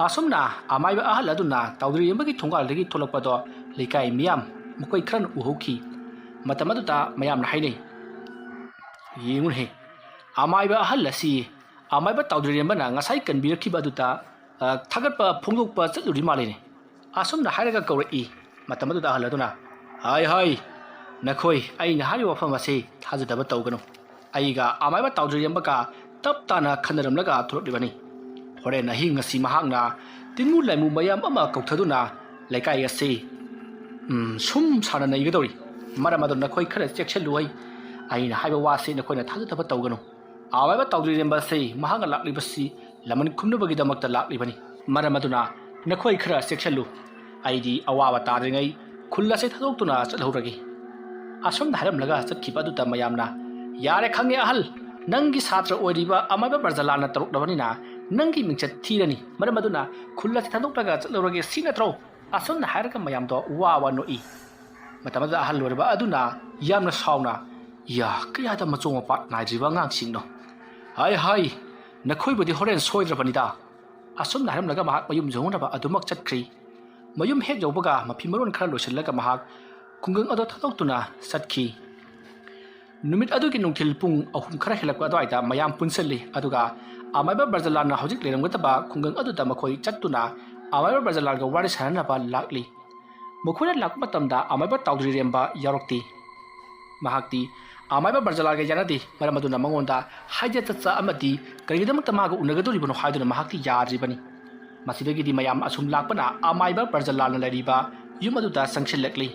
ꯑꯁꯨꯝꯅ ꯑꯃꯥꯏꯕ ꯑꯍꯜ ꯑꯗꯨꯅ ꯇꯥꯎꯗ꯭ꯔꯤꯔꯦꯝꯕꯒꯤ ꯊꯣꯡꯒꯥꯜꯗꯒꯤ ꯊꯣꯛꯂꯛꯄꯗꯣ ꯂꯩꯀꯥꯏ ꯃꯤꯌꯥꯝ ꯃꯈꯣꯏ ꯈꯔꯅ ꯎꯍꯧꯈꯤ꯫ ꯃꯇꯝ ꯑꯗꯨꯗ ꯃꯌꯥꯝꯅ ꯍꯥꯏꯅꯩ, "ꯌꯦꯡꯉꯨꯅꯦ, ꯑꯃꯥꯏꯕ ꯑꯍꯜ ꯑꯁꯤ ꯑꯃꯥꯏꯕ ꯇꯥꯎꯗ꯭ꯔꯤꯔꯦꯝꯕꯅ ꯉꯁꯥꯏ ꯀꯟꯕꯤꯔꯛꯈꯤꯕ ꯑꯗꯨꯗ, ꯑ, ꯊꯥꯒꯠꯄ ꯐꯣꯡꯗꯣꯛꯄ ꯆꯠꯂꯨꯔꯤ ꯃꯥꯜꯂꯤꯅꯦ"꯫ ꯑꯁꯨꯝꯅ ꯍꯥꯏꯔꯒ ꯀꯧꯔꯛꯏ꯫ ꯃꯇꯝ ꯑꯗꯨꯗ ꯑꯍꯜ ꯑꯗꯨꯅ, "ꯍꯥꯏ ꯍꯥꯏ, ꯅꯈꯣꯏ ꯑꯩꯅ ꯍꯥꯏꯔꯤꯕ ꯋꯥꯐꯝ ꯑꯁꯤ ꯊꯥꯖꯗꯕ ꯇꯧꯒꯅꯨ꯫ ꯑꯩꯒ ꯑꯃꯥꯏꯕ ꯇꯥꯎꯗ꯭ꯔꯤꯔꯦꯝꯕꯒ ꯇꯞ ꯇꯥꯅ ꯈꯟꯅꯔꯝꯂꯒ ꯊꯣꯛꯂꯛꯂꯤꯕꯅꯤ꯫ ꯍꯣꯔꯦꯟ ꯑꯍꯤꯡ ꯉꯁꯤ ꯃꯍꯥꯛꯅ ꯇꯤꯟꯃꯨ ꯂꯥꯏꯃꯨ ꯃꯌꯥꯝ ꯑꯃ ꯀꯧꯊꯗꯨꯅ ꯂꯩꯀꯥꯏ ꯑꯁꯤ, ꯎꯝ, ꯁꯨꯝ ꯁꯥꯟꯅ ꯅꯩꯒꯗꯧꯔꯤ꯫ ꯃꯔꯝ ꯑꯗꯨꯅ ꯅꯈꯣꯏ ꯈꯔ ꯆꯦꯛꯁꯤꯜꯂꯨ꯫ ꯑꯩ, ꯑꯩꯅ ꯍꯥꯏꯕ ꯋꯥꯁꯤ ꯅꯈꯣꯏꯅ ꯊꯥꯖꯗꯕ ꯇꯧꯒꯅꯨ꯫ ꯑꯃꯥꯏꯕ ꯇꯥꯎꯗ꯭ꯔꯤꯔꯦꯝꯕ ꯑꯁꯤ ꯃꯍꯥꯛꯅ ꯂꯥꯛꯂꯤꯕꯁꯤ ꯂꯃꯟ ꯈꯨꯝꯅꯕꯒꯤꯗꯃꯛꯇ ꯂꯥꯛꯂꯤꯕꯅꯤ꯫ ꯃꯔꯝ ꯑꯗꯨꯅ ꯅꯈꯣꯏ ꯈꯔ ꯆꯦꯛꯁꯤꯜꯂꯨ꯫ ꯑꯩꯗꯤ ꯑꯋꯥꯕ ꯇꯥꯗ꯭ꯔꯤꯉꯩ ꯈꯨꯜ ꯑꯁꯤ ꯊꯥꯗꯣꯛꯇꯨꯅ ꯆꯠꯍꯧꯔꯒꯦ"꯫ ꯑꯁꯨꯝꯅ ꯍꯥꯏꯔꯝꯂꯒ ꯆꯠꯈꯤꯕ ꯑꯗꯨꯗ ꯃꯌꯥꯝꯅ, "ꯌꯥꯔꯦ, ꯈꯪꯉꯦ ꯑꯍꯜ, ꯅꯪꯒꯤ ꯁꯥꯇ꯭ꯔ ꯑꯣꯏꯔꯤꯕ ꯑꯃꯥꯏꯕ ꯕ꯭ꯔꯖꯂꯥꯜꯅ ꯇꯧꯔꯛꯂꯕꯅꯤꯅ ꯅꯪꯒꯤ ꯃꯤꯡꯆꯠ ꯊꯤꯔꯅꯤ꯫ ꯃꯔꯝ ꯑꯗꯨꯅ ꯈꯨꯜ ꯑꯁꯤ ꯊꯥꯗꯣꯛꯂꯒ ꯆꯠꯍꯧꯔꯒꯦ ꯁꯤ ꯅꯠꯇ꯭ꯔꯣ?" ꯑꯁꯨꯝꯅ ꯍꯥꯏꯔꯒ ꯃꯌꯥꯝꯗꯣ ꯋꯥ ꯋꯥ ꯅꯣꯛꯏ꯫ ꯃꯇꯝ ꯑꯗꯨꯗ ꯑꯍꯜ ꯑꯣꯏꯔꯕ ꯑꯗꯨꯅ ꯌꯥꯝꯅ ꯁꯥꯎꯅ, "ꯌꯥ, ꯀꯌꯥꯗ ꯃꯆꯣꯡ ꯃꯄꯥꯠ ꯅꯥꯏꯗ꯭ꯔꯤꯕ ꯑꯉꯥꯡꯁꯤꯡꯅꯣ! ꯍꯥꯏ ꯍꯥꯏ, "ꯅꯈꯣꯏꯕꯨꯗꯤ ꯍꯣꯔꯦꯟ ꯁꯣꯏꯗ꯭ꯔꯕꯅꯤꯗ"꯫ ꯑꯁꯨꯝꯅ ꯍꯥꯏꯔꯝꯂꯒ ꯃꯍꯥꯛ ꯃꯌꯨꯝ ꯌꯧꯅꯅꯕ ꯑꯗꯨꯃꯛ ꯆꯠꯈ꯭ꯔꯤ꯫ ꯃꯌꯨꯝ ꯍꯦꯛ ꯌꯧꯕꯒ ꯃꯐꯤ ꯃꯔꯣꯟ ꯈꯔ ꯂꯣꯏꯁꯤꯜꯂꯒ ꯃꯍꯥꯛ ꯈꯨꯡꯒꯪ ꯑꯗꯨ ꯊꯥꯗꯣꯛꯇꯨꯅ ꯆꯠꯈꯤ꯫ ꯅꯨꯃꯤꯠ ꯑꯗꯨꯒꯤ ꯅꯨꯡꯊꯤꯜ ꯄꯨꯡ ꯑꯍꯨꯝ ꯈꯔ ꯍꯦꯜꯂꯛꯄ ꯑꯗꯨꯋꯥꯏꯗ ꯃꯌꯥꯝ ꯄꯨꯟꯁꯤꯜꯂꯤ, ꯑꯗꯨꯒ ꯑꯃꯥꯏꯕ ꯕ꯭ꯔꯖꯂꯥꯜꯅ ꯍꯧꯖꯤꯛ ꯂꯩꯔꯝꯒꯗꯕ ꯈꯨꯡꯒꯪ ꯑꯗꯨꯗ ꯃꯈꯣꯏ ꯆꯠꯇꯨꯅ ꯑꯃꯥꯏꯕ ꯕ꯭ꯔꯖꯂꯥꯜꯒ ꯋꯥꯔꯤ ꯁꯥꯟꯅꯅꯕ ꯂꯥꯛꯂꯤ꯫ ꯃꯈꯣꯏꯅ ꯂꯥꯛꯄ ꯃꯇꯝꯗ ꯑꯃꯥꯏꯕ ꯇꯥꯎꯗ꯭ꯔꯤꯔꯦꯝꯕ ꯌꯥꯎꯔꯛꯇꯦ꯫ ꯃꯍꯥꯛꯇꯤ ꯑꯃꯥꯏꯕ ꯕ꯭ꯔꯖꯂꯥꯜꯒ ꯌꯥꯅꯗꯦ, ꯃꯔꯝ ꯑꯗꯨꯅ ꯃꯉꯣꯟꯗ ꯍꯥꯏꯖ ꯇꯠꯆ ꯑꯃꯗꯤ ꯀꯔꯤꯒꯤꯗꯃꯛꯇ ꯃꯥꯒ ꯎꯅꯒꯗꯧꯔꯤꯕꯅꯣ ꯍꯥꯏꯗꯨꯅ ꯃꯍꯥꯛꯇꯤ ꯌꯥꯗ꯭ꯔꯤꯕꯅꯤ꯫ ꯃꯁꯤꯗꯒꯤꯗꯤ ꯃꯌꯥꯝ ꯑꯁꯨꯝ ꯂꯥꯛꯄꯅ ꯑꯃꯥꯏꯕ ꯕ꯭ꯔꯖꯂꯥꯜꯅ ꯂꯩꯔꯤꯕ ꯌꯨꯝ ꯑꯗꯨꯗ ꯆꯪꯁꯤꯜꯂꯛꯂꯤ꯫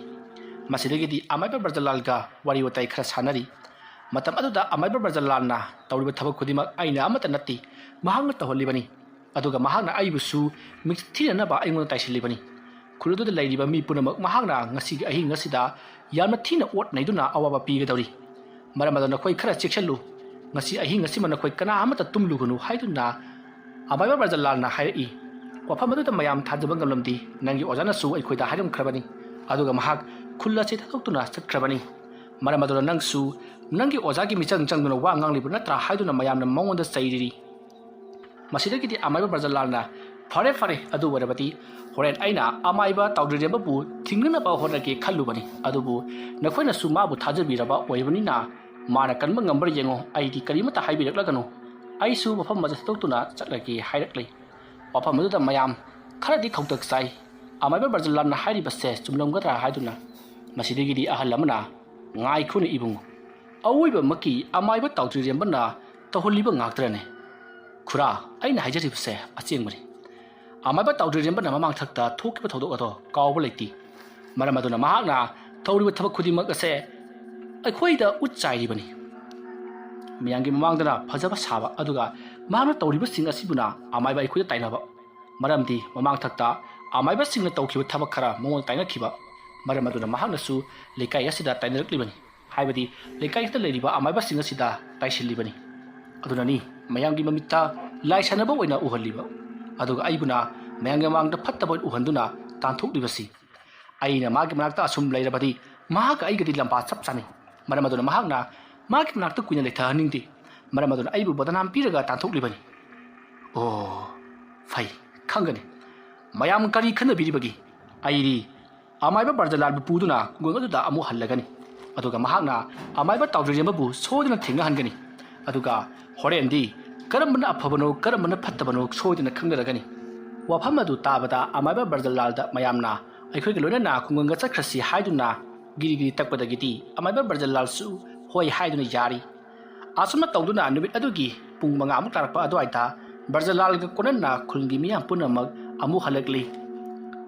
ꯃꯁꯤꯗꯒꯤꯗꯤ ꯑꯃꯥꯏꯕ ꯕ꯭ꯔꯖꯂꯥꯜꯒ ꯋꯥꯔꯤ ꯋꯥꯇꯥꯏ ꯈꯔ ꯁꯥꯟꯅꯔꯤ꯫ ꯃꯇꯝ ꯑꯗꯨꯗ ꯑꯃꯥꯏꯕ ꯕ꯭ꯔꯖꯂꯥꯜꯅ "ꯇꯧꯔꯤꯕ ꯊꯕꯛ ꯈꯨꯗꯤꯡꯃꯛ ꯑꯩꯅ ꯑꯃꯠꯇ ꯅꯠꯇꯦ, ꯃꯍꯥꯛꯅ ꯇꯧꯍꯜꯂꯤꯕꯅꯤ꯫ ꯑꯗꯨꯒ ꯃꯍꯥꯛꯅ ꯑꯩꯕꯨꯁꯨ ꯃꯤꯡꯆꯠ ꯊꯤꯅꯅꯕ ꯑꯩꯉꯣꯟꯗ ꯇꯥꯏꯁꯤꯜꯂꯤꯕꯅꯤ꯫ ꯈꯨꯜ ꯑꯗꯨꯗ ꯂꯩꯔꯤꯕ ꯃꯤ ꯄꯨꯝꯅꯃꯛ ꯃꯍꯥꯛꯅ ꯉꯁꯤꯒꯤ ꯑꯍꯤꯡ ꯑꯁꯤꯗ ꯌꯥꯝꯅ ꯊꯤꯅ ꯑꯣꯠ ꯅꯩꯗꯨꯅ ꯑꯋꯥꯕ ꯄꯤꯒꯗꯧꯔꯤ꯫ ꯃꯔꯝ ꯑꯗꯨꯅ ꯅꯈꯣꯏ ꯈꯔ ꯆꯦꯛꯁꯤꯜꯂꯨ꯫ ꯉꯁꯤ ꯑꯍꯤꯡ ꯑꯁꯤꯃ ꯅꯈꯣꯏ ꯀꯅꯥ ꯑꯃꯠꯇ ꯇꯨꯝꯂꯨꯒꯅꯨ" ꯍꯥꯏꯗꯨꯅ ꯑꯃꯥꯏꯕ ꯕ꯭ꯔꯖꯂꯥꯜꯅ ꯍꯥꯏꯔꯛꯏ꯫ ꯋꯥꯐꯝ ꯑꯗꯨꯗ ꯃꯌꯥꯝ ꯊꯥꯖꯕ ꯉꯝꯂꯝꯗꯦ꯫ "ꯅꯪꯒꯤ ꯑꯣꯖꯥꯅꯁꯨ ꯑꯩꯈꯣꯏꯗ ꯍꯥꯏꯔꯝꯈ꯭ꯔꯕꯅꯤ, ꯑꯗꯨꯒ ꯃꯍꯥꯛ ꯈꯨꯜ ꯑꯁꯤ ꯊꯥꯗꯣꯛꯇꯨꯅ ꯆꯠꯈ꯭ꯔꯕꯅꯤ꯫ ꯃꯔꯝ ꯑꯗꯨꯅ ꯅꯪꯁꯨ ꯅꯪꯒꯤ ꯑꯣꯖꯥꯒꯤ ꯃꯤꯆꯪ ꯆꯪꯗꯨꯅ ꯋꯥ ꯉꯥꯡꯂꯤꯕ ꯅꯠꯇ꯭ꯔꯥ?" ꯍꯥꯏꯗꯨꯅ ꯃꯌꯥꯝꯅ ꯃꯉꯣꯟꯗ ꯆꯩꯔꯤꯔꯤ꯫ ꯃꯁꯤꯗꯒꯤꯗꯤ ꯑꯃꯥꯏꯕ ꯕ꯭ꯔꯖꯂꯥꯜꯅ, "ꯐꯔꯦ, ꯐꯔꯦ, ꯑꯗꯨ ꯑꯣꯏꯔꯕꯗꯤ ꯍꯣꯔꯦꯟ ꯑꯩꯅ ꯑꯃꯥꯏꯕ ꯇꯥꯎꯗ꯭ꯔꯤꯔꯦꯝꯕꯕꯨ ꯊꯤꯡꯅꯅꯕ ꯍꯣꯠꯅꯒꯦ ꯈꯜꯂꯨꯕꯅꯤ, ꯑꯗꯨꯕꯨ ꯅꯈꯣꯏꯅꯁꯨ ꯃꯥꯕꯨ ꯊꯥꯖꯕꯤꯔꯕ ꯑꯣꯏꯕꯅꯤꯅ ꯃꯥꯅ ꯀꯟꯕ ꯉꯝꯕ꯭ꯔꯥ ꯌꯦꯡꯉꯣ꯫ ꯑꯩꯗꯤ ꯀꯔꯤꯃꯠꯇ ꯍꯥꯏꯕꯤꯔꯛꯂꯒꯅꯨ꯫ ꯑꯩꯁꯨ ꯃꯐꯝ ꯑꯁꯤ ꯊꯥꯗꯣꯛꯇꯨꯅ ꯆꯠꯂꯒꯦ" ꯍꯥꯏꯔꯛꯂꯤ꯫ ꯋꯥꯐꯝ ꯑꯗꯨꯗ ꯃꯌꯥꯝ ꯈꯔꯗꯤ ꯈꯧꯇꯛ ꯆꯥꯏ꯫ ꯑꯃꯥꯏꯕ ꯕ꯭ꯔꯖꯂꯥꯜꯅ ꯍꯥꯏꯔꯤꯕꯁꯦ ꯆꯨꯝꯂꯝꯒꯗ꯭ꯔꯥ ꯍꯥꯏꯗꯨꯅ꯫ ꯃꯁꯤꯗꯒꯤꯗꯤ ꯑꯍꯜ ꯑꯃꯅ, "ꯉꯥꯏꯈꯣꯅꯦ ꯏꯕꯨꯡꯉꯣ, ꯑꯋꯣꯏꯕꯃꯛꯀꯤ ꯑꯃꯥꯏꯕ ꯇꯥꯎꯗ꯭ꯔꯤꯔꯦꯝꯕꯅ ꯇꯧꯍꯜꯂꯤꯕ ꯉꯥꯛꯇ꯭ꯔꯅꯦ?" "ꯈꯨꯔꯥ, ꯑꯩꯅ ꯍꯥꯏꯖꯔꯤꯕꯁꯦ ꯑꯁꯦꯡꯕꯅꯤ꯫ ꯑꯃꯥꯏꯕ ꯇꯥꯎꯗ꯭ꯔꯤꯔꯦꯝꯕꯅ ꯃꯃꯥꯡꯊꯛꯇ ꯊꯣꯛꯈꯤꯕ ꯊꯧꯗꯣꯛ ꯑꯗꯣ ꯀꯥꯎꯕ ꯂꯩꯇꯦ꯫ ꯃꯔꯝ ꯑꯗꯨꯅ ꯃꯍꯥꯛꯅ ꯇꯧꯔꯤꯕ ꯊꯕꯛ ꯈꯨꯗꯤꯡꯃꯛ ꯑꯁꯦ ꯑꯩꯈꯣꯏꯗ ꯎꯠ ꯆꯥꯏꯔꯤꯕꯅꯤ꯫ ꯃꯤꯌꯥꯝꯒꯤ ꯃꯃꯥꯡꯗꯅ ꯐꯖꯕ ꯁꯥꯕ, ꯑꯗꯨꯒ ꯃꯍꯥꯛꯅ ꯇꯧꯔꯤꯕꯁꯤꯡ ꯑꯁꯤꯕꯨꯅ ꯑꯃꯥꯏꯕ ꯑꯩꯈꯣꯏꯗ ꯇꯥꯏꯅꯕ꯫ ꯃꯔꯝꯗꯤ ꯃꯃꯥꯡꯊꯛꯇ ꯑꯃꯥꯏꯕꯁꯤꯡꯅ ꯇꯧꯈꯤꯕ ꯊꯕꯛ ꯈꯔ ꯃꯉꯣꯟꯗ ꯇꯥꯏꯅꯈꯤꯕ꯫ ꯃꯔꯝ ꯑꯗꯨꯅ ꯃꯍꯥꯛꯅꯁꯨ ꯂꯩꯀꯥꯏ ꯑꯁꯤꯗ ꯇꯥꯏꯅꯔꯛꯂꯤꯕꯅꯤ꯫ ꯍꯥꯏꯕꯗꯤ ꯂꯩꯀꯥꯏ ꯑꯁꯤꯗ ꯂꯩꯔꯤꯕ ꯑꯃꯥꯏꯕꯁꯤꯡ ꯑꯁꯤꯗ ꯇꯥꯏꯁꯤꯜꯂꯤꯕꯅꯤ꯫ ꯑꯗꯨꯅꯅꯤ ꯃꯌꯥꯝꯒꯤ ꯃꯃꯤꯠꯇ ꯂꯥꯏ ꯁꯥꯟꯅꯕ ꯑꯣꯏꯅ ꯎꯍꯜꯂꯤꯕ, ꯑꯗꯨꯒ ꯑꯩꯕꯨꯅ ꯃꯌꯥꯝꯒꯤ ꯃꯃꯥꯡꯗ ꯐꯠꯇꯕ ꯑꯣꯏꯅ ꯎꯍꯟꯗꯨꯅ ꯇꯥꯟꯊꯣꯛꯂꯤꯕꯁꯤ꯫ ꯑꯩꯅ ꯃꯥꯒꯤ ꯃꯅꯥꯛꯇ ꯑꯁꯨꯝ ꯂꯩꯔꯕꯗꯤ ꯃꯍꯥꯛꯀ ꯑꯩꯒꯗꯤ ꯂꯝꯕꯥ ꯆꯞ ꯆꯥꯅꯩ꯫ ꯃꯔꯝ ꯑꯗꯨꯅ ꯃꯍꯥꯛꯅ ꯃꯥꯒꯤ ꯃꯅꯥꯛꯇ ꯀꯨꯏꯅ ꯂꯩꯊꯍꯟꯅꯤꯡꯗꯦ꯫ ꯃꯔꯝ ꯑꯗꯨꯅ ꯑꯩꯕꯨ ꯕꯗꯅꯥꯝ ꯄꯤꯔꯒ ꯇꯥꯟꯊꯣꯛꯂꯤꯕꯅꯤ꯫ ꯑꯣ, ꯐꯩ, ꯈꯪꯒꯅꯤ꯫ ꯃꯌꯥꯝ ꯀꯔꯤ ꯈꯟꯅꯕꯤꯔꯤꯕꯒꯦ? ꯑꯩꯗꯤ ꯑꯃꯥꯏꯕ ꯕ꯭ꯔꯖꯂꯥꯜꯕꯨ ꯄꯨꯗꯨꯅ ꯈꯨꯡꯒꯪ ꯑꯗꯨꯗ ꯑꯃꯨꯛ ꯍꯜꯂꯒꯅꯤ꯫ ꯑꯗꯨꯒ ꯃꯍꯥꯛꯅ ꯑꯃꯥꯏꯕ ꯇꯥꯎꯗ꯭ꯔꯤꯔꯦꯝꯕꯕꯨ ꯁꯣꯏꯗꯅ ꯊꯦꯡꯅꯍꯟꯒꯅꯤ꯫ ꯑꯗꯨꯒ ꯍꯣꯔꯦꯟꯗꯤ ꯀꯔꯝꯕꯅ ꯑꯐꯕꯅꯣ, ꯀꯔꯝꯕꯅ ꯐꯠꯇꯕꯅꯣ ꯁꯣꯏꯗꯅ ꯈꯪꯅꯔꯒꯅꯤ꯫ ꯋꯥꯐꯝ ꯑꯗꯨ ꯇꯥꯕꯗ ꯑꯃꯥꯏꯕ ꯕ꯭ꯔꯖꯂꯥꯜꯗ ꯃꯌꯥꯝꯅ ꯑꯩꯈꯣꯏꯒ ꯂꯣꯏꯅꯅ ꯈꯨꯡꯒꯪꯗ ꯆꯠꯈ꯭ꯔꯁꯤ ꯍꯥꯏꯗꯨꯅ ꯒꯤꯔꯤ ꯒꯤꯔꯤ ꯇꯛꯄꯗꯒꯤꯗꯤ ꯑꯃꯥꯏꯕ ꯕ꯭ꯔꯖꯂꯥꯜꯁꯨ ꯍꯣꯏ ꯍꯥꯏꯗꯨꯅ ꯌꯥꯔꯤ꯫ ꯑꯁꯨꯝꯅ ꯇꯧꯗꯨꯅ ꯅꯨꯃꯤꯠ ꯑꯗꯨꯒꯤ ꯄꯨꯡ ꯃꯉꯥꯃꯨꯛ ꯇꯥꯔꯛꯄ ꯑꯗꯨꯋꯥꯏꯗ ꯕ꯭ꯔꯖꯂꯥꯜꯒ ꯀꯣꯅꯟꯅ ꯈꯨꯜꯒꯤ ꯃꯤꯌꯥꯝ ꯄꯨꯝꯅꯃꯛ ꯑꯃꯨꯛ ꯍꯜꯂꯛꯂꯤ꯫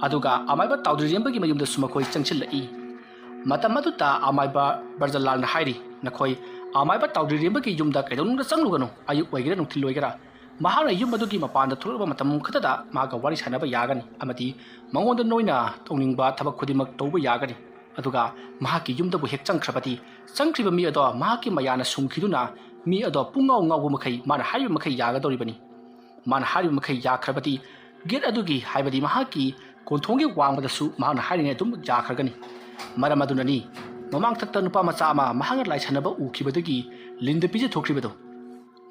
ꯑꯗꯨꯒ ꯑꯃꯥꯏꯕ ꯇꯥꯎꯗ꯭ꯔꯤꯔꯦꯝꯕꯒꯤ ꯃꯌꯨꯝꯗꯁꯨ ꯃꯈꯣꯏ ꯆꯪꯁꯤꯜꯂꯛꯏ꯫ ꯃꯇꯝ ꯑꯗꯨꯗ ꯑꯃꯥꯏꯕ ꯕ꯭ꯔꯖꯂꯥꯜꯅ ꯍꯥꯏꯔꯤ, "ꯅꯈꯣꯏ ꯑꯃꯥꯏꯕ ꯇꯥꯎꯗ꯭ꯔꯤꯔꯦꯝꯕꯒꯤ ꯌꯨꯝꯗ ꯀꯩꯗꯧꯅꯨꯡꯗ ꯆꯪꯂꯨꯒꯅꯨ꯫ ꯑꯌꯨꯛ ꯑꯣꯏꯒꯦꯔꯥ ꯅꯨꯡꯊꯤꯜ ꯑꯣꯏꯒꯦꯔꯥ, ꯃꯍꯥꯛꯅ ꯌꯨꯝ ꯑꯗꯨꯒꯤ ꯃꯄꯥꯟꯗ ꯊꯣꯛꯂꯛꯄ ꯃꯇꯝ ꯈꯛꯇꯗ ꯃꯍꯥꯛꯀ ꯋꯥꯔꯤ ꯁꯥꯟꯅꯕ ꯌꯥꯒꯅꯤ ꯑꯃꯗꯤ ꯃꯉꯣꯟꯗ ꯅꯣꯏꯅ ꯇꯧꯅꯤꯡꯕ ꯊꯕꯛ ꯈꯨꯗꯤꯡꯃꯛ ꯇꯧꯕ ꯌꯥꯒꯅꯤ꯫ ꯑꯗꯨꯒ ꯃꯍꯥꯛꯀꯤ ꯌꯨꯝꯗꯕꯨ ꯍꯦꯛ ꯆꯪꯈ꯭ꯔꯕꯗꯤ, ꯆꯪꯈ꯭ꯔꯤꯕ ꯃꯤ ꯑꯗꯣ ꯃꯍꯥꯛꯀꯤ ꯃꯌꯥꯅ ꯁꯨꯝꯈꯤꯗꯨꯅ ꯃꯤ ꯑꯗꯣ ꯄꯨꯡꯉꯥꯎ ꯉꯥꯎꯕ ꯃꯈꯩ ꯃꯥꯅ ꯍꯥꯏꯔꯤꯕ ꯃꯈꯩ ꯌꯥꯒꯗꯧꯔꯤꯕꯅꯤ꯫ ꯃꯥꯅ ꯍꯥꯏꯔꯤꯕ ꯃꯈꯩ ꯌꯥꯈ꯭ꯔꯕꯗꯤ ꯒꯦꯠ ꯑꯗꯨꯒꯤ, ꯍꯥꯏꯕꯗꯤ ꯃꯍꯥꯛꯀꯤ ꯀꯣꯟꯊꯣꯡꯒꯤ ꯋꯥꯡꯃꯗꯁꯨ ꯃꯍꯥꯛꯅ ꯍꯥꯏꯔꯤꯉꯩ ꯑꯗꯨꯝ ꯌꯥꯈ꯭ꯔꯒꯅꯤ꯫ ꯃꯔꯝ ꯑꯗꯨꯅꯅꯤ ꯃꯃꯥꯡꯊꯛꯇ ꯅꯨꯄꯥ ꯃꯆꯥ ꯑꯃ ꯃꯍꯥꯛꯅ ꯂꯥꯏꯁꯥꯟꯅꯕ ꯎꯈꯤꯕꯗꯒꯤ ꯂꯤꯟꯗ ꯄꯤꯖꯊꯣꯛꯈ꯭ꯔꯤꯕꯗꯣ꯫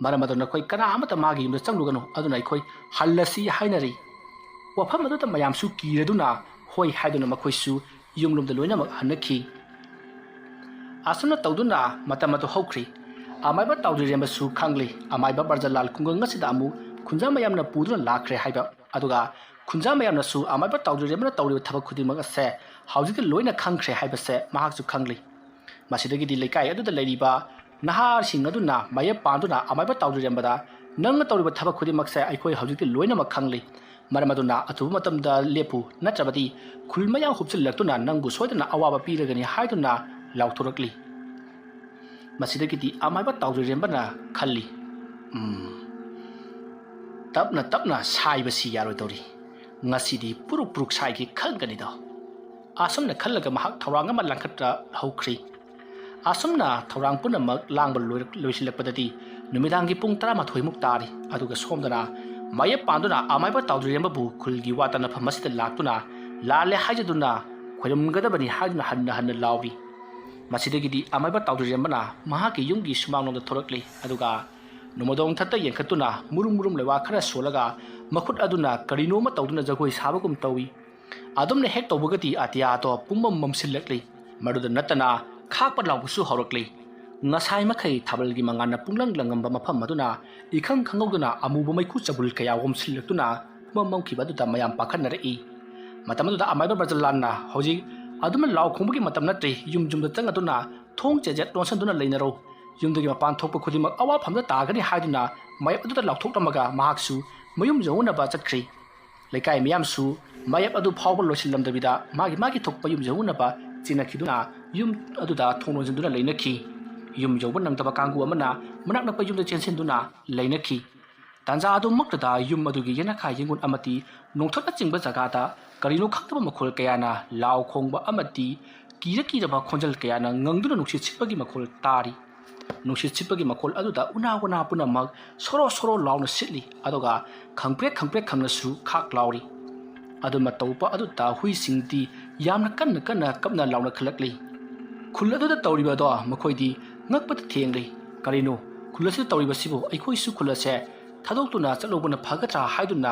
ꯃꯔꯝ ꯑꯗꯨꯅ ꯑꯩꯈꯣꯏ ꯀꯅꯥ ꯑꯃꯠꯇ ꯃꯥꯒꯤ ꯌꯨꯝꯗ ꯆꯪꯂꯨꯒꯅꯨ, ꯑꯗꯨꯅ ꯑꯩꯈꯣꯏ ꯍꯜꯂꯁꯤ ꯍꯥꯏꯅꯔꯤ꯫ ꯋꯥꯐꯝ ꯑꯗꯨꯗ ꯃꯌꯥꯝꯁꯨ ꯀꯤꯔꯗꯨꯅ ꯍꯣꯏ ꯍꯥꯏꯗꯨꯅ ꯃꯈꯣꯏꯁꯨ ꯌꯨꯝꯂꯣꯝꯗ ꯂꯣꯏꯅꯃꯛ ꯍꯟꯅꯈꯤ꯫ ꯑꯁꯨꯝꯅ ꯇꯧꯗꯨꯅ ꯃꯇꯝ ꯑꯗꯨ ꯍꯧꯈ꯭ꯔꯤ꯫ ꯑꯃꯥꯏꯕ ꯇꯥꯎꯗ꯭ꯔꯤꯔꯦꯝꯕꯁꯨ ꯈꯪꯂꯤ, ꯑꯃꯥꯏꯕ ꯕ꯭ꯔꯖꯂꯥꯜ ꯈꯨꯡꯒꯪ ꯑꯁꯤꯗ ꯑꯃꯨꯛ ꯈꯨꯟꯖꯥ ꯃꯌꯥꯝꯅ ꯄꯨꯗꯨꯅ ꯂꯥꯛꯈ꯭ꯔꯦ ꯍꯥꯏꯕ꯫ ꯑꯗꯨꯒ ꯈꯨꯟꯖꯥ ꯃꯌꯥꯝꯅꯁꯨ ꯑꯃꯥꯏꯕ ꯇꯥꯎꯗ꯭ꯔꯤꯔꯦꯝꯕꯅ ꯇꯧꯔꯤꯕ ꯊꯕꯛ ꯈꯨꯗꯤꯡꯃꯛ ꯑꯁꯦ ꯍꯧꯖꯤꯛꯇꯤ ꯂꯣꯏꯅ ꯈꯪꯈ꯭ꯔꯦ ꯍꯥꯏꯕꯁꯦ ꯃꯍꯥꯛꯁꯨ ꯈꯪꯂꯤ꯫ ꯃꯁꯤꯗꯒꯤꯗꯤ ꯂꯩꯀꯥꯏ ꯑꯗꯨꯗ ꯂꯩꯔꯤꯕ ꯅꯍꯥꯁꯤꯡ ꯑꯗꯨꯅ ꯃꯥꯌꯦꯞ ꯄꯥꯟꯗꯨꯅ ꯑꯃꯥꯏꯕ ꯇꯥꯎꯗ꯭ꯔꯤꯔꯦꯝꯕꯗ, "ꯅꯪꯅ ꯇꯧꯔꯤꯕ ꯊꯕꯛ ꯈꯨꯗꯤꯡꯃꯛꯁꯦ ꯑꯩꯈꯣꯏ ꯍꯧꯖꯤꯛꯇꯤ ꯂꯣꯏꯅꯃꯛ ꯈꯪꯂꯤ꯫ ꯃꯔꯝ ꯑꯗꯨꯅ ꯑꯊꯨꯕ ꯃꯇꯝꯗ ꯂꯦꯞꯄꯨ, ꯅꯠꯇ꯭ꯔꯕꯗꯤ ꯈꯨꯜ ꯃꯌꯥꯝ ꯍꯨꯞꯆꯤꯜꯂꯛꯇꯨꯅ ꯅꯪꯕꯨ ꯁꯣꯏꯗꯅ ꯑꯋꯥꯕ ꯄꯤꯔꯒꯅꯤ" ꯍꯥꯏꯗꯨꯅ ꯂꯥꯎꯊꯣꯔꯛꯂꯤ꯫ ꯃꯁꯤꯗꯒꯤꯗꯤ ꯑꯃꯥꯏꯕ ꯇꯥꯎꯗ꯭ꯔꯤꯔꯦꯝꯕꯅ ꯈꯜꯂꯤ, "ꯎꯝ, ꯇꯞꯅ ꯇꯞꯅ ꯁꯥꯏꯕꯁꯤ ꯌꯥꯔꯣꯏꯗꯧꯔꯤ꯫ ꯉꯁꯤꯗꯤ ꯄꯨꯔꯨꯛ ꯄꯨꯔꯨꯛ ꯁꯥꯏꯒꯦ ꯈꯪꯒꯅꯤꯗꯣ"꯫ ꯑꯁꯨꯝꯅ ꯈꯜꯂꯒ ꯃꯍꯥꯛ ꯊꯧꯔꯥꯡ ꯑꯃ ꯂꯥꯡꯈꯠꯇ ꯍꯧꯈ꯭ꯔꯤ꯫ ꯑꯁꯨꯝꯅ ꯊꯧꯔꯥꯡ ꯄꯨꯝꯅꯃꯛ ꯂꯥꯡꯕ ꯂꯣꯏꯔꯛ-, ꯂꯣꯏꯁꯤꯜꯂꯛꯄꯗꯗꯤ ꯅꯨꯃꯤꯗꯥꯡꯒꯤ ꯄꯨꯡ ꯇꯔꯥꯃꯥꯊꯣꯏꯃꯨꯛ ꯇꯥꯔꯤ꯫ ꯑꯗꯨꯒ ꯁꯣꯝꯗꯅ ꯃꯥꯌꯦꯞ ꯄꯥꯟꯗꯨꯅ ꯑꯃꯥꯏꯕ ꯇꯥꯎꯗ꯭ꯔꯤꯔꯦꯝꯕꯕꯨ ꯈꯨꯜꯒꯤ ꯋꯥ ꯇꯥꯅꯐꯝ ꯑꯁꯤꯗ ꯂꯥꯛꯇꯨꯅ ꯂꯥꯜꯂꯦ ꯍꯥꯏꯖꯗꯨꯅ ꯈꯣꯏꯔꯝꯒꯗꯕꯅꯤ ꯍꯥꯏꯗꯨꯅ ꯍꯟꯅ ꯍꯟꯅ ꯂꯥꯎꯔꯤ꯫ ꯃꯁꯤꯗꯒꯤꯗꯤ ꯑꯃꯥꯏꯕ ꯇꯥꯎꯗ꯭ꯔꯤꯔꯦꯝꯕꯅ ꯃꯍꯥꯛꯀꯤ ꯌꯨꯝꯒꯤ ꯁꯨꯃꯥꯡꯂꯣꯝꯗ ꯊꯣꯔꯛꯂꯤ꯫ ꯑꯗꯨꯒ ꯅꯣꯡꯃꯗꯣꯡ ꯊꯠꯇ ꯌꯦꯡꯈꯠꯇꯨꯅ ꯃꯨꯔꯨꯝ ꯃꯨꯔꯨꯝ ꯂꯩꯋꯥ ꯈꯔ ꯁꯣꯜꯂꯒ ꯃꯈꯨꯠ ꯑꯗꯨꯅ ꯀꯔꯤꯅꯣꯃ ꯇꯧꯗꯨꯅ ꯖꯒꯣꯏ ꯁꯥꯕꯒꯨꯝ ꯇꯧꯏ꯫ ꯑꯗꯨꯝꯅ ꯍꯦꯛ ꯇꯧꯕꯒꯗꯤ ꯑꯇꯤꯌꯥꯗꯣ ꯄꯨꯝꯃꯝ ꯃꯝꯁꯤꯜꯂꯛꯂꯤ꯫ ꯃꯗꯨꯗ ꯅꯠꯇꯅ ꯈꯥꯛꯄ ꯂꯥꯎꯕꯁꯨ ꯍꯧꯔꯛꯂꯤ꯫ ꯉꯁꯥꯏ ꯃꯈꯩ ꯊꯥꯕꯜꯒꯤ ꯃꯉꯥꯜꯅ ꯄꯨꯡꯂꯪ ꯂꯪꯉꯝꯕ ꯃꯐꯝ ꯑꯗꯨꯅ ꯏꯈꯪ ꯈꯪꯍꯧꯗꯅ ꯑꯃꯨꯕ ꯃꯩꯈꯨ ꯆꯕꯨꯜ ꯀꯌꯥ ꯑꯣꯝꯁꯤꯜꯂꯛꯇꯨꯅ ꯄꯨꯝꯃꯝ ꯃꯝꯈꯤꯕ ꯑꯗꯨꯗ ꯃꯌꯥꯝ ꯄꯥꯈꯠꯅꯔꯛꯏ꯫ ꯃꯇꯝ ꯑꯗꯨꯗ ꯑꯃꯥꯏꯕ ꯕ꯭ꯔꯖꯂꯥꯜꯅ, "ꯍꯧꯖꯤꯛ ꯑꯗꯨꯝꯅ ꯂꯥꯎ ꯈꯣꯡꯕꯒꯤ ꯃꯇꯝ ꯅꯠꯇ꯭ꯔꯤ, ꯌꯨꯝ ꯌꯨꯝꯗ ꯆꯪꯉꯗꯨꯅ ꯊꯣꯡ ꯆꯦꯖꯦꯠ ꯂꯣꯟꯁꯤꯟꯗꯨꯅ ꯂꯩꯅꯔꯣ꯫ ꯌꯨꯝꯗꯒꯤ ꯃꯄꯥꯟ ꯊꯣꯛꯄ ꯈꯨꯗꯤꯡꯃꯛ ꯑꯋꯥꯐꯝꯗ ꯇꯥꯒꯅꯤ" ꯍꯥꯏꯗꯨꯅ ꯃꯌꯦꯞ ꯑꯗꯨꯗ ꯂꯥꯎꯊꯣꯛꯂꯝꯃꯒ ꯃꯍꯥꯛꯁꯨ ꯃꯌꯨꯝ ꯌꯧꯅꯅꯕ ꯆꯠꯈ꯭ꯔꯤ꯫ ꯂꯩꯀꯥꯏ ꯃꯤꯌꯥꯝꯁꯨ ꯃꯌꯦꯞ ꯑꯗꯨ ꯐꯥꯎꯕ ꯂꯣꯏꯁꯤꯜꯂꯝꯗꯕꯤꯗ ꯃꯥꯒꯤ ꯃꯥꯒꯤ ꯊꯣꯛꯄ ꯌꯨꯝ ꯌꯧꯅꯅꯕ ꯆꯦꯟꯅꯈꯤꯗꯨꯅ ꯌꯨꯝ ꯑꯗꯨꯗ ꯊꯣꯡ ꯂꯣꯟꯁꯤꯟꯗꯨꯅ ꯂꯩꯅꯈꯤ꯫ ꯌꯨꯝ ꯌꯧꯕ ꯅꯪꯗꯕ ꯀꯥꯡꯕꯨ ꯑꯃꯅ ꯃꯅꯥꯛ ꯅꯛꯄ ꯌꯨꯝꯗ ꯆꯦꯟꯁꯤꯟꯗꯨꯅ ꯂꯩꯅꯈꯤ꯫ ꯇꯥꯟꯖꯥ ꯑꯗꯨꯃꯛꯇꯗ ꯌꯨꯝ ꯑꯗꯨꯒꯤ ꯌꯦꯅꯈꯥ ꯌꯦꯡꯒꯣꯟ ꯑꯃꯗꯤ ꯅꯣꯡꯊꯛꯅꯆꯤꯡꯕ ꯖꯒꯥꯗ ꯀꯔꯤꯅꯣ ꯈꯪꯗꯕ ꯃꯈꯣꯜ ꯀꯌꯥꯅ ꯂꯥꯎ ꯈꯣꯡꯕ ꯑꯃꯗꯤ ꯀꯤꯔ ꯀꯤꯔꯕ ꯈꯣꯟꯖꯦꯜ ꯀꯌꯥꯅ ꯉꯪꯗꯨꯅ ꯅꯨꯡꯁꯤꯠ ꯁꯤꯠꯄꯒꯤ ꯃꯈꯣꯜ ꯇꯥꯔꯤ꯫ ꯅꯨꯡꯁꯤꯠ ꯁꯤꯠꯄꯒꯤ ꯃꯈꯣꯜ ꯑꯗꯨꯗ ꯎꯅꯥ ꯋꯥꯅꯥ ꯄꯨꯝꯅꯃꯛ ꯁꯣꯔꯣ ꯁꯣꯔꯣ ꯂꯥꯎꯅ ꯁꯤꯠꯂꯤ, ꯑꯗꯨꯒ ꯈꯪꯄ꯭ꯔꯦꯛ ꯈꯪꯄ꯭ꯔꯦꯛ ꯈꯪꯅꯁꯨ ꯈꯥꯛ ꯂꯥꯎꯔꯤ꯫ ꯑꯗꯨ ꯃꯇꯧꯕ ꯑꯗꯨꯗ ꯍꯨꯏꯁꯤꯡꯗꯤ ꯌꯥꯝꯅ ꯀꯟꯅ ꯀꯟꯅ ꯀꯞꯅ ꯂꯥꯎꯅ ꯈꯜꯂꯛꯂꯤ꯫ ꯈꯨꯜ ꯑꯗꯨꯗ ꯇꯧꯔꯤꯕ ꯑꯗꯣ ꯃꯈꯣꯏꯗꯤ ꯉꯛꯄꯗ ꯊꯦꯡꯂꯤ꯫ "ꯀꯔꯤꯅꯣ ꯈꯨꯜ ꯑꯁꯤꯗ ꯇꯧꯔꯤꯕꯁꯤꯕꯨ? ꯑꯩꯈꯣꯏꯁꯨ ꯈꯨꯜ ꯑꯁꯦ ꯊꯥꯗꯣꯛꯇꯨꯅ ꯆꯠꯂꯧꯕꯅ ꯐꯒꯗ꯭ꯔꯥ?" ꯍꯥꯏꯗꯨꯅ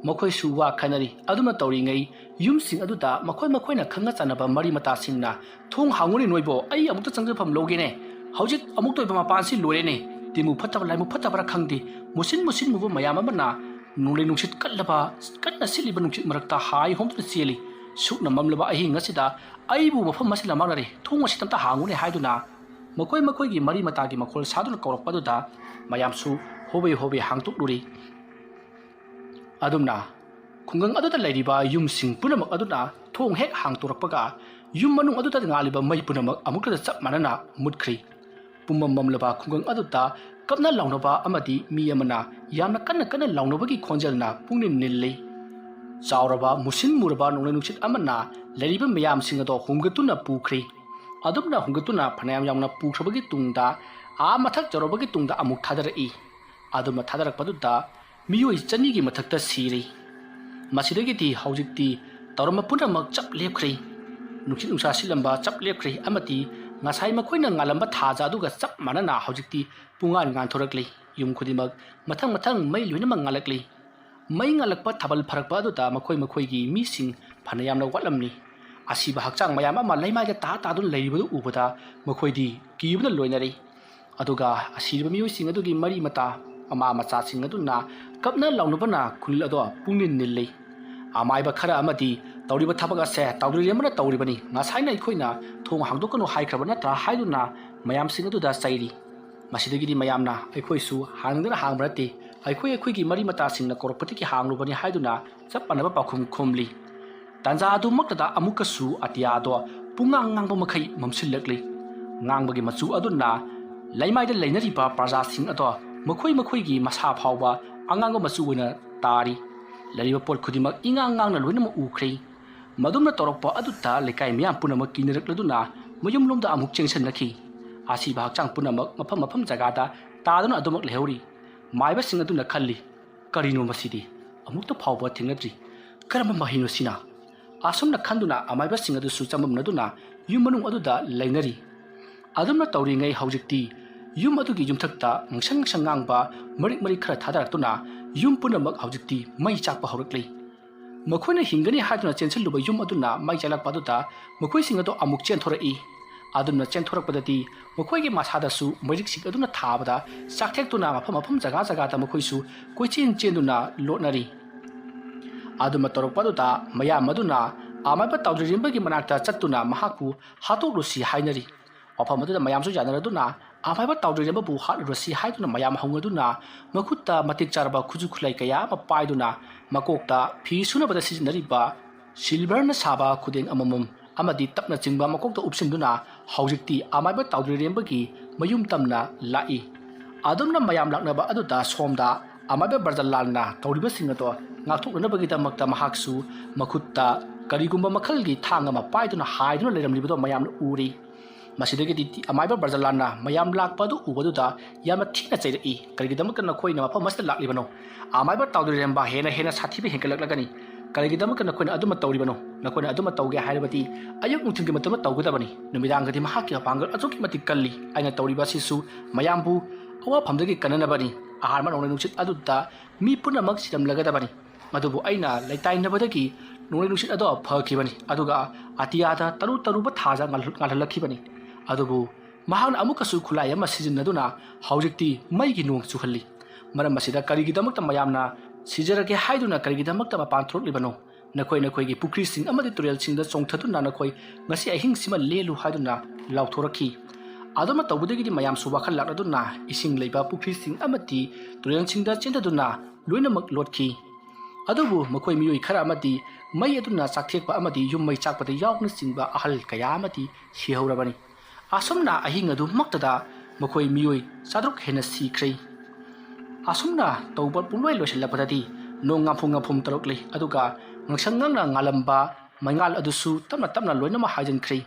ꯃꯈꯣꯏꯁꯨ ꯋꯥ ꯈꯟꯅꯔꯤ꯫ ꯑꯗꯨꯃ ꯇꯧꯔꯤꯉꯩ ꯌꯨꯝꯁꯤꯡ ꯑꯗꯨꯗ ꯃꯈꯣꯏ ꯃꯈꯣꯏꯅ ꯈꯪꯅ ꯆꯥꯟꯅꯕ ꯃꯔꯤ ꯃꯇꯥꯁꯤꯡꯅ, "ꯊꯣꯡ ꯍꯥꯡꯉꯨꯅꯦ ꯅꯣꯏꯕꯣ, ꯑꯩ ꯑꯃꯨꯛꯇ ꯆꯪꯖꯐꯝ ꯂꯧꯒꯦꯅꯦ꯫ ꯍꯧꯖꯤꯛ ꯑꯃꯨꯛꯇ ꯑꯣꯏꯕ ꯃꯄꯥꯟꯁꯤ ꯂꯣꯏꯔꯦꯅꯦ꯫ ꯇꯤꯃꯨ ꯐꯠꯇꯕ ꯂꯥꯏꯃꯨ ꯐꯠꯇꯕ꯭ꯔꯥ ꯈꯪꯗꯦ, ꯃꯨꯁꯤꯟ ꯃꯨꯁꯤꯟ ꯃꯨꯕ ꯃꯌꯥꯝ ꯑꯃꯅ ꯅꯣꯡꯂꯩ ꯅꯨꯡꯁꯤꯠ ꯀꯜꯂꯕ, ꯀꯟꯅ ꯁꯤꯠꯂꯤꯕ ꯅꯨꯡꯁꯤꯠ ꯃꯔꯛꯇ ꯍꯥꯏ ꯍꯣꯝꯗꯨꯅ ꯆꯦꯜꯂꯤ꯫ ꯁꯨꯛꯅ ꯃꯝꯂꯕ ꯑꯍꯤꯡ ꯑꯁꯤꯗ ꯑꯩꯕꯨ ꯃꯐꯝ ꯑꯁꯤꯗ ꯃꯥꯡꯅꯔꯦ, ꯊꯣꯡ ꯑꯁꯤꯗ ꯑꯝꯇ ꯍꯥꯡꯉꯨꯅꯦ" ꯍꯥꯏꯗꯨꯅ ꯃꯈꯣꯏ ꯃꯈꯣꯏꯒꯤ ꯃꯔꯤ ꯃꯇꯥꯒꯤ ꯃꯈꯣꯜ ꯁꯥꯗꯨꯅ ꯀꯧꯔꯛꯄꯗꯨꯗ ꯃꯌꯥꯝꯁꯨ ꯍꯣꯕꯦ ꯍꯣꯕꯦ ꯍꯥꯡꯗꯣꯛꯂꯨꯔꯤ꯫ ꯑꯗꯨꯝꯅ ꯈꯨꯡꯒꯪ ꯑꯗꯨꯗ ꯂꯩꯔꯤꯕ ꯌꯨꯝꯁꯤꯡ ꯄꯨꯝꯅꯃꯛ ꯑꯗꯨꯅ ꯊꯣꯡ ꯍꯦꯛ ꯍꯥꯡꯗꯣꯔꯛꯄꯒ ꯌꯨꯝ ꯃꯅꯨꯡ ꯑꯗꯨꯗ ꯉꯥꯜꯂꯤꯕ ꯃꯩ ꯄꯨꯝꯅꯃꯛ ꯑꯃꯨꯛꯇꯗ ꯆꯞ ꯃꯥꯟꯅꯅ ꯃꯨꯠꯈ꯭ꯔꯤ꯫ ꯄꯨꯝꯃꯝ ꯃꯝꯂꯕ ꯈꯨꯡꯒꯪ ꯑꯗꯨꯗ ꯀꯞꯅ ꯂꯥꯎꯅꯕ ꯑꯃꯗꯤ ꯃꯤ ꯑꯃꯅ ꯌꯥꯝꯅ ꯀꯟꯅ ꯀꯟꯅ ꯂꯥꯎꯅꯕꯒꯤ ꯈꯣꯟꯖꯦꯜꯅ ꯄꯨꯡꯅꯤꯜ ꯅꯤꯜꯂꯤ꯫ ꯆꯥꯎꯔꯕ ꯃꯨꯁꯤꯟ ꯃꯨꯔꯕ ꯅꯣꯡꯂꯩ ꯅꯨꯡꯁꯤꯠ ꯑꯃꯅ ꯂꯩꯔꯤꯕ ꯃꯌꯥꯝꯁꯤꯡ ꯑꯗꯣ ꯍꯨꯝꯒꯠꯇꯨꯅ ꯄꯨꯈ꯭ꯔꯤ꯫ ꯑꯗꯨꯝꯅ ꯍꯨꯝꯒꯠꯇꯨꯅ ꯐꯅꯌꯥꯝ ꯌꯥꯝꯅ ꯄꯨꯈ꯭ꯔꯕꯒꯤ ꯇꯨꯡꯗ, ꯑꯥ ꯃꯊꯛ ꯌꯧꯔꯕꯒꯤ ꯇꯨꯡꯗ ꯑꯃꯨꯛ ꯊꯥꯗꯔꯛꯏ꯫ ꯑꯗꯨꯝꯅ ꯊꯥꯗꯔꯛꯄꯗꯨꯗ ꯃꯤꯑꯣꯏ ꯆꯅꯤꯒꯤ ꯃꯊꯛꯇ ꯁꯤꯔꯤ꯫ ꯃꯁꯤꯗꯒꯤꯗꯤ ꯍꯧꯖꯤꯛꯇꯤ ꯇꯧꯔꯝꯕ ꯄꯨꯝꯅꯃꯛ ꯆꯞ ꯂꯦꯞꯈ꯭ꯔꯦ꯫ ꯅꯨꯡꯁꯤꯠ ꯅꯨꯡꯁꯥ ꯁꯤꯠꯂꯝꯕ ꯆꯞ ꯂꯦꯞꯈ꯭ꯔꯦ ꯑꯃꯗꯤ ꯉꯁꯥꯏ ꯃꯈꯣꯏꯅ ꯉꯥꯜꯂꯝꯕ ꯊꯥꯖ ꯑꯗꯨꯒ ꯆꯞ ꯃꯥꯟꯅꯅ ꯍꯧꯖꯤꯛꯇꯤ ꯄꯨꯡꯉꯥꯟ ꯉꯥꯟꯊꯣꯔꯛꯂꯤ꯫ ꯌꯨꯝ ꯈꯨꯗꯤꯡꯃꯛ ꯃꯊꯪ ꯃꯊꯪ ꯃꯩ ꯂꯣꯏꯅꯃꯛ ꯉꯥꯜꯂꯛꯂꯤ꯫ ꯃꯩ ꯉꯥꯜꯂꯛꯄ ꯊꯥꯕꯜ ꯐꯔꯛꯄ ꯑꯗꯨꯗ ꯃꯈꯣꯏ ꯃꯈꯣꯏꯒꯤ ꯃꯤꯁꯤꯡ ꯐꯅꯌꯥꯝꯅ ꯋꯥꯠꯂꯝꯃꯤ꯫ ꯑꯁꯤꯕ ꯍꯛꯆꯥꯡ ꯃꯌꯥꯝ ꯑꯃ ꯂꯩꯃꯥꯏꯗ ꯇꯥ ꯇꯥꯗꯨꯅ ꯂꯩꯔꯤꯕꯗꯨ ꯎꯕꯗ ꯃꯈꯣꯏꯗꯤ ꯀꯤꯕꯅ ꯂꯣꯏꯅꯔꯦ꯫ ꯑꯗꯨꯒ ꯑꯁꯤꯔꯕ ꯃꯤꯑꯣꯏꯁꯤꯡ ꯑꯗꯨꯒꯤ ꯃꯔꯤ ꯃꯇꯥ, ꯃꯃꯥ ꯃꯆꯥꯁꯤꯡ ꯑꯗꯨꯅ ꯀꯞꯅ ꯂꯥꯎꯅꯕꯅ ꯈꯨꯜ ꯑꯗꯣ ꯄꯨꯡꯅꯤꯜ ꯅꯤꯜꯂꯤ꯫ ꯑꯃꯥꯏꯕ ꯈꯔ ꯑꯃꯗꯤ ꯇꯧꯔꯤꯕ ꯊꯕꯛ ꯑꯁꯦ ꯇꯥꯎꯗ꯭ꯔꯤꯔꯦꯝꯕꯅ ꯇꯧꯔꯤꯕꯅꯤ, ꯉꯁꯥꯏꯅ ꯑꯩꯈꯣꯏꯅ ꯊꯣꯡ ꯍꯥꯡꯗꯣꯛꯀꯅꯨ ꯍꯥꯏꯈ꯭ꯔꯕ ꯅꯠꯇ꯭ꯔꯥ ꯍꯥꯏꯗꯨꯅ ꯃꯌꯥꯝꯁꯤꯡ ꯑꯗꯨꯗ ꯆꯩꯔꯤ꯫ ꯃꯁꯤꯗꯒꯤꯗꯤ ꯃꯌꯥꯝꯅ ꯑꯩꯈꯣꯏꯁꯨ ꯍꯥꯡꯗꯅ ꯍꯥꯡꯕ ꯅꯠꯇꯦ, ꯑꯩꯈꯣꯏ ꯑꯩꯈꯣꯏꯒꯤ ꯃꯔꯤ ꯃꯇꯥꯁꯤꯡꯅ ꯀꯧꯔꯛꯄꯗꯒꯤ ꯍꯥꯡꯂꯨꯕꯅꯤ ꯍꯥꯏꯗꯨꯅ ꯆꯞ ꯃꯥꯟꯅꯕ ꯄꯥꯎꯈꯨꯝ ꯈꯨꯝꯂꯤ꯫ ꯇꯥꯟꯖꯥ ꯑꯗꯨꯃꯛꯇꯗ ꯑꯃꯨꯛꯀꯁꯨ ꯑꯇꯤꯌꯥꯗꯣ ꯄꯨꯡꯉꯥꯡ ꯉꯥꯡꯕ ꯃꯈꯩ ꯃꯝꯁꯤꯜꯂꯛꯂꯤ꯫ ꯉꯥꯡꯕꯒꯤ ꯃꯆꯨ ꯑꯗꯨꯅ ꯂꯩꯃꯥꯏꯗ ꯂꯩꯅꯔꯤꯕ ꯄ꯭ꯔꯖꯥꯁꯤꯡ ꯑꯗꯣ ꯃꯈꯣꯏ ꯃꯈꯣꯏꯒꯤ ꯃꯁꯥ ꯐꯥꯎꯕ ꯑꯉꯥꯡꯕ ꯃꯆꯨ ꯑꯣꯏꯅ ꯇꯥꯔꯤ꯫ ꯂꯩꯔꯤꯕ ꯄꯣꯠ ꯈꯨꯗꯤꯡꯃꯛ ꯏꯉꯥꯡ ꯉꯥꯡꯅ ꯂꯣꯏꯅꯃꯛ ꯎꯈ꯭ꯔꯦ꯫ ꯃꯗꯨꯝꯅ ꯇꯧꯔꯛꯄ ꯑꯗꯨꯗ ꯂꯩꯀꯥꯏ ꯃꯤꯌꯥꯝ ꯄꯨꯝꯅꯃꯛ ꯀꯤꯅꯔꯛꯂꯗꯨꯅ ꯃꯌꯨꯝꯂꯣꯝꯗ ꯑꯃꯨꯛ ꯆꯦꯟꯁꯤꯟꯅꯈꯤ꯫ ꯑꯁꯤꯕ ꯍꯛꯆꯥꯡ ꯄꯨꯝꯅꯃꯛ ꯃꯐꯝ ꯃꯐꯝ ꯖꯒꯥꯗ ꯇꯥꯗꯨꯅ ꯑꯗꯨꯃꯛ ꯂꯩꯍꯧꯔꯤ꯫ ꯃꯥꯏꯕꯁꯤꯡ ꯑꯗꯨꯅ ꯈꯜꯂꯤ, "ꯀꯔꯤꯅꯣ ꯃꯁꯤꯗꯤ? ꯑꯃꯨꯛꯇ ꯐꯥꯎꯕ ꯊꯦꯡꯅꯗ꯭ꯔꯤ꯫ ꯀꯔꯝꯕ ꯃꯍꯩꯅꯣ ꯁꯤꯅ?" ꯑꯁꯨꯝꯅ ꯈꯟꯗꯨꯅ ꯑꯃꯥꯏꯕꯁꯤꯡ ꯑꯗꯨꯁꯨ ꯆꯃꯝꯅꯗꯨꯅ ꯌꯨꯝ ꯃꯅꯨꯡ ꯑꯗꯨꯗ ꯂꯩꯅꯔꯤ꯫ ꯑꯗꯨꯝꯅ ꯇꯧꯔꯤꯉꯩ ꯍꯧꯖꯤꯛꯇꯤ ꯌꯨꯝ ꯑꯗꯨꯒꯤ ꯌꯨꯝꯊꯛꯇ ꯉꯪꯁꯪ ꯉꯪꯁꯪ ꯉꯥꯡꯕ ꯃꯔꯤꯛ ꯃꯔꯤꯛ ꯈꯔ ꯊꯥꯗꯔꯛꯇꯨꯅ ꯌꯨꯝ ꯄꯨꯝꯅꯃꯛ ꯍꯧꯖꯤꯛꯇꯤ ꯃꯩ ꯆꯥꯛꯄ ꯍꯧꯔꯛꯂꯤ꯫ ꯃꯈꯣꯏꯅ ꯍꯤꯡꯒꯅꯤ ꯍꯥꯏꯗꯨꯅ ꯆꯦꯟꯁꯤꯜꯂꯨꯕ ꯌꯨꯝ ꯑꯗꯨꯅ ꯃꯩ ꯆꯥꯛꯂꯛꯄ ꯑꯗꯨꯗ ꯃꯈꯣꯏꯁꯤꯡ ꯑꯗꯨ ꯑꯃꯨꯛ ꯆꯦꯟꯊꯣꯔꯛꯏ꯫ ꯑꯗꯨꯝꯅ ꯆꯦꯟꯊꯣꯔꯛꯄꯗꯗꯤ ꯃꯈꯣꯏꯒꯤ ꯃꯁꯥꯗꯁꯨ ꯃꯩꯔꯤꯛꯁꯤꯡ ꯑꯗꯨꯅ ꯊꯥꯕꯗ ꯆꯥꯛꯊꯦꯛꯇꯨꯅ ꯃꯐꯝ ꯃꯐꯝ ꯖꯒꯥ ꯖꯒꯥꯗ ꯃꯈꯣꯏꯁꯨ ꯀꯣꯏꯆꯦꯟ ꯆꯦꯟꯗꯨꯅ ꯂꯣꯠꯅꯔꯤ꯫ ꯑꯗꯨꯝꯅ ꯇꯧꯔꯛꯄ ꯑꯗꯨꯗ ꯃꯌꯥꯝ ꯑꯗꯨꯅ ꯑꯃꯥꯏꯕ ꯇꯥꯎꯗ꯭ꯔꯤꯔꯦꯝꯕꯒꯤ ꯃꯅꯥꯛꯇ ꯆꯠꯇꯨꯅ ꯃꯍꯥꯛꯄꯨ ꯍꯥꯠꯇꯣꯛꯂꯨꯁꯤ ꯍꯥꯏꯅꯔꯤ꯫ ꯃꯐꯝ ꯑꯗꯨꯗ ꯃꯌꯥꯝꯁꯨ ꯌꯥꯅꯔꯗꯨꯅ ꯑꯃꯥꯏꯕ ꯇꯥꯎꯗ꯭ꯔꯤꯔꯦꯝꯕꯕꯨ ꯍꯥꯠꯂꯨꯔꯁꯤ ꯍꯥꯏꯗꯨꯅ ꯃꯌꯥꯝ ꯍꯧꯅꯗꯨꯅ ꯃꯈꯨꯠꯇ ꯃꯇꯤꯛ ꯆꯥꯔꯕ ꯈꯨꯠꯁꯨ ꯈꯨꯠꯂꯥꯏ ꯀꯌꯥ ꯑꯃ ꯄꯥꯏꯗꯨꯅ ꯃꯀꯣꯛꯇ ꯐꯤ ꯁꯨꯅꯕꯗ ꯁꯤꯖꯤꯟꯅꯔꯤꯕ ꯁꯤꯜꯚꯔꯅ ꯁꯥꯕ ꯈꯨꯗꯦꯡ ꯑꯃꯃꯝ ꯑꯃꯗꯤ ꯇꯞꯅꯆꯤꯡꯕ ꯃꯀꯣꯛꯇ ꯎꯞꯁꯤꯟꯗꯨꯅ ꯍꯧꯖꯤꯛꯇꯤ ꯑꯃꯥꯏꯕ ꯇꯥꯎꯗ꯭ꯔꯤꯔꯦꯝꯕꯒꯤ ꯃꯌꯨꯝ ꯇꯝꯅ ꯂꯥꯛꯏ꯫ ꯑꯗꯨꯝꯅ ꯃꯌꯥꯝ ꯂꯥꯛꯅꯕ ꯑꯗꯨꯗ ꯁꯣꯝꯗ ꯑꯃꯥꯏꯕ ꯕ꯭ꯔꯖꯂꯥꯜꯅ ꯇꯧꯔꯤꯕꯁꯤꯡ ꯑꯗꯣ ꯉꯥꯛꯊꯣꯛꯅꯅꯕꯒꯤꯗꯃꯛꯇ ꯃꯍꯥꯛꯁꯨ ꯃꯈꯨꯠꯇ ꯀꯔꯤꯒꯨꯝꯕ ꯃꯈꯜꯒꯤ ꯊꯥꯡ ꯑꯃ ꯄꯥꯏꯗꯨꯅ ꯍꯥꯏꯗꯨꯅ ꯂꯩꯔꯝꯂꯤꯕꯗꯣ ꯃꯌꯥꯝꯅ ꯎꯔꯤ꯫ ꯃꯁꯤꯗꯒꯤꯗꯤ ꯑꯃꯥꯏꯕ ꯕ꯭ꯔꯖꯂꯥꯜꯅ ꯃꯌꯥꯝ ꯂꯥꯛꯄ ꯑꯗꯨ ꯎꯕꯗꯨꯗ ꯌꯥꯝꯅ ꯊꯤꯅ ꯆꯩꯔꯛꯏ꯫ "ꯀꯔꯤꯒꯤꯗꯃꯛꯇ ꯅꯈꯣꯏꯅ ꯃꯐꯝ ꯑꯁꯤꯗ ꯂꯥꯛꯂꯤꯕꯅꯣ? ꯑꯃꯥꯏꯕ ꯇꯥꯎꯗ꯭ꯔꯤꯔꯦꯝꯕ ꯍꯦꯟꯅ ꯍꯦꯟꯅ ꯁꯥꯊꯤꯕ ꯍꯦꯟꯒꯠꯂꯛꯂꯒꯅꯤ꯫ "ꯀꯔꯤꯒꯤꯗꯃꯛꯇ ꯅꯈꯣꯏꯅ ꯑꯗꯨꯃ ꯇꯧꯔꯤꯕꯅꯣ? ꯅꯈꯣꯏꯅ ꯑꯗꯨꯃ ꯇꯧꯒꯦ ꯍꯥꯏꯔꯕꯗꯤ ꯑꯌꯨꯛ ꯅꯨꯡꯊꯤꯜꯒꯤ ꯃꯇꯝꯗ ꯇꯧꯒꯗꯕꯅꯤ꯫ ꯅꯨꯃꯤꯗꯥꯡꯒꯗꯤ ꯃꯍꯥꯛꯀꯤ ꯃꯄꯥꯡꯒꯜ ꯑꯁꯨꯛꯀꯤ ꯃꯇꯤꯛ ꯀꯜꯂꯤ꯫ ꯑꯩꯅ ꯇꯧꯔꯤꯕ ꯑꯁꯤꯁꯨ ꯃꯌꯥꯝꯕꯨ ꯑꯋꯥꯐꯝꯗꯒꯤ ꯀꯟꯅꯅꯕꯅꯤ꯫ ꯑꯍꯥꯟꯕ ꯅꯣꯡꯂꯩ ꯅꯨꯡꯁꯤꯠ ꯑꯗꯨꯗ ꯃꯤ ꯄꯨꯝꯅꯃꯛ ꯁꯤꯔꯝꯂꯒꯗꯕꯅꯤ꯫ ꯑꯗꯨꯕꯨ ꯑꯩꯅ ꯂꯩꯇꯥꯏꯅꯕꯗꯒꯤ ꯅꯣꯡꯂꯩ ꯅꯨꯡꯁꯤꯠ ꯑꯗꯣ ꯐꯈꯤꯕꯅꯤ, ꯑꯗꯨꯒ ꯑꯇꯤꯌꯥꯗ ꯇꯔꯨ ꯇꯔꯨꯕ ꯊꯥꯖ ꯉꯥꯜ-, ꯉꯥꯜꯍꯜꯂꯛꯈꯤꯕꯅꯤ꯫ ꯑꯗꯨꯕꯨ ꯃꯍꯥꯛꯅ ꯑꯃꯨꯛꯀꯁꯨ ꯈꯨꯠꯂꯥꯏ ꯑꯃ ꯁꯤꯖꯤꯟꯅꯗꯨꯅ ꯍꯧꯖꯤꯛꯇꯤ ꯃꯩꯒꯤ ꯅꯣꯡ ꯆꯨꯍꯜꯂꯤ꯫ ꯃꯔꯝ ꯑꯁꯤꯗ ꯀꯔꯤꯒꯤꯗꯃꯛꯇ ꯃꯌꯥꯝꯅ ꯁꯤꯖꯔꯒꯦ ꯍꯥꯏꯗꯨꯅ ꯀꯔꯤꯒꯤꯗꯃꯛꯇ ꯃꯄꯥꯟ ꯊꯣꯛꯂꯛꯂꯤꯕꯅꯣ? ꯅꯈꯣꯏ ꯅꯈꯣꯏꯒꯤ ꯄꯨꯈ꯭ꯔꯤꯁꯤꯡ ꯑꯃꯗꯤ ꯇꯨꯔꯦꯜꯁꯤꯡꯗ ꯆꯣꯡꯊꯗꯨꯅ ꯅꯈꯣꯏ ꯉꯁꯤ ꯑꯍꯤꯡꯁꯤꯃ ꯂꯦꯜꯂꯨ" ꯍꯥꯏꯗꯨꯅ ꯂꯥꯎꯊꯣꯔꯛꯈꯤ꯫ ꯑꯗꯨꯃ ꯇꯧꯕꯗꯒꯤꯗꯤ ꯃꯌꯥꯝꯁꯨ ꯋꯥꯈꯜ ꯂꯥꯛꯂꯗꯨꯅ ꯏꯁꯤꯡ ꯂꯩꯕ ꯄꯨꯈ꯭ꯔꯤꯁꯤꯡ ꯑꯃꯗꯤ ꯇꯨꯔꯦꯜꯁꯤꯡꯗ ꯆꯦꯟꯊꯗꯨꯅ ꯂꯣꯏꯅꯃꯛ ꯂꯣꯠꯈꯤ꯫ ꯑꯗꯨꯕꯨ ꯃꯈꯣꯏ ꯃꯤꯑꯣꯏ ꯈꯔ ꯑꯃꯗꯤ ꯃꯩ ꯑꯗꯨꯅ ꯆꯥꯛꯊꯦꯛꯄ ꯑꯃꯗꯤ ꯌꯨꯝ ꯃꯩ ꯆꯥꯛꯄꯗ ꯌꯥꯎꯕꯅꯆꯤꯡꯕ ꯑꯍꯜ ꯀꯌꯥ ꯑꯃꯗꯤ ꯁꯤꯍꯧꯔꯕꯅꯤ꯫ ꯑꯁꯨꯝꯅ ꯑꯍꯤꯡ ꯑꯗꯨꯃꯛꯇꯗ ꯃꯈꯣꯏ ꯃꯤꯑꯣꯏ ꯆꯥꯇ꯭ꯔꯨꯛ ꯍꯦꯟꯅ ꯁꯤꯈ꯭ꯔꯦ꯫ ꯑꯁꯨꯝꯅ ꯇꯧꯕ ꯄꯨꯡꯂꯣꯏ ꯂꯣꯏꯁꯤꯜꯂꯛꯄꯗꯗꯤ ꯅꯣꯡ ꯉꯥꯐꯨꯝ ꯉꯥꯐꯨꯝ ꯇꯧꯔꯛꯂꯤ, ꯑꯗꯨꯒ ꯉꯥꯡꯁꯪ ꯉꯥꯡꯅ ꯉꯥꯜꯂꯝꯕ ꯃꯩꯉꯥꯜ ꯑꯗꯨꯁꯨ ꯇꯞꯅ ꯇꯞꯅ ꯂꯣꯏꯅꯃꯛ ꯍꯥꯏꯖꯤꯟꯈ꯭ꯔꯦ꯫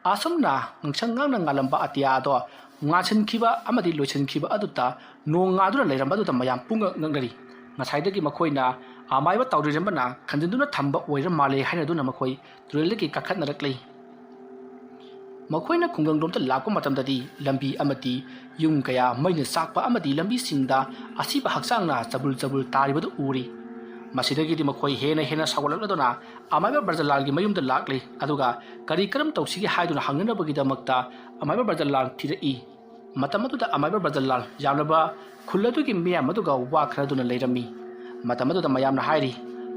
ꯑꯁꯨꯝꯅ ꯉꯥꯡꯁꯪ ꯉꯥꯡꯅ ꯉꯥꯜꯂꯝꯕ ꯑꯇꯤꯌꯥ ꯑꯗꯣ ꯉꯥꯟꯁꯤꯟꯈꯤꯕ ꯑꯃꯗꯤ ꯂꯣꯏꯁꯤꯟꯈꯤꯕ ꯑꯗꯨꯗ ꯅꯣꯡ ꯉꯥꯗꯨꯅ ꯂꯩꯔꯝꯕ ꯑꯗꯨꯗ ꯃꯌꯥꯝ ꯄꯨꯡꯉꯛ ꯉꯛꯅꯔꯤ꯫ ꯉꯁꯥꯏꯗꯒꯤ ꯃꯈꯣꯏꯅ ꯑꯃꯥꯏꯕ ꯇꯥꯎꯗ꯭ꯔꯤꯔꯦꯝꯕꯅ ꯈꯟꯖꯤꯟꯗꯨꯅ ꯊꯝꯕ ꯑꯣꯏꯔ ꯃꯥꯜꯂꯦ ꯍꯥꯏꯅꯗꯨꯅ ꯃꯈꯣꯏ ꯇꯨꯔꯦꯜꯗꯒꯤ ꯀꯥꯈꯠꯅꯔꯛꯂꯤ꯫ ꯃꯈꯣꯏꯅ ꯈꯨꯡꯒꯪꯂꯣꯝꯗ ꯂꯥꯛꯄ ꯃꯇꯝꯗꯗꯤ ꯂꯝꯕꯤ ꯑꯃꯗꯤ ꯌꯨꯝ ꯀꯌꯥ ꯃꯩꯅ ꯆꯥꯛꯄ ꯑꯃꯗꯤ ꯂꯝꯕꯤꯁꯤꯡꯗ ꯑꯁꯤꯕ ꯍꯛꯆꯥꯡꯅ ꯆꯕꯨꯜ ꯆꯕꯨꯜ ꯇꯥꯔꯤꯕꯗꯨ ꯎꯔꯤ꯫ ꯃꯁꯤꯗꯒꯤꯗꯤ ꯃꯈꯣꯏ ꯍꯦꯟꯅ ꯍꯦꯟꯅ ꯁꯥꯎꯒꯠꯂꯛꯂꯗꯨꯅ ꯑꯃꯥꯏꯕ ꯕ꯭ꯔꯖꯂꯥꯜꯒꯤ ꯃꯌꯨꯝꯗ ꯂꯥꯛꯂꯤ, ꯑꯗꯨꯒ ꯀꯔꯤ ꯀꯔꯝ ꯇꯧꯁꯤꯒꯦ ꯍꯥꯏꯗꯨꯅ ꯍꯪꯅꯅꯕꯒꯤꯗꯃꯛꯇ ꯑꯃꯥꯏꯕ ꯕ꯭ꯔꯖꯂꯥꯜ ꯊꯤꯔꯛꯏ꯫ ꯃꯇꯝ ꯑꯗꯨꯗ ꯑꯃꯥꯏꯕ ꯕ꯭ꯔꯖꯂꯥꯜ ꯌꯥꯝꯂꯕ ꯈꯨꯜ ꯑꯗꯨꯒꯤ ꯃꯤꯌꯥꯝ ꯑꯗꯨꯒ ꯋꯥ ꯈꯔꯗꯨꯅ ꯂꯩꯔꯝꯃꯤ꯫ ꯃꯇꯝ ꯑꯗꯨꯗ ꯃꯌꯥꯝꯅ ꯍꯥꯏꯔꯤ,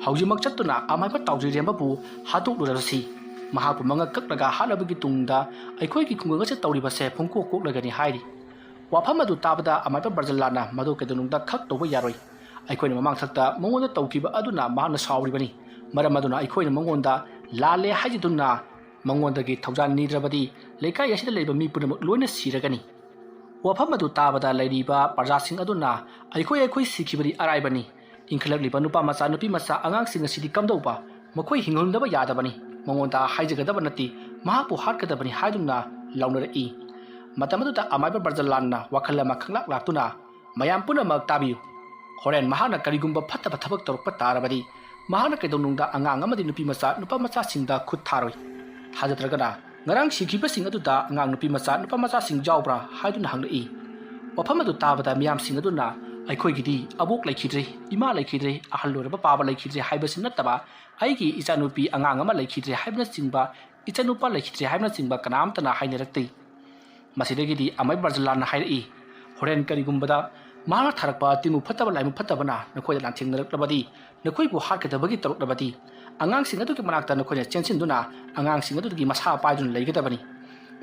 "ꯍꯧꯖꯤꯛꯃꯛ ꯆꯠꯇꯨꯅ ꯑꯃꯥꯏꯕ ꯇꯥꯎꯖꯤꯔꯦꯝꯕꯕꯨ ꯍꯥꯠꯇꯣꯛꯂꯨꯔꯁꯤ꯫ ꯃꯍꯥꯛꯄꯨ ꯃꯉꯛ ꯀꯛꯂꯒ ꯍꯥꯠꯂꯕꯒꯤ ꯇꯨꯡꯗ ꯑꯩꯈꯣꯏꯒꯤ ꯈꯨꯡꯒꯪ ꯑꯁꯤ ꯇꯧꯔꯤꯕꯁꯦ ꯄꯨꯡꯀꯣꯛ ꯀꯣꯛꯂꯒꯅꯤ" ꯍꯥꯏꯔꯤ꯫ ꯋꯥꯐꯝ ꯑꯗꯨ ꯇꯥꯕꯗ ꯑꯃꯥꯏꯕ ꯕ꯭ꯔꯖꯂꯥꯜꯅ, "ꯃꯗꯨ ꯀꯩꯗꯧꯅꯨꯡꯗ ꯈꯛ ꯇꯧꯕ ꯌꯥꯔꯣꯏ꯫ ꯑꯩꯈꯣꯏꯅ ꯃꯃꯥꯡ ꯊꯛꯇ ꯃꯉꯣꯟꯗ ꯇꯧꯈꯤꯕ ꯑꯗꯨꯅ ꯃꯍꯥꯛꯅ ꯁꯥꯎꯔꯤꯕꯅꯤ꯫ ꯃꯔꯝ ꯑꯗꯨꯅ ꯑꯩꯈꯣꯏꯅ ꯃꯉꯣꯟꯗ ꯂꯥꯜꯂꯦ ꯍꯥꯏꯖꯗꯨꯅ ꯃꯉꯣꯟꯗꯒꯤ ꯊꯧꯖꯥꯜ ꯅꯤꯗ꯭ꯔꯕꯗꯤ ꯂꯩꯀꯥꯏ ꯑꯁꯤꯗ ꯂꯩꯕ ꯃꯤ ꯄꯨꯝꯅꯃꯛ ꯂꯣꯏꯅ ꯁꯤꯔꯒꯅꯤ"꯫ ꯋꯥꯐꯝ ꯑꯗꯨ ꯇꯥꯕꯗ ꯂꯩꯔꯤꯕ ꯄ꯭ꯔꯖꯥꯁꯤꯡ ꯑꯗꯨꯅ, "ꯑꯩꯈꯣꯏ, ꯑꯩꯈꯣꯏ ꯁꯤꯈꯤꯕꯗꯤ ꯑꯔꯥꯏꯕꯅꯤ꯫ ꯏꯟꯈꯠꯂꯛꯂꯤꯕ ꯅꯨꯄꯥ ꯃꯆꯥ, ꯅꯨꯄꯤ ꯃꯆꯥ, ꯑꯉꯥꯡꯁꯤꯡ ꯑꯁꯤꯗꯤ ꯀꯝꯗꯧꯕ? ꯃꯈꯣꯏ ꯍꯤꯡꯍꯟꯗꯕ ꯌꯥꯗꯕꯅꯤ꯫ ꯃꯉꯣꯟꯗ ꯍꯥꯏꯖꯒꯗꯕ ꯅꯠꯇꯦ, ꯃꯍꯥꯛꯄꯨ ꯍꯥꯠꯀꯗꯕꯅꯤ" ꯍꯥꯏꯗꯨꯅ ꯂꯥꯎꯅꯔꯛꯏ꯫ ꯃꯇꯝ ꯑꯗꯨꯗ ꯑꯃꯥꯏꯕ ꯕ꯭ꯔꯖꯂꯥꯜꯅ ꯋꯥꯈꯜ ꯑꯃ ꯈꯪꯂꯥꯛ ꯂꯥꯛꯇꯨꯅ, "ꯃꯌꯥꯝ ꯄꯨꯝꯅꯃꯛ ꯇꯥꯕꯤꯌꯨ꯫ ꯍꯣꯔꯦꯟ ꯃꯍꯥꯛꯅ ꯀꯔꯤꯒꯨꯝꯕ ꯐꯠꯇꯕ ꯊꯕꯛ ꯇꯧꯔꯛꯄ ꯇꯥꯔꯕꯗꯤ ꯃꯍꯥꯛꯅ ꯀꯩꯗꯧꯅꯨꯡꯗ ꯑꯉꯥꯡ ꯑꯃꯗꯤ ꯅꯨꯄꯤ ꯃꯆꯥ, ꯅꯨꯄꯥ ꯃꯆꯥꯁꯤꯡꯗ ꯈꯨꯠ ꯊꯥꯔꯣꯏ꯫ ꯊꯥꯖꯗ꯭ꯔꯒꯅ ꯉꯔꯥꯡ ꯁꯤꯈꯤꯕꯁꯤꯡ ꯑꯗꯨꯗ ꯑꯉꯥꯡ ꯅꯨꯄꯤ ꯃꯆꯥ, ꯅꯨꯄꯥ ꯃꯆꯥꯁꯤꯡ ꯌꯥꯎꯕ꯭ꯔꯥ ꯍꯥꯏꯗꯨꯅ ꯍꯪꯂꯛꯏ꯫ ꯋꯥꯐꯝ ꯑꯗꯨ ꯇꯥꯕꯗ ꯃꯤꯌꯥꯝꯁꯤꯡ ꯑꯗꯨꯅ, "ꯑꯩꯈꯣꯏꯒꯤꯗꯤ ꯑꯕꯣꯛ ꯂꯩꯈꯤꯗ꯭ꯔꯦ, ꯏꯃꯥ ꯂꯩꯈꯤꯗ꯭ꯔꯦ, ꯑꯍꯜ ꯑꯣꯏꯔꯕ ꯄꯥꯕ ꯂꯩꯈꯤꯗ꯭ꯔꯦ ꯍꯥꯏꯕꯁꯤ ꯅꯠꯇꯕ, ꯑꯩꯒꯤ ꯏꯆꯥꯅꯨꯄꯤ ꯑꯉꯥꯡ ꯑꯃ ꯂꯩꯈꯤꯗ꯭ꯔꯦ ꯍꯥꯏꯕꯅꯆꯤꯡꯕ, ꯏꯆꯥꯅꯨꯄꯥ ꯂꯩꯈꯤꯗ꯭ꯔꯦ ꯍꯥꯏꯕꯅꯆꯤꯡꯕ ꯀꯅꯥꯝꯇꯅ ꯍꯥꯏꯅꯔꯛꯇꯦ꯫" ꯃꯁꯤꯗꯒꯤꯗꯤ ꯑꯃꯥꯏꯕ ꯕ꯭ꯔꯖꯂꯥꯜꯅ ꯍꯥꯏꯔꯛꯏ, "ꯍꯣꯔꯦꯟ ꯀꯔꯤꯒꯨꯝꯕꯗ ꯃꯍꯥꯛꯅ ꯊꯥꯔꯛꯄ ꯇꯤꯟꯃꯨ ꯐꯠꯇꯕ ꯂꯥꯏꯃꯨ ꯐꯠꯇꯕꯅ ꯅꯈꯣꯏꯗ ꯂꯥꯟꯊꯦꯡꯅꯔꯛꯂꯕꯗꯤ, ꯅꯈꯣꯏꯕꯨ ꯍꯥꯠꯀꯗꯕꯒꯤ ꯇꯧꯔꯛꯂꯕꯗꯤ, ꯑꯉꯥꯡꯁꯤꯡ ꯑꯗꯨꯒꯤ ꯃꯅꯥꯛꯇ ꯅꯈꯣꯏꯅ ꯆꯦꯟꯁꯤꯟꯗꯨꯅ ꯑꯉꯥꯡꯁꯤꯡ ꯑꯗꯨꯗꯒꯤ ꯃꯁꯥ ꯄꯥꯏꯗꯨꯅ ꯂꯩꯒꯗꯕꯅꯤ꯫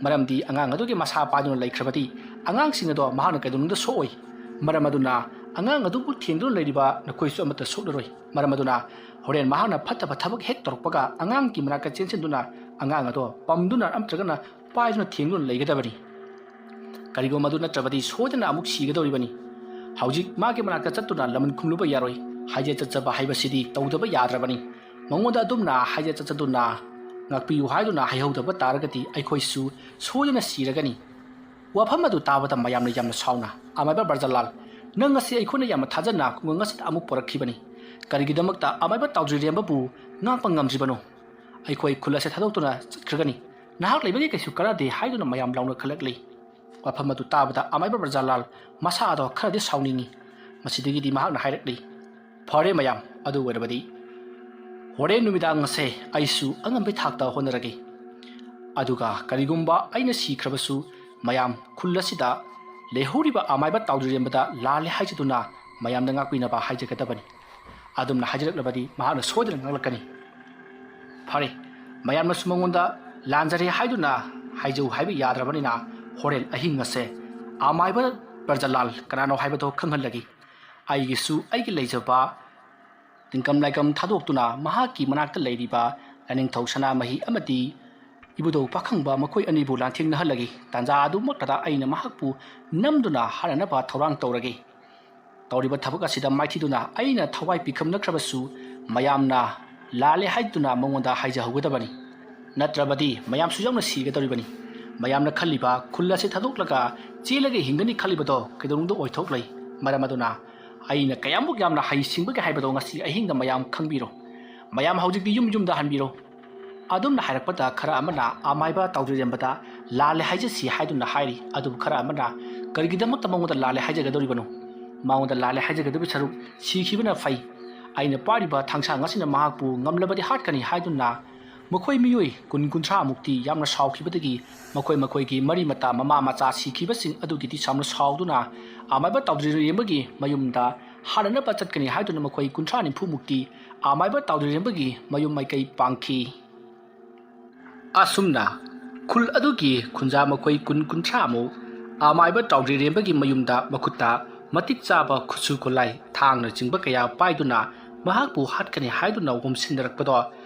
ꯃꯔꯝꯗꯤ ꯑꯉꯥꯡ ꯑꯗꯨꯒꯤ ꯃꯁꯥ ꯄꯥꯏꯗꯨꯅ ꯂꯩꯈ꯭ꯔꯕꯗꯤ, ꯑꯉꯥꯡꯁꯤꯡ ꯑꯗꯣ ꯃꯍꯥꯛꯅ ꯀꯩꯗꯧꯅꯨꯡꯗ ꯁꯣꯛꯑꯣꯏ꯫ ꯃꯔꯝ ꯑꯗꯨꯅ ꯑꯉꯥꯡ ꯑꯗꯨꯕꯨ ꯊꯦꯡꯗꯨꯅ ꯂꯩꯔꯤꯕ ꯅꯈꯣꯏꯁꯨ ꯑꯃꯠꯇ ꯁꯣꯛꯂꯔꯣꯏ꯫ ꯃꯔꯝ ꯑꯗꯨꯅ ꯍꯣꯔꯦꯟ ꯃꯍꯥꯛꯅ ꯐꯠꯇꯕ ꯊꯕꯛ ꯍꯦꯛ ꯇꯧꯔꯛꯄꯒ, ꯑꯉꯥꯡꯒꯤ ꯃꯅꯥꯛꯇ ꯆꯦꯟꯁꯤꯟꯗꯨꯅ ꯑꯉꯥꯡ ꯑꯗꯣ ꯄꯝꯗꯨꯅ ꯅꯠꯇ꯭ꯔꯒꯅ ꯄꯥꯏꯗꯨꯅ ꯊꯦꯡꯗꯨꯅ ꯂꯩꯒꯗꯕꯅꯤ꯫ ꯀꯔꯤꯒꯨꯝꯕ ꯑꯗꯨ ꯅꯠꯇ꯭ꯔꯕꯗꯤ ꯁꯣꯏꯗꯅ ꯑꯃꯨꯛ ꯁꯤꯒꯗꯧꯔꯤꯕꯅꯤ꯫ ꯍꯧꯖꯤꯛ ꯃꯥꯒꯤ ꯃꯅꯥꯛꯇ ꯆꯠꯇꯨꯅ ꯂꯃꯟ ꯈꯨꯝꯂꯨꯕ ꯌꯥꯔꯣꯏ꯫ ꯍꯥꯏꯖ ꯆꯠꯆꯕ ꯍꯥꯏꯕꯁꯤꯗꯤ ꯇꯧꯗꯕ ꯌꯥꯗ꯭ꯔꯕꯅꯤ꯫ ꯃꯉꯣꯟꯗ ꯑꯗꯨꯝꯅ ꯍꯥꯏꯖ ꯆꯠꯆꯗꯨꯅ ꯉꯥꯛꯄꯤꯌꯨ ꯍꯥꯏꯗꯨꯅ ꯍꯥꯏꯍꯧꯗꯕ ꯇꯥꯔꯒꯗꯤ ꯑꯩꯈꯣꯏꯁꯨ ꯁꯣꯏꯗꯅ ꯁꯤꯔꯒꯅꯤ꯫" ꯋꯥꯐꯝ ꯑꯗꯨ ꯇꯥꯕꯗ ꯃꯌꯥꯝꯅ ꯌꯥꯝꯅ ꯁꯥꯎꯅ, "ꯑꯃꯥꯏꯕ ꯕ꯭ꯔꯖꯂꯥꯜ, ꯅꯪ ꯑꯁꯤ ꯑꯩꯈꯣꯏꯅ ꯌꯥꯝꯅ ꯊꯥꯖꯅ ꯈꯨꯡꯒꯪ ꯑꯁꯤꯗ ꯑꯃꯨꯛ ꯄꯣꯔꯛꯈꯤꯕꯅꯤ꯫ ꯀꯔꯤꯒꯤꯗꯃꯛꯇ ꯑꯃꯥꯏꯕ ꯇꯥꯎꯗ꯭ꯔꯤꯔꯦꯝꯕꯕꯨ ꯉꯥꯛꯄ ꯉꯝꯗ꯭ꯔꯤꯕꯅꯣ? ꯑꯩꯈꯣꯏ ꯈꯨꯜ ꯑꯁꯤ ꯊꯥꯗꯣꯛꯇꯨꯅ ꯆꯠꯈ꯭ꯔꯒꯅꯤ꯫ ꯅꯍꯥꯛ ꯂꯩꯕꯒꯤ ꯀꯩꯁꯨ ꯀꯥꯟꯅꯗꯦ" ꯍꯥꯏꯗꯨꯅ ꯃꯌꯥꯝ ꯂꯥꯎꯅꯈꯠꯂꯛꯂꯤ꯫ ꯋꯥꯐꯝ ꯑꯗꯨ ꯇꯥꯕꯗ ꯑꯃꯥꯏꯕ ꯕ꯭ꯔꯖꯥꯂꯥꯜ ꯃꯁꯥ ꯑꯗꯣ ꯈꯔꯗꯤ ꯁꯥꯎꯅꯤꯡꯏ꯫ ꯃꯁꯤꯗꯒꯤꯗꯤ ꯃꯍꯥꯛꯅ ꯍꯥꯏꯔꯛꯂꯤ, "ꯐꯔꯦ ꯃꯌꯥꯝ, ꯑꯗꯨ ꯑꯣꯏꯔꯕꯗꯤ ꯍꯣꯔꯦꯟ ꯅꯨꯃꯤꯗꯥꯡ ꯑꯁꯦ ꯑꯩꯁꯨ ꯑꯉꯝꯕꯩ ꯊꯥꯛꯇ ꯍꯣꯠꯅꯔꯒꯦ꯫ ꯑꯗꯨꯒ ꯀꯔꯤꯒꯨꯝꯕ ꯑꯩꯅ ꯁꯤꯈ꯭ꯔꯕꯁꯨ, ꯃꯌꯥꯝ ꯈꯨꯜ ꯑꯁꯤꯗ ꯂꯩꯍꯧꯔꯤꯕ ꯑꯃꯥꯏꯕ ꯇꯥꯎꯗ꯭ꯔꯤꯔꯦꯝꯕꯗ ꯂꯥꯜꯂꯦ ꯍꯥꯏꯖꯗꯨꯅ ꯃꯌꯥꯝꯗ ꯉꯥꯛꯄꯤꯅꯕ ꯍꯥꯏꯖꯒꯗꯕꯅꯤ꯫ ꯑꯗꯨꯝꯅ ꯍꯥꯏꯖꯔꯛꯂꯕꯗꯤ ꯃꯍꯥꯛꯅ ꯁꯣꯏꯗꯅ ꯉꯥꯡꯂꯛꯀꯅꯤ꯫" ꯐꯔꯦ, ꯃꯌꯥꯝꯅꯁꯨ ꯃꯉꯣꯟꯗ ꯂꯥꯟꯖꯔꯦ ꯍꯥꯏꯗꯨꯅ ꯍꯥꯏꯖꯧ ꯍꯥꯏꯕ ꯌꯥꯗ꯭ꯔꯕꯅꯤꯅ, ꯍꯣꯔꯦꯟ ꯑꯍꯤꯡ ꯑꯁꯦ ꯑꯃꯥꯏꯕ ꯕ꯭ꯔꯖꯂꯥꯜ ꯀꯅꯥꯅꯣ ꯍꯥꯏꯕꯗꯣ ꯈꯪꯍꯜꯂꯒꯦ꯫ ꯑꯩꯒꯤꯁꯨ ꯑꯩꯒꯤ ꯂꯩꯖꯕ ꯇꯤꯟꯀꯝ ꯂꯥꯏꯀꯝ ꯊꯥꯗꯣꯛꯇꯨꯅ ꯃꯍꯥꯛꯀꯤ ꯃꯅꯥꯛꯇ ꯂꯩꯔꯤꯕ ꯂꯥꯏꯅꯤꯡꯊꯧ ꯁꯅꯥꯃꯍꯤ ꯑꯃꯗꯤ ꯏꯕꯨꯙꯧ ꯄꯥꯈꯪꯕ ꯃꯈꯣꯏ ꯑꯅꯤꯕꯨ ꯂꯥꯟꯊꯦꯡꯅꯍꯜꯂꯒꯦ꯫ ꯇꯥꯟꯖꯥ ꯑꯗꯨꯃꯛꯇꯗ ꯑꯩꯅ ꯃꯍꯥꯛꯄꯨ ꯅꯝꯗꯨꯅ ꯍꯥꯠꯅꯅꯕ ꯊꯧꯔꯥꯡ ꯇꯧꯔꯒꯦ꯫ ꯇꯧꯔꯤꯕ ꯊꯕꯛ ꯑꯁꯤꯗ ꯃꯥꯏꯊꯤꯗꯨꯅ ꯑꯩꯅ ꯊꯋꯥꯏ ꯄꯤꯈꯝꯅꯈ꯭ꯔꯕꯁꯨ, ꯃꯌꯥꯝꯅ ꯂꯥꯜꯂꯦ ꯍꯥꯏꯗꯨꯅ ꯃꯉꯣꯟꯗ ꯍꯥꯏꯖꯍꯧꯒꯗꯕꯅꯤ꯫ ꯅꯠꯇ꯭ꯔꯕꯗꯤ ꯃꯌꯥꯝꯁꯨ ꯌꯥꯎꯅ ꯁꯤꯒꯗꯧꯔꯤꯕꯅꯤ꯫ ꯃꯌꯥꯝꯅ ꯈꯜꯂꯤꯕ ꯈꯨꯜ ꯑꯁꯤ ꯊꯥꯗꯣꯛꯂꯒ ꯆꯦꯜꯂꯒ ꯍꯤꯡꯒꯅꯤ ꯈꯜꯂꯤꯕꯗꯣ ꯀꯩꯗꯧꯅꯨꯡꯗ ꯑꯣꯏꯊꯣꯛꯂꯣꯏ꯫ ꯃꯔꯝ ꯑꯗꯨꯅ ꯑꯩꯅ ꯀꯌꯥꯃꯨꯛ ꯌꯥꯝꯅ ꯍꯩꯁꯤꯡꯕꯒꯦ ꯍꯥꯏꯕꯗꯣ ꯉꯁꯤ ꯑꯍꯤꯡꯗ ꯃꯌꯥꯝ ꯈꯪꯕꯤꯔꯣ꯫ ꯃꯌꯥꯝ ꯍꯧꯖꯤꯛꯇꯤ ꯌꯨꯝ ꯌꯨꯝꯗ ꯍꯟꯕꯤꯔꯣ꯫ ꯑꯗꯨꯝꯅ ꯍꯥꯏꯔꯛꯄꯗ ꯈꯔ ꯑꯃꯅ ꯑꯃꯥꯏꯕ ꯇꯥꯎꯗ꯭ꯔꯤꯔꯦꯝꯕꯗ ꯂꯥꯜꯂꯦ ꯍꯥꯏꯖꯁꯤ ꯍꯥꯏꯗꯨꯅ ꯍꯥꯏꯔꯤ꯫ ꯑꯗꯨꯕꯨ ꯈꯔ ꯑꯃꯅ ꯀꯔꯤꯒꯤꯗꯃꯛꯇ ꯃꯉꯣꯟꯗ ꯂꯥꯜꯂꯦ ꯍꯥꯏꯖꯒꯗꯧꯔꯤꯕꯅꯣ? ꯃꯉꯣꯟꯗ ꯂꯥꯜꯂꯦ ꯍꯥꯏꯖꯒꯗꯕ ꯁꯔꯨꯛ ꯁꯤꯈꯤꯕꯅ ꯐꯩ꯫ ꯑꯩꯅ ꯄꯥꯏꯔꯤꯕ ꯊꯥꯡꯁꯥꯡ ꯑꯁꯤꯅ ꯃꯍꯥꯛꯄꯨ ꯉꯝꯂꯕꯗꯤ ꯍꯥꯠꯀꯅꯤ ꯍꯥꯏꯗꯨꯅ ꯃꯈꯣꯏ ꯃꯤꯑꯣꯏ ꯀꯨꯟ ꯀꯨꯟꯊ꯭ꯔꯥ ꯃꯨꯛꯇꯤ ꯌꯥꯝꯅ ꯁꯥꯎꯈꯤꯕꯗꯒꯤ ꯃꯈꯣꯏ ꯃꯈꯣꯏꯒꯤ ꯃꯔꯤ ꯃꯇꯥ ꯃꯃꯥ ꯃꯆꯥ ꯁꯤꯈꯤꯕꯁꯤꯡ ꯑꯗꯨꯒꯤꯗꯤ ꯌꯥꯝꯅ ꯁꯥꯎꯗꯨꯅ ꯑꯃꯥꯏꯕ ꯇꯥꯎꯗ꯭ꯔꯤꯔꯦꯝꯕꯒꯤ ꯃꯌꯨꯝꯗ ꯍꯥꯠꯅꯅꯕ ꯆꯠꯀꯅꯤ ꯍꯥꯏꯗꯨꯅ ꯃꯈꯣꯏ ꯀꯨꯟꯊ꯭ꯔꯥ ꯅꯤꯐꯨ ꯃꯨꯛꯇꯤ ꯑꯃꯥꯏꯕ ꯇꯥꯎꯗ꯭ꯔꯤꯔꯦꯝꯕꯒꯤ ꯃꯌꯨꯝ ꯃꯥꯏꯀꯩ ꯄꯥꯡꯈꯤ꯫ ꯑꯁꯨꯝꯅ ꯈꯨꯜ ꯑꯗꯨꯒꯤ ꯈꯨꯟꯖꯥ ꯃꯈꯣꯏ ꯀꯨꯟ ꯀꯨꯟꯊ꯭ꯔꯥ ꯃꯨꯛ ꯑꯃꯥꯏꯕ ꯇꯥꯎꯗ꯭ꯔꯤꯔꯦꯝꯕꯒꯤ ꯃꯌꯨꯝꯗ ꯃꯈꯨꯠꯇ ꯃꯇꯤꯛ ꯆꯥꯕ ꯈꯨꯠꯁꯨ ꯈꯨꯠꯂꯥꯏ ꯊꯥꯡꯅꯆꯤꯡꯕ ꯀꯌꯥ ꯄꯥꯏꯗꯨꯅ ꯃꯍꯥꯛꯄꯨ ꯍꯥꯠꯀꯅꯤ ꯍꯥꯏꯗꯨꯅ ꯍꯣꯝꯁꯤꯟꯅꯔꯛꯄꯗꯣ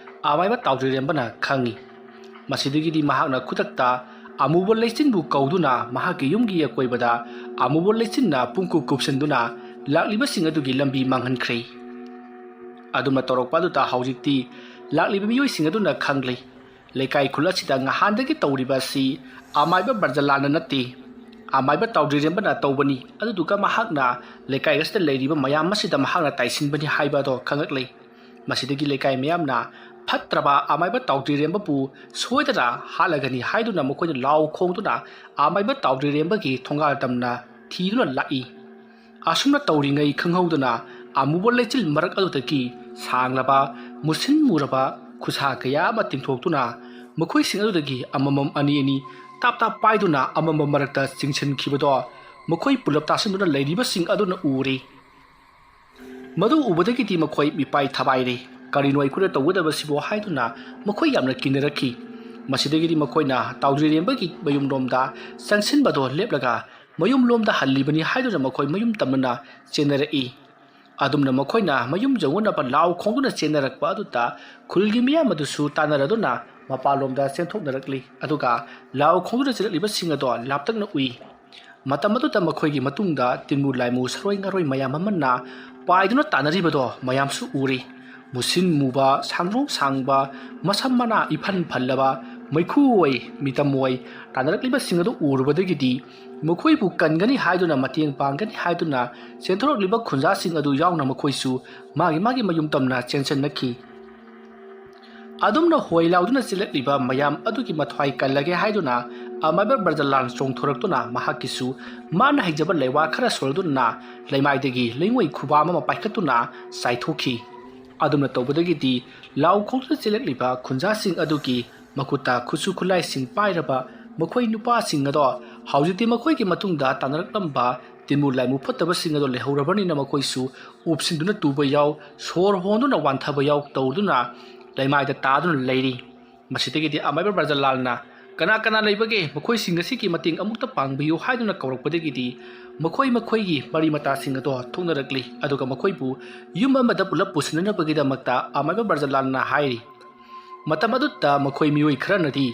ꯑꯃꯥꯏꯕ ꯇꯥꯎꯗ꯭ꯔꯤꯔꯦꯝꯕꯅ ꯈꯪꯏ꯫ ꯃꯁꯤꯗꯒꯤꯗꯤ ꯃꯍꯥꯛꯅ ꯈꯨꯗꯛꯇ ꯑꯃꯨꯕ ꯂꯩꯆꯤꯟꯕꯨ ꯀꯧꯗꯨꯅ ꯃꯍꯥꯛꯀꯤ ꯌꯨꯝꯒꯤ ꯑꯀꯣꯏꯕꯗ ꯑꯃꯨꯕ ꯂꯩꯆꯤꯟꯅ ꯄꯨꯡꯀꯨꯞ ꯀꯨꯞꯁꯤꯟꯗꯨꯅ ꯂꯥꯛꯂꯤꯕꯁꯤꯡ ꯑꯗꯨꯒꯤ ꯂꯝꯕꯤ ꯃꯥꯡꯍꯟꯈ꯭ꯔꯦ꯫ ꯑꯗꯨꯝꯅ ꯇꯧꯔꯛꯄ ꯑꯗꯨꯗ ꯍꯧꯖꯤꯛꯇꯤ ꯂꯥꯛꯂꯤꯕ ꯃꯤꯑꯣꯏꯁꯤꯡ ꯑꯗꯨꯅ ꯈꯪꯂꯦ, ꯂꯩꯀꯥꯏ ꯈꯨꯜ ꯑꯁꯤꯗ ꯉꯍꯥꯟꯗꯒꯤ ꯇꯧꯔꯤꯕ ꯑꯁꯤ ꯑꯃꯥꯏꯕ ꯕ꯭ꯔꯖꯂꯥꯜꯅ ꯅꯠꯇꯦ, ꯑꯃꯥꯏꯕ ꯇꯥꯎꯗ꯭ꯔꯤꯔꯦꯝꯕꯅ ꯇꯧꯕꯅꯤ꯫ ꯑꯗꯨꯗꯨꯒ ꯃꯍꯥꯛꯅ ꯂꯩꯀꯥꯏ ꯑꯁꯤꯗ ꯂꯩꯔꯤꯕ ꯃꯌꯥꯝ ꯑꯁꯤꯗ ꯃꯍꯥꯛꯅ ꯇꯥꯏꯁꯤꯟꯕꯅꯤ ꯍꯥꯏꯕ ꯑꯗꯣ ꯈꯪꯂꯛꯂꯦ꯫ ꯃꯁꯤꯗꯒꯤ ꯂꯩꯀꯥꯏ ꯃꯌꯥꯝꯅ ꯐꯠꯇ꯭ꯔꯕ ꯑꯃꯥꯏꯕ ꯇꯥꯎꯗ꯭ꯔꯤꯔꯦꯝꯕꯕꯨ ꯁꯣꯏꯗꯅ ꯍꯥꯠꯂꯒꯅꯤ ꯍꯥꯏꯗꯨꯅ ꯃꯈꯣꯏꯅ ꯂꯥꯎ ꯈꯣꯡꯗꯨꯅ ꯑꯃꯥꯏꯕ ꯇꯥꯎꯗ꯭ꯔꯤꯔꯦꯝꯕꯒꯤ ꯊꯣꯡꯒꯥꯜ ꯇꯝꯅ ꯊꯤꯗꯨꯅ ꯂꯥꯛꯏ꯫ ꯑꯁꯨꯝꯅ ꯇꯧꯔꯤꯉꯩ ꯈꯪꯍꯧꯗꯅ ꯑꯃꯨꯕ ꯂꯩꯆꯤꯜ ꯃꯔꯛ ꯑꯗꯨꯗꯒꯤ ꯁꯥꯡꯂꯕ, ꯃꯨꯁꯤꯟ ꯃꯨꯔꯕ ꯈꯨꯠꯁꯥ ꯀꯌꯥ ꯑꯃ ꯇꯤꯡꯊꯣꯛꯇꯨꯅ ꯃꯈꯣꯏꯁꯤꯡ ꯑꯗꯨꯗꯒꯤ ꯑꯃꯃꯝ ꯑꯅꯤ ꯑꯅꯤ ꯇꯥꯞ ꯇꯥꯞ ꯄꯥꯏꯗꯨꯅ ꯑꯃꯃꯝ ꯃꯔꯛꯇ ꯆꯤꯡꯁꯤꯟꯈꯤꯕꯗꯣ ꯃꯈꯣꯏ ꯄꯨꯂꯞ ꯇꯥꯁꯤꯟꯗꯨꯅ ꯂꯩꯔꯤꯕꯁꯤꯡ ꯑꯗꯨꯅ ꯎꯔꯦ꯫ ꯃꯗꯨ ꯎꯕꯗꯒꯤꯗꯤ ꯃꯈꯣꯏ ꯃꯤꯄꯥꯏ ꯊꯕꯥꯏꯔꯦ꯫ ꯀꯔꯤꯅꯣ ꯑꯩꯈꯣꯏꯅ ꯇꯧꯒꯗꯕꯁꯤꯕꯨ ꯍꯥꯏꯗꯨꯅ ꯃꯈꯣꯏ ꯌꯥꯝꯅ ꯀꯤꯅꯔꯛꯈꯤ꯫ ꯃꯁꯤꯗꯒꯤꯗꯤ ꯃꯈꯣꯏꯅ ꯇꯥꯎꯗ꯭ꯔꯤꯔꯦꯝꯕꯒꯤ ꯃꯌꯨꯝꯂꯣꯝꯗ ꯆꯪꯁꯤꯟꯕꯗꯣ ꯂꯦꯞꯂꯒ ꯃꯌꯨꯝꯂꯣꯝꯗ ꯍꯜꯂꯤꯕꯅꯤ ꯍꯥꯏꯗꯨꯅ ꯃꯈꯣꯏ ꯃꯌꯨꯝ ꯇꯝꯅꯅ ꯆꯦꯟꯅꯔꯛꯏ꯫ ꯑꯗꯨꯝꯅ ꯃꯈꯣꯏꯅ ꯃꯌꯨꯝ ꯌꯧꯅꯅꯕ ꯂꯥꯎ ꯈꯣꯡꯗꯨꯅ ꯆꯦꯟꯅꯔꯛꯄ ꯑꯗꯨꯗ ꯈꯨꯜꯒꯤ ꯃꯤꯌꯥꯝ ꯑꯗꯨꯁꯨ ꯇꯥꯟꯅꯔꯗꯨꯅ ꯃꯄꯥꯟꯂꯣꯝꯗ ꯆꯦꯟꯊꯣꯛꯅꯔꯛꯂꯤ꯫ ꯑꯗꯨꯒ ꯂꯥꯎ ꯈꯣꯡꯗꯨꯅ ꯆꯦꯜꯂꯛꯂꯤꯕꯁꯤꯡ ꯑꯗꯣ ꯂꯥꯞꯇꯛꯅ ꯎꯏ꯫ ꯃꯇꯝ ꯑꯗꯨꯗ ꯃꯈꯣꯏꯒꯤ ꯃꯇꯨꯡꯗ ꯇꯤꯟꯃꯨ ꯂꯥꯏꯃꯨ ꯁꯔꯣꯏ ꯉꯥꯔꯣꯏ ꯃꯌꯥꯝ ꯑꯃꯅ ꯄꯥꯏꯗꯨꯅ ꯇꯥꯟꯅꯔꯤꯕꯗꯣ ꯃꯌꯥꯝꯁꯨ ꯎꯔꯤ꯫ ꯃꯨꯁꯤꯟ ꯃꯨꯕ, ꯁꯥꯡꯗ꯭ꯔꯣꯡ ꯁꯥꯡꯕ, ꯃꯁꯝ ꯃꯅꯥ ꯏꯐꯟ ꯐꯜꯂꯕ, ꯃꯩꯈꯨ ꯑꯣꯏ, ꯃꯤꯇꯝ ꯑꯣꯏ ꯇꯥꯟꯅꯔꯛꯂꯤꯕꯁꯤꯡ ꯑꯗꯨ ꯎꯔꯨꯕꯗꯒꯤꯗꯤ ꯃꯈꯣꯏꯕꯨ ꯀꯟꯒꯅꯤ ꯍꯥꯏꯗꯨꯅ, ꯃꯇꯦꯡ ꯄꯥꯡꯒꯅꯤ ꯍꯥꯏꯗꯨꯅ ꯆꯦꯟꯊꯣꯔꯛꯂꯤꯕ ꯈꯨꯟꯖꯥꯁꯤꯡ ꯑꯗꯨ ꯌꯥꯎꯅ ꯃꯈꯣꯏꯁꯨ ꯃꯥꯒꯤ ꯃꯥꯒꯤ ꯃꯌꯨꯝ ꯇꯝꯅ ꯆꯦꯟꯁꯤꯟꯅꯈꯤ꯫ ꯑꯗꯨꯝꯅ ꯍꯣꯏ ꯂꯥꯎꯗꯨꯅ ꯆꯦꯜꯂꯛꯂꯤꯕ ꯃꯌꯥꯝ ꯑꯗꯨꯒꯤ ꯃꯊ꯭ꯋꯥꯏ ꯀꯜꯂꯒꯦ ꯍꯥꯏꯗꯨꯅ ꯑꯃꯥꯏꯕ ꯕ꯭ꯔꯖꯂꯥꯜ ꯆꯣꯡꯊꯣꯔꯛꯇꯨꯅ ꯃꯍꯥꯛꯀꯤꯁꯨ ꯃꯥꯅ ꯍꯩꯖꯕ ꯂꯩꯋꯥ ꯈꯔ ꯁꯣꯜꯗꯨꯅ ꯂꯩꯃꯥꯏꯗꯒꯤ ꯂꯩꯉꯣꯏ ꯈꯨꯕꯥꯝ ꯑꯃ ꯄꯥꯏꯈꯠꯇꯨꯅ ꯆꯥꯏꯊꯣꯛꯈꯤ꯫ ꯑꯗꯨꯝꯅ ꯇꯧꯕꯗꯒꯤꯗꯤ ꯂꯥꯎ ꯈꯣꯡꯗꯨꯅ ꯆꯦꯜꯂꯛꯂꯤꯕ ꯈꯨꯟꯖꯥꯁꯤꯡ ꯑꯗꯨꯒꯤ ꯃꯈꯨꯠꯇ ꯈꯨꯠꯁꯨ ꯈꯨꯠꯂꯥꯏꯁꯤꯡ ꯄꯥꯏꯔꯕ ꯃꯈꯣꯏ ꯅꯨꯄꯥꯁꯤꯡ ꯑꯗꯣ ꯍꯧꯖꯤꯛꯇꯤ ꯃꯈꯣꯏꯒꯤ ꯃꯇꯨꯡꯗ ꯇꯥꯟꯅꯔꯛꯂꯝꯕ ꯇꯤꯟꯃꯨ ꯂꯥꯏꯃꯨ ꯐꯠꯇꯕꯁꯤꯡ ꯑꯗꯣ ꯂꯩꯍꯧꯔꯕꯅꯤꯅ ꯃꯈꯣꯏꯁꯨ ꯎꯞꯁꯤꯟꯗꯨꯅ ꯇꯨꯕ ꯌꯥꯎ, ꯁꯣꯔ ꯍꯣꯟꯗꯨꯅ ꯋꯥꯟꯊꯕ ꯌꯥꯎ ꯇꯧꯗꯨꯅ ꯂꯩꯃꯥꯏꯗ ꯇꯥꯗꯨꯅ ꯂꯩꯔꯤ꯫ ꯃꯁꯤꯗꯒꯤꯗꯤ ꯑꯃꯥꯏꯕ ꯕ꯭ꯔꯖꯂꯥꯜꯅ "ꯀꯅꯥ ꯀꯅꯥ ꯂꯩꯕꯒꯦ? ꯃꯈꯣꯏꯁꯤꯡ ꯑꯁꯤꯒꯤ ꯃꯇꯦꯡ ꯑꯃꯨꯛꯇ ꯄꯥꯡꯕꯤꯌꯨ" ꯍꯥꯏꯗꯨꯅ ꯀꯧꯔꯛꯄꯗꯒꯤꯗꯤ ꯃꯈꯣꯏ ꯃꯈꯣꯏꯒꯤ ꯃꯔꯤ ꯃꯇꯥꯁꯤꯡ ꯑꯗꯣ ꯊꯣꯛꯅꯔꯛꯂꯤ꯫ ꯑꯗꯨꯒ ꯃꯈꯣꯏꯕꯨ ꯌꯨꯝ ꯑꯃꯗ ꯄꯨꯂꯞ ꯄꯨꯁꯤꯟꯅꯅꯕꯒꯤꯗꯃꯛꯇ ꯑꯃꯥꯏꯕ ꯕ꯭ꯔꯖꯂꯥꯜꯅ ꯍꯥꯏꯔꯤ꯫ ꯃꯇꯝ ꯑꯗꯨꯗ ꯃꯈꯣꯏ ꯃꯤꯑꯣꯏ ꯈꯔꯅꯗꯤ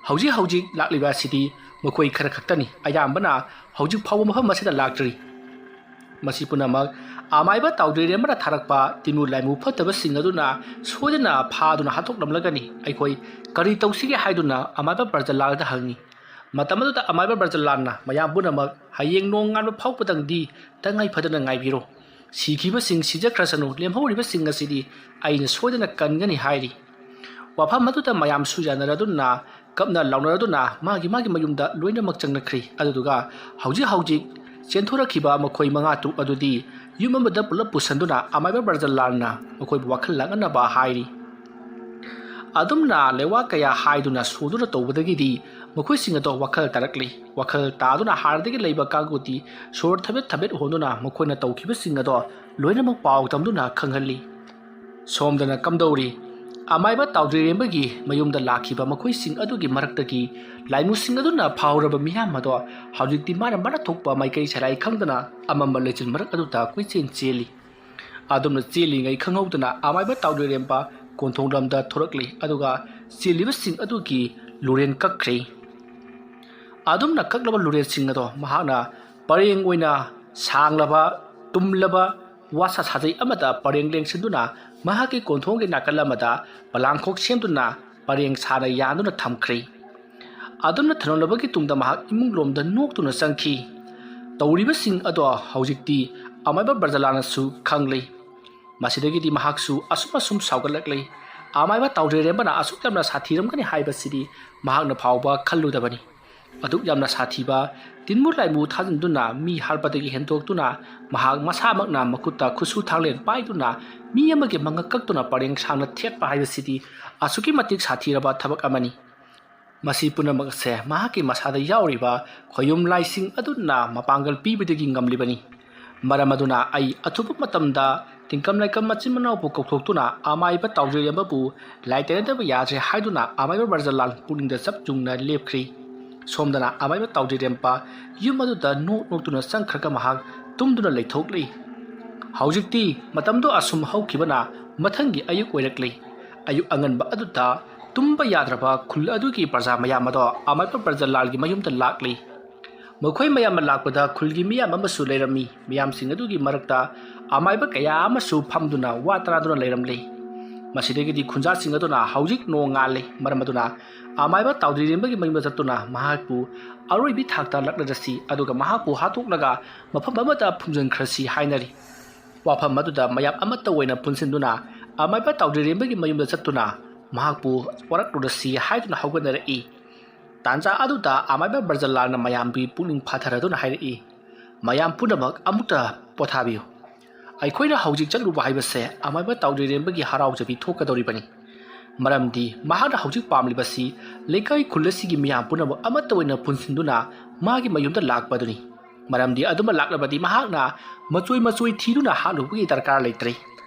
ꯍꯧꯖꯤꯛ ꯍꯧꯖꯤꯛ ꯂꯥꯛꯂꯤꯕ ꯑꯁꯤꯗꯤ ꯃꯈꯣꯏ ꯈꯔ ꯈꯛꯇꯅꯤ, ꯑꯌꯥꯝꯕꯅ ꯍꯧꯖꯤꯛ ꯐꯥꯎꯕ ꯃꯐꯝ ꯑꯁꯤꯗ ꯂꯥꯛꯇ꯭ꯔꯤ꯫ ꯃꯁꯤ ꯄꯨꯝꯅꯃꯛ ꯑꯃꯥꯏꯕ ꯇꯥꯎꯗ꯭ꯔꯤꯔꯦꯝꯕꯅ ꯊꯥꯔꯛꯄ ꯇꯤꯟꯃꯨ ꯂꯥꯏꯃꯨ ꯐꯠꯇꯕꯁꯤꯡ ꯑꯗꯨꯅ ꯁꯣꯏꯗꯅ ꯐꯥꯗꯨꯅ ꯍꯥꯠꯇꯣꯛꯂꯝꯂꯒꯅꯤ꯫ ꯑꯩꯈꯣꯏ ꯀꯔꯤ ꯇꯧꯁꯤꯒꯦ ꯍꯥꯏꯗꯨꯅ ꯑꯃꯥꯏꯕ ꯕ꯭ꯔꯖꯂꯥꯜꯗ ꯍꯪꯉꯤ꯫ ꯃꯇꯝ ꯑꯗꯨꯗ ꯑꯃꯥꯏꯕ ꯕ꯭ꯔꯖꯂꯥꯜꯅ ꯃꯌꯥꯝ ꯄꯨꯝꯅꯃꯛ "ꯍꯌꯦꯡ ꯅꯣꯡ ꯉꯥꯟꯕ ꯐꯥꯎꯕꯗꯪꯗꯤ ꯇꯉꯥꯏ ꯐꯗꯅ ꯉꯥꯏꯕꯤꯔꯣ꯫ ꯁꯤꯈꯤꯕꯁꯤꯡ ꯁꯤꯖꯈ꯭ꯔꯁꯅꯨ, ꯂꯦꯝꯍꯧꯔꯤꯕꯁꯤꯡ ꯑꯁꯤꯗꯤ ꯑꯩꯅ ꯁꯣꯏꯗꯅ ꯀꯟꯒꯅꯤ" ꯍꯥꯏꯔꯤ꯫ ꯋꯥꯐꯝ ꯑꯗꯨꯗ ꯃꯌꯥꯝꯁꯨ ꯌꯥꯅꯔꯗꯨꯅ ꯀꯞꯅ ꯂꯥꯎꯅꯔꯗꯨꯅ ꯃꯥꯒꯤ ꯃꯥꯒꯤ ꯃꯌꯨꯝꯗ ꯂꯣꯏꯅꯃꯛ ꯆꯪꯅꯈ꯭ꯔꯤ꯫ ꯑꯗꯨꯗꯨꯒ ꯍꯧꯖꯤꯛ ꯍꯧꯖꯤꯛ ꯆꯦꯟꯊꯣꯔꯛꯈꯤꯕ ꯃꯈꯣꯏ ꯃꯉꯥ ꯇꯔꯨꯛ ꯑꯗꯨꯗꯤ ꯌꯨꯝ ꯑꯃꯗ ꯄꯨꯂꯞ ꯄꯨꯁꯟꯗꯨꯅ ꯑꯃꯥꯏꯕ ꯕ꯭ꯔꯖꯂꯥꯜꯅ ꯃꯈꯣꯏꯕꯨ ꯋꯥꯈꯜ ꯂꯥꯡꯅꯅꯕ ꯍꯥꯏꯔꯤ꯫ ꯑꯗꯨꯝꯅ ꯂꯩꯋꯥ ꯀꯌꯥ ꯍꯥꯏꯗꯨꯅ ꯁꯣꯗꯨꯅ ꯇꯧꯕꯗꯒꯤꯗꯤ ꯃꯈꯣꯏꯁꯤꯡ ꯑꯗꯣ ꯋꯥꯈꯜ ꯇꯥꯔꯛꯂꯤ꯫ ꯋꯥꯈꯜ ꯇꯥꯗꯨꯅ ꯍꯥꯟꯅꯗꯒꯤ ꯂꯩꯕ ꯀꯥꯡꯕꯨꯗꯤ ꯁꯣꯔ ꯊꯕꯦꯠ ꯊꯕꯦꯠ ꯍꯣꯟꯗꯨꯅ ꯃꯈꯣꯏꯅ ꯇꯧꯈꯤꯕꯁꯤꯡ ꯑꯗꯣ ꯂꯣꯏꯅꯃꯛ ꯄꯥꯎ ꯇꯝꯗꯨꯅ ꯈꯪꯍꯜꯂꯤ꯫ ꯁꯣꯝꯗꯅ ꯀꯝꯗꯧꯔꯤ? ꯑꯃꯥꯏꯕ ꯇꯥꯎꯗ꯭ꯔꯤꯔꯦꯝꯕꯒꯤ ꯃꯌꯨꯝꯗ ꯂꯥꯛꯈꯤꯕ ꯃꯈꯣꯏꯁꯤꯡ ꯑꯗꯨꯒꯤ ꯃꯔꯛꯇꯒꯤ ꯂꯥꯏꯃꯨꯁꯤꯡ ꯑꯗꯨꯅ ꯐꯥꯍꯧꯔꯕ ꯃꯤꯌꯥꯝ ꯑꯗꯣ ꯍꯧꯖꯤꯛꯇꯤ ꯃꯥꯅ ꯃꯥꯅ ꯊꯣꯛꯄ ꯃꯥꯏꯀꯩ ꯁꯦꯔꯥꯏ ꯈꯪꯗꯅ ꯑꯃꯝꯕ ꯂꯩꯆꯤꯜ ꯃꯔꯛ ꯑꯗꯨꯗ ꯀꯣꯏꯆꯦꯟ ꯆꯦꯜꯂꯤ꯫ ꯑꯗꯨꯝꯅ ꯆꯦꯜꯂꯤꯉꯩ ꯈꯪꯍꯧꯗꯅ ꯑꯃꯥꯏꯕ ꯇꯥꯎꯗ꯭ꯔꯤꯔꯦꯝꯕ ꯀꯣꯟꯊꯣꯡ ꯂꯝꯗ ꯊꯣꯔꯛꯂꯤ, ꯑꯗꯨꯒ ꯆꯦꯜꯂꯤꯕꯁꯤꯡ ꯑꯗꯨꯒꯤ ꯂꯨꯔꯦꯟ ꯀꯛꯈ꯭ꯔꯦ꯫ ꯑꯗꯨꯝꯅ ꯀꯛꯂꯕ ꯂꯨꯔꯦꯟꯁꯤꯡ ꯑꯗꯣ ꯃꯍꯥꯛꯅ ꯄꯔꯦꯡ ꯑꯣꯏꯅ ꯁꯥꯡꯂꯕ, ꯇꯨꯝꯂꯕ ꯋꯥꯁꯥ ꯁꯥꯖꯩ ꯑꯃꯗ ꯄꯔꯦꯡ ꯂꯦꯡꯁꯤꯟꯗꯨꯅ ꯃꯍꯥꯛꯀꯤ ꯀꯣꯟꯊꯣꯡꯒꯤ ꯅꯥꯀꯜ ꯑꯃꯗ ꯄꯂꯥꯡꯈꯣꯛ ꯁꯦꯝꯗꯨꯅ ꯄꯔꯦꯡ ꯁꯥꯅ ꯌꯥꯟꯗꯨꯅ ꯊꯝꯈ꯭ꯔꯦ꯫ ꯑꯗꯨꯝꯅ ꯊꯝꯂꯝꯂꯕꯒꯤ ꯇꯨꯡꯗ ꯃꯍꯥꯛ ꯏꯃꯨꯡ ꯂꯣꯝꯗ ꯅꯣꯛꯇꯨꯅ ꯆꯪꯈꯤ꯫ ꯇꯧꯔꯤꯕꯁꯤꯡ ꯑꯗꯣ ꯍꯧꯖꯤꯛꯇꯤ ꯑꯃꯥꯏꯕ ꯕ꯭ꯔꯖꯂꯥꯜꯅꯁꯨ ꯈꯪꯂꯦ꯫ ꯃꯁꯤꯗꯒꯤꯗꯤ ꯃꯍꯥꯛꯁꯨ ꯑꯁꯨꯝ ꯑꯁꯨꯝ ꯁꯥꯎꯒꯠꯂꯛꯂꯦ꯫ ꯑꯃꯥꯏꯕ ꯇꯥꯎꯖꯩꯔꯦꯝꯕꯅ ꯑꯁꯨꯛ ꯌꯥꯝꯅ ꯁꯥꯊꯤꯔꯝꯒꯅꯤ ꯍꯥꯏꯕꯁꯤꯗꯤ ꯃꯍꯥꯛꯅ ꯐꯥꯎꯕ ꯈꯜꯂꯨꯗꯕꯅꯤ꯫ ꯑꯗꯨꯛ ꯌꯥꯝꯅ ꯁꯥꯊꯤꯕ ꯇꯤꯟꯃꯨ ꯂꯥꯏꯃꯨ ꯊꯥꯖꯤꯟꯗꯨꯅ ꯃꯤ ꯍꯥꯠꯄꯗꯒꯤ ꯍꯦꯟꯗꯣꯛꯇꯨꯅ ꯃꯍꯥꯛ ꯃꯁꯥꯃꯛꯅ ꯃꯈꯨꯠꯇ ꯈꯨꯠꯁꯨ ꯊꯥꯡꯂꯦꯟ ꯄꯥꯏꯗꯨꯅ ꯃꯤ ꯑꯃꯒꯤ ꯃꯉꯛ ꯀꯛꯇꯨꯅ ꯄꯔꯦꯡ ꯁꯥꯡꯅ ꯊꯦꯠꯄ ꯍꯥꯏꯕꯁꯤꯗꯤ ꯑꯁꯨꯛꯀꯤ ꯃꯇꯤꯛ ꯁꯥꯊꯤꯔꯕ ꯊꯕꯛ ꯑꯃꯅꯤ꯫ ꯃꯁꯤ ꯄꯨꯝꯅꯃꯛ ꯑꯁꯦ ꯃꯍꯥꯛꯀꯤ ꯃꯁꯥꯗ ꯌꯥꯎꯔꯤꯕ ꯈꯣꯌꯨꯝ ꯂꯥꯏꯁꯤꯡ ꯑꯗꯨꯅ ꯃꯄꯥꯡꯒꯜ ꯄꯤꯕꯗꯒꯤ ꯉꯝꯂꯤꯕꯅꯤ꯫ ꯃꯔꯝ ꯑꯗꯨꯅ ꯑꯩ ꯑꯊꯨꯕ ꯃꯇꯝꯗ ꯇꯤꯡꯀꯝ ꯂꯥꯏꯀꯝ ꯃꯆꯤꯟ ꯃꯅꯥꯎꯕꯨ ꯀꯧꯊꯣꯛꯇꯨꯅ ꯑꯃꯥꯏꯕ ꯇꯥꯎꯖꯩꯔꯦꯝꯕꯕꯨ ꯂꯥꯏ ꯇꯩꯅꯗꯕ ꯌꯥꯗ꯭ꯔꯦ ꯍꯥꯏꯗꯨꯅ ꯑꯃꯥꯏꯕ ꯕ꯭ꯔꯖꯂꯥꯜ ꯄꯨꯛꯅꯤꯡꯗ ꯆꯞ ꯌꯨꯡꯅ ꯂꯦꯞꯈ꯭ꯔꯤ꯫ ꯁꯣꯝꯗꯅ ꯑꯃꯥꯏꯕ ꯇꯥꯎꯖꯩꯔꯦꯝꯕ ꯌꯨꯝ ꯑꯗꯨꯗ ꯅꯣꯛ ꯅꯣꯛꯇꯨꯅ ꯆꯪꯈ꯭ꯔꯒ ꯃꯍꯥꯛ ꯇꯨꯝꯗꯨꯅ ꯂꯩꯊꯣꯛꯂꯤ꯫ ꯍꯧꯖꯤꯛꯇꯤ ꯃꯇꯝꯗꯣ ꯑꯁꯨꯝ ꯍꯧꯈꯤꯕꯅ ꯃꯊꯪꯒꯤ ꯑꯌꯨꯛ ꯑꯣꯏꯔꯛꯂꯤ꯫ ꯑꯌꯨꯛ ꯑꯉꯟꯕ ꯑꯗꯨꯗ ꯇꯨꯝꯕ ꯌꯥꯗ꯭ꯔꯕ ꯈꯨꯜ ꯑꯗꯨꯒꯤ ꯄ꯭ꯔꯖꯥ ꯃꯌꯥꯝ ꯑꯗꯣ ꯑꯃꯥꯏꯕ ꯕ꯭ꯔꯖꯂꯥꯜꯒꯤ ꯃꯌꯨꯝꯗ ꯂꯥꯛꯂꯤ꯫ ꯃꯈꯣꯏ ꯃꯌꯥꯝ ꯑꯃ ꯂꯥꯛꯄꯗ ꯈꯨꯜꯒꯤ ꯃꯤꯌꯥꯝ ꯑꯃꯁꯨ ꯂꯩꯔꯝꯃꯤ꯫ ꯃꯤꯌꯥꯝꯁꯤꯡ ꯑꯗꯨꯒꯤ ꯃꯔꯛꯇ ꯑꯃꯥꯏꯕ ꯀꯌꯥ ꯑꯃꯁꯨ ꯐꯝꯗꯨꯅ ꯋꯥ ꯇꯥꯅꯗꯨꯅ ꯂꯩꯔꯝꯂꯤ꯫ ꯃꯁꯤꯗꯒꯤꯗꯤ ꯈꯨꯟꯖꯥꯁꯤꯡ ꯑꯗꯨꯅ ꯍꯧꯖꯤꯛ ꯅꯣꯡ ꯉꯥꯜꯂꯤ, ꯃꯔꯝ ꯑꯗꯨꯅ ꯑꯃꯥꯏꯕ ꯇꯥꯎꯗ꯭ꯔꯤꯔꯦꯝꯕꯒꯤ ꯃꯌꯨꯝꯗ ꯆꯠꯇꯨꯅ ꯃꯍꯥꯛꯄꯨ ꯑꯔꯣꯏꯕꯤ ꯊꯥꯛꯇ ꯂꯥꯛꯅꯔꯁꯤ, ꯑꯗꯨꯒ ꯃꯍꯥꯛꯄꯨ ꯍꯥꯠꯇꯣꯛꯂꯒ ꯃꯐꯝ ꯑꯃꯗ ꯐꯨꯝꯖꯤꯟꯈ꯭ꯔꯁꯤ ꯍꯥꯏꯅꯔꯤ꯫ ꯋꯥꯐꯝ ꯑꯗꯨꯗ ꯃꯌꯥꯝ ꯑꯃꯠꯇ ꯑꯣꯏꯅ ꯄꯨꯟꯁꯤꯟꯗꯨꯅ ꯑꯃꯥꯏꯕ ꯇꯥꯎꯗ꯭ꯔꯤꯔꯦꯝꯕꯒꯤ ꯃꯌꯨꯝꯗ ꯆꯠꯇꯨꯅ ꯃꯍꯥꯛꯄꯨ ꯋꯥꯔꯛꯂꯨꯔꯁꯤ ꯍꯥꯏꯗꯨꯅ ꯍꯧꯒꯠꯅꯔꯛꯏ꯫ ꯇꯥꯟꯖꯥ ꯑꯗꯨꯗ ꯑꯃꯥꯏꯕ ꯕ꯭ꯔꯖꯂꯥꯜꯅ ꯃꯌꯥꯝꯒꯤ ꯄꯨꯛꯅꯤꯡ ꯐꯥꯊꯔꯗꯨꯅ ꯍꯥꯏꯔꯛꯏ, "ꯃꯌꯥꯝ ꯄꯨꯝꯅꯃꯛ ꯑꯃꯨꯛꯇ ꯄꯣꯊꯥꯕꯤꯌꯨ꯫ ꯑꯩꯈꯣꯏꯅ ꯍꯧꯖꯤꯛ ꯆꯠꯂꯨꯕ ꯍꯥꯏꯕꯁꯦ ꯑꯃꯥꯏꯕ ꯇꯥꯎꯗ꯭ꯔꯤꯔꯦꯝꯕꯒꯤ ꯍꯔꯥꯎꯖꯕꯤ ꯊꯣꯛꯀꯗꯧꯔꯤꯕꯅꯤ꯫ ꯃꯔꯝꯗꯤ ꯃꯍꯥꯛꯅ ꯍꯧꯖꯤꯛ ꯄꯥꯝꯂꯤꯕꯁꯤ ꯂꯩꯀꯥꯏ ꯈꯨꯜ ꯑꯁꯤꯒꯤ ꯃꯤꯌꯥꯝ ꯄꯨꯝꯅꯃꯛ ꯑꯃꯠꯇ ꯑꯣꯏꯅ ꯄꯨꯟꯁꯤꯟꯗꯨꯅ ꯃꯥꯒꯤ ꯃꯌꯨꯝꯗ ꯂꯥꯛꯄꯗꯨꯅꯤ꯫ ꯃꯔꯝꯗꯤ ꯑꯗꯨꯃ ꯂꯥꯛꯂꯕꯗꯤ ꯃꯍꯥꯛꯅ ꯃꯆꯣꯏ ꯃꯆꯣꯏ ꯊꯤꯗꯨꯅ ꯍꯥꯠꯂꯨꯕꯒꯤ ꯗꯔꯀꯥꯔ ꯂꯩꯇ꯭ꯔꯦ꯫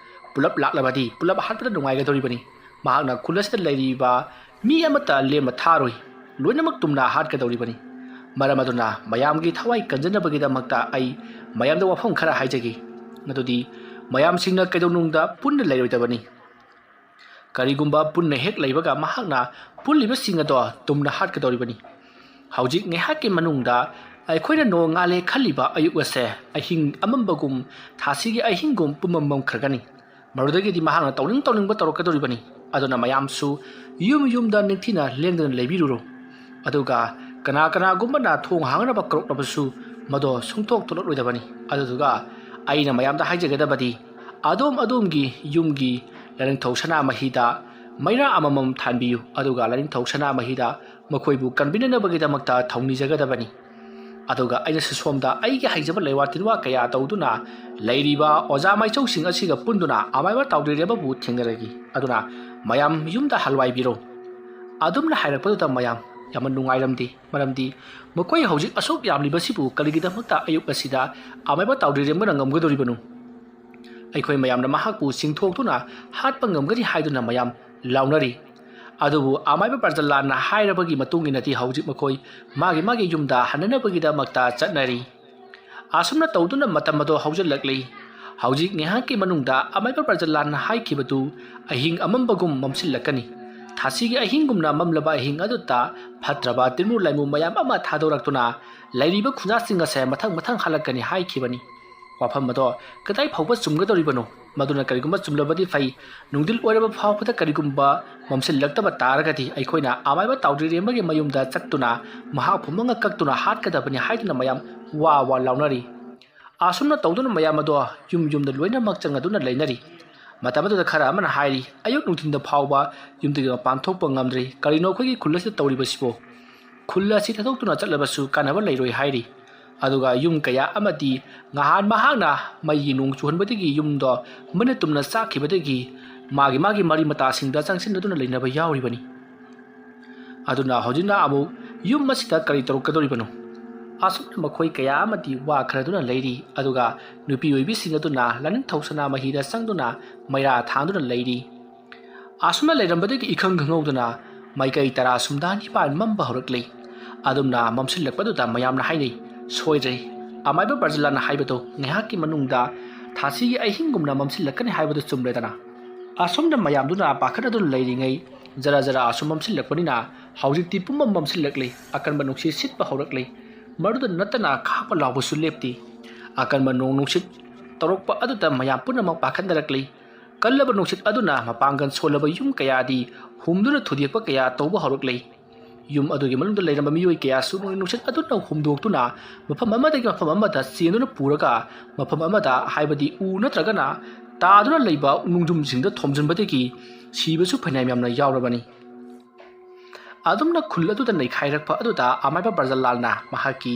ꯄꯨꯂꯞ ꯂꯥꯛꯂꯕꯗꯤ ꯄꯨꯂꯞ ꯍꯥꯠꯄꯗ ꯅꯨꯡꯉꯥꯏꯒꯗꯧꯔꯤꯕꯅꯤ꯫ ꯃꯍꯥꯛꯅ ꯈꯨꯜ ꯑꯁꯤꯗ ꯂꯩꯔꯤꯕ ꯃꯤ ꯑꯃꯠꯇ ꯂꯦꯝꯅ ꯊꯥꯔꯣꯏ꯫ ꯂꯣꯏꯅꯃꯛ ꯇꯨꯝꯅ ꯍꯥꯠꯀꯗꯧꯔꯤꯕꯅꯤ꯫ ꯃꯔꯝ ꯑꯗꯨꯅ ꯃꯌꯥꯝꯒꯤ ꯊꯋꯥꯏ ꯀꯟꯖꯅꯕꯒꯤꯗꯃꯛꯇ ꯑꯩ ꯃꯌꯥꯝꯗ ꯋꯥꯐꯝ ꯈꯔ ꯍꯥꯏꯖꯒꯦ꯫ ꯑꯗꯨꯗꯤ ꯃꯌꯥꯝꯁꯤꯡꯅ ꯀꯩꯗꯧꯅꯨꯡꯗ ꯄꯨꯟꯅ ꯂꯩꯔꯣꯏꯗꯕꯅꯤ꯫ ꯀꯔꯤꯒꯨꯝꯕ ꯄꯨꯟꯅ ꯍꯦꯛ ꯂꯩꯕꯒ ꯃꯍꯥꯛꯅ ꯄꯨꯜꯂꯤꯕꯁꯤꯡ ꯑꯗꯣ ꯇꯨꯝꯅ ꯍꯥꯠꯀꯗꯧꯔꯤꯕꯅꯤ꯫ ꯍꯧꯖꯤꯛ ꯉꯥꯏꯍꯥꯛꯀꯤ ꯃꯅꯨꯡꯗ ꯑꯩꯈꯣꯏꯅ ꯅꯣꯡ ꯉꯥꯜꯂꯦ ꯈꯜꯂꯤꯕ ꯑꯌꯨꯛ ꯑꯁꯦ ꯑꯍꯤꯡ ꯑꯃꯝꯕꯒꯨꯝ, ꯊꯥꯁꯤꯒꯤ ꯑꯍꯤꯡꯒꯨꯝ ꯄꯨꯝꯃꯝ ꯃꯝꯈ꯭ꯔꯒꯅꯤ꯫ ꯃꯗꯨꯗꯒꯤꯗꯤ ꯃꯍꯥꯛꯅ ꯇꯧꯅꯤꯡ ꯇꯧꯅꯤꯡꯕ ꯇꯧꯔꯛꯀꯗꯧꯔꯤꯕꯅꯤ꯫ ꯑꯗꯨꯅ ꯃꯌꯥꯝꯁꯨ ꯌꯨꯝ ꯌꯨꯝꯗ ꯅꯤꯡꯊꯤꯅ ꯂꯦꯡꯗꯅ ꯂꯩꯕꯤꯔꯨꯔꯣ꯫ ꯑꯗꯨꯒ ꯀꯅꯥ ꯀꯅꯥꯒꯨꯝꯕꯅ ꯊꯣꯡ ꯍꯥꯡꯅꯕ ꯀꯧꯔꯛꯂꯕꯁꯨ ꯃꯗꯣ ꯁꯨꯡꯊꯣꯛ ꯊꯣꯛꯂꯛꯂꯣꯏꯗꯕꯅꯤ꯫ ꯑꯗꯨꯗꯨꯒ ꯑꯩꯅ ꯃꯌꯥꯝꯗ ꯍꯥꯏꯖꯒꯗꯕꯗꯤ, ꯑꯗꯣꯝ ꯑꯗꯣꯝꯒꯤ ꯌꯨꯝꯒꯤ ꯂꯥꯏꯅꯤꯡꯊꯧ ꯁꯅꯥꯃꯍꯤꯗ ꯃꯩꯔꯥ ꯑꯃꯃꯝ ꯊꯥꯟꯕꯤꯌꯨ꯫ ꯑꯗꯨꯒ ꯂꯥꯏꯅꯤꯡꯊꯧ ꯁꯅꯥꯃꯍꯤꯗ ꯃꯈꯣꯏꯕꯨ ꯀꯟꯕꯤꯅꯅꯕꯒꯤꯗꯃꯛꯇ ꯊꯧꯅꯤꯖꯒꯗꯕꯅꯤ꯫ ꯑꯗꯨꯒ ꯑꯩꯅꯁꯨ ꯁꯣꯝꯗ ꯑꯩꯒꯤ ꯍꯩꯖꯕ ꯂꯩꯋꯥ ꯇꯤꯟꯋꯥ ꯀꯌꯥ ꯇꯧꯗꯨꯅ ꯂꯩꯔꯤꯕ ꯑꯣꯖꯥ ꯃꯥꯏꯆꯧꯁꯤꯡ ꯑꯁꯤꯒ ꯄꯨꯟꯗꯨꯅ ꯑꯃꯥꯏꯕ ꯇꯥꯎꯗ꯭ꯔꯤꯔꯦꯝꯕꯕꯨ ꯊꯦꯡꯅꯔꯒꯦ꯫ ꯑꯗꯨꯅ ꯃꯌꯥꯝ ꯌꯨꯝꯗ ꯍꯜꯋꯥꯏꯕꯤꯔꯣ꯫ ꯑꯗꯨꯝꯅ ꯍꯥꯏꯔꯛꯄꯗꯨꯗ ꯃꯌꯥꯝ ꯌꯥꯝꯅ ꯅꯨꯡꯉꯥꯏꯔꯝꯗꯦ꯫ ꯃꯔꯝꯗꯤ ꯃꯈꯣꯏ ꯍꯧꯖꯤꯛ ꯑꯁꯨꯛ ꯌꯥꯝꯂꯤꯕꯁꯤꯕꯨ ꯀꯔꯤꯒꯤꯗꯃꯛꯇ ꯑꯌꯨꯛ ꯑꯁꯤꯗ ꯑꯃꯥꯏꯕ ꯇꯥꯎꯗ꯭ꯔꯤꯔꯦꯝꯕꯅ ꯉꯝꯒꯗꯧꯔꯤꯕꯅꯣ? ꯑꯩꯈꯣꯏ ꯃꯌꯥꯝꯅ ꯃꯍꯥꯛꯄꯨ ꯆꯤꯡꯊꯣꯛꯇꯨꯅ ꯍꯥꯠꯄ ꯉꯝꯒꯅꯤ ꯍꯥꯏꯗꯨꯅ ꯃꯌꯥꯝ ꯂꯥꯎꯅꯔꯤ꯫ ꯑꯗꯨꯕꯨ ꯑꯃꯥꯏꯕ ꯄ꯭ꯔꯖꯂꯥꯟꯅ ꯍꯥꯏꯔꯕꯒꯤ ꯃꯇꯨꯡ ꯏꯟꯅꯗꯤ ꯍꯧꯖꯤꯛ ꯃꯈꯣꯏ ꯃꯥꯒꯤ ꯃꯥꯒꯤ ꯌꯨꯝꯗ ꯍꯟꯅꯅꯕꯒꯤꯗꯃꯛꯇ ꯆꯠꯅꯔꯤ꯫ ꯑꯁꯨꯝꯅ ꯇꯧꯗꯨꯅ ꯃꯇꯝ ꯑꯗꯣ ꯍꯧꯖꯤꯜꯂꯛꯂꯤ꯫ ꯍꯧꯖꯤꯛ ꯉꯥꯏꯍꯥꯛꯀꯤ ꯃꯅꯨꯡꯗ ꯑꯃꯥꯏꯕ ꯄ꯭ꯔꯖꯂꯥꯟꯅ ꯍꯥꯏꯈꯤꯕꯗꯨ ꯑꯍꯤꯡ ꯑꯃꯝꯕꯒꯨꯝ ꯃꯝꯁꯤꯜꯂꯛꯀꯅꯤ꯫ ꯊꯥꯁꯤꯒꯤ ꯑꯍꯤꯡꯒꯨꯝꯅ ꯃꯝꯂꯕ ꯑꯍꯤꯡ ꯑꯗꯨꯗ ꯐꯠꯇ꯭ꯔꯕ ꯇꯤꯟꯃꯨ ꯂꯥꯏꯃꯨ ꯃꯌꯥꯝ ꯑꯃ ꯊꯥꯗꯣꯔꯛꯇꯨꯅ ꯂꯩꯔꯤꯕ ꯈꯨꯟꯖꯥꯁꯤꯡ ꯑꯁꯦ ꯃꯊꯪ ꯃꯊꯪ ꯍꯜꯂꯛꯀꯅꯤ ꯍꯥꯏꯈꯤꯕꯅꯤ꯫ ꯋꯥꯐꯝ ꯑꯗꯣ ꯀꯗꯥꯏ ꯐꯥꯎꯕ ꯆꯨꯝꯒꯗꯧꯔꯤꯕꯅꯣ? ꯃꯗꯨꯅ ꯀꯔꯤꯒꯨꯝꯕ ꯆꯨꯝꯂꯕꯗꯤ ꯐꯩ, ꯅꯨꯡꯊꯤꯜ ꯑꯣꯏꯔꯕ ꯐꯥꯎꯕꯗ ꯀꯔꯤꯒꯨꯝꯕ ꯃꯝꯁꯤꯜꯂꯛꯇꯕ ꯇꯥꯔꯒꯗꯤ ꯑꯩꯈꯣꯏꯅ ꯑꯃꯥꯏꯕ ꯇꯥꯎꯗ꯭ꯔꯤꯔꯦꯝꯕꯒꯤ ꯃꯌꯨꯝꯗ ꯆꯠꯇꯨꯅ ꯃꯍꯥꯛꯄꯨ ꯃꯉꯛ ꯀꯛꯇꯨꯅ ꯍꯥꯠꯀꯗꯕꯅꯤ ꯍꯥꯏꯗꯨꯅ ꯃꯌꯥꯝ ꯋꯥ ꯋꯥ ꯂꯥꯎꯅꯔꯤ꯫ ꯑꯁꯨꯝꯅ ꯇꯧꯗꯨꯅ ꯃꯌꯥꯝ ꯑꯗꯣ ꯌꯨꯝ ꯌꯨꯝꯗ ꯂꯣꯏꯅꯃꯛ ꯆꯪꯉꯗꯨꯅ ꯂꯩꯅꯔꯤ꯫ ꯃꯇꯝ ꯑꯗꯨꯗ ꯈꯔ ꯑꯃꯅ ꯍꯥꯏꯔꯤ, "ꯑꯌꯨꯛ ꯅꯨꯡꯊꯤꯟꯗ ꯐꯥꯎꯕ ꯌꯨꯝꯗꯒꯤ ꯃꯄꯥꯟ ꯊꯣꯛꯄ ꯉꯝꯗ꯭ꯔꯤ꯫ ꯀꯔꯤꯅꯣ ꯑꯩꯈꯣꯏꯒꯤ ꯈꯨꯜ ꯑꯁꯤꯗ ꯇꯧꯔꯤꯕꯁꯤꯕꯣ? ꯈꯨꯜ ꯑꯁꯤ ꯊꯥꯗꯣꯛꯇꯨꯅ ꯆꯠꯂꯕꯁꯨ ꯀꯥꯟꯅꯕ ꯂꯩꯔꯣꯏ" ꯍꯥꯏꯔꯤ꯫ ꯑꯗꯨꯒ ꯌꯨꯝ ꯀꯌꯥ ꯑꯃꯗꯤ ꯉꯍꯥꯟ ꯃꯍꯥꯛꯅ ꯃꯩꯒꯤ ꯅꯣꯡ ꯆꯨꯍꯟꯕꯗꯒꯤ ꯌꯨꯝꯗꯣ ꯃꯩꯅ ꯇꯨꯝꯅ ꯆꯥꯛꯈꯤꯕꯗꯒꯤ ꯃꯥꯒꯤ ꯃꯥꯒꯤ ꯃꯔꯤ ꯃꯇꯥꯁꯤꯡꯗ ꯆꯪꯁꯤꯟꯅꯗꯨꯅ ꯂꯩꯅꯕ ꯌꯥꯎꯔꯤꯕꯅꯤ꯫ ꯑꯗꯨꯅ ꯍꯧꯖꯤꯛꯅ ꯑꯃꯨꯛ ꯌꯨꯝ ꯑꯁꯤꯗ ꯀꯔꯤ ꯇꯧꯔꯛꯀꯗꯧꯔꯤꯕꯅꯣ? ꯑꯁꯨꯝꯅ ꯃꯈꯣꯏ ꯀꯌꯥ ꯑꯃꯗꯤ ꯋꯥ ꯈꯟꯅꯗꯨꯅ ꯂꯩꯔꯤ꯫ ꯑꯗꯨꯒ ꯅꯨꯄꯤ ꯑꯣꯏꯕꯤꯁꯤꯡ ꯑꯗꯨꯅ ꯂꯥꯏꯅꯤꯡꯊꯧ ꯁꯅꯥꯃꯍꯤꯗ ꯆꯪꯗꯨꯅ ꯃꯩꯔꯥ ꯊꯥꯟꯗꯨꯅ ꯂꯩꯔꯤ꯫ ꯑꯁꯨꯝꯅ ꯂꯩꯔꯝꯕꯗꯒꯤ ꯏꯈꯪ ꯈꯪꯍꯧꯗꯅ ꯃꯥꯏꯀꯩ ꯇꯔꯥ ꯁꯨꯝꯗ ꯅꯤꯄꯥꯟ ꯃꯝꯕ ꯍꯧꯔꯛꯂꯤ꯫ ꯑꯗꯨꯝꯅ ꯃꯝꯁꯤꯜꯂꯛꯄꯗꯨꯗ ꯃꯌꯥꯝꯅ ꯍꯥꯏꯅꯩ, "ꯁꯣꯏꯗ꯭ꯔꯦ, ꯑꯃꯥꯏꯕ ꯄ꯭ꯔꯖꯂꯥꯅ ꯍꯥꯏꯕꯗꯣ ꯉꯥꯏꯍꯥꯛꯀꯤ ꯃꯅꯨꯡꯗ ꯊꯥꯁꯤꯒꯤ ꯑꯍꯤꯡꯒꯨꯝꯅ ꯃꯝꯁꯤꯜꯂꯛꯀꯅꯤ ꯍꯥꯏꯕꯗꯨ ꯆꯨꯝꯂꯦꯗꯅ?" ꯑꯁꯨꯝꯅ ꯃꯌꯥꯝꯗꯨꯅ ꯄꯥꯈꯠꯅꯗꯨꯅ ꯂꯩꯔꯤꯉꯩ ꯖꯔ ꯖꯔ ꯑꯁꯨꯝ ꯃꯝꯁꯤꯜꯂꯛꯄꯅꯤꯅ ꯍꯧꯖꯤꯛꯇꯤ ꯄꯨꯝꯃꯝ ꯃꯝꯁꯤꯜꯂꯛꯂꯤ꯫ ꯑꯀꯟꯕ ꯅꯨꯡꯁꯤꯠ ꯁꯤꯠꯄ ꯍꯧꯔꯛꯂꯤ꯫ ꯃꯗꯨꯗ ꯅꯠꯇꯅ ꯈꯥꯛꯄ ꯂꯥꯎꯕꯁꯨ ꯂꯦꯞꯇꯦ꯫ ꯑꯀꯟꯕ ꯅꯣꯡ ꯅꯨꯡꯁꯤꯠ ꯇꯧꯔꯛꯄ ꯑꯗꯨꯗ ꯃꯌꯥꯝ ꯄꯨꯝꯅꯃꯛ ꯄꯥꯈꯠꯅꯔꯛꯂꯤ꯫ ꯀꯜꯂꯕ ꯅꯨꯡꯁꯤꯠ ꯑꯗꯨꯅ ꯃꯄꯥꯡꯒꯜ ꯁꯣꯜꯂꯕ ꯌꯨꯝ ꯀꯌꯥꯗꯤ ꯍꯨꯝꯗꯨꯅ ꯊꯨꯗꯦꯛꯄ ꯀꯌꯥ ꯇꯧꯕ ꯍꯧꯔꯛꯂꯦ꯫ ꯌꯨꯝ ꯑꯗꯨꯒꯤ ꯃꯅꯨꯡꯗ ꯂꯩꯔꯝꯕ ꯃꯤꯑꯣꯏ ꯀꯌꯥꯁꯨ ꯅꯨꯡꯁꯤꯠ ꯑꯗꯨꯅ ꯍꯨꯝꯗꯣꯛꯇꯨꯅ ꯃꯐꯝ ꯑꯃꯗꯒꯤ ꯃꯐꯝ ꯑꯃꯗ ꯆꯦꯟꯗꯨꯅ ꯄꯨꯔꯒ ꯃꯐꯝ ꯑꯃꯗ, ꯍꯥꯏꯕꯗꯤ ꯎ ꯅꯠꯇ꯭ꯔꯒꯅ ꯇꯥꯗꯨꯅ ꯂꯩꯕ ꯅꯣꯡꯖꯨꯝꯁꯤꯡꯗ ꯊꯣꯝꯖꯤꯟꯕꯗꯒꯤ ꯁꯤꯕꯁꯨ ꯐꯅꯌꯥꯝ ꯌꯥꯝꯅ ꯌꯥꯎꯔꯕꯅꯤ꯫ ꯑꯗꯨꯝꯅ ꯈꯨꯜ ꯑꯗꯨꯗ ꯅꯩꯈꯥꯏꯔꯛꯄ ꯑꯗꯨꯗ ꯑꯃꯥꯏꯕ ꯕ꯭ꯔꯖꯂꯥꯜꯅ ꯃꯍꯥꯛꯀꯤ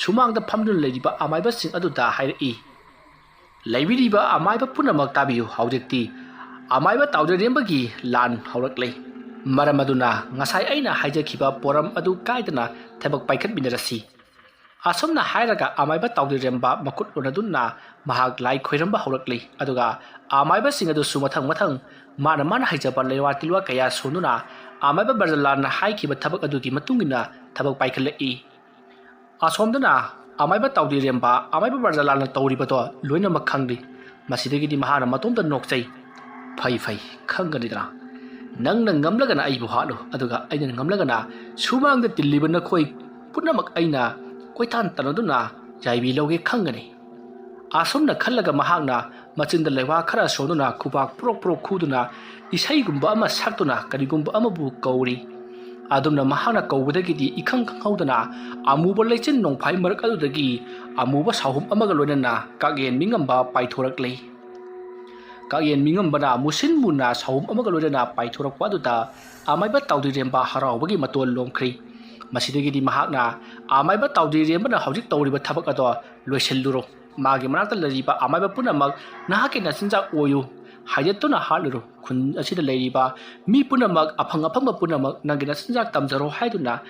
ꯁꯨꯃꯥꯡꯗ ꯐꯝꯗꯨꯅ ꯂꯩꯔꯤꯕ ꯑꯃꯥꯏꯕꯁꯤꯡ ꯑꯗꯨꯗ ꯍꯥꯏꯔꯛꯏ, "ꯂꯩꯕꯤꯔꯤꯕ ꯑꯃꯥꯏꯕ ꯄꯨꯝꯅꯃꯛ ꯇꯥꯕꯤꯌꯨ꯫ ꯍꯧꯖꯤꯛꯇꯤ ꯑꯃꯥꯏꯕ ꯇꯥꯎꯗꯔꯦꯝꯕꯒꯤ ꯂꯥꯟ ꯍꯧꯔꯛꯂꯦ꯫ ꯃꯔꯝ ꯑꯗꯨꯅ ꯉꯁꯥꯏ ꯑꯩꯅ ꯍꯥꯏꯖꯈꯤꯕ ꯄꯣꯔꯝ ꯑꯗꯨ ꯀꯥꯏꯗꯅ ꯊꯕꯛ ꯄꯥꯏꯈꯠꯃꯤꯟꯅꯔꯁꯤ꯫" ꯑꯁꯨꯝꯅ ꯍꯥꯏꯔꯒ ꯑꯃꯥꯏꯕ ꯇꯥꯎꯗꯔꯦꯝꯕ ꯃꯈꯨꯠ ꯎꯅꯗꯨꯅ ꯃꯍꯥꯛ ꯂꯥꯏ ꯈꯣꯏꯔꯝꯕ ꯍꯧꯔꯛꯂꯤ꯫ ꯑꯗꯨꯒ ꯑꯃꯥꯏꯕꯁꯤꯡ ꯑꯗꯨꯁꯨ ꯃꯊꯪ ꯃꯊꯪ ꯃꯥꯅ ꯃꯥꯅ ꯍꯩꯖꯕ ꯂꯩꯋꯥ ꯇꯤꯜꯋꯥ ꯀꯌꯥ ꯁꯣꯟꯗꯨꯅ ꯑꯃꯥꯏꯕ ꯕ꯭ꯔꯖꯂꯥꯜꯅ ꯍꯥꯏꯈꯤꯕ ꯊꯕꯛ ꯑꯗꯨꯒꯤ ꯃꯇꯨꯡ ꯏꯟꯅ ꯊꯕꯛ ꯄꯥꯏꯈꯠꯂꯛꯏ꯫ ꯑꯁꯣꯝꯗꯅ ꯑꯃꯥꯏꯕ ꯇꯥꯎꯗꯔꯦꯝꯕ ꯑꯃꯥꯏꯕ ꯕ꯭ꯔꯖꯂꯥꯜꯅ ꯇꯧꯔꯤꯕꯗꯣ ꯂꯣꯏꯅꯃꯛ ꯈꯪꯂꯤ꯫ ꯃꯁꯤꯗꯒꯤꯗꯤ ꯃꯍꯥꯛꯅ ꯃꯇꯣꯝꯇ ꯅꯣꯛꯆꯩ꯫ "ꯐꯩ, ꯐꯩ, ꯈꯪꯒꯅꯤꯗꯅ꯫ ꯅꯪꯅ ꯉꯝꯂꯒꯅ ꯑꯩꯕꯨ ꯍꯥꯠꯂꯨ, ꯑꯗꯨꯒ ꯑꯩꯅ ꯉꯝꯂꯒꯅ ꯁꯨꯃꯥꯡꯗ ꯇꯤꯜꯂꯤꯕ ꯅꯈꯣꯏ ꯄꯨꯝꯅꯃꯛ ꯑꯩꯅ ꯀꯣꯏꯇꯥꯟ ꯇꯥꯟꯅꯗꯨꯅ ꯌꯥꯏꯕꯤ ꯂꯧꯒꯦ ꯈꯪꯒꯅꯤ꯫" ꯑꯁꯨꯝꯅ ꯈꯜꯂꯒ ꯃꯍꯥꯛꯅ ꯃꯆꯤꯟꯗ ꯂꯩꯋꯥ ꯈꯔ ꯁꯣꯟꯗꯨꯅ ꯈꯨꯕꯥꯛ ꯄ꯭ꯔꯣꯛ ꯄ꯭ꯔꯣꯛ ꯈꯨꯗꯨꯅ ꯏꯁꯩꯒꯨꯝꯕ ꯑꯃ ꯁꯛꯇꯨꯅ ꯀꯔꯤꯒꯨꯝꯕ ꯑꯃꯕꯨ ꯀꯧꯔꯤ꯫ ꯑꯗꯨꯝꯅ ꯃꯍꯥꯛꯅ ꯀꯧꯕꯗꯒꯤꯗꯤ ꯏꯈꯪ ꯈꯪꯍꯧꯗꯅ ꯑꯃꯨꯕ ꯂꯩꯆꯤꯟ ꯅꯣꯡꯐꯥꯏ ꯃꯔꯛ ꯑꯗꯨꯗꯒꯤ ꯑꯃꯨꯕ ꯁꯥꯍꯨꯝ ꯑꯃꯒ ꯂꯣꯏꯅꯅ ꯀꯥꯛꯌꯦꯟ ꯃꯤꯉꯝꯕ ꯄꯥꯏꯊꯣꯔꯛꯂꯦ꯫ ꯀꯥꯛꯌꯦꯟ ꯃꯤꯉꯝꯕꯅ ꯃꯨꯁꯤꯟ ꯃꯨꯅ ꯁꯥꯍꯨꯝ ꯑꯃꯒ ꯂꯣꯏꯅꯅ ꯄꯥꯏꯊꯣꯔꯛꯄ ꯑꯗꯨꯗ ꯑꯃꯥꯏꯕ ꯇꯥꯎꯗ꯭ꯔꯤꯔꯦꯝꯕ ꯍꯔꯥꯎꯕꯒꯤ ꯃꯇꯣꯟ ꯂꯣꯝꯈ꯭ꯔꯤ꯫ ꯃꯁꯤꯗꯒꯤꯗꯤ ꯃꯍꯥꯛꯅ ꯑꯃꯥꯏꯕ ꯇꯥꯎꯗ꯭ꯔꯤꯔꯦꯝꯕꯅ ꯍꯧꯖꯤꯛ ꯇꯧꯔꯤꯕ ꯊꯕꯛ ꯑꯗꯣ ꯂꯣꯏꯁꯤꯜꯂꯨꯔꯣ꯫ ꯃꯥꯒꯤ ꯃꯅꯥꯛꯇ ꯂꯩꯔꯤꯕ ꯑꯃꯥꯏꯕ ꯄꯨꯝꯅꯃꯛ ꯅꯍꯥꯛꯀꯤ ꯅꯆꯤꯟꯖꯥꯛ ꯑꯣꯏꯌꯨ ꯍꯥꯏꯗꯠꯇꯨꯅ ꯍꯥꯠꯂꯨꯔꯣ꯫ ꯈꯨꯟ ꯑꯁꯤꯗ ꯂꯩꯔꯤꯕ ꯃꯤ ꯄꯨꯝꯅꯃꯛ, ꯑꯐꯪ ꯑꯐꯪꯕ ꯄꯨꯝꯅꯃꯛ ꯅꯪꯒꯤ ꯅꯆꯤꯟꯖꯥꯛ ꯇꯝꯖꯔꯣ ꯍꯥꯏꯗꯨꯅ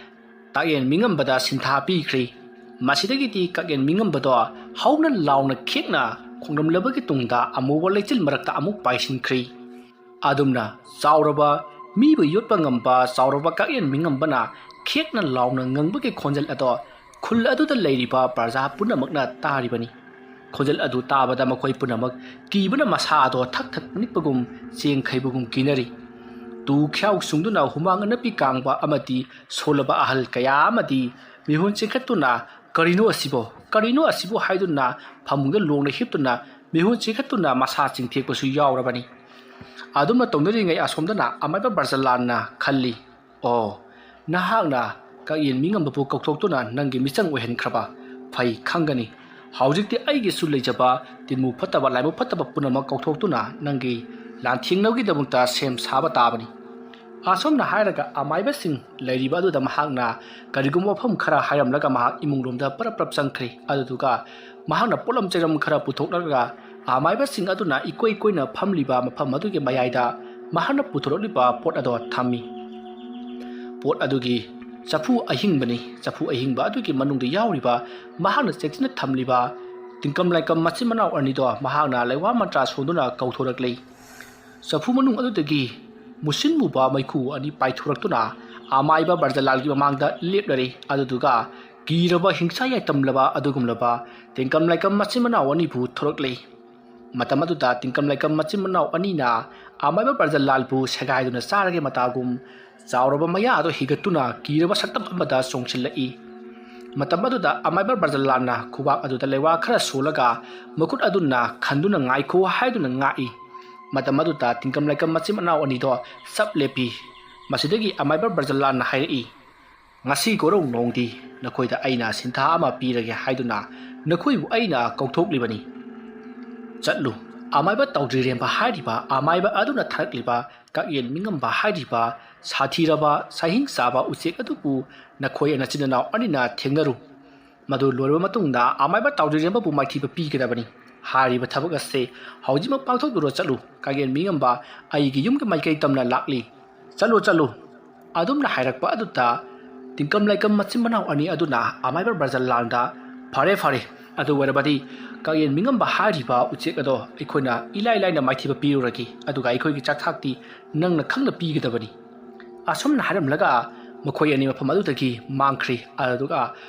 ꯀꯥꯛꯌꯦꯟ ꯃꯤꯉꯝꯕꯗ ꯁꯤꯟꯊꯥ ꯄꯤꯈ꯭ꯔꯤ꯫ ꯃꯁꯤꯗꯒꯤꯗꯤ ꯀꯥꯛꯌꯦꯟ ꯃꯤꯉꯝꯕꯗꯣ ꯍꯧꯅ ꯂꯥꯎꯅ ꯈꯦꯛꯅ ꯈꯣꯡꯂꯝꯂꯕꯒꯤ ꯇꯨꯡꯗ ꯑꯃꯨꯕ ꯂꯩꯆꯤꯜ ꯃꯔꯛꯇ ꯑꯃꯨꯛ ꯄꯥꯏꯁꯤꯟꯈ꯭ꯔꯤ꯫ ꯑꯗꯨꯝꯅ ꯆꯥꯎꯔꯕ, ꯃꯤꯕꯨ ꯌꯣꯠꯄ ꯉꯝꯕ ꯆꯥꯎꯔꯕ ꯀꯥꯛꯌꯦꯟ ꯃꯤꯉꯝꯕꯅ ꯈꯦꯛꯅ ꯂꯥꯎꯅ ꯉꯪꯕꯒꯤ ꯈꯣꯟꯖꯦꯜ ꯑꯗꯣ ꯈꯨꯜ ꯑꯗꯨꯗ ꯂꯩꯔꯤꯕ ꯄ꯭ꯔꯖꯥ ꯄꯨꯝꯅꯃꯛꯅ ꯇꯥꯔꯤꯕꯅꯤ꯫ ꯈꯣꯟꯖꯦꯜ ꯑꯗꯨ ꯇꯥꯕꯗ ꯃꯈꯣꯏ ꯄꯨꯝꯅꯃꯛ ꯀꯤꯕꯅ ꯃꯁꯥ ꯑꯗꯣ ꯊꯛ ꯊꯛ ꯅꯤꯛꯄꯒꯨꯝ ꯆꯦꯡ ꯈꯩꯕꯒꯨꯝ ꯀꯤꯅꯔꯤ꯫ ꯇꯨ ꯈ꯭ꯌꯥꯎ ꯆꯨꯡꯗꯨꯅ ꯍꯨꯃꯥꯡ ꯑꯅꯞꯄꯤ ꯀꯥꯡꯕ ꯑꯃꯗꯤ ꯁꯣꯜꯂꯕ ꯑꯍꯜ ꯀꯌꯥ ꯑꯃꯗꯤ ꯃꯤꯍꯨꯟ ꯆꯤꯡꯈꯠꯇꯨꯅ, "ꯀꯔꯤꯅꯣ ꯑꯁꯤꯕꯣ? ꯀꯔꯤꯅꯣ ꯑꯁꯤꯕꯣ?" ꯍꯥꯏꯗꯨꯅ ꯐꯃꯨꯡꯗ ꯂꯣꯡꯅ ꯍꯤꯞꯇꯨꯅ ꯃꯤꯍꯨꯟ ꯆꯤꯡꯈꯠꯇꯨꯅ ꯃꯁꯥ ꯆꯤꯡꯊꯦꯛꯄꯁꯨ ꯌꯥꯎꯔꯕꯅꯤ꯫ ꯑꯗꯨꯝꯅ ꯇꯧꯅꯔꯤꯉꯩ ꯑꯁꯣꯝꯗꯅ ꯑꯃꯥꯏꯕ ꯕ꯭ꯔꯖꯂꯥꯜꯅ ꯈꯜꯂꯤ, "ꯑꯣ, ꯅꯍꯥꯛꯅ ꯀꯛꯌꯦꯟ ꯃꯤꯉꯝꯕꯕꯨ ꯀꯧꯊꯣꯛꯇꯨꯅ ꯅꯪꯒꯤ ꯃꯤꯆꯪ ꯑꯣꯏꯍꯟꯈ꯭ꯔꯕ? ꯐꯩ, ꯈꯪꯒꯅꯤ꯫ ꯍꯧꯖꯤꯛꯇꯤ ꯑꯩꯒꯤꯁꯨ ꯂꯩꯖꯕ ꯇꯤꯟꯃꯨ ꯐꯠꯇꯕ, ꯂꯥꯏꯃꯨ ꯐꯠꯇꯕ ꯄꯨꯝꯅꯃꯛ ꯀꯧꯊꯣꯛꯇꯨꯅ ꯅꯪꯒꯤ ꯂꯥꯟꯊꯦꯡꯅꯕꯒꯤꯗꯃꯛꯇ ꯁꯦꯝ ꯁꯥꯕ ꯇꯥꯕꯅꯤ"꯫ ꯑꯁꯣꯝꯅ ꯍꯥꯏꯔꯒ ꯑꯃꯥꯏꯕꯁꯤꯡ ꯂꯩꯔꯤꯕ ꯑꯗꯨꯗ ꯃꯍꯥꯛꯅ ꯀꯔꯤꯒꯨꯝꯕ ꯋꯥꯐꯝ ꯈꯔ ꯍꯥꯏꯔꯝꯂꯒ ꯃꯍꯥꯛ ꯏꯃꯨꯡ ꯂꯣꯝꯗ ꯄꯔꯞ ꯄꯔꯞ ꯆꯪꯈ꯭ꯔꯦ꯫ ꯑꯗꯨꯗꯨꯒ ꯃꯍꯥꯛꯅ ꯄꯣꯠꯂꯝ ꯆꯩꯔꯝ ꯈꯔ ꯄꯨꯊꯣꯛꯂꯒ ꯑꯃꯥꯏꯕꯁꯤꯡ ꯑꯗꯨꯅ ꯏꯀꯣꯏ ꯀꯣꯏꯅ ꯐꯝꯂꯤꯕ ꯃꯐꯝ ꯑꯗꯨꯒꯤ ꯃꯌꯥꯏꯗ ꯃꯍꯥꯛꯅ ꯄꯨꯊꯣꯔꯛꯂꯤꯕ ꯄꯣꯠ ꯑꯗꯣ ꯊꯝꯃꯤ꯫ ꯄꯣꯠ ꯑꯗꯨꯒꯤ ꯆꯐꯨ ꯑꯍꯤꯡꯕꯅꯤ꯫ ꯆꯐꯨ ꯑꯍꯤꯡꯕ ꯑꯗꯨꯒꯤ ꯃꯅꯨꯡꯗ ꯌꯥꯎꯔꯤꯕ ꯃꯍꯥꯛꯅ ꯆꯦꯛꯁꯤꯟꯅ ꯊꯝꯂꯤꯕ ꯇꯤꯡꯀꯝ ꯂꯥꯏꯀꯝ ꯃꯆꯤꯟ ꯃꯅꯥꯎ ꯑꯅꯤꯗꯣ ꯃꯍꯥꯛꯅ ꯂꯩꯋꯥ ꯃꯟꯇ꯭ꯔ ꯁꯣꯟꯗꯨꯅ ꯀꯧꯊꯣꯔꯛꯂꯤ꯫ ꯆꯐꯨ ꯃꯅꯨꯡ ꯑꯗꯨꯗꯒꯤ ꯃꯨꯁꯤꯟ ꯃꯨꯕ ꯃꯩꯈꯨ ꯑꯅꯤ ꯄꯥꯏꯊꯣꯔꯛꯇꯨꯅ ꯑꯃꯥꯏꯕ ꯕ꯭ꯔꯖꯂꯥꯜꯒꯤ ꯃꯃꯥꯡꯗ ꯂꯦꯞꯂꯔꯦ꯫ ꯑꯗꯨꯗꯨꯒ ꯀꯤꯔꯕ ꯍꯤꯡꯁꯥ ꯌꯥꯏꯇꯝꯂꯕ ꯑꯗꯨꯒꯨꯝꯂꯕ ꯇꯤꯡꯀꯝ ꯂꯥꯏꯀꯝ ꯃꯆꯤꯟ ꯃꯅꯥꯎ ꯑꯅꯤꯕꯨ ꯊꯣꯔꯛꯂꯦ꯫ ꯃꯇꯝ ꯑꯗꯨꯗ ꯇꯤꯡꯀꯝ ꯂꯥꯏꯀꯝ ꯃꯆꯤꯟ ꯃꯅꯥꯎ ꯑꯅꯤꯅ ꯑꯃꯥꯏꯕ ꯕ꯭ꯔꯖꯂꯥꯜꯕꯨ ꯁꯦꯒꯥꯏꯗꯨꯅ ꯆꯥꯔꯒꯦ ꯃꯇꯥꯒꯨꯝ ꯆꯥꯎꯔꯕ ꯃꯌꯥ ꯑꯗꯨ ꯍꯤꯒꯠꯇꯨꯅ ꯀꯤꯔꯕ ꯁꯛꯇꯝ ꯑꯃꯗ ꯆꯣꯡꯁꯤꯜꯂꯛꯏ꯫ ꯃꯇꯝ ꯑꯗꯨꯗ ꯑꯃꯥꯏꯕ ꯕ꯭ꯔꯖꯂꯥꯜꯅ ꯈꯨꯕꯥꯛ ꯑꯗꯨꯗ ꯂꯩꯋꯥ ꯈꯔ ꯁꯣꯜꯂꯒ ꯃꯈꯨꯠ ꯑꯗꯨꯅ ꯈꯟꯗꯨꯅ "ꯉꯥꯏꯈꯣ" ꯍꯥꯏꯗꯨꯅ ꯉꯥꯛꯏ꯫ ꯃꯇꯝ ꯑꯗꯨꯗ ꯇꯤꯡꯀꯝ ꯂꯥꯏꯀꯝ ꯃꯆꯤꯟ ꯃꯅꯥꯎ ꯑꯅꯤꯗꯣ ꯆꯞ ꯂꯦꯞꯄꯤ꯫ ꯃꯁꯤꯗꯒꯤ ꯑꯃꯥꯏꯕ ꯕ꯭ꯔꯖꯂꯥꯜꯅ ꯍꯥꯏꯔꯛꯏ, "ꯉꯁꯤ ꯒꯣꯔꯧ ꯅꯣꯡꯗꯤ ꯅꯈꯣꯏꯗ ꯑꯩꯅ ꯁꯤꯟꯊꯥ ꯑꯃ ꯄꯤꯔꯒꯦ ꯍꯥꯏꯗꯨꯅ ꯅꯈꯣꯏꯕꯨ ꯑꯩꯅ ꯀꯧꯊꯣꯛꯂꯤꯕꯅꯤ꯫ ꯆꯠꯂꯨ, ꯑꯃꯥꯏꯕ ꯇꯥꯎꯗ꯭ꯔꯤꯔꯦꯝꯕ ꯍꯥꯏꯔꯤꯕ ꯑꯃꯥꯏꯕ ꯑꯗꯨꯅ ꯊꯥꯔꯛꯂꯤꯕ ꯀꯛꯌꯦꯟ ꯃꯤꯉꯝꯕ ꯍꯥꯏꯔꯤꯕ ꯁꯥꯊꯤꯔꯕ ꯁꯥꯍꯤꯡ ꯆꯥꯕ ꯎꯆꯦꯛ ꯑꯗꯨꯕꯨ ꯅꯈꯣꯏ ꯅꯆꯤꯟ ꯅꯅꯥꯎ ꯑꯅꯤꯅ ꯊꯦꯡꯅꯔꯨ꯫ ꯃꯗꯨ ꯂꯣꯏꯔꯕ ꯃꯇꯨꯡꯗ ꯑꯃꯥꯏꯕ ꯇꯥꯎꯗ꯭ꯔꯤꯔꯦꯝꯕꯕꯨ ꯃꯥꯏꯊꯤꯕ ꯄꯤꯒꯗꯕꯅꯤ꯫ ꯍꯥꯏꯔꯤꯕ ꯊꯕꯛ ꯑꯁꯦ ꯍꯧꯖꯤꯛꯃꯛ ꯄꯥꯡꯊꯣꯛꯂꯨꯔꯣ꯫ ꯆꯠꯂꯨ, ꯀꯛꯌꯦꯟ ꯃꯤꯉꯝꯕ ꯑꯩꯒꯤ ꯌꯨꯝꯒꯤ ꯃꯥꯏꯀꯩ ꯇꯝꯅ ꯂꯥꯛꯂꯤ꯫ ꯆꯠꯂꯨ, ꯆꯠꯂꯨ"꯫ ꯑꯗꯨꯝꯅ ꯍꯥꯏꯔꯛꯄ ꯑꯗꯨꯗ ꯇꯤꯡꯀꯝ ꯂꯥꯏꯀꯝ ꯃꯆꯤꯟ ꯃꯅꯥꯎ ꯑꯅꯤ ꯑꯗꯨꯅ ꯑꯃꯥꯏꯕ ꯕ꯭ꯔꯖꯂꯥꯜꯗ, "ꯐꯔꯦ, ꯐꯔꯦ, ꯑꯗꯨ ꯑꯣꯏꯔꯕꯗꯤ ꯀꯛꯌꯦꯟ ꯃꯤꯉꯝꯕ ꯍꯥꯏꯔꯤꯕ ꯎꯆꯦꯛ ꯑꯗꯣ ꯑꯩꯈꯣꯏꯅ ꯏꯂꯥꯏ ꯂꯥꯏꯅ ꯃꯥꯏꯊꯤꯕ ꯄꯤꯔꯨꯔꯒꯦ, ꯑꯗꯨꯒ ꯑꯩꯈꯣꯏꯒꯤ ꯆꯥꯛꯊꯥꯛꯇꯤ ꯅꯪꯅ ꯈꯪꯅ ꯄꯤꯒꯗꯕꯅꯤ"꯫ ꯑꯁꯨꯝꯅ ꯍꯥꯏꯔꯝꯂꯒ ꯃꯈꯣꯏ ꯑꯅꯤ ꯃꯐꯝ ꯑꯗꯨꯗꯒꯤ ꯃꯥꯡꯈ꯭ꯔꯤ꯫ ꯑꯗꯨꯗꯨꯒ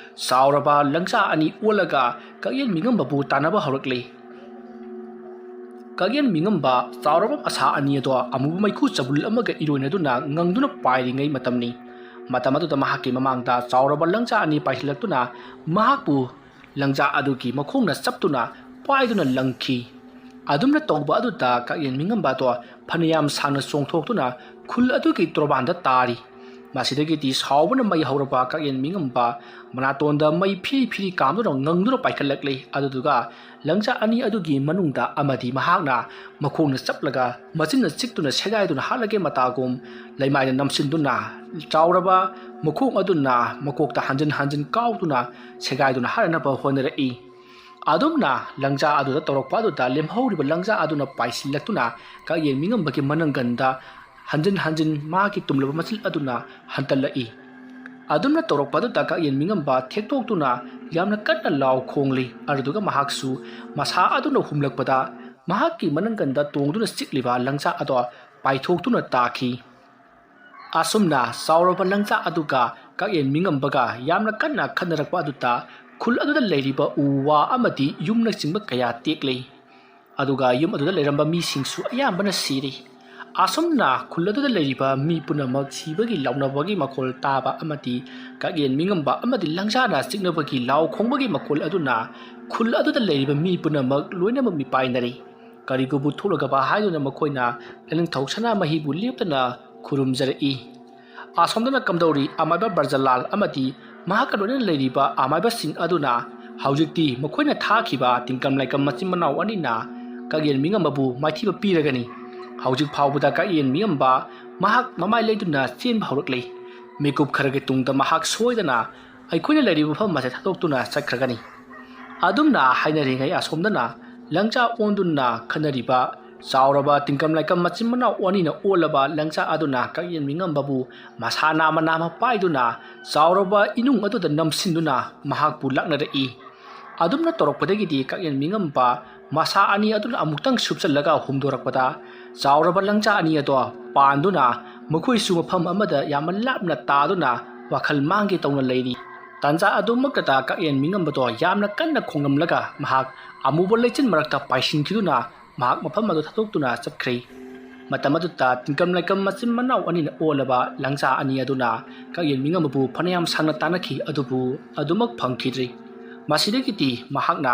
ꯆꯥꯎꯔꯕ ꯂꯪꯖꯥ ꯑꯅꯤ ꯑꯣꯜꯂꯒ ꯀꯛꯌꯦꯟ ꯃꯤꯉꯝꯕꯕꯨ ꯇꯥꯟꯅꯕ ꯍꯧꯔꯛꯂꯤ꯫ ꯀꯛꯌꯦꯟ ꯃꯤꯉꯝꯕ ꯆꯥꯎꯔꯕ ꯃꯁꯥ ꯑꯅꯤ ꯑꯗꯣ ꯑꯃꯨꯕ ꯃꯩꯈꯨ ꯆꯕꯨꯜ ꯑꯃꯒ ꯏꯔꯣꯏꯅꯗꯨꯅ ꯉꯪꯗꯨꯅ ꯄꯥꯏꯔꯤꯉꯩ ꯃꯇꯝꯅꯤ꯫ ꯃꯇꯝ ꯑꯗꯨꯗ ꯃꯍꯥꯛꯀꯤ ꯃꯃꯥꯡꯗ ꯆꯥꯎꯔꯕ ꯂꯪꯖꯥ ꯑꯅꯤ ꯄꯥꯏꯁꯤꯜꯂꯛꯇꯨꯅ ꯃꯍꯥꯛꯄꯨ ꯂꯪꯖꯥ ꯑꯗꯨꯒꯤ ꯃꯈꯣꯡꯅ ꯆꯞꯇꯨꯅ ꯄꯥꯏꯗꯨꯅ ꯂꯪꯈꯤ꯫ ꯑꯗꯨꯝꯅ ꯇꯧꯕ ꯑꯗꯨꯗ ꯀꯛꯌꯦꯟ ꯃꯤꯉꯝꯕ ꯑꯗꯣ ꯐꯅꯌꯥꯝ ꯁꯥꯡꯅ ꯆꯣꯡꯊꯣꯛꯇꯨꯅ ꯈꯨꯜ ꯑꯗꯨꯒꯤ ꯇꯣꯔꯕꯥꯟꯗ ꯇꯥꯔꯤ꯫ ꯃꯁꯤꯗꯒꯤꯗꯤ ꯁꯥꯎꯕꯅ ꯃꯩ ꯍꯧꯔꯕ ꯀꯛꯌꯦꯟ ꯃꯤꯉꯝꯕ ꯃꯅꯥꯇꯣꯟꯗ ꯃꯩ ꯐꯤꯔꯤ ꯐꯤꯔꯤ ꯀꯥꯝꯗꯨꯅ ꯉꯪꯗꯨꯅ ꯄꯥꯏꯈꯠꯂꯛꯂꯤ꯫ ꯑꯗꯨꯗꯨꯒ ꯂꯪꯖꯥ ꯑꯅꯤ ꯑꯗꯨꯒꯤ ꯃꯅꯨꯡꯗ ꯑꯃꯗꯤ ꯃꯍꯥꯛꯅ ꯃꯈꯣꯡꯅ ꯆꯞꯂꯒ ꯃꯆꯤꯟꯅ ꯆꯤꯛꯇꯨꯅ ꯁꯦꯒꯥꯏꯗꯨꯅ ꯍꯥꯠꯂꯒꯦ ꯃꯇꯥꯒꯨꯝ ꯂꯩꯃꯥꯏꯗ ꯅꯝꯁꯤꯟꯗꯨꯅ ꯆꯥꯎꯔꯕ ꯃꯈꯣꯡ ꯑꯗꯨꯅ ꯃꯀꯣꯛꯇ ꯍꯟꯖꯤꯟ ꯍꯟꯖꯤꯟ ꯀꯥꯎꯗꯨꯅ ꯁꯦꯒꯥꯏꯗꯨꯅ ꯍꯥꯠꯅꯅꯕ ꯍꯣꯠꯅꯔꯛꯏ꯫ ꯑꯗꯨꯝꯅ ꯂꯪꯖꯥ ꯑꯗꯨꯗ ꯇꯧꯔꯛꯄ ꯑꯗꯨꯗ ꯂꯦꯝꯍꯧꯔꯤꯕ ꯂꯪꯖꯥ ꯑꯗꯨꯅ ꯄꯥꯏꯁꯤꯜꯂꯛꯇꯨꯅ ꯀꯛꯌꯦꯟ ꯃꯤꯉꯝꯕꯒꯤ ꯃꯅꯪꯒꯟꯗ ꯍꯟꯖꯤꯟ ꯍꯟꯖꯤꯟ ꯃꯥꯒꯤ ꯇꯨꯝꯂꯕ ꯃꯆꯤꯜ ꯑꯗꯨꯅ ꯍꯟꯇꯜꯂꯛꯏ꯫ ꯑꯗꯨꯝꯅ ꯇꯧꯔꯛꯄ ꯑꯗꯨꯗ ꯀꯛꯌꯦꯟ ꯃꯤꯉꯝꯕ ꯊꯦꯛꯇꯣꯛꯇꯨꯅ ꯌꯥꯝꯅ ꯀꯟꯅ ꯂꯥꯎ ꯈꯣꯡꯂꯤ꯫ ꯑꯗꯨꯗꯨꯒ ꯃꯍꯥꯛꯁꯨ ꯃꯁꯥ ꯑꯗꯨꯅ ꯍꯨꯝꯂꯛꯄꯗ ꯃꯍꯥꯛꯀꯤ ꯃꯅꯪꯒꯟꯗ ꯇꯣꯡꯗꯨꯅ ꯆꯤꯛꯂꯤꯕ ꯂꯪꯖꯥ ꯑꯗꯣ ꯄꯥꯏꯊꯣꯛꯇꯨꯅ ꯇꯥꯈꯤ꯫ ꯑꯁꯨꯝꯅ ꯆꯥꯎꯔꯕ ꯂꯪꯖꯥ ꯑꯗꯨꯒ ꯀꯛꯌꯦꯟ ꯃꯤꯉꯝꯕꯒ ꯌꯥꯝꯅ ꯀꯟꯅ ꯈꯠꯅꯔꯛꯄ ꯑꯗꯨꯗ ꯈꯨꯜ ꯑꯗꯨꯗ ꯂꯩꯔꯤꯕ ꯎ ꯋꯥ ꯑꯃꯗꯤ ꯌꯨꯝꯅꯆꯤꯡꯕ ꯀꯌꯥ ꯇꯦꯛꯂꯤ꯫ ꯑꯗꯨꯒ ꯌꯨꯝ ꯑꯗꯨꯗ ꯂꯩꯔꯝꯕ ꯃꯤꯁꯤꯡꯁꯨ ꯑꯌꯥꯝꯕꯅ ꯁꯤꯔꯤ꯫ ꯑꯁꯨꯝꯅ ꯈꯨꯜ ꯑꯗꯨꯗ ꯂꯩꯔꯤꯕ ꯃꯤ ꯄꯨꯝꯅꯃꯛ ꯁꯤꯕꯒꯤ ꯂꯥꯎꯅꯕꯒꯤ ꯃꯈꯣꯜ ꯇꯥꯕ ꯑꯃꯗꯤ ꯀꯛꯌꯦꯟ ꯃꯤꯉꯝꯕ ꯑꯃꯗꯤ ꯂꯪꯖꯥꯅ ꯆꯤꯛꯅꯕꯒꯤ ꯂꯥꯎ ꯈꯣꯡꯕꯒꯤ ꯃꯈꯣꯜ ꯑꯗꯨꯅ ꯈꯨꯜ ꯑꯗꯨꯗ ꯂꯩꯔꯤꯕ ꯃꯤ ꯄꯨꯝꯅꯃꯛ ꯂꯣꯏꯅꯃꯛ ꯃꯤꯄꯥꯏꯅꯔꯤ꯫ ꯀꯔꯤꯒꯨꯝꯕ ꯊꯣꯛꯂꯒꯕ ꯍꯥꯏꯗꯨꯅ ꯃꯈꯣꯏꯅ ꯂꯥꯏꯅꯤꯡꯊꯧ ꯁꯅꯥꯃꯍꯤꯕꯨ ꯂꯦꯞꯇꯅ ꯈꯨꯔꯨꯝꯖꯔꯛꯏ꯫ ꯑꯁꯣꯝꯗꯅ ꯀꯝꯗꯧꯔꯤ ꯑꯃꯥꯏꯕ ꯕ꯭ꯔꯖꯂꯥꯜ ꯑꯃꯗꯤ ꯃꯍꯥꯛꯀ ꯂꯣꯏꯅꯅ ꯂꯩꯔꯤꯕ ꯑꯃꯥꯏꯕꯁꯤꯡ ꯑꯗꯨꯅ ꯍꯧꯖꯤꯛꯇꯤ ꯃꯈꯣꯏꯅ ꯊꯥꯈꯤꯕ ꯇꯤꯡꯀꯝ ꯂꯥꯏꯀꯝ ꯃꯆꯤꯟ ꯃꯅꯥꯎ ꯑꯅꯤꯅ ꯀꯛꯌꯦꯟ ꯃꯤꯉꯝꯕꯕꯨ ꯃꯥꯏꯊꯤꯕ ꯄꯤꯔꯒꯅꯤ꯫ ꯍꯧꯖꯤꯛ ꯐꯥꯎꯕꯗ ꯀꯛꯌꯦꯟ ꯃꯤꯉꯝꯕ ꯃꯍꯥꯛ ꯃꯃꯥꯏ ꯂꯩꯗꯨꯅ ꯆꯦꯟꯕ ꯍꯧꯔꯛꯂꯤ꯫ ꯃꯤꯀꯨꯞ ꯈꯔꯒꯤ ꯇꯨꯡꯗ ꯃꯍꯥꯛ ꯁꯣꯏꯗꯅ ꯑꯩꯈꯣꯏꯅ ꯂꯩꯔꯤꯕ ꯃꯐꯝ ꯑꯁꯦ ꯊꯥꯗꯣꯛꯇꯨꯅ ꯆꯠꯈ꯭ꯔꯒꯅꯤ꯫ ꯑꯗꯨꯝꯅ ꯍꯥꯏꯅꯔꯤꯉꯩ ꯑꯁꯣꯝꯗꯅ ꯂꯪꯆꯥ ꯑꯣꯟꯗꯨꯅ ꯈꯠꯅꯔꯤꯕ ꯆꯥꯎꯔꯕ ꯇꯤꯡꯀꯝ ꯂꯥꯏꯀꯝ ꯃꯆꯤꯟ ꯃꯅꯥꯎ ꯑꯅꯤꯅ ꯑꯣꯜꯂꯕ ꯂꯪꯆꯥ ꯑꯗꯨꯅ ꯀꯛꯌꯦꯟ ꯃꯤꯉꯝꯕꯕꯨ ꯃꯁꯥ ꯅꯥꯝꯃ ꯅꯥꯝꯃ ꯄꯥꯏꯗꯨꯅ ꯆꯥꯎꯔꯕ ꯏꯅꯨꯡ ꯑꯗꯨꯗ ꯅꯝꯁꯤꯟꯗꯨꯅ ꯃꯍꯥꯛꯄꯨ ꯂꯥꯛꯅꯔꯛꯏ꯫ ꯑꯗꯨꯝꯅ ꯇꯧꯔꯛꯄꯗꯒꯤꯗꯤ ꯀꯛꯌꯦꯟ ꯃꯤꯉꯝꯕ ꯃꯁꯥ ꯑꯅꯤ ꯑꯗꯨꯅ ꯑꯃꯨꯛꯇꯪ ꯁꯨꯞꯆꯜꯂꯒ ꯍꯨꯝꯗꯣꯔꯛꯄꯗ ꯆꯥꯎꯔꯕ ꯂꯪꯆꯥ ꯑꯅꯤ ꯑꯗꯣ ꯄꯥꯟꯗꯨꯅ ꯃꯈꯣꯏꯁꯨ ꯃꯐꯝ ꯑꯃꯗ ꯌꯥꯝꯅ ꯂꯥꯞꯅ ꯇꯥꯗꯨꯅ ꯋꯥꯈꯜ ꯃꯥꯡꯒꯦ ꯇꯧꯅ ꯂꯩꯔꯤ꯫ ꯇꯥꯟꯖꯥ ꯑꯗꯨꯃꯛꯇꯗ ꯀꯛꯌꯦꯟ ꯃꯤꯉꯝꯕꯗꯣ ꯌꯥꯝꯅ ꯀꯟꯅ ꯈꯣꯡꯂꯝꯂꯒ ꯃꯍꯥꯛ ꯑꯃꯨꯕ ꯂꯩꯆꯤꯟ ꯃꯔꯛꯇ ꯄꯥꯏꯁꯤꯟꯈꯤꯗꯨꯅ ꯃꯍꯥꯛ ꯃꯐꯝ ꯑꯗꯨ ꯊꯥꯗꯣꯛꯇꯨꯅ ꯆꯠꯈ꯭ꯔꯦ꯫ ꯃꯇꯝ ꯑꯗꯨꯗ ꯇꯤꯡꯀꯝ ꯂꯥꯏꯀꯝ ꯃꯆꯤꯟ ꯃꯅꯥꯎ ꯑꯅꯤꯅ ꯑꯣꯜꯂꯕ ꯂꯪꯆꯥ ꯑꯅꯤ ꯑꯗꯨꯅ ꯀꯛꯌꯦꯟ ꯃꯤꯉꯝꯕꯕꯨ ꯐꯅꯌꯥꯝ ꯁꯥꯡꯅ ꯇꯥꯟꯅꯈꯤ, ꯑꯗꯨꯕꯨ ꯑꯗꯨꯃꯛ ꯐꯪꯈꯤꯗ꯭ꯔꯤ꯫ ꯃꯁꯤꯗꯒꯤꯗꯤ ꯃꯍꯥꯛꯅ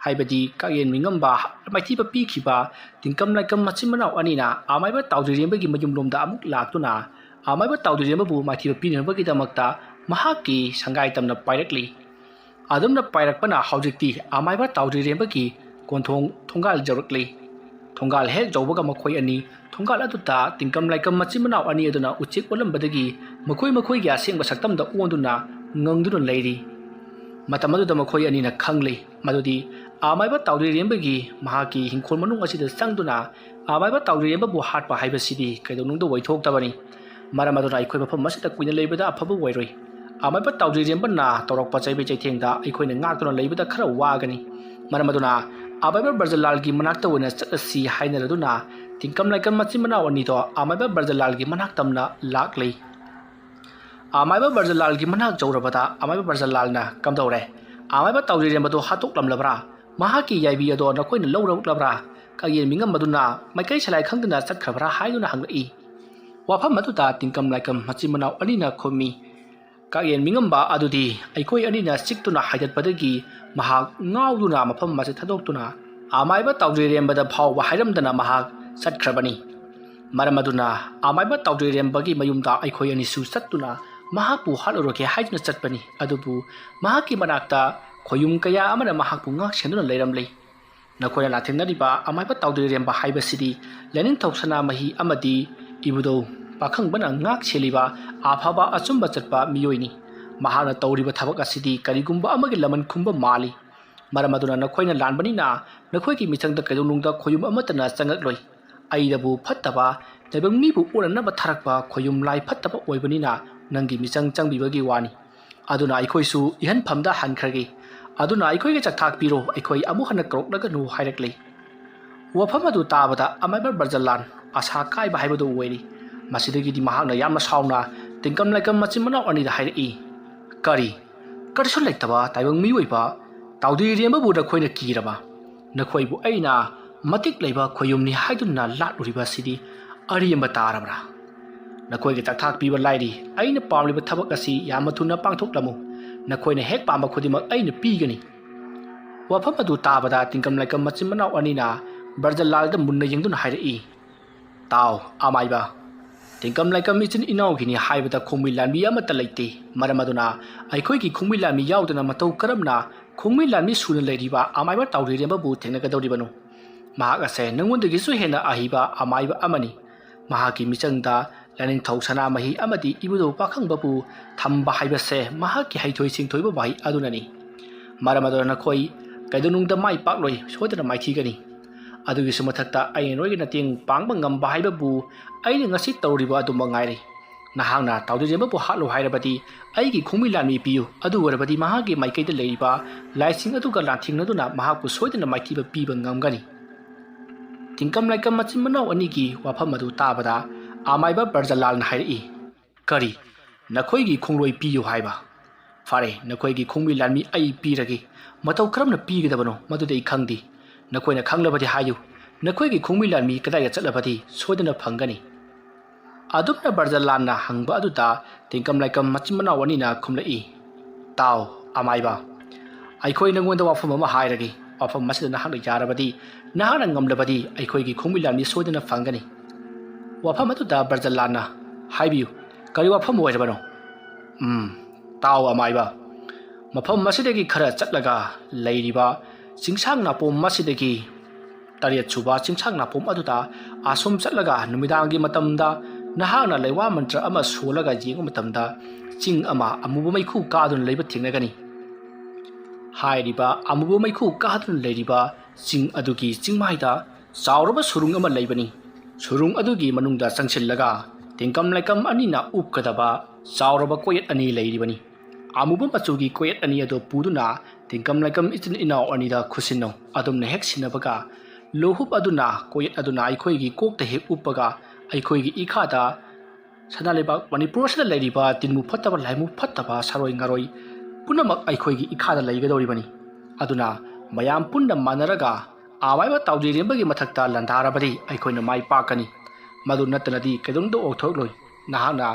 ꯍꯥꯏꯕꯗꯤ ꯀꯥꯛꯌꯦꯟ ꯃꯤꯉꯝꯕ ꯃꯥꯏꯊꯤꯕ ꯄꯤꯈꯤꯕ ꯇꯤꯡꯀꯝ ꯂꯥꯏꯀꯝ ꯃꯆꯤꯟ ꯃꯅꯥꯎ ꯑꯅꯤꯅ ꯑꯃꯥꯏꯕ ꯇꯥꯎꯗ꯭ꯔꯤꯔꯦꯝꯕꯒꯤ ꯃꯌꯨꯝꯂꯣꯝꯗ ꯑꯃꯨꯛ ꯂꯥꯛꯇꯨꯅ ꯑꯃꯥꯏꯕ ꯇꯥꯎꯗ꯭ꯔꯤꯔꯦꯝꯕꯕꯨ ꯃꯥꯏꯊꯤꯕ ꯄꯤꯅꯅꯕꯒꯤꯗꯃꯛꯇ ꯃꯍꯥꯛꯀꯤ ꯁꯪꯒꯥꯏ ꯇꯝꯅ ꯄꯥꯏꯔꯛꯂꯤ꯫ ꯑꯗꯨꯝꯅ ꯄꯥꯏꯔꯛꯄꯅ ꯍꯧꯖꯤꯛꯇꯤ ꯑꯃꯥꯏꯕ ꯇꯥꯎꯗ꯭ꯔꯤꯔꯦꯝꯕꯒꯤ ꯀꯣꯟꯊꯣꯡ ꯊꯣꯡꯒꯥꯜ ꯌꯧꯔꯛꯂꯤ꯫ ꯊꯣꯡꯒꯥꯜ ꯍꯦꯛ ꯌꯧꯕꯒ ꯃꯈꯣꯏ ꯑꯅꯤ ꯊꯣꯡꯒꯥꯜ ꯑꯗꯨꯗ ꯇꯤꯡꯀꯝ ꯂꯥꯏꯀꯝ ꯃꯆꯤꯟ ꯃꯅꯥꯎ ꯑꯅꯤ ꯑꯗꯨꯅ ꯎꯆꯦꯛ ꯑꯣꯜꯂꯝꯕꯗꯒꯤ ꯃꯈꯣꯏ ꯃꯈꯣꯏꯒꯤ ꯑꯁꯦꯡꯕ ꯁꯛꯇꯝꯗ ꯑꯣꯟꯗꯨꯅ ꯉꯪꯗꯨꯅ ꯂꯩꯔꯤ꯫ ꯃꯇꯝ ꯑꯗꯨꯗ ꯃꯈꯣꯏ ꯑꯅꯤꯅ ꯈꯪꯂꯤ ꯃꯗꯨꯗꯤ ꯑꯃꯥꯏꯕ ꯇꯥꯎꯗ꯭ꯔꯤꯔꯦꯝꯕꯒꯤ ꯃꯍꯥꯛꯀꯤ ꯍꯤꯡꯈꯣꯜ ꯃꯅꯨꯡ ꯑꯁꯤꯗ ꯆꯪꯗꯨꯅ ꯑꯃꯥꯏꯕ ꯇꯥꯎꯗ꯭ꯔꯤꯔꯦꯝꯕꯕꯨ ꯍꯥꯠꯄ ꯍꯥꯏꯕꯁꯤꯗꯤ ꯀꯩꯗꯧꯅꯨꯡꯗ ꯑꯣꯏꯊꯣꯛꯇꯕꯅꯤ꯫ ꯃꯔꯝ ꯑꯗꯨꯅ ꯑꯩꯈꯣꯏ ꯃꯐꯝ ꯑꯁꯤꯗ ꯀꯨꯏꯅ ꯂꯩꯕꯗ ꯑꯐꯕ ꯑꯣꯏꯔꯣꯏ꯫ ꯑꯃꯥꯏꯕ ꯇꯥꯎꯗ꯭ꯔꯤꯔꯦꯝꯕꯅ ꯇꯧꯔꯛꯄ ꯆꯩꯕꯤ ꯆꯩꯊꯦꯡꯗ ꯑꯩꯈꯣꯏꯅ ꯉꯥꯛꯇꯨꯅ ꯂꯩꯕꯗ ꯈꯔ ꯋꯥꯒꯅꯤ꯫ ꯃꯔꯝ ꯑꯗꯨꯅ ꯑꯃꯥꯏꯕ ꯕ꯭ꯔꯖꯂꯥꯜꯒꯤ ꯃꯅꯥꯛꯇ ꯑꯣꯏꯅ ꯆꯠꯂꯁꯤ ꯍꯥꯏꯅꯔꯗꯨꯅ ꯇꯤꯡꯀꯝ ꯂꯥꯏꯀꯝ ꯃꯆꯤꯟ ꯃꯅꯥꯎ ꯑꯅꯤꯗꯣ ꯑꯃꯥꯏꯕ ꯕ꯭ꯔꯖꯂꯥꯜꯒꯤ ꯃꯅꯥꯛ ꯇꯝꯅ ꯂꯥꯛꯂꯤ꯫ ꯑꯃꯥꯏꯕ ꯕ꯭ꯔꯖꯂꯥꯜꯒꯤ ꯃꯅꯥꯛ ꯌꯧꯔꯕꯗ ꯑꯃꯥꯏꯕ ꯕ꯭ꯔꯖꯂꯥꯜꯅ, "ꯀꯝꯗꯧꯔꯦ? ꯑꯃꯥꯏꯕ ꯇꯥꯎꯗ꯭ꯔꯤꯔꯦꯝꯕꯗꯨ ꯍꯥꯠꯇꯣꯛꯂꯝꯂꯕ꯭ꯔꯥ? ꯃꯍꯥꯛꯀꯤ ꯌꯥꯏꯕꯤ ꯑꯗꯣ ꯅꯈꯣꯏꯅ ꯂꯧꯔꯛꯂꯕ꯭ꯔꯥ? ꯀꯥꯛꯌꯦꯟ ꯃꯤꯉꯝꯕꯗꯨꯅ ꯃꯥꯏꯀꯩ ꯁꯂꯥꯏ ꯈꯪꯗꯅ ꯆꯠꯈ꯭ꯔꯕ꯭ꯔꯥ?" ꯍꯥꯏꯗꯨꯅ ꯍꯪꯂꯛꯏ꯫ ꯋꯥꯐꯝ ꯑꯗꯨꯗ ꯇꯤꯡꯀꯝ ꯂꯥꯏꯀꯝ ꯃꯆꯤꯟ ꯃꯅꯥꯎ ꯑꯅꯤꯅ ꯈꯨꯝꯃꯤ, "ꯀꯥꯛꯌꯦꯟ ꯃꯤꯉꯝꯕ ꯑꯗꯨꯗꯤ ꯑꯩꯈꯣꯏ ꯑꯅꯤꯅ ꯆꯤꯛꯇꯨꯅ ꯍꯥꯏꯗꯠꯄꯗꯒꯤ ꯃꯍꯥꯛ ꯉꯥꯎꯗꯨꯅ ꯃꯐꯝ ꯑꯁꯤ ꯊꯥꯗꯣꯛꯇꯨꯅ ꯑꯃꯥꯏꯕ ꯇꯥꯎꯗ꯭ꯔꯤꯔꯦꯝꯕꯗ ꯐꯥꯎꯕ ꯍꯥꯏꯔꯝꯗꯅ ꯃꯍꯥꯛ ꯆꯠꯈ꯭ꯔꯕꯅꯤ꯫ ꯃꯔꯝ ꯑꯗꯨꯅ ꯑꯃꯥꯏꯕ ꯇꯥꯎꯗ꯭ꯔꯤꯔꯦꯝꯕꯒꯤ ꯃꯌꯨꯝꯗ ꯑꯩꯈꯣꯏ ꯑꯅꯤꯁꯨ ꯆꯠꯇꯨꯅ ꯃꯍꯥꯛꯄꯨ ꯍꯥꯠꯂꯨꯔꯒꯦ ꯍꯥꯏꯗꯨꯅ ꯆꯠꯄꯅꯤ꯫ ꯑꯗꯨꯕꯨ ꯃꯍꯥꯛꯀꯤ ꯃꯅꯥꯛꯇ ꯈꯣꯌꯨꯝ ꯀꯌꯥ ꯑꯃꯅ ꯃꯍꯥꯛꯄꯨ ꯉꯥꯛ ꯁꯦꯟꯗꯨꯅ ꯂꯩꯔꯝꯂꯤ꯫ ꯅꯈꯣꯏꯅ ꯂꯥꯟꯊꯦꯡꯅꯔꯤꯕ ꯑꯃꯥꯏꯕ ꯇꯥꯎꯗ꯭ꯔꯤꯔꯦꯝꯕ ꯍꯥꯏꯕꯁꯤꯗꯤ ꯂꯥꯏꯅꯤꯡꯊꯧ ꯁꯅꯥꯃꯍꯤ ꯑꯃꯗꯤ ꯏꯕꯨꯙꯧ ꯄꯥꯈꯪꯕꯅ ꯉꯥꯛ ꯁꯦꯜꯂꯤꯕ ꯑꯐꯕ ꯑꯆꯨꯝꯕ ꯆꯠꯄ ꯃꯤꯑꯣꯏꯅꯤ꯫ ꯃꯍꯥꯛꯅ ꯇꯧꯔꯤꯕ ꯊꯕꯛ ꯑꯁꯤꯗꯤ ꯀꯔꯤꯒꯨꯝꯕ ꯑꯃꯒꯤ ꯂꯃꯟ ꯈꯨꯝꯕ ꯃꯥꯜꯂꯤ꯫ ꯃꯔꯝ ꯑꯗꯨꯅ ꯅꯈꯣꯏꯅ ꯂꯥꯟꯕꯅꯤꯅ ꯅꯈꯣꯏꯒꯤ ꯃꯤꯆꯪꯗ ꯀꯩꯗꯧꯅꯨꯡꯗ ꯈꯣꯌꯨꯝ ꯑꯃꯠꯇꯅ ꯆꯪꯉꯛꯂꯣꯏ꯫ ꯑꯩꯅꯕꯨ ꯐꯠꯇꯕ ꯇꯥꯏꯕꯪ ꯃꯤꯕꯨ ꯑꯣꯟꯅꯅꯕ ꯊꯥꯔꯛꯄ ꯈꯣꯌꯨꯝ ꯂꯥꯏ ꯐꯠꯇꯕ ꯑꯣꯏꯕꯅꯤꯅ ꯅꯪꯒꯤ ꯃꯤꯆꯪ ꯆꯪꯕꯤꯕꯒꯤ ꯋꯥꯅꯤ꯫ ꯑꯗꯨꯅ ꯑꯩꯈꯣꯏꯁꯨ ꯏꯍꯟꯐꯝꯗ ꯍꯟꯈ꯭ꯔꯒꯦ꯫ ꯑꯗꯨꯅ ꯑꯩꯈꯣꯏꯒꯤ ꯆꯥꯛꯊꯥꯛ ꯄꯤꯔꯣ, ꯑꯩꯈꯣꯏ ꯑꯃꯨꯛ ꯍꯟꯅ ꯀꯧꯔꯛꯂꯒꯅꯨ" ꯍꯥꯏꯔꯛꯂꯤ꯫ ꯋꯥꯐꯝ ꯑꯗꯨ ꯇꯥꯕꯗ ꯑꯃꯥꯏꯕ ꯕ꯭ꯔꯖꯂꯥꯟ ꯑꯁꯥ ꯀꯥꯏꯕ ꯍꯥꯏꯕꯗꯨ ꯑꯣꯏꯔꯤ꯫ ꯃꯁꯤꯗꯒꯤꯗꯤ ꯃꯍꯥꯛꯅ ꯌꯥꯝꯅ ꯁꯥꯎꯅ ꯇꯤꯡꯀꯝ ꯂꯥꯏꯀꯝ ꯃꯆꯤꯟ ꯃꯅꯥꯎ ꯑꯅꯤꯗ ꯍꯥꯏꯔꯛꯏ, "ꯀꯔꯤ? ꯀꯔꯤꯁꯨ ꯂꯩꯇꯕ ꯇꯥꯏꯕꯪ ꯃꯤꯑꯣꯏꯕ ꯇꯥꯎꯗ꯭ꯔꯤꯔꯦꯝꯕꯕꯨ ꯅꯈꯣꯏꯅ ꯀꯤꯔꯕ? ꯅꯈꯣꯏꯕꯨ ꯑꯩꯅ ꯃꯇꯤꯛ ꯂꯩꯕ ꯈꯣꯌꯨꯝꯅꯤ ꯍꯥꯏꯗꯨꯅ ꯂꯥꯠꯂꯨꯔꯤꯕ ꯑꯁꯤꯗꯤ ꯑꯔꯦꯝꯕ ꯇꯥꯔꯕ꯭ꯔꯥ? ꯅꯈꯣꯏꯒꯤ ꯆꯥꯛꯊꯥꯛ ꯄꯤꯕ ꯂꯥꯏꯔꯤ, ꯑꯩꯅ ꯄꯥꯝꯂꯤꯕ ꯊꯕꯛ ꯑꯁꯤ ꯌꯥꯝꯅ ꯊꯨꯅ ꯄꯥꯡꯊꯣꯛꯂꯝꯃꯨ꯫ ꯅꯈꯣꯏꯅ ꯍꯦꯛ ꯄꯥꯝꯕ ꯈꯨꯗꯤꯡꯃꯛ ꯑꯩꯅ ꯄꯤꯒꯅꯤ"꯫ ꯋꯥꯐꯝ ꯑꯗꯨ ꯇꯥꯕꯗ ꯇꯤꯡꯀꯝ ꯂꯥꯏꯀꯝ ꯃꯆꯤꯟ ꯃꯅꯥꯎ ꯑꯅꯤꯅ ꯕ꯭ꯔꯖꯂꯥꯜꯗ ꯃꯨꯟꯅ ꯌꯦꯡꯗꯨꯅ ꯍꯥꯏꯔꯛꯏ, "ꯇꯥꯎ, ꯑꯃꯥꯏꯕ, ꯇꯤꯡꯀꯝ ꯂꯥꯏꯀꯝ ꯏꯆꯤꯟ ꯏꯅꯥꯎꯒꯤꯅꯤ ꯍꯥꯏꯕꯗ ꯈꯣꯡꯃꯤ ꯂꯥꯟꯃꯤ ꯑꯃꯠꯇ ꯂꯩꯇꯦ꯫ ꯃꯔꯝ ꯑꯗꯨꯅ ꯑꯩꯈꯣꯏꯒꯤ ꯈꯣꯡꯃꯤ ꯂꯥꯟꯃꯤ ꯌꯥꯎꯗꯅ ꯃꯇꯧ ꯀꯔꯝꯅ ꯈꯣꯡꯃꯤ ꯂꯥꯟꯃꯤ ꯁꯨꯅ ꯂꯩꯔꯤꯕ ꯑꯃꯥꯏꯕ ꯇꯥꯎꯗ꯭ꯔꯤꯔꯦꯝꯕꯕꯨ ꯊꯦꯡꯅꯒꯗꯧꯔꯤꯕꯅꯣ? ꯃꯍꯥꯛ ꯑꯁꯦ ꯅꯉꯣꯟꯗꯒꯤꯁꯨ ꯍꯦꯟꯅ ꯑꯍꯩꯕ ꯑꯃꯥꯏꯕ ꯑꯃꯅꯤ꯫ ꯃꯍꯥꯛꯀꯤ ꯃꯤꯆꯪꯗ ꯂꯥꯏꯅꯤꯡꯊꯧ ꯁꯅꯥꯃꯍꯤ ꯑꯃꯗꯤ ꯏꯕꯨꯙꯧ ꯄꯥꯈꯪꯕꯕꯨ ꯊꯝꯕ ꯍꯥꯏꯕꯁꯦ ꯃꯍꯥꯛꯀꯤ ꯍꯩꯊꯣꯏ ꯁꯤꯡꯊꯣꯏꯕ ꯃꯍꯩ ꯑꯗꯨꯅꯅꯤ꯫ ꯃꯔꯝ ꯑꯗꯨꯅ ꯅꯈꯣꯏ ꯀꯩꯗꯧꯅꯨꯡꯗ ꯃꯥꯏ ꯄꯥꯛꯂꯣꯏ, ꯁꯣꯏꯗꯅ ꯃꯥꯏꯊꯤꯒꯅꯤ꯫ ꯑꯗꯨꯒꯤꯁꯨ ꯃꯊꯛꯇ ꯑꯩꯅ ꯅꯣꯏꯒꯤ ꯃꯇꯦꯡ ꯄꯥꯡꯕ ꯉꯝꯕ ꯍꯥꯏꯕꯕꯨ ꯑꯩꯅ ꯉꯁꯤ ꯇꯧꯔꯤꯕ ꯑꯗꯨꯃꯛ ꯉꯥꯏꯔꯦ꯫ ꯅꯍꯥꯛꯅ ꯇꯥꯎꯗ꯭ꯔꯤꯔꯦꯝꯕꯕꯨ ꯍꯥꯠꯂꯨ ꯍꯥꯏꯔꯕꯗꯤ ꯑꯩꯒꯤ ꯈꯣꯡꯃꯤ ꯂꯥꯟꯃꯤ ꯄꯤꯌꯨ꯫ ꯑꯗꯨ ꯑꯣꯏꯔꯕꯗꯤ ꯃꯍꯥꯛꯀꯤ ꯃꯥꯏꯀꯩꯗ ꯂꯩꯔꯤꯕ ꯂꯥꯏꯁꯤꯡ ꯑꯗꯨꯒ ꯂꯥꯟꯊꯦꯡꯅꯗꯨꯅ ꯃꯍꯥꯛꯄꯨ ꯁꯣꯏꯗꯅ ꯃꯥꯏꯊꯤꯕ ꯄꯤꯕ ꯉꯝꯒꯅꯤ꯫" ꯇꯤꯡꯀꯝ ꯂꯥꯏꯀꯝ ꯃꯆꯤꯟ ꯃꯅꯥꯎ ꯑꯅꯤꯒꯤ ꯋꯥꯐꯝ ꯑꯗꯨ ꯇꯥꯕꯗ ꯑꯃꯥꯏꯕ ꯕ꯭ꯔꯖꯂꯥꯜꯅ ꯍꯥꯏꯔꯛꯏ, "ꯀꯔꯤ? ꯅꯈꯣꯏꯒꯤ ꯈꯣꯡꯂꯣꯏ ꯄꯤꯌꯨ ꯍꯥꯏꯕ? ꯐꯔꯦ, ꯅꯈꯣꯏꯒꯤ ꯈꯣꯡꯃꯤ ꯂꯥꯟꯃꯤ ꯑꯩ ꯄꯤꯔꯒꯦ꯫ ꯃꯇꯧ ꯀꯔꯝꯅ ꯄꯤꯒꯗꯕꯅꯣ ꯃꯗꯨꯗꯤ ꯑꯩ ꯈꯪꯗꯦ꯫ ꯅꯈꯣꯏꯅ ꯈꯪꯂꯕꯗꯤ ꯍꯥꯏꯌꯨ꯫ ꯅꯈꯣꯏꯒꯤ ꯈꯣꯡꯃꯤ ꯂꯥꯟꯃꯤ ꯀꯗꯥꯏꯗ ꯆꯠꯂꯕꯗꯤ ꯁꯣꯏꯗꯅ ꯐꯪꯒꯅꯤ?" ꯑꯗꯨꯝꯅ ꯕ꯭ꯔꯖꯂꯥꯜꯅ ꯍꯪꯕ ꯑꯗꯨꯗ ꯇꯤꯡꯀꯝ ꯂꯥꯏꯀꯝ ꯃꯆꯤꯟ ꯃꯅꯥꯎ ꯑꯅꯤꯅ ꯈꯨꯝꯂꯛꯏ, "ꯇꯥꯎ, ꯑꯃꯥꯏꯕ, ꯑꯩꯈꯣꯏ ꯅꯉꯣꯟꯗ ꯋꯥꯐꯝ ꯑꯃ ꯍꯥꯏꯔꯒꯦ꯫ ꯋꯥꯐꯝ ꯑꯁꯤꯗ ꯅꯍꯥꯛꯅ ꯌꯥꯔꯕꯗꯤ, ꯅꯍꯥꯛꯅ ꯉꯝꯂꯕꯗꯤ ꯑꯩꯈꯣꯏꯒꯤ ꯈꯣꯡꯃꯤ ꯂꯥꯟꯃꯤ ꯁꯣꯏꯗꯅ ꯐꯪꯒꯅꯤ꯫" ꯋꯥꯐꯝ ꯑꯗꯨꯗ ꯕ꯭ꯔꯖꯂꯥꯜꯅ, "ꯍꯥꯏꯕꯤꯌꯨ, ꯀꯔꯤ ꯋꯥꯐꯝ ꯑꯣꯏꯔꯕꯅꯣ?" "ꯎꯝ, ꯇꯥꯎ, ꯑꯃꯥꯏꯕ, ꯃꯐꯝ ꯑꯁꯤꯗꯒꯤ ꯈꯔ ꯆꯠꯂꯒ ꯂꯩꯔꯤꯕ ꯆꯤꯡꯁꯥꯡ ꯅꯥꯄꯣꯝ ꯑꯁꯤꯗꯒꯤ ꯇꯔꯦꯠ ꯁꯨꯕ ꯆꯤꯡꯁꯥꯡ ꯅꯥꯄꯣꯝ ꯑꯗꯨꯗ ꯑꯁꯨꯝ ꯆꯠꯂꯒ ꯅꯨꯃꯤꯗꯥꯡꯒꯤ ꯃꯇꯝꯗ ꯅꯍꯥꯛꯅ ꯂꯩꯋꯥ ꯃꯟꯇ꯭ꯔ ꯑꯃ ꯁꯣꯜꯂꯒ ꯌꯦꯡꯕ ꯃꯇꯝꯗ ꯆꯤꯡ ꯑꯃ ꯑꯃꯨꯕ ꯃꯩꯈꯨ ꯀꯥꯗꯨꯅ ꯂꯩꯕ ꯊꯦꯡꯅꯒꯅꯤ꯫ ꯍꯥꯏꯔꯤꯕ ꯑꯃꯨꯕ ꯃꯩꯈꯨ ꯀꯥꯗꯨꯅ ꯂꯩꯔꯤꯕ ꯆꯤꯡ ꯑꯗꯨꯒꯤ ꯆꯤꯡꯃꯥꯏꯗ ꯆꯥꯎꯔꯕ ꯁꯨꯔꯨꯡ ꯑꯃ ꯂꯩꯕꯅꯤ꯫ ꯁꯨꯔꯨꯡ ꯑꯗꯨꯒꯤ ꯃꯅꯨꯡꯗ ꯆꯪꯁꯤꯜꯂꯒ ꯇꯤꯡꯀꯝ ꯂꯥꯏꯀꯝ ꯑꯅꯤꯅ ꯎꯞꯀꯗꯕ ꯆꯥꯎꯔꯕ ꯀꯣꯌꯦꯠ ꯑꯅꯤ ꯂꯩꯔꯤꯕꯅꯤ꯫ ꯑꯃꯨꯕ ꯃꯆꯨꯒꯤ ꯀꯣꯌꯦꯠ ꯑꯅꯤ ꯑꯗꯨ ꯄꯨꯗꯨꯅ ꯇꯤꯡꯀꯝ ꯂꯥꯏꯀꯝ ꯏꯆꯤꯟ ꯏꯅꯥꯎ ꯑꯅꯤꯗ ꯈꯨꯠꯁꯤꯟꯅꯧ꯫ ꯑꯗꯨꯝꯅ ꯍꯦꯛ ꯁꯤꯟꯅꯕꯒ ꯂꯨꯍꯨꯞ ꯑꯗꯨꯅ, ꯀꯣꯌꯦꯠ ꯑꯗꯨꯅ ꯑꯩꯈꯣꯏꯒꯤ ꯀꯣꯛꯇ ꯍꯦꯛ ꯎꯞꯄꯒ ꯑꯩꯈꯣꯏꯒꯤ ꯏꯈꯥꯗ ꯁꯅꯥ ꯂꯩꯕꯥꯛ ꯃꯅꯤꯄꯨꯔ ꯑꯁꯤꯗ ꯂꯩꯔꯤꯕ ꯇꯤꯟꯃꯨ ꯐꯠꯇꯕ, ꯂꯥꯏꯃꯨ ꯐꯠꯇꯕ, ꯁꯥꯔꯣꯏ ꯉꯥꯔꯣꯏ ꯄꯨꯝꯅꯃꯛ ꯑꯩꯈꯣꯏꯒꯤ ꯏꯈꯥꯗ ꯂꯩꯒꯗꯧꯔꯤꯕꯅꯤ꯫ ꯑꯗꯨꯅ ꯃꯌꯥꯝ ꯄꯨꯟꯅ ꯃꯥꯟꯅꯔꯒ ꯑꯃꯥꯏꯕ ꯇꯥꯎꯗ꯭ꯔꯤꯔꯦꯝꯕꯒꯤ ꯃꯊꯛꯇ ꯂꯥꯟꯗꯥꯔꯕꯗꯤ ꯑꯩꯈꯣꯏꯅ ꯃꯥꯏ ꯄꯥꯛꯀꯅꯤ꯫ ꯃꯗꯨ ꯅꯠꯇꯅꯗꯤ ꯀꯩꯗꯧꯅꯨꯡꯗ ꯑꯣꯏꯊꯣꯛꯂꯣꯏ꯫ ꯅꯍꯥꯛꯅ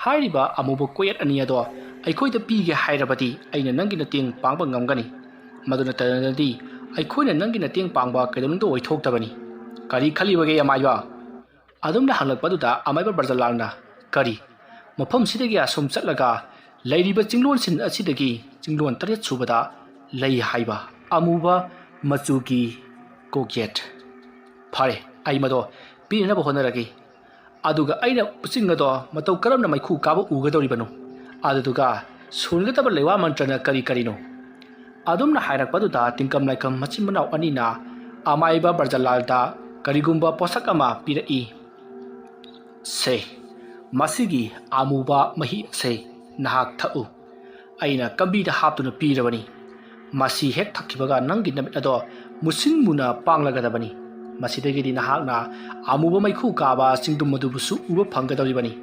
ꯍꯥꯏꯔꯤꯕ ꯑꯃꯨꯕ ꯀꯣꯌꯦꯠ ꯑꯅꯤ ꯑꯗꯣ ꯑꯩꯈꯣꯏꯗ ꯄꯤꯒꯦ ꯍꯥꯏꯔꯕꯗꯤ ꯑꯩꯅ ꯅꯪꯒꯤ ꯃꯇꯦꯡ ꯄꯥꯡꯕ ꯉꯝꯒꯅꯤ꯫ ꯃꯗꯨ ꯅꯠꯇꯅꯗꯤ ꯑꯩꯈꯣꯏꯅ ꯅꯪꯒꯤ ꯃꯇꯦꯡ ꯄꯥꯡꯕ ꯀꯩꯗꯧꯅꯨꯡꯗ ꯑꯣꯏꯊꯣꯛꯇꯕꯅꯤ꯫ ꯀꯔꯤ ꯈꯜꯂꯤꯕꯒꯦ, ꯑꯃꯥꯏꯕ? ꯑꯗꯨꯝꯅ ꯍꯪꯂꯛꯄ ꯑꯗꯨꯗ ꯑꯃꯥꯏꯕ ꯕ꯭ꯔꯖꯂꯥꯜꯅ, "ꯀꯔꯤ? ꯃꯐꯝꯁꯤꯗꯒꯤ ꯑꯁꯨꯝ ꯆꯠꯂꯒ ꯂꯩꯔꯤꯕ ꯆꯤꯡꯂꯣꯟꯁꯤꯡ ꯑꯁꯤꯗꯒꯤ ꯆꯤꯡꯂꯣꯟ ꯇꯔꯦꯠ ꯁꯨꯕꯗ ꯂꯩ ꯍꯥꯏꯕ ꯑꯃꯨꯕ ꯃꯆꯨꯒꯤ ꯀꯣꯛꯌꯦꯠ꯫ ꯐꯔꯦ, ꯑꯩ ꯃꯗꯣ ꯄꯤꯅꯅꯕ ꯍꯣꯠꯅꯔꯒꯦ꯫ ꯑꯗꯨꯒ ꯑꯩꯅ ꯆꯤꯡ ꯑꯗꯣ ꯃꯇꯧ ꯀꯔꯝꯅ ꯃꯩꯈꯨ ꯀꯥꯕ ꯎꯒꯗꯧꯔꯤꯕꯅꯣ? ꯑꯗꯨꯗꯨꯒ ꯁꯣꯟꯒꯗꯕ ꯂꯩꯋꯥ ꯃꯟꯇ꯭ꯔꯅ ꯀꯔꯤ ꯀꯔꯤꯅꯣ?" ꯑꯗꯨꯝꯅ ꯍꯥꯏꯔꯛꯄꯗꯨꯗ ꯇꯤꯡꯀꯝ ꯂꯥꯏꯀꯝ ꯃꯆꯤꯟ ꯃꯅꯥꯎ ꯑꯅꯤꯅ ꯑꯃꯥꯏꯕ ꯕ꯭ꯔꯖꯂꯥꯜꯗ ꯀꯔꯤꯒꯨꯝꯕ ꯄꯣꯠꯁꯛ ꯑꯃ ꯄꯤꯔꯛꯏ꯫ "ꯁꯦ, ꯃꯁꯤꯒꯤ ꯑꯃꯨꯕ ꯃꯍꯤ ꯑꯁꯦ ꯅꯍꯥꯛ ꯊꯛꯎ꯫ ꯑꯩꯅ ꯀꯝꯕꯤꯗ ꯍꯥꯞꯇꯨꯅ ꯄꯤꯔꯕꯅꯤ꯫ ꯃꯁꯤ ꯍꯦꯛ ꯊꯛꯈꯤꯕꯒ ꯅꯪꯒꯤ ꯅꯨꯃꯤꯠ ꯑꯗꯣ ꯃꯨꯁꯤꯟ ꯃꯨꯅ ꯄꯥꯡꯂꯒꯗꯕꯅꯤ꯫ ꯃꯁꯤꯗꯒꯤꯗꯤ ꯅꯍꯥꯛꯅ ꯑꯃꯨꯕ ꯃꯩꯈꯨ ꯀꯥꯕ ꯆꯤꯡꯗꯨꯝ ꯑꯗꯨꯕꯨꯁꯨ ꯎꯕ ꯐꯪꯒꯗꯧꯔꯤꯕꯅꯤ꯫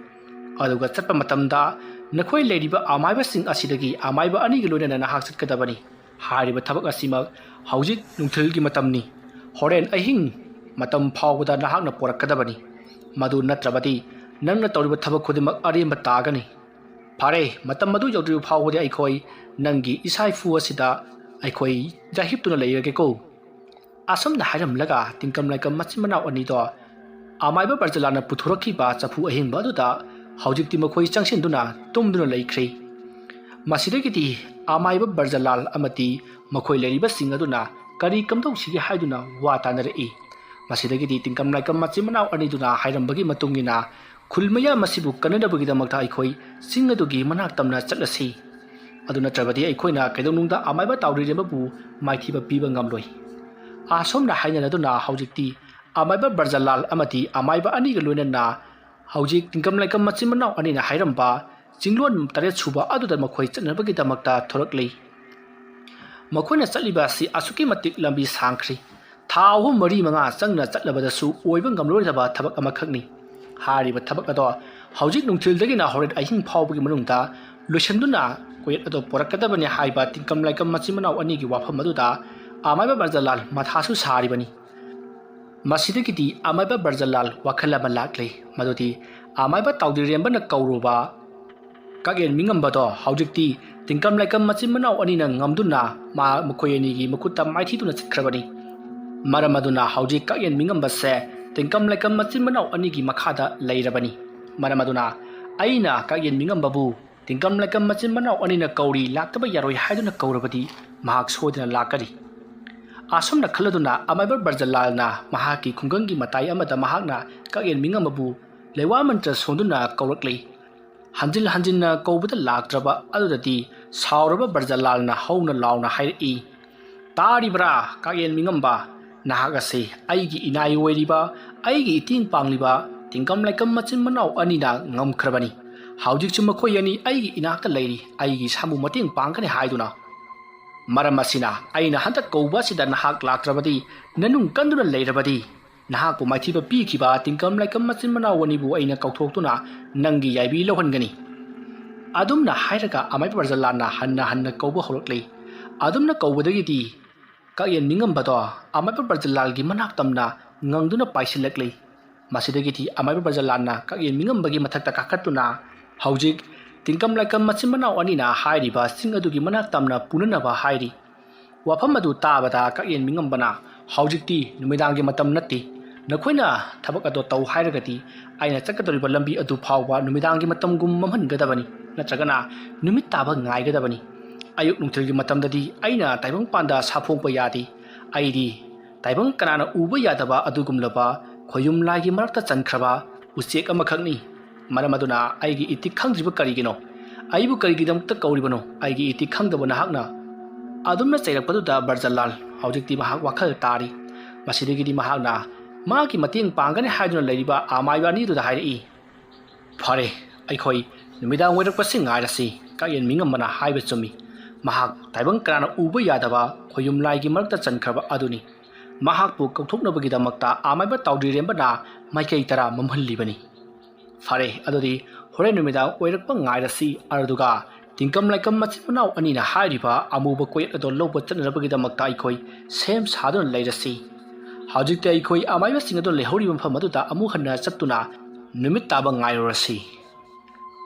ꯑꯗꯨꯒ ꯆꯠꯄ ꯃꯇꯝꯗ ꯅꯈꯣꯏ ꯂꯩꯔꯤꯕ ꯑꯃꯥꯏꯕꯁꯤꯡ ꯑꯁꯤꯗꯒꯤ ꯑꯃꯥꯏꯕ ꯑꯅꯤꯒ ꯂꯣꯏꯅꯅ ꯅꯍꯥꯛ ꯆꯠꯀꯗꯕꯅꯤ꯫ ꯍꯥꯏꯔꯤꯕ ꯊꯕꯛ ꯑꯁꯤꯃꯛ ꯍꯧꯖꯤꯛ ꯅꯨꯡꯊꯤꯜꯒꯤ ꯃꯇꯝꯅꯤ꯫ ꯍꯣꯔꯦꯟ ꯑꯍꯤꯡ ꯃꯇꯝ ꯐꯥꯎꯕꯗ ꯅꯍꯥꯛꯅ ꯄꯨꯔꯛꯀꯗꯕꯅꯤ꯫ ꯃꯗꯨ ꯅꯠꯇ꯭ꯔꯕꯗꯤ ꯅꯪꯅ ꯇꯧꯔꯤꯕ ꯊꯕꯛ ꯈꯨꯗꯤꯡꯃꯛ ꯑꯔꯦꯝꯕ ꯇꯥꯒꯅꯤ꯫ ꯐꯔꯦ, ꯃꯇꯝ ꯑꯗꯨ ꯌꯧꯗ꯭ꯔꯤꯕ ꯐꯥꯎꯕꯗꯤ ꯑꯩꯈꯣꯏ ꯅꯪꯒꯤ ꯏꯁꯥ ꯏꯐꯨ ꯑꯁꯤꯗ ꯑꯩꯈꯣꯏ ꯌꯥꯍꯤꯞꯇꯨꯅ ꯂꯩꯔꯒꯦꯀꯣ?" ꯑꯁꯨꯝꯅ ꯍꯥꯏꯔꯝꯂꯒ ꯇꯤꯡꯀꯝ ꯂꯥꯏꯀꯝ ꯃꯆꯤꯟ ꯃꯅꯥꯎ ꯑꯅꯤꯗꯣ ꯑꯃꯥꯏꯕ ꯕ꯭ꯔꯖꯂꯥꯜꯅ ꯄꯨꯊꯣꯔꯛꯈꯤꯕ ꯆꯐꯨ ꯑꯍꯤꯡꯕ ꯑꯗꯨꯗ ꯍꯧꯖꯤꯛꯇꯤ ꯃꯈꯣꯏ ꯆꯪꯁꯤꯟꯗꯨꯅ ꯇꯨꯝꯗꯨꯅ ꯂꯩꯈ꯭ꯔꯦ꯫ ꯃꯁꯤꯗꯒꯤꯗꯤ ꯑꯃꯥꯏꯕ ꯕ꯭ꯔꯖꯂꯥꯜ ꯑꯃꯗꯤ ꯃꯈꯣꯏ ꯂꯩꯔꯤꯕꯁꯤꯡ ꯑꯗꯨꯅ ꯀꯔꯤ ꯀꯝꯗꯧꯁꯤꯒꯦ ꯍꯥꯏꯗꯨꯅ ꯋꯥ ꯇꯥꯅꯔꯛꯏ꯫ ꯃꯁꯤꯗꯒꯤꯗꯤ ꯇꯤꯡꯀꯝ ꯂꯥꯏꯀꯝ ꯃꯆꯤꯟ ꯃꯅꯥꯎ ꯑꯅꯤꯗꯨꯅ ꯍꯥꯏꯔꯝꯕꯒꯤ ꯃꯇꯨꯡ ꯏꯟꯅ ꯈꯨꯜ ꯃꯌꯥꯝ ꯑꯁꯤꯕꯨ ꯀꯟꯅꯅꯕꯒꯤꯗꯃꯛꯇ ꯑꯩꯈꯣꯏ ꯆꯤꯡ ꯑꯗꯨꯒꯤ ꯃꯅꯥꯛ ꯇꯝꯅ ꯆꯠꯂꯁꯤ꯫ ꯑꯗꯨ ꯅꯠꯇ꯭ꯔꯕꯗꯤ ꯑꯩꯈꯣꯏꯅ ꯀꯩꯗꯧꯅꯨꯡꯗ ꯑꯃꯥꯏꯕ ꯇꯥꯎꯗ꯭ꯔꯤꯔꯦꯝꯕꯕꯨ ꯃꯥꯏꯊꯤꯕ ꯄꯤꯕ ꯉꯝꯂꯣꯏ꯫ ꯑꯁꯣꯝꯅ ꯍꯥꯏꯅꯔꯗꯨꯅ ꯍꯧꯖꯤꯛꯇꯤ ꯑꯃꯥꯏꯕ ꯕ꯭ꯔꯖꯂꯥꯜ ꯑꯃꯗꯤ ꯑꯃꯥꯏꯕ ꯑꯅꯤꯒ ꯂꯣꯏꯅꯅ ꯍꯧꯖꯤꯛ ꯇꯤꯡꯀꯝ ꯂꯥꯏꯀꯝ ꯃꯆꯤꯟ ꯃꯅꯥꯎ ꯑꯅꯤꯅ ꯍꯥꯏꯔꯝꯕ ꯆꯤꯡꯂꯣꯟ ꯇꯔꯦꯠ ꯁꯨꯕ ꯑꯗꯨꯗ ꯃꯈꯣꯏ ꯆꯠꯅꯕꯒꯤꯗꯃꯛꯇ ꯊꯣꯔꯛꯂꯤ꯫ ꯃꯈꯣꯏꯅ ꯆꯠꯂꯤꯕ ꯑꯁꯤ ꯑꯁꯨꯛꯀꯤ ꯃꯇꯤꯛ ꯂꯝꯕꯤ ꯁꯥꯡꯈ꯭ꯔꯤ꯫ ꯊꯥ ꯑꯍꯨꯝ, ꯃꯔꯤ, ꯃꯉꯥ ꯆꯪꯅ ꯆꯠꯂꯕꯗꯁꯨ ꯑꯣꯏꯕ ꯉꯝꯂꯣꯏꯗꯕ ꯊꯕꯛ ꯑꯃꯈꯛꯅꯤ꯫ ꯍꯥꯏꯔꯤꯕ ꯊꯕꯛ ꯑꯗꯣ ꯍꯧꯖꯤꯛ ꯅꯨꯡꯊꯤꯜꯗꯒꯤꯅ ꯍꯣꯔꯦꯟ ꯑꯍꯤꯡ ꯐꯥꯎꯕꯒꯤ ꯃꯅꯨꯡꯗ ꯂꯣꯏꯁꯤꯟꯗꯨꯅ ꯀꯣꯌꯦꯠ ꯑꯗꯣ ꯄꯨꯔꯛꯀꯗꯕꯅꯤ ꯍꯥꯏꯕ ꯇꯤꯡꯀꯝ ꯂꯥꯏꯀꯝ ꯃꯆꯤꯟ ꯃꯅꯥꯎ ꯑꯅꯤꯒꯤ ꯋꯥꯐꯝ ꯑꯗꯨꯗ ꯑꯃꯥꯏꯕ ꯕ꯭ꯔꯖꯂꯥꯜ ꯃꯊꯥꯁꯨ ꯁꯥꯔꯤꯕꯅꯤ꯫ ꯃꯁꯤꯗꯒꯤꯗꯤ ꯑꯃꯥꯏꯕ ꯕ꯭ꯔꯖꯂꯥꯜ ꯋꯥꯈꯜ ꯑꯃ ꯂꯥꯛꯂꯦ, ꯃꯗꯨꯗꯤ ꯑꯃꯥꯏꯕ ꯇꯥꯎꯗꯤꯔꯦꯝꯕꯅ ꯀꯧꯔꯨꯕ ꯀꯥꯛꯌꯦꯟ ꯃꯤꯉꯝꯕꯗꯣ ꯍꯧꯖꯤꯛꯇꯤ ꯇꯤꯡꯀꯝ ꯂꯥꯏꯀꯝ ꯃꯆꯤꯟ ꯃꯅꯥꯎ ꯑꯅꯤꯅ ꯉꯝꯗꯨꯅ ꯃꯥ ꯃꯈꯣꯏ ꯑꯅꯤꯒꯤ ꯃꯈꯨꯠꯇ ꯃꯥꯏꯊꯤꯗꯨꯅ ꯆꯠꯈ꯭ꯔꯕꯅꯤ꯫ ꯃꯔꯝ ꯑꯗꯨꯅ ꯍꯧꯖꯤꯛ ꯀꯛꯌꯦꯟ ꯃꯤꯉꯝꯕꯁꯦ ꯇꯤꯡꯀꯝ ꯂꯥꯏꯀꯝ ꯃꯆꯤꯟ ꯃꯅꯥꯎ ꯑꯅꯤꯒꯤ ꯃꯈꯥꯗ ꯂꯩꯔꯕꯅꯤ꯫ ꯃꯔꯝ ꯑꯗꯨꯅ ꯑꯩꯅ ꯀꯛꯌꯦꯟ ꯃꯤꯉꯝꯕꯕꯨ ꯇꯤꯡꯀꯝ ꯂꯥꯏꯀꯝ ꯃꯆꯤꯟ ꯃꯅꯥꯎ ꯑꯅꯤꯅ ꯀꯧꯔꯤ, ꯂꯥꯛꯇꯕ ꯌꯥꯔꯣꯏ ꯍꯥꯏꯗꯨꯅ ꯀꯧꯔꯕꯗꯤ ꯃꯍꯥꯛ ꯁꯣꯏꯗꯅ ꯂꯥꯛꯀꯅꯤ꯫ ꯑꯁꯨꯝꯅ ꯈꯜꯂꯗꯨꯅ ꯑꯃꯥꯏꯕ ꯕ꯭ꯔꯖꯂꯥꯜꯅ ꯃꯍꯥꯛꯀꯤ ꯈꯨꯡꯒꯪꯒꯤ ꯃꯇꯥꯏ ꯑꯃꯗ ꯃꯍꯥꯛꯅ ꯀꯛꯌꯦꯟ ꯃꯤꯉꯝꯕꯕꯨ ꯂꯩꯋꯥ ꯃꯟꯇ꯭ꯔ ꯁꯣꯟꯗꯨꯅ ꯀꯧꯔꯛꯂꯤ꯫ ꯍꯟꯖꯤꯟ ꯍꯟꯖꯤꯟꯅ ꯀꯧꯕꯗ ꯂꯥꯛꯇ꯭ꯔꯕ ꯑꯗꯨꯗꯗꯤ ꯁꯥꯎꯔꯕ ꯕ꯭ꯔꯖꯂꯥꯜꯅ ꯍꯧꯅ ꯂꯥꯎꯅ ꯍꯥꯏꯔꯛꯏ, "ꯇꯥꯔꯤꯕ꯭ꯔꯥ ꯀꯛꯌꯦꯟ ꯃꯤꯉꯝꯕ? ꯅꯍꯥꯛ ꯑꯁꯤ ꯑꯩꯒꯤ ꯏꯅꯥꯏ ꯑꯣꯏꯔꯤꯕ, ꯑꯩꯒꯤ ꯏꯇꯦꯡ ꯄꯥꯡꯂꯤꯕ ꯇꯤꯡꯀꯝ ꯂꯥꯏꯀꯝ ꯃꯆꯤꯟ ꯃꯅꯥꯎ ꯑꯅꯤꯅ ꯉꯝꯈ꯭ꯔꯕꯅꯤ꯫ ꯍꯧꯖꯤꯛꯁꯨ ꯃꯈꯣꯏ ꯑꯅꯤ ꯑꯩꯒꯤ ꯏꯅꯥꯛꯇ ꯂꯩꯔꯤ, ꯑꯩꯒꯤ ꯁꯥꯃꯨ ꯃꯇꯦꯡ ꯄꯥꯡꯒꯅꯤ ꯍꯥꯏꯗꯨꯅ꯫ ꯃꯔꯝ ꯑꯁꯤꯅ ꯑꯩꯅ ꯍꯟꯗꯛ ꯀꯧꯕ ꯑꯁꯤꯗ ꯅꯍꯥꯛ ꯂꯥꯛꯇ꯭ꯔꯕꯗꯤ, ꯅꯅꯨꯡ ꯀꯟꯗꯨꯅ ꯂꯩꯔꯕꯗꯤ, ꯅꯍꯥꯛꯄꯨ ꯃꯥꯏꯊꯤꯕ ꯄꯤꯈꯤꯕ ꯇꯤꯡꯀꯝ ꯂꯥꯏꯀꯝ ꯃꯆꯤꯟ ꯃꯅꯥꯎ ꯑꯅꯤꯕꯨ ꯑꯩꯅ ꯀꯧꯊꯣꯛꯇꯨꯅ ꯅꯪꯒꯤ ꯌꯥꯏꯕꯤ ꯂꯧꯍꯟꯒꯅꯤ"꯫ ꯑꯗꯨꯝꯅ ꯍꯥꯏꯔꯒ ꯑꯃꯥꯏꯕ ꯕ꯭ꯔꯖꯂꯥꯜꯅ ꯍꯟꯅ ꯍꯟꯅ ꯀꯧꯕ ꯍꯧꯔꯛꯂꯤ꯫ ꯑꯗꯨꯝꯅ ꯀꯧꯕꯗꯒꯤꯗꯤ ꯀꯛꯌꯦꯟ ꯃꯤꯉꯝꯕꯗꯣ ꯑꯃꯥꯏꯕ ꯕ꯭ꯔꯖꯂꯥꯜꯒꯤ ꯃꯅꯥꯛ ꯇꯝꯅ ꯉꯪꯗꯨꯅ ꯄꯥꯏꯁꯤꯜꯂꯛꯂꯤ꯫ ꯃꯁꯤꯗꯒꯤꯗꯤ ꯑꯃꯥꯏꯕ ꯕ꯭ꯔꯖꯂꯥꯜꯅ ꯀꯛꯌꯦꯟ ꯃꯤꯉꯝꯕꯒꯤ ꯃꯊꯛꯇ ꯀꯥꯈꯠꯇꯨꯅ ꯍꯧꯖꯤꯛ ꯇꯤꯡꯀꯝ ꯂꯥꯏꯀꯝ ꯃꯆꯤꯟ ꯃꯅꯥꯎ ꯑꯅꯤꯅ ꯍꯥꯏꯔꯤꯕ ꯆꯤꯡ ꯑꯗꯨꯒꯤ ꯃꯅꯥꯛ ꯇꯝꯅ ꯄꯨꯅꯅꯕ ꯍꯥꯏꯔꯤ꯫ ꯋꯥꯐꯝ ꯑꯗꯨ ꯇꯥꯕꯗ ꯀꯛꯌꯦꯟ ꯃꯤꯉꯝꯕꯅ, "ꯍꯧꯖꯤꯛꯇꯤ ꯅꯨꯃꯤꯗꯥꯡꯒꯤ ꯃꯇꯝ ꯅꯠꯇꯦ꯫ ꯅꯈꯣꯏꯅ ꯊꯕꯛ ꯑꯗꯣ ꯇꯧ ꯍꯥꯏꯔꯒꯗꯤ ꯑꯩꯅ ꯆꯠꯀꯗꯧꯔꯤꯕ ꯂꯝꯕꯤ ꯑꯗꯨ ꯐꯥꯎꯕ ꯅꯨꯃꯤꯗꯥꯡꯒꯤ ꯃꯇꯝꯒꯨꯝ ꯃꯝꯍꯟꯒꯗꯕꯅꯤ, ꯅꯠꯇ꯭ꯔꯒꯅ ꯅꯨꯃꯤꯠ ꯇꯥꯕ ꯉꯥꯏꯒꯗꯕꯅꯤ꯫ ꯑꯌꯨꯛ ꯅꯨꯡꯊꯤꯜꯒꯤ ꯃꯇꯝꯗꯗꯤ ꯑꯩꯅ ꯇꯥꯏꯕꯪꯄꯥꯟꯗ ꯁꯥꯐꯣꯡꯕ ꯌꯥꯗꯦ꯫ ꯑꯩꯗꯤ ꯇꯥꯏꯕꯪ ꯀꯅꯥꯅ ꯎꯕ ꯌꯥꯗꯕ ꯑꯗꯨꯒꯨꯝꯂꯕ ꯈꯣꯌꯨꯝ ꯂꯥꯏꯒꯤ ꯃꯔꯛꯇ ꯆꯟꯈ꯭ꯔꯕ ꯎꯆꯦꯛ ꯑꯃꯈꯛꯅꯤ꯫ ꯃꯔꯝ ꯑꯗꯨꯅ ꯑꯩꯒꯤ ꯏꯇꯤꯛ ꯈꯪꯗ꯭ꯔꯤꯕ ꯀꯔꯤꯒꯤꯅꯣ? ꯑꯩꯕꯨ ꯀꯔꯤꯒꯤꯗꯃꯛꯇ ꯀꯧꯔꯤꯕꯅꯣ, ꯑꯩꯒꯤ ꯏꯇꯤꯛ ꯈꯪꯗꯕ ꯅꯍꯥꯛꯅ?" ꯑꯗꯨꯝꯅ ꯆꯩꯔꯛꯄꯗꯨꯗ ꯕ꯭ꯔꯖꯂꯥꯜ ꯍꯧꯖꯤꯛꯇꯤ ꯃꯍꯥꯛ ꯋꯥꯈꯜ ꯇꯥꯔꯤ꯫ ꯃꯁꯤꯗꯒꯤꯗꯤ ꯃꯍꯥꯛꯅ ꯃꯥꯒꯤ ꯃꯇꯦꯡ ꯄꯥꯡꯒꯅꯤ ꯍꯥꯏꯗꯨꯅ ꯂꯩꯔꯤꯕ ꯑꯃꯥꯏꯕ ꯑꯅꯤꯗꯨꯗ ꯍꯥꯏꯔꯛꯏ, "ꯐꯔꯦ, ꯑꯩꯈꯣꯏ ꯅꯨꯃꯤꯗꯥꯡ ꯑꯣꯏꯔꯛꯄꯁꯤ ꯉꯥꯏꯔꯁꯤ꯫ ꯀꯛꯌꯦꯟ ꯃꯤꯉꯝꯕꯅ ꯍꯥꯏꯕ ꯆꯨꯝꯃꯤ꯫ ꯃꯍꯥꯛ ꯇꯥꯏꯕꯪ ꯀꯅꯥꯅ ꯎꯕ ꯌꯥꯗꯕ ꯈꯣꯌꯨꯝ ꯂꯥꯏꯒꯤ ꯃꯔꯛꯇ ꯆꯟꯈ꯭ꯔꯕ ꯑꯗꯨꯅꯤ꯫ ꯃꯍꯥꯛꯄꯨ ꯀꯧꯊꯣꯛꯅꯕꯒꯤꯗꯃꯛꯇ ꯑꯃꯥꯏꯕ ꯇꯥꯎꯗ꯭ꯔꯤꯔꯦꯝꯕꯅ ꯃꯥꯏꯀꯩ ꯇꯔꯥ ꯃꯝꯍꯜꯂꯤꯕꯅꯤ꯫ ꯐꯔꯦ, ꯑꯗꯨꯗꯤ ꯍꯣꯔꯦꯟ ꯅꯨꯃꯤꯗꯥꯡ ꯑꯣꯏꯔꯛꯄ ꯉꯥꯏꯔꯁꯤ, ꯑꯗꯨꯒ ꯇꯤꯡꯀꯝ ꯂꯥꯏꯀꯝ ꯃꯆꯤꯟ ꯃꯅꯥꯎ ꯑꯅꯤꯅ ꯍꯥꯏꯔꯤꯕ ꯑꯃꯨꯕ ꯀꯣꯌꯦꯠ ꯑꯗꯣ ꯂꯧꯕ ꯆꯠꯅꯅꯕꯒꯤꯗꯃꯛꯇ ꯑꯩꯈꯣꯏ ꯁꯦꯝ ꯁꯥꯗꯨꯅ ꯂꯩꯔꯁꯤ꯫ ꯍꯧꯖꯤꯛꯇꯤ ꯑꯩꯈꯣꯏ ꯑꯃꯥꯏꯕꯁꯤꯡ ꯑꯗꯨ ꯂꯩꯍꯧꯔꯤꯕ ꯃꯐꯝ ꯑꯗꯨꯗ ꯑꯃꯨꯛ ꯍꯟꯅ ꯆꯠꯇꯨꯅ ꯅꯨꯃꯤꯠ ꯇꯥꯕ ꯉꯥꯏꯔꯨꯔꯁꯤ"꯫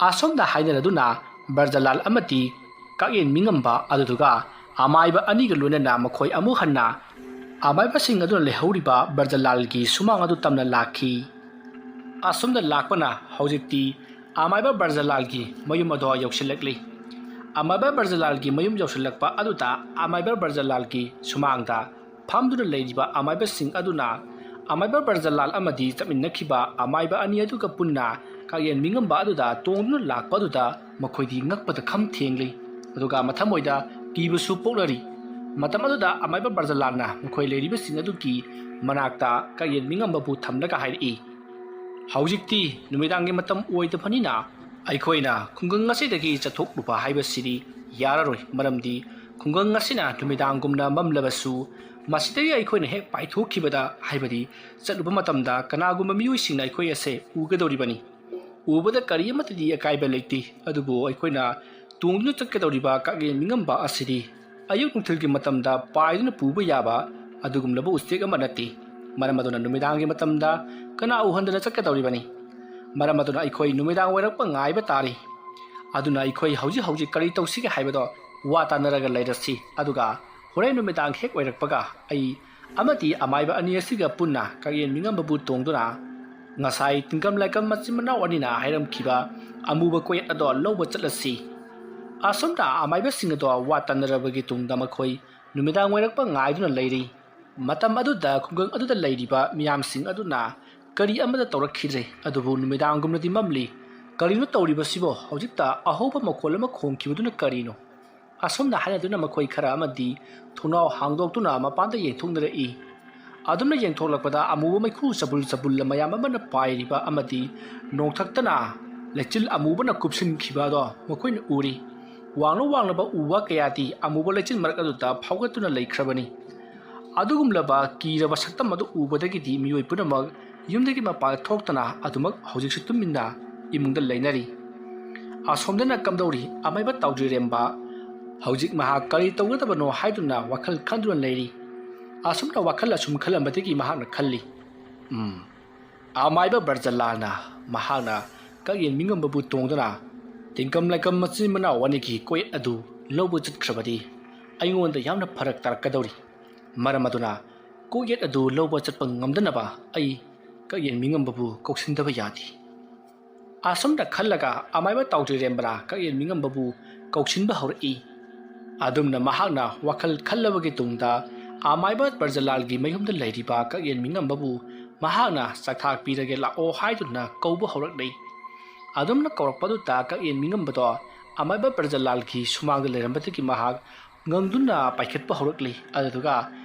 ꯑꯁꯣꯝꯗ ꯍꯥꯏꯅꯔꯗꯨꯅ ꯕ꯭ꯔꯖꯂꯥꯜ ꯑꯃꯗꯤ ꯀꯥꯛꯌꯦꯟ ꯃꯤꯉꯝꯕ ꯑꯗꯨꯗꯨꯒ ꯑꯃꯥꯏꯕ ꯑꯅꯤꯒ ꯂꯣꯏꯅꯅ ꯃꯈꯣꯏ ꯑꯃꯨꯛ ꯍꯟꯅ ꯑꯃꯥꯏꯕꯁꯤꯡ ꯑꯗꯨꯅ ꯂꯩꯍꯧꯔꯤꯕ ꯕ꯭ꯔꯖꯂꯥꯜꯒꯤ ꯁꯨꯃꯥꯡ ꯑꯗꯨ ꯇꯝꯅ ꯂꯥꯛꯈꯤ꯫ ꯑꯁꯨꯝꯅ ꯂꯥꯛꯄꯅ ꯍꯧꯖꯤꯛꯇꯤ ꯑꯃꯥꯏꯕ ꯕ꯭ꯔꯖꯂꯥꯜꯒꯤ ꯃꯌꯨꯝ ꯑꯗꯣ ꯌꯧꯁꯤꯜꯂꯛꯂꯤ꯫ ꯑꯃꯥꯏꯕ ꯕ꯭ꯔꯖꯂꯥꯜꯒꯤ ꯃꯌꯨꯝ ꯌꯧꯁꯤꯜꯂꯛꯄ ꯑꯗꯨꯗ ꯑꯃꯥꯏꯕ ꯕ꯭ꯔꯖꯂꯥꯜꯒꯤ ꯁꯨꯃꯥꯡꯗ ꯐꯝꯗꯨꯅ ꯂꯩꯔꯤꯕ ꯑꯃꯥꯏꯕꯁꯤꯡ ꯑꯗꯨꯅ ꯑꯃꯥꯏꯕ ꯕ꯭ꯔꯖꯂꯥꯜ ꯑꯃꯗꯤ ꯆꯠꯃꯤꯟꯅꯈꯤꯕ ꯑꯃꯥꯏꯕ ꯑꯅꯤ ꯑꯗꯨꯒ ꯄꯨꯟꯅ ꯀꯥꯛꯌꯦꯟ ꯃꯤꯉꯝꯕ ꯑꯗꯨꯗ ꯇꯣꯡꯗꯨꯅ ꯂꯥꯛꯄ ꯑꯗꯨꯗ ꯃꯈꯣꯏꯗꯤ ꯉꯛꯄꯗ ꯈꯝ ꯊꯦꯡꯂꯤ꯫ ꯑꯗꯨꯒ ꯃꯊꯃꯣꯏꯗ ꯀꯤꯕꯁꯨ ꯄꯣꯛꯅꯔꯤ꯫ ꯃꯇꯝ ꯑꯗꯨꯗ ꯑꯃꯥꯏꯕ ꯕ꯭ꯔꯖꯂꯥꯜꯅ ꯃꯈꯣꯏ ꯂꯩꯔꯤꯕꯁꯤꯡ ꯑꯗꯨꯒꯤ ꯃꯅꯥꯛꯇ ꯀꯥꯛꯌꯦꯟ ꯃꯤꯉꯝꯕꯕꯨ ꯊꯝꯂꯒ ꯍꯥꯏꯔꯛꯏ, "ꯍꯧꯖꯤꯛꯇꯤ ꯅꯨꯃꯤꯗꯥꯡꯒꯤ ꯃꯇꯝ ꯑꯣꯏꯗꯕꯅꯤꯅ ꯑꯩꯈꯣꯏꯅ ꯈꯨꯡꯒꯪ ꯑꯁꯤꯗꯒꯤ ꯆꯠꯊꯣꯛꯂꯨꯕ ꯍꯥꯏꯕꯁꯤꯗꯤ ꯌꯥꯔꯔꯣꯏ, ꯃꯔꯝꯗꯤ ꯈꯨꯡꯒꯪ ꯑꯁꯤꯅ ꯅꯨꯃꯤꯗꯥꯡꯒꯨꯝꯅ ꯃꯝꯂꯕꯁꯨ ꯃꯁꯤꯗꯒꯤ ꯑꯩꯈꯣꯏꯅ ꯍꯦꯛ ꯄꯥꯏꯊꯣꯛꯈꯤꯕꯗ, ꯍꯥꯏꯕꯗꯤ ꯆꯠꯂꯨꯕ ꯃꯇꯝꯗ ꯀꯅꯥꯒꯨꯝꯕ ꯃꯤꯑꯣꯏꯁꯤꯡꯅ ꯑꯩꯈꯣꯏ ꯑꯁꯦ ꯎꯒꯗꯧꯔꯤꯕꯅꯤ꯫ ꯎꯕꯗ ꯀꯔꯤ ꯑꯃꯠꯇꯗꯤ ꯑꯀꯥꯏꯕ ꯂꯩꯇꯦ, ꯑꯗꯨꯕꯨ ꯑꯩꯈꯣꯏꯅ ꯇꯣꯡꯗꯨꯅ ꯆꯠꯀꯗꯧꯔꯤꯕ ꯀꯥꯛꯌꯦꯟ ꯃꯤꯉꯝꯕ ꯑꯁꯤꯗꯤ ꯑꯌꯨꯛ ꯅꯨꯡꯊꯤꯜꯒꯤ ꯃꯇꯝꯗ ꯄꯥꯏꯗꯨꯅ ꯄꯨꯕ ꯌꯥꯕ ꯑꯗꯨꯒꯨꯝꯂꯕ ꯎꯆꯦꯛ ꯑꯃ ꯅꯠꯇꯦ꯫ ꯃꯔꯝ ꯑꯗꯨꯅ ꯅꯨꯃꯤꯗꯥꯡꯒꯤ ꯃꯇꯝꯗ ꯀꯅꯥ ꯎꯍꯟꯗꯅ ꯆꯠꯀꯗꯧꯔꯤꯕꯅꯤ? ꯃꯔꯝ ꯑꯗꯨꯅ ꯑꯩꯈꯣꯏ ꯅꯨꯃꯤꯗꯥꯡ ꯑꯣꯏꯔꯛꯄ ꯉꯥꯏꯕ ꯇꯥꯔꯤ꯫ ꯑꯗꯨꯅ ꯑꯩꯈꯣꯏ ꯍꯧꯖꯤꯛ ꯍꯧꯖꯤꯛ ꯀꯔꯤ ꯇꯧꯁꯤꯒꯦ ꯍꯥꯏꯕꯗꯣ ꯋꯥ ꯇꯥꯟꯅꯔꯒ ꯂꯩꯔꯁꯤ꯫ ꯑꯗꯨꯒ ꯍꯣꯔꯦꯟ ꯅꯨꯃꯤꯗꯥꯡ ꯍꯦꯛ ꯑꯣꯏꯔꯛꯄꯒ ꯑꯩ ꯑꯃꯗꯤ ꯑꯃꯥꯏꯕ ꯑꯅꯤ ꯑꯁꯤꯒ ꯄꯨꯟꯅ ꯀꯥꯛꯌꯦꯟ ꯃꯤꯉꯝꯕꯕꯨ ꯇꯣꯡꯗꯨꯅ ꯉꯁꯥꯏ ꯇꯤꯡꯀꯝ ꯂꯥꯏꯀꯝ ꯃꯆꯤꯟ ꯃꯅꯥꯎ ꯑꯅꯤꯅ ꯍꯥꯏꯔꯝꯈꯤꯕ ꯑꯃꯨꯕ ꯀꯣꯌꯦꯠ ꯑꯗꯣ ꯂꯧꯕ ꯆꯠꯂꯁꯤ꯫" ꯑꯁꯨꯝꯅ ꯑꯃꯥꯏꯕꯁꯤꯡ ꯑꯗꯣ ꯋꯥ ꯇꯥꯟꯅꯔꯕꯒꯤ ꯇꯨꯡꯗ ꯃꯈꯣꯏ ꯅꯨꯃꯤꯗꯥꯡ ꯑꯣꯏꯔꯛꯄ ꯉꯥꯏꯗꯨꯅ ꯂꯩꯔꯤ꯫ ꯃꯇꯝ ꯑꯗꯨꯗ ꯈꯨꯡꯒꯪ ꯑꯗꯨꯗ ꯂꯩꯔꯤꯕ ꯃꯤꯌꯥꯝꯁꯤꯡ ꯑꯗꯨꯅ ꯀꯔꯤ ꯑꯃꯠꯇ ꯇꯧꯔꯛꯈꯤꯗ꯭ꯔꯦ꯫ ꯑꯗꯨꯕꯨ ꯅꯨꯃꯤꯗꯥꯡꯒꯨꯝꯅꯗꯤ ꯃꯝꯂꯤ꯫ "ꯀꯔꯤꯅꯣ ꯇꯧꯔꯤꯕꯁꯤꯕꯣ? ꯍꯧꯖꯤꯛꯇ ꯑꯍꯧꯕ ꯃꯈꯣꯜ ꯑꯃ ꯈꯣꯡꯈꯤꯕꯗꯨꯅ ꯀꯔꯤꯅꯣ?" ꯑꯁꯨꯝꯅ ꯍꯥꯏꯅꯗꯨꯅ ꯃꯈꯣꯏ ꯈꯔ ꯑꯃꯗꯤ ꯊꯣꯡꯅꯥꯎ ꯍꯥꯡꯗꯣꯛꯇꯨꯅ ꯃꯄꯥꯟꯗ ꯌꯦꯡꯊꯣꯛꯅꯔꯛꯏ꯫ ꯑꯗꯨꯝꯅ ꯌꯦꯡꯊꯣꯛꯂꯛꯄꯗ ꯑꯃꯨꯕ ꯃꯩꯈꯨ ꯆꯕꯨꯜ ꯆꯕꯨꯜ ꯃꯌꯥꯝ ꯑꯃꯅ ꯄꯥꯏꯔꯤꯕ ꯑꯃꯗꯤ ꯅꯣꯡꯊꯛꯇꯅ ꯂꯩꯆꯤꯜ ꯑꯃꯨꯕꯅ ꯀꯨꯞꯁꯤꯟꯈꯤꯕ ꯑꯗꯣ ꯃꯈꯣꯏꯅ ꯎꯔꯤ꯫ ꯋꯥꯡꯅ ꯋꯥꯡꯂꯕ ꯎ ꯋꯥ ꯀꯌꯥꯗꯤ ꯑꯃꯨꯕ ꯂꯩꯆꯤꯜ ꯃꯔꯛ ꯑꯗꯨꯗ ꯐꯥꯎꯒꯠꯇꯨꯅ ꯂꯩꯈ꯭ꯔꯕꯅꯤ꯫ ꯑꯗꯨꯒꯨꯝꯂꯕ ꯀꯤꯔꯕ ꯁꯛꯇꯝ ꯑꯗꯨ ꯎꯕꯗꯒꯤꯗꯤ ꯃꯤꯑꯣꯏ ꯄꯨꯝꯅꯃꯛ ꯌꯨꯝꯗꯒꯤ ꯃꯄꯥꯟ ꯊꯣꯛꯇꯅ ꯑꯗꯨꯃꯛ ꯍꯧꯖꯤꯛꯁꯨ ꯇꯨꯃꯤꯟꯅ ꯏꯃꯨꯡꯗ ꯂꯩꯅꯔꯤ꯫ ꯑꯁꯣꯝꯗꯅ ꯀꯝꯗꯧꯔꯤ? ꯑꯃꯥꯏꯕ ꯇꯥꯎꯖꯤꯔꯦꯝꯕ ꯍꯧꯖꯤꯛ ꯃꯍꯥꯛ ꯀꯔꯤ ꯇꯧꯒꯗꯕꯅꯣ ꯍꯥꯏꯗꯨꯅ ꯋꯥꯈꯜ ꯈꯟꯗꯨꯅ ꯂꯩꯔꯤ꯫ ꯑꯁꯨꯝꯅ ꯋꯥꯈꯜ ꯑꯁꯨꯝ ꯈꯜꯂꯝꯕꯗꯒꯤ ꯃꯍꯥꯛꯅ ꯈꯜꯂꯤ, "ꯎꯝ, ꯑꯃꯥꯏꯕ ꯕ꯭ꯔꯖꯂꯥꯜꯅ ꯃꯍꯥꯛꯅ ꯀꯛꯌꯦꯟ ꯃꯤꯉꯝꯕꯕꯨ ꯇꯣꯡꯗꯨꯅ ꯇꯤꯡꯀꯝ ꯂꯥꯏꯀꯝ ꯃꯆꯤꯟ ꯃꯅꯥꯎ ꯑꯅꯤꯒꯤ ꯀꯣꯌꯦꯠ ꯑꯗꯨ ꯂꯧꯕ ꯆꯠꯈ꯭ꯔꯕꯗꯤ ꯑꯩꯉꯣꯟꯗ ꯌꯥꯝꯅ ꯐꯔꯛ ꯇꯥꯔꯛꯀꯗꯧꯔꯤ꯫ ꯃꯔꯝ ꯑꯗꯨꯅ ꯀꯣꯛꯌꯦꯠ ꯑꯗꯨ ꯂꯧꯕ ꯆꯠꯄ ꯉꯝꯗꯅꯕ ꯑꯩ ꯀꯛꯌꯦꯟ ꯃꯤꯉꯝꯕꯕꯨ ꯀꯧꯁꯤꯟꯗꯕ ꯌꯥꯗꯦ꯫ ꯑꯁꯨꯝꯅ ꯈꯜꯂꯒ ꯑꯃꯥꯏꯕ ꯇꯥꯎꯖꯔꯦꯝꯕꯅ ꯀꯛꯌꯦꯟ ꯃꯤꯉꯝꯕꯕꯨ ꯀꯧꯁꯤꯟꯕ ꯍꯧꯔꯛꯏ꯫ ꯑꯗꯨꯝꯅ ꯃꯍꯥꯛꯅ ꯋꯥꯈꯜ ꯈꯜꯂꯕꯒꯤ ꯇꯨꯡꯗ ꯑꯃꯥꯏꯕ ꯕ꯭ꯔꯖꯂꯥꯜꯒꯤ ꯃꯌꯨꯝꯗ ꯂꯩꯔꯤꯕ ꯀꯛꯌꯦꯟ ꯃꯤꯉꯝꯕꯕꯨ ꯃꯍꯥꯛꯅ ꯆꯥꯛꯊꯥꯛ ꯄꯤꯔꯒꯦ ꯂꯥꯛꯑꯣ ꯍꯥꯏꯗꯨꯅ ꯀꯧꯕ ꯍꯧꯔꯛꯂꯤ꯫ ꯑꯗꯨꯝꯅ ꯀꯧꯔꯛꯄꯗꯨꯗ ꯀꯛꯌꯦꯟ ꯃꯤꯉꯝꯕꯗꯣ ꯑꯃꯥꯏꯕ ꯕ꯭ꯔꯖꯂꯥꯜꯒꯤ ꯁꯨꯃꯥꯡꯗ ꯂꯩꯔꯝꯕꯗꯒꯤ ꯃꯍꯥꯛ ꯉꯪꯗꯨꯅ ꯄꯥꯏꯈꯠꯄ ꯍꯧꯔꯛꯂꯤ꯫ ꯑꯗꯨꯗꯨꯒ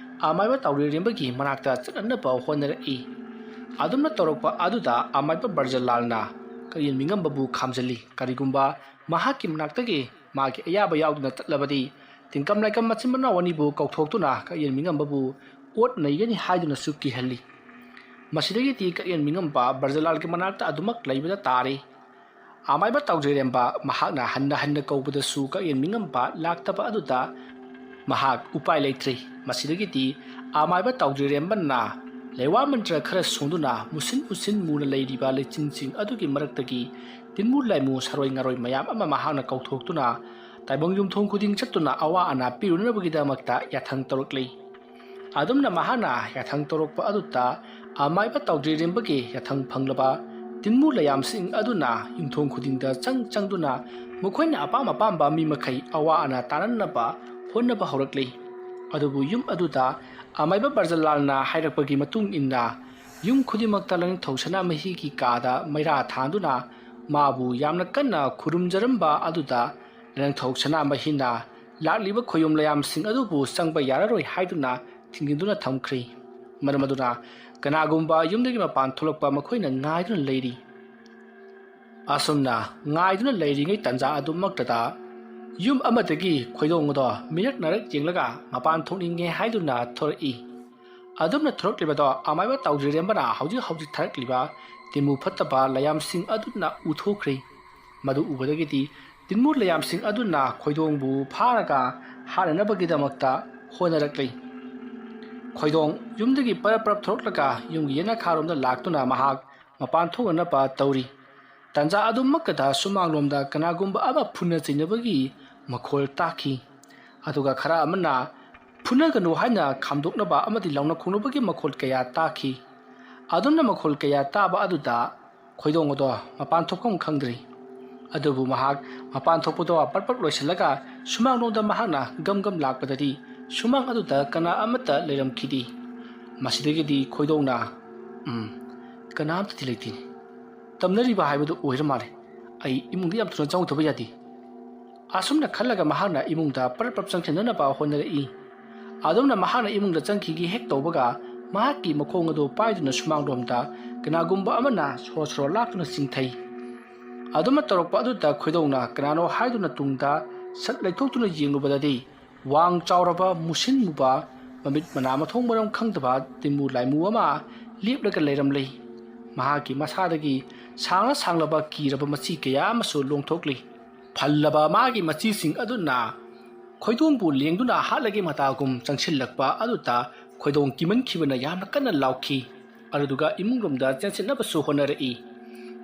ꯑꯃꯥꯏꯕ ꯇꯥꯎꯔꯦꯔꯦꯝꯕꯒꯤ ꯃꯅꯥꯛꯇ ꯆꯠꯅꯅꯕ ꯍꯣꯠꯅꯔꯛꯏ꯫ ꯑꯗꯨꯝꯅ ꯇꯧꯔꯛꯄ ꯑꯗꯨꯗ ꯑꯃꯥꯏꯕ ꯕ꯭ꯔꯖꯂꯥꯜꯅ ꯀꯛꯌꯦꯟ ꯃꯤꯉꯝꯕꯕꯨ ꯈꯥꯝꯖꯜꯂꯤ꯫ ꯀꯔꯤꯒꯨꯝꯕ ꯃꯍꯥꯛꯀꯤ ꯃꯅꯥꯛꯇꯒꯤ ꯃꯥꯒꯤ ꯑꯌꯥꯕ ꯌꯥꯎꯗꯨꯅ ꯆꯠꯂꯕꯗꯤ ꯇꯤꯡꯀꯝ ꯂꯥꯏꯀꯝ ꯃꯆꯤꯟ ꯃꯅꯥꯎ ꯑꯅꯤꯕꯨ ꯀꯧꯊꯣꯛꯇꯨꯅ ꯀꯛꯌꯦꯟ ꯃꯤꯉꯝꯕꯕꯨ ꯑꯣꯠ ꯅꯩꯒꯅꯤ ꯍꯥꯏꯗꯨꯅꯁꯨ ꯀꯤꯍꯜꯂꯤ꯫ ꯃꯁꯤꯗꯒꯤꯗꯤ ꯀꯛꯌꯦꯟ ꯃꯤꯉꯝꯕ ꯕ꯭ꯔꯖꯂꯥꯜꯒꯤ ꯃꯅꯥꯛꯇ ꯑꯗꯨꯃꯛ ꯂꯩꯕꯗ ꯇꯥꯔꯦ꯫ ꯑꯃꯥꯏꯕ ꯇꯥꯎꯖꯩꯔꯦꯝꯕ ꯃꯍꯥꯛꯅ ꯍꯟꯅ ꯍꯟꯅ ꯀꯧꯕꯗꯁꯨ ꯀꯛꯌꯦꯟ ꯃꯤꯉꯝꯕ ꯂꯥꯛꯇꯕ ꯑꯗꯨꯗ ꯃꯍꯥꯛ ꯎꯄꯥꯏ ꯂꯩꯇ꯭ꯔꯦ꯫ ꯃꯁꯤꯗꯒꯤꯗꯤ ꯑꯃꯥꯏꯕ ꯇꯥꯎꯖꯩꯔꯦꯝꯕꯅ ꯂꯩꯋꯥ ꯃꯟꯇ꯭ꯔ ꯈꯔ ꯁꯣꯟꯗꯨꯅ ꯃꯨꯁꯤꯟ ꯃꯨꯁꯤꯟ ꯃꯨꯅ ꯂꯩꯔꯤꯕ ꯂꯩꯆꯤꯟꯁꯤꯡ ꯑꯗꯨꯒꯤ ꯃꯔꯛꯇꯒꯤ ꯇꯤꯟꯃꯨ ꯂꯥꯏꯃꯨ ꯁꯔꯣꯏ ꯉꯔꯣꯏ ꯃꯌꯥꯝ ꯑꯃ ꯃꯍꯥꯛꯅ ꯀꯧꯊꯣꯛꯇꯨꯅ ꯇꯥꯏꯕꯪ ꯌꯨꯝꯊꯣꯡ ꯈꯨꯗꯤꯡ ꯆꯠꯇꯨꯅ ꯑꯋꯥ ꯑꯅꯥ ꯄꯤꯔꯨꯅꯕꯒꯤꯗꯃꯛꯇ ꯌꯥꯊꯪ ꯇꯧꯔꯛꯂꯤ꯫ ꯑꯗꯨꯝꯅ ꯃꯍꯥꯛꯅ ꯌꯥꯊꯪ ꯇꯧꯔꯛꯄ ꯑꯗꯨꯗ ꯑꯃꯥꯏꯕ ꯇꯥꯎꯖꯩꯔꯦꯝꯕꯒꯤ ꯌꯥꯊꯪ ꯐꯪꯂꯕ ꯇꯤꯟꯃꯨ ꯂꯩꯌꯥꯝꯁꯤꯡ ꯑꯗꯨꯅ ꯌꯨꯝꯊꯣꯡ ꯈꯨꯗꯤꯡꯗ ꯆꯪ ꯆꯪꯗꯨꯅ ꯃꯈꯣꯏꯅ ꯑꯄꯥꯝ ꯑꯄꯥꯝꯕ ꯃꯤ ꯃꯈꯩ ꯑꯋꯥ ꯑꯅꯥ ꯇꯥꯅꯅꯕ ꯍꯣꯠꯅꯕ ꯍꯧꯔꯛꯂꯤ꯫ ꯑꯗꯨꯕꯨ ꯌꯨꯝ ꯑꯗꯨꯗ ꯑꯃꯥꯏꯕ ꯕ꯭ꯔꯖꯂꯥꯜꯅ ꯍꯥꯏꯔꯛꯄꯒꯤ ꯃꯇꯨꯡ ꯏꯟꯅ ꯌꯨꯝ ꯈꯨꯗꯤꯡꯃꯛꯇ ꯂꯥꯏꯅꯤꯡꯊꯧ ꯁꯅꯥꯃꯍꯤꯒꯤ ꯀꯥꯗ ꯃꯩꯔꯥ ꯊꯥꯟꯗꯨꯅ ꯃꯥꯕꯨ ꯌꯥꯝꯅ ꯀꯟꯅ ꯈꯨꯔꯨꯝꯖꯔꯝꯕ ꯑꯗꯨꯗ ꯂꯥꯏꯅꯤꯡꯊꯧ ꯁꯅꯥꯃꯍꯤꯅ ꯂꯥꯛꯂꯤꯕ ꯈꯣꯌꯨꯝ ꯂꯩꯌꯥꯝꯁꯤꯡ ꯑꯗꯨꯕꯨ ꯆꯪꯕ ꯌꯥꯔꯔꯣꯏ ꯍꯥꯏꯗꯨꯅ ꯊꯤꯡꯖꯤꯟꯗꯨꯅ ꯊꯝꯈ꯭ꯔꯦ꯫ ꯃꯔꯝ ꯑꯗꯨꯅ ꯀꯅꯥꯒꯨꯝꯕ ꯌꯨꯝꯗꯒꯤ ꯃꯄꯥꯟ ꯊꯣꯛꯂꯛꯄ ꯃꯈꯣꯏꯅ ꯉꯥꯏꯗꯨꯅ ꯂꯩꯔꯤ꯫ ꯑꯁꯨꯝꯅ ꯉꯥꯏꯗꯨꯅ ꯂꯩꯔꯤꯉꯩ ꯇꯥꯟꯖꯥ ꯑꯗꯨꯃꯛꯇꯗ ꯌꯨꯝ ꯑꯃꯗꯒꯤ ꯈꯣꯏꯗꯣꯡ ꯑꯗꯣ ꯃꯤꯔꯛ ꯅꯥꯔꯛ ꯌꯦꯡꯂꯒ ꯃꯄꯥꯟ ꯊꯣꯛꯅꯤꯡꯉꯦ ꯍꯥꯏꯗꯨꯅ ꯊꯣꯔꯛꯏ꯫ ꯑꯗꯨꯝꯅ ꯊꯣꯔꯛꯂꯤꯕꯗꯣ ꯑꯃꯥꯏꯕ ꯇꯥꯎꯖꯔꯦꯝꯕꯅ ꯍꯧꯖꯤꯛ ꯍꯧꯖꯤꯛ ꯊꯥꯔꯛꯂꯤꯕ ꯇꯤꯟꯃꯨ ꯐꯠꯇꯕ ꯂꯩꯌꯥꯝꯁꯤꯡ ꯑꯗꯨꯅ ꯎꯊꯣꯛꯈ꯭ꯔꯦ꯫ ꯃꯗꯨ ꯎꯕꯗꯒꯤꯗꯤ ꯇꯤꯟꯃꯨ ꯂꯩꯌꯥꯝꯁꯤꯡ ꯑꯗꯨꯅ ꯈꯣꯏꯗꯣꯡꯕꯨ ꯐꯥꯔꯒ ꯍꯥꯠꯅꯅꯕꯒꯤꯗꯃꯛꯇ ꯍꯣꯠꯅꯔꯛꯂꯤ꯫ ꯈꯣꯏꯗꯣꯡ ꯌꯨꯝꯗꯒꯤ ꯄꯔꯞ ꯄꯔꯞ ꯊꯣꯔꯛꯂꯒ ꯌꯨꯝꯒꯤ ꯌꯦꯅꯈꯥꯔꯣꯝꯗ ꯂꯥꯛꯇꯨꯅ ꯃꯍꯥꯛ ꯃꯄꯥꯟ ꯊꯣꯛꯅꯅꯕ ꯇꯧꯔꯤ꯫ ꯇꯥꯟꯖꯥ ꯑꯗꯨꯃꯛꯇꯗ ꯁꯨꯃꯥꯡꯂꯣꯝꯗ ꯀꯅꯥꯒꯨꯝꯕ ꯑꯃ ꯐꯨꯟꯅ ꯆꯩꯅꯕꯒꯤ ꯃꯈꯣꯜ ꯇꯥꯈꯤ꯫ ꯑꯗꯨꯒ ꯈꯔ ꯑꯃꯅ ꯐꯨꯅꯒꯅꯨ ꯍꯥꯏꯅ ꯈꯥꯝꯗꯣꯛꯅꯕ ꯑꯃꯗꯤ ꯂꯥꯎꯅ ꯈꯣꯡꯅꯕꯒꯤ ꯃꯈꯣꯜ ꯀꯌꯥ ꯇꯥꯈꯤ꯫ ꯑꯗꯨꯝꯅ ꯃꯈꯣꯜ ꯀꯌꯥ ꯇꯥꯕ ꯑꯗꯨꯗ ꯈꯣꯏꯗꯣꯡ ꯑꯗꯣ ꯃꯄꯥꯟ ꯊꯣꯛꯐꯝ ꯈꯪꯗ꯭ꯔꯤ꯫ ꯑꯗꯨꯕꯨ ꯃꯍꯥꯛ ꯃꯄꯥꯟ ꯊꯣꯛꯄꯗꯣ ꯄꯠ ꯄꯠ ꯂꯣꯏꯁꯤꯜꯂꯒ ꯁꯨꯃꯥꯡꯂꯣꯝꯗ ꯃꯍꯥꯛꯅ ꯒꯝ ꯒꯝ ꯂꯥꯛꯄꯗꯗꯤ ꯁꯨꯃꯥꯡ ꯑꯗꯨꯗ ꯀꯅꯥ ꯑꯃꯠꯇ ꯂꯩꯔꯝꯈꯤꯗꯦ꯫ ꯃꯁꯤꯗꯒꯤꯗꯤ ꯈꯣꯏꯗꯣꯡꯅ, "ꯎꯝ, ꯀꯅꯥ ꯑꯃꯠꯇꯗꯤ ꯂꯩꯇꯦ꯫ ꯇꯝꯅꯔꯤꯕ ꯍꯥꯏꯕꯗꯨ ꯑꯣꯏꯔ ꯃꯥꯜꯂꯦ꯫ ꯑꯩ ꯏꯃꯨꯡꯗ ꯌꯥꯝ ꯊꯨꯅ ꯆꯪꯍꯧꯗꯕ ꯌꯥꯗꯦ"꯫ ꯑꯁꯨꯝꯅ ꯈꯜꯂꯒ ꯃꯍꯥꯛꯅ ꯏꯃꯨꯡꯗ ꯄꯔꯞ ꯄꯔꯞ ꯆꯪꯁꯤꯟꯅꯅꯕ ꯍꯣꯠꯅꯔꯛꯏ꯫ ꯑꯗꯨꯝꯅ ꯃꯍꯥꯛꯅ ꯏꯃꯨꯡꯗ ꯆꯪꯈꯤꯒꯦ ꯍꯦꯛ ꯇꯧꯕꯒ ꯃꯍꯥꯛꯀꯤ ꯃꯈꯣꯡ ꯑꯗꯨ ꯄꯥꯏꯗꯨꯅ ꯁꯨꯃꯥꯡꯂꯣꯝꯗ ꯀꯅꯥꯒꯨꯝꯕ ꯑꯃꯅ ꯁꯣꯔꯣ ꯁꯣꯔꯣ ꯂꯥꯛꯇꯨꯅ ꯆꯤꯡꯊꯩ꯫ ꯑꯗꯨꯝꯅ ꯇꯧꯔꯛꯄ ꯑꯗꯨꯗ ꯈꯣꯏꯗꯣꯡꯅ ꯀꯅꯥꯅꯣ ꯍꯥꯏꯗꯨꯅ ꯇꯨꯡꯗ ꯁꯠ ꯂꯩꯊꯣꯛꯇꯨꯅ ꯌꯦꯡꯂꯨꯕꯗꯗꯤ ꯋꯥꯡ ꯆꯥꯎꯔꯕ, ꯃꯨꯁꯤꯟ ꯃꯨꯕ, ꯃꯃꯤꯠ ꯃꯅꯥ ꯃꯊꯣꯡ ꯃꯔꯝ ꯈꯪꯗꯕ ꯇꯤꯟꯃꯨ ꯂꯥꯏꯃꯨ ꯑꯃ ꯂꯦꯞꯂꯒ ꯂꯩꯔꯝꯂꯦ꯫ ꯃꯍꯥꯛꯀꯤ ꯃꯁꯥꯗꯒꯤ ꯁꯥꯡꯅ ꯁꯥꯡꯂꯕ ꯀꯤꯔꯕ ꯃꯆꯤ ꯀꯌꯥ ꯑꯃꯁꯨ ꯂꯣꯡꯊꯣꯛꯂꯤ꯫ ꯐꯜꯂꯕ ꯃꯥꯒꯤ ꯃꯆꯤꯁꯤꯡ ꯑꯗꯨꯅ ꯈꯣꯏꯗꯣꯡꯕꯨ ꯂꯦꯡꯗꯨꯅ ꯍꯥꯠꯂꯒꯦ ꯃꯇꯥꯒꯨꯝ ꯆꯪꯁꯤꯜꯂꯛꯄ ꯑꯗꯨꯗ ꯈꯣꯏꯗꯣꯡ ꯀꯤꯃꯟꯈꯤꯕꯅ ꯌꯥꯝꯅ ꯀꯟꯅ ꯂꯥꯎꯈꯤ꯫ ꯑꯗꯨꯗꯨꯒ ꯏꯃꯨꯡꯂꯣꯝꯗ ꯆꯦꯟꯁꯤꯟꯅꯕꯁꯨ ꯍꯣꯠꯅꯔꯛꯏ꯫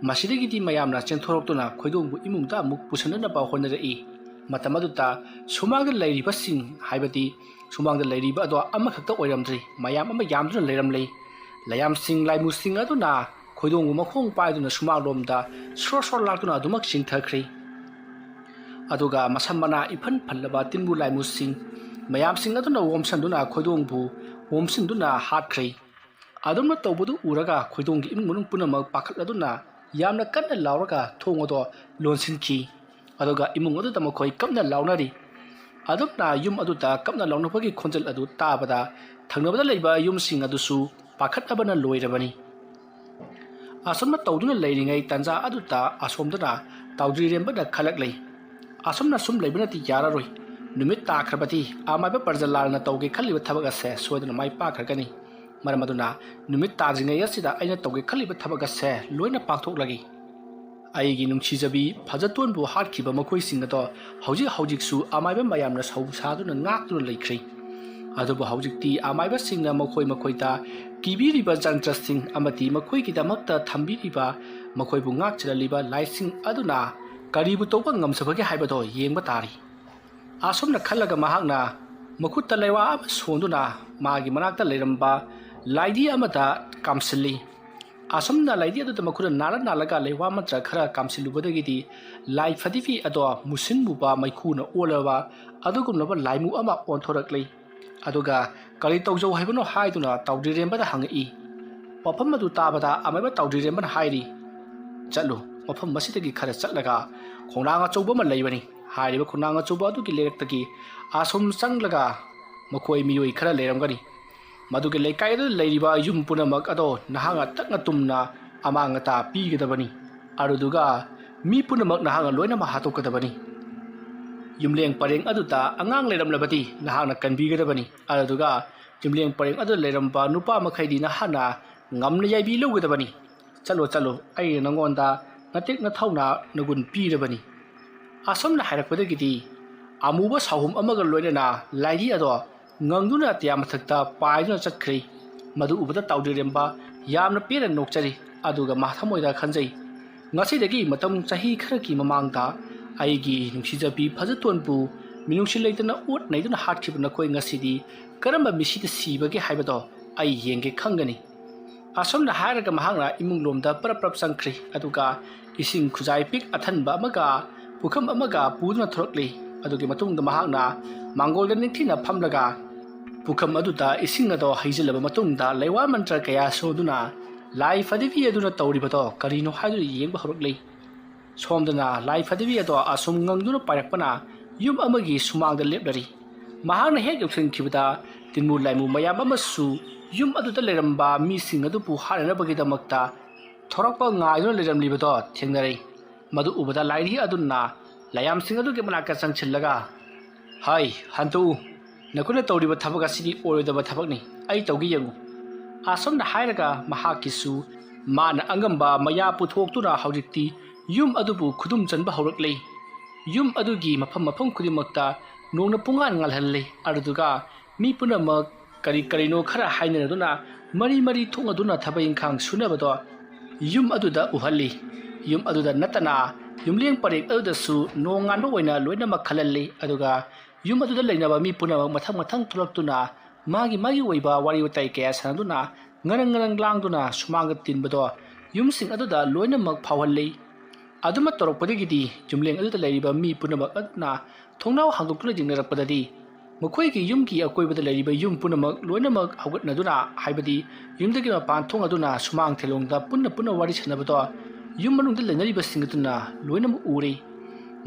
ꯃꯁꯤꯗꯒꯤꯗꯤ ꯃꯌꯥꯝꯅ ꯆꯦꯟꯊꯣꯔꯛꯇꯨꯅ ꯈꯣꯏꯗꯣꯡꯕꯨ ꯏꯃꯨꯡꯗ ꯑꯃꯨꯛ ꯄꯨꯁꯤꯟꯅꯅꯕ ꯍꯣꯠꯅꯔꯛꯏ꯫ ꯃꯇꯝ ꯑꯗꯨꯗ ꯁꯨꯃꯥꯡꯗ ꯂꯩꯔꯤꯕꯁꯤꯡ, ꯍꯥꯏꯕꯗꯤ ꯁꯨꯃꯥꯡꯗ ꯂꯩꯔꯤꯕ ꯑꯗꯣ ꯑꯃꯈꯛꯇ ꯑꯣꯏꯔꯝꯗ꯭ꯔꯤ, ꯃꯌꯥꯝ ꯑꯃ ꯌꯥꯝꯗꯨꯅ ꯂꯩꯔꯝꯂꯦ꯫ ꯂꯌꯥꯝꯁꯤꯡ ꯂꯥꯏꯃꯨꯁꯤꯡ ꯑꯗꯨꯅ ꯈꯣꯏꯗꯣꯡꯕꯨ ꯃꯈꯣꯡ ꯄꯥꯏꯗꯨꯅ ꯁꯨꯃꯥꯡꯂꯣꯝꯗ ꯁꯣꯔ ꯁꯣꯔ ꯂꯥꯛꯇꯨꯅ ꯑꯗꯨꯃꯛ ꯆꯤꯡꯊꯈ꯭ꯔꯦ꯫ ꯑꯗꯨꯒ ꯃꯁꯝ ꯃꯅꯥ ꯏꯐꯟ ꯐꯜꯂꯕ ꯇꯤꯟꯕꯨ ꯂꯥꯏꯃꯨꯁꯤꯡ ꯃꯌꯥꯝꯁꯤꯡ ꯑꯗꯨꯅ ꯑꯣꯝꯁꯟꯗꯨꯅ ꯈꯣꯏꯗꯣꯡꯕꯨ ꯑꯣꯝꯁꯤꯟꯗꯨꯅ ꯍꯥꯠꯈ꯭ꯔꯦ꯫ ꯑꯗꯨꯝꯅ ꯇꯧꯕꯗꯨ ꯎꯔꯒ ꯈꯣꯏꯗꯣꯡꯒꯤ ꯏꯃꯨꯡ ꯃꯅꯨꯡ ꯄꯨꯝꯅꯃꯛ ꯄꯥꯈꯠꯂꯗꯨꯅ ꯌꯥꯝꯅ ꯀꯟꯅ ꯂꯥꯎꯔꯒ ꯊꯣꯡ ꯑꯗꯣ ꯂꯣꯟꯁꯤꯟꯈꯤ꯫ ꯑꯗꯨꯒ ꯏꯃꯨꯡ ꯑꯗꯨꯗ ꯃꯈꯣꯏ ꯀꯞꯅ ꯂꯥꯎꯅꯔꯤ꯫ ꯑꯗꯨꯝꯅ ꯌꯨꯝ ꯑꯗꯨꯗ ꯀꯞꯅ ꯂꯥꯎꯅꯕꯒꯤ ꯈꯣꯟꯖꯦꯜ ꯑꯗꯨ ꯇꯥꯕꯗ ꯊꯪꯅꯕꯗ ꯂꯩꯕ ꯌꯨꯝꯁꯤꯡ ꯑꯗꯨꯁꯨ ꯄꯥꯈꯠꯅꯕꯅ ꯂꯣꯏꯔꯕꯅꯤ꯫ ꯑꯁꯨꯝꯅ ꯇꯧꯗꯨꯅ ꯂꯩꯔꯤꯉꯩ ꯇꯥꯟꯖꯥ ꯑꯗꯨꯗ ꯑꯁꯣꯝꯗꯅ ꯇꯥꯎꯗ꯭ꯔꯤꯔꯦꯝꯕꯅ ꯈꯜꯂꯛꯂꯤ, "ꯑꯁꯨꯝꯅ ꯁꯨꯝ ꯂꯩꯕꯅꯗꯤ ꯌꯥꯔꯔꯣꯏ꯫ ꯅꯨꯃꯤꯠ ꯇꯥꯈ꯭ꯔꯕꯗꯤ ꯑꯃꯥꯏꯕ ꯄ꯭ꯔꯖꯥꯂꯥꯜꯅ ꯇꯧꯒꯦ ꯈꯜꯂꯤꯕ ꯊꯕꯛ ꯑꯁꯦ ꯁꯣꯏꯗꯅ ꯃꯥꯏ ꯄꯥꯛꯈ꯭ꯔꯒꯅꯤ꯫ ꯃꯔꯝ ꯑꯗꯨꯅ ꯅꯨꯃꯤꯠ ꯇꯥꯗ꯭ꯔꯤꯉꯩ ꯑꯁꯤꯗ ꯑꯩꯅ ꯇꯧꯒꯦ ꯈꯜꯂꯤꯕ ꯊꯕꯛ ꯑꯁꯦ ꯂꯣꯏꯅ ꯄꯥꯡꯊꯣꯛꯂꯒꯦ"꯫ ꯑꯩꯒꯤ ꯅꯨꯡꯁꯤꯖꯕꯤ ꯐꯖꯇꯣꯟꯕꯨ ꯍꯥꯠꯈꯤꯕ ꯃꯈꯣꯏꯁꯤꯡ ꯑꯗꯣ ꯍꯧꯖꯤꯛ ꯍꯧꯖꯤꯛꯁꯨ ꯑꯃꯥꯏꯕ ꯃꯌꯥꯝꯅ ꯁꯧ ꯁꯥꯗꯨꯅ ꯉꯥꯛꯇꯨꯅ ꯂꯩꯈ꯭ꯔꯦ꯫ ꯑꯗꯨꯕꯨ ꯍꯧꯖꯤꯛꯇꯤ ꯑꯃꯥꯏꯕꯁꯤꯡꯅ ꯃꯈꯣꯏ ꯃꯈꯣꯏꯗ ꯀꯤꯕꯤꯔꯤꯕ ꯖꯟꯇ꯭ꯔꯁꯤꯡ ꯑꯃꯗꯤ ꯃꯈꯣꯏꯒꯤꯗꯃꯛꯇ ꯊꯝꯕꯤꯔꯤꯕ, ꯃꯈꯣꯏꯕꯨ ꯉꯥꯛꯆꯔꯜꯂꯤꯕ ꯂꯥꯏꯁꯤꯡ ꯑꯗꯨꯅ ꯀꯔꯤꯕꯨ ꯇꯧꯕ ꯉꯝꯖꯕꯒꯦ ꯍꯥꯏꯕꯗꯣ ꯌꯦꯡꯕ ꯇꯥꯔꯤ꯫ ꯑꯁꯨꯝꯅ ꯈꯜꯂꯒ ꯃꯍꯥꯛꯅ ꯃꯈꯨꯠꯇ ꯂꯩꯋꯥ ꯑꯃ ꯁꯣꯟꯗꯨꯅ ꯃꯥꯒꯤ ꯃꯅꯥꯛꯇ ꯂꯩꯔꯝꯕ ꯂꯥꯏꯙꯤ ꯑꯃꯗ ꯀꯥꯝꯁꯤꯜꯂꯤ꯫ ꯑꯁꯨꯝꯅ ꯂꯥꯏꯙꯤ ꯑꯗꯨꯗ ꯃꯈꯨꯠꯅ ꯅꯥꯜꯂ ꯅꯥꯜꯂꯒ ꯂꯩꯋꯥ ꯃꯟꯇ꯭ꯔ ꯈꯔ ꯀꯥꯝꯁꯤꯜꯂꯨꯕꯗꯒꯤꯗꯤ ꯂꯥꯏ ꯐꯗꯤꯐꯤ ꯑꯗꯣ ꯃꯨꯁꯤꯟ ꯃꯨꯕ ꯃꯩꯈꯨꯅ ꯑꯣꯜꯂꯕ ꯑꯗꯨꯒꯨꯝꯂꯕ ꯂꯥꯏꯃꯨ ꯑꯃ ꯑꯣꯟꯊꯣꯔꯛꯂꯤ꯫ ꯑꯗꯨꯒ ꯀꯔꯤ ꯇꯧꯖꯧ ꯍꯥꯏꯕꯅꯣ ꯍꯥꯏꯗꯨꯅ ꯇꯥꯎꯗ꯭ꯔꯤꯔꯦꯝꯕꯗ ꯍꯪꯉꯛꯏ꯫ ꯋꯥꯐꯝ ꯑꯗꯨ ꯇꯥꯕꯗ ꯑꯃꯥꯏꯕ ꯇꯥꯎꯗ꯭ꯔꯤꯔꯦꯝꯕꯅ ꯍꯥꯏꯔꯤ, "ꯆꯠꯂꯨ, ꯃꯐꯝ ꯑꯁꯤꯗꯒꯤ ꯈꯔ ꯆꯠꯂꯒ ꯈꯣꯡꯅꯥꯡ ꯑꯆꯧꯕ ꯑꯃ ꯂꯩꯕꯅꯤ꯫ ꯍꯥꯏꯔꯤꯕ ꯈꯣꯡꯅꯥꯡ ꯑꯆꯧꯕ ꯑꯗꯨꯒꯤ ꯂꯩꯔꯛꯇꯒꯤ ꯑꯁꯨꯝ ꯆꯪꯂꯒ ꯃꯈꯣꯏ ꯃꯤꯑꯣꯏ ꯈꯔ ꯂꯩꯔꯝꯒꯅꯤ꯫ ꯃꯗꯨꯒꯤ ꯂꯩꯀꯥꯏ ꯑꯗꯨꯗ ꯂꯩꯔꯤꯕ ꯌꯨꯝ ꯄꯨꯝꯅꯃꯛ ꯑꯗꯣ ꯅꯍꯥꯛꯅ ꯇꯛꯅ ꯇꯨꯝꯅ ꯑꯃꯥꯡ ꯑꯇꯥ ꯄꯤꯒꯗꯕꯅꯤ꯫ ꯑꯗꯨꯗꯨꯒ ꯃꯤ ꯄꯨꯝꯅꯃꯛ ꯅꯍꯥꯛꯅ ꯂꯣꯏꯅꯃꯛ ꯍꯥꯠꯇꯣꯛꯀꯗꯕꯅꯤ꯫ ꯌꯨꯝꯂꯦꯡ ꯄꯔꯦꯡ ꯑꯗꯨꯗ ꯑꯉꯥꯡ ꯂꯩꯔꯝꯂꯕꯗꯤ ꯅꯍꯥꯛꯅ ꯀꯟꯕꯤꯒꯗꯕꯅꯤ꯫ ꯑꯗꯨꯗꯨꯒ ꯌꯨꯝꯂꯦꯡ ꯄꯔꯦꯡ ꯑꯗꯨꯗ ꯂꯩꯔꯝꯕ ꯅꯨꯄꯥ ꯃꯈꯩꯗꯤ ꯅꯍꯥꯛꯅ ꯉꯝꯅ ꯌꯥꯏꯕꯤ ꯂꯧꯒꯗꯕꯅꯤ꯫ ꯆꯠꯂꯣ, ꯆꯠꯂꯣ, ꯑꯩꯅ ꯅꯉꯣꯟꯗ ꯅꯇꯦꯛ ꯅꯊꯧꯅ ꯅꯒꯨꯟ ꯄꯤꯔꯕꯅꯤ꯫" ꯑꯁꯨꯝꯅ ꯍꯥꯏꯔꯛꯄꯗꯒꯤꯗꯤ ꯑꯃꯨꯕ ꯁꯥꯍꯨꯝ ꯑꯃꯒ ꯂꯣꯏꯅꯅ ꯂꯥꯏꯙꯤ ꯑꯗꯣ ꯉꯪꯗꯨꯅ ꯑꯇꯤꯌꯥ ꯃꯊꯛꯇ ꯄꯥꯏꯗꯨꯅ ꯆꯠꯈ꯭ꯔꯦ꯫ ꯃꯗꯨ ꯎꯕꯗ ꯇꯥꯎꯗ꯭ꯔꯤꯔꯦꯝꯕ ꯌꯥꯝꯅ ꯄꯦꯟꯅ ꯅꯣꯛꯆꯔꯤ꯫ ꯑꯗꯨꯒ ꯃꯊꯃꯣꯏꯗ ꯈꯟꯖꯩ, "ꯉꯁꯤꯗꯒꯤ ꯃꯇꯝ ꯆꯍꯤ ꯈꯔꯒꯤ ꯃꯃꯥꯡꯗ ꯑꯩꯒꯤ ꯅꯨꯡꯁꯤꯖꯕꯤ ꯐꯖꯇꯣꯟꯕꯨ ꯃꯤꯅꯨꯡꯁꯤ ꯂꯩꯇꯅ ꯑꯣꯠ ꯅꯩꯗꯨꯅ ꯍꯥꯠꯈꯤꯕ ꯅꯈꯣꯏ ꯉꯁꯤꯗꯤ ꯀꯔꯝꯕ ꯃꯤꯁꯤꯗ ꯁꯤꯕꯒꯦ ꯍꯥꯏꯕꯗꯣ ꯑꯩ ꯌꯦꯡꯒꯦ ꯈꯪꯒꯅꯤ꯫" ꯑꯁꯨꯝꯅ ꯍꯥꯏꯔꯒ ꯃꯍꯥꯛꯅ ꯏꯃꯨꯡ ꯂꯣꯝꯗ ꯄꯔꯞ ꯄꯔꯞ ꯆꯪꯈ꯭ꯔꯦ꯫ ꯑꯗꯨꯒ ꯏꯁꯤꯡ ꯈꯨꯖꯥꯏ ꯄꯤꯛ ꯑꯊꯟꯕ ꯑꯃꯒ ꯄꯨꯈꯝ ꯑꯃꯒ ꯄꯨꯗꯨꯅ ꯊꯣꯔꯛꯂꯤ꯫ ꯑꯗꯨꯒꯤ ꯃꯇꯨꯡꯗ ꯃꯍꯥꯛꯅ ꯃꯥꯡꯒꯣꯜꯗ ꯅꯤꯡꯊꯤꯅ ꯐꯝꯂꯒ ꯄꯨꯈꯝ ꯑꯗꯨꯗ ꯏꯁꯤꯡ ꯑꯗꯣ ꯍꯩꯖꯤꯜꯂꯕ ꯃꯇꯨꯡꯗ ꯂꯩꯋꯥ ꯃꯟꯇ꯭ꯔ ꯀꯌꯥ ꯁꯣꯟꯗꯨꯅ ꯂꯥꯏ ꯐꯗꯤꯕꯤ ꯑꯗꯨꯅ ꯇꯧꯔꯤꯕꯗꯣ ꯀꯔꯤꯅꯣ ꯍꯥꯏꯗꯨꯅ ꯌꯦꯡꯕ ꯍꯧꯔꯛꯂꯤ꯫ ꯁꯣꯝꯗꯅ ꯂꯥꯏ ꯐꯗꯤꯕꯤ ꯑꯗꯣ ꯑꯁꯨꯝ ꯉꯪꯗꯨꯅ ꯄꯥꯏꯔꯛꯄꯅ ꯌꯨꯝ ꯑꯃꯒꯤ ꯁꯨꯃꯥꯡꯗ ꯂꯦꯞꯂꯔꯤ꯫ ꯃꯍꯥꯛꯅ ꯍꯦꯛ ꯌꯧꯁꯤꯟꯈꯤꯕꯗ ꯇꯤꯟꯃꯨ ꯂꯥꯏꯃꯨ ꯃꯌꯥꯝ ꯑꯃꯁꯨ ꯌꯨꯝ ꯑꯗꯨꯗ ꯂꯩꯔꯝꯕ ꯃꯤꯁꯤꯡ ꯑꯗꯨꯕꯨ ꯍꯥꯠꯅꯅꯕꯒꯤꯗꯃꯛꯇ ꯊꯣꯔꯛꯄ ꯉꯥꯏꯗꯨꯅ ꯂꯩꯔꯝꯂꯤꯕꯗꯣ ꯊꯦꯡꯅꯔꯦ꯫ ꯃꯗꯨ ꯎꯕꯗ ꯂꯥꯏꯙꯤ ꯑꯗꯨꯅ ꯂꯥꯏꯌꯥꯝꯁꯤꯡ ꯑꯗꯨꯒꯤ ꯃꯅꯥꯛꯇ ꯆꯪꯁꯤꯜꯂꯒ, "ꯍꯥꯏ, ꯍꯟꯇꯣꯛꯎ, ꯅꯈꯣꯏꯅ ꯇꯧꯔꯤꯕ ꯊꯕꯛ ꯑꯁꯤꯗꯤ ꯑꯣꯏꯔꯣꯏꯗꯕ ꯊꯕꯛꯅꯤ, ꯑꯩ ꯇꯧꯒꯦ ꯌꯦꯡꯉꯨ꯫" ꯑꯁꯨꯝꯅ ꯍꯥꯏꯔꯒ ꯃꯍꯥꯛꯀꯤꯁꯨ ꯃꯥꯅ ꯑꯉꯝꯕ ꯃꯌꯥ ꯄꯨꯊꯣꯛꯇꯨꯅ ꯍꯧꯖꯤꯛꯇꯤ ꯌꯨꯝ ꯑꯗꯨꯕꯨ ꯈꯨꯗꯨꯝ ꯆꯟꯕ ꯍꯧꯔꯛꯂꯦ꯫ ꯌꯨꯝ ꯑꯗꯨꯒꯤ ꯃꯐꯝ ꯃꯐꯝ ꯈꯨꯗꯤꯡꯃꯛꯇ ꯅꯣꯡꯅ ꯄꯨꯡꯉꯥꯟ ꯉꯥꯜꯍꯜꯂꯦ꯫ ꯑꯗꯨꯗꯨꯒ ꯃꯤ ꯄꯨꯝꯅꯃꯛ ꯀꯔꯤ ꯀꯔꯤꯅꯣ ꯈꯔ ꯍꯥꯏꯅꯔꯗꯨꯅ ꯃꯔꯤ ꯃꯔꯤ ꯊꯣꯛꯅꯗꯨꯅ ꯊꯕꯛ ꯏꯪꯈꯥꯡ ꯁꯨꯅꯕꯗꯣ ꯌꯨꯝ ꯑꯗꯨꯗ ꯎꯍꯜꯂꯤ꯫ ꯌꯨꯝ ꯑꯗꯨꯗ ꯅꯠꯇꯅ ꯌꯨꯝꯂꯦꯡ ꯄꯔꯦꯡ ꯑꯗꯨꯗꯁꯨ ꯅꯣꯡ ꯉꯥꯟꯕ ꯑꯣꯏꯅ ꯂꯣꯏꯅꯃꯛ ꯈꯜꯍꯜꯂꯤ꯫ ꯑꯗꯨꯒ ꯌꯨꯝ ꯑꯗꯨꯗ ꯂꯩꯅꯕ ꯃꯤ ꯄꯨꯝꯅꯃꯛ ꯃꯊꯪ ꯃꯊꯪ ꯊꯣꯛꯂꯛꯇꯨꯅ ꯃꯥꯒꯤ ꯃꯥꯒꯤ ꯑꯣꯏꯕ ꯋꯥꯔꯤ ꯋꯥꯇꯥꯏ ꯀꯌꯥ ꯁꯥꯟꯅꯗꯨꯅ ꯉꯔꯪ ꯉꯔꯪ ꯂꯥꯡꯗꯨꯅ ꯁꯨꯃꯥꯡꯗ ꯇꯤꯟꯕꯗꯣ ꯌꯨꯝꯁꯤꯡ ꯑꯗꯨꯗ ꯂꯣꯏꯅꯃꯛ ꯐꯥꯎꯍꯜꯂꯤ꯫ ꯑꯗꯨꯃꯛ ꯇꯧꯔꯛꯄꯗꯒꯤꯗꯤ ꯌꯨꯝꯂꯦꯡ ꯑꯗꯨꯗ ꯂꯩꯔꯤꯕ ꯃꯤ ꯄꯨꯝꯅꯃꯛ ꯑꯗꯨꯅ ꯊꯣꯡꯅꯥꯎ ꯍꯥꯡꯗꯣꯛꯇꯨꯅ ꯌꯦꯡꯅꯔꯛꯄꯗꯗꯤ ꯃꯈꯣꯏꯒꯤ ꯌꯨꯝꯒꯤ ꯑꯀꯣꯏꯕꯗ ꯂꯩꯔꯤꯕ ꯌꯨꯝ ꯄꯨꯝꯅꯃꯛ ꯂꯣꯏꯅꯃꯛ ꯍꯧꯒꯠꯅꯗꯨꯅ, ꯍꯥꯏꯕꯗꯤ ꯌꯨꯝꯗꯒꯤ ꯃꯄꯥꯟ ꯊꯣꯡ ꯑꯗꯨꯅ ꯁꯨꯃꯥꯡ ꯊꯦꯂꯣꯡꯗ ꯄꯨꯟꯅ ꯄꯨꯟꯅ ꯋꯥꯔꯤ ꯁꯥꯟꯅꯕꯗꯣ ꯌꯨꯝ ꯃꯅꯨꯡꯗ ꯂꯩꯅꯔꯤꯕꯁꯤꯡ ꯑꯗꯨꯅ ꯂꯣꯏꯅꯃꯛ ꯎꯔꯦ꯫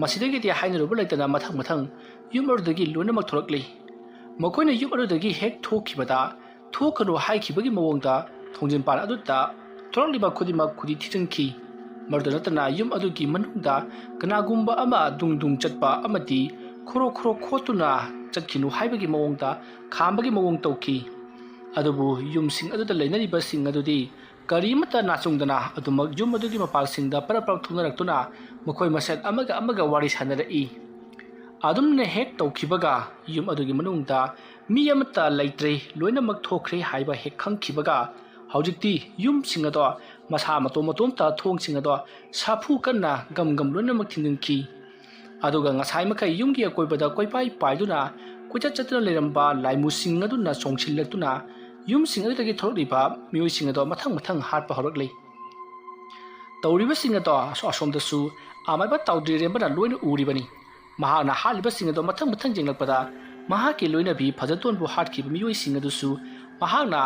ꯃꯁꯤꯗꯒꯤꯗꯤ ꯍꯥꯏꯅꯔꯨꯕ ꯂꯩꯇꯅ ꯃꯊꯪ ꯃꯊꯪ ꯌꯨꯝ ꯑꯗꯨꯗꯒꯤ ꯂꯣꯏꯅꯃꯛ ꯊꯣꯔꯛꯂꯤ꯫ ꯃꯈꯣꯏꯅ ꯌꯨꯝ ꯑꯗꯨꯗꯒꯤ ꯍꯦꯛ ꯊꯣꯛꯈꯤꯕꯗ, ꯊꯣꯛꯀꯅꯨ ꯍꯥꯏꯈꯤꯕꯒꯤ ꯃꯑꯣꯡꯗ ꯊꯣꯡꯖꯤꯟꯄꯥꯟ ꯑꯗꯨꯗ ꯊꯣꯔꯛꯂꯤꯕ ꯈꯨꯗꯤꯡꯃꯛ ꯈꯨꯗꯤ ꯊꯤꯖꯤꯟꯈꯤ꯫ ꯃꯗꯨꯗ ꯅꯠꯇꯅ ꯌꯨꯝ ꯑꯗꯨꯒꯤ ꯃꯅꯨꯡꯗ ꯀꯅꯥꯒꯨꯝꯕ ꯑꯃ ꯗꯨꯡ ꯗꯨꯡ ꯆꯠꯄ ꯑꯃꯗꯤ ꯈꯣꯔꯣ ꯈꯣꯔꯣ ꯈꯣꯠꯇꯨꯅ ꯆꯠꯈꯤꯅꯨ ꯍꯥꯏꯕꯒꯤ ꯃꯑꯣꯡꯗ ꯈꯥꯝꯕꯒꯤ ꯃꯑꯣꯡ ꯇꯧꯈꯤ꯫ ꯑꯗꯨꯕꯨ ꯌꯨꯝꯁꯤꯡ ꯑꯗꯨꯗ ꯂꯩꯅꯔꯤꯕꯁꯤꯡ ꯑꯗꯨꯗꯤ ꯀꯔꯤꯃꯠꯇ ꯅꯥꯆꯨꯡꯗꯅ ꯑꯗꯨꯃꯛ ꯌꯨꯝ ꯑꯗꯨꯒꯤ ꯃꯄꯥꯜꯁꯤꯡꯗ ꯄꯔꯞ ꯄꯔꯞ ꯊꯣꯛꯅꯔꯛꯇꯨꯅ ꯃꯈꯣꯏ ꯃꯁꯦꯜ ꯑꯃꯒ ꯑꯃꯒ ꯋꯥꯔꯤ ꯁꯥꯟꯅꯔꯛꯏ꯫ ꯑꯗꯨꯝꯅ ꯍꯦꯛ ꯇꯧꯈꯤꯕꯒ ꯌꯨꯝ ꯑꯗꯨꯒꯤ ꯃꯅꯨꯡꯗ ꯃꯤ ꯑꯃꯠꯇ ꯂꯩꯇ꯭ꯔꯦ, ꯂꯣꯏꯅꯃꯛ ꯊꯣꯛꯈ꯭ꯔꯦ ꯍꯥꯏꯕ ꯍꯦꯛ ꯈꯪꯈꯤꯕꯒ ꯍꯧꯖꯤꯛꯇꯤ ꯌꯨꯝꯁꯤꯡ ꯑꯗꯣ ꯃꯁꯥ ꯃꯇꯣꯝ ꯃꯇꯣꯝꯇ ꯊꯣꯡꯁꯤꯡ ꯑꯗꯣ ꯁꯥꯐꯨ ꯀꯟꯅ ꯒꯝ ꯒꯝ ꯂꯣꯏꯅꯃꯛ ꯊꯤꯡꯖꯤꯟꯈꯤ꯫ ꯑꯗꯨꯒ ꯉꯁꯥꯏ ꯃꯈꯩ ꯌꯨꯝꯒꯤ ꯑꯀꯣꯏꯕꯗ ꯀꯣꯏꯄꯥꯏ ꯄꯥꯏꯗꯨꯅ ꯀꯣꯏꯆꯠ ꯆꯠꯇꯨꯅ ꯂꯩꯔꯝꯕ ꯂꯥꯏꯃꯨꯁꯤꯡ ꯑꯗꯨꯅ ꯆꯣꯡꯁꯤꯜꯂꯛꯇꯨꯅ ꯌꯨꯝꯁꯤꯡ ꯑꯗꯨꯗꯒꯤ ꯊꯣꯔꯛꯂꯤꯕ ꯃꯤꯑꯣꯏꯁꯤꯡ ꯑꯗꯣ ꯃꯊꯪ ꯃꯊꯪ ꯍꯥꯠꯄ ꯍꯧꯔꯛꯂꯤ꯫ ꯇꯧꯔꯤꯕꯁꯤꯡ ꯑꯗꯣ ꯑꯁꯣ-, ꯑꯁꯣꯝꯗꯁꯨ ꯑꯃꯥꯏꯕ ꯇꯥꯎꯗ꯭ꯔꯤ ꯔꯦꯝꯕꯅ ꯂꯣꯏꯅ ꯎꯔꯤꯕꯅꯤ꯫ ꯃꯍꯥꯛꯅ ꯍꯥꯠꯂꯤꯕꯁꯤꯡ ꯑꯗꯣ ꯃꯊꯪ ꯃꯊꯪ ꯌꯦꯡꯂꯛꯄꯗ ꯃꯍꯥꯛꯀꯤ ꯂꯣꯏꯅꯕꯤ ꯐꯖꯇꯣꯟꯕꯨ ꯍꯥꯠꯈꯤꯕ ꯃꯤꯑꯣꯏꯁꯤꯡ ꯑꯗꯨꯁꯨ ꯃꯍꯥꯛꯅ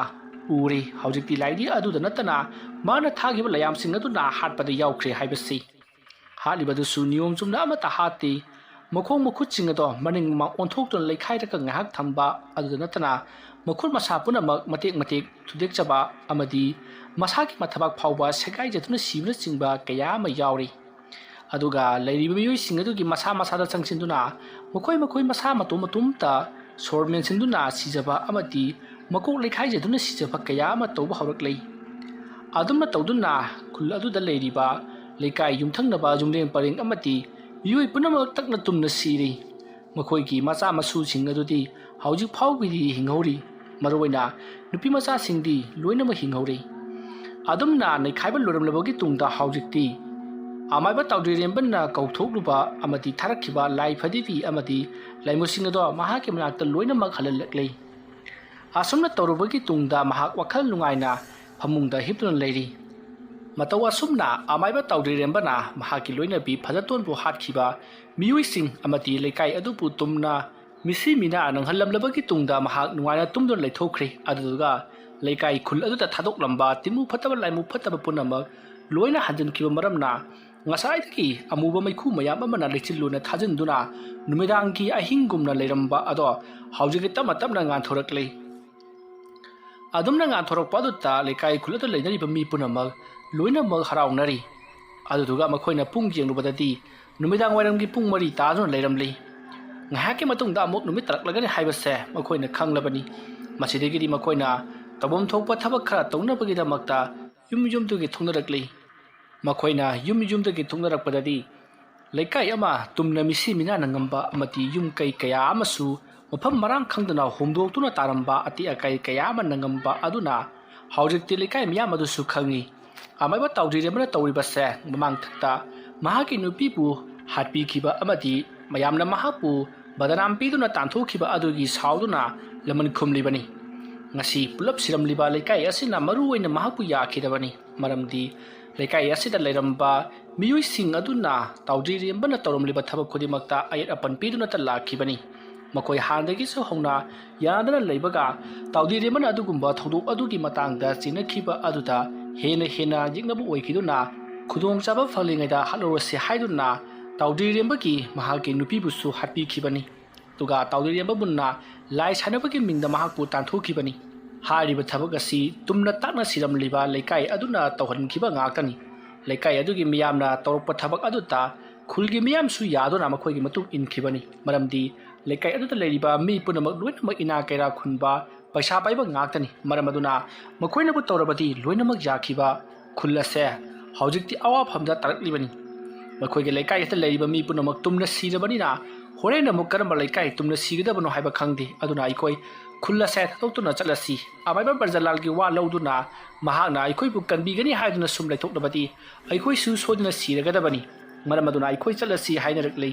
ꯎꯔꯦ꯫ ꯍꯧꯖꯤꯛꯇꯤ ꯂꯥꯏꯗꯤ ꯑꯗꯨꯗ ꯅꯠꯇꯅ ꯃꯥꯅ ꯊꯥꯈꯤꯕ ꯂꯌꯥꯝꯁꯤꯡ ꯑꯗꯨꯅ ꯍꯥꯠꯄꯗ ꯌꯥꯎꯈ꯭ꯔꯦ ꯍꯥꯏꯕꯁꯤ꯫ ꯍꯥꯠꯂꯤꯕꯗꯨꯁꯨ ꯅꯤꯌꯣꯝ ꯆꯨꯝꯅ ꯑꯃꯠꯇ ꯍꯥꯠꯇꯦ꯫ ꯃꯈꯣꯡ ꯃꯈꯨꯠꯁꯤꯡ ꯑꯗꯣ ꯃꯅꯤꯡ ꯃꯃꯥꯡ ꯑꯣꯟꯊꯣꯛꯇꯨꯅ ꯂꯩꯈꯥꯏꯔꯒ ꯉꯥꯏꯍꯥꯛ ꯊꯝꯕ ꯑꯗꯨꯗ ꯅꯠꯇꯅ ꯃꯈꯨꯠ ꯃꯁꯥ ꯄꯨꯝꯅꯃꯛ ꯃꯇꯦꯛ ꯃꯇꯦꯛ ꯊꯨꯗꯦꯛꯆꯕ ꯑꯃꯗꯤ ꯃꯁꯥꯒꯤ ꯃꯊꯕꯥꯛ ꯐꯥꯎꯕ ꯁꯦꯒꯥꯏꯖꯗꯨꯅ ꯁꯤꯕꯅꯆꯤꯡꯕ ꯀꯌꯥ ꯑꯃ ꯌꯥꯎꯔꯤ꯫ ꯑꯗꯨꯒ ꯂꯩꯔꯤꯕ ꯃꯤꯑꯣꯏꯁꯤꯡ ꯑꯗꯨꯒꯤ ꯃꯁꯥ ꯃꯁꯥꯗ ꯆꯪꯁꯤꯟꯗꯨꯅ ꯃꯈꯣꯏ ꯃꯈꯣꯏ ꯃꯁꯥ ꯃꯇꯣꯝ ꯃꯇꯣꯝꯇ ꯁꯣꯔ ꯃꯦꯟꯁꯤꯟꯗꯨꯅ ꯁꯤꯖꯕ ꯑꯃꯗꯤ ꯃꯀꯣꯛ ꯂꯩꯈꯥꯏꯖꯗꯨꯅ ꯁꯤꯖꯕ ꯀꯌꯥ ꯑꯃ ꯇꯧꯕ ꯍꯧꯔꯛꯂꯤ꯫ ꯑꯗꯨꯝꯅ ꯇꯧꯗꯨꯅ ꯈꯨꯜ ꯑꯗꯨꯗ ꯂꯩꯔꯤꯕ ꯂꯩꯀꯥꯏ ꯌꯨꯝꯊꯪꯅꯕ ꯌꯨꯝꯂꯦꯡ ꯄꯔꯦꯡ ꯑꯃꯗꯤ ꯃꯤꯑꯣꯏ ꯄꯨꯝꯅꯃꯛ ꯇꯛꯅ ꯇꯨꯝꯅ ꯁꯤꯔꯤ꯫ ꯃꯈꯣꯏꯒꯤ ꯃꯆꯥ ꯃꯁꯨꯁꯤꯡ ꯑꯗꯨꯗꯤ ꯍꯧꯖꯤꯛ ꯐꯥꯎꯕꯒꯤꯗꯤ ꯍꯤꯡꯍꯧꯔꯤ꯫ ꯃꯔꯨꯑꯣꯏꯅ ꯅꯨꯄꯤ ꯃꯆꯥꯁꯤꯡꯗꯤ ꯂꯣꯏꯅꯃꯛ ꯍꯤꯡꯍꯧꯔꯤ꯫ ꯑꯗꯨꯝꯅ ꯅꯩꯈꯥꯏꯕ ꯂꯣꯏꯔꯝꯂꯕꯒꯤ ꯇꯨꯡꯗ ꯍꯧꯖꯤꯛꯇꯤ ꯑꯃꯥꯏꯕ ꯇꯥꯎꯗ꯭ꯔꯤꯔꯦꯝꯕꯅ ꯀꯧꯊꯣꯛꯂꯨꯕ ꯑꯃꯗꯤ ꯊꯥꯔꯛꯈꯤꯕ ꯂꯥꯏ ꯐꯗꯤꯕꯤ ꯑꯃꯗꯤ ꯂꯩꯃꯨꯁꯤꯡ ꯑꯗꯣ ꯃꯍꯥꯛꯀꯤ ꯃꯅꯥꯛꯇ ꯂꯣꯏꯅꯃꯛ ꯍꯜꯍꯜꯂꯛꯂꯤ꯫ ꯑꯁꯨꯝꯅ ꯇꯧꯔꯨꯕꯒꯤ ꯇꯨꯡꯗ ꯃꯍꯥꯛ ꯋꯥꯈꯜ ꯅꯨꯡꯉꯥꯏꯅ ꯐꯃꯨꯡꯗ ꯍꯤꯞꯇꯨꯅ ꯂꯩꯔꯤ꯫ ꯃꯇꯧ ꯑꯁꯨꯝꯅ ꯑꯃꯥꯏꯕ ꯇꯥꯎꯗ꯭ꯔꯤꯔꯦꯝꯕꯅ ꯃꯍꯥꯛꯀꯤ ꯂꯣꯏꯅꯕꯤ ꯐꯖꯇꯣꯟꯕꯨ ꯍꯥꯠꯈꯤꯕ ꯃꯤꯑꯣꯏꯁꯤꯡ ꯑꯃꯗꯤ ꯂꯩꯀꯥꯏ ꯑꯗꯨꯕꯨ ꯇꯨꯝꯅ ꯃꯤꯁꯤ ꯃꯤꯅꯥ ꯅꯪꯍꯜꯂꯝꯂꯕꯒꯤ ꯇꯨꯡꯗ ꯃꯍꯥꯛ ꯅꯨꯡꯉꯥꯏꯅ ꯇꯨꯝꯗꯨꯅ ꯂꯩꯊꯣꯛꯈ꯭ꯔꯦ꯫ ꯑꯗꯨꯗꯨꯒ ꯂꯩꯀꯥꯏ ꯈꯨꯜ ꯑꯗꯨꯗ ꯊꯥꯗꯣꯛꯂꯝꯕ ꯇꯤꯟꯃꯨ ꯐꯠꯇꯕ ꯂꯥꯏꯃꯨ ꯐꯠꯇꯕ ꯄꯨꯝꯅꯃꯛ ꯂꯣꯏꯅ ꯍꯟꯖꯤꯟꯈꯤꯕ ꯃꯔꯝꯅ ꯉꯁꯥꯏꯗꯒꯤ ꯑꯃꯨꯕ ꯃꯩꯈꯨ ꯃꯌꯥꯝ ꯑꯃꯅ ꯂꯩꯆꯤꯜ ꯂꯣꯏꯅ ꯊꯥꯖꯤꯟꯗꯨꯅ ꯅꯨꯃꯤꯗꯥꯡꯒꯤ ꯑꯍꯤꯡꯒꯨꯝꯅ ꯂꯩꯔꯝꯕ ꯑꯗꯣ ꯍꯧꯖꯤꯛꯇꯤ ꯇꯞꯅ ꯇꯞꯅ ꯉꯥꯟꯊꯣꯔꯛꯂꯤ꯫ ꯑꯗꯨꯝꯅ ꯉꯥꯟꯊꯣꯔꯛꯄ ꯑꯗꯨꯗ ꯂꯩꯀꯥꯏ ꯈꯨꯜ ꯑꯗꯨꯗ ꯂꯩꯅꯔꯤꯕ ꯃꯤ ꯄꯨꯝꯅꯃꯛ ꯂꯣꯏꯅꯃꯛ ꯍꯔꯥꯎꯅꯔꯤ꯫ ꯑꯗꯨꯗꯨꯒ ꯃꯈꯣꯏꯅ ꯄꯨꯡ ꯌꯦꯡꯂꯨꯕꯗꯗꯤ ꯅꯨꯃꯤꯗꯥꯡ ꯋꯥꯏꯔꯝꯒꯤ ꯄꯨꯡ ꯃꯔꯤ ꯇꯥꯗꯨꯅ ꯂꯩꯔꯝꯂꯤ꯫ ꯉꯥꯏꯍꯥꯛꯀꯤ ꯃꯇꯨꯡꯗ ꯑꯃꯨꯛ ꯅꯨꯃꯤꯠ ꯇꯥꯔꯛꯂꯒꯅꯤ ꯍꯥꯏꯕꯁꯦ ꯃꯈꯣꯏꯅ ꯈꯪꯂꯕꯅꯤ꯫ ꯃꯁꯤꯗꯒꯤꯗꯤ ꯃꯈꯣꯏꯅ ꯇꯧꯐꯝ ꯊꯣꯛꯄ ꯊꯕꯛ ꯈꯔ ꯇꯧꯅꯕꯒꯤꯗꯃꯛꯇ ꯌꯨꯝ ꯌꯨꯝꯗꯨꯒꯤ ꯊꯣꯛꯅꯔꯛꯂꯤ꯫ ꯃꯈꯣꯏꯅ ꯌꯨꯝ ꯌꯨꯝꯗꯒꯤ ꯊꯣꯛꯅꯔꯛꯄꯗꯗꯤ ꯂꯩꯀꯥꯏ ꯑꯃ ꯇꯨꯝꯅ ꯃꯤꯁꯤ ꯃꯤꯅꯥ ꯅꯪꯉꯝꯕ ꯑꯃꯗꯤ ꯌꯨꯝ ꯀꯩ ꯀꯌꯥ ꯑꯃꯁꯨ ꯃꯐꯝ ꯃꯔꯥꯡ ꯈꯪꯗꯅ ꯍꯣꯡꯗꯣꯛꯇꯨꯅ ꯇꯥꯔꯝꯕ ꯑꯇꯦꯛ ꯑꯀꯥꯏ ꯀꯌꯥ ꯑꯃ ꯅꯪꯉꯝꯕ ꯑꯗꯨꯅ ꯍꯧꯖꯤꯛꯇꯤ ꯂꯩꯀꯥꯏ ꯃꯤꯌꯥꯝ ꯑꯗꯨꯁꯨ ꯈꯪꯉꯤ꯫ ꯑꯃꯥꯏꯕ ꯇꯥꯎꯗ꯭ꯔꯤꯔꯦꯝꯕꯅ ꯇꯧꯔꯤꯕꯁꯦ ꯃꯃꯥꯡꯊꯛꯇ ꯃꯍꯥꯛꯀꯤ ꯅꯨꯄꯤꯕꯨ ꯍꯥꯠꯄꯤꯈꯤꯕ ꯑꯃꯗꯤ ꯃꯌꯥꯝꯅ ꯃꯍꯥꯛꯄꯨ ꯕꯗꯅꯥꯝ ꯄꯤꯗꯨꯅ ꯇꯥꯟꯊꯣꯛꯈꯤꯕ ꯑꯗꯨꯒꯤ ꯁꯥꯎꯗꯨꯅ ꯂꯃꯟ ꯈꯨꯝꯂꯤꯕꯅꯤ꯫ ꯉꯁꯤ ꯄꯨꯂꯞ ꯁꯤꯔꯝꯂꯤꯕ ꯂꯩꯀꯥꯏ ꯑꯁꯤꯅ ꯃꯔꯨ ꯑꯣꯏꯅ ꯃꯍꯥꯛꯄꯨ ꯌꯥꯈꯤꯗꯕꯅꯤ꯫ ꯃꯔꯝꯗꯤ ꯂꯩꯀꯥꯏ ꯑꯁꯤꯗ ꯂꯩꯔꯝꯕ ꯃꯤꯑꯣꯏꯁꯤꯡ ꯑꯗꯨꯅ ꯇꯥꯎꯗ꯭ꯔꯤꯔꯦꯝꯕꯅ ꯇꯧꯔꯝꯂꯤꯕ ꯊꯕꯛ ꯈꯨꯗꯤꯡꯃꯛꯇ ꯑꯌꯦꯠ ꯑꯄꯟ ꯄꯤꯗꯨꯅꯇ ꯂꯥꯛꯈꯤꯕꯅꯤ꯫ ꯃꯈꯣꯏ ꯍꯥꯟꯅꯗꯒꯤꯁꯨ ꯍꯧꯅ ꯌꯥꯅꯗꯅ ꯂꯩꯕꯒ ꯇꯥꯎꯗ꯭ꯔꯤꯔꯦꯝꯕꯅ ꯑꯗꯨꯒꯨꯝꯕ ꯊꯧꯗꯣꯛ ꯑꯗꯨꯒꯤ ꯃꯇꯥꯡꯗ ꯆꯤꯡꯅꯈꯤꯕ ꯑꯗꯨꯗ ꯍꯦꯟꯅ ꯍꯦꯟꯅ ꯌꯦꯛꯅꯕ ꯑꯣꯏꯈꯤꯗꯨꯅ ꯈꯨꯗꯣꯡꯆꯥꯕ ꯐꯪꯂꯤꯉꯩꯗ ꯍꯥꯠꯍꯧꯔꯁꯤ ꯍꯥꯏꯗꯨꯅ ꯇꯥꯎꯗ꯭ꯔꯤꯔꯦꯝꯕꯒꯤ ꯃꯍꯥꯛꯀꯤ ꯅꯨꯄꯤꯕꯨꯁꯨ ꯍꯥꯠꯄꯤꯈꯤꯕꯅꯤ꯫ ꯑꯗꯨꯒ ꯇꯥꯎꯗ꯭ꯔꯤꯔꯦꯝꯕ ꯃꯨꯟꯅ ꯂꯥꯏ ꯁꯥꯟꯅꯕꯒꯤ ꯃꯤꯡꯗ ꯃꯍꯥꯛꯄꯨ ꯇꯥꯟꯊꯣꯛꯈꯤꯕꯅꯤ꯫ ꯍꯥꯏꯔꯤꯕ ꯊꯕꯛ ꯑꯁꯤ ꯇꯨꯝꯅ ꯇꯥꯛꯅ ꯁꯤꯔꯝꯂꯤꯕ ꯂꯩꯀꯥꯏ ꯑꯗꯨꯅ ꯇꯧꯍꯟꯈꯤꯕ ꯉꯥꯛꯇꯅꯤ꯫ ꯂꯩꯀꯥꯏ ꯑꯗꯨꯒꯤ ꯃꯤꯌꯥꯝꯅ ꯇꯧꯔꯛꯄ ꯊꯕꯛ ꯑꯗꯨꯗ ꯈꯨꯜꯒꯤ ꯃꯤꯌꯥꯝꯁꯨ ꯌꯥꯗꯨꯅ ꯃꯈꯣꯏꯒꯤ ꯃꯇꯨꯡ ꯏꯟꯈꯤꯕꯅꯤ꯫ ꯃꯔꯝꯗꯤ ꯂꯩꯀꯥꯏ ꯑꯗꯨꯗ ꯂꯩꯔꯤꯕ ꯃꯤ ꯄꯨꯝꯅꯃꯛ ꯂꯣꯏꯅꯃꯛ ꯏꯅꯥ ꯀꯩꯔꯥ ꯈꯨꯟꯕ, ꯄꯩꯁꯥ ꯄꯥꯏꯕ ꯉꯥꯛꯇꯅꯤ꯫ ꯃꯔꯝ ꯑꯗꯨꯅ ꯃꯈꯣꯏꯅꯕꯨ ꯇꯧꯔꯕꯗꯤ ꯂꯣꯏꯅꯃꯛ ꯌꯥꯈꯤꯕ ꯈꯨꯜ ꯑꯁꯦ ꯍꯧꯖꯤꯛꯇꯤ ꯑꯋꯥꯐꯝꯗ ꯇꯥꯔꯛꯂꯤꯕꯅꯤ꯫ ꯃꯈꯣꯏꯒꯤ ꯂꯩꯀꯥꯏ ꯑꯁꯤꯗ ꯂꯩꯔꯤꯕ ꯃꯤ ꯄꯨꯝꯅꯃꯛ ꯇꯨꯝꯅ ꯁꯤꯔꯕꯅꯤꯅ ꯍꯣꯔꯦꯟ ꯑꯃꯨꯛ ꯀꯔꯝꯕ ꯂꯩꯀꯥꯏ ꯇꯨꯝꯅ ꯁꯤꯒꯗꯕꯅꯣ ꯍꯥꯏꯕ ꯈꯪꯗꯦ꯫ ꯑꯗꯨꯅ ꯑꯩꯈꯣꯏ ꯈꯨꯜ ꯑꯁꯦ ꯊꯥꯗꯣꯛꯇꯨꯅ ꯆꯠꯂꯁꯤ꯫ ꯑꯃꯥꯏꯕ ꯕ꯭ꯔꯖꯂꯥꯜꯒꯤ ꯋꯥ ꯂꯧꯗꯨꯅ ꯃꯍꯥꯛꯅ ꯑꯩꯈꯣꯏꯕꯨ ꯀꯟꯕꯤꯒꯅꯤ ꯍꯥꯏꯗꯨꯅ ꯁꯨꯝ ꯂꯩꯊꯣꯛꯂꯕꯗꯤ ꯑꯩꯈꯣꯏꯁꯨ ꯁꯣꯏꯗꯅ ꯁꯤꯔꯒꯗꯕꯅꯤ꯫ ꯃꯔꯝ ꯑꯗꯨꯅ ꯑꯩꯈꯣꯏ ꯆꯠꯂꯁꯤ ꯍꯥꯏꯅꯔꯛꯂꯤ꯫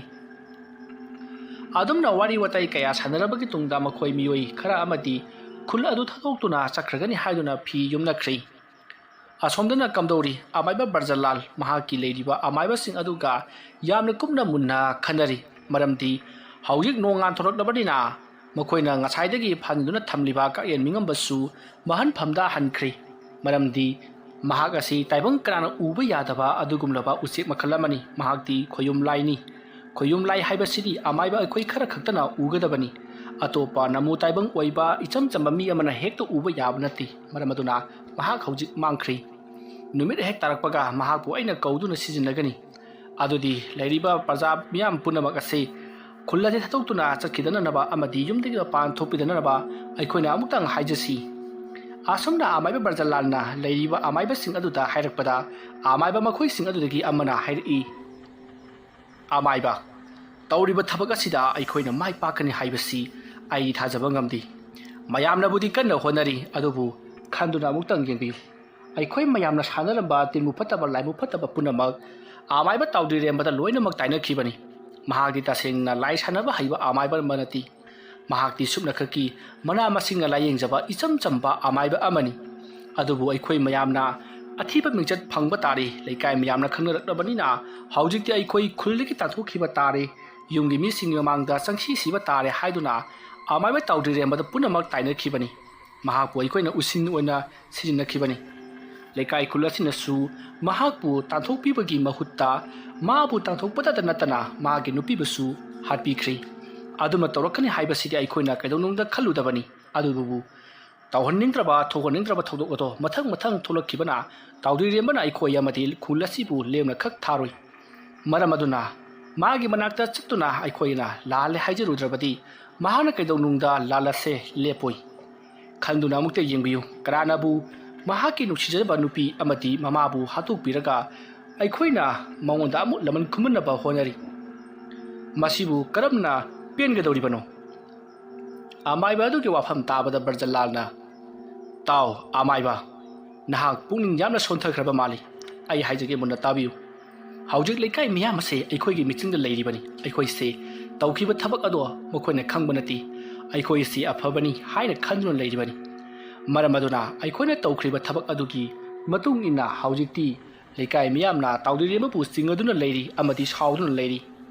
ꯑꯗꯨꯝꯅ ꯋꯥꯔꯤ ꯋꯥꯇꯥꯏ ꯀꯌꯥ ꯁꯥꯟꯅꯔꯕꯒꯤ ꯇꯨꯡꯗ ꯃꯈꯣꯏ ꯃꯤꯑꯣꯏ ꯈꯔ ꯑꯃꯗꯤ ꯈꯨꯜ ꯑꯗꯨ ꯊꯥꯗꯣꯛꯇꯨꯅ ꯆꯠꯈ꯭ꯔꯒꯅꯤ ꯍꯥꯏꯗꯨꯅ ꯐꯤ ꯌꯨꯝꯅꯈ꯭ꯔꯤ꯫ ꯑꯁꯣꯝꯗꯅ ꯀꯝꯗꯧꯔꯤ? ꯑꯃꯥꯏꯕ ꯕ꯭ꯔꯖꯂꯥꯜ ꯃꯍꯥꯛꯀꯤ ꯂꯩꯔꯤꯕ ꯑꯃꯥꯏꯕꯁꯤꯡ ꯑꯗꯨꯒ ꯌꯥꯝꯅ ꯀꯨꯞꯅ ꯃꯨꯟꯅ ꯈꯟꯅꯔꯤ꯫ ꯃꯔꯝꯗꯤ ꯍꯧꯖꯤꯛ ꯅꯣꯡ ꯉꯥꯟꯊꯣꯔꯛꯂꯕꯅꯤꯅ ꯃꯈꯣꯏꯅ ꯉꯁꯥꯏꯗꯒꯤ ꯐꯥꯟꯗꯨꯅ ꯊꯝꯂꯤꯕ ꯀꯥꯌꯦꯟ ꯃꯤꯉꯝꯕꯁꯨ ꯃꯍꯟ ꯐꯝꯗ ꯍꯟꯈ꯭ꯔꯤ꯫ ꯃꯔꯝꯗꯤ ꯃꯍꯥꯛ ꯑꯁꯤ ꯇꯥꯏꯕꯪ ꯀꯅꯥꯅ ꯎꯕ ꯌꯥꯗꯕ ꯑꯗꯨꯒꯨꯝꯂꯕ ꯎꯆꯦꯛ ꯃꯈꯜ ꯑꯃꯅꯤ꯫ ꯃꯍꯥꯛꯇꯤ ꯈꯣꯌꯨꯝ ꯂꯥꯏꯅꯤ꯫ ꯈꯣꯌꯨꯝ ꯂꯥꯏ ꯍꯥꯏꯕꯁꯤꯗꯤ ꯑꯃꯥꯏꯕ ꯑꯩꯈꯣꯏ ꯈꯔ ꯈꯛꯇꯅ ꯎꯒꯗꯕꯅꯤ꯫ ꯑꯇꯣꯞꯄ ꯅꯃꯨ ꯇꯥꯏꯕꯪ ꯑꯣꯏꯕ ꯏꯆꯝ ꯆꯝꯕ ꯃꯤ ꯑꯃꯅ ꯍꯦꯛꯇ ꯎꯕ ꯌꯥꯕ ꯅꯠꯇꯦ꯫ ꯃꯔꯝ ꯑꯗꯨꯅ ꯃꯍꯥꯛ ꯍꯧꯖꯤꯛ ꯃꯥꯡꯈ꯭ꯔꯤ꯫ ꯅꯨꯃꯤꯠ ꯍꯦꯛ ꯇꯥꯔꯛꯄꯒ ꯃꯍꯥꯛꯄꯨ ꯑꯩꯅ ꯀꯧꯗꯨꯅ ꯁꯤꯖꯤꯟꯅꯒꯅꯤ꯫ ꯑꯗꯨꯗꯤ ꯂꯩꯔꯤꯕ ꯄ꯭ꯔꯖꯥ ꯃꯤꯌꯥꯝ ꯄꯨꯝꯅꯃꯛ ꯑꯁꯤ ꯈꯨꯜ ꯑꯁꯤ ꯊꯥꯗꯣꯛꯇꯨꯅ ꯆꯠꯈꯤꯗꯅꯅꯕ ꯑꯃꯗꯤ ꯌꯨꯝꯗꯒꯤ ꯃꯄꯥꯟ ꯊꯣꯛꯄꯤꯗꯅꯅꯕ ꯑꯩꯈꯣꯏꯅ ꯑꯃꯨꯛꯇꯪ ꯍꯥꯏꯖꯁꯤ꯫ ꯑꯁꯨꯝꯅ ꯑꯃꯥꯏꯕ ꯕ꯭ꯔꯖꯂꯥꯜꯅ ꯂꯩꯔꯤꯕ ꯑꯃꯥꯏꯕꯁꯤꯡ ꯑꯗꯨꯗ ꯍꯥꯏꯔꯛꯄꯗ, ꯑꯃꯥꯏꯕ ꯃꯈꯣꯏꯁꯤꯡ ꯑꯗꯨꯗꯒꯤ ꯑꯃꯅ ꯍꯥꯏꯔꯛꯏ, "ꯑꯃꯥꯏꯕ, ꯇꯧꯔꯤꯕ ꯊꯕꯛ ꯑꯁꯤꯗ ꯑꯩꯈꯣꯏꯅ ꯃꯥꯏ ꯄꯥꯛꯀꯅꯤ ꯍꯥꯏꯕꯁꯤ ꯑꯩ ꯊꯥꯖꯕ ꯉꯝꯗꯦ꯫ ꯃꯌꯥꯝꯅꯕꯨꯗꯤ ꯀꯟꯅ ꯍꯣꯠꯅꯔꯤ, ꯑꯗꯨꯕꯨ ꯈꯟꯗꯨꯅ ꯑꯃꯨꯛꯇꯪ ꯌꯦꯡꯕꯤꯌꯨ꯫ ꯑꯩꯈꯣꯏ ꯃꯌꯥꯝꯅ ꯁꯥꯟꯅꯔꯝꯕ ꯇꯤꯟꯕꯨ ꯐꯠꯇꯕ, ꯂꯥꯏꯕꯨ ꯐꯠꯇꯕ ꯄꯨꯝꯅꯃꯛ ꯑꯃꯥꯏꯕ ꯇꯥꯎꯗ꯭ꯔꯤꯔꯦꯝꯕꯗ ꯂꯣꯏꯅꯃꯛ ꯇꯥꯏꯅꯈꯤꯕꯅꯤ꯫ ꯃꯍꯥꯛꯇꯤ ꯇꯁꯦꯡꯅ ꯂꯥꯏ ꯁꯥꯟꯅꯕ ꯍꯩꯕ ꯑꯃꯥꯏꯕ ꯑꯃ ꯅꯠꯇꯦ꯫ ꯃꯍꯥꯛꯇꯤ ꯁꯨꯞꯅꯈꯛꯀꯤ ꯃꯅꯥ ꯃꯁꯤꯡꯅ ꯂꯥꯏꯌꯦꯡꯖꯕ ꯏꯆꯝ ꯆꯝꯕ ꯑꯃꯥꯏꯕ ꯑꯃꯅꯤ꯫ ꯑꯗꯨꯕꯨ ꯑꯩꯈꯣꯏ ꯃꯌꯥꯝꯅ ꯑꯊꯤꯕ ꯃꯤꯡꯆꯠ ꯐꯪꯕ ꯇꯥꯔꯦ꯫ ꯂꯩꯀꯥꯏ ꯃꯌꯥꯝꯅ ꯈꯪꯅꯔꯛꯂꯕꯅꯤꯅ ꯍꯧꯖꯤꯛꯇꯤ ꯑꯩꯈꯣꯏ ꯈꯨꯜꯗꯒꯤ ꯇꯥꯟꯊꯣꯛꯈꯤꯕ ꯇꯥꯔꯦ꯫ ꯌꯨꯝꯒꯤ ꯃꯤꯁꯤꯡꯒꯤ ꯃꯃꯥꯡꯗ ꯆꯪꯁꯤ ꯁꯤꯕ ꯇꯥꯔꯦ" ꯍꯥꯏꯗꯨꯅ ꯑꯃꯥꯏꯕ ꯇꯥꯎꯗ꯭ꯔꯤꯔꯦꯝꯕꯗ ꯄꯨꯝꯅꯃꯛ ꯇꯥꯏꯅꯈꯤꯕꯅꯤ꯫ ꯃꯍꯥꯛꯄꯨ ꯑꯩꯈꯣꯏꯅ ꯎꯁꯤꯟ ꯑꯣꯏꯅ ꯁꯤꯖꯤꯟꯅꯈꯤꯕꯅꯤ꯫ ꯂꯩꯀꯥꯏ ꯈꯨꯜ ꯑꯁꯤꯅꯁꯨ ꯃꯍꯥꯛꯄꯨ ꯇꯥꯟꯊꯣꯛꯄꯤꯕꯒꯤ ꯃꯍꯨꯠꯇ ꯃꯥꯕꯨ ꯇꯥꯟꯊꯣꯛꯄꯗꯇ ꯅꯠꯇꯅ ꯃꯥꯒꯤ ꯅꯨꯄꯤꯕꯨꯁꯨ ꯍꯥꯠꯄꯤꯈ꯭ꯔꯤ꯫ ꯑꯗꯨꯃ ꯇꯧꯔꯛꯀꯅꯤ ꯍꯥꯏꯕꯁꯤꯗꯤ ꯑꯩꯈꯣꯏꯅ ꯀꯩꯗꯧꯅꯨꯡꯗ ꯈꯜꯂꯨꯗꯕꯅꯤ꯫ ꯑꯗꯨꯕꯨ ꯇꯧꯍꯟꯅꯤꯡꯗ꯭ꯔꯕ, ꯊꯣꯛꯍꯟꯅꯤꯡꯗ꯭ꯔꯕ ꯊꯧꯗꯣꯛ ꯑꯗꯣ ꯃꯊꯪ ꯃꯊꯪ ꯊꯣꯛꯂꯛꯈꯤꯕꯅ ꯇꯥꯎꯗ꯭ꯔꯤꯔꯦꯝꯕꯅ ꯑꯩꯈꯣꯏ ꯑꯃꯗꯤ ꯈꯨꯜ ꯑꯁꯤꯕꯨ ꯂꯦꯝꯅ ꯈꯛ ꯊꯥꯔꯣꯏ꯫ ꯃꯔꯝ ꯑꯗꯨꯅ ꯃꯥꯒꯤ ꯃꯅꯥꯛꯇ ꯆꯠꯇꯨꯅ ꯑꯩꯈꯣꯏꯅ ꯂꯥꯜꯂꯦ ꯍꯥꯏꯖꯔꯨꯗ꯭ꯔꯕꯗꯤ ꯃꯍꯥꯛꯅ ꯀꯩꯗꯧꯅꯨꯡꯗ ꯂꯥꯜꯂꯁꯦ ꯂꯦꯞꯄꯣꯏ꯫ ꯈꯟꯗꯨꯅ ꯑꯃꯨꯛꯇ ꯌꯦꯡꯕꯤꯌꯨ, ꯀꯅꯥꯅꯕꯨ ꯃꯍꯥꯛꯀꯤ ꯅꯨꯡꯁꯤꯖꯔꯕ ꯅꯨꯄꯤ ꯑꯃꯗꯤ ꯃꯃꯥꯕꯨ ꯍꯥꯠꯇꯣꯛꯄꯤꯔꯒ ꯑꯩꯈꯣꯏꯅ ꯃꯉꯣꯟꯗ ꯑꯃꯨꯛ ꯂꯃꯟ ꯈꯨꯝꯍꯟꯅꯕ ꯍꯣꯠꯅꯔꯤ? ꯃꯁꯤꯕꯨ ꯀꯔꯝꯅ ꯄꯦꯟꯒꯗꯧꯔꯤꯕꯅꯣ? ꯑꯃꯥꯏꯕ ꯑꯗꯨꯒꯤ ꯋꯥꯐꯝ ꯇꯥꯕꯗ ꯕ꯭ꯔꯖꯂꯥꯜꯅ, "ꯇꯥꯎ ꯑꯃꯥꯏꯕ, ꯅꯍꯥꯛ ꯄꯨꯛꯅꯤꯡ ꯌꯥꯝꯅ ꯁꯣꯟꯊꯈ꯭ꯔꯕ ꯃꯥꯜꯂꯤ꯫ ꯑꯩ ꯍꯥꯏꯖꯒꯦ, ꯃꯨꯟꯅ ꯇꯥꯕꯤꯌꯨ꯫ ꯍꯧꯖꯤꯛ ꯂꯩꯀꯥꯏ ꯃꯤꯌꯥꯝ ꯑꯁꯦ ꯑꯩꯈꯣꯏꯒꯤ ꯃꯤꯠꯆꯤꯟꯗ ꯂꯩꯔꯤꯕꯅꯤ꯫ ꯑꯩꯈꯣꯏꯁꯦ ꯇꯧꯈꯤꯕ ꯊꯕꯛ ꯑꯗꯣ ꯃꯈꯣꯏꯅ ꯈꯪꯕ ꯅꯠꯇꯦ꯫ ꯑꯩꯈꯣꯏ ꯑꯁꯤ ꯑꯐꯕꯅꯤ ꯍꯥꯏꯅ ꯈꯟꯗꯨꯅ ꯂꯩꯔꯤꯕꯅꯤ꯫ ꯃꯔꯝ ꯑꯗꯨꯅ ꯑꯩꯈꯣꯏꯅ ꯇꯧꯈ꯭ꯔꯤꯕ ꯊꯕꯛ ꯑꯗꯨꯒꯤ ꯃꯇꯨꯡ ꯏꯟꯅ ꯍꯧꯖꯤꯛꯇꯤ ꯂꯩꯀꯥꯏ ꯃꯤꯌꯥꯝꯅ ꯇꯥꯎꯗ꯭ꯔꯤꯔꯦꯝꯕꯕꯨ ꯆꯤꯡꯅꯗꯨꯅ ꯂꯩꯔꯤ ꯑꯃꯗꯤ ꯁꯥꯎꯗꯨꯅ ꯂꯩꯔꯤ꯫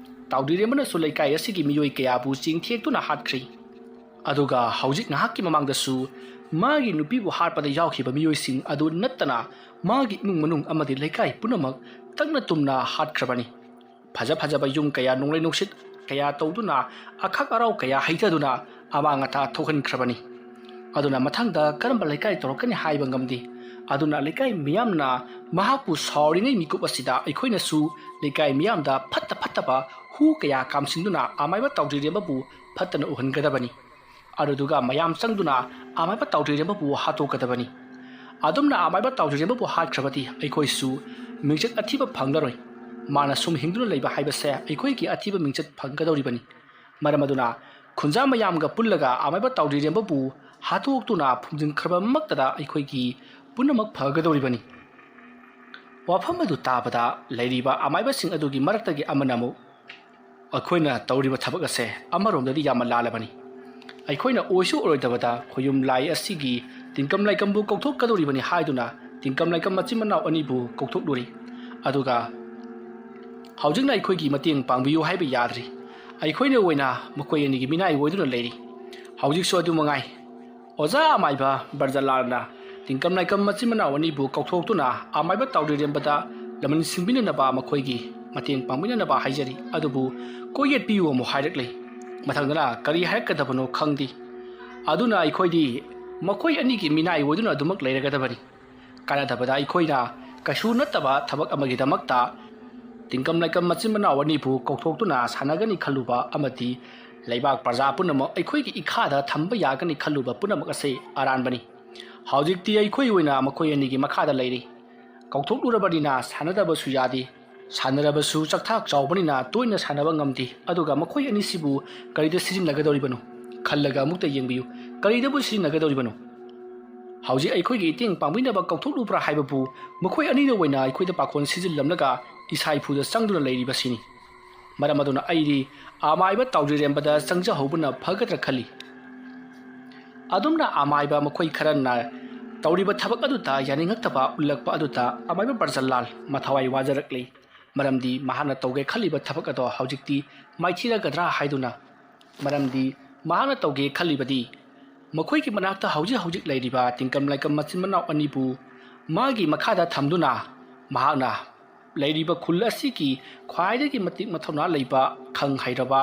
ꯇꯥꯎꯗ꯭ꯔꯤꯔꯦꯝꯕꯅꯁꯨ ꯂꯩꯀꯥꯏ ꯑꯁꯤꯒꯤ ꯃꯤꯑꯣꯏ ꯀꯌꯥꯕꯨ ꯆꯤꯡ ꯊꯦꯛꯇꯨꯅ ꯍꯥꯠꯈ꯭ꯔꯤ꯫ ꯑꯗꯨꯒ ꯍꯧꯖꯤꯛ ꯉꯥꯏꯍꯥꯛꯀꯤ ꯃꯃꯥꯡꯗꯁꯨ ꯃꯥꯒꯤ ꯅꯨꯄꯤꯕꯨ ꯍꯥꯠꯄꯗ ꯌꯥꯎꯈꯤꯕ ꯃꯤꯑꯣꯏꯁꯤꯡ ꯑꯗꯨ ꯅꯠꯇꯅ ꯃꯥꯒꯤ ꯏꯃꯨꯡ ꯃꯅꯨꯡ ꯑꯃꯗꯤ ꯂꯩꯀꯥꯏ ꯄꯨꯝꯅꯃꯛ ꯇꯛꯅ ꯇꯨꯝꯅ ꯍꯥꯠꯈ꯭ꯔꯕꯅꯤ꯫ ꯐꯖ ꯐꯖꯕ ꯌꯨꯝ ꯀꯌꯥ, ꯅꯣꯡꯂꯩ ꯅꯨꯡꯁꯤꯠ ꯀꯌꯥ ꯇꯧꯗꯨꯅ ꯑꯈꯥꯛ ꯑꯔꯥꯎ ꯀꯌꯥ ꯍꯩꯊꯗꯨꯅ ꯑꯃꯥꯡ ꯑꯇꯥ ꯊꯣꯛꯍꯟꯈ꯭ꯔꯕꯅꯤ꯫ ꯑꯗꯨꯅ ꯃꯊꯪꯗ ꯀꯔꯝꯕ ꯂꯩꯀꯥꯏ ꯇꯧꯔꯛꯀꯅꯤ ꯍꯥꯏꯕ ꯉꯝꯗꯦ꯫ ꯑꯗꯨꯅ ꯂꯩꯀꯥꯏ ꯃꯤꯌꯥꯝꯅ ꯃꯍꯥꯛꯄꯨ ꯁꯥꯎꯔꯤꯉꯩ ꯃꯤꯀꯨꯞ ꯑꯁꯤꯗ ꯑꯩꯈꯣꯏꯅꯁꯨ ꯂꯩꯀꯥꯏ ꯃꯤꯌꯥꯝꯗ ꯐꯠꯇ ꯐꯠꯇꯕ ꯍꯨ ꯀꯌꯥ ꯀꯥꯝꯁꯤꯟꯗꯨꯅ ꯑꯃꯥꯏꯕ ꯇꯥꯎꯗ꯭ꯔꯤꯔꯦꯝꯕꯕꯨ ꯐꯠꯇꯅ ꯎꯍꯟꯒꯗꯕꯅꯤ꯫ ꯑꯗꯨꯗꯨꯒ ꯃꯌꯥꯝ ꯆꯪꯗꯨꯅ ꯑꯃꯥꯏꯕ ꯇꯥꯎꯗ꯭ꯔꯤꯔꯦꯝꯕꯕꯨ ꯍꯥꯠꯇꯣꯛꯀꯗꯕꯅꯤ꯫ ꯑꯗꯨꯝꯅ ꯑꯃꯥꯏꯕ ꯇꯥꯎꯗ꯭ꯔꯤꯔꯦꯝꯕꯕꯨ ꯍꯥꯠꯈ꯭ꯔꯕꯗꯤ ꯑꯩꯈꯣꯏꯁꯨ ꯃꯤꯡꯆꯠ ꯑꯊꯤꯕ ꯐꯪꯂꯔꯣꯏ꯫ ꯃꯥꯅ ꯁꯨꯝ ꯍꯤꯡꯗꯨꯅ ꯂꯩꯕ ꯍꯥꯏꯕꯁꯦ ꯑꯩꯈꯣꯏꯒꯤ ꯑꯊꯤꯕ ꯃꯤꯡꯆꯠ ꯐꯪꯒꯗꯧꯔꯤꯕꯅꯤ꯫ ꯃꯔꯝ ꯑꯗꯨꯅ ꯈꯨꯟꯖꯥ ꯃꯌꯥꯝꯒ ꯄꯨꯜꯂꯒ ꯑꯃꯥꯏꯕ ꯇꯥꯎꯗ꯭ꯔꯤꯔꯦꯝꯕꯕꯨ ꯍꯥꯠꯇꯣꯛꯇꯨꯅ ꯐꯨꯝꯖꯤꯟꯈ꯭ꯔꯕꯃꯛꯇꯗ ꯑꯩꯈꯣꯏꯒꯤ ꯄꯨꯝꯅꯃꯛ ꯐꯒꯗꯧꯔꯤꯕꯅꯤ꯫ ꯋꯥꯐꯝ ꯑꯗꯨ ꯇꯥꯕꯗ ꯂꯩꯔꯤꯕ ꯑꯃꯥꯏꯕꯁꯤꯡ ꯑꯗꯨꯒꯤ ꯃꯔꯛꯇꯒꯤ ꯑꯃꯅ ꯑꯃꯨꯛ, "ꯑꯩꯈꯣꯏꯅ ꯇꯧꯔꯤꯕ ꯊꯕꯛ ꯑꯁꯦ ꯑꯃꯔꯣꯝꯗꯗꯤ ꯌꯥꯝꯅ ꯂꯥꯜꯂꯕꯅꯤ꯫ ꯑꯩꯈꯣꯏꯅ ꯑꯣꯏꯁꯨ ꯑꯣꯏꯔꯣꯏꯗꯕꯗ ꯈꯣꯌꯨꯝ ꯂꯥꯏ ꯑꯁꯤꯒꯤ ꯇꯤꯡꯀꯝ ꯂꯥꯏꯀꯝꯕꯨ ꯀꯧꯊꯣꯛꯀꯗꯧꯔꯤꯕꯅꯤ ꯍꯥꯏꯗꯨꯅ ꯇꯤꯡꯀꯝ ꯂꯥꯏꯀꯝ ꯃꯆꯤꯟ ꯃꯅꯥꯎ ꯑꯅꯤꯕꯨ ꯀꯧꯊꯣꯛꯂꯨꯔꯤ꯫ ꯑꯗꯨꯒ ꯍꯧꯖꯤꯛꯅ ꯑꯩꯈꯣꯏꯒꯤ ꯃꯇꯦꯡ ꯄꯥꯡꯕꯤꯌꯨ ꯍꯥꯏꯕ ꯌꯥꯗ꯭ꯔꯤ꯫ ꯑꯩꯈꯣꯏꯅ ꯑꯣꯏꯅ ꯃꯈꯣꯏ ꯑꯅꯤꯒꯤ ꯃꯤꯅꯥꯏ ꯑꯣꯏꯗꯨꯅ ꯂꯩꯔꯤ꯫ ꯍꯧꯖꯤꯛꯁꯨ ꯑꯗꯨ ꯃꯉꯥꯏ꯫ ꯑꯣꯖꯥ ꯑꯃꯥꯏꯕ ꯕ꯭ꯔꯖꯂꯥꯜꯅ ꯇꯤꯡꯀꯝ ꯂꯥꯏꯀꯝ ꯃꯆꯤꯟ ꯃꯅꯥꯎ ꯑꯅꯤꯕꯨ ꯀꯧꯊꯣꯛꯇꯨꯅ ꯑꯃꯥꯏꯕ ꯇꯥꯎꯗ꯭ꯔꯤꯔꯦꯝꯕꯗ ꯂꯃꯟ ꯁꯤꯡꯕꯤꯅꯅꯕ, ꯃꯈꯣꯏꯒꯤ ꯃꯇꯦꯡ ꯄꯥꯡꯕꯤꯅꯅꯕ ꯍꯥꯏꯖꯔꯤ꯫ ꯑꯗꯨꯕꯨ ꯀꯣꯛ ꯌꯦꯠꯄꯤꯌꯨ ꯑꯃꯨꯛ ꯍꯥꯏꯔꯛꯂꯤ꯫ ꯃꯊꯪꯗꯅ ꯀꯔꯤ ꯍꯥꯏꯔꯛꯀꯗꯕꯅꯣ ꯈꯪꯗꯦ꯫ ꯑꯗꯨꯅ ꯑꯩꯈꯣꯏꯗꯤ ꯃꯈꯣꯏ ꯑꯅꯤꯒꯤ ꯃꯤꯅꯥꯏ ꯑꯣꯏꯗꯨꯅ ꯑꯗꯨꯃꯛ ꯂꯩꯔꯒꯗꯕꯅꯤ꯫ ꯀꯥꯟꯅꯗꯕꯗ ꯑꯩꯈꯣꯏꯅ ꯀꯩꯁꯨ ꯅꯠꯇꯕ ꯊꯕꯛ ꯑꯃꯒꯤꯗꯃꯛꯇ ꯇꯤꯡꯀꯝ ꯂꯥꯏꯀꯝ ꯃꯆꯤꯟ ꯃꯅꯥꯎ ꯑꯅꯤꯕꯨ ꯀꯧꯊꯣꯛꯇꯨꯅ ꯁꯥꯟꯅꯒꯅꯤ ꯈꯜꯂꯨꯕ ꯑꯃꯗꯤ ꯂꯩꯕꯥꯛ ꯄ꯭ꯔꯖꯥ ꯄꯨꯝꯅꯃꯛ ꯑꯩꯈꯣꯏꯒꯤ ꯏꯈꯥꯗ ꯊꯝꯕ ꯌꯥꯒꯅꯤ ꯈꯜꯂꯨꯕ ꯄꯨꯝꯅꯃꯛ ꯑꯁꯤ ꯑꯔꯥꯟꯕꯅꯤ꯫ ꯍꯧꯖꯤꯛꯇꯤ ꯑꯩꯈꯣꯏ ꯑꯣꯏꯅ ꯃꯈꯣꯏ ꯑꯅꯤꯒꯤ ꯃꯈꯥꯗ ꯂꯩꯔꯤ꯫ ꯀꯧꯊꯣꯛꯂꯨꯔꯕꯅꯤꯅ ꯁꯥꯟꯅꯗꯕꯁꯨ ꯌꯥꯗꯦ꯫ ꯁꯥꯟꯅꯔꯕꯁꯨ ꯆꯥꯛꯊꯥꯛ ꯆꯥꯎꯕꯅꯤꯅ ꯇꯣꯏꯅ ꯁꯥꯟꯅꯕ ꯉꯝꯗꯦ꯫ ꯑꯗꯨꯒ ꯃꯈꯣꯏ ꯑꯅꯤꯁꯤꯕꯨ ꯀꯔꯤꯗ ꯁꯤꯖꯤꯟꯅꯒꯗꯧꯔꯤꯕꯅꯣ? ꯈꯜꯂꯒ ꯑꯃꯨꯛꯇ ꯌꯦꯡꯕꯤꯌꯨ꯫ ꯀꯔꯤꯗꯕꯨ ꯁꯤꯖꯤꯟꯅꯒꯗꯧꯔꯤꯕꯅꯣ? ꯍꯧꯖꯤꯛ ꯑꯩꯈꯣꯏꯒꯤ ꯏꯇꯦꯡ ꯄꯥꯡꯕꯤꯅꯕ ꯀꯧꯊꯣꯛꯂꯨꯕ꯭ꯔꯥ ꯍꯥꯏꯕꯕꯨ ꯃꯈꯣꯏ ꯑꯅꯤꯗ ꯑꯣꯏꯅ ꯑꯩꯈꯣꯏꯗ ꯄꯥꯈꯣꯟ ꯁꯤꯖꯤꯜꯂꯝꯂꯒ ꯏꯁꯥ ꯏꯐꯨꯗ ꯆꯪꯗꯨꯅ ꯂꯩꯔꯤꯕꯁꯤꯅꯤ꯫ ꯃꯔꯝ ꯑꯗꯨꯅ ꯑꯩꯗꯤ ꯑꯃꯥꯏꯕ ꯇꯥꯎꯖꯤꯔꯦꯝꯕꯗ ꯆꯪꯖꯍꯧꯕꯅ ꯐꯒꯗ꯭ꯔꯥ ꯈꯜꯂꯤ꯫ ꯑꯗꯨꯝꯅ ꯑꯃꯥꯏꯕ ꯃꯈꯣꯏ ꯈꯔꯅ ꯇꯧꯔꯤꯕ ꯊꯕꯛ ꯑꯗꯨꯗ ꯌꯥꯅꯤꯡꯉꯛꯇꯕ ꯎꯠꯂꯛꯄ ꯑꯗꯨꯗ ꯑꯃꯥꯏꯕ ꯕ꯭ꯔꯖꯂꯥꯜ ꯃꯊꯋꯥꯏ ꯋꯥꯖꯔꯛꯂꯤ꯫ ꯃꯔꯝꯗꯤ ꯃꯍꯥꯛꯅ ꯇꯧꯒꯦ ꯈꯜꯂꯤꯕ ꯊꯕꯛ ꯑꯗꯣ ꯍꯧꯖꯤꯛꯇꯤ ꯃꯥꯏꯊꯤꯔꯒꯗ꯭ꯔꯥ ꯍꯥꯏꯗꯨꯅ꯫ ꯃꯔꯝꯗꯤ ꯃꯍꯥꯛꯅ ꯇꯧꯒꯦ ꯈꯜꯂꯤꯕꯗꯤ ꯃꯈꯣꯏꯒꯤ ꯃꯅꯥꯛꯇ ꯍꯧꯖꯤꯛ ꯍꯧꯖꯤꯛ ꯂꯩꯔꯤꯕ ꯇꯤꯡꯀꯝ ꯂꯥꯏꯀꯝ ꯃꯆꯤꯟ ꯃꯅꯥꯎ ꯑꯅꯤꯕꯨ ꯃꯥꯒꯤ ꯃꯈꯥꯗ ꯊꯝꯗꯨꯅ ꯃꯍꯥꯛꯅ ꯂꯩꯔꯤꯕ ꯈꯨꯜ ꯑꯁꯤꯒꯤ ꯈ꯭ꯋꯥꯏꯗꯒꯤ ꯃꯇꯤꯛ ꯃꯊꯧꯅꯥ ꯂꯩꯕ, ꯈꯪ ꯍꯩꯔꯕ,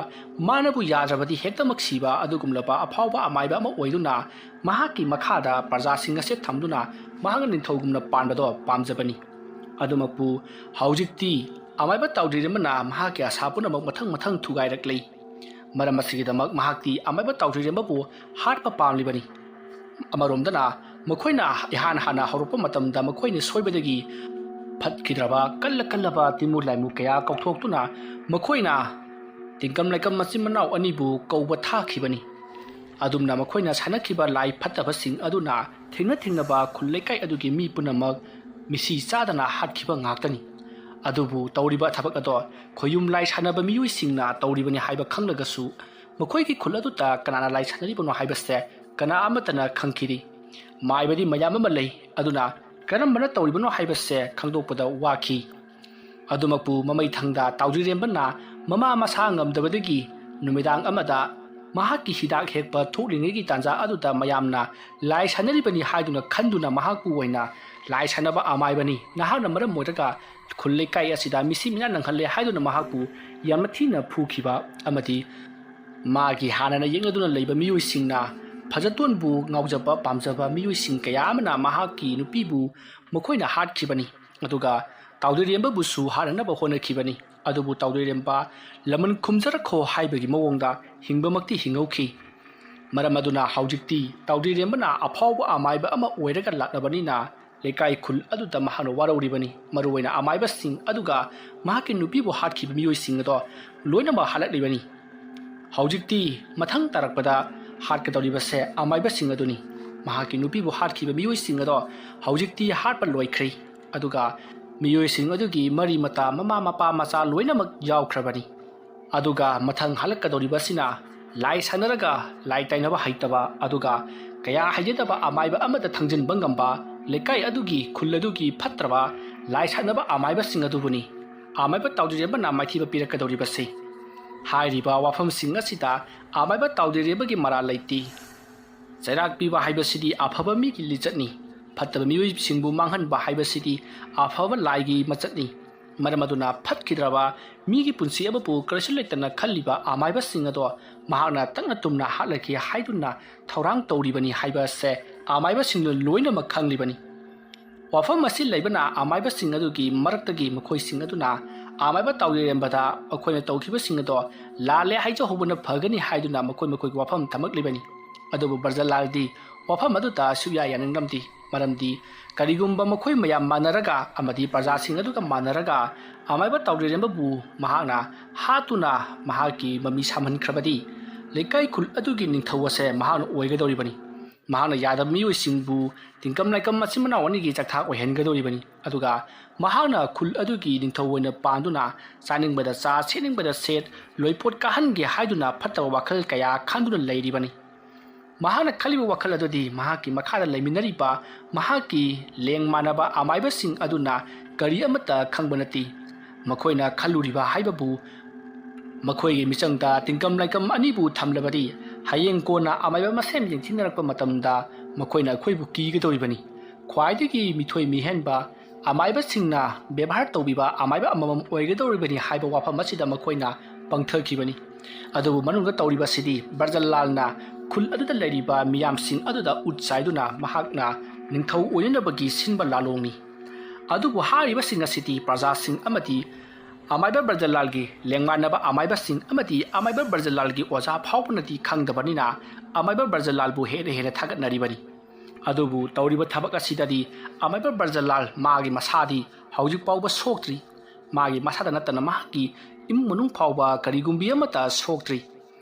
ꯃꯥꯅꯕꯨ ꯌꯥꯗ꯭ꯔꯕꯗꯤ ꯍꯦꯛꯇꯃꯛ ꯁꯤꯕ ꯑꯗꯨꯒꯨꯝꯂꯕ ꯑꯐꯥꯎꯕ ꯑꯃꯥꯏꯕ ꯑꯃ ꯑꯣꯏꯗꯨꯅ ꯃꯍꯥꯛꯀꯤ ꯃꯈꯥꯗ ꯄ꯭ꯔꯖꯥꯁꯤꯡ ꯑꯁꯦ ꯊꯝꯗꯨꯅ ꯃꯍꯥꯛꯅ ꯅꯤꯡꯊꯧꯒꯨꯝꯅ ꯄꯥꯟꯕꯗꯣ ꯄꯥꯝꯖꯕꯅꯤ꯫ ꯑꯗꯨꯃꯛꯄꯨ ꯍꯧꯖꯤꯛꯇꯤ ꯑꯃꯥꯏꯕ ꯇꯥꯎꯗ꯭ꯔꯤꯔꯦꯝꯕꯅ ꯃꯍꯥꯛꯀꯤ ꯑꯁꯥ ꯄꯨꯝꯅꯃꯛ ꯃꯊꯪ ꯃꯊꯪ ꯊꯨꯒꯥꯏꯔꯛꯂꯤ꯫ ꯃꯔꯝ ꯑꯁꯤꯒꯤꯗꯃꯛ ꯃꯍꯥꯛꯇꯤ ꯑꯃꯥꯏꯕ ꯇꯥꯎꯗ꯭ꯔꯤꯔꯦꯝꯕꯕꯨ ꯍꯥꯠꯄ ꯄꯥꯝꯂꯤꯕꯅꯤ꯫ ꯑꯃꯔꯣꯝꯗꯅ ꯃꯈꯣꯏꯅ ꯏꯍꯥꯟ ꯍꯥꯟꯅ ꯍꯧꯔꯛꯄ ꯃꯇꯝꯗ ꯃꯈꯣꯏꯅ ꯁꯣꯏꯕꯗꯒꯤ ꯐꯠꯈꯤꯗ꯭ꯔꯕ ꯀꯜꯂ ꯀꯜꯂꯕ ꯇꯤꯟꯃꯨ ꯂꯥꯏꯃꯨ ꯀꯌꯥ ꯀꯧꯊꯣꯛꯇꯨꯅ ꯃꯈꯣꯏꯅ ꯇꯤꯡꯀꯝ ꯂꯩꯀꯝ ꯃꯆꯤꯟ ꯃꯅꯥꯎ ꯑꯅꯤꯕꯨ ꯀꯧꯕ ꯊꯥꯈꯤꯕꯅꯤ꯫ ꯑꯗꯨꯝꯅ ꯃꯈꯣꯏꯅ ꯁꯥꯟꯅꯈꯤꯕ ꯂꯥꯏ ꯐꯠꯇꯕꯁꯤꯡ ꯑꯗꯨꯅ ꯊꯦꯡꯅ ꯊꯦꯡꯅꯕ ꯈꯨꯜ ꯂꯩꯀꯥꯏ ꯑꯗꯨꯒꯤ ꯃꯤ ꯄꯨꯝꯅꯃꯛ ꯃꯤꯁꯤ ꯆꯥꯗꯅ ꯍꯥꯠꯈꯤꯕ ꯉꯥꯛꯇꯅꯤ꯫ ꯑꯗꯨꯕꯨ ꯇꯧꯔꯤꯕ ꯊꯕꯛ ꯑꯗꯣ ꯈꯣꯌꯨꯝ ꯂꯥꯏ ꯁꯥꯟꯅꯕ ꯃꯤꯑꯣꯏꯁꯤꯡꯅ ꯇꯧꯔꯤꯕꯅꯤ ꯍꯥꯏꯕ ꯈꯪꯂꯒꯁꯨ ꯃꯈꯣꯏꯒꯤ ꯈꯨꯜ ꯑꯗꯨꯗ ꯀꯅꯥꯅ ꯂꯥꯏ ꯁꯥꯟꯅꯔꯤꯕꯅꯣ ꯍꯥꯏꯕꯁꯦ ꯀꯅꯥ ꯑꯃꯠꯇꯅ ꯈꯪꯈꯤꯗꯦ꯫ ꯃꯥꯏꯕꯗꯤ ꯃꯌꯥꯝ ꯑꯃ ꯂꯩ, ꯑꯗꯨꯅ ꯀꯔꯝꯕꯅ ꯇꯧꯔꯤꯕꯅꯣ ꯍꯥꯏꯕꯁꯦ ꯈꯪꯗꯣꯛꯄꯗ ꯋꯥꯈꯤ꯫ ꯑꯗꯨꯃꯛꯄꯨ ꯃꯃꯩ ꯊꯪꯗ ꯇꯥꯎꯖꯤꯔꯦꯝꯕꯅ ꯃꯃꯥ ꯃꯁꯥ ꯉꯝꯗꯕꯗꯒꯤ ꯅꯨꯃꯤꯗꯥꯡ ꯑꯃꯗ ꯃꯍꯥꯛꯀꯤ ꯍꯤꯗꯥꯛ ꯍꯦꯛꯄ ꯊꯣꯛꯂꯤꯉꯩꯒꯤ ꯇꯥꯟꯖꯥ ꯑꯗꯨꯗ ꯃꯌꯥꯝꯅ ꯂꯥꯏ ꯁꯥꯟꯅꯔꯤꯕꯅꯤ ꯍꯥꯏꯗꯨꯅ ꯈꯟꯗꯨꯅ ꯃꯍꯥꯛꯄꯨ ꯑꯣꯏꯅ ꯂꯥꯏ ꯁꯥꯟꯅꯕ ꯑꯃꯥꯏꯕꯅꯤ, ꯅꯍꯥꯛꯅ ꯃꯔꯝ ꯑꯣꯏꯔꯒ ꯈꯨꯜ ꯂꯩꯀꯥꯏ ꯑꯁꯤꯗ ꯃꯤꯁꯤ ꯃꯤꯅꯥ ꯅꯪꯍꯜꯂꯦ ꯍꯥꯏꯗꯨꯅ ꯃꯍꯥꯛꯄꯨ ꯌꯥꯝꯅ ꯊꯤꯅ ꯐꯨꯈꯤꯕ ꯑꯃꯗꯤ ꯃꯥꯒꯤ ꯍꯥꯟꯅꯅ ꯌꯦꯛꯅꯗꯨꯅ ꯂꯩꯕ ꯃꯤꯑꯣꯏꯁꯤꯡꯅ ꯐꯖꯇꯣꯟꯕꯨ ꯉꯥꯎꯖꯕ ꯄꯥꯝꯖꯕ ꯃꯤꯑꯣꯏꯁꯤꯡ ꯀꯌꯥ ꯑꯃꯅ ꯃꯍꯥꯛꯀꯤ ꯅꯨꯄꯤꯕꯨ ꯃꯈꯣꯏꯅ ꯍꯥꯠꯈꯤꯕꯅꯤ꯫ ꯑꯗꯨꯒ ꯇꯥꯎꯗꯣꯏꯔꯦꯝꯕꯕꯨꯁꯨ ꯍꯥꯠꯅꯅꯕ ꯍꯣꯠꯅꯈꯤꯕꯅꯤ꯫ ꯑꯗꯨꯕꯨ ꯇꯥꯎꯗꯣꯏꯔꯦꯝꯕ ꯂꯃꯟ ꯈꯨꯝꯖꯔꯛꯈꯣ ꯍꯥꯏꯕꯒꯤ ꯃꯑꯣꯡꯗ ꯍꯤꯡꯕꯃꯛꯇꯤ ꯍꯤꯡꯍꯧꯈꯤ꯫ ꯃꯔꯝ ꯑꯗꯨꯅ ꯍꯧꯖꯤꯛꯇꯤ ꯇꯥꯎꯗꯣꯏꯔꯦꯝꯕꯅ ꯑꯐꯥꯎꯕ ꯑꯃꯥꯏꯕ ꯑꯃ ꯑꯣꯏꯔꯒ ꯂꯥꯛꯂꯕꯅꯤꯅ ꯂꯩꯀꯥꯏ ꯈꯨꯜ ꯑꯗꯨꯗ ꯃꯍꯥꯛꯅ ꯋꯥꯔꯧꯔꯤꯕꯅꯤ꯫ ꯃꯔꯨꯑꯣꯏꯅ ꯑꯃꯥꯏꯕꯁꯤꯡ ꯑꯗꯨꯒ ꯃꯍꯥꯛꯀꯤ ꯅꯨꯄꯤꯕꯨ ꯍꯥꯠꯈꯤꯕ ꯃꯤꯑꯣꯏꯁꯤꯡ ꯑꯗꯣ ꯂꯣꯏꯅꯃꯛ ꯍꯥꯠꯂꯛꯂꯤꯕꯅꯤ꯫ ꯍꯧꯖꯤꯛꯇꯤ ꯃꯊꯪ ꯇꯥꯔꯛꯄꯗ ꯍꯥꯠꯀꯗꯧꯔꯤꯕꯁꯦ ꯑꯃꯥꯏꯕꯁꯤꯡ ꯑꯗꯨꯅꯤ꯫ ꯃꯍꯥꯛꯀꯤ ꯅꯨꯄꯤꯕꯨ ꯍꯥꯠꯈꯤꯕ ꯃꯤꯑꯣꯏꯁꯤꯡ ꯑꯗꯣ ꯍꯧꯖꯤꯛꯇꯤ ꯍꯥꯠꯄ ꯂꯣꯏꯈ꯭ꯔꯦ꯫ ꯑꯗꯨꯒ ꯃꯤꯑꯣꯏꯁꯤꯡ ꯑꯗꯨꯒꯤ ꯃꯔꯤ ꯃꯇꯥ, ꯃꯃꯥ ꯃꯄꯥ ꯃꯆꯥ ꯂꯣꯏꯅꯃꯛ ꯌꯥꯎꯈ꯭ꯔꯕꯅꯤ꯫ ꯑꯗꯨꯒ ꯃꯊꯪ ꯍꯜꯂꯛꯀꯗꯧꯔꯤꯕꯁꯤꯅ ꯂꯥꯏ ꯁꯥꯟꯅꯔꯒ ꯂꯥꯏ ꯇꯥꯏꯅꯕ ꯍꯩꯇꯕ, ꯑꯗꯨꯒ ꯀꯌꯥ ꯍꯩꯖꯗꯕ ꯑꯃꯥꯏꯕ ꯑꯃꯗ ꯊꯪꯖꯤꯟꯕ ꯉꯝꯕ ꯂꯩꯀꯥꯏ ꯑꯗꯨꯒꯤ, ꯈꯨꯜ ꯑꯗꯨꯒꯤ ꯐꯠꯇ꯭ꯔꯕ ꯂꯥꯏ ꯁꯥꯟꯅꯕ ꯑꯃꯥꯏꯕꯁꯤꯡ ꯑꯗꯨꯕꯨꯅꯤ ꯑꯃꯥꯏꯕ ꯇꯥꯎꯗꯤꯔꯦꯝꯕꯅ ꯃꯥꯏꯊꯤꯕ ꯄꯤꯔꯛꯀꯗꯧꯔꯤꯕꯁꯤ꯫ ꯍꯥꯏꯔꯤꯕ ꯋꯥꯐꯝꯁꯤꯡ ꯑꯁꯤꯗ ꯑꯃꯥꯏꯕ ꯇꯥꯎꯗꯤꯔꯦꯝꯕꯒꯤ ꯃꯔꯥꯜ ꯂꯩꯇꯦ꯫ ꯆꯩꯔꯥꯛ ꯄꯤꯕ ꯍꯥꯏꯕꯁꯤꯗꯤ ꯑꯐꯕ ꯃꯤꯒꯤ ꯂꯤꯆꯠꯅꯤ꯫ ꯐꯠꯇꯕ ꯃꯤꯑꯣꯏꯁꯤꯡꯕꯨ ꯃꯥꯡꯍꯟꯕ ꯍꯥꯏꯕꯁꯤꯗꯤ ꯑꯐꯕ ꯂꯥꯏꯒꯤ ꯃꯆꯠꯅꯤ꯫ ꯃꯔꯝ ꯑꯗꯨꯅ ꯐꯠꯈꯤꯗ꯭ꯔꯕ ꯃꯤꯒꯤ ꯄꯨꯟꯁꯤ ꯑꯃꯕꯨ ꯀꯔꯤꯁꯨ ꯂꯩꯇꯅ ꯈꯜꯂꯤꯕ ꯑꯃꯥꯏꯕꯁꯤꯡ ꯑꯗꯣ ꯃꯍꯥꯛꯅ ꯇꯛꯅ ꯇꯨꯝꯅ ꯍꯥꯠꯂꯒꯦ ꯍꯥꯏꯗꯨꯅ ꯊꯧꯔꯥꯡ ꯇꯧꯔꯤꯕꯅꯤ ꯍꯥꯏꯕ ꯑꯁꯦ ꯑꯃꯥꯏꯕꯁꯤꯡꯅ ꯂꯣꯏꯅꯃꯛ ꯈꯪꯂꯤꯕꯅꯤ꯫ ꯋꯥꯐꯝ ꯑꯁꯤ ꯂꯩꯕꯅ ꯑꯃꯥꯏꯕꯁꯤꯡ ꯑꯗꯨꯒꯤ ꯃꯔꯛꯇꯒꯤ ꯃꯈꯣꯏꯁꯤꯡ ꯑꯗꯨꯅ ꯑꯃꯥꯏꯕ ꯇꯥꯎꯗꯤꯔꯦꯝꯕꯗ ꯃꯈꯣꯏꯅ ꯇꯧꯈꯤꯕꯁꯤꯡ ꯑꯗꯣ ꯂꯥꯜꯂꯦ ꯍꯥꯏꯖꯍꯧꯕꯅ ꯐꯒꯅꯤ ꯍꯥꯏꯗꯨꯅ ꯃꯈꯣꯏ ꯃꯈꯣꯏꯒꯤ ꯋꯥꯐꯝ ꯊꯝꯃꯛꯂꯤꯕꯅꯤ꯫ ꯑꯗꯨꯕꯨ ꯕ꯭ꯔꯖꯂꯥꯜꯗꯤ ꯋꯥꯐꯝ ꯑꯗꯨꯗ ꯁꯨꯛꯌꯥ ꯌꯥꯅꯤꯡꯂꯝꯗꯦ꯫ ꯃꯔꯝꯗꯤ ꯀꯔꯤꯒꯨꯝꯕ ꯃꯈꯣꯏ ꯃꯌꯥꯝ ꯃꯥꯟꯅꯔꯒ ꯑꯃꯗꯤ ꯄ꯭ꯔꯖꯥꯁꯤꯡ ꯑꯗꯨꯒ ꯃꯥꯟꯅꯔꯒ ꯑꯃꯥꯏꯕ ꯇꯥꯎꯗꯤꯔꯦꯝꯕꯕꯨ ꯃꯍꯥꯛꯅ ꯍꯥꯠꯇꯨꯅ ꯃꯍꯥꯛꯀꯤ ꯃꯃꯤ ꯁꯥꯝꯍꯟꯈ꯭ꯔꯕꯗꯤ ꯂꯩꯀꯥꯏ ꯈꯨꯜ ꯑꯗꯨꯒꯤ ꯅꯤꯡꯊꯧ ꯑꯁꯦ ꯃꯍꯥꯛꯅ ꯑꯣꯏꯒꯗꯧꯔꯤꯕꯅꯤ꯫ ꯃꯍꯥꯛꯅ ꯌꯥꯗꯕ ꯃꯤꯑꯣꯏꯁꯤꯡꯕꯨ ꯇꯤꯡꯀꯝ ꯂꯥꯏꯀꯝ ꯃꯆꯤꯟ ꯃꯅꯥꯎ ꯑꯅꯤꯒꯤ ꯆꯥꯛꯊꯥꯛ ꯑꯣꯏꯍꯟꯒꯗꯧꯔꯤꯕꯅꯤ꯫ ꯑꯗꯨꯒ ꯃꯍꯥꯛꯅ ꯈꯨꯜ ꯑꯗꯨꯒꯤ ꯅꯤꯡꯊꯧ ꯑꯣꯏꯅ ꯄꯥꯟꯗꯨꯅ ꯆꯥꯅꯤꯡꯕꯗ ꯆꯥ, ꯁꯦꯠꯅꯤꯡꯕꯗ ꯁꯦꯠ, ꯂꯣꯏꯄꯣꯠ ꯀꯥꯍꯟꯒꯦ ꯍꯥꯏꯗꯨꯅ ꯐꯠꯇꯕ ꯋꯥꯈꯜ ꯀꯌꯥ ꯈꯟꯗꯨꯅ ꯂꯩꯔꯤꯕꯅꯤ꯫ ꯃꯍꯥꯛꯅ ꯈꯜꯂꯤꯕ ꯋꯥꯈꯜ ꯑꯗꯨꯗꯤ ꯃꯍꯥꯛꯀꯤ ꯃꯈꯥꯗ ꯂꯩꯃꯤꯟꯅꯔꯤꯕ ꯃꯍꯥꯛꯀꯤ ꯂꯦꯡ ꯃꯥꯟꯅꯕ ꯑꯃꯥꯏꯕꯁꯤꯡ ꯑꯗꯨꯅ ꯀꯔꯤ ꯑꯃꯠꯇ ꯈꯪꯕ ꯅꯠꯇꯦ꯫ ꯃꯈꯣꯏꯅ ꯈꯜꯂꯨꯔꯤꯕ ꯍꯥꯏꯕꯕꯨ ꯃꯈꯣꯏꯒꯤ ꯃꯤꯆꯪꯗ ꯇꯤꯡꯀꯝ ꯂꯥꯏꯀꯝ ꯑꯅꯤꯕꯨ ꯊꯝꯂꯕꯗꯤ ꯍꯌꯦꯡ ꯀꯣꯟꯅ ꯑꯃꯥꯏꯕ ꯃꯁꯦꯟ ꯌꯦꯡꯊꯤꯅꯔꯛꯄ ꯃꯇꯝꯗ ꯃꯈꯣꯏꯅ ꯑꯩꯈꯣꯏꯕꯨ ꯀꯤꯒꯗꯧꯔꯤꯕꯅꯤ꯫ ꯈ꯭ꯋꯥꯏꯗꯒꯤ ꯃꯤꯊꯣꯏ ꯃꯤꯍꯦꯟꯕ ꯑꯃꯥꯏꯕꯁꯤꯡꯅ ꯕꯦꯕꯥꯔ ꯇꯧꯕꯤꯕ ꯑꯃꯥꯏꯕ ꯑꯃꯃꯝ ꯑꯣꯏꯒꯗꯧꯔꯤꯕꯅꯤ ꯍꯥꯏꯕ ꯋꯥꯐꯝ ꯑꯁꯤꯗ ꯃꯈꯣꯏꯅ ꯄꯪꯊꯈꯤꯕꯅꯤ꯫ ꯑꯗꯨꯕꯨ ꯃꯅꯨꯡꯗ ꯇꯧꯔꯤꯕꯁꯤꯗꯤ ꯕ꯭ꯔꯖꯂꯥꯜꯅ ꯈꯨꯜ ꯑꯗꯨꯗ ꯂꯩꯔꯤꯕ ꯃꯤꯌꯥꯝꯁꯤꯡ ꯑꯗꯨꯗ ꯎꯠ ꯆꯥꯏꯗꯨꯅ ꯃꯍꯥꯛꯅ ꯅꯤꯡꯊꯧ ꯑꯣꯏꯅꯅꯕꯒꯤ ꯁꯤꯟꯕ ꯂꯥꯂꯣꯡꯅꯤ꯫ ꯑꯗꯨꯕꯨ ꯍꯥꯏꯔꯤꯕꯁꯤꯡ ꯑꯁꯤꯗꯤ ꯄ꯭ꯔꯖꯥꯁꯤꯡ ꯑꯃꯗꯤ ꯑꯃꯥꯏꯕ ꯕ꯭ꯔꯖꯂꯥꯜꯒꯤ ꯂꯦꯡꯃꯥꯟꯅꯕ ꯑꯃꯥꯏꯕꯁꯤꯡ ꯑꯃꯗꯤ ꯑꯃꯥꯏꯕ ꯕ꯭ꯔꯖꯂꯥꯜꯒꯤ ꯑꯣꯖꯥ ꯐꯥꯎꯕꯅꯗꯤ ꯈꯪꯗꯕꯅꯤꯅ ꯑꯃꯥꯏꯕ ꯕ꯭ꯔꯖꯂꯥꯜꯕꯨ ꯍꯦꯟꯅ ꯍꯦꯟꯅ ꯊꯥꯒꯠꯅꯔꯤꯕꯅꯤ꯫ ꯑꯗꯨꯕꯨ ꯇꯧꯔꯤꯕ ꯊꯕꯛ ꯑꯁꯤꯗꯗꯤ ꯑꯃꯥꯏꯕ ꯕ꯭ꯔꯖꯂꯥꯜ ꯃꯥꯒꯤ ꯃꯁꯥꯗꯤ ꯍꯧꯖꯤꯛ ꯐꯥꯎꯕ ꯁꯣꯛꯇ꯭ꯔꯤ꯫ ꯃꯥꯒꯤ ꯃꯁꯥꯗ ꯅꯠꯇꯅ ꯃꯍꯥꯛꯀꯤ ꯏꯃꯨꯡ ꯃꯅꯨꯡ ꯐꯥꯎꯕ ꯀꯔꯤꯒꯨꯝꯕꯤ ꯑꯃꯠꯇ ꯁꯣꯛꯇ꯭ꯔꯤ꯫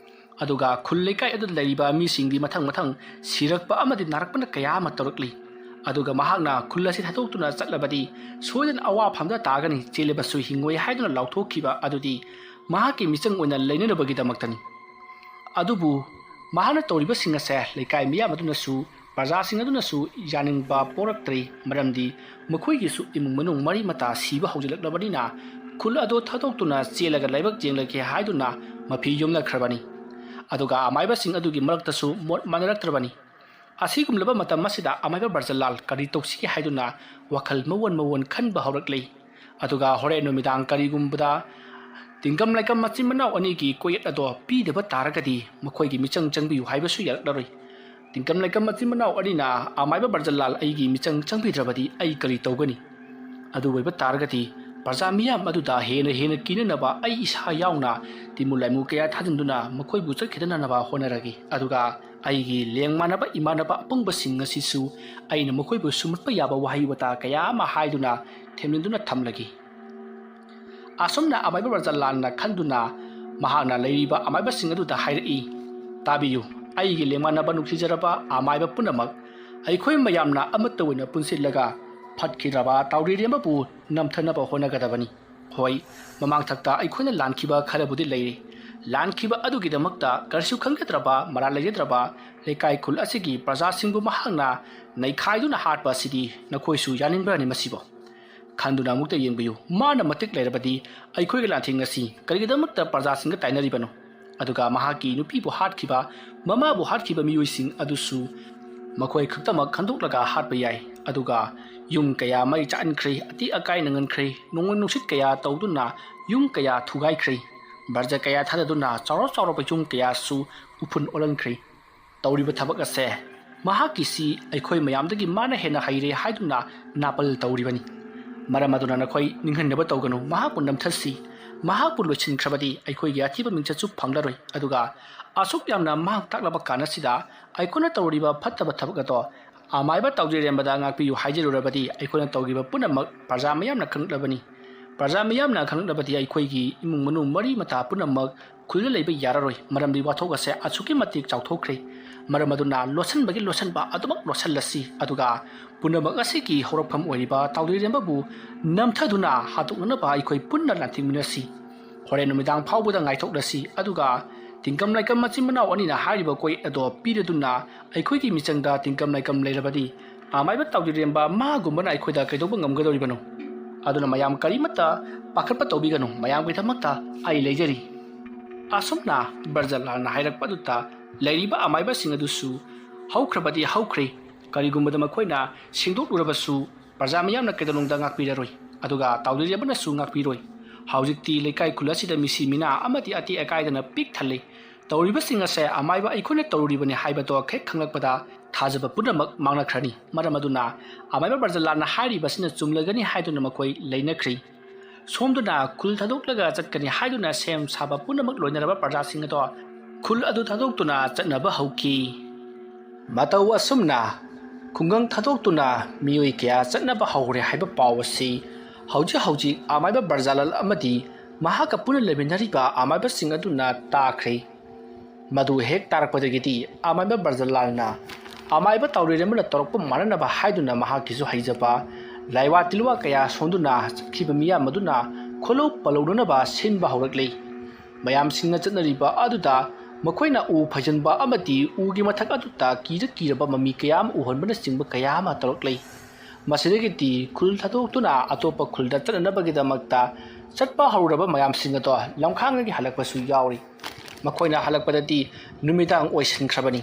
ꯑꯗꯨꯒ ꯈꯨꯜ ꯂꯩꯀꯥꯏ ꯑꯗꯨꯗ ꯂꯩꯔꯤꯕ ꯃꯤꯁꯤꯡꯗꯤ ꯃꯊꯪ ꯃꯊꯪ ꯁꯤꯔꯛꯄ ꯑꯃꯗꯤ ꯅꯥꯔꯛꯄꯅ ꯀꯌꯥ ꯑꯃ ꯇꯧꯔꯛꯂꯤ꯫ ꯑꯗꯨꯒ ꯃꯍꯥꯛꯅ ꯈꯨꯜ ꯑꯁꯤ ꯊꯥꯗꯣꯛꯇꯨꯅ ꯆꯠꯂꯕꯗꯤ ꯁꯣꯏꯗꯅ ꯑꯋꯥꯐꯝ ꯑꯃꯗ ꯇꯥꯒꯅꯤ, ꯆꯦꯜꯂꯕꯁꯨ ꯍꯤꯡꯉꯣꯏ ꯍꯥꯏꯗꯨꯅ ꯂꯥꯎꯊꯣꯛꯈꯤꯕ ꯑꯗꯨꯗꯤ ꯃꯍꯥꯛꯀꯤ ꯃꯤꯆꯪ ꯑꯣꯏꯅ ꯂꯩꯅꯅꯕꯒꯤꯗꯃꯛꯇꯅꯤ꯫ ꯑꯗꯨꯕꯨ ꯃꯍꯥꯛꯅ ꯇꯧꯔꯤꯕꯁꯤꯡ ꯑꯁꯦ ꯂꯩꯀꯥꯏ ꯃꯤꯌꯥꯝ ꯑꯗꯨꯅꯁꯨ, ꯄ꯭ꯔꯖꯥꯁꯤꯡ ꯑꯗꯨꯅꯁꯨ ꯌꯥꯅꯤꯡꯕ ꯄꯣꯔꯛꯇ꯭ꯔꯤ, ꯃꯔꯝꯗꯤ ꯃꯈꯣꯏꯒꯤꯁꯨ ꯏꯃꯨꯡ ꯃꯅꯨꯡ ꯃꯔꯤ ꯃꯇꯥ ꯁꯤꯕ ꯍꯧꯖꯤꯜꯂꯛꯂꯕꯅꯤꯅ ꯈꯨꯜ ꯑꯗꯨ ꯊꯥꯗꯣꯛꯇꯨꯅ ꯆꯦꯜꯂꯒ ꯂꯥꯏꯕꯛ ꯌꯦꯡꯂꯒꯦ ꯍꯥꯏꯗꯨꯅ ꯃꯐꯤ ꯌꯣꯝꯅꯈ꯭ꯔꯕꯅꯤ꯫ ꯑꯗꯨꯒ ꯑꯃꯥꯏꯕꯁꯤꯡ ꯑꯗꯨꯒꯤ ꯃꯔꯛꯇꯁꯨ ꯃꯣꯠ ꯃꯥꯟꯅꯔꯛꯇ꯭ꯔꯕꯅꯤ꯫ ꯑꯁꯤꯒꯨꯝꯂꯕ ꯃꯇꯝ ꯑꯁꯤꯗ ꯑꯃꯥꯏꯕ ꯕ꯭ꯔꯖꯂꯥꯜ ꯀꯔꯤ ꯇꯧꯁꯤꯒꯦ ꯍꯥꯏꯗꯨꯅ ꯋꯥꯈꯜ ꯃꯑꯣꯟ ꯃꯑꯣꯟ ꯈꯟꯕ ꯍꯧꯔꯛꯂꯤ꯫ ꯑꯗꯨꯒ ꯍꯣꯔꯦꯟ ꯅꯨꯃꯤꯗꯥꯡ ꯀꯔꯤꯒꯨꯝꯕꯗ ꯇꯤꯡꯒꯝ ꯂꯥꯏꯀꯝ ꯃꯆꯤꯟ ꯃꯅꯥꯎ ꯑꯅꯤꯒꯤ ꯀꯣꯌꯦꯠ ꯑꯗꯣ ꯄꯤꯗꯕ ꯇꯥꯔꯒꯗꯤ ꯃꯈꯣꯏꯒꯤ ꯃꯤꯆꯪ ꯆꯪꯕꯤꯌꯨ ꯍꯥꯏꯕꯁꯨ ꯌꯥꯔꯛꯂꯔꯣꯏ꯫ ꯇꯤꯡꯒꯝ ꯂꯥꯏꯀꯝ ꯃꯆꯤꯟ ꯃꯅꯥꯎ ꯑꯅꯤꯅ ꯑꯃꯥꯏꯕ ꯕ꯭ꯔꯖꯂꯥꯜ ꯑꯩꯒꯤ ꯃꯤꯆꯪ ꯆꯪꯕꯤꯗ꯭ꯔꯕꯗꯤ ꯑꯩ ꯀꯔꯤ ꯇꯧꯒꯅꯤ? ꯑꯗꯨ ꯑꯣꯏꯕ ꯇꯥꯔꯒꯗꯤ ꯄ꯭ꯔꯖꯥ ꯃꯤꯌꯥꯝ ꯑꯗꯨꯗ ꯍꯦꯟꯅ ꯍꯦꯟꯅ ꯀꯤꯅꯅꯕ ꯑꯩ ꯏꯁꯥ ꯌꯥꯎꯅ ꯇꯤꯃꯨ ꯂꯥꯏꯃꯨ ꯀꯌꯥ ꯊꯥꯖꯤꯟꯗꯨꯅ ꯃꯈꯣꯏꯕꯨ ꯆꯠꯈꯤꯗꯅꯅꯕ ꯍꯣꯠꯅꯔꯒꯦ꯫ ꯑꯗꯨꯒ ꯑꯩꯒꯤ ꯂꯦꯡꯃꯥꯟꯅꯕ ꯏꯃꯥꯟꯅꯕ ꯑꯄꯪꯕꯁꯤꯡ ꯑꯁꯤꯁꯨ ꯑꯩꯅ ꯃꯈꯣꯏꯕꯨ ꯁꯨꯝꯍꯠꯄ ꯌꯥꯕ ꯋꯥꯍꯩ ꯋꯥꯇꯥ ꯀꯌꯥ ꯑꯃ ꯍꯥꯏꯗꯨꯅ ꯊꯦꯝꯖꯤꯟꯗꯨꯅ ꯊꯝꯂꯒꯦ꯫ ꯑꯁꯨꯝꯅ ꯑꯃꯥꯏꯕ ꯕ꯭ꯔꯖꯂꯥꯜꯅ ꯈꯟꯗꯨꯅ ꯃꯍꯥꯛꯅ ꯂꯩꯔꯤꯕ ꯑꯃꯥꯏꯕꯁꯤꯡ ꯑꯗꯨꯗ ꯍꯥꯏꯔꯛꯏ, "ꯇꯥꯕꯤꯌꯨ, ꯑꯩꯒꯤ ꯂꯦꯡꯃꯥꯟꯅꯕ ꯅꯨꯡꯁꯤꯖꯔꯕ ꯑꯃꯥꯏꯕ ꯄꯨꯝꯅꯃꯛ, ꯑꯩꯈꯣꯏ ꯃꯌꯥꯝꯅ ꯑꯃꯠꯇ ꯑꯣꯏꯅ ꯄꯨꯟꯁꯤꯜꯂꯒ ꯐꯠꯈꯤꯗ꯭ꯔꯕ ꯇꯥꯎꯔꯤꯔꯦꯝꯕꯕꯨ ꯅꯝꯊꯅꯕ ꯍꯣꯠꯅꯒꯗꯕꯅꯤ꯫ ꯍꯣꯏ, ꯃꯃꯥꯡꯊꯛꯇ ꯑꯩꯈꯣꯏꯅ ꯂꯥꯟꯈꯤꯕ ꯈꯔꯕꯨꯗꯤ ꯂꯩꯔꯤ꯫ ꯂꯥꯟꯈꯤꯕ ꯑꯗꯨꯒꯤꯗꯃꯛꯇ ꯀꯔꯤꯁꯨ ꯈꯪꯖꯗ꯭ꯔꯕ, ꯃꯔꯥꯜ ꯂꯩꯖꯗ꯭ꯔꯕ ꯂꯩꯀꯥꯏ ꯈꯨꯜ ꯑꯁꯤꯒꯤ ꯄ꯭ꯔꯖꯥꯁꯤꯡꯕꯨ ꯃꯍꯥꯛꯅ ꯅꯩꯈꯥꯏꯗꯨꯅ ꯍꯥꯠꯄ ꯑꯁꯤꯗꯤ ꯅꯈꯣꯏꯁꯨ ꯌꯥꯅꯤꯡꯕ꯭ꯔꯅꯤ ꯃꯁꯤꯕꯨ? ꯈꯟꯗꯨꯅ ꯑꯃꯨꯛꯇ ꯌꯦꯡꯕꯤꯌꯨ꯫ ꯃꯥꯅ ꯃꯇꯤꯛ ꯂꯩꯔꯕꯗꯤ ꯑꯩꯈꯣꯏꯒꯤ ꯂꯥꯟꯊꯦꯡ ꯑꯁꯤ ꯀꯔꯤꯒꯤꯗꯃꯛꯇ ꯄ꯭ꯔꯖꯥꯁꯤꯡꯒ ꯇꯥꯏꯅꯔꯤꯕꯅꯣ?" ꯑꯗꯨꯒ ꯃꯍꯥꯛꯀꯤ ꯅꯨꯄꯤꯕꯨ ꯍꯥꯠꯈꯤꯕ, ꯃꯃꯥꯕꯨ ꯍꯥꯠꯈꯤꯕ ꯃꯤꯑꯣꯏꯁꯤꯡ ꯑꯗꯨꯁꯨ ꯃꯈꯣꯏ ꯈꯛꯇꯃꯛ ꯈꯟꯗꯣꯛꯂꯒ ꯍꯥꯠꯄ ꯌꯥꯏ꯫ ꯑꯗꯨꯒ ꯌꯨꯝ ꯀꯌꯥ ꯃꯩ ꯆꯥꯛꯍꯟꯈ꯭ꯔꯦ, ꯑꯇꯦꯛ ꯑꯀꯥꯏ ꯅꯪꯍꯟꯈ꯭ꯔꯦ, ꯅꯣꯡꯂꯩ ꯅꯨꯡꯁꯤꯠ ꯀꯌꯥ ꯇꯧꯗꯨꯅ ꯌꯨꯝ ꯀꯌꯥ ꯊꯨꯒꯥꯏꯈ꯭ꯔꯦ, ꯕ꯭ꯔꯖ ꯀꯌꯥ ꯊꯥꯗꯗꯨꯅ ꯆꯥꯎꯔ ꯆꯥꯎꯔꯕ ꯌꯨꯝ ꯀꯌꯥꯁꯨ ꯎꯐꯨꯟ ꯑꯣꯜꯍꯟꯈ꯭ꯔꯦ꯫ ꯇꯧꯔꯤꯕ ꯊꯕꯛ ꯑꯁꯦ ꯃꯍꯥꯛꯀꯤꯁꯤ ꯑꯩꯈꯣꯏ ꯃꯌꯥꯝꯗꯒꯤ ꯃꯥꯅ ꯍꯦꯟꯅ ꯍꯩꯔꯦ ꯍꯥꯏꯗꯨꯅ ꯅꯥꯄꯜ ꯇꯧꯔꯤꯕꯅꯤ꯫ ꯃꯔꯝ ꯑꯗꯨꯅ ꯅꯈꯣꯏ ꯅꯤꯡꯍꯟꯅꯕ ꯇꯧꯒꯅꯨ, ꯃꯍꯥꯛꯄꯨ ꯅꯝꯊꯁꯤ꯫ ꯃꯍꯥꯛꯄꯨ ꯂꯣꯏꯁꯤꯟꯈ꯭ꯔꯕꯗꯤ ꯑꯩꯈꯣꯏꯒꯤ ꯑꯊꯤꯕ ꯃꯤꯡꯆꯠꯁꯨ ꯐꯪꯂꯔꯣꯏ꯫ ꯑꯗꯨꯒ ꯑꯁꯨꯛ ꯌꯥꯝꯅ ꯃꯍꯥꯛ ꯇꯥꯛꯂꯕ ꯀꯥꯟꯅꯁꯤꯗ ꯑꯩꯈꯣꯏꯅ ꯇꯧꯔꯤꯕ ꯐꯠꯇꯕ ꯊꯕꯛ ꯑꯗꯣ ꯑꯃꯥꯏꯕ ꯇꯥꯎꯗ꯭ꯔꯤꯔꯦꯝꯕꯗ ꯉꯥꯛꯄꯤꯌꯨ ꯍꯥꯏꯖꯔꯨꯔꯕꯗꯤ ꯑꯩꯈꯣꯏꯅ ꯇꯧꯈꯤꯕ ꯄꯨꯝꯅꯃꯛ ꯄ꯭ꯔꯖꯥ ꯃꯤꯌꯥꯝꯅ ꯈꯪꯂꯛꯂꯕꯅꯤ꯫ ꯄ꯭ꯔꯖꯥ ꯃꯤꯌꯥꯝꯅ ꯈꯪꯂꯛꯂꯕꯗꯤ ꯑꯩꯈꯣꯏꯒꯤ ꯏꯃꯨꯡ ꯃꯅꯨꯡ ꯃꯔꯤ ꯃꯇꯥ ꯄꯨꯝꯅꯃꯛ ꯈꯨꯜꯗ ꯂꯩꯕ ꯌꯥꯔꯔꯣꯏ, ꯃꯔꯝꯗꯤ ꯋꯥꯊꯣꯛ ꯑꯁꯦ ꯑꯁꯨꯛꯀꯤ ꯃꯇꯤꯛ ꯆꯥꯎꯊꯣꯛꯈ꯭ꯔꯦ꯫ ꯃꯔꯝ ꯑꯗꯨꯅ ꯂꯣꯠꯁꯤꯟꯕꯒꯤ ꯂꯣꯠꯁꯤꯟꯕ ꯑꯗꯨꯃꯛ ꯂꯣꯠꯁꯤꯜꯂꯁꯤ, ꯑꯗꯨꯒ ꯄꯨꯝꯅꯃꯛ ꯑꯁꯤꯒꯤ ꯍꯧꯔꯛꯐꯝ ꯑꯣꯏꯔꯤꯕ ꯇꯥꯎꯗ꯭ꯔꯤꯔꯦꯝꯕꯕꯨ ꯅꯝꯊꯗꯨꯅ ꯍꯥꯠꯇꯣꯛꯅꯅꯕ ꯑꯩꯈꯣꯏ ꯄꯨꯟꯅ ꯂꯥꯟꯊꯦꯡꯃꯤꯟꯅꯁꯤ꯫ ꯍꯣꯔꯦꯟ ꯅꯨꯃꯤꯗꯥꯡ ꯐꯥꯎꯕꯗ ꯉꯥꯏꯊꯣꯛꯂꯁꯤ, ꯑꯗꯨꯒ ꯇꯤꯡꯀꯝ ꯂꯥꯏꯀꯝ ꯃꯆꯤꯟ ꯃꯅꯥꯎ ꯑꯅꯤꯅ ꯍꯥꯏꯔꯤꯕ ꯀꯣꯏꯠ ꯑꯗꯣ ꯄꯤꯔꯗꯨꯅ ꯑꯩꯈꯣꯏꯒꯤ ꯃꯤꯆꯪꯗ ꯇꯤꯡꯀꯝ ꯂꯥꯏꯀꯝ ꯂꯩꯔꯕꯗꯤ ꯑꯃꯥꯏꯕ ꯇꯥꯎꯗ꯭ꯔꯤꯔꯦꯝꯕ ꯃꯥꯒꯨꯝꯕꯅ ꯑꯩꯈꯣꯏꯗ ꯀꯩꯗꯧꯕ ꯉꯝꯒꯗꯧꯔꯤꯕꯅꯣ? ꯑꯗꯨꯅ ꯃꯌꯥꯝ ꯀꯔꯤꯃꯠꯇ ꯄꯥꯈꯠꯄ ꯇꯧꯕꯤꯒꯅꯨ, ꯃꯌꯥꯝꯒꯤꯗꯃꯛꯇ ꯑꯩ ꯂꯩꯖꯔꯤ꯫ ꯑꯁꯨꯝꯅ ꯕ꯭ꯔꯖꯂꯥꯜꯅ ꯍꯥꯏꯔꯛꯄ ꯑꯗꯨꯗ ꯂꯩꯔꯤꯕ ꯑꯃꯥꯏꯕꯁꯤꯡ ꯑꯗꯨꯁꯨ ꯍꯧꯈ꯭ꯔꯕꯗꯤ ꯍꯧꯈ꯭ꯔꯦ, ꯀꯔꯤꯒꯨꯝꯕꯗ ꯃꯈꯣꯏꯅ ꯁꯦꯡꯗꯣꯛꯂꯨꯔꯕꯁꯨ ꯄ꯭ꯔꯖꯥ ꯃꯤꯌꯥꯝꯅ ꯀꯩꯗꯧꯅꯨꯡꯗ ꯉꯥꯛꯄꯤꯔꯔꯣꯏ꯫ ꯑꯗꯨꯒ ꯇꯥꯎꯗ꯭ꯔꯤꯔꯦꯝꯕꯅꯁꯨ ꯉꯥꯛꯄꯤꯔꯣꯏ꯫ ꯍꯧꯖꯤꯛꯇꯤ ꯂꯩꯀꯥꯏ ꯈꯨꯜ ꯑꯁꯤꯗ ꯃꯤꯁꯤ ꯃꯤꯅꯥ ꯑꯃꯗꯤ ꯑꯇꯦꯛ ꯑꯀꯥꯏꯗꯅ ꯄꯤꯛ ꯊꯜꯂꯤ꯫ ꯇꯧꯔꯤꯕꯁꯤꯡ ꯑꯁꯦ ꯑꯃꯥꯏꯕ ꯑꯩꯈꯣꯏꯅ ꯇꯧꯔꯨꯔꯤꯕꯅꯤ ꯍꯥꯏꯕꯗꯣ ꯍꯦꯛ ꯈꯪꯂꯛꯄꯗ ꯊꯥꯖꯕ ꯄꯨꯝꯅꯃꯛ ꯃꯥꯡꯂꯛꯈ꯭ꯔꯅꯤ꯫ ꯃꯔꯝ ꯑꯗꯨꯅ ꯑꯃꯥꯏꯕ ꯕ꯭ꯔꯖꯂꯥꯜꯅ ꯍꯥꯏꯔꯤꯕꯁꯤꯅ ꯆꯨꯝꯂꯒꯅꯤ ꯍꯥꯏꯗꯨꯅ ꯃꯈꯣꯏ ꯂꯩꯅꯈ꯭ꯔꯤ꯫ ꯁꯣꯝꯗꯅ ꯈꯨꯜ ꯊꯥꯗꯣꯛꯂꯒ ꯆꯠꯀꯅꯤ ꯍꯥꯏꯗꯨꯅ ꯁꯦꯝ ꯁꯥꯕ ꯄꯨꯝꯅꯃꯛ ꯂꯣꯏꯅꯔꯕ ꯄ꯭ꯔꯖꯥꯁꯤꯡ ꯑꯗꯣ ꯈꯨꯜ ꯑꯗꯨ ꯊꯥꯗꯣꯛꯇꯨꯅ ꯆꯠꯅꯕ ꯍꯧꯈꯤ꯫ ꯃꯇꯧ ꯑꯁꯨꯝꯅ ꯈꯨꯡꯒꯪ ꯊꯥꯗꯣꯛꯇꯨꯅ ꯃꯤꯑꯣꯏ ꯀꯌꯥ ꯆꯠꯅꯕ ꯍꯧꯔꯦ ꯍꯥꯏꯕ ꯄꯥꯎ ꯑꯁꯤ ꯍꯧꯖꯤꯛ ꯍꯧꯖꯤꯛ ꯑꯃꯥꯏꯕ ꯕ꯭ꯔꯖꯥꯂꯥꯜ ꯑꯃꯗꯤ ꯃꯍꯥꯛꯀ ꯄꯨꯟꯅ ꯂꯩꯃꯤꯟꯅꯔꯤꯕ ꯑꯃꯥꯏꯕꯁꯤꯡ ꯑꯗꯨꯅ ꯇꯥꯈ꯭ꯔꯦ꯫ ꯃꯗꯨ ꯍꯦꯛ ꯇꯥꯔꯛꯄꯗꯒꯤꯗꯤ ꯑꯃꯥꯏꯕ ꯕ꯭ꯔꯖꯂꯥꯜꯅ ꯑꯃꯥꯏꯕ ꯇꯥꯎꯔꯤꯔꯦꯝꯕꯅ ꯇꯧꯔꯛꯄ ꯃꯥꯟꯅꯅꯕ ꯍꯥꯏꯗꯨꯅ ꯃꯍꯥꯛꯀꯤꯁꯨ ꯍꯩꯖꯕ ꯂꯥꯏꯋꯥ ꯇꯤꯜꯋꯥ ꯀꯌꯥ ꯁꯣꯟꯗꯨꯅ ꯆꯠꯈꯤꯕ ꯃꯤꯌꯥꯝ ꯑꯗꯨꯅ ꯈꯣꯜꯂꯧ ꯄꯜꯂꯧꯅꯅꯕ ꯁꯤꯟꯕ ꯍꯧꯔꯛꯂꯤ꯫ ꯃꯌꯥꯝꯁꯤꯡꯅ ꯆꯠꯅꯔꯤꯕ ꯑꯗꯨꯗ ꯃꯈꯣꯏꯅ ꯎ ꯐꯩꯖꯤꯟꯕ ꯑꯃꯗꯤ ꯎꯒꯤ ꯃꯊꯛ ꯑꯗꯨꯗ ꯀꯤꯔ ꯀꯤꯔꯕ ꯃꯃꯤ ꯀꯌꯥ ꯑꯃ ꯎꯍꯟꯕꯅꯆꯤꯡꯕ ꯀꯌꯥ ꯑꯃ ꯇꯧꯔꯛꯂꯤ꯫ ꯃꯁꯤꯗꯒꯤꯗꯤ ꯈꯨꯜ ꯊꯥꯗꯣꯛꯇꯨꯅ ꯑꯇꯣꯞꯄ ꯈꯨꯜꯗ ꯆꯠꯅꯅꯕꯒꯤꯗꯃꯛꯇ ꯆꯠꯄ ꯍꯧꯔꯨꯔꯕ ꯃꯌꯥꯝꯁꯤꯡ ꯑꯗꯣ ꯂꯝꯈꯥꯡꯗꯒꯤ ꯍꯜꯂꯛꯄꯁꯨ ꯌꯥꯎꯔꯤ꯫ ꯃꯈꯣꯏꯅ ꯍꯜꯂꯛꯄꯗꯗꯤ ꯅꯨꯃꯤꯗꯥꯡ ꯑꯣꯏꯁꯤꯟꯈ꯭ꯔꯕꯅꯤ꯫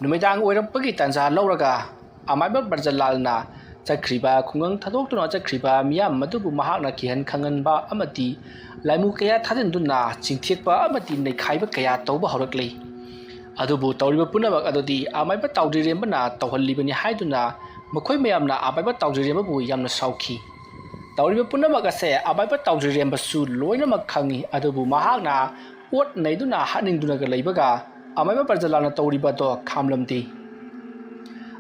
ꯅꯨꯃꯤꯗꯥꯡ ꯑꯣꯏꯔꯛꯄꯒꯤ ꯇꯥꯟꯖꯥ ꯂꯧꯔꯒ ꯑꯃꯥꯏꯕ ꯕ꯭ꯔꯖꯂꯥꯜꯅ ꯆꯠꯈ꯭ꯔꯤꯕ ꯈꯨꯡꯒꯪ ꯊꯥꯗꯣꯛꯇꯨꯅ ꯆꯠꯈ꯭ꯔꯤꯕ ꯃꯤꯌꯥꯝ ꯑꯗꯨꯕꯨ ꯃꯍꯥꯛꯅ ꯀꯤꯍꯟ ꯈꯪꯍꯟꯕ ꯑꯃꯗꯤ ꯂꯥꯏꯃꯨ ꯀꯌꯥ ꯊꯥꯖꯤꯟꯗꯨꯅ ꯆꯤꯡꯊꯦꯛꯄ ꯑꯃꯗꯤ ꯅꯩꯈꯥꯏꯕ ꯀꯌꯥ ꯇꯧꯕ ꯍꯧꯔꯛꯂꯤ꯫ ꯑꯗꯨꯕꯨ ꯇꯧꯔꯤꯕ ꯄꯨꯝꯅꯃꯛ ꯑꯗꯨꯗꯤ ꯑꯃꯥꯏꯕ ꯇꯥꯎꯗ꯭ꯔꯤꯔꯦꯝꯕꯅ ꯇꯧꯍꯜꯂꯤꯕꯅꯤ ꯍꯥꯏꯗꯨꯅ ꯃꯈꯣꯏ ꯃꯌꯥꯝꯅ ꯑꯃꯥꯏꯕ ꯇꯥꯎꯗ꯭ꯔꯤꯔꯦꯝꯕꯕꯨ ꯌꯥꯝꯅ ꯁꯥꯎꯈꯤ꯫ ꯇꯧꯔꯤꯕ ꯄꯨꯝꯅꯃꯛ ꯑꯁꯦ ꯑꯃꯥꯏꯕ ꯇꯥꯎꯗ꯭ꯔꯤꯔꯦꯝꯕꯁꯨ ꯂꯣꯏꯅꯃꯛ ꯈꯪꯏ, ꯑꯗꯨꯕꯨ ꯃꯍꯥꯛꯅ ꯑꯣꯠ ꯅꯩꯗꯨꯅ ꯍꯥꯠꯅꯤꯡꯗꯨꯅꯒ ꯂꯩꯕꯒ ꯑꯃꯥꯏꯕ ꯕ꯭ꯔꯖꯂꯥꯜꯅ ꯇꯧꯔꯤꯕꯗꯣ ꯈꯥꯝꯂꯝꯗꯦ꯫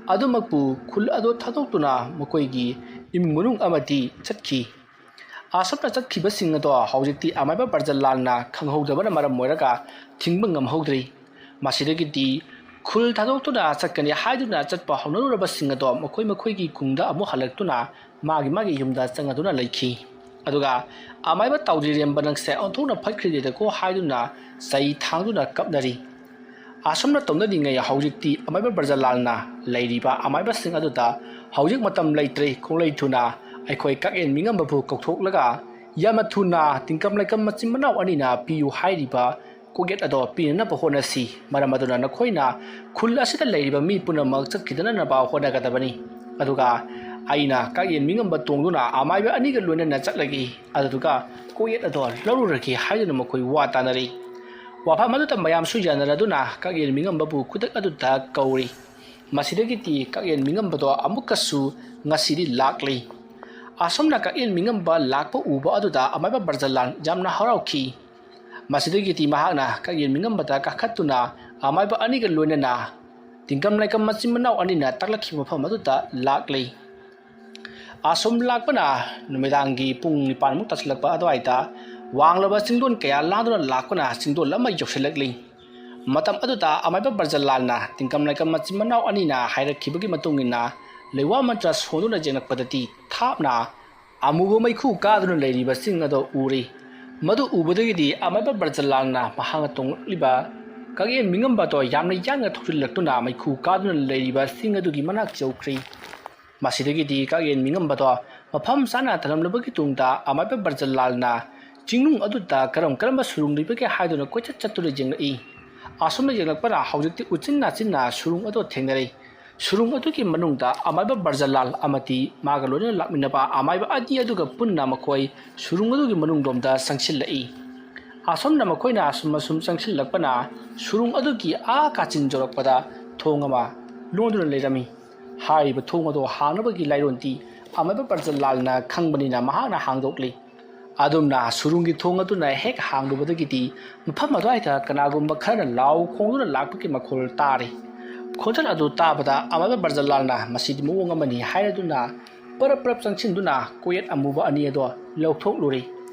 ꯑꯗꯨꯃꯛꯄꯨ ꯈꯨꯜ ꯑꯗꯨ ꯊꯥꯗꯣꯛꯇꯨꯅ ꯃꯈꯣꯏꯒꯤ ꯏꯃꯨꯡ ꯃꯅꯨꯡ ꯑꯃꯗꯤ ꯆꯠꯈꯤ꯫ ꯑꯁꯨꯝꯅ ꯆꯠꯈꯤꯕꯁꯤꯡ ꯑꯗꯣ ꯍꯧꯖꯤꯛꯇꯤ ꯑꯃꯥꯏꯕ ꯕ꯭ꯔꯖꯂꯥꯜꯅ ꯈꯪꯍꯧꯗꯕꯅ ꯃꯔꯝ ꯑꯣꯏꯔꯒ ꯊꯤꯡꯕ ꯉꯝꯍꯧꯗ꯭ꯔꯤ꯫ ꯃꯁꯤꯗꯒꯤꯗꯤ ꯈꯨꯜ ꯊꯥꯗꯣꯛꯇꯨꯅ ꯆꯠꯀꯅꯤ ꯍꯥꯏꯗꯨꯅ ꯆꯠꯄ ꯍꯧꯅꯔꯨꯔꯕꯁꯤꯡ ꯑꯗꯣ ꯃꯈꯣꯏ ꯃꯈꯣꯏꯒꯤ ꯈꯨꯡꯗ ꯑꯃꯨꯛ ꯍꯜꯂꯛꯇꯨꯅ ꯃꯥꯒꯤ ꯃꯥꯒꯤ ꯌꯨꯝꯗ ꯆꯪꯉꯗꯨꯅ ꯂꯩꯈꯤ꯫ ꯑꯗꯨꯒ ꯑꯃꯥꯏꯕ ꯇꯥꯎꯗ꯭ꯔꯤꯔꯦꯝꯕ ꯅꯪꯁꯦ ꯑꯣꯟꯊꯣꯛꯅ ꯐꯠꯈ꯭ꯔꯤꯗꯦꯗꯀꯣ ꯍꯥꯏꯗꯨꯅ ꯆꯩ ꯊꯥꯡꯗꯨꯅ ꯀꯞꯅꯔꯤ꯫ ꯑꯁꯨꯝꯅ ꯇꯧꯅꯔꯤꯉꯩ ꯍꯧꯖꯤꯛꯇꯤ ꯑꯃꯥꯏꯕ ꯕ꯭ꯔꯖꯂꯥꯜꯅ ꯂꯩꯔꯤꯕ ꯑꯃꯥꯏꯕꯁꯤꯡ ꯑꯗꯨꯗ ꯍꯧꯖꯤꯛ ꯃꯇꯝ ꯂꯩꯇ꯭ꯔꯦ, ꯈꯣꯡꯂꯩ ꯊꯨꯅ ꯑꯩꯈꯣꯏ ꯀꯛꯑꯦꯟ ꯃꯤꯉꯝꯕꯕꯨ ꯀꯧꯊꯣꯛꯂꯒ ꯌꯥꯝꯅ ꯊꯨꯅ ꯇꯤꯡꯀꯝ ꯂꯩꯀꯝ ꯃꯆꯤꯟ ꯃꯅꯥꯎ ꯑꯅꯤꯅ ꯄꯤꯌꯨ ꯍꯥꯏꯔꯤꯕ ꯀꯣꯛꯌꯦꯠ ꯑꯗꯣ ꯄꯤꯅꯅꯕ ꯍꯣꯠꯅꯁꯤ꯫ ꯃꯔꯝ ꯑꯗꯨꯅ ꯅꯈꯣꯏꯅ ꯈꯨꯜ ꯑꯁꯤꯗ ꯂꯩꯔꯤꯕ ꯃꯤ ꯄꯨꯝꯅꯃꯛ ꯆꯠꯈꯤꯗꯅꯅꯕ ꯍꯣꯠꯅꯒꯗꯕꯅꯤ꯫ ꯑꯗꯨꯒ ꯑꯩꯅ ꯀꯛꯌꯦꯟ ꯃꯤꯉꯝꯕ ꯇꯣꯡꯗꯨꯅ ꯑꯃꯥꯏꯕ ꯑꯅꯤꯒ ꯂꯣꯏꯅꯅ ꯆꯠꯂꯒꯦ, ꯑꯗꯨꯗꯨꯒ ꯀꯣꯛꯌꯦꯠ ꯑꯗꯣ ꯂꯧꯔꯨꯔꯒꯦ ꯍꯥꯏꯗꯨꯅ ꯃꯈꯣꯏ ꯋꯥ ꯇꯥꯅꯔꯤ꯫ ꯋꯥꯐꯝ ꯑꯗꯨꯗ ꯃꯌꯥꯝꯁꯨ ꯌꯥꯅꯔꯗꯨꯅ ꯀꯛꯌꯦꯟ ꯃꯤꯉꯝꯕꯕꯨ ꯈꯨꯗꯛ ꯑꯗꯨꯗ ꯀꯧꯔꯤ꯫ ꯃꯁꯤꯗꯒꯤꯗꯤ ꯀꯛꯌꯦꯟ ꯃꯤꯉꯝꯕꯗꯣ ꯑꯃꯨꯛꯀꯁꯨ ꯉꯁꯤꯗꯤ ꯂꯥꯛꯂꯤ꯫ ꯑꯁꯨꯝꯅ ꯀꯛꯌꯦꯟ ꯃꯤꯉꯝꯕ ꯂꯥꯛꯄ ꯎꯕ ꯑꯗꯨꯗ ꯑꯃꯥꯏꯕ ꯕ꯭ꯔꯖꯂꯥꯜ ꯌꯥꯝꯅ ꯍꯔꯥꯎꯈꯤ꯫ ꯃꯁꯤꯗꯒꯤꯗꯤ ꯃꯍꯥꯛꯅ ꯀꯛꯌꯦꯟ ꯃꯤꯉꯝꯕꯗ ꯀꯥꯈꯠꯇꯨꯅ ꯑꯃꯥꯏꯕ ꯑꯅꯤꯒ ꯂꯣꯏꯅꯅ ꯇꯤꯡꯀꯝ ꯂꯩꯀꯝ ꯃꯆꯤꯟ ꯃꯅꯥꯎ ꯑꯅꯤꯅ ꯇꯥꯛꯂꯛꯈꯤꯕ ꯃꯐꯝ ꯑꯗꯨꯗ ꯂꯥꯛꯂꯤ꯫ ꯑꯁꯨꯝ ꯂꯥꯛꯄꯅ ꯅꯨꯃꯤꯗꯥꯡꯒꯤ ꯄꯨꯡ ꯅꯤꯄꯥꯟꯃꯨꯛ ꯇꯥꯁꯤꯜꯂꯛꯄ ꯑꯗꯨꯋꯥꯏꯗ ꯋꯥꯡꯂꯕ ꯆꯤꯡꯗꯣꯟ ꯀꯌꯥ ꯂꯥꯟꯗꯨꯅ ꯂꯥꯛꯄꯅ ꯆꯤꯡꯗꯣꯜ ꯑꯃ ꯌꯧꯁꯤꯜꯂꯛꯂꯤ꯫ ꯃꯇꯝ ꯑꯗꯨꯗ ꯑꯃꯥꯏꯕ ꯕ꯭ꯔꯖꯂꯥꯜꯅ ꯇꯤꯡꯀꯝ ꯂꯩꯀꯝ ꯃꯆꯤꯟ ꯃꯅꯥꯎ ꯑꯅꯤꯅ ꯍꯥꯏꯔꯛꯈꯤꯕꯒꯤ ꯃꯇꯨꯡ ꯏꯟꯅ ꯂꯩꯋꯥ ꯃꯟꯇ꯭ꯔ ꯁꯣꯟꯗꯨꯅ ꯌꯦꯡꯂꯛꯄꯗꯗꯤ ꯊꯥꯞꯅ ꯑꯃꯨꯕ ꯃꯩꯈꯨ ꯀꯥꯗꯨꯅ ꯂꯩꯔꯤꯕꯁꯤꯡ ꯑꯗꯨ ꯎꯔꯤ꯫ ꯃꯗꯨ ꯎꯕꯗꯒꯤꯗꯤ ꯑꯃꯥꯏꯕ ꯕ꯭ꯔꯖꯂꯥꯜꯅ ꯃꯍꯥꯛꯅ ꯇꯣꯡꯂꯛꯂꯤꯕ ꯀꯛꯌꯦꯟ ꯃꯤꯉꯝꯕꯗꯣ ꯌꯥꯝꯅ ꯌꯥꯡꯅ ꯊꯧꯖꯤꯜꯂꯛꯇꯨꯅ ꯃꯩꯈꯨ ꯀꯥꯗꯨꯅ ꯂꯩꯔꯤꯕꯁꯤꯡ ꯑꯗꯨꯒꯤ ꯃꯅꯥꯛ ꯌꯧꯈ꯭ꯔꯤ꯫ ꯃꯁꯤꯗꯒꯤꯗꯤ ꯀꯛꯌꯦꯟ ꯃꯤꯉꯝꯕꯗꯣ ꯃꯐꯝ ꯆꯥꯅ ꯊꯝꯂꯝꯂꯕꯒꯤ ꯇꯨꯡꯗ ꯑꯃꯥꯏꯕ ꯕ꯭ꯔꯖꯂꯥꯜꯅ ꯆꯤꯡꯅꯨꯡ ꯑꯗꯨꯗ ꯀꯔꯝ ꯀꯔꯝꯕ ꯁꯨꯔꯨꯡ ꯂꯩꯕꯒꯦ ꯍꯥꯏꯗꯨꯅ ꯀꯣꯏꯆꯠ ꯆꯠꯇꯨꯅ ꯌꯦꯡꯂꯛꯏ꯫ ꯑꯁꯨꯝꯅ ꯌꯦꯡꯂꯛꯄꯅ ꯍꯧꯖꯤꯛꯇꯤ ꯎꯆꯤꯟ ꯅꯥꯆꯤꯟꯅ ꯁꯨꯔꯨꯡ ꯑꯗꯨ ꯊꯦꯡꯅꯔꯦ꯫ ꯁꯨꯔꯨꯡ ꯑꯗꯨꯒꯤ ꯃꯅꯨꯡꯗ ꯑꯃꯥꯏꯕ ꯕ꯭ꯔꯖꯂꯥꯜ ꯑꯃꯗꯤ ꯃꯥꯒ ꯂꯣꯏꯅꯅ ꯂꯥꯛꯃꯤꯟꯅꯕ ꯑꯃꯥꯏꯕ ꯑꯅꯤ ꯑꯗꯨꯒ ꯄꯨꯟꯅ ꯃꯈꯣꯏ ꯁꯨꯔꯨꯡ ꯑꯗꯨꯒꯤ ꯃꯅꯨꯡꯂꯣꯝꯗ ꯆꯪꯁꯤꯜꯂꯛꯏ꯫ ꯑꯁꯨꯝꯅ ꯃꯈꯣꯏꯅ ꯑꯁꯨꯝ ꯑꯁꯨꯝ ꯆꯪꯁꯤꯜꯂꯛꯄꯅ ꯁꯨꯔꯨꯡ ꯑꯗꯨꯒꯤ ꯑꯥ ꯀꯥꯆꯤꯟ ꯌꯧꯔꯛꯄꯗ ꯊꯣꯡ ꯑꯃ ꯂꯣꯟꯗꯨꯅ ꯂꯩꯔꯝꯃꯤ꯫ ꯍꯥꯏꯔꯤꯕ ꯊꯣꯡ ꯑꯗꯨ ꯍꯥꯡꯅꯕꯒꯤ ꯂꯥꯏꯔꯣꯟꯗꯤ ꯑꯃꯥꯏꯕ ꯕ꯭ꯔꯖꯂꯥꯜꯅ ꯈꯪꯕꯅꯤꯅ ꯃꯍꯥꯛꯅ ꯍꯥꯡꯗꯣꯛꯂꯤ꯫ ꯑꯗꯨꯝꯅ ꯁꯨꯔꯨꯡꯒꯤ ꯊꯣꯡ ꯑꯗꯨꯅ ꯍꯦꯛ ꯍꯥꯡꯂꯨꯕꯗꯒꯤꯗꯤ ꯃꯐꯝ ꯑꯗꯨꯋꯥꯏꯗ ꯀꯅꯥꯒꯨꯝꯕ ꯈꯔꯅ ꯂꯥꯎ ꯈꯣꯡꯗꯨꯅ ꯂꯥꯛꯄꯒꯤ ꯃꯈꯣꯜ ꯇꯥꯔꯤ꯫ ꯈꯣꯟꯖꯦꯜ ꯑꯗꯨ ꯇꯥꯕꯗ ꯑꯃꯥꯏꯕ ꯕ꯭ꯔꯖꯂꯥꯜꯅ ꯃꯁꯤꯗꯤ ꯃꯑꯣꯡ ꯑꯃꯅꯤ ꯍꯥꯏꯔꯗꯨꯅ ꯄꯔꯞ ꯄꯔꯞ ꯆꯪꯁꯤꯟꯗꯨꯅ ꯀꯣꯌꯦꯠ ꯑꯃꯨꯕ ꯑꯅꯤ ꯑꯗꯣ ꯂꯧꯊꯣꯛꯂꯨꯔꯦ꯫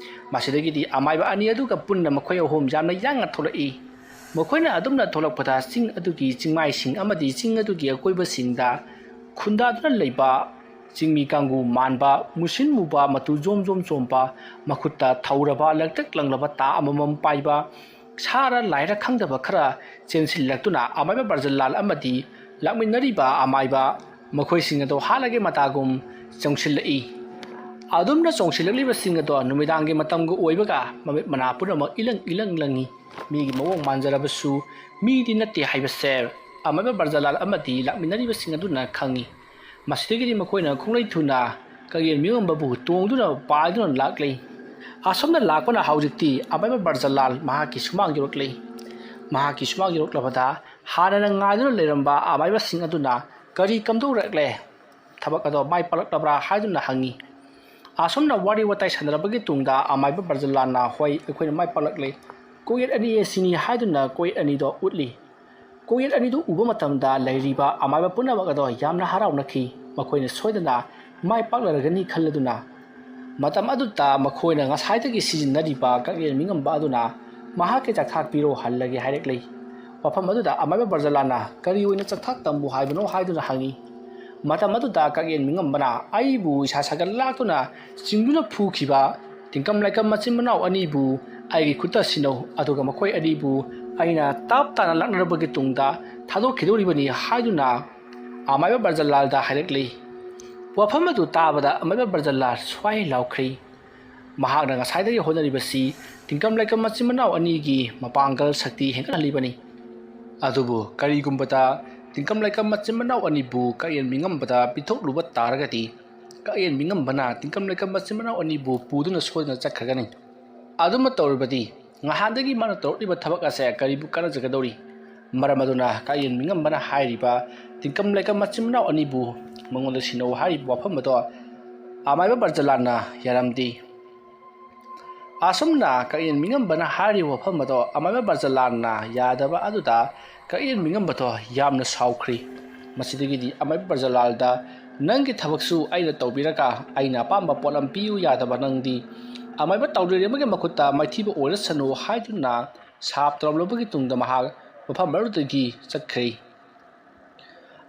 ꯃꯁꯤꯗꯒꯤꯗꯤ ꯑꯃꯥꯏꯕ ꯑꯅꯤ ꯑꯗꯨꯒ ꯄꯨꯟꯅ ꯃꯈꯣꯏ ꯑꯍꯨꯝ ꯌꯥꯝꯅ ꯌꯥꯡꯅ ꯊꯣꯛꯂꯛꯏ꯫ ꯃꯈꯣꯏꯅ ꯑꯗꯨꯝꯅ ꯊꯣꯛꯂꯛꯄꯗ ꯆꯤꯡ ꯑꯗꯨꯒꯤ ꯆꯤꯡꯃꯥꯏꯁꯤꯡ ꯑꯃꯗꯤ ꯆꯤꯡ ꯑꯗꯨꯒꯤ ꯑꯀꯣꯏꯕꯁꯤꯡꯗ ꯈꯨꯟꯗꯥꯗꯨꯅ ꯂꯩꯕ ꯆꯤꯡꯃꯤ ꯀꯥꯡꯕꯨ ꯃꯥꯟꯕ, ꯃꯨꯁꯤꯟ ꯃꯨꯕ, ꯃꯇꯨ ꯖꯣꯝ ꯖꯣꯝ ꯆꯣꯝꯕ, ꯃꯈꯨꯠꯇ ꯊꯧꯔꯕ ꯂꯪꯇ꯭ꯔꯤꯛ ꯂꯪꯂꯕ ꯇꯥ ꯑꯃꯃꯝ ꯄꯥꯏꯕ, ꯁꯥꯔ ꯂꯥꯏꯔ ꯈꯪꯗꯕ ꯈꯔ ꯆꯦꯟꯁꯤꯜꯂꯛꯇꯨꯅ ꯑꯃꯥꯏꯕ ꯕ꯭ꯔꯖꯂꯥꯜ ꯑꯃꯗꯤ ꯂꯥꯛꯃꯤꯟꯅꯔꯤꯕ ꯑꯃꯥꯏꯕ ꯃꯈꯣꯏꯁꯤꯡ ꯑꯗꯣ ꯍꯥꯠꯂꯒꯦ ꯃꯇꯥꯒꯨꯝ ꯆꯣꯡꯁꯤꯜꯂꯛꯏ꯫ ꯑꯗꯨꯝꯅ ꯆꯣꯡꯁꯤꯜꯂꯛꯂꯤꯕꯁꯤꯡ ꯑꯗꯣ ꯅꯨꯃꯤꯗꯥꯡꯒꯤ ꯃꯇꯝꯒ ꯑꯣꯏꯕꯒ ꯃꯃꯤꯠ ꯃꯅꯥ ꯄꯨꯝꯅꯃꯛ ꯏꯂꯪ ꯏꯂꯪ ꯂꯪꯉꯤ꯫ ꯃꯤꯒꯤ ꯃꯑꯣꯡ ꯃꯥꯟꯖꯔꯕꯁꯨ ꯃꯤꯗꯤ ꯅꯠꯇꯦ ꯍꯥꯏꯕꯁꯦ ꯑꯃꯥꯏꯕ ꯕ꯭ꯔꯖꯂꯥꯜ ꯑꯃꯗꯤ ꯂꯥꯛꯃꯤꯟꯅꯔꯤꯕꯁꯤꯡ ꯑꯗꯨꯅ ꯈꯪꯉꯤ꯫ ꯃꯁꯤꯗꯒꯤꯗꯤ ꯃꯈꯣꯏꯅ ꯈꯣꯡꯂꯩ ꯊꯨꯅ ꯀꯒꯦꯜ ꯃꯤꯉꯝꯕꯕꯨ ꯇꯣꯡꯗꯨꯅ ꯄꯥꯏꯗꯨꯅ ꯂꯥꯛꯂꯤ꯫ ꯑꯁꯣꯝꯗ ꯂꯥꯛꯄꯅ ꯍꯧꯖꯤꯛꯇꯤ ꯑꯃꯥꯏꯕ ꯕ꯭ꯔꯖꯂꯥꯜ ꯃꯍꯥꯛꯀꯤ ꯁꯨꯃꯥꯡ ꯌꯧꯔꯛꯂꯤ꯫ ꯃꯍꯥꯛꯀꯤ ꯁꯨꯃꯥꯡ ꯌꯧꯔꯛꯂꯕꯗ ꯍꯥꯟꯅꯅ ꯉꯥꯏꯗꯨꯅ ꯂꯩꯔꯝꯕ ꯑꯃꯥꯏꯕꯁꯤꯡ ꯑꯗꯨꯅ ꯀꯔꯤ ꯀꯝꯗꯧꯔꯛꯂꯦ, ꯊꯕꯛ ꯑꯗꯣ ꯃꯥꯏ ꯄꯥꯛꯂꯛꯂꯕ꯭ꯔꯥ ꯍꯥꯏꯗꯨꯅ ꯍꯪꯉꯤ꯫ ꯑꯁꯨꯝꯅ ꯋꯥꯔꯤ ꯋꯥꯇꯥꯏ ꯁꯥꯟꯅꯔꯕꯒꯤ ꯇꯨꯡꯗ ꯑꯃꯥꯏꯕ ꯕ꯭ꯔꯖꯂꯥꯜꯅ ꯍꯣꯏ ꯑꯩꯈꯣꯏꯅ ꯃꯥꯏ ꯄꯥꯛꯂꯛꯂꯦ, ꯀꯣꯌꯦꯠ ꯑꯅꯤ ꯑꯁꯤꯅꯤ ꯍꯥꯏꯗꯨꯅ ꯀꯣꯌꯦꯠ ꯑꯅꯤꯗꯣ ꯎꯠꯂꯤ꯫ ꯀꯣꯌꯦꯠ ꯑꯅꯤꯗꯨ ꯎꯕ ꯃꯇꯝꯗ ꯂꯩꯔꯤꯕ ꯑꯃꯥꯏꯕ ꯄꯨꯝꯅꯃꯛ ꯑꯗꯣ ꯌꯥꯝꯅ ꯍꯔꯥꯎꯅꯈꯤ꯫ ꯃꯈꯣꯏꯅ ꯁꯣꯏꯗꯅ ꯃꯥꯏ ꯄꯥꯛꯂꯔꯒꯅꯤ ꯈꯜꯂꯗꯨꯅ ꯃꯇꯝ ꯑꯗꯨꯗ ꯃꯈꯣꯏꯅ ꯉꯁꯥꯏꯗꯒꯤ ꯁꯤꯖꯤꯟꯅꯔꯤꯕ ꯀꯛꯂꯦꯟ ꯃꯤꯉꯝꯕ ꯑꯗꯨꯅ ꯃꯍꯥꯛꯀꯤ ꯆꯥꯛꯊꯥꯛ ꯄꯤꯔꯣ ꯍꯜꯂꯒꯦ ꯍꯥꯏꯔꯛꯂꯤ꯫ ꯋꯥꯐꯝ ꯑꯗꯨꯗ ꯑꯃꯥꯏꯕ ꯕ꯭ꯔꯖꯂꯥꯜꯅ ꯀꯔꯤ ꯑꯣꯏꯅ ꯆꯥꯛꯊꯥꯛ ꯇꯝꯃꯨ ꯍꯥꯏꯕꯅꯣ ꯍꯥꯏꯗꯨꯅ ꯍꯪꯉꯤ꯫ ꯃꯇꯝ ꯑꯗꯨꯗ ꯀꯛꯂꯦꯟ ꯃꯤꯉꯝꯕꯅ ꯑꯩꯕꯨ ꯏꯁꯥ ꯁꯥꯒꯠ ꯂꯥꯛꯇꯨꯅ ꯆꯤꯡꯗꯨꯅ ꯐꯨꯈꯤꯕ ꯇꯤꯡꯀꯝ ꯂꯥꯏꯀꯝ ꯃꯆꯤꯟ ꯃꯅꯥꯎ ꯑꯅꯤꯕꯨ ꯑꯩꯒꯤ ꯈꯨꯠꯇ ꯁꯤꯟꯅꯧ, ꯑꯗꯨꯒ ꯃꯈꯣꯏ ꯑꯅꯤꯕꯨ ꯑꯩꯅ ꯇꯥꯞ ꯇꯥꯅ ꯂꯥꯛꯅꯔꯕꯒꯤ ꯇꯨꯡꯗ ꯊꯥꯗꯣꯛꯈꯤꯗꯧꯔꯤꯕꯅꯤ ꯍꯥꯏꯗꯨꯅ ꯑꯃꯥꯏꯕ ꯕ꯭ꯔꯖꯂꯥꯜꯗ ꯍꯥꯏꯔꯛꯂꯤ꯫ ꯋꯥꯐꯝ ꯑꯗꯨ ꯇꯥꯕꯗ ꯑꯃꯥꯏꯕ ꯕ꯭ꯔꯖꯂꯥꯜ ꯁ꯭ꯋꯥꯏ ꯂꯥꯎꯈ꯭ꯔꯤ꯫ ꯃꯍꯥꯛꯅ ꯉꯁꯥꯏꯗꯒꯤ ꯍꯣꯠꯅꯔꯤꯕꯁꯤ ꯇꯤꯡꯀꯝ ꯂꯥꯏꯀꯝ ꯃꯆꯤꯟ ꯃꯅꯥꯎ ꯑꯅꯤꯒꯤ ꯃꯄꯥꯡꯒꯜ ꯁꯛꯇꯤ ꯍꯦꯟꯒꯠꯍꯜꯂꯤꯕꯅꯤ꯫ ꯑꯗꯨꯕꯨ ꯀꯔꯤꯒꯨꯝꯕꯗ ꯇꯤꯡꯀꯝ ꯂꯥꯏꯀꯝ ꯃꯆꯤꯟ ꯃꯅꯥꯎ ꯑꯅꯤꯕꯨ ꯀꯛꯂꯦꯟ ꯃꯤꯉꯝꯕꯗ ꯄꯤꯊꯣꯛꯂꯨꯕ ꯇꯥꯔꯒꯗꯤ ꯀꯛꯂꯦꯟ ꯃꯤꯉꯝꯕꯅ ꯇꯤꯡꯀꯝ ꯂꯥꯏꯀꯝ ꯃꯆꯤꯟ ꯃꯅꯥꯎ ꯑꯅꯤꯕꯨ ꯄꯨꯗꯨꯅ ꯁꯣꯏꯗꯅ ꯆꯠꯈ꯭ꯔꯒꯅꯤ꯫ ꯑꯗꯨꯃ ꯇꯧꯔꯕꯗꯤ ꯉꯍꯥꯟꯗꯒꯤ ꯃꯥꯅ ꯇꯧꯔꯛꯂꯤꯕ ꯊꯕꯛ ꯑꯁꯦ ꯀꯔꯤꯕꯨ ꯀꯥꯟꯅꯖꯒꯗꯧꯔꯤ? ꯃꯔꯝ ꯑꯗꯨꯅ ꯀꯛꯂꯦꯟ ꯃꯤꯉꯝꯕꯅ ꯍꯥꯏꯔꯤꯕ ꯇꯤꯡꯀꯝ ꯂꯥꯏꯀꯝ ꯃꯆꯤꯟ ꯃꯅꯥꯎ ꯑꯅꯤꯕꯨ ꯃꯉꯣꯟꯗ ꯁꯤꯟꯅꯧ ꯍꯥꯏꯔꯤꯕ ꯋꯥꯐꯝ ꯑꯗꯣ ꯑꯃꯥꯏꯕ ꯕ꯭ꯔꯖꯂꯥꯜꯅ ꯌꯥꯔꯝꯗꯦ꯫ ꯑꯁꯨꯝꯅ ꯀꯛꯂꯦꯟ ꯃꯤꯉꯝꯕꯅ ꯍꯥꯏꯔꯤꯕ ꯋꯥꯐꯝ ꯑꯗꯣ ꯑꯃꯥꯏꯕ ꯕ꯭ꯔꯖꯂꯥꯜꯅ ꯌꯥꯗꯕ ꯑꯗꯨꯗ ꯀꯛꯌꯦꯟ ꯃꯤꯉꯝꯕꯗꯣ ꯌꯥꯝꯅ ꯁꯥꯎꯈ꯭ꯔꯤ꯫ ꯃꯁꯤꯗꯒꯤꯗꯤ ꯑꯃꯥꯏꯕ ꯕ꯭ꯔꯖꯂꯥꯜꯗ, "ꯅꯪꯒꯤ ꯊꯕꯛꯁꯨ ꯑꯩꯅ ꯇꯧꯕꯤꯔꯒ ꯑꯩꯅ ꯑꯄꯥꯝꯕ ꯄꯣꯠ ꯑꯃ ꯄꯤꯌꯨ ꯌꯥꯗꯕ ꯅꯪꯗꯤ?" ꯑꯃꯥꯏꯕ ꯇꯥꯎꯗ꯭ꯔꯤꯔꯦꯝꯕꯒꯤ ꯃꯈꯨꯠꯇ ꯃꯥꯏꯊꯤꯕ ꯑꯣꯏꯔꯁꯅꯨ ꯍꯥꯏꯗꯨꯅ ꯁꯥꯞ ꯇꯧꯔꯝꯂꯕꯒꯤ ꯇꯨꯡꯗ ꯃꯍꯥꯛ ꯃꯐꯝ ꯑꯗꯨꯗꯒꯤ ꯆꯠꯈ꯭ꯔꯦ꯫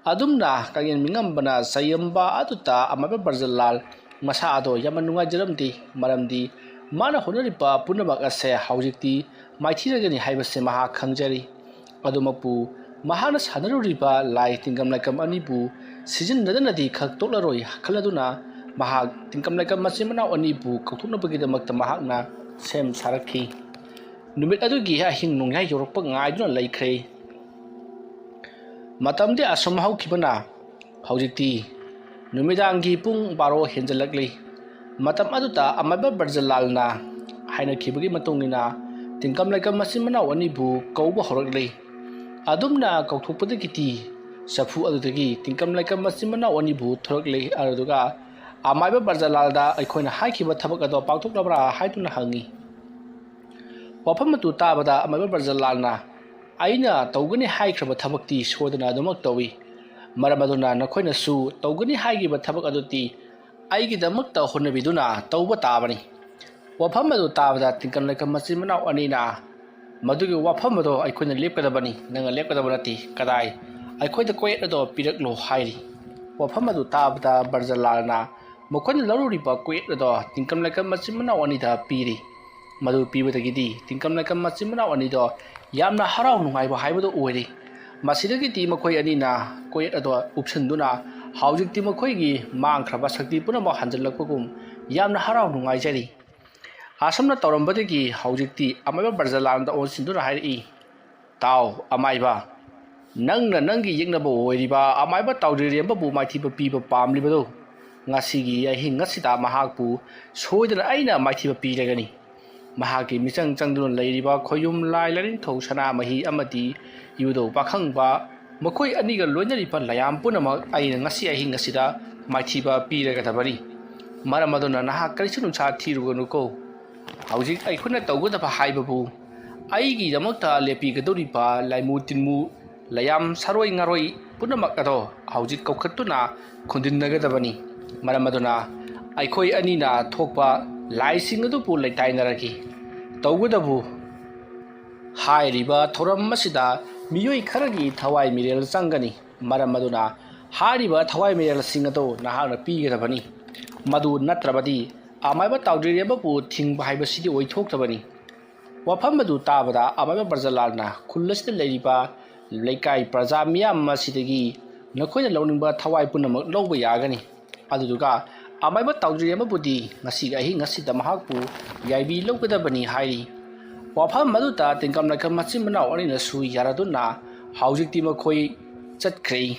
ꯑꯗꯨꯝꯅ ꯀꯛꯌꯦꯟ ꯃꯤꯉꯝꯕꯅ ꯆꯩꯔꯝꯕ ꯑꯗꯨꯗ ꯑꯃꯥꯏꯕ ꯕ꯭ꯔꯖꯂꯥꯜ ꯃꯁꯥ ꯑꯗꯣ ꯌꯥꯝꯅ ꯅꯨꯡꯉꯥꯏꯖꯔꯝꯗꯦ, ꯃꯔꯝꯗꯤ ꯃꯥꯅ ꯍꯣꯠꯅꯔꯤꯕ ꯄꯨꯝꯅꯃꯛ ꯑꯁꯦ ꯍꯧꯖꯤꯛꯇꯤ ꯃꯥꯏꯊꯤꯔꯒꯅꯤ ꯍꯥꯏꯕꯁꯦ ꯃꯍꯥꯛ ꯈꯪꯖꯔꯤ꯫ ꯑꯗꯨꯃꯛꯄꯨ ꯃꯍꯥꯛꯅ ꯁꯥꯟꯅꯔꯨꯔꯤꯕ ꯂꯥꯏ ꯇꯤꯡꯒꯝ ꯂꯥꯏꯀꯝ ꯑꯅꯤꯕꯨ ꯁꯤꯖꯤꯟꯅꯗꯅꯗꯤ ꯈꯛ ꯇꯣꯛꯂꯔꯣꯏ ꯈꯜꯂꯗꯨꯅ ꯃꯍꯥꯛ ꯇꯤꯡꯒꯝ ꯂꯥꯏꯀꯝ ꯃꯆꯤꯟ ꯃꯅꯥꯎ ꯑꯅꯤꯕꯨ ꯀꯧꯊꯣꯛꯅꯕꯒꯤꯗꯃꯛꯇ ꯃꯍꯥꯛꯅ ꯁꯦꯝ ꯁꯥꯔꯛꯈꯤ꯫ ꯅꯨꯃꯤꯠ ꯑꯗꯨꯒꯤ ꯑꯍꯤꯡ ꯅꯣꯡꯌꯥꯏ ꯌꯧꯔꯛꯄ ꯉꯥꯏꯗꯨꯅ ꯂꯩꯈ꯭ꯔꯦ꯫ ꯃꯇꯝꯗꯤ ꯑꯁꯨꯝ ꯍꯧꯈꯤꯕꯅ ꯍꯧꯖꯤꯛꯇꯤ ꯅꯨꯃꯤꯗꯥꯡꯒꯤ ꯄꯨꯡ ꯕꯥꯔꯣ ꯍꯦꯟꯖꯜꯂꯛꯂꯤ꯫ ꯃꯇꯝ ꯑꯗꯨꯗ ꯑꯃꯥꯏꯕ ꯕ꯭ꯔꯖꯂꯥꯜꯅ ꯍꯥꯏꯅꯈꯤꯕꯒꯤ ꯃꯇꯨꯡ ꯏꯟꯅ ꯇꯤꯡꯀꯝ ꯂꯩꯀꯝ ꯃꯆꯤꯟ ꯃꯅꯥꯎ ꯑꯅꯤꯕꯨ ꯀꯧꯕ ꯍꯧꯔꯛꯂꯤ꯫ ꯑꯗꯨꯝꯅ ꯀꯧꯊꯣꯛꯄꯗꯒꯤꯗꯤ ꯆꯐꯨ ꯑꯗꯨꯗꯒꯤ ꯇꯤꯡꯀꯝ ꯂꯩꯀꯝ ꯃꯆꯤꯟ ꯃꯅꯥꯎ ꯑꯅꯤꯕꯨ ꯊꯣꯔꯛꯂꯤ꯫ ꯑꯗꯨꯗꯨꯒ ꯑꯃꯥꯏꯕ ꯕ꯭ꯔꯖꯂꯥꯜꯗ ꯑꯩꯈꯣꯏꯅ ꯍꯥꯏꯈꯤꯕ ꯊꯕꯛ ꯑꯗꯣ ꯄꯥꯡꯊꯣꯛꯂꯕ꯭ꯔꯥ ꯍꯥꯏꯗꯨꯅ ꯍꯪꯉꯤ꯫ ꯋꯥꯐꯝ ꯑꯗꯨ ꯇꯥꯕꯗ ꯑꯃꯥꯏꯕ ꯕ꯭ꯔꯖꯂꯥꯜꯅ, "ꯑꯩꯅ ꯇꯧꯒꯅꯤ ꯍꯥꯏꯈ꯭ꯔꯕ ꯊꯕꯛꯇꯤ ꯁꯣꯏꯗꯅ ꯑꯗꯨꯃꯛ ꯇꯧꯏ꯫ ꯃꯔꯝ ꯑꯗꯨꯅ ꯅꯈꯣꯏꯅꯁꯨ ꯇꯧꯒꯅꯤ ꯍꯥꯏꯈꯤꯕ ꯊꯕꯛ ꯑꯗꯨꯗꯤ ꯑꯩꯒꯤꯗꯃꯛꯇ ꯍꯣꯠꯅꯕꯤꯗꯨꯅ ꯇꯧꯕ ꯇꯥꯕꯅꯤ꯫" ꯋꯥꯐꯝ ꯑꯗꯨ ꯇꯥꯕꯗ ꯇꯤꯡꯀꯝ ꯂꯩꯀꯝ ꯃꯆꯤꯟ ꯃꯅꯥꯎ ꯑꯅꯤꯅ, "ꯃꯗꯨꯒꯤ ꯋꯥꯐꯝ ꯑꯗꯣ ꯑꯩꯈꯣꯏꯅ ꯂꯦꯞꯀꯗꯕꯅꯤ, ꯅꯪꯅ ꯂꯦꯞꯀꯗꯕ ꯅꯠꯇꯦ꯫ ꯀꯗꯥꯏ? ꯑꯩꯈꯣꯏꯗ ꯀꯣꯌꯦꯠ ꯑꯗꯣ ꯄꯤꯔꯛꯂꯣ" ꯍꯥꯏꯔꯤ꯫ ꯋꯥꯐꯝ ꯑꯗꯨ ꯇꯥꯕꯗ ꯕ꯭ꯔꯖꯂꯥꯜꯅ ꯃꯈꯣꯏꯅ ꯂꯧꯔꯨꯔꯤꯕ ꯀꯣꯌꯦꯠ ꯑꯗꯣ ꯇꯤꯡꯀꯝ ꯂꯩꯀꯝ ꯃꯆꯤꯟ ꯃꯅꯥꯎ ꯑꯅꯤꯗ ꯄꯤꯔꯤ꯫ ꯃꯗꯨ ꯄꯤꯕꯗꯒꯤꯗꯤ ꯇꯤꯡꯀꯝ ꯂꯩꯀꯝ ꯃꯆꯤꯟ ꯃꯅꯥꯎ ꯑꯅꯤꯗꯣ ꯌꯥꯝꯅ ꯍꯔꯥꯎ ꯅꯨꯡꯉꯥꯏꯕ ꯍꯥꯏꯕꯗꯨ ꯑꯣꯏꯔꯦ꯫ ꯃꯁꯤꯗꯒꯤꯗꯤ ꯃꯈꯣꯏ ꯑꯅꯤꯅ ꯀꯣꯌꯦꯠ ꯑꯗꯣ ꯎꯞꯁꯤꯟꯗꯨꯅ ꯍꯧꯖꯤꯛꯇꯤ ꯃꯈꯣꯏꯒꯤ ꯃꯥꯡꯈ꯭ꯔꯕ ꯁꯛꯇꯤ ꯄꯨꯝꯅꯃꯛ ꯍꯟꯖꯤꯜꯂꯛꯄꯒꯨꯝ ꯌꯥꯝꯅ ꯍꯔꯥꯎ ꯅꯨꯡꯉꯥꯏꯖꯔꯤ꯫ ꯑꯁꯨꯝꯅ ꯇꯧꯔꯝꯕꯗꯒꯤ ꯍꯧꯖꯤꯛꯇꯤ ꯑꯃꯥꯏꯕ ꯕ꯭ꯔꯖꯂꯥꯜꯗ ꯑꯣꯟꯁꯤꯟꯗꯨꯅ ꯍꯥꯏꯔꯛꯏ, "ꯇꯥꯎ, ꯑꯃꯥꯏꯕ, ꯅꯪꯅ ꯅꯪꯒꯤ ꯌꯦꯛꯅꯕ ꯑꯣꯏꯔꯤꯕ ꯑꯃꯥꯏꯕ ꯇꯥꯎꯗ꯭ꯔꯤꯔꯦꯝꯕꯕꯨ ꯃꯥꯏꯊꯤꯕ ꯄꯤꯕ ꯄꯥꯝꯂꯤꯕꯗꯣ, ꯉꯁꯤꯒꯤ ꯑꯍꯤꯡ ꯑꯁꯤꯗ ꯃꯍꯥꯛꯄꯨ ꯁꯣꯏꯗꯅ ꯑꯩꯅ ꯃꯥꯏꯊꯤꯕ ꯄꯤꯔꯒꯅꯤ꯫ ꯃꯍꯥꯛꯀꯤ ꯃꯤꯆꯪ ꯆꯪꯗꯨꯅ ꯂꯩꯔꯤꯕ ꯈꯣꯌꯨꯝ ꯂꯥꯏ ꯂꯥꯏꯅꯤꯡꯊꯧ ꯁꯅꯥꯃꯍꯤ ꯑꯃꯗꯤ ꯏꯕꯨꯙꯧ ꯄꯥꯈꯪꯕ, ꯃꯈꯣꯏ ꯑꯅꯤꯒ ꯂꯣꯏꯅꯔꯤꯕ ꯂꯌꯥꯝ ꯄꯨꯝꯅꯃꯛ ꯑꯩꯅ ꯉꯁꯤ ꯑꯍꯤꯡ ꯑꯁꯤꯗ ꯃꯥꯏꯊꯤꯕ ꯄꯤꯔꯒꯗꯕꯅꯤ꯫ ꯃꯔꯝ ꯑꯗꯨꯅ ꯅꯍꯥꯛ ꯀꯔꯤꯁꯨ ꯅꯨꯡꯁꯥ ꯊꯤꯔꯨꯒꯅꯨꯀꯣ꯫ ꯍꯧꯖꯤꯛ ꯑꯩꯈꯣꯏꯅ ꯇꯧꯒꯗꯕ ꯍꯥꯏꯕꯕꯨ ꯑꯩꯒꯤꯗꯃꯛꯇ ꯂꯦꯞꯄꯤꯒꯗꯧꯔꯤꯕ ꯂꯥꯏꯃꯨ ꯇꯤꯟꯃꯨ, ꯂꯩꯌꯥꯝ ꯁꯥꯔꯣꯏ ꯉꯥꯔꯣꯏ ꯄꯨꯝꯅꯃꯛ ꯑꯗꯣ ꯍꯧꯖꯤꯛ ꯀꯧꯈꯠꯇꯨꯅ ꯈꯨꯟꯗꯤꯟꯅꯒꯗꯕꯅꯤ꯫ ꯃꯔꯝ ꯑꯗꯨꯅ ꯑꯩꯈꯣꯏ ꯑꯅꯤꯅ ꯊꯣꯛꯄ ꯂꯥꯏꯁꯤꯡ ꯑꯗꯨꯕꯨ ꯂꯩꯇꯥꯏꯅꯔꯒꯦ꯫ ꯇꯧꯕꯇꯕꯨ ꯍꯥꯏꯔꯤꯕ ꯊꯧꯔꯝ ꯑꯁꯤꯗ ꯃꯤꯑꯣꯏ ꯈꯔꯒꯤ ꯊꯋꯥꯏ ꯃꯤꯔꯦꯜ ꯆꯪꯒꯅꯤ꯫ ꯃꯔꯝ ꯑꯗꯨꯅ ꯍꯥꯏꯔꯤꯕ ꯊꯋꯥꯏ ꯃꯤꯔꯦꯜꯁꯤꯡ ꯑꯗꯨ ꯅꯍꯥꯛꯅ ꯄꯤꯒꯗꯕꯅꯤ꯫ ꯃꯗꯨ ꯅꯠꯇ꯭ꯔꯕꯗꯤ ꯑꯃꯥꯏꯕ ꯇꯥꯎꯗ꯭ꯔꯤꯔꯦꯝꯕꯕꯨ ꯊꯤꯡꯕ ꯍꯥꯏꯕꯁꯤꯗꯤ ꯑꯣꯏꯊꯣꯛꯇꯕꯅꯤ꯫ ꯋꯥꯐꯝ ꯑꯗꯨ ꯇꯥꯕꯗ ꯑꯃꯥꯏꯕ ꯕ꯭ꯔꯖꯂꯥꯜꯅ ꯈꯨꯜ ꯑꯁꯤꯗ ꯂꯩꯔꯤꯕ ꯂꯩꯀꯥꯏ ꯄ꯭ꯔꯖꯥ ꯃꯤꯌꯥꯝ ꯑꯁꯤꯗꯒꯤ ꯅꯈꯣꯏꯅ ꯂꯧꯅꯤꯡꯕ ꯊꯋꯥꯏ ꯄꯨꯝꯅꯃꯛ ꯂꯧꯕ ꯌꯥꯒꯅꯤ꯫ ꯑꯗꯨꯗꯨꯒ ꯑꯃꯥꯏꯕ ꯇꯥꯎꯗ꯭ꯔꯤꯔꯦꯝꯕꯕꯨꯗꯤ ꯉꯁꯤꯒꯤ ꯑꯍꯤꯡ ꯑꯁꯤꯗ ꯃꯍꯥꯛꯄꯨ ꯌꯥꯏꯕꯤ ꯂꯧꯒꯗꯕꯅꯤ ꯍꯥꯏꯔꯤ꯫ ꯋꯥꯐꯝ ꯑꯗꯨꯗ ꯇꯦꯡꯀꯝ ꯂꯥꯏꯀꯝ ꯃꯆꯤꯟ ꯃꯅꯥꯎ ꯑꯅꯤꯅꯁꯨ ꯌꯥꯔꯗꯨꯅ ꯍꯧꯖꯤꯛꯇꯤ ꯃꯈꯣꯏ ꯆꯠꯈ꯭ꯔꯦ꯫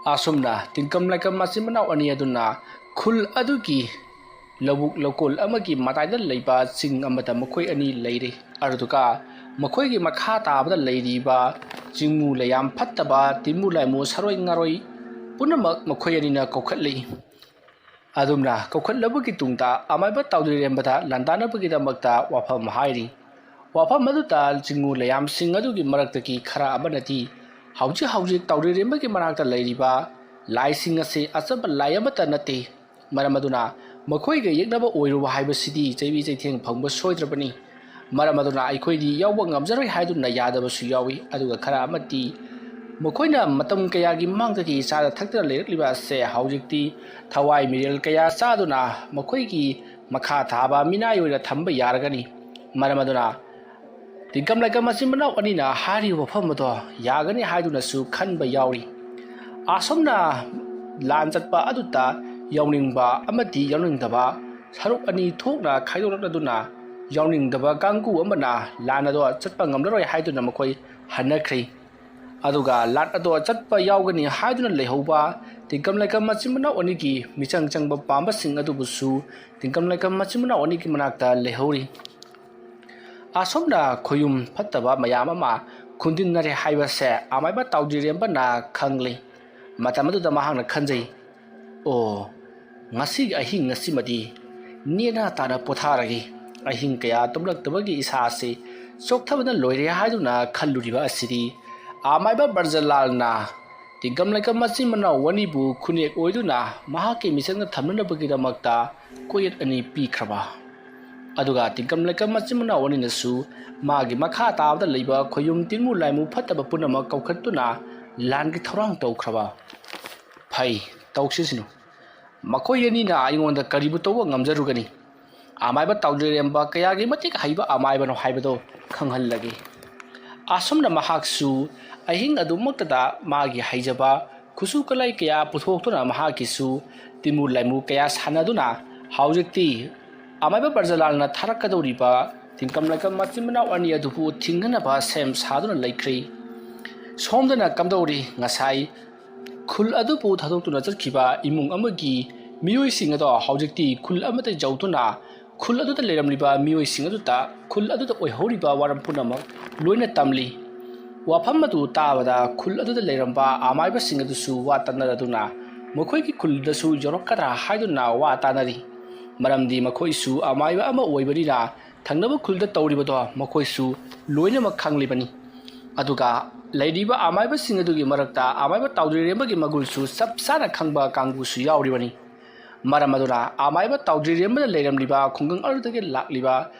ꯑꯁꯨꯝꯅ ꯇꯦꯡꯀꯝ ꯂꯥꯏꯀꯝ ꯃꯆꯤꯟ ꯃꯅꯥꯎ ꯑꯅꯤ ꯑꯗꯨꯅ ꯈꯨꯜ ꯑꯗꯨꯒꯤ ꯂꯧꯕꯨꯛ ꯂꯧꯀꯣꯜ ꯑꯃꯒꯤ ꯃꯇꯥꯏꯗ ꯂꯩꯕ ꯆꯤꯡ ꯑꯃꯗ ꯃꯈꯣꯏ ꯑꯅꯤ ꯂꯩꯔꯦ꯫ ꯑꯗꯨꯗꯨꯒ ꯃꯈꯣꯏꯒꯤ ꯃꯈꯥ ꯇꯥꯕꯗ ꯂꯩꯔꯤꯕ ꯆꯤꯡꯃꯨ ꯂꯩꯌꯥꯝ ꯐꯠꯇꯕ, ꯇꯤꯟꯃꯨ ꯂꯥꯏꯃꯨ ꯁꯥꯔꯣꯏ ꯉꯥꯔꯣꯏ ꯄꯨꯝꯅꯃꯛ ꯃꯈꯣꯏ ꯑꯅꯤꯅ ꯀꯧꯈꯠꯂꯤ꯫ ꯑꯗꯨꯝꯅ ꯀꯧꯈꯠꯂꯕꯒꯤ ꯇꯨꯡꯗ ꯑꯃꯥꯏꯕ ꯇꯥꯎꯗ꯭ꯔꯤꯔꯦꯝꯕꯗ ꯂꯥꯟꯗꯥꯅꯕꯒꯤꯗꯃꯛꯇ ꯋꯥꯐꯝ ꯍꯥꯏꯔꯤ꯫ ꯋꯥꯐꯝ ꯑꯗꯨꯗ ꯆꯤꯡꯃꯨ ꯂꯩꯌꯥꯝꯁꯤꯡ ꯑꯗꯨꯒꯤ ꯃꯔꯛꯇꯒꯤ ꯈꯔ ꯑꯃꯅꯗꯤ ꯍꯧꯖꯤꯛ ꯍꯧꯖꯤꯛ ꯇꯥꯎꯗ꯭ꯔꯤꯔꯦꯝꯕꯒꯤ ꯃꯅꯥꯛꯇ ꯂꯩꯔꯤꯕ ꯂꯥꯏꯁꯤꯡ ꯑꯁꯤ ꯑꯆꯝꯕ ꯂꯥꯏ ꯑꯃꯠꯇ ꯅꯠꯇꯦ꯫ ꯃꯔꯝ ꯑꯗꯨꯅ ꯃꯈꯣꯏꯒ ꯌꯦꯛꯅꯕ ꯑꯣꯏꯔꯨꯕ ꯍꯥꯏꯕꯁꯤꯗꯤ ꯆꯩꯕꯤ ꯆꯩꯊꯦꯡ ꯐꯪꯕ ꯁꯣꯏꯗ꯭ꯔꯕꯅꯤ꯫ ꯃꯔꯝ ꯑꯗꯨꯅ ꯑꯩꯈꯣꯏꯗꯤ ꯌꯥꯎꯕ ꯉꯝꯖꯔꯣꯏ ꯍꯥꯏꯗꯨꯅ ꯌꯥꯗꯕꯁꯨ ꯌꯥꯎꯏ꯫ ꯑꯗꯨꯒ ꯈꯔ ꯑꯃꯗꯤ ꯃꯈꯣꯏꯅ ꯃꯇꯝ ꯀꯌꯥꯒꯤ ꯃꯃꯥꯡꯗꯒꯤ ꯆꯥꯗ ꯊꯛꯇꯅ ꯂꯩꯔꯛꯂꯤꯕ ꯑꯁꯦ ꯍꯧꯖꯤꯛꯇꯤ ꯊꯋꯥꯏ ꯃꯤꯔꯦꯜ ꯀꯌꯥ ꯆꯥꯗꯨꯅ ꯃꯈꯣꯏꯒꯤ ꯃꯈꯥ ꯊꯥꯕ ꯃꯤꯅꯥꯏ ꯑꯣꯏꯅ ꯊꯝꯕ ꯌꯥꯔꯒꯅꯤ꯫ ꯃꯔꯝ ꯑꯗꯨꯅ ꯇꯤꯡꯀꯝ ꯂꯥꯏꯀꯝ ꯃꯆꯤꯟ ꯃꯅꯥꯎ ꯑꯅꯤꯅ ꯍꯥꯏꯔꯤꯕ ꯋꯥꯐꯝ ꯑꯗꯣ ꯌꯥꯒꯅꯤ ꯍꯥꯏꯗꯨꯅꯁꯨ ꯈꯟꯕ ꯌꯥꯎꯔꯤ꯫ ꯑꯁꯨꯝꯅ ꯂꯥꯟ ꯆꯠꯄ ꯑꯗꯨꯗ ꯌꯥꯎꯅꯤꯡꯕ ꯑꯃꯗꯤ ꯌꯥꯎꯅꯤꯡꯗꯕ ꯁꯔꯨꯛ ꯑꯅꯤ ꯊꯣꯛꯅ ꯈꯥꯏꯗꯣꯛꯂꯛꯂꯗꯨꯅ ꯌꯥꯎꯅꯤꯡꯗꯕ ꯀꯥꯡꯕꯨ ꯑꯃꯅ ꯂꯥꯟ ꯑꯗꯣ ꯆꯠꯄ ꯉꯝꯂꯔꯣꯏ ꯍꯥꯏꯗꯨꯅ ꯃꯈꯣꯏ ꯍꯟꯅꯈ꯭ꯔꯦ꯫ ꯑꯗꯨꯒ ꯂꯥꯟ ꯑꯗꯣ ꯆꯠꯄ ꯌꯥꯎꯒꯅꯤ ꯍꯥꯏꯗꯨꯅ ꯂꯩꯍꯧꯕ ꯇꯤꯡꯀꯝ ꯂꯥꯏꯀꯝ ꯃꯆꯤꯟ ꯃꯅꯥꯎ ꯑꯅꯤꯒꯤ ꯃꯤꯆꯪ ꯆꯪꯕ ꯄꯥꯝꯕꯁꯤꯡ ꯑꯗꯨꯕꯨꯁꯨ ꯇꯤꯡꯀꯝ ꯂꯥꯏꯀꯝ ꯃꯆꯤꯟ ꯃꯅꯥꯎ ꯑꯅꯤꯒꯤ ꯃꯅꯥꯛꯇ ꯂꯩꯍꯧꯔꯤ꯫ ꯑꯁꯨꯝꯅ ꯈꯣꯌꯨꯝ ꯐꯠꯇꯕ ꯃꯌꯥꯝ ꯑꯃ ꯈꯨꯟꯗꯤꯟꯅꯔꯦ ꯍꯥꯏꯕꯁꯦ ꯑꯃꯥꯏꯕ ꯇꯥꯎꯗ꯭ꯔꯤꯔꯦꯝꯕꯅ ꯈꯪꯂꯤ꯫ ꯃꯇꯝ ꯑꯗꯨꯗ ꯃꯍꯥꯛꯅ ꯈꯟꯖꯩ, "ꯑꯣ, ꯉꯁꯤꯒꯤ ꯑꯍꯤꯡ ꯑꯁꯤꯃꯗꯤ ꯅꯦꯅꯥ ꯇꯥꯅ ꯄꯣꯊꯥꯔꯒꯦ꯫ ꯑꯍꯤꯡ ꯀꯌꯥ ꯇꯨꯝꯂꯛꯇꯕꯒꯤ ꯏꯁꯥ ꯑꯁꯤ ꯆꯣꯛꯊꯕꯅ ꯂꯣꯏꯔꯦ ꯍꯥꯏꯗꯨꯅ ꯈꯜꯂꯨꯔꯤꯕ ꯑꯁꯤꯗꯤ ꯑꯃꯥꯏꯕ ꯕ꯭ꯔꯖꯂꯥꯜꯅ ꯇꯤꯡꯀꯝ ꯂꯩꯀꯝ ꯃꯆꯤꯟ ꯃꯅꯥꯎ ꯑꯅꯤꯕꯨ ꯈꯨꯅꯦꯛ ꯑꯣꯏꯗꯨꯅ ꯃꯍꯥꯛꯀꯤ ꯃꯤꯆꯪꯗ ꯊꯝꯅꯅꯕꯒꯤꯗꯃꯛꯇ ꯀꯣꯌꯦꯠ ꯑꯅꯤ ꯄꯤꯈ꯭ꯔꯕ꯫ ꯑꯗꯨꯒ ꯇꯤꯡꯀꯝ ꯂꯩꯀꯝ ꯃꯆꯤꯟ ꯃꯅꯥꯎ ꯑꯅꯤꯅꯁꯨ ꯃꯥꯒꯤ ꯃꯈꯥ ꯇꯥꯕꯗ ꯂꯩꯕ ꯈꯣꯌꯨꯝ ꯇꯤꯟꯃꯨ ꯂꯥꯏꯃꯨ ꯐꯠꯇꯕ ꯄꯨꯝꯅꯃꯛ ꯀꯧꯈꯠꯇꯨꯅ ꯂꯥꯟꯒꯤ ꯊꯧꯔꯥꯡ ꯇꯧꯈ꯭ꯔꯕ꯫ ꯐꯩ, ꯇꯧꯁꯤꯁꯅꯨ꯫ ꯃꯈꯣꯏ ꯑꯅꯤꯅ ꯑꯩꯉꯣꯟꯗ ꯀꯔꯤꯕꯨ ꯇꯧꯕ ꯉꯝꯖꯔꯨꯒꯅꯤ? ꯑꯃꯥꯏꯕ ꯇꯥꯎꯗ꯭ꯔꯤꯔꯦꯝꯕ ꯀꯌꯥꯒꯤ ꯃꯇꯤꯛ ꯍꯩꯕ ꯑꯃꯥꯏꯕꯅꯣ ꯍꯥꯏꯕꯗꯣ ꯈꯪꯍꯜꯂꯒꯦ꯫ ꯑꯁꯨꯝꯅ ꯃꯍꯥꯛꯁꯨ ꯑꯍꯤꯡ ꯑꯗꯨꯃꯛꯇꯗ ꯃꯥꯒꯤ ꯍꯩꯖꯕ ꯈꯨꯠꯁꯨ ꯈꯨꯠꯂꯥꯏ ꯀꯌꯥ ꯄꯨꯊꯣꯛꯇꯨꯅ ꯃꯍꯥꯛꯀꯤꯁꯨ ꯇꯤꯟꯃꯨ ꯂꯥꯏꯃꯨ ꯀꯌꯥ ꯁꯥꯟꯅꯗꯨꯅ ꯍꯧꯖꯤꯛꯇꯤ ꯑꯃꯥꯏꯕ ꯕ꯭ꯔꯖꯂꯥꯜꯅ ꯊꯥꯔꯛꯀꯗꯧꯔꯤꯕ ꯇꯤꯡꯀꯝ ꯂꯩꯀꯝ ꯃꯆꯤꯟ ꯃꯅꯥꯎ ꯑꯅꯤ ꯑꯗꯨꯕꯨ ꯊꯤꯡꯅꯅꯕ ꯁꯦꯝ ꯁꯥꯗꯨꯅ ꯂꯩꯈ꯭ꯔꯤ꯫ ꯁꯣꯝꯗꯅ ꯀꯝꯗꯧꯔꯤ? ꯉꯁꯥꯏ ꯈꯨꯜ ꯑꯗꯨꯕꯨ ꯊꯥꯗꯣꯛꯇꯨꯅ ꯆꯠꯈꯤꯕ ꯏꯃꯨꯡ ꯑꯃꯒꯤ ꯃꯤꯑꯣꯏꯁꯤꯡ ꯑꯗꯣ ꯍꯧꯖꯤꯛꯇꯤ ꯈꯨꯜ ꯑꯃꯗ ꯌꯧꯗꯨꯅ ꯈꯨꯜ ꯑꯗꯨꯗ ꯂꯩꯔꯝꯂꯤꯕ ꯃꯤꯑꯣꯏꯁꯤꯡ ꯑꯗꯨꯗ, ꯈꯨꯜ ꯑꯗꯨꯗ ꯑꯣꯏꯍꯧꯔꯤꯕ ꯋꯥꯔꯝ ꯄꯨꯝꯅꯃꯛ ꯂꯣꯏꯅ ꯇꯝꯂꯤ꯫ ꯋꯥꯐꯝ ꯑꯗꯨ ꯇꯥꯕꯗ ꯈꯨꯜ ꯑꯗꯨꯗ ꯂꯩꯔꯝꯕ ꯑꯃꯥꯏꯕꯁꯤꯡ ꯑꯗꯨꯁꯨ ꯋꯥ ꯇꯥꯅꯔꯗꯨꯅ ꯃꯈꯣꯏꯒꯤ ꯈꯨꯜꯗꯁꯨ ꯌꯧꯔꯛꯀꯗ꯭ꯔꯥ ꯍꯥꯏꯗꯨꯅ ꯋꯥ ꯇꯥꯅꯔꯤ꯫ ꯃꯔꯝꯗꯤ ꯃꯈꯣꯏꯁꯨ ꯑꯃꯥꯏꯕ ꯑꯃ ꯑꯣꯏꯕꯅꯤꯅ ꯊꯪꯅꯕ ꯈꯨꯜꯗ ꯇꯧꯔꯤꯕꯗꯣ ꯃꯈꯣꯏꯁꯨ ꯂꯣꯏꯅꯃꯛ ꯈꯪꯂꯤꯕꯅꯤ꯫ ꯑꯗꯨꯒ ꯂꯩꯔꯤꯕ ꯑꯃꯥꯏꯕꯁꯤꯡ ꯑꯗꯨꯒꯤ ꯃꯔꯛꯇ ꯑꯃꯥꯏꯕ ꯇꯥꯎꯗ꯭ꯔꯤꯔꯦꯝꯕꯒꯤ ꯃꯒꯨꯜꯁꯨ ꯆꯞ ꯆꯥꯅ ꯈꯪꯕ ꯀꯥꯡꯕꯨꯁꯨ ꯌꯥꯎꯔꯤꯕꯅꯤ꯫ ꯃꯔꯝ ꯑꯗꯨꯅ ꯑꯃꯥꯏꯕ ꯇꯥꯎꯗ꯭ꯔꯤꯔꯦꯝꯕꯗ ꯂꯩꯔꯝꯂꯤꯕ ꯈꯨꯡꯒꯪ ꯑꯗꯨꯗꯒꯤ ꯂꯥꯛꯂꯤꯕ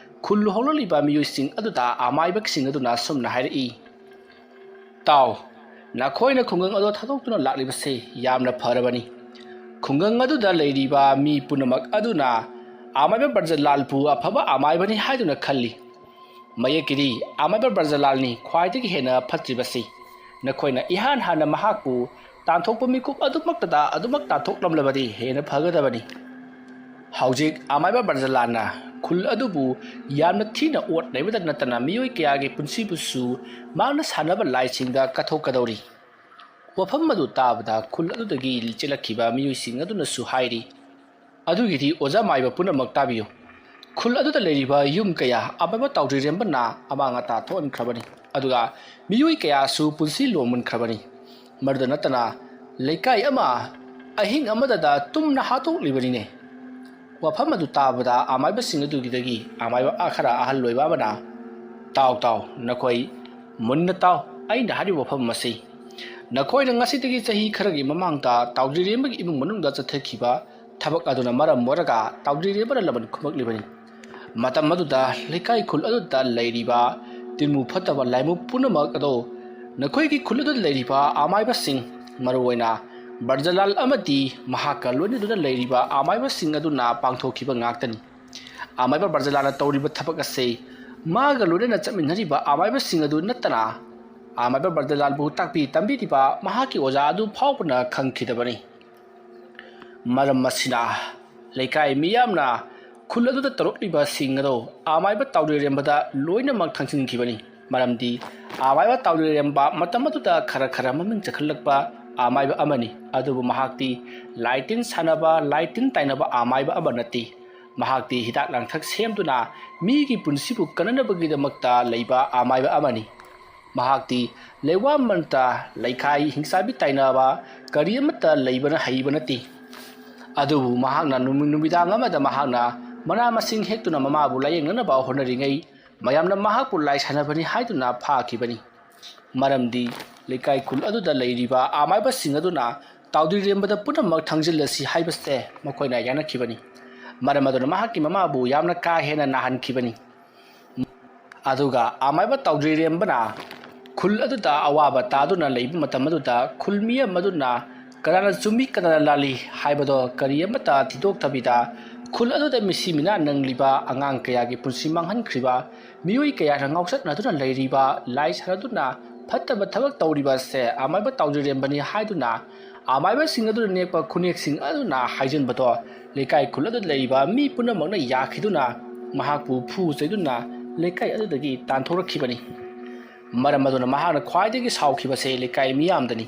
ꯈꯨꯜ ꯍꯧꯔꯛꯂꯤꯕ ꯃꯤꯑꯣꯏꯁꯤꯡ ꯑꯗꯨꯗ ꯑꯃꯥꯏꯕꯁꯤꯡ ꯑꯗꯨꯅ ꯑꯁꯨꯝꯅ ꯍꯥꯏꯔꯛꯏ, "ꯇꯥꯎ, ꯅꯈꯣꯏꯅ ꯈꯨꯡꯒꯪ ꯑꯗꯨ ꯊꯥꯗꯣꯛꯇꯨꯅ ꯂꯥꯛꯂꯤꯕꯁꯤ ꯌꯥꯝꯅ ꯐꯔꯕꯅꯤ꯫ ꯈꯨꯡꯒꯪ ꯑꯗꯨꯗ ꯂꯩꯔꯤꯕ ꯃꯤ ꯄꯨꯝꯅꯃꯛ ꯑꯗꯨꯅ ꯑꯃꯥꯏꯕ ꯕ꯭ꯔꯖꯂꯥꯜꯕꯨ ꯑꯐꯕ ꯑꯃꯥꯏꯕꯅꯤ ꯍꯥꯏꯗꯨꯅ ꯈꯜꯂꯤ꯫ ꯃꯌꯦꯛꯀꯤꯗꯤ ꯑꯃꯥꯏꯕ ꯕ꯭ꯔꯖꯂꯥꯜꯅꯤ ꯈ꯭ꯋꯥꯏꯗꯒꯤ ꯍꯦꯟꯅ ꯐꯠꯇ꯭ꯔꯤꯕꯁꯤ꯫ ꯅꯈꯣꯏꯅ ꯏꯍꯥꯟ ꯍꯥꯟꯅ ꯃꯍꯥꯛꯄꯨ ꯇꯥꯟꯊꯣꯛꯄ ꯃꯤꯀꯨꯞ ꯑꯗꯨꯃꯛꯇꯗ ꯑꯗꯨꯃꯛ ꯇꯥꯟꯊꯣꯛꯂꯝꯂꯕꯗꯤ ꯍꯦꯟꯅ ꯐꯒꯗꯕꯅꯤ꯫ ꯍꯧꯖꯤꯛ ꯑꯃꯥꯏꯕ ꯕ꯭ꯔꯖꯂꯥꯜꯅ ꯈꯨꯜ ꯑꯗꯨꯕꯨ ꯌꯥꯝꯅ ꯊꯤꯅ ꯑꯣꯠ ꯅꯩꯕꯗ ꯅꯠꯇꯅ ꯃꯤꯑꯣꯏ ꯀꯌꯥꯒꯤ ꯄꯨꯟꯁꯤꯕꯨꯁꯨ ꯃꯥꯅ ꯁꯥꯟꯅꯕ ꯂꯥꯏꯁꯤꯡꯗ ꯀꯠꯊꯣꯛꯀꯗꯧꯔꯤ꯫" ꯋꯥꯐꯝ ꯑꯗꯨ ꯇꯥꯕꯗ ꯈꯨꯜ ꯑꯗꯨꯗꯒꯤ ꯆꯦꯜꯂꯛꯈꯤꯕ ꯃꯤꯑꯣꯏꯁꯤꯡ ꯑꯗꯨꯅꯁꯨ ꯍꯥꯏꯔꯤ, "ꯑꯗꯨꯒꯤꯗꯤ ꯑꯣꯖꯥ ꯃꯥꯏꯕ ꯄꯨꯝꯅꯃꯛ ꯇꯥꯕꯤꯌꯨ꯫ ꯈꯨꯜ ꯑꯗꯨꯗ ꯂꯩꯔꯤꯕ ꯌꯨꯝ ꯀꯌꯥ ꯑꯃꯥꯏꯕ ꯇꯥꯎꯗ꯭ꯔꯤꯔꯦꯝꯕꯅ ꯑꯃꯥꯡ ꯑꯇꯥ ꯊꯣꯛꯍꯟꯈ꯭ꯔꯕꯅꯤ꯫ ꯑꯗꯨꯒ ꯃꯤꯑꯣꯏ ꯀꯌꯥꯁꯨ ꯄꯨꯟꯁꯤ ꯂꯣꯝꯃꯨꯟꯈ꯭ꯔꯕꯅꯤ꯫ ꯃꯗꯨꯗ ꯅꯠꯇꯅ ꯂꯩꯀꯥꯏ ꯑꯃ ꯑꯍꯤꯡ ꯑꯃꯗꯗ ꯇꯨꯝꯅ ꯍꯥꯠꯇꯣꯛꯂꯤꯕꯅꯤꯅꯦ꯫" ꯋꯥꯐꯝ ꯑꯗꯨ ꯇꯥꯕꯗ ꯑꯃꯥꯏꯕꯁꯤꯡ ꯑꯗꯨꯒꯤꯗꯒꯤ ꯑꯃꯥꯏꯕ ꯈꯔ ꯑꯍꯜ ꯑꯣꯏꯕ ꯑꯃꯅ, "ꯇꯥꯎ, ꯇꯥꯎ, ꯅꯈꯣꯏ ꯃꯨꯟꯅ ꯇꯥꯎ, ꯑꯩꯅ ꯍꯥꯏꯔꯤꯕ ꯋꯥꯐꯝ ꯑꯁꯤ꯫ ꯅꯈꯣꯏꯅ ꯉꯁꯤꯗꯒꯤ ꯆꯍꯤ ꯈꯔꯒꯤ ꯃꯃꯥꯡꯗ ꯇꯥꯎꯗ꯭ꯔꯤꯔꯦꯝꯕꯒꯤ ꯏꯃꯨꯡ ꯃꯅꯨꯡꯗ ꯆꯠꯊꯈꯤꯕ ꯊꯕꯛ ꯑꯗꯨꯅ ꯃꯔꯝ ꯑꯣꯏꯔꯒ ꯇꯥꯎꯗ꯭ꯔꯤꯔꯦꯝꯕꯅ ꯂꯃꯟ ꯈꯨꯝꯂꯛꯂꯤꯕꯅꯤ꯫ ꯃꯇꯝ ꯑꯗꯨꯗ ꯂꯩꯀꯥꯏ ꯈꯨꯜ ꯑꯗꯨꯗ ꯂꯩꯔꯤꯕ ꯇꯤꯟꯃꯨ ꯐꯠꯇꯕ ꯂꯥꯏꯃꯨ ꯄꯨꯝꯅꯃꯛ ꯑꯗꯣ ꯅꯈꯣꯏꯒꯤ ꯈꯨꯜ ꯑꯗꯨꯗ ꯂꯩꯔꯤꯕ ꯑꯃꯥꯏꯕꯁꯤꯡ, ꯃꯔꯨꯑꯣꯏꯅ ꯕ꯭ꯔꯖꯂꯥꯜ ꯑꯃꯗꯤ ꯃꯍꯥꯛꯀ ꯂꯣꯏꯅꯗꯨꯅ ꯂꯩꯔꯤꯕ ꯑꯃꯥꯏꯕꯁꯤꯡ ꯑꯗꯨꯅ ꯄꯥꯡꯊꯣꯛꯈꯤꯕ ꯉꯥꯛꯇꯅꯤ꯫ ꯑꯃꯥꯏꯕ ꯕ꯭ꯔꯖꯂꯥꯜꯅ ꯇꯧꯔꯤꯕ ꯊꯕꯛ ꯑꯁꯤ ꯃꯥꯒ ꯂꯣꯏꯅꯅ ꯆꯠꯃꯤꯟꯅꯔꯤꯕ ꯑꯃꯥꯏꯕꯁꯤꯡ ꯑꯗꯨ ꯅꯠꯇꯅ ꯑꯃꯥꯏꯕ ꯕ꯭ꯔꯖꯂꯥꯜꯕꯨ ꯇꯥꯛꯄꯤ ꯇꯝꯕꯤꯔꯤꯕ ꯃꯍꯥꯛꯀꯤ ꯑꯣꯖꯥ ꯑꯗꯨ ꯐꯥꯎꯕꯅ ꯈꯪꯈꯤꯗꯕꯅꯤ꯫ ꯃꯔꯝ ꯑꯁꯤꯅ ꯂꯩꯀꯥꯏ ꯃꯤꯌꯥꯝꯅ ꯈꯨꯜ ꯑꯗꯨꯗ ꯇꯧꯔꯛꯂꯤꯕꯁꯤꯡ ꯑꯗꯨ ꯑꯃꯥꯏꯕ ꯇꯥꯎꯗ꯭ꯔꯤꯔꯦꯝꯕꯗ ꯂꯣꯏꯅꯃꯛ ꯊꯪꯖꯤꯟꯈꯤꯕꯅꯤ꯫ ꯃꯔꯝꯗꯤ ꯑꯃꯥꯏꯕ ꯇꯥꯎꯗ꯭ꯔꯤꯔꯦꯝꯕ ꯃꯇꯝ ꯑꯗꯨꯗ ꯈꯔ ꯈꯔ ꯃꯃꯤꯡ ꯆꯈꯠꯂꯛꯄ ꯑꯃꯥꯏꯕ ꯑꯃꯅꯤ꯫ ꯑꯗꯨꯕꯨ ꯃꯍꯥꯛꯇꯤ ꯂꯥꯏ ꯇꯤꯟ ꯁꯥꯟꯅꯕ, ꯂꯥꯏ ꯇꯤꯟ ꯇꯥꯏꯅꯕ ꯑꯃꯥꯏꯕ ꯑꯃ ꯅꯠꯇꯦ꯫ ꯃꯍꯥꯛꯇꯤ ꯍꯤꯗꯥꯛ ꯂꯥꯡꯊꯛ ꯁꯦꯝꯗꯨꯅ ꯃꯤꯒꯤ ꯄꯨꯟꯁꯤꯕꯨ ꯀꯟꯅꯅꯕꯒꯤꯗꯃꯛꯇ ꯂꯩꯕ ꯑꯃꯥꯏꯕ ꯑꯃꯅꯤ꯫ ꯃꯍꯥꯛꯇꯤ ꯂꯩꯋꯥ ꯃꯟꯇ꯭ꯔ, ꯂꯩꯈꯥꯏ ꯍꯤꯡꯆꯥꯕꯤ ꯇꯥꯏꯅꯕ ꯀꯔꯤ ꯑꯃꯠꯇ ꯂꯩꯕꯅ ꯍꯩꯕ ꯅꯠꯇꯦ꯫ ꯑꯗꯨꯕꯨ ꯃꯍꯥꯛꯅ ꯅꯨꯃꯤ-, ꯅꯨꯃꯤꯗꯥꯡ ꯑꯃꯗ ꯃꯍꯥꯛꯅ ꯃꯅꯥ ꯃꯁꯤꯡ ꯍꯦꯛꯇꯨꯅ ꯃꯃꯥꯕꯨ ꯂꯥꯌꯦꯡꯅꯅꯕ ꯍꯣꯠꯅꯔꯤꯉꯩ ꯃꯌꯥꯝꯅ ꯃꯍꯥꯛꯄꯨ ꯂꯥꯏ ꯁꯥꯟꯅꯕꯅꯤ ꯍꯥꯏꯗꯨꯅ ꯐꯥꯈꯤꯕꯅꯤ꯫ ꯃꯔꯝꯗꯤ ꯂꯩꯀꯥꯏ ꯈꯨꯜ ꯑꯗꯨꯗ ꯂꯩꯔꯤꯕ ꯑꯃꯥꯏꯕꯁꯤꯡ ꯑꯗꯨꯅ ꯇꯥꯎꯗ꯭ꯔꯤꯔꯦꯝꯕꯗ ꯄꯨꯝꯅꯃꯛ ꯊꯥꯡꯖꯤꯜꯂꯁꯤ ꯍꯥꯏꯕꯁꯦ ꯃꯈꯣꯏꯅ ꯌꯥꯅꯈꯤꯕꯅꯤ꯫ ꯃꯔꯝ ꯑꯗꯨꯅ ꯃꯍꯥꯛꯀꯤ ꯃꯃꯥꯕꯨ ꯌꯥꯝꯅ ꯀꯥ ꯍꯦꯟꯅ ꯅꯥꯍꯟꯈꯤꯕꯅꯤ꯫ ꯑꯗꯨꯒ ꯑꯃꯥꯏꯕ ꯇꯥꯎꯗ꯭ꯔꯤꯔꯦꯝꯕꯅ ꯈꯨꯜ ꯑꯗꯨꯗ ꯑꯋꯥꯕ ꯇꯥꯗꯨꯅ ꯂꯩꯕ ꯃꯇꯝ ꯑꯗꯨꯗ ꯈꯨꯜ ꯃꯤꯌꯥꯝ ꯑꯗꯨꯅ ꯀꯅꯥꯅ ꯆꯨꯝꯃꯤ ꯀꯅꯥꯅ ꯂꯥꯜꯂꯤ ꯍꯥꯏꯕꯗꯣ ꯀꯔꯤ ꯑꯃꯠꯇ ꯊꯤꯗꯣꯛꯇꯕꯤꯗ ꯈꯨꯜ ꯑꯗꯨꯗ ꯃꯤꯁꯤ ꯃꯤꯅꯥ ꯅꯪꯂꯤꯕ, ꯑꯉꯥꯡ ꯀꯌꯥꯒꯤ ꯄꯨꯟꯁꯤ ꯃꯥꯡꯍꯟꯈ꯭ꯔꯤꯕ, ꯃꯤꯑꯣꯏ ꯀꯌꯥꯅ ꯉꯥꯎꯆꯠꯅꯗꯨꯅ ꯂꯩꯔꯤꯕ, ꯂꯥꯏ ꯁꯥꯟꯅꯗꯨꯅ ꯐꯠꯇꯕ ꯊꯕꯛ ꯇꯧꯔꯤꯕ ꯑꯁꯦ ꯑꯃꯥꯏꯕ ꯇꯥꯎꯗ꯭ꯔꯤꯔꯦꯝꯕꯅꯤ ꯍꯥꯏꯗꯨꯅ ꯑꯃꯥꯏꯕꯁꯤꯡ ꯑꯗꯨꯅ ꯅꯦꯛꯄ ꯈꯨꯅꯦꯛꯁꯤꯡ ꯑꯗꯨꯅ ꯍꯥꯏꯖꯤꯟꯕꯗꯣ ꯂꯩꯀꯥꯏ ꯈꯨꯜ ꯑꯗꯨꯗ ꯂꯩꯔꯤꯕ ꯃꯤ ꯄꯨꯝꯅꯃꯛꯅ ꯌꯥꯈꯤꯗꯨꯅ ꯃꯍꯥꯛꯄꯨ ꯐꯨ ꯆꯩꯗꯨꯅ ꯂꯩꯀꯥꯏ ꯑꯗꯨꯗꯒꯤ ꯇꯥꯟꯊꯣꯔꯛꯈꯤꯕꯅꯤ꯫ ꯃꯔꯝ ꯑꯗꯨꯅ ꯃꯍꯥꯛꯅ ꯈ꯭ꯋꯥꯏꯗꯒꯤ ꯁꯥꯎꯈꯤꯕꯁꯦ ꯂꯩꯀꯥꯏ ꯃꯤꯌꯥꯝꯗꯅꯤ꯫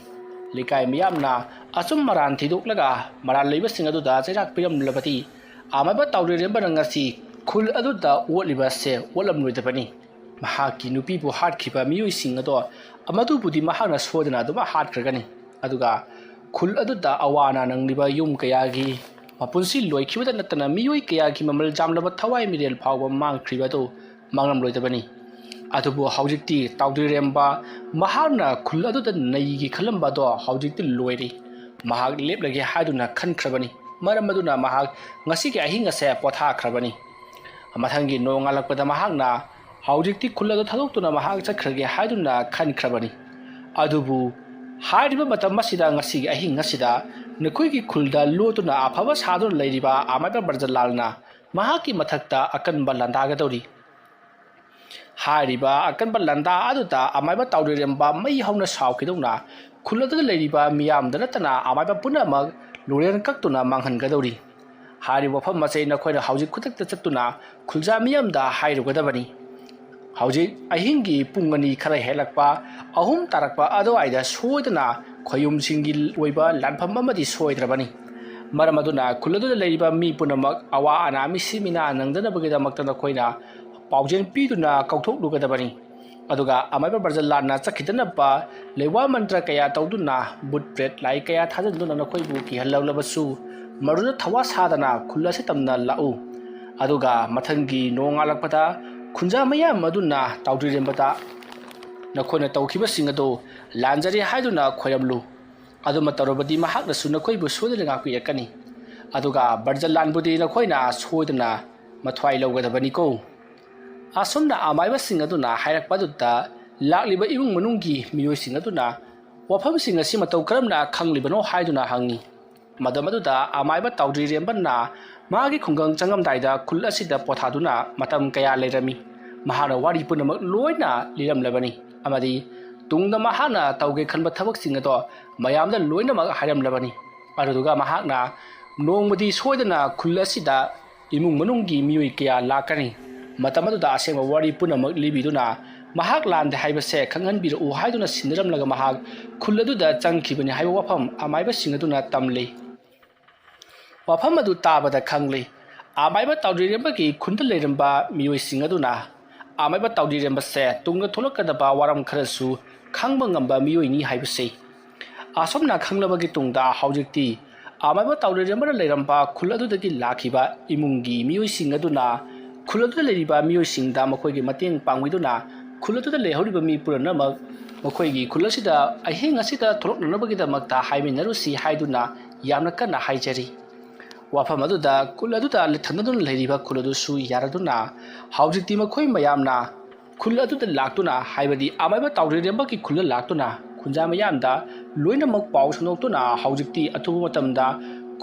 ꯂꯩꯀꯥꯏ ꯃꯤꯌꯥꯝꯅ ꯑꯆꯨꯝ ꯑꯔꯥꯟ ꯊꯤꯗꯣꯛꯂꯒ ꯃꯔꯥꯜ ꯂꯩꯕꯁꯤꯡ ꯑꯗꯨꯗ ꯆꯩꯔꯥꯛ ꯄꯤꯔꯝꯂꯕꯗꯤ ꯑꯃꯥꯏꯕ ꯇꯥꯎꯗ꯭ꯔꯤꯔꯦꯝꯕꯅ ꯉꯁꯤ ꯈꯨꯜ ꯑꯗꯨꯗ ꯑꯣꯠꯂꯤꯕꯁꯦ ꯑꯣꯠꯂꯝꯂꯣꯏꯗꯕꯅꯤ꯫ ꯃꯍꯥꯛꯀꯤ ꯅꯨꯄꯤꯕꯨ ꯍꯥꯠꯈꯤꯕ ꯃꯤꯑꯣꯏꯁꯤꯡ ꯑꯗꯣ ꯃꯗꯨꯕꯨꯗꯤ ꯃꯍꯥꯛꯅ ꯁꯣꯏꯗꯅ ꯑꯗꯨꯃꯛ ꯍꯥꯠꯈ꯭ꯔꯒꯅꯤ꯫ ꯑꯗꯨꯒ ꯈꯨꯜ ꯑꯗꯨꯗ ꯑꯋꯥ ꯑꯅꯥ ꯅꯪꯂꯤꯕ ꯌꯨꯝ ꯀꯌꯥꯒꯤ ꯃꯄꯨꯟꯁꯤ ꯂꯣꯏꯈꯤꯕꯗ ꯅꯠꯇꯅ ꯃꯤꯑꯣꯏ ꯀꯌꯥꯒꯤ ꯃꯃꯜ ꯌꯥꯝꯂꯕ ꯊꯋꯥꯏ ꯃꯤꯔꯦꯜ ꯐꯥꯎꯕ ꯃꯥꯡꯈ꯭ꯔꯤꯕ ꯑꯗꯨ ꯃꯥꯡꯂꯝꯂꯣꯏꯗꯕꯅꯤ꯫ ꯑꯗꯨꯕꯨ ꯍꯧꯖꯤꯛꯇꯤ ꯇꯥꯎꯗ꯭ꯔꯤꯔꯦꯝꯕ ꯃꯍꯥꯛꯅ ꯈꯨꯜ ꯑꯗꯨꯗ ꯅꯩꯒꯦ ꯈꯜꯂꯝꯕ ꯑꯗꯣ ꯍꯧꯖꯤꯛꯇꯤ ꯂꯣꯏꯔꯦ꯫ ꯃꯍꯥꯛ ꯂꯦꯞꯂꯒꯦ ꯍꯥꯏꯗꯨꯅ ꯈꯟꯈ꯭ꯔꯕꯅꯤ꯫ ꯃꯔꯝ ꯑꯗꯨꯅ ꯃꯍꯥꯛ ꯉꯁꯤꯒꯤ ꯑꯍꯤꯡ ꯑꯁꯦ ꯄꯣꯊꯥꯈ꯭ꯔꯕꯅꯤ꯫ ꯃꯊꯪꯒꯤ ꯅꯣꯡꯉꯥꯜꯂꯛꯄꯗ ꯃꯍꯥꯛꯅ ꯍꯧꯖꯤꯛꯇꯤ ꯈꯨꯜ ꯑꯗꯨ ꯊꯥꯗꯣꯛꯇꯨꯅ ꯃꯍꯥꯛ ꯆꯠꯈ꯭ꯔꯒꯦ ꯍꯥꯏꯗꯨꯅ ꯈꯟꯈ꯭ꯔꯕꯅꯤ꯫ ꯑꯗꯨꯕꯨ ꯍꯥꯏꯔꯤꯕ ꯃꯇꯝ ꯑꯁꯤꯗ, ꯉꯁꯤꯒꯤ ꯑꯍꯤꯡ ꯑꯁꯤꯗ ꯅꯈꯣꯏꯒꯤ ꯈꯨꯜꯗ ꯂꯣꯠꯇꯨꯅ ꯑꯐꯕ ꯁꯥꯗꯨꯅ ꯂꯩꯔꯤꯕ ꯑꯃꯥꯏꯕ ꯕ꯭ꯔꯖꯂꯥꯜꯅ ꯃꯍꯥꯛꯀꯤ ꯃꯊꯛꯇ ꯑꯀꯟꯕ ꯂꯥꯟꯗꯥꯒꯗꯧꯔꯤ꯫ ꯍꯥꯏꯔꯤꯕ ꯑꯀꯟꯕ ꯂꯥꯟꯗꯥ ꯑꯗꯨꯗ ꯑꯃꯥꯏꯕ ꯇꯥꯎꯗ꯭ꯔꯤꯔꯦꯝꯕ ꯃꯩ ꯍꯧꯅ ꯁꯥꯎꯈꯤꯗꯧꯅ ꯈꯨꯜ ꯑꯗꯨꯗ ꯂꯩꯔꯤꯕ ꯃꯤꯌꯥꯝꯗ ꯅꯠꯇꯅ ꯑꯃꯥꯏꯕ ꯄꯨꯝꯅꯃꯛ ꯂꯣꯔꯦꯟ ꯀꯛꯇꯨꯅ ꯃꯥꯡꯍꯟꯒꯗꯧꯔꯤ꯫ ꯍꯥꯏꯔꯤꯕ ꯋꯥꯐꯝ ꯑꯁꯦ ꯅꯈꯣꯏꯅ ꯍꯧꯖꯤꯛ ꯈꯨꯗꯛꯇ ꯆꯠꯇꯨꯅ ꯈꯨꯜꯖꯥ ꯃꯤꯌꯥꯝꯗ ꯍꯥꯏꯔꯨꯒꯗꯕꯅꯤ꯫ ꯍꯧꯖꯤꯛ ꯑꯍꯤꯡꯒꯤ ꯄꯨꯡ ꯑꯅꯤ ꯈꯔ ꯍꯦꯜꯂꯛꯄ, ꯑꯍꯨꯝ ꯇꯥꯔꯛꯄ ꯑꯗꯨꯋꯥꯏꯗ ꯁꯣꯏꯗꯅ ꯈꯣꯌꯨꯝꯁꯤꯡꯒꯤ ꯑꯣꯏꯕ ꯂꯥꯟꯐꯝ ꯑꯃꯗꯤ ꯁꯣꯏꯗ꯭ꯔꯕꯅꯤ꯫ ꯃꯔꯝ ꯑꯗꯨꯅ ꯈꯨꯜ ꯑꯗꯨꯗ ꯂꯩꯔꯤꯕ ꯃꯤ ꯄꯨꯝꯅꯃꯛ ꯑꯋꯥ ꯑꯅꯥ ꯃꯤꯁꯤ ꯃꯤꯅꯥ ꯅꯪꯗꯅꯕꯒꯤꯗꯃꯛꯇ ꯅꯈꯣꯏꯅ ꯄꯥꯎꯖꯦꯜ ꯄꯤꯗꯨꯅ ꯀꯧꯊꯣꯛꯂꯨꯒꯗꯕꯅꯤ꯫ ꯑꯗꯨꯒ ꯑꯃꯥꯏꯕ ꯕ꯭ꯔꯖꯂꯥꯟꯅ ꯆꯠꯈꯤꯗꯅꯕ ꯂꯩꯋꯥ ꯃꯟꯇ꯭ꯔ ꯀꯌꯥ ꯇꯧꯗꯨꯅ, ꯕꯨꯠ ꯄ꯭ꯔꯦꯠ ꯂꯥꯏ ꯀꯌꯥ ꯊꯥꯖꯤꯟꯗꯨꯅ ꯅꯈꯣꯏꯕꯨ ꯀꯤꯍꯜꯂꯛꯂꯕꯁꯨ, ꯃꯗꯨꯗ ꯊꯋꯥ ꯁꯥꯗꯅ ꯈꯨꯜ ꯑꯁꯤ ꯇꯝꯅ ꯂꯥꯛꯎ꯫ ꯑꯗꯨꯒ ꯃꯊꯪꯒꯤ ꯅꯣꯡꯉꯥꯜꯂꯛꯄꯗ ꯈꯨꯟꯖꯥ ꯃꯌꯥꯝ ꯑꯗꯨꯅ ꯇꯥꯎꯗ꯭ꯔꯤꯔꯦꯝꯕꯗ ꯅꯈꯣꯏꯅ ꯇꯧꯈꯤꯕꯁꯤꯡ ꯑꯗꯨ ꯂꯥꯟꯖꯔꯦ ꯍꯥꯏꯗꯨꯅ ꯈꯣꯏꯔꯝꯂꯨ꯫ ꯑꯗꯨꯃ ꯇꯧꯔꯕꯗꯤ ꯃꯍꯥꯛꯅꯁꯨ ꯅꯈꯣꯏꯕꯨ ꯁꯣꯏꯗꯅ ꯉꯥꯛꯄꯤꯔꯛꯀꯅꯤ꯫ ꯑꯗꯨꯒ ꯕ꯭ꯔꯖꯂꯥꯟꯕꯨꯗꯤ ꯅꯈꯣꯏꯅ ꯁꯣꯏꯗꯅ ꯃꯊ꯭ꯋꯥꯏ ꯂꯧꯒꯗꯕꯅꯤꯀꯣ꯫ ꯑꯁꯨꯝꯅ ꯑꯃꯥꯏꯕꯁꯤꯡ ꯑꯗꯨꯅ ꯍꯥꯏꯔꯛꯄ ꯑꯗꯨꯗ ꯂꯥꯛꯂꯤꯕ ꯏꯃꯨꯡ ꯃꯅꯨꯡꯒꯤ ꯃꯤꯑꯣꯏꯁꯤꯡ ꯑꯗꯨꯅ ꯋꯥꯐꯝꯁꯤꯡ ꯑꯁꯤ ꯃꯇꯧ ꯀꯔꯝꯅ ꯈꯪꯂꯤꯕꯅꯣ ꯍꯥꯏꯗꯨꯅ ꯍꯪꯉꯤ꯫ ꯃꯇꯝ ꯑꯗꯨꯗ ꯑꯃꯥꯏꯕ ꯇꯥꯎꯗ꯭ꯔꯤꯔꯦꯝꯕꯅ ꯃꯥꯒꯤ ꯈꯨꯡꯒꯪ ꯆꯪꯉꯝꯗꯥꯏꯗ ꯈꯨꯜ ꯑꯁꯤꯗ ꯄꯣꯊꯥꯗꯨꯅ ꯃꯇꯝ ꯀꯌꯥ ꯂꯩꯔꯝꯃꯤ꯫ ꯃꯍꯥꯛꯅ ꯋꯥꯔꯤ ꯄꯨꯝꯅꯃꯛ ꯂꯣꯏꯅ ꯂꯤꯔꯝꯂꯕꯅꯤ ꯑꯃꯗꯤ ꯇꯨꯡꯗ ꯃꯍꯥꯛꯅ ꯇꯧꯒꯦ ꯈꯟꯕ ꯊꯕꯛꯁꯤꯡ ꯑꯗꯣ ꯃꯌꯥꯝꯗ ꯂꯣꯏꯅꯃꯛ ꯍꯥꯏꯔꯝꯂꯕꯅꯤ꯫ ꯑꯗꯨꯗꯨꯒ ꯃꯍꯥꯛꯅ ꯅꯣꯡꯃꯗꯤ ꯁꯣꯏꯗꯅ ꯈꯨꯜ ꯑꯁꯤꯗ ꯏꯃꯨꯡ ꯃꯅꯨꯡꯒꯤ ꯃꯤꯑꯣꯏ ꯀꯌꯥ ꯂꯥꯛꯀꯅꯤ꯫ ꯃꯇꯝ ꯑꯗꯨꯗ ꯑꯁꯦꯡꯕ ꯋꯥꯔꯤ ꯄꯨꯝꯅꯃꯛ ꯂꯤꯕꯤꯗꯨꯅ ꯃꯍꯥꯛ ꯂꯥꯟꯗꯦ ꯍꯥꯏꯕꯁꯦ ꯈꯪꯍꯟꯕꯤꯔꯛꯎ ꯍꯥꯏꯗꯨꯅ ꯁꯤꯟꯅꯔꯝꯂꯒ ꯃꯍꯥꯛ ꯈꯨꯜ ꯑꯗꯨꯗ ꯆꯪꯈꯤꯕꯅꯤ ꯍꯥꯏꯕ ꯋꯥꯐꯝ ꯑꯃꯥꯏꯕꯁꯤꯡ ꯑꯗꯨꯅ ꯇꯝꯂꯤ꯫ ꯋꯥꯐꯝ ꯑꯗꯨ ꯇꯥꯕꯗ ꯈꯪꯂꯤ꯫ ꯑꯃꯥꯏꯕ ꯇꯥꯎꯗ꯭ꯔꯤꯔꯦꯝꯕꯒꯤ ꯈꯨꯟꯗ ꯂꯩꯔꯝꯕ ꯃꯤꯑꯣꯏꯁꯤꯡ ꯑꯗꯨꯅ ꯑꯃꯥꯏꯕ ꯇꯥꯎꯗ꯭ꯔꯤꯔꯦꯝꯕꯁꯦ ꯇꯨꯡꯗ ꯊꯣꯛꯂꯛꯀꯗꯕ ꯋꯥꯔꯝ ꯈꯔꯁꯨ ꯈꯪꯕ ꯉꯝꯕ ꯃꯤꯑꯣꯏꯅꯤ ꯍꯥꯏꯕꯁꯤ꯫ ꯑꯁꯨꯝꯅ ꯈꯪꯂꯕꯒꯤ ꯇꯨꯡꯗ ꯍꯧꯖꯤꯛꯇꯤ ꯑꯃꯥꯏꯕ ꯇꯥꯎꯗ꯭ꯔꯤꯔꯦꯝꯕꯅ ꯂꯩꯔꯝꯕ ꯈꯨꯜ ꯑꯗꯨꯗꯒꯤ ꯂꯥꯛꯈꯤꯕ ꯏꯃꯨꯡꯒꯤ ꯃꯤꯑꯣꯏꯁꯤꯡ ꯑꯗꯨꯅ ꯈꯨꯜ ꯑꯗꯨꯗ ꯂꯩꯔꯤꯕ ꯃꯤꯑꯣꯏꯁꯤꯡꯗ ꯃꯈꯣꯏꯒꯤ ꯃꯇꯦꯡ ꯄꯥꯡꯕꯤꯗꯨꯅ ꯈꯨꯜ ꯑꯗꯨꯗ ꯂꯩꯍꯧꯔꯤꯕ ꯃꯤ ꯄꯨꯝꯅꯃꯛ ꯃꯈꯣꯏꯒꯤ ꯈꯨꯜ ꯑꯁꯤꯗ ꯑꯍꯤꯡ ꯑꯁꯤꯗ ꯊꯣꯛꯂꯛꯅꯅꯕꯒꯤꯗꯃꯛꯇ ꯍꯥꯏꯃꯤꯟꯅꯔꯨꯁꯤ ꯍꯥꯏꯗꯨꯅ ꯌꯥꯝꯅ ꯀꯟꯅ ꯍꯥꯏꯖꯔꯤ꯫ ꯋꯥꯐꯝ ꯑꯗꯨꯗ ꯈꯨꯜ ꯑꯗꯨꯗ ꯊꯪꯅꯗꯨꯅ ꯂꯩꯔꯤꯕ ꯈꯨꯜ ꯑꯗꯨꯁꯨ ꯌꯥꯔꯗꯨꯅ ꯍꯧꯖꯤꯛꯇꯤ ꯃꯈꯣꯏ ꯃꯌꯥꯝꯅ ꯈꯨꯜ ꯑꯗꯨꯗ ꯂꯥꯛꯇꯨꯅ, ꯍꯥꯏꯕꯗꯤ ꯑꯃꯥꯏꯕ ꯇꯥꯎꯔꯤꯔꯦꯝꯕꯒꯤ ꯈꯨꯜꯗ ꯂꯥꯛꯇꯨꯅ ꯈꯨꯟꯖꯥ ꯃꯤꯌꯥꯝꯗ ꯂꯣꯏꯅꯃꯛ ꯄꯥꯎ ꯁꯟꯗꯣꯛꯇꯨꯅ ꯍꯧꯖꯤꯛꯇꯤ ꯑꯊꯨꯕ ꯃꯇꯝꯗ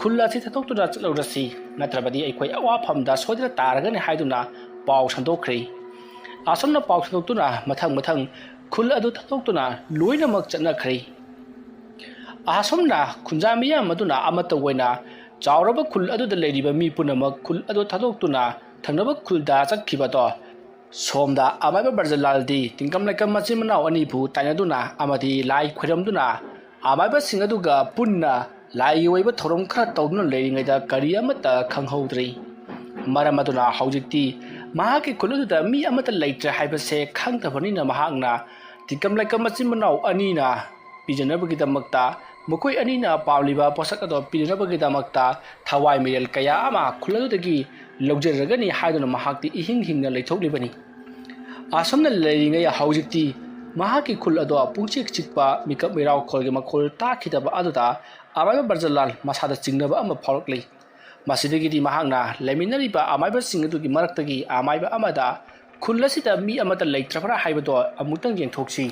ꯈꯨꯜ ꯑꯁꯤ ꯊꯥꯗꯣꯛꯇꯨꯅ ꯆꯠꯂꯨꯔꯁꯤ, ꯅꯠꯇ꯭ꯔꯕꯗꯤ ꯑꯩꯈꯣꯏ ꯑꯋꯥꯐꯝꯗ ꯁꯣꯏꯗꯅ ꯇꯥꯔꯒꯅꯤ ꯍꯥꯏꯗꯨꯅ ꯄꯥꯎ ꯁꯟꯗꯣꯛꯈ꯭ꯔꯦ꯫ ꯑꯁꯨꯝꯅ ꯄꯥꯎ ꯁꯟꯗꯣꯛꯇꯨꯅ ꯃꯊꯪ ꯃꯊꯪ ꯈꯨꯜ ꯑꯗꯨ ꯊꯥꯗꯣꯛꯇꯨꯅ ꯂꯣꯏꯅꯃꯛ ꯆꯠꯅꯈ꯭ꯔꯦ꯫ ꯑꯁꯨꯝꯅ ꯈꯨꯟꯖꯥ ꯃꯤꯌꯥꯝ ꯑꯗꯨꯅ ꯑꯃꯠꯇ ꯑꯣꯏꯅ ꯆꯥꯎꯔꯕ ꯈꯨꯜ ꯑꯗꯨꯗ ꯂꯩꯔꯤꯕ ꯃꯤ ꯄꯨꯝꯅꯃꯛ ꯈꯨꯜ ꯑꯗꯨ ꯊꯥꯗꯣꯛꯇꯨꯅ ꯊꯪꯅꯕ ꯈꯨꯜꯗ ꯆꯠꯈꯤꯕꯗꯣ, ꯁꯣꯝꯗ ꯑꯃꯥꯏꯕ ꯕ꯭ꯔꯖꯂꯥꯜꯗꯤ ꯇꯤꯡꯀꯝ ꯂꯩꯀꯝ ꯃꯆꯤꯟ ꯃꯅꯥꯎ ꯑꯅꯤꯕꯨ ꯇꯥꯏꯅꯗꯨꯅ ꯑꯃꯗꯤ ꯂꯥꯏ ꯈꯣꯏꯔꯝꯗꯨꯅ ꯑꯃꯥꯏꯕꯁꯤꯡ ꯑꯗꯨꯒ ꯄꯨꯟꯅ ꯂꯥꯏꯒꯤ ꯑꯣꯏꯕ ꯊꯧꯔꯝ ꯈꯔ ꯇꯧꯗꯨꯅ ꯂꯩꯔꯤꯉꯩꯗ ꯀꯔꯤ ꯑꯃꯠꯇ ꯈꯪꯍꯧꯗ꯭ꯔꯤ꯫ ꯃꯔꯝ ꯑꯗꯨꯅ ꯍꯧꯖꯤꯛꯇꯤ ꯃꯍꯥꯛꯀꯤ ꯈꯨꯜ ꯑꯗꯨꯗ ꯃꯤ ꯑꯃꯠꯇ ꯂꯩꯇ꯭ꯔꯦ ꯍꯥꯏꯕꯁꯦ ꯈꯪꯗꯕꯅꯤꯅ ꯃꯍꯥꯛꯅ ꯇꯤꯡꯀꯝ ꯂꯩꯀꯝ ꯃꯆꯤꯟ ꯃꯅꯥꯎ ꯑꯅꯤꯅ ꯄꯤꯖꯅꯕꯒꯤꯗꯃꯛꯇ, ꯃꯈꯣꯏ ꯑꯅꯤꯅ ꯄꯥꯝꯂꯤꯕ ꯄꯣꯠꯁꯛ ꯑꯗꯣ ꯄꯤꯅꯅꯕꯒꯤꯗꯃꯛꯇ ꯊꯋꯥꯏ ꯃꯤꯔꯦꯜ ꯀꯌꯥ ꯑꯃ ꯈꯨꯜ ꯑꯗꯨꯗꯒꯤ ꯂꯧꯖꯔꯒꯅꯤ ꯍꯥꯏꯗꯨꯅ ꯃꯍꯥꯛꯇꯤ ꯏꯍꯤꯡ ꯍꯤꯡꯅ ꯂꯩꯊꯣꯛꯂꯤꯕꯅꯤ꯫ ꯑꯁꯨꯝꯅ ꯂꯩꯔꯤꯉꯩ ꯍꯧꯖꯤꯛꯇꯤ ꯃꯍꯥꯛꯀꯤ ꯈꯨꯜ ꯑꯗꯣ ꯄꯨꯡꯆꯤꯛ ꯆꯤꯛꯄ ꯃꯤꯀꯞ ꯃꯤꯔꯥꯎꯈꯣꯜꯒꯤ ꯃꯈꯣꯜ ꯇꯥꯈꯤꯗꯕ ꯑꯗꯨꯗ ꯑꯃꯥꯏꯕ ꯕ꯭ꯔꯖꯂꯥꯜ ꯃꯁꯥꯗ ꯆꯤꯡꯅꯕ ꯑꯃ ꯐꯥꯎꯔꯛꯂꯤ꯫ ꯃꯁꯤꯗꯒꯤꯗꯤ ꯃꯍꯥꯛꯅ ꯂꯩꯃꯤꯟꯅꯔꯤꯕ ꯑꯃꯥꯏꯕꯁꯤꯡ ꯑꯗꯨꯒꯤ ꯃꯔꯛꯇꯒꯤ ꯑꯃꯥꯏꯕ ꯑꯃꯗ ꯈꯨꯜ ꯑꯁꯤꯗ ꯃꯤ ꯑꯃꯠꯇ ꯂꯩꯇ꯭ꯔꯕ꯭ꯔꯥ ꯍꯥꯏꯕꯗꯣ ꯑꯃꯨꯛꯇꯪ ꯌꯦꯡꯊꯣꯛꯁꯤ꯫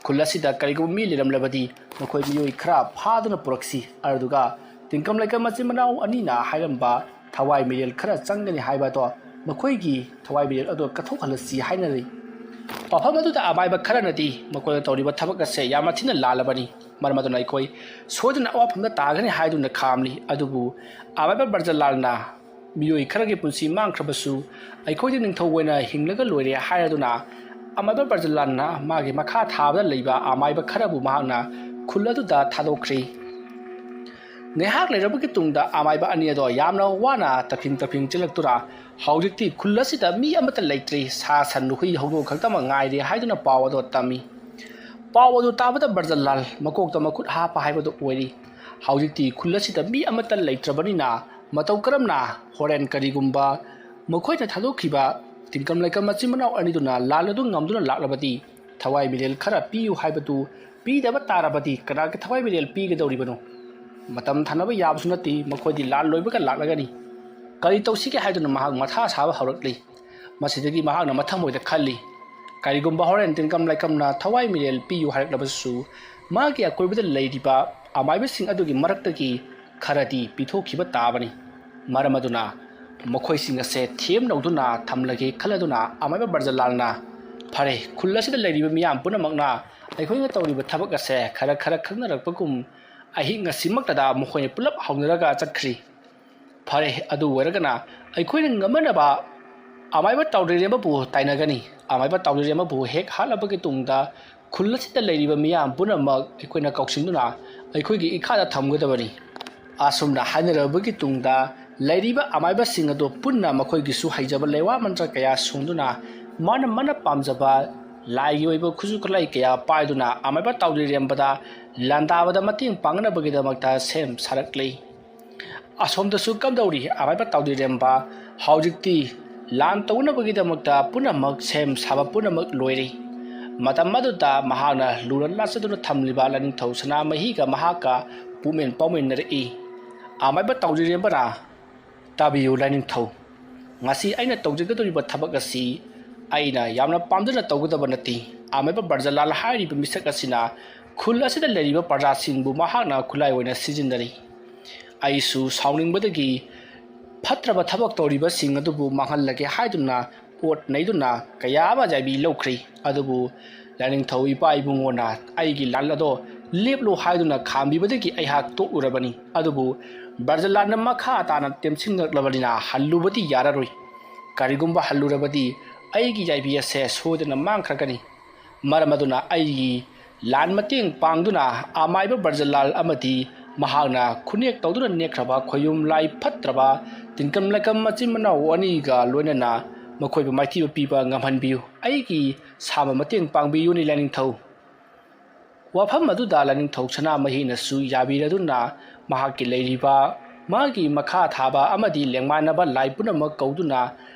ꯈꯨꯜ ꯑꯁꯤꯗ ꯀꯔꯤꯒꯨꯝꯕ ꯃꯤ ꯂꯩꯔꯝꯂꯕꯗꯤ ꯃꯈꯣꯏ ꯃꯤꯑꯣꯏ ꯈꯔ ꯐꯥꯗꯨꯅ ꯄꯨꯔꯛꯁꯤ꯫ ꯑꯗꯨꯒ ꯇꯤꯡꯀꯝ ꯂꯩꯀꯝ ꯃꯆꯤꯟ ꯃꯅꯥꯎ ꯑꯅꯤꯅ ꯍꯥꯏꯔꯝꯕ ꯊꯋꯥꯏ ꯃꯤꯔꯦꯜ ꯈꯔ ꯆꯪꯒꯅꯤ ꯍꯥꯏꯕ ꯑꯗꯣ ꯃꯈꯣꯏꯒꯤ ꯊꯋꯥꯏ ꯃꯤꯔꯦꯜ ꯑꯗꯣ ꯀꯠꯊꯣꯛꯍꯜꯂꯁꯤ ꯍꯥꯏꯅꯔꯤ꯫ ꯃꯐꯝ ꯑꯗꯨꯗ ꯑꯃꯥꯏꯕ ꯈꯔꯅꯗꯤ ꯃꯈꯣꯏꯅ ꯇꯧꯔꯤꯕ ꯊꯕꯛ ꯑꯁꯦ ꯌꯥꯝꯅ ꯊꯤꯅ ꯂꯥꯜꯂꯕꯅꯤ꯫ ꯃꯔꯝ ꯑꯗꯨꯅ ꯑꯩꯈꯣꯏ ꯁꯣꯏꯗꯅ ꯑꯋꯥꯐꯝꯗ ꯇꯥꯒꯅꯤ ꯍꯥꯏꯗꯨꯅ ꯈꯥꯝꯂꯤ꯫ ꯑꯗꯨꯕꯨ ꯑꯃꯥꯏꯕ ꯕ꯭ꯔꯖꯂꯥꯜꯅ ꯃꯤꯑꯣꯏ ꯈꯔꯒꯤ ꯄꯨꯟꯁꯤ ꯃꯥꯡꯈ꯭ꯔꯕꯁꯨ ꯑꯩꯈꯣꯏꯗꯤ ꯅꯤꯡꯊꯧ ꯑꯣꯏꯅ ꯍꯤꯡꯂꯒ ꯂꯣꯏꯔꯦ ꯍꯥꯏꯔꯗꯨꯅ ꯑꯃꯥꯏꯕ ꯕ꯭ꯔꯖꯂꯥꯜꯅ ꯃꯥꯒꯤ ꯃꯈꯥ ꯊꯥꯕꯗ ꯂꯩꯕ ꯑꯃꯥꯏꯕ ꯈꯔꯕꯨ ꯃꯍꯥꯛꯅ ꯈꯨꯜ ꯑꯗꯨꯗ ꯊꯥꯗꯣꯛꯈ꯭ꯔꯤ꯫ ꯉꯥꯏꯍꯥꯛ ꯂꯩꯔꯕꯒꯤ ꯇꯨꯡꯗ ꯑꯃꯥꯏꯕ ꯑꯅꯤ ꯑꯗꯣ ꯌꯥꯝꯅ ꯋꯥꯅ ꯇꯞꯐꯤꯡ ꯇꯞꯐꯤꯡ ꯆꯦꯜꯂꯛꯇꯨꯅ ꯍꯧꯖꯤꯛꯇꯤ ꯈꯨꯜ ꯑꯁꯤꯗ ꯃꯤ ꯑꯃꯠꯇ ꯂꯩꯇ꯭ꯔꯦ, ꯁꯥ ꯁꯟ ꯍꯨꯏ ꯍꯧꯗꯣꯡ ꯈꯛꯇꯃꯛ ꯉꯥꯏꯔꯦ ꯍꯥꯏꯗꯨꯅ ꯄꯥꯎ ꯑꯗꯣ ꯇꯝꯃꯤ꯫ ꯄꯥꯎ ꯑꯗꯨ ꯇꯥꯕꯗ ꯕ꯭ꯔꯖꯂꯥꯜ ꯃꯀꯣꯛꯇ ꯃꯈꯨꯠ ꯍꯥꯞꯄ ꯍꯥꯏꯕꯗꯨ ꯑꯣꯏꯔꯤ꯫ ꯍꯧꯖꯤꯛꯇꯤ ꯈꯨꯜ ꯑꯁꯤꯗ ꯃꯤ ꯑꯃꯠꯇ ꯂꯩꯇ꯭ꯔꯕꯅꯤꯅ ꯃꯇꯧ ꯀꯔꯝꯅ ꯍꯣꯔꯦꯟ ꯀꯔꯤꯒꯨꯝꯕ ꯃꯈꯣꯏꯅ ꯊꯥꯗꯣꯛꯈꯤꯕ ꯇꯤꯟꯀꯝ ꯂꯥꯏꯀꯝ ꯃꯆꯤꯟ ꯃꯅꯥꯎ ꯑꯅꯤꯗꯨꯅ ꯂꯥꯟ ꯑꯗꯨ ꯉꯝꯗꯨꯅ ꯂꯥꯛꯂꯕꯗꯤ ꯊꯋꯥꯏ ꯃꯤꯔꯦꯜ ꯈꯔ ꯄꯤꯌꯨ ꯍꯥꯏꯕꯗꯨ ꯄꯤꯗꯕ ꯇꯥꯔꯕꯗꯤ ꯀꯅꯥꯒꯤ ꯊꯋꯥꯏ ꯃꯤꯔꯦꯜ ꯄꯤꯒꯗꯧꯔꯤꯕꯅꯣ? ꯃꯇꯝ ꯊꯥꯅꯕ ꯌꯥꯕꯁꯨ ꯅꯠꯇꯦ, ꯃꯈꯣꯏꯗꯤ ꯂꯥꯟ ꯂꯣꯏꯕꯒ ꯂꯥꯛꯂꯒꯅꯤ꯫ ꯀꯔꯤ ꯇꯧꯁꯤꯒꯦ ꯍꯥꯏꯗꯨꯅ ꯃꯍꯥꯛ ꯃꯊꯥ ꯁꯥꯕ ꯍꯧꯔꯛꯂꯤ꯫ ꯃꯁꯤꯗꯒꯤ ꯃꯍꯥꯛꯅ ꯃꯊꯃꯣꯏꯗ ꯈꯜꯂꯤ, ꯀꯔꯤꯒꯨꯝꯕ ꯍꯣꯔꯦꯟ ꯇꯤꯟꯀꯝ ꯂꯥꯏꯀꯝꯅ ꯊꯋꯥꯏ ꯃꯤꯔꯦꯜ ꯄꯤꯌꯨ ꯍꯥꯏꯔꯛꯂꯕꯁꯨ, ꯃꯥꯒꯤ ꯑꯀꯣꯏꯕꯗ ꯂꯩꯔꯤꯕ ꯑꯃꯥꯏꯕꯁꯤꯡ ꯑꯗꯨꯒꯤ ꯃꯔꯛꯇꯒꯤ ꯈꯔꯗꯤ ꯄꯤꯊꯣꯛꯈꯤꯕ ꯇꯥꯕꯅꯤ꯫ ꯃꯔꯝ ꯑꯗꯨꯅ ꯃꯈꯣꯏꯁꯤꯡ ꯑꯁꯦ ꯊꯦꯝꯅꯧꯗꯨꯅ ꯊꯝꯂꯒꯦ ꯈꯜꯂꯗꯨꯅ ꯑꯃꯥꯏꯕ ꯕ꯭ꯔꯖꯂꯥꯜꯅ, "ꯐꯔꯦ, ꯈꯨꯜ ꯑꯁꯤꯗ ꯂꯩꯔꯤꯕ ꯃꯤꯌꯥꯝ ꯄꯨꯝꯅꯃꯛꯅ ꯑꯩꯈꯣꯏꯅ ꯇꯧꯔꯤꯕ ꯊꯕꯛ ꯑꯁꯦ ꯈꯔ ꯈꯔ ꯈꯪꯅꯔꯛꯄꯒꯨꯝ ꯑꯍꯤꯡ ꯑꯁꯤꯃꯛꯇꯗ ꯃꯈꯣꯏꯅ ꯄꯨꯂꯞ ꯍꯧꯅꯔꯒ ꯆꯠꯈ꯭ꯔꯤ꯫ ꯐꯔꯦ, ꯑꯗꯨ ꯑꯣꯏꯔꯒꯅ ꯑꯩꯈꯣꯏꯅ ꯉꯝꯅꯅꯕ ꯑꯃꯥꯏꯕ ꯇꯥꯎꯗ꯭ꯔꯤꯔꯦꯝꯕꯕꯨ ꯇꯥꯏꯅꯒꯅꯤ꯫ ꯑꯃꯥꯏꯕ ꯇꯥꯎꯗ꯭ꯔꯤꯔꯦꯝꯕꯕꯨ ꯍꯦꯛ ꯍꯥꯠꯂꯕꯒꯤ ꯇꯨꯡꯗ ꯈꯨꯜ ꯑꯁꯤꯗ ꯂꯩꯔꯤꯕ ꯃꯤꯌꯥꯝ ꯄꯨꯝꯅꯃꯛ ꯑꯩꯈꯣꯏꯅ ꯀꯧꯁꯤꯟꯗꯨꯅ ꯑꯩꯈꯣꯏꯒꯤ ꯏꯈꯥꯗ ꯊꯝꯒꯗꯕꯅꯤ꯫ ꯑꯁꯨꯝꯅ ꯍꯥꯏꯅꯔꯕꯒꯤ ꯇꯨꯡꯗ ꯂꯩꯔꯤꯕ ꯑꯃꯥꯏꯕꯁꯤꯡ ꯑꯗꯨ ꯄꯨꯟꯅ ꯃꯈꯣꯏꯒꯤꯁꯨ ꯍꯩꯖꯕ ꯂꯩꯋꯥ ꯃꯟꯇ꯭ꯔ ꯀꯌꯥ ꯁꯣꯟꯗꯨꯅ ꯃꯥꯅ ꯃꯥꯅ ꯄꯥꯝꯖꯕ ꯂꯥꯏꯒꯤ ꯑꯣꯏꯕ ꯈꯨꯠꯁꯨ ꯈꯨꯠꯂꯥꯏ ꯀꯌꯥ ꯄꯥꯏꯗꯨꯅ ꯑꯃꯥꯏꯕ ꯇꯥꯎꯗ꯭ꯔꯤꯔꯦꯝꯕꯗ ꯂꯥꯟꯗꯥꯕꯗ ꯃꯇꯦꯡ ꯄꯥꯡꯅꯕꯒꯤꯗꯃꯛꯇ ꯁꯦꯝ ꯁꯥꯔꯛꯂꯤ꯫ ꯑꯁꯣꯝꯗꯁꯨ ꯀꯝꯗꯧꯔꯤ? ꯑꯃꯥꯏꯕ ꯇꯥꯎꯗꯤꯔꯦꯝꯕ ꯍꯧꯖꯤꯛꯇꯤ ꯂꯥꯟ ꯇꯧꯅꯕꯒꯤꯗꯃꯛꯇ ꯄꯨꯝꯅꯃꯛ ꯁꯦꯝ ꯁꯥꯕ ꯄꯨꯝꯅꯃꯛ ꯂꯣꯏꯔꯦ꯫ ꯃꯇꯝ ꯑꯗꯨꯗ ꯃꯍꯥꯛꯅ ꯂꯨꯅ ꯂꯥꯠꯆꯗꯨꯅ ꯊꯝꯂꯤꯕ ꯂꯥꯏꯅꯤꯡꯊꯧ ꯁꯅꯥꯃꯍꯤꯒ ꯃꯍꯥꯛꯀ ꯄꯨꯛꯃꯦꯟ ꯄꯥꯎꯃꯤꯟꯅꯔꯛꯏ꯫ ꯑꯃꯥꯏꯕ ꯇꯥꯎꯗꯤꯔꯦꯝꯕꯅ, "ꯇꯥꯕꯤꯌꯨ ꯂꯥꯏꯅꯤꯡꯊꯧ, ꯉꯁꯤ ꯑꯩꯅ ꯇꯧꯖꯒꯗꯧꯔꯤꯕ ꯊꯕꯛ ꯑꯁꯤ ꯑꯩꯅ ꯌꯥꯝꯅ ꯄꯥꯝꯖꯅ ꯇꯧꯒꯗꯕ ꯅꯠꯇꯦ꯫ ꯑꯃꯥꯏꯕ ꯕ꯭ꯔꯖꯂꯥꯜ ꯍꯥꯏꯔꯤꯕ ꯃꯤꯁꯛ ꯑꯁꯤꯅ ꯈꯨꯜ ꯑꯁꯤꯗ ꯂꯩꯔꯤꯕ ꯄ꯭ꯔꯖꯥꯁꯤꯡꯕꯨ ꯃꯍꯥꯛꯅ ꯈꯨꯠꯂꯥꯏ ꯑꯣꯏꯅ ꯁꯤꯖꯤꯟꯅꯔꯤ꯫ ꯑꯩꯁꯨ ꯁꯥꯎꯅꯤꯡꯕꯗꯒꯤ ꯐꯠꯇ꯭ꯔꯕ ꯊꯕꯛ ꯇꯧꯔꯤꯕꯁꯤꯡ ꯑꯗꯨꯕꯨ ꯃꯥꯡꯍꯜꯂꯒꯦ ꯍꯥꯏꯗꯨꯅ ꯑꯣꯠ ꯅꯩꯗꯨꯅ ꯀꯌꯥ ꯑꯃ ꯌꯥꯏꯕꯤ ꯂꯧꯈ꯭ꯔꯤ꯫ ꯑꯗꯨꯕꯨ ꯂꯥꯏꯅꯤꯡꯊꯧ ꯏꯄꯥ ꯏꯕꯨꯡꯉꯣꯅ ꯑꯩꯒꯤ ꯂꯥꯟ ꯑꯗꯣ ꯂꯦꯞꯂꯣ ꯍꯥꯏꯗꯨꯅ ꯈꯥꯝꯕꯤꯕꯗꯒꯤ ꯑꯩꯍꯥꯛ ꯇꯣꯛꯂꯨꯔꯕꯅꯤ꯫ ꯑꯗꯨꯕꯨ ꯕ꯭ꯔꯖꯂꯥꯜꯅ ꯃꯈꯥ ꯇꯥꯅ ꯇꯦꯝꯁꯤꯡꯂꯛꯂꯕꯅꯤꯅ ꯍꯜꯂꯨꯕꯗꯤ ꯌꯥꯔꯔꯣꯏ꯫ ꯀꯔꯤꯒꯨꯝꯕ ꯍꯜꯂꯨꯔꯕꯗꯤ ꯑꯩꯒꯤ ꯌꯥꯏꯕꯤ ꯑꯁꯦ ꯁꯣꯏꯗꯅ ꯃꯥꯡꯈ꯭ꯔꯒꯅꯤ꯫ ꯃꯔꯝ ꯑꯗꯨꯅ ꯑꯩꯒꯤ ꯂꯥꯟ ꯃꯇꯦꯡ ꯄꯥꯡꯗꯨꯅ ꯑꯃꯥꯏꯕ ꯕ꯭ꯔꯖꯂꯥꯜ ꯑꯃꯗꯤ ꯃꯍꯥꯛꯅ ꯈꯨꯅꯦꯛ ꯇꯧꯗꯨꯅ ꯅꯦꯛꯈ꯭ꯔꯕ ꯈꯣꯌꯨꯝ ꯂꯥꯏ ꯐꯠꯇ꯭ꯔꯕ ꯇꯤꯟꯀꯝ ꯂꯥꯏꯀꯝ ꯃꯆꯤꯟ ꯃꯅꯥꯎ ꯑꯅꯤꯒ ꯂꯣꯏꯅꯅ ꯃꯈꯣꯏꯕꯨ ꯃꯥꯏꯊꯤꯕ ꯄꯤꯕ ꯉꯝꯍꯟꯕꯤꯌꯨ꯫ ꯑꯩꯒꯤ ꯁꯥꯕ ꯃꯇꯦꯡ ꯄꯥꯡꯕꯤꯌꯨꯅꯤ ꯂꯥꯏꯅꯤꯡꯊꯧ꯫" ꯋꯥꯐꯝ ꯑꯗꯨꯗ ꯂꯥꯏꯅꯤꯡꯊꯧ ꯁꯅꯥꯃꯍꯤꯅꯁꯨ ꯌꯥꯕꯤꯔꯗꯨꯅ ꯃꯍꯥꯛꯀꯤ ꯂꯩꯔꯤꯕ ꯃꯥꯒꯤ ꯃꯈꯥ ꯊꯥꯕ ꯑꯃꯗꯤ ꯂꯦꯡꯃꯥꯟꯅꯕ ꯂꯥꯏ ꯄꯨꯝꯅꯃꯛ ꯀꯧꯗꯨꯅ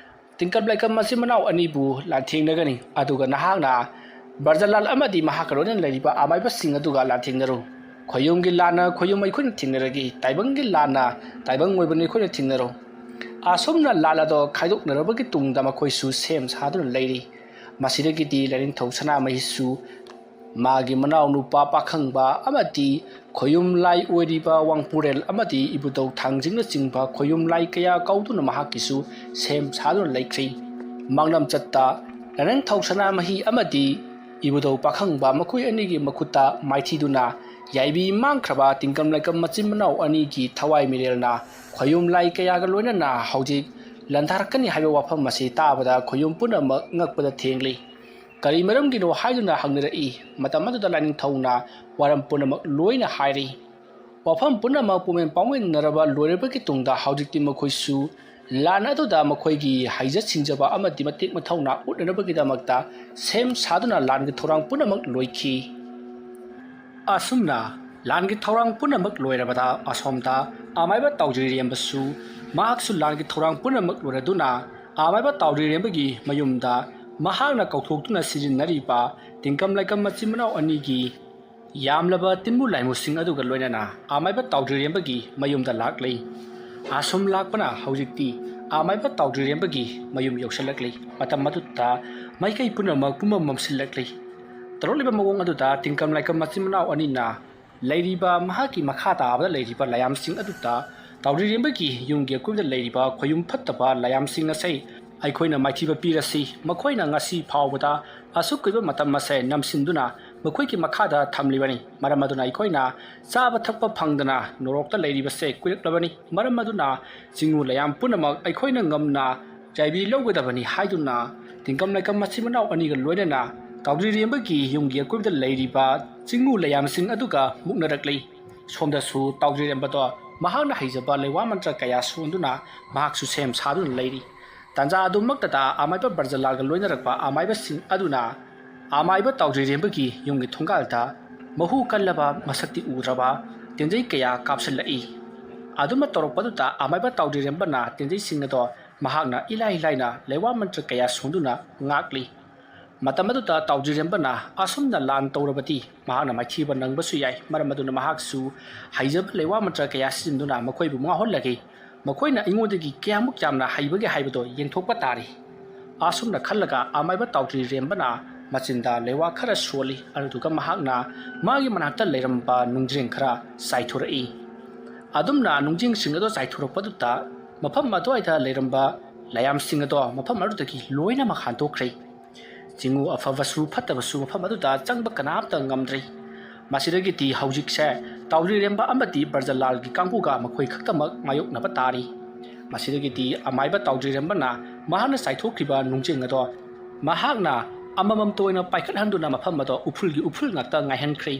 ꯇꯤꯡꯀꯝ ꯂꯥꯏꯀꯝ ꯃꯆꯤꯟ ꯃꯅꯥꯎ ꯑꯅꯤꯕꯨ ꯂꯥꯟꯊꯦꯡꯅꯒꯅꯤ, ꯑꯗꯨꯒ ꯅꯍꯥꯛꯅ ꯕ꯭ꯔꯖꯂꯥꯜ ꯑꯃꯗꯤ ꯃꯍꯥꯛꯀ ꯂꯣꯏꯅꯅ ꯂꯩꯔꯤꯕ ꯑꯃꯥꯏꯕꯁꯤꯡ ꯑꯗꯨꯒ ꯂꯥꯟꯊꯦꯡꯅꯔꯨ꯫ ꯈꯣꯌꯨꯝꯒꯤ ꯂꯥꯟꯅ ꯈꯣꯌꯨꯝ ꯑꯩꯈꯣꯏꯅ ꯊꯦꯡꯅꯔꯒꯦ, ꯇꯥꯏꯕꯪꯒꯤ ꯂꯥꯟꯅ ꯇꯥꯏꯕꯪ ꯑꯣꯏꯕꯅ ꯑꯩꯈꯣꯏꯅ ꯊꯦꯡꯅꯔꯣ꯫ ꯑꯁꯨꯝꯅ ꯂꯥꯟ ꯑꯗꯣ ꯈꯥꯏꯗꯣꯛꯅꯔꯕꯒꯤ ꯇꯨꯡꯗ ꯃꯈꯣꯏꯁꯨ ꯁꯦꯝ ꯁꯥꯗꯨꯅ ꯂꯩꯔꯤ꯫ ꯃꯁꯤꯗꯒꯤꯗꯤ ꯂꯥꯏꯅꯤꯡꯊꯧ ꯁꯅꯥꯃꯍꯤꯁꯨ ꯃꯥꯒꯤ ꯃꯅꯥꯎꯅꯨꯄꯥ ꯄꯥꯈꯪꯕ ꯑꯃꯗꯤ ꯈꯣꯌꯨꯝ ꯂꯥꯏ ꯑꯣꯏꯔꯤꯕ ꯋꯥꯡꯄꯨꯔꯦꯜ ꯑꯃꯗꯤ ꯏꯕꯨꯙꯧ ꯊꯥꯡꯖꯤꯡꯅꯆꯤꯡꯕ ꯈꯣꯌꯨꯝ ꯂꯥꯏ ꯀꯌꯥ ꯀꯧꯗꯨꯅ ꯃꯍꯥꯛꯀꯤꯁꯨ ꯁꯦꯝ ꯁꯥꯗꯨꯅ ꯂꯩꯈ꯭ꯔꯤ꯫ ꯃꯥꯡꯂꯝꯆꯠꯇ ꯂꯥꯏꯅꯤꯡꯊꯧ ꯁꯅꯥꯃꯍꯤ ꯑꯃꯗꯤ ꯏꯕꯨꯙꯧ ꯄꯥꯈꯪꯕ ꯃꯈꯣꯏ ꯑꯅꯤꯒꯤ ꯃꯈꯨꯠꯇ ꯃꯥꯏꯊꯤꯗꯨꯅ ꯌꯥꯏꯕꯤ ꯃꯥꯡꯈ꯭ꯔꯕ ꯇꯤꯡꯀꯝ ꯂꯥꯏꯀꯝ ꯃꯆꯤꯟ ꯃꯅꯥꯎ ꯑꯅꯤꯒꯤ ꯊꯋꯥꯏ ꯃꯤꯔꯦꯜꯅ ꯈꯣꯌꯨꯝ ꯂꯥꯏ ꯀꯌꯥꯒ ꯂꯣꯏꯅꯅ ꯍꯧꯖꯤꯛ ꯂꯥꯟꯗꯥꯔꯛꯀꯅꯤ ꯍꯥꯏꯕ ꯋꯥꯐꯝ ꯑꯁꯤ ꯇꯥꯕꯗ ꯈꯣꯌꯨꯝ ꯄꯨꯝꯅꯃꯛ ꯉꯛꯄꯗ ꯊꯦꯡꯂꯤ꯫ ꯀꯔꯤ ꯃꯔꯝꯒꯤꯅꯣ ꯍꯥꯏꯗꯨꯅ ꯍꯪꯅꯔꯛꯏ꯫ ꯃꯇꯝ ꯑꯗꯨꯗ ꯂꯥꯏꯅꯤꯡꯊꯧꯅ ꯋꯥꯔꯝ ꯄꯨꯝꯅꯃꯛ ꯂꯣꯏꯅ ꯍꯥꯏꯔꯤ꯫ ꯋꯥꯐꯝ ꯄꯨꯝꯅꯃꯛ ꯄꯨꯝꯃꯦꯟ ꯄꯥꯎꯃꯤꯟꯅꯔꯕ ꯂꯣꯏꯔꯕꯒꯤ ꯇꯨꯡꯗ ꯍꯧꯖꯤꯛꯇꯤ ꯃꯈꯣꯏꯁꯨ ꯂꯥꯟ ꯑꯗꯨꯗ ꯃꯈꯣꯏꯒꯤ ꯍꯩꯖ ꯁꯤꯡꯖꯕ ꯑꯃꯗꯤ ꯃꯇꯤꯛ ꯃꯊꯧꯅꯥ ꯎꯠꯅꯅꯕꯒꯤꯗꯃꯛꯇ ꯁꯦꯝ ꯁꯥꯗꯨꯅ ꯂꯥꯟꯒꯤ ꯊꯧꯔꯥꯡ ꯄꯨꯝꯅꯃꯛ ꯂꯣꯏꯈꯤ꯫ ꯑꯁꯨꯝꯅ ꯂꯥꯟꯒꯤ ꯊꯧꯔꯥꯡ ꯄꯨꯝꯅꯃꯛ ꯂꯣꯏꯔꯕꯗ ꯑꯁꯣꯝꯗ ꯑꯃꯥꯏꯕ ꯇꯥꯎꯖꯔꯤꯔꯦꯝꯕꯁꯨ ꯃꯍꯥꯛꯁꯨ ꯂꯥꯟꯒꯤ ꯊꯧꯔꯥꯡ ꯄꯨꯝꯅꯃꯛ ꯂꯣꯏꯔꯗꯨꯅ ꯑꯃꯥꯏꯕ ꯇꯥꯎꯖꯔꯤꯔꯦꯝꯕꯒꯤ ꯃꯌꯨꯝꯗ ꯃꯍꯥꯛꯅ ꯀꯧꯊꯣꯛꯇꯨꯅ ꯁꯤꯖꯤꯟꯅꯔꯤꯕ ꯇꯤꯡꯀꯝ ꯂꯥꯏꯀꯝ ꯃꯆꯤꯟ ꯃꯅꯥꯎ ꯑꯅꯤꯒꯤ ꯌꯥꯝꯂꯕ ꯇꯤꯟꯕꯨ ꯂꯥꯏꯃꯨꯁꯤꯡ ꯑꯗꯨꯒ ꯂꯣꯏꯅꯅ ꯑꯃꯥꯏꯕ ꯇꯥꯎꯗ꯭ꯔꯤꯔꯦꯝꯕꯒꯤ ꯃꯌꯨꯝꯗ ꯂꯥꯛꯂꯤ꯫ ꯑꯁꯨꯝ ꯂꯥꯛꯄꯅ ꯍꯧꯖꯤꯛꯇꯤ ꯑꯃꯥꯏꯕ ꯇꯥꯎꯗ꯭ꯔꯤꯔꯦꯝꯕꯒꯤ ꯃꯌꯨꯝ ꯌꯧꯁꯤꯜꯂꯛꯂꯤ꯫ ꯃꯇꯝ ꯑꯗꯨꯗ ꯃꯥꯏꯀꯩ ꯄꯨꯝꯅꯃꯛ ꯄꯨꯝꯃꯝ ꯃꯝꯁꯤꯜꯂꯛꯂꯤ꯫ ꯇꯧꯔꯛꯂꯤꯕ ꯃꯑꯣꯡ ꯑꯗꯨꯗ ꯇꯤꯡꯀꯝ ꯂꯥꯏꯀꯝ ꯃꯆꯤꯟ ꯃꯅꯥꯎ ꯑꯅꯤꯅ ꯂꯩꯔꯤꯕ ꯃꯍꯥꯛꯀꯤ ꯃꯈꯥ ꯇꯥꯕꯗ ꯂꯩꯔꯤꯕ ꯂꯥꯏꯌꯥꯝꯁꯤꯡ ꯑꯗꯨꯗ ꯇꯥꯎꯗ꯭ꯔꯤꯔꯦꯝꯕꯒꯤ ꯌꯨꯝꯒꯤ ꯑꯀꯣꯏꯕꯗ ꯂꯩꯔꯤꯕ ꯈꯣꯌꯨꯝ ꯐꯠꯇꯕ ꯂꯥꯏꯌꯥꯝꯁꯤꯡ ꯑꯁꯦ ꯑꯩꯈꯣꯏꯅ ꯃꯥꯏꯊꯤꯕ ꯄꯤꯔꯁꯤ꯫ ꯃꯈꯣꯏꯅ ꯉꯁꯤ ꯐꯥꯎꯕꯗ ꯑꯁꯨꯛ ꯀꯨꯏꯕ ꯃꯇꯝ ꯑꯁꯦ ꯅꯝꯁꯤꯟꯗꯨꯅ ꯃꯈꯣꯏꯒꯤ ꯃꯈꯥꯗ ꯊꯝꯂꯤꯕꯅꯤ꯫ ꯃꯔꯝ ꯑꯗꯨꯅ ꯑꯩꯈꯣꯏꯅ ꯆꯥꯕ ꯊꯛꯄ ꯐꯪꯗꯅ ꯅꯣꯔꯣꯛꯇ ꯂꯩꯔꯤꯕꯁꯦ ꯀꯨꯏꯔꯛꯂꯕꯅꯤ꯫ ꯃꯔꯝ ꯑꯗꯨꯅ ꯆꯤꯡꯉꯨ ꯂꯥꯏꯌꯥꯝ ꯄꯨꯝꯅꯃꯛ ꯑꯩꯈꯣꯏꯅ ꯉꯝꯅ ꯌꯥꯏꯕꯤ ꯂꯧꯒꯗꯕꯅꯤ ꯍꯥꯏꯗꯨꯅ ꯇꯤꯡꯀꯝ ꯂꯥꯏꯀꯝ ꯃꯆꯤꯟ ꯃꯅꯥꯎ ꯑꯅꯤꯒ ꯂꯣꯏꯅꯅ ꯇꯥꯎꯗ꯭ꯔꯤꯔꯦꯝꯕꯒꯤ ꯌꯨꯝꯒꯤ ꯑꯀꯣꯏꯕꯗ ꯂꯩꯔꯤꯕ ꯆꯤꯡꯉꯨ ꯂꯥꯏꯌꯥꯝꯁꯤꯡ ꯑꯗꯨꯒ ꯃꯨꯛꯅꯔꯛꯂꯤ꯫ ꯁꯣꯝꯗꯁꯨ ꯇꯥꯎꯗ꯭ꯔꯤꯔꯦꯝꯕꯗꯣ ꯃꯍꯥꯛꯅ ꯍꯩꯖꯕ ꯂꯩꯋꯥ ꯃꯟꯇ꯭ꯔ ꯀꯌꯥ ꯁꯣꯟꯗꯨꯅ ꯃꯍꯥꯛꯁꯨ ꯁꯦꯝ ꯁꯥꯗꯨꯅ ꯂꯩꯔꯤ꯫ ꯇꯥꯟꯖꯥ ꯑꯗꯨꯃꯛꯇꯗ ꯑꯃꯥꯏꯕ ꯕ꯭ꯔꯖꯂꯥꯜꯒ ꯂꯣꯏꯅꯔꯛꯄ ꯑꯃꯥꯏꯕꯁꯤꯡ ꯑꯗꯨꯅ ꯑꯃꯥꯏꯕ ꯇꯥꯎꯗ꯭ꯔꯤꯔꯦꯝꯕꯒꯤ ꯌꯨꯝꯒꯤ ꯊꯣꯡꯒꯥꯜꯗ ꯃꯍꯨ ꯀꯜꯂꯕ ꯃꯁꯛꯇꯤ ꯎꯗ꯭ꯔꯕ ꯇꯦꯟꯖꯩ ꯀꯌꯥ ꯀꯥꯞꯁꯤꯜꯂꯛꯏ꯫ ꯑꯗꯨꯃ ꯇꯧꯔꯛꯄꯗꯨꯗ ꯑꯃꯥꯏꯕ ꯇꯥꯎꯗ꯭ꯔꯤꯔꯦꯝꯕꯅ ꯇꯦꯟꯖꯩꯁꯤꯡ ꯑꯗꯣ ꯃꯍꯥꯛꯅ ꯏꯂꯥꯏ ꯂꯥꯏꯅ ꯂꯩꯋꯥ ꯃꯟꯇ꯭ꯔ ꯀꯌꯥ ꯁꯣꯟꯗꯨꯅ ꯉꯥꯛꯂꯤ꯫ ꯃꯇꯝ ꯑꯗꯨꯗ ꯇꯥꯎꯗ꯭ꯔꯤꯔꯦꯝꯕꯅ ꯑꯁꯨꯝꯅ ꯂꯥꯟ ꯇꯧꯔꯕꯗꯤ ꯃꯍꯥꯛꯅ ꯃꯥꯏꯊꯤꯕ ꯅꯪꯕꯁꯨ ꯌꯥꯏ, ꯃꯔꯝ ꯑꯗꯨꯅ ꯃꯍꯥꯛꯁꯨ ꯍꯩꯖꯕ ꯂꯩꯋꯥ ꯃꯟꯇ꯭ꯔ ꯀꯌꯥ ꯁꯤꯖꯤꯟꯗꯨꯅ ꯃꯈꯣꯏꯕꯨ ꯉꯥꯎꯍꯜꯂꯒꯦ, ꯃꯈꯣꯏꯅ ꯑꯩꯉꯣꯟꯗꯒꯤ ꯀꯌꯥꯃꯨꯛ ꯌꯥꯝꯅ ꯍꯩꯕꯒꯦ ꯍꯥꯏꯕꯗꯣ ꯌꯦꯡꯊꯣꯛꯄ ꯇꯥꯔꯤ꯫ ꯑꯁꯨꯝꯅ ꯈꯜꯂꯒ ꯑꯃꯥꯏꯕ ꯇꯥꯎꯗ꯭ꯔꯤꯔꯦꯝꯕꯅ ꯃꯆꯤꯟꯗ ꯂꯩꯋꯥ ꯈꯔ ꯁꯣꯜꯂꯤ, ꯑꯗꯨꯗꯨꯒ ꯃꯍꯥꯛꯅ ꯃꯥꯒꯤ ꯃꯅꯥꯛꯇ ꯂꯩꯔꯝꯕ ꯅꯨꯡꯖ꯭ꯔꯦꯡ ꯈꯔ ꯆꯥꯏꯊꯣꯔꯛꯏ꯫ ꯑꯗꯨꯝꯅ ꯅꯨꯡꯖ꯭ꯔꯦꯡꯁꯤꯡ ꯑꯗꯨ ꯆꯥꯏꯊꯣꯔꯛꯄꯗꯨꯗ ꯃꯐꯝ ꯑꯗꯨꯋꯥꯏꯗ ꯂꯩꯔꯝꯕ ꯂꯥꯏꯌꯥꯝꯁꯤꯡ ꯑꯗꯣ ꯃꯐꯝ ꯑꯗꯨꯗꯒꯤ ꯂꯣꯏꯅꯃꯛ ꯍꯟꯗꯣꯛꯈ꯭ꯔꯦ꯫ ꯆꯤꯡꯉꯨ ꯑꯐꯕꯁꯨ ꯐꯠꯇꯕꯁꯨ ꯃꯐꯝ ꯑꯗꯨꯗ ꯆꯪꯕ ꯀꯅꯥꯝꯇ ꯉꯝꯗ꯭ꯔꯦ꯫ ꯃꯁꯤꯗꯒꯤꯗꯤ ꯍꯧꯖꯤꯛꯁꯦ ꯇꯥꯎꯗ꯭ꯔꯤꯔꯦꯝꯕ ꯑꯃꯗꯤ ꯕ꯭ꯔꯖꯂꯥꯜꯒꯤ ꯀꯥꯡꯕꯨꯒ ꯃꯈꯣꯏ ꯈꯛꯇꯃꯛ ꯃꯥꯌꯣꯛꯅꯕ ꯇꯥꯔꯤ꯫ ꯃꯁꯤꯗꯒꯤꯗꯤ ꯑꯃꯥꯏꯕ ꯇꯥꯎꯗ꯭ꯔꯤꯔꯦꯝꯕꯅ ꯃꯍꯥꯛꯅ ꯆꯥꯏꯊꯣꯛꯈꯤꯕ ꯅꯨꯡꯖ꯭ꯔꯦꯡ ꯑꯗꯣ ꯃꯍꯥꯛꯅ ꯑꯃꯃꯝꯇ ꯑꯣꯏꯅ ꯄꯥꯏꯈꯠꯍꯟꯗꯨꯅ ꯃꯐꯝ ꯑꯗꯣ ꯎꯐꯨꯜꯒꯤ ꯎꯐꯨꯜ ꯉꯥꯛꯇ ꯉꯥꯏꯍꯟꯈ꯭ꯔꯦ꯫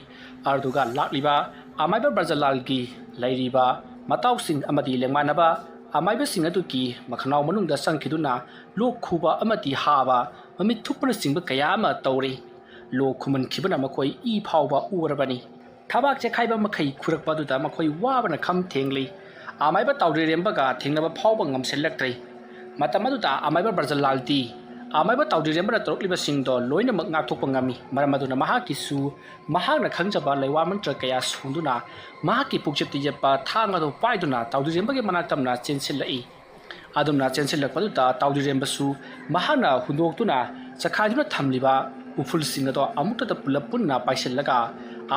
ꯑꯗꯨꯒ ꯂꯥꯛꯂꯤꯕ ꯑꯃꯥꯏꯕ ꯕ꯭ꯔꯖꯂꯥꯜꯒꯤ ꯂꯩꯔꯤꯕ ꯃꯇꯥꯎꯁꯤꯡ ꯑꯃꯗꯤ ꯂꯦꯡꯃꯥꯟꯅꯕ ꯑꯃꯥꯏꯕꯁꯤꯡ ꯑꯗꯨꯒꯤ ꯃꯈꯅꯥꯎ ꯃꯅꯨꯡꯗ ꯆꯪꯈꯤꯗꯨꯅ ꯂꯣꯛ ꯈꯨꯕ ꯑꯃꯗꯤ ꯍꯥꯕ, ꯃꯃꯤꯠ ꯊꯨꯞꯄꯅꯆꯤꯡꯕ ꯀꯌꯥ ꯑꯃ ꯇꯧꯔꯤ꯫ ꯂꯣꯛ ꯈꯨꯃꯟꯈꯤꯕꯅ ꯃꯈꯣꯏ ꯏ ꯐꯥꯎꯕ ꯑꯣꯔꯕꯅꯤ꯫ ꯊꯕꯥꯛ ꯆꯦꯈꯥꯏꯕ ꯃꯈꯩ ꯈꯨꯔꯛꯄ ꯑꯗꯨꯗ ꯃꯈꯣꯏ ꯋꯥꯕꯅ ꯈꯝ ꯊꯦꯡꯂꯤ꯫ ꯑꯃꯥꯏꯕ ꯇꯥꯎꯗ꯭ꯔꯤꯔꯦꯝꯕꯒ ꯊꯦꯡꯅꯕ ꯐꯥꯎꯕ ꯉꯝꯁꯤꯜꯂꯛꯇ꯭ꯔꯦ꯫ ꯃꯇꯝ ꯑꯗꯨꯗ ꯑꯃꯥꯏꯕ ꯕ꯭ꯔꯖꯂꯥꯜꯗꯤ ꯑꯃꯥꯏꯕ ꯇꯥꯎꯗ꯭ꯔꯤꯔꯦꯝꯕꯅ ꯇꯧꯔꯛꯂꯤꯕꯁꯤꯡꯗꯣ ꯂꯣꯏꯅꯃꯛ ꯉꯥꯛꯊꯣꯛꯄ ꯉꯝꯃꯤ꯫ ꯃꯔꯝ ꯑꯗꯨꯅ ꯃꯍꯥꯛꯀꯤꯁꯨ ꯃꯍꯥꯛꯅ ꯈꯪꯖꯕ ꯂꯩꯋꯥ ꯃꯟꯇ꯭ꯔ ꯀꯌꯥ ꯁꯣꯟꯗꯨꯅ ꯃꯍꯥꯛꯀꯤ ꯄꯨꯛꯆꯦꯞꯇ ꯌꯦꯠꯄ ꯊꯥꯡ ꯑꯗꯨ ꯄꯥꯏꯗꯨꯅ ꯇꯥꯎꯗ꯭ꯔꯤꯔꯦꯝꯕꯒꯤ ꯃꯅꯥꯛ ꯇꯝꯅ ꯆꯦꯟꯁꯤꯜꯂꯛꯏ꯫ ꯑꯗꯨꯝꯅ ꯆꯦꯟꯁꯤꯜꯂꯛꯄꯗꯨꯗ ꯇꯥꯎꯗ꯭ꯔꯤꯔꯦꯝꯕꯁꯨ ꯃꯍꯥꯛꯅ ꯍꯨꯟꯗꯣꯛꯇꯨꯅ ꯆꯈꯥꯏꯗꯨꯅ ꯊꯝꯂꯤꯕ ꯎꯐꯨꯜꯁꯤꯡ ꯑꯗꯣ ꯑꯃꯨꯛꯇꯗ ꯄꯨꯂꯞ ꯄꯨꯟꯅ ꯄꯥꯏꯁꯤꯜꯂꯒ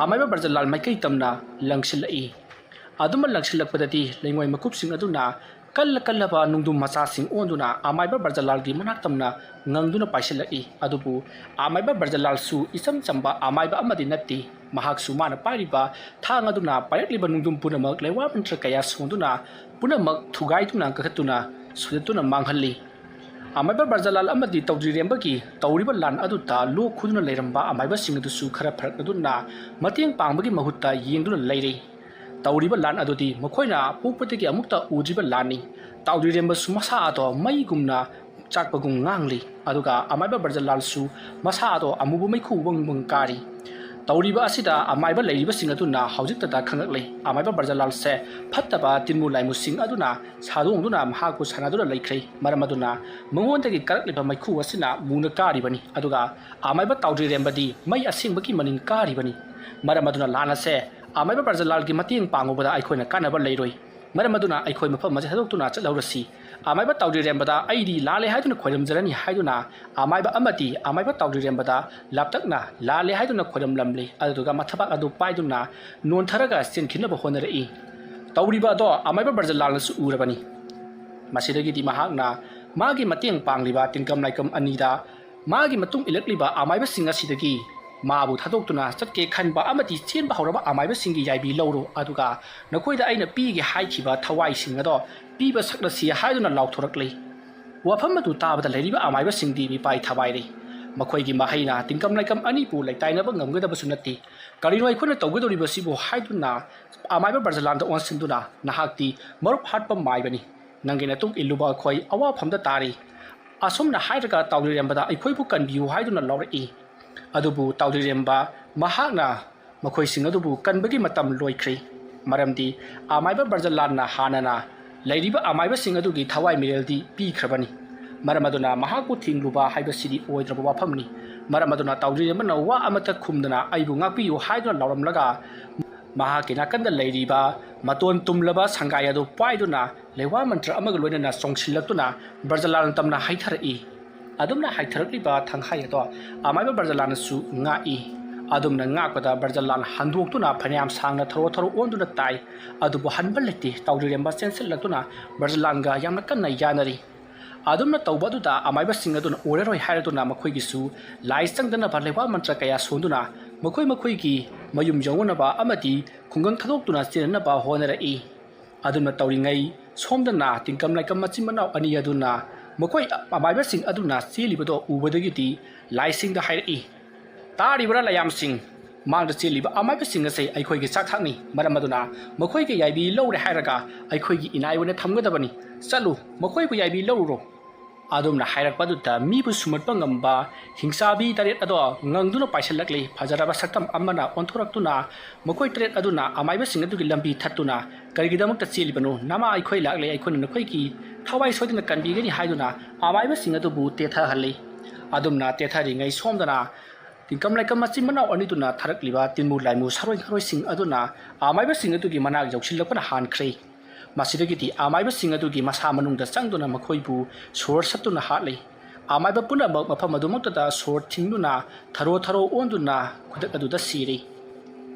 ꯑꯃꯥꯏꯕ ꯕ꯭ꯔꯖꯂꯥꯜ ꯃꯥꯏꯀꯩ ꯇꯝꯅ ꯂꯪꯁꯤꯜꯂꯛꯏ꯫ ꯑꯗꯨꯝꯅ ꯂꯪꯁꯤꯜꯂꯛꯄꯗꯗꯤ ꯂꯩꯉꯣꯏ ꯃꯀꯨꯞꯁꯤꯡ ꯑꯗꯨꯅ ꯀꯜꯂ ꯀꯜꯂꯕ ꯅꯨꯡꯗꯨꯝ ꯃꯆꯥꯁꯤꯡ ꯑꯣꯟꯗꯨꯅ ꯑꯃꯥꯏꯕ ꯕ꯭ꯔꯖꯂꯥꯜꯒꯤ ꯃꯅꯥꯛ ꯇꯝꯅ ꯉꯪꯗꯨꯅ ꯄꯥꯏꯁꯤꯜꯂꯛꯏ꯫ ꯑꯗꯨꯕꯨ ꯑꯃꯥꯏꯕ ꯕ꯭ꯔꯖꯂꯥꯜꯁꯨ ꯏꯆꯝ ꯆꯝꯕ ꯑꯃꯥꯏꯕ ꯑꯃꯗꯤ ꯅꯠꯇꯦ꯫ ꯃꯍꯥꯛꯁꯨ ꯃꯥꯅ ꯄꯥꯏꯔꯤꯕ ꯊꯥꯡ ꯑꯗꯨꯅ ꯄꯥꯏꯔꯛꯂꯤꯕ ꯅꯨꯡꯗꯨꯝ ꯄꯨꯝꯅꯃꯛ ꯂꯩꯋꯥ ꯃꯟꯇ꯭ꯔ ꯀꯌꯥ ꯁꯣꯟꯗꯨꯅ ꯄꯨꯝꯅꯃꯛ ꯊꯨꯒꯥꯏꯗꯨꯅ ꯀꯛꯊꯠꯇꯨꯅ ꯁꯨꯗꯠꯇꯨꯅ ꯃꯥꯡꯍꯜꯂꯤ꯫ ꯑꯃꯥꯏꯕ ꯕ꯭ꯔꯖꯂꯥꯜ ꯑꯃꯗꯤ ꯇꯧꯗ꯭ꯔꯤꯔꯦꯝꯕꯒꯤ ꯇꯧꯔꯤꯕ ꯂꯥꯟ ꯑꯗꯨꯗ ꯂꯣꯛ ꯈꯨꯗꯨꯅ ꯂꯩꯔꯝꯕ ꯑꯃꯥꯏꯕꯁꯤꯡ ꯑꯗꯨꯁꯨ ꯈꯔ ꯐꯔꯛꯅꯗꯨꯅ ꯃꯇꯦꯡ ꯄꯥꯡꯕꯒꯤ ꯃꯍꯨꯠꯇ ꯌꯦꯡꯗꯨꯅ ꯂꯩꯔꯤ꯫ ꯇꯧꯔꯤꯕ ꯂꯥꯟ ꯑꯗꯨꯗꯤ ꯃꯈꯣꯏꯅ ꯄꯣꯛꯄꯗꯒꯤ ꯑꯃꯨꯛꯇ ꯎꯗ꯭ꯔꯤꯕ ꯂꯥꯟꯅꯤ꯫ ꯇꯥꯎꯗ꯭ꯔꯤꯔꯦꯝꯕꯁꯨ ꯃꯁꯥ ꯑꯗꯣ ꯃꯩꯒꯨꯝꯅ ꯆꯥꯛꯄꯒꯨꯝ ꯉꯥꯡꯂꯤ꯫ ꯑꯗꯨꯒ ꯑꯃꯥꯏꯕ ꯕ꯭ꯔꯖꯂꯥꯜꯁꯨ ꯃꯁꯥ ꯑꯗꯣ ꯑꯃꯨꯕ ꯃꯩꯈꯨ ꯋꯪ ꯋꯪ ꯀꯥꯔꯤ꯫ ꯇꯧꯔꯤꯕ ꯑꯁꯤꯗ ꯑꯃꯥꯏꯕ ꯂꯩꯔꯤꯕꯁꯤꯡ ꯑꯗꯨꯅ ꯍꯧꯖꯤꯛꯇꯗ ꯈꯪꯂꯛꯂꯦ꯫ ꯑꯃꯥꯏꯕ ꯕ꯭ꯔꯖꯂꯥꯜꯁꯦ ꯐꯠꯇꯕ ꯇꯤꯟꯃꯨ ꯂꯥꯏꯃꯨꯁꯤꯡ ꯑꯗꯨꯅ ꯁꯥꯗꯣꯡꯗꯨꯅ ꯃꯍꯥꯛꯄꯨ ꯁꯥꯟꯅꯗꯨꯅ ꯂꯩꯈ꯭ꯔꯦ꯫ ꯃꯔꯝ ꯑꯗꯨꯅ ꯃꯉꯣꯟꯗꯒꯤ ꯀꯥꯔꯛꯂꯤꯕ ꯃꯩꯈꯨ ꯑꯁꯤꯅ ꯃꯨꯅ ꯀꯥꯔꯤꯕꯅꯤ, ꯑꯗꯨꯒ ꯑꯃꯥꯏꯕ ꯇꯥꯎꯗ꯭ꯔꯤꯔꯦꯝꯕꯗꯤ ꯃꯩ ꯑꯁꯦꯡꯕꯒꯤ ꯃꯅꯤꯜ ꯀꯥꯔꯤꯕꯅꯤ꯫ ꯃꯔꯝ ꯑꯗꯨꯅ ꯂꯥꯟ ꯑꯁꯦ ꯑꯃꯥꯏꯕ ꯕ꯭ꯔꯖꯂꯥꯜꯒꯤ ꯃꯇꯦꯡ ꯄꯥꯡꯉꯨꯕꯗ ꯑꯩꯈꯣꯏꯅ ꯀꯥꯟꯅꯕ ꯂꯩꯔꯣꯏ꯫ ꯃꯔꯝ ꯑꯗꯨꯅ ꯑꯩꯈꯣꯏ ꯃꯐꯝ ꯑꯁꯤ ꯊꯥꯗꯣꯛꯇꯨꯅ ꯆꯠꯍꯧꯔꯁꯤ꯫ ꯑꯃꯥꯏꯕ ꯇꯥꯎꯗ꯭ꯔꯤꯔꯦꯝꯕꯗ ꯑꯩꯗꯤ ꯂꯥꯜꯂꯦ ꯍꯥꯏꯗꯨꯅ ꯈꯣꯏꯔꯝꯖꯔꯅꯤ ꯍꯥꯏꯗꯨꯅ ꯑꯃꯥꯏꯕ ꯑꯃꯗꯤ ꯑꯃꯥꯏꯕ ꯇꯥꯎꯗ꯭ꯔꯤꯔꯦꯝꯕꯗ ꯂꯥꯞꯇꯛꯅ ꯂꯥꯜꯂꯦ ꯍꯥꯏꯗꯨꯅ ꯈꯣꯏꯔꯝꯂꯝꯂꯤ꯫ ꯑꯗꯨꯗꯨꯒ ꯃꯊꯕꯥꯛ ꯑꯗꯨ ꯄꯥꯏꯗꯨꯅ ꯅꯣꯟꯊꯔꯒ ꯆꯦꯟꯈꯤꯅꯕ ꯍꯣꯠꯅꯔꯛꯏ꯫ ꯇꯧꯔꯤꯕ ꯑꯗꯣ ꯑꯃꯥꯏꯕ ꯕ꯭ꯔꯖꯂꯥꯜꯅꯁꯨ ꯎꯔꯕꯅꯤ꯫ ꯃꯁꯤꯗꯒꯤꯗꯤ ꯃꯍꯥꯛꯅ ꯃꯥꯒꯤ ꯃꯇꯦꯡ ꯄꯥꯡꯂꯤꯕ ꯇꯤꯟꯀꯝ ꯂꯥꯏꯀꯝ ꯑꯅꯤꯗ ꯃꯥꯒꯤ ꯃꯇꯨꯡ ꯏꯜꯂꯛꯂꯤꯕ ꯑꯃꯥꯏꯕꯁꯤꯡ ꯑꯁꯤꯗꯒꯤ ꯃꯥꯕꯨ ꯊꯥꯗꯣꯛꯇꯨꯅ ꯆꯠꯀꯦ ꯈꯟꯕ ꯑꯃꯗꯤ ꯆꯦꯟꯕ ꯍꯧꯔꯕ ꯑꯃꯥꯏꯕꯁꯤꯡꯒꯤ ꯌꯥꯏꯕꯤ ꯂꯧꯔꯣ, ꯑꯗꯨꯒ ꯅꯈꯣꯏꯗ ꯑꯩꯅ ꯄꯤꯒꯦ ꯍꯥꯏꯈꯤꯕ ꯊꯋꯥꯏꯁꯤꯡ ꯑꯗꯣ ꯄꯤꯕ ꯁꯛꯂꯁꯤ ꯍꯥꯏꯗꯨꯅ ꯂꯥꯎꯊꯣꯔꯛꯂꯤ꯫ ꯋꯥꯐꯝ ꯑꯗꯨ ꯇꯥꯕꯗ ꯂꯩꯔꯤꯕ ꯑꯃꯥꯏꯕꯁꯤꯡꯗꯤ ꯃꯤꯄꯥꯏ ꯊꯕꯥꯏꯔꯦ꯫ ꯃꯈꯣꯏꯒꯤ ꯃꯍꯩꯅ ꯇꯤꯟꯀꯝ ꯂꯥꯏꯀꯝ ꯑꯅꯤꯕꯨ ꯂꯩꯇꯥꯏꯅꯕ ꯉꯝꯒꯗꯕꯁꯨ ꯅꯠꯇꯦ꯫ ꯀꯔꯤꯅꯣ ꯑꯩꯈꯣꯏꯅ ꯇꯧꯒꯗꯧꯔꯤꯕꯁꯤꯕꯨ ꯍꯥꯏꯗꯨꯅ ꯑꯃꯥꯏꯕ ꯕ꯭ꯔꯖꯂꯥꯟꯗ ꯑꯣꯟꯁꯤꯟꯗꯨꯅ, ꯅꯍꯥꯛꯇꯤ ꯃꯔꯨꯞ ꯍꯥꯠꯄ ꯃꯥꯏꯕꯅꯤ꯫ ꯅꯪꯒꯤ ꯅꯇꯨꯡ ꯏꯜꯂꯨꯕ ꯑꯩꯈꯣꯏ ꯑꯋꯥꯐꯝꯗ ꯇꯥꯔꯤ꯫ ꯑꯁꯨꯝꯅ ꯍꯥꯏꯔꯒ ꯇꯥꯎꯗ꯭ꯔꯤꯔꯦꯝꯕꯗ ꯑꯩꯈꯣꯏꯕꯨ ꯀꯟꯕꯤꯌꯨ ꯍꯥꯏꯗꯨꯅ ꯂꯥꯎꯔꯛꯏ꯫ ꯑꯗꯨꯕꯨ ꯇꯥꯎꯗ꯭ꯔꯤꯔꯦꯝꯕ ꯃꯍꯥꯛꯅ ꯃꯈꯣꯏꯁꯤꯡ ꯑꯗꯨꯕꯨ ꯀꯟꯕꯒꯤ ꯃꯇꯝ ꯂꯣꯏꯈ꯭ꯔꯦ꯫ ꯃꯔꯝꯗꯤ ꯑꯃꯥꯏꯕ ꯕ꯭ꯔꯖꯂꯥꯟꯅ ꯍꯥꯟꯅꯅ ꯂꯩꯔꯤꯕ ꯑꯃꯥꯏꯕꯁꯤꯡ ꯑꯗꯨꯒꯤ ꯊꯋꯥꯏ ꯃꯤꯔꯦꯜꯗꯤ ꯄꯤꯈ꯭ꯔꯕꯅꯤ꯫ ꯃꯔꯝ ꯑꯗꯨꯅ ꯃꯍꯥꯛꯄꯨ ꯊꯤꯡꯂꯨꯕ ꯍꯥꯏꯕꯁꯤꯗꯤ ꯑꯣꯏꯗ꯭ꯔꯕ ꯋꯥꯐꯝꯅꯤ꯫ ꯃꯔꯝ ꯑꯗꯨꯅ ꯇꯥꯎꯗ꯭ꯔꯤꯔꯦꯝꯕꯅ ꯋꯥ ꯑꯃꯠꯇ ꯈꯨꯝꯗꯅ ꯑꯩꯕꯨ ꯉꯥꯛꯄꯤꯌꯨ ꯍꯥꯏꯗꯨꯅ ꯂꯥꯎꯔꯝꯂꯒ ꯃꯍꯥꯛꯀꯤ ꯅꯥꯀꯟꯗ ꯂꯩꯔꯤꯕ ꯃꯇꯣꯟ ꯇꯨꯝꯂꯕ ꯁꯪꯒꯥꯏ ꯑꯗꯨ ꯄꯥꯏꯗꯨꯅ ꯂꯩꯋꯥ ꯃꯟꯇ꯭ꯔ ꯑꯃꯒ ꯂꯣꯏꯅꯅ ꯆꯣꯡꯁꯤꯜꯂꯛꯇꯨꯅ ꯕ꯭ꯔꯖꯂꯥꯜ ꯇꯝꯅ ꯍꯥꯏꯊꯔꯛꯏ꯫ ꯑꯗꯨꯝꯅ ꯍꯥꯏꯊꯔꯛꯂꯤꯕ ꯊꯪꯍꯥꯏ ꯑꯗꯣ ꯑꯃꯥꯏꯕ ꯕ꯭ꯔꯖꯂꯥꯜꯅꯁꯨ ꯉꯥꯛꯏ꯫ ꯑꯗꯨꯝꯅ ꯉꯥꯛꯄꯗ ꯕ꯭ꯔꯖꯂꯥꯜ ꯍꯟꯗꯣꯛꯇꯨꯅ ꯐꯅꯌꯥꯝ ꯁꯥꯡꯅ ꯊꯔꯣ ꯊꯔꯣ ꯑꯣꯟꯗꯨꯅ ꯇꯥꯏ꯫ ꯑꯗꯨꯕꯨ ꯍꯟꯕ ꯂꯩꯇꯦ꯫ ꯇꯥꯎꯗ꯭ꯔꯤꯔꯦꯝꯕ ꯆꯦꯟꯁꯤꯜꯂꯛꯇꯨꯅ ꯕ꯭ꯔꯖꯂꯥꯜꯒ ꯌꯥꯝꯅ ꯀꯟꯅ ꯌꯥꯅꯔꯤ꯫ ꯑꯗꯨꯝꯅ ꯇꯧꯕ ꯑꯗꯨꯗ ꯑꯃꯥꯏꯕꯁꯤꯡ ꯑꯗꯨꯅ ꯑꯣꯏꯔꯔꯣꯏ ꯍꯥꯏꯔꯗꯨꯅ ꯃꯈꯣꯏꯒꯤꯁꯨ ꯂꯥꯏ ꯆꯪꯗꯅꯕ ꯂꯩꯋꯥ ꯃꯟꯇ꯭ꯔ ꯀꯌꯥ ꯁꯣꯟꯗꯨꯅ ꯃꯈꯣꯏ ꯃꯈꯣꯏꯒꯤ ꯃꯌꯨꯝ ꯌꯧꯅꯅꯕ ꯑꯃꯗꯤ ꯈꯨꯡꯒꯪ ꯊꯥꯗꯣꯛꯇꯨꯅ ꯆꯦꯟꯅꯅꯕ ꯍꯣꯠꯅꯔꯛꯏ꯫ ꯑꯗꯨꯝꯅ ꯇꯧꯔꯤꯉꯩ ꯁꯣꯝꯗꯅ ꯇꯤꯟꯀꯝ ꯂꯥꯏꯀꯝ ꯃꯆꯤꯟ ꯃꯅꯥꯎ ꯑꯅꯤ ꯑꯗꯨꯅ ꯃꯈꯣꯏ ꯑꯃꯥꯏꯕꯁꯤꯡ ꯑꯗꯨꯅ ꯆꯦꯜꯂꯤꯕꯗꯣ ꯎꯕꯗꯒꯤꯗꯤ ꯂꯥꯏꯁꯤꯡꯗ ꯍꯥꯏꯔꯛꯏ, "ꯇꯥꯔꯤꯕ꯭ꯔꯥ ꯂꯥꯏꯌꯥꯝꯁꯤꯡ? ꯃꯥꯡꯗ ꯆꯦꯜꯂꯤꯕ ꯑꯃꯥꯏꯕꯁꯤꯡ ꯑꯁꯦ ꯑꯩꯈꯣꯏꯒꯤ ꯆꯥꯛꯊꯥꯛꯅꯤ꯫ ꯃꯔꯝ ꯑꯗꯨꯅ ꯃꯈꯣꯏꯒꯤ ꯌꯥꯏꯕꯤ ꯂꯧꯔꯦ ꯍꯥꯏꯔꯒ ꯑꯩꯈꯣꯏꯒꯤ ꯏꯅꯥꯏ ꯑꯣꯏꯅ ꯊꯝꯒꯗꯕꯅꯤ꯫ ꯆꯠꯂꯨ, ꯃꯈꯣꯏꯕꯨ ꯌꯥꯏꯕꯤ ꯂꯧꯔꯨꯔꯣ"꯫ ꯑꯗꯨꯝꯅ ꯍꯥꯏꯔꯛꯄꯗꯨꯗ ꯃꯤꯕꯨ ꯁꯨꯝꯍꯠꯄ ꯉꯝꯕ ꯍꯤꯡꯆꯥꯕꯤ ꯇꯔꯦꯠ ꯑꯗꯣ ꯉꯪꯗꯨꯅ ꯄꯥꯏꯁꯤꯜꯂꯛꯂꯤ꯫ ꯐꯖꯔꯕ ꯁꯛꯇꯝ ꯑꯃꯅ ꯑꯣꯟꯊꯣꯔꯛꯇꯨꯅ ꯃꯈꯣꯏ ꯇꯔꯦꯠ ꯑꯗꯨꯅ ꯑꯃꯥꯏꯕꯁꯤꯡ ꯑꯗꯨꯒꯤ ꯂꯝꯕꯤ ꯊꯠꯇꯨꯅ, "ꯀꯔꯤꯒꯤꯗꯃꯛꯇ ꯆꯦꯜꯂꯤꯕꯅꯣ? ꯅꯃꯥ ꯑꯩꯈꯣꯏ ꯂꯥꯛꯂꯦ, ꯑꯩꯈꯣꯏꯅ ꯅꯈꯣꯏꯒꯤ ꯊꯋꯥꯏ ꯁꯣꯏꯗꯅ ꯀꯟꯕꯤꯒꯅꯤ" ꯍꯥꯏꯗꯨꯅ ꯑꯃꯥꯏꯕꯁꯤꯡ ꯑꯗꯨꯕꯨ ꯇꯦꯊꯍꯜꯂꯤ꯫ ꯑꯗꯨꯝꯅ ꯇꯦꯊꯔꯤꯉꯩ ꯁꯣꯝꯗꯅ ꯇꯤꯡꯀꯝ ꯂꯥꯏꯀꯝ ꯃꯆꯤꯟ ꯃꯅꯥꯎ ꯑꯅꯤꯗꯨꯅ ꯊꯥꯔꯛꯂꯤꯕ ꯇꯤꯟꯃꯨ ꯂꯥꯏꯃꯨ ꯁꯥꯔꯣꯏ ꯉꯥꯔꯣꯏꯁꯤꯡ ꯑꯗꯨꯅ ꯑꯃꯥꯏꯕꯁꯤꯡ ꯑꯗꯨꯒꯤ ꯃꯅꯥꯛ ꯌꯧꯁꯤꯜꯂꯛꯄꯅ ꯍꯥꯟꯈ꯭ꯔꯦ꯫ ꯃꯁꯤꯗꯒꯤꯗꯤ ꯑꯃꯥꯏꯕꯁꯤꯡ ꯑꯗꯨꯒꯤ ꯃꯁꯥ ꯃꯅꯨꯡꯗ ꯆꯪꯗꯨꯅ ꯃꯈꯣꯏꯕꯨ ꯁꯣꯔ ꯁꯠꯇꯨꯅ ꯍꯥꯠꯂꯤ꯫ ꯑꯃꯥꯏꯕ ꯄꯨꯝꯅꯃꯛ ꯃꯐꯝ ꯑꯗꯨꯃꯛꯇꯗ ꯁꯣꯔ ꯊꯤꯡꯗꯨꯅ ꯊꯔꯣ ꯊꯔꯣ ꯑꯣꯟꯗꯨꯅ ꯈꯨꯗꯛ ꯑꯗꯨꯗ ꯁꯤꯔꯤ꯫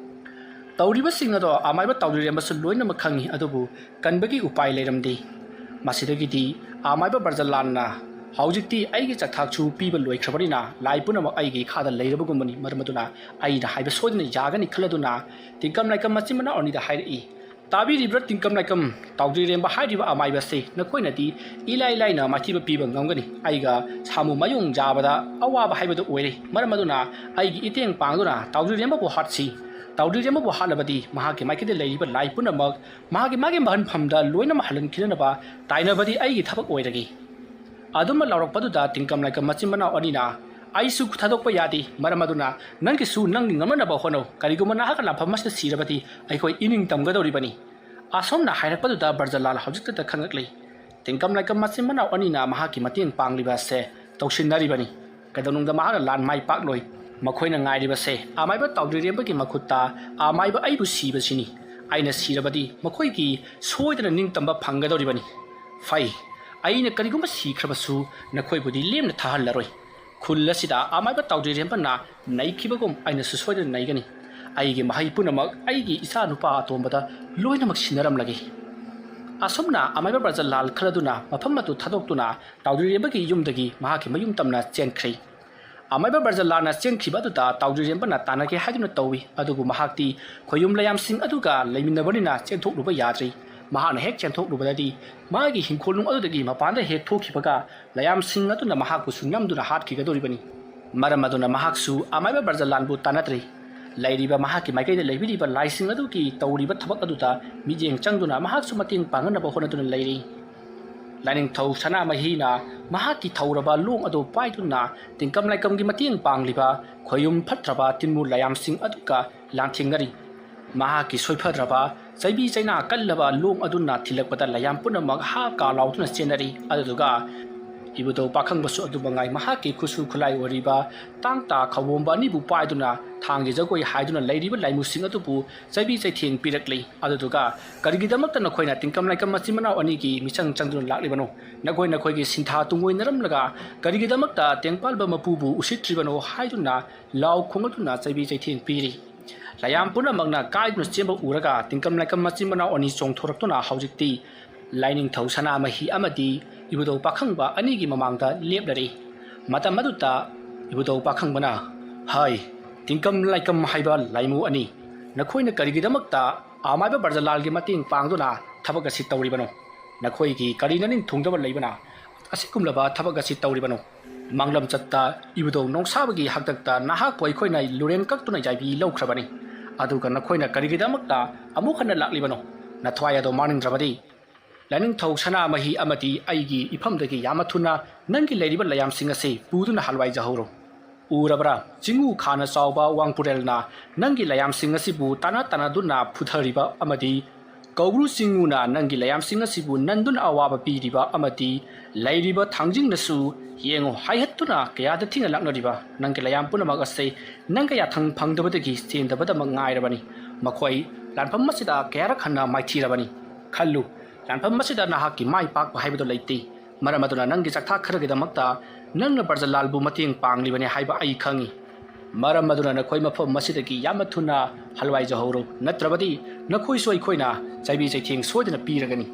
ꯇꯧꯔꯤꯕꯁꯤꯡ ꯑꯗꯣ ꯑꯃꯥꯏꯕ ꯇꯥꯎꯗ꯭ꯔꯤꯔꯦꯝꯕꯁꯨ ꯂꯣꯏꯅꯃꯛ ꯈꯪꯏ, ꯑꯗꯨꯕꯨ ꯀꯟꯕꯒꯤ ꯎꯄꯥꯏ ꯂꯩꯔꯝꯗꯦ꯫ ꯃꯁꯤꯗꯒꯤꯗꯤ ꯑꯃꯥꯏꯕ ꯕ꯭ꯔꯖꯂꯥꯟꯅ, "ꯍꯧꯖꯤꯛꯇꯤ ꯑꯩꯒꯤ ꯆꯥꯛꯊꯥꯛꯁꯨ ꯄꯤꯕ ꯂꯣꯏꯈ꯭ꯔꯕꯅꯤꯅ ꯂꯥꯏ ꯄꯨꯝꯅꯃꯛ ꯑꯩꯒꯤ ꯏꯈꯥꯗ ꯂꯩꯔꯕꯒꯨꯝꯕꯅꯤ, ꯃꯔꯝ ꯑꯗꯨꯅ ꯑꯩꯅ ꯍꯥꯏꯕ ꯁꯣꯏꯗꯅ ꯌꯥꯒꯅꯤ" ꯈꯜꯂꯗꯨꯅ ꯇꯤꯡꯀꯝ ꯂꯥꯏꯀꯝ ꯃꯆꯤꯟ ꯃꯅꯥꯎ ꯑꯅꯤꯗ ꯍꯥꯏꯔꯛꯏ, "ꯇꯥꯕꯤꯔꯤꯕ꯭ꯔꯥ ꯇꯤꯡꯀꯝ ꯂꯥꯏꯀꯝ? ꯇꯥꯎꯗ꯭ꯔꯤꯔꯦꯝꯕ ꯍꯥꯏꯔꯤꯕ ꯑꯃꯥꯏꯕꯁꯦ ꯅꯈꯣꯏꯅꯗꯤ ꯏꯂꯥꯏ ꯂꯥꯏꯅ ꯃꯥꯏꯊꯤꯕ ꯄꯤꯕ ꯉꯝꯒꯅꯤ꯫ ꯑꯩꯒ ꯁꯥꯃꯨ ꯃꯌꯨꯡ ꯌꯥꯕꯗ ꯑꯋꯥꯕ ꯍꯥꯏꯕꯗꯨ ꯑꯣꯏꯔꯦ꯫ ꯃꯔꯝ ꯑꯗꯨꯅ ꯑꯩꯒꯤ ꯏꯇꯦꯡ ꯄꯥꯡꯗꯨꯅ ꯇꯥꯎꯗ꯭ꯔꯤꯔꯦꯝꯕꯕꯨ ꯍꯥꯠꯁꯤ꯫ ꯇꯥꯎꯗ꯭ꯔꯤꯔꯦꯝꯕꯕꯨ ꯍꯥꯠꯂꯕꯗꯤ ꯃꯍꯥꯛꯀꯤ ꯃꯥꯏꯀꯩꯗ ꯂꯩꯔꯤꯕ ꯂꯥꯏ ꯄꯨꯝꯅꯃꯛ ꯃꯍꯥꯛꯀꯤ ꯃꯥꯒꯤ ꯃꯍꯟꯐꯝꯗ ꯂꯣꯏꯅꯃꯛ ꯍꯜꯍꯟꯈꯤꯅꯅꯕ ꯇꯥꯏꯅꯕꯗꯤ ꯑꯩꯒꯤ ꯊꯕꯛ ꯑꯣꯏꯔꯒꯦ"꯫ ꯑꯗꯨꯝꯅ ꯂꯥꯎꯔꯛꯄꯗꯨꯗ ꯇꯤꯡꯀꯝ ꯂꯥꯏꯀꯝ ꯃꯆꯤꯟ ꯃꯅꯥꯎ ꯑꯅꯤꯅ, "ꯑꯩꯁꯨ ꯊꯥꯗꯣꯛꯄ ꯌꯥꯗꯦ, ꯃꯔꯝ ꯑꯗꯨꯅ ꯅꯪꯒꯤꯁꯨ ꯅꯪꯒꯤ ꯉꯝꯅꯅꯕ ꯍꯣꯠꯅꯧ꯫ ꯀꯔꯤꯒꯨꯝꯕ ꯅꯍꯥꯛꯀ ꯂꯥꯟꯐꯝ ꯑꯁꯤꯗ ꯁꯤꯔꯕꯗꯤ ꯑꯩꯈꯣꯏ ꯏꯅꯤꯡ ꯇꯝꯒꯗꯧꯔꯤꯕꯅꯤ"꯫ ꯑꯁꯣꯝꯅ ꯍꯥꯏꯔꯛꯄꯗꯨꯗ ꯕ꯭ꯔꯖꯂꯥꯜ ꯍꯧꯖꯤꯛꯇꯗ ꯈꯪꯉꯛꯂꯤ꯫ ꯇꯤꯡꯀꯝ ꯂꯥꯏꯀꯝ ꯃꯆꯤꯟ ꯃꯅꯥꯎ ꯑꯅꯤꯅ ꯃꯍꯥꯛꯀꯤ ꯃꯇꯦꯡ ꯄꯥꯡꯂꯤꯕ ꯑꯁꯦ ꯇꯧꯁꯤꯟꯅꯔꯤꯕꯅꯤ꯫ ꯀꯩꯗꯧꯅꯨꯡꯗ ꯃꯍꯥꯛꯅ ꯂꯥꯟ ꯃꯥꯏ ꯄꯥꯛꯂꯣꯏ꯫ ꯃꯈꯣꯏꯅ ꯉꯥꯏꯔꯤꯕꯁꯦ ꯑꯃꯥꯏꯕ ꯇꯥꯎꯗ꯭ꯔꯤꯔꯦꯝꯕꯒꯤ ꯃꯈꯨꯠꯇ ꯑꯃꯥꯏꯕ ꯑꯩꯕꯨ ꯁꯤꯕꯁꯤꯅꯤ꯫ ꯑꯩꯅ ꯁꯤꯔꯕꯗꯤ ꯃꯈꯣꯏꯒꯤ ꯁꯣꯏꯗꯅ ꯅꯤꯡꯇꯝꯕ ꯐꯪꯒꯗꯧꯔꯤꯕꯅꯤ꯫ ꯐꯩ, ꯑꯩꯅ ꯀꯔꯤꯒꯨꯝꯕ ꯁꯤꯈ꯭ꯔꯕꯁꯨ ꯅꯈꯣꯏꯕꯨꯗꯤ ꯂꯦꯝꯅ ꯊꯥꯍꯜꯂꯔꯣꯏ꯫ ꯈꯨꯜ ꯑꯁꯤꯗ ꯑꯃꯥꯏꯕ ꯇꯥꯎꯗ꯭ꯔꯤꯔꯦꯝꯕꯅ ꯅꯩꯈꯤꯕꯒꯨꯝ ꯑꯩꯅꯁꯨ ꯁꯣꯏꯗꯅ ꯅꯩꯒꯅꯤ꯫ ꯑꯩꯒꯤ ꯃꯍꯩ ꯄꯨꯝꯅꯃꯛ ꯑꯩꯒꯤ ꯏꯆꯥ ꯅꯨꯄꯥ ꯑꯇꯣꯝꯕꯗ ꯂꯣꯏꯅꯃꯛ ꯁꯤꯟꯅꯔꯝꯂꯒꯦ꯫ ꯑꯁꯨꯝꯅ ꯑꯃꯥꯏꯕ ꯕ꯭ꯔꯖꯂꯥꯜ ꯈꯜꯂꯗꯨꯅ ꯃꯐꯝ ꯑꯗꯨ ꯊꯥꯗꯣꯛꯇꯨꯅ ꯇꯥꯎꯗ꯭ꯔꯤꯔꯦꯝꯕꯒꯤ ꯌꯨꯝꯗꯒꯤ ꯃꯍꯥꯛꯀꯤ ꯃꯌꯨꯝ ꯇꯝꯅ ꯆꯦꯟꯈ꯭ꯔꯦ꯫ ꯑꯃꯥꯏꯕ ꯕ꯭ꯔꯖꯂꯥꯜꯅ ꯆꯦꯟꯈꯤꯕ ꯑꯗꯨꯗ ꯇꯥꯎꯗ꯭ꯔꯤꯔꯦꯝꯕꯅ ꯇꯥꯟꯅꯒꯦ ꯍꯥꯏꯗꯨꯅ ꯇꯧꯏ, ꯑꯗꯨꯕꯨ ꯃꯍꯥꯛꯇꯤ ꯈꯣꯌꯨꯝ ꯂꯌꯥꯝꯁꯤꯡ ꯑꯗꯨꯒ ꯂꯩꯃꯤꯟꯅꯕꯅꯤꯅ ꯆꯦꯟꯊꯣꯛꯂꯨꯕ ꯌꯥꯗ꯭ꯔꯤ꯫ ꯃꯍꯥꯛꯅ ꯍꯦꯛ ꯆꯦꯟꯊꯣꯛꯂꯨꯕꯗꯗꯤ ꯃꯥꯒꯤ ꯍꯤꯡꯈꯣꯜꯅꯨꯡ ꯑꯗꯨꯗꯒꯤ ꯃꯄꯥꯟꯗ ꯍꯦꯛ ꯊꯣꯛꯈꯤꯕꯒ ꯂꯌꯥꯝꯁꯤꯡ ꯑꯗꯨꯅ ꯃꯍꯥꯛꯄꯨꯁꯨ ꯅꯝꯗꯨꯅ ꯍꯥꯠꯈꯤꯒꯗꯧꯔꯤꯕꯅꯤ꯫ ꯃꯔꯝ ꯑꯗꯨꯅ ꯃꯍꯥꯛꯁꯨ ꯑꯃꯥꯏꯕ ꯕ꯭ꯔꯖꯂꯥꯟꯕꯨ ꯇꯥꯟꯅꯗ꯭ꯔꯦ꯫ ꯂꯩꯔꯤꯕ ꯃꯍꯥꯛꯀꯤ ꯃꯥꯏꯀꯩꯗ ꯂꯩꯕꯤꯔꯤꯕ ꯂꯥꯏꯁꯤꯡ ꯑꯗꯨꯒꯤ ꯇꯧꯔꯤꯕ ꯊꯕꯛ ꯑꯗꯨꯗ ꯃꯤꯠꯌꯦꯡ ꯆꯪꯗꯨꯅ ꯃꯍꯥꯛꯁꯨ ꯃꯇꯦꯡ ꯄꯥꯡꯅꯅꯕ ꯍꯣꯠꯅꯗꯨꯅ ꯂꯩꯔꯤ꯫ ꯂꯥꯏꯅꯤꯡꯊꯧ ꯁꯅꯥꯃꯍꯤꯅ ꯃꯍꯥꯛꯀꯤ ꯊꯧꯔꯕ ꯂꯣꯡ ꯑꯗꯨ ꯄꯥꯏꯗꯨꯅ ꯇꯤꯡꯀꯝ ꯂꯥꯏꯀꯝꯒꯤ ꯃꯇꯦꯡ ꯄꯥꯡꯂꯤꯕ ꯈꯣꯌꯨꯝ ꯐꯠꯇ꯭ꯔꯕ ꯇꯤꯟꯃꯨ ꯂꯥꯏꯌꯥꯝꯁꯤꯡ ꯑꯗꯨꯒ ꯂꯥꯟꯊꯦꯡꯅꯔꯤ꯫ ꯃꯍꯥꯛꯀꯤ ꯁꯣꯏꯐꯗ꯭ꯔꯕ ꯆꯩꯕꯤ ꯆꯩꯅꯥ ꯀꯜꯂꯕ ꯂꯣꯡ ꯑꯗꯨꯅ ꯊꯤꯜꯂꯛꯄꯗ ꯂꯥꯏꯌꯥꯝ ꯄꯨꯝꯅꯃꯛ ꯍꯥ ꯀꯥ ꯂꯥꯎꯗꯨꯅ ꯆꯦꯟꯅꯔꯤ꯫ ꯑꯗꯨꯗꯨꯒ ꯏꯕꯨꯙꯧ ꯄꯥꯈꯪꯕꯁꯨ ꯑꯗꯨ ꯃꯉꯥꯏ ꯃꯍꯥꯛꯀꯤ ꯈꯨꯠꯁꯨ ꯈꯨꯠꯂꯥꯏ ꯑꯣꯏꯔꯤꯕ ꯇꯥꯡ ꯇꯥ ꯈꯧꯕꯣꯝꯕ ꯑꯅꯤꯕꯨ ꯄꯥꯏꯗꯨꯅ ꯊꯥꯡꯒꯤ ꯖꯒꯣꯏ ꯍꯥꯏꯗꯨꯅ ꯂꯩꯔꯤꯕ ꯂꯥꯏꯃꯨꯁꯤꯡ ꯑꯗꯨꯕꯨ ꯆꯩꯕꯤ ꯆꯩꯊꯦꯡ ꯄꯤꯔꯛꯂꯤ꯫ ꯑꯗꯨꯗꯨꯒ ꯀꯔꯤꯒꯤꯗꯃꯛꯇ ꯅꯈꯣꯏꯅ ꯇꯤꯡꯀꯝ ꯂꯥꯏꯀꯝ ꯃꯆꯤꯟ ꯃꯅꯥꯎ ꯑꯅꯤꯒꯤ ꯃꯤꯆꯪ ꯆꯪꯗꯨꯅ ꯂꯥꯛꯂꯤꯕꯅꯣ? ꯅꯈꯣꯏ ꯅꯈꯣꯏꯒꯤ ꯁꯤꯟꯊꯥ ꯇꯨꯡꯑꯣꯏꯅꯔꯝꯂꯒ ꯀꯔꯤꯒꯤꯗꯃꯛꯇ ꯇꯦꯡꯄꯥꯜꯕ ꯃꯄꯨꯕꯨ ꯎꯁꯤꯠꯇ꯭ꯔꯤꯕꯅꯣ ꯍꯥꯏꯗꯨꯅ ꯂꯥꯎ ꯈꯣꯡꯂꯗꯨꯅ ꯆꯩꯕꯤ ꯆꯩꯊꯦꯡ ꯄꯤꯔꯤ꯫ ꯂꯥꯏꯌꯥꯝ ꯄꯨꯝꯅꯃꯛꯅ ꯀꯥꯏꯗꯨꯅ ꯆꯦꯟꯕ ꯎꯔꯒ ꯇꯤꯡꯀꯝ ꯂꯥꯏꯀꯝ ꯃꯆꯤꯟ ꯃꯅꯥꯎ ꯑꯅꯤ ꯆꯣꯡꯊꯣꯔꯛꯇꯨꯅ ꯍꯧꯖꯤꯛꯇꯤ ꯂꯥꯏꯅꯤꯡꯊꯧ ꯁꯅꯥꯃꯍꯤ ꯑꯃꯗꯤ ꯏꯕꯨꯙꯧ ꯄꯥꯈꯪꯕ ꯑꯅꯤꯒꯤ ꯃꯃꯥꯡꯗ ꯂꯦꯞꯂꯔꯦ꯫ ꯃꯇꯝ ꯑꯗꯨꯗ ꯏꯕꯨꯙꯧ ꯄꯥꯈꯪꯕꯅ, "ꯍꯥꯏ, ꯇꯤꯡꯀꯝ ꯂꯥꯏꯀꯝ ꯍꯥꯏꯕ ꯂꯥꯏꯃꯨ ꯑꯅꯤ, ꯅꯈꯣꯏꯅ ꯀꯔꯤꯒꯤꯗꯃꯛꯇ ꯑꯃꯥꯏꯕ ꯕ꯭ꯔꯖꯂꯥꯜꯒꯤ ꯃꯇꯦꯡ ꯄꯥꯡꯗꯨꯅ ꯊꯕꯛ ꯑꯁꯤ ꯇꯧꯔꯤꯕꯅꯣ? ꯅꯈꯣꯏꯒꯤ ꯀꯔꯤ ꯅꯅꯤꯡ ꯊꯨꯡꯗꯕ ꯂꯩꯕꯅ ꯑꯁꯤꯒꯨꯝꯂꯕ ꯊꯕꯛ ꯑꯁꯤ ꯇꯧꯔꯤꯕꯅꯣ? ꯃꯥꯡꯂꯝ ꯆꯠꯇ ꯏꯕꯨꯙꯧ ꯅꯣꯡꯁꯥꯕꯒꯤ ꯍꯥꯛꯇꯛꯇ ꯅꯍꯥꯛꯄꯨ ꯑꯩꯈꯣꯏꯅ ꯂꯨꯔꯦꯟ ꯀꯛꯇꯨꯅ ꯌꯥꯏꯕꯤ ꯂꯧꯈ꯭ꯔꯕꯅꯤ꯫ ꯑꯗꯨꯒ ꯅꯈꯣꯏꯅ ꯀꯔꯤꯒꯤꯗꯃꯛꯇ ꯑꯃꯨꯛ ꯍꯟꯅ ꯂꯥꯛꯂꯤꯕꯅꯣ? ꯅꯊ꯭ꯋꯥꯏ ꯑꯗꯣ ꯃꯥꯡꯅꯤꯡꯗ꯭ꯔꯕꯗꯤ ꯂꯥꯏꯅꯤꯡꯊꯧ ꯁꯅꯥꯃꯍꯤ ꯑꯃꯗꯤ ꯑꯩꯒꯤ ꯏꯐꯝꯗꯒꯤ ꯌꯥꯝꯅ ꯊꯨꯅ ꯅꯪꯒꯤ ꯂꯩꯔꯤꯕ ꯂꯥꯏꯌꯥꯝꯁꯤꯡ ꯑꯁꯤ ꯄꯨꯗꯨꯅ ꯍꯜꯋꯥꯏꯖꯍꯧꯔꯣ꯫ ꯎꯔꯕ꯭ꯔꯥ? ꯆꯤꯡꯉꯨ ꯈꯥꯅ ꯆꯥꯎꯕ ꯋꯥꯡꯄꯨꯔꯦꯜꯅ ꯅꯪꯒꯤ ꯂꯥꯏꯌꯥꯝꯁꯤꯡ ꯑꯁꯤꯕꯨ ꯇꯥꯅ ꯇꯥꯅꯗꯨꯅ ꯐꯨꯊꯔꯤꯕ ꯑꯃꯗꯤ ꯀꯧꯕ꯭ꯔꯨ ꯆꯤꯡꯉꯨꯅ ꯅꯪꯒꯤ ꯂꯥꯏꯌꯥꯝꯁꯤꯡ ꯑꯁꯤꯕꯨ ꯅꯟꯗꯨꯅ ꯑꯋꯥꯕ ꯄꯤꯔꯤꯕ ꯑꯃꯗꯤ ꯂꯩꯔꯤꯕ ꯊꯥꯡꯖꯤꯡꯅꯁꯨ ꯌꯦꯡꯉꯨ ꯍꯥꯏꯍꯠꯇꯨꯅ ꯀꯌꯥꯗ ꯊꯤꯅ ꯂꯥꯛꯅꯔꯤꯕ ꯅꯪꯒꯤ ꯂꯥꯏꯌꯥꯝ ꯄꯨꯝꯅꯃꯛ ꯑꯁꯤ ꯅꯪꯒ ꯌꯥꯊꯪ ꯐꯪꯗꯕꯗꯒꯤ ꯆꯦꯟꯗꯕꯗꯃꯛ ꯉꯥꯏꯔꯕꯅꯤ꯫ ꯃꯈꯣꯏ ꯂꯥꯟꯐꯝ ꯑꯁꯤꯗ ꯀꯌꯥꯔꯛ ꯍꯟꯅ ꯃꯥꯏꯊꯤꯔꯕꯅꯤ꯫ ꯈꯜꯂꯨ, ꯂꯥꯟꯐꯝ ꯑꯁꯤꯗ ꯅꯍꯥꯛꯀꯤ ꯃꯥꯏ ꯄꯥꯛꯄ ꯍꯥꯏꯕꯗꯨ ꯂꯩꯇꯦ꯫ ꯃꯔꯝ ꯑꯗꯨꯅ ꯅꯪꯒꯤ ꯆꯥꯛꯊꯥꯛ ꯈꯔꯒꯤꯗꯃꯛꯇ ꯅꯪꯅ ꯕ꯭ꯔꯖꯂꯥꯜꯕꯨ ꯃꯇꯦꯡ ꯄꯥꯡꯂꯤꯕꯅꯤ ꯍꯥꯏꯕ ꯑꯩ ꯈꯪꯏ꯫ ꯃꯔꯝ ꯑꯗꯨꯅ ꯅꯈꯣꯏ ꯃꯐꯝ ꯑꯁꯤꯗꯒꯤ ꯌꯥꯝꯅ ꯊꯨꯅ ꯍꯜꯋꯥꯏꯖꯍꯧꯔꯣ, ꯅꯠꯇ꯭ꯔꯕꯗꯤ ꯅꯈꯣꯏꯁꯨ ꯑꯩꯈꯣꯏꯅ ꯆꯩꯕꯤ ꯆꯩꯊꯦꯡ ꯁꯣꯏꯗꯅ ꯄꯤꯔꯒꯅꯤ꯫"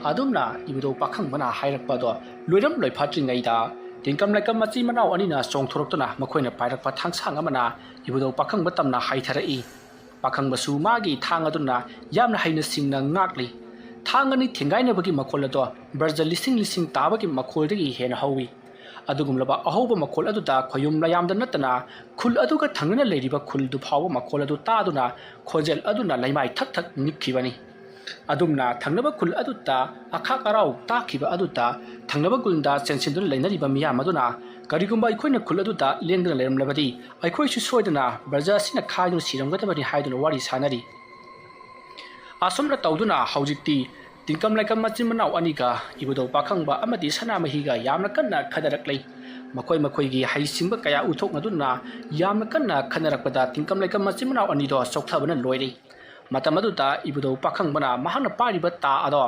ꯑꯗꯨꯝꯅ ꯏꯕꯨꯙꯧ ꯄꯥꯈꯪꯕꯅ ꯍꯥꯏꯔꯛꯄ ꯑꯗꯣ ꯂꯣꯏꯔꯝ ꯂꯣꯏꯐꯥꯠꯇ꯭ꯔꯤꯉꯩꯗ ꯇꯤꯡꯀꯝ ꯂꯥꯏꯀꯝ ꯃꯆꯤꯟ ꯃꯅꯥꯎ ꯑꯅꯤꯅ ꯆꯣꯡꯊꯣꯔꯛꯇꯨꯅ ꯃꯈꯣꯏꯅ ꯄꯥꯏꯔꯛꯄ ꯊꯥꯡꯁꯥꯡ ꯑꯃꯅ ꯏꯕꯨꯙꯧ ꯄꯥꯈꯪꯕ ꯇꯝꯅ ꯍꯥꯏꯊꯔꯛꯏ꯫ ꯄꯥꯈꯪꯕꯁꯨ ꯃꯥꯒꯤ ꯊꯥꯡ ꯑꯗꯨꯅ ꯌꯥꯝꯅ ꯍꯩꯅ ꯁꯤꯡꯅ ꯉꯥꯛꯂꯤ꯫ ꯊꯥꯡ ꯑꯅꯤ ꯊꯦꯡꯒꯥꯏꯅꯕꯒꯤ ꯃꯈꯣꯜ ꯑꯗꯣ ꯕ꯭ꯔꯖ ꯂꯤꯁꯤꯡ ꯂꯤꯁꯤꯡ ꯇꯥꯕꯒꯤ ꯃꯈꯣꯜꯗꯒꯤ ꯍꯦꯟꯅ ꯍꯧꯏ꯫ ꯑꯗꯨꯒꯨꯝꯂꯕ ꯑꯍꯧꯕ ꯃꯈꯣꯜ ꯑꯗꯨꯗ ꯈꯣꯌꯨꯝ ꯂꯥꯏꯌꯥꯝꯗ ꯅꯠꯇꯅ ꯈꯨꯜ ꯑꯗꯨꯒ ꯊꯪꯅꯅ ꯂꯩꯔꯤꯕ ꯈꯨꯜꯗꯨ ꯐꯥꯎꯕ ꯃꯈꯣꯜ ꯑꯗꯨ ꯇꯥꯗꯨꯅ ꯈꯣꯟꯖꯦꯜ ꯑꯗꯨꯅ ꯂꯩꯃꯥꯏ ꯊꯛ ꯊꯛ ꯅꯤꯛꯈꯤꯕꯅꯤ꯫ ꯑꯗꯨꯝꯅ ꯊꯪꯅꯕ ꯈꯨꯜ ꯑꯗꯨꯗ ꯑꯈꯥꯛ ꯑꯔꯥꯎ ꯇꯥꯈꯤꯕ ꯑꯗꯨꯗ ꯊꯪꯅꯕ ꯈꯨꯜꯗ ꯆꯦꯟꯁꯤꯟꯗꯨꯅ ꯂꯩꯅꯔꯤꯕ ꯃꯤꯌꯥꯝ ꯑꯗꯨꯅ ꯀꯔꯤꯒꯨꯝꯕ ꯑꯩꯈꯣꯏꯅ ꯈꯨꯜ ꯑꯗꯨꯗ ꯂꯦꯡꯗꯅ ꯂꯩꯔꯝꯂꯕꯗꯤ ꯑꯩꯈꯣꯏꯁꯨ ꯁꯣꯏꯗꯅ ꯕ꯭ꯔꯖꯥ ꯑꯁꯤꯅ ꯈꯥꯏꯗꯨꯅ ꯁꯤꯔꯝꯒꯗꯕꯅꯤ ꯍꯥꯏꯗꯨꯅ ꯋꯥꯔꯤ ꯁꯥꯅꯔꯤ꯫ ꯑꯁꯨꯝꯅ ꯇꯧꯗꯨꯅ ꯍꯧꯖꯤꯛꯇꯤ ꯇꯤꯡꯀꯝ ꯂꯥꯏꯀꯝ ꯃꯆꯤꯟ ꯃꯅꯥꯎ ꯑꯅꯤꯒ ꯏꯕꯨꯙꯧ ꯄꯥꯈꯪꯕ ꯑꯃꯗꯤ ꯁꯅꯥꯃꯍꯤꯒ ꯌꯥꯝꯅ ꯀꯟꯅ ꯈꯠꯅꯔꯛꯂꯤ꯫ ꯃꯈꯣꯏ ꯃꯈꯣꯏꯒꯤ ꯍꯩꯁꯤꯡꯕ ꯀꯌꯥ ꯎꯠꯊꯣꯛꯅꯗꯨꯅ ꯌꯥꯝꯅ ꯀꯟꯅ ꯈꯠꯅꯔꯛꯄꯗ ꯇꯤꯡꯀꯝ ꯂꯥꯏꯀꯝ ꯃꯆꯤꯟ ꯃꯅꯥꯎ ꯑꯅꯤꯗꯣ ꯆꯣꯛꯊꯕꯅ ꯂꯣꯏꯔꯦ꯫ ꯃꯇꯝ ꯑꯗꯨꯗ ꯏꯕꯨꯙꯧ ꯄꯥꯈꯪꯕꯅ ꯃꯍꯥꯛꯅ ꯄꯥꯏꯔꯤꯕ ꯇꯥ ꯑꯗꯣ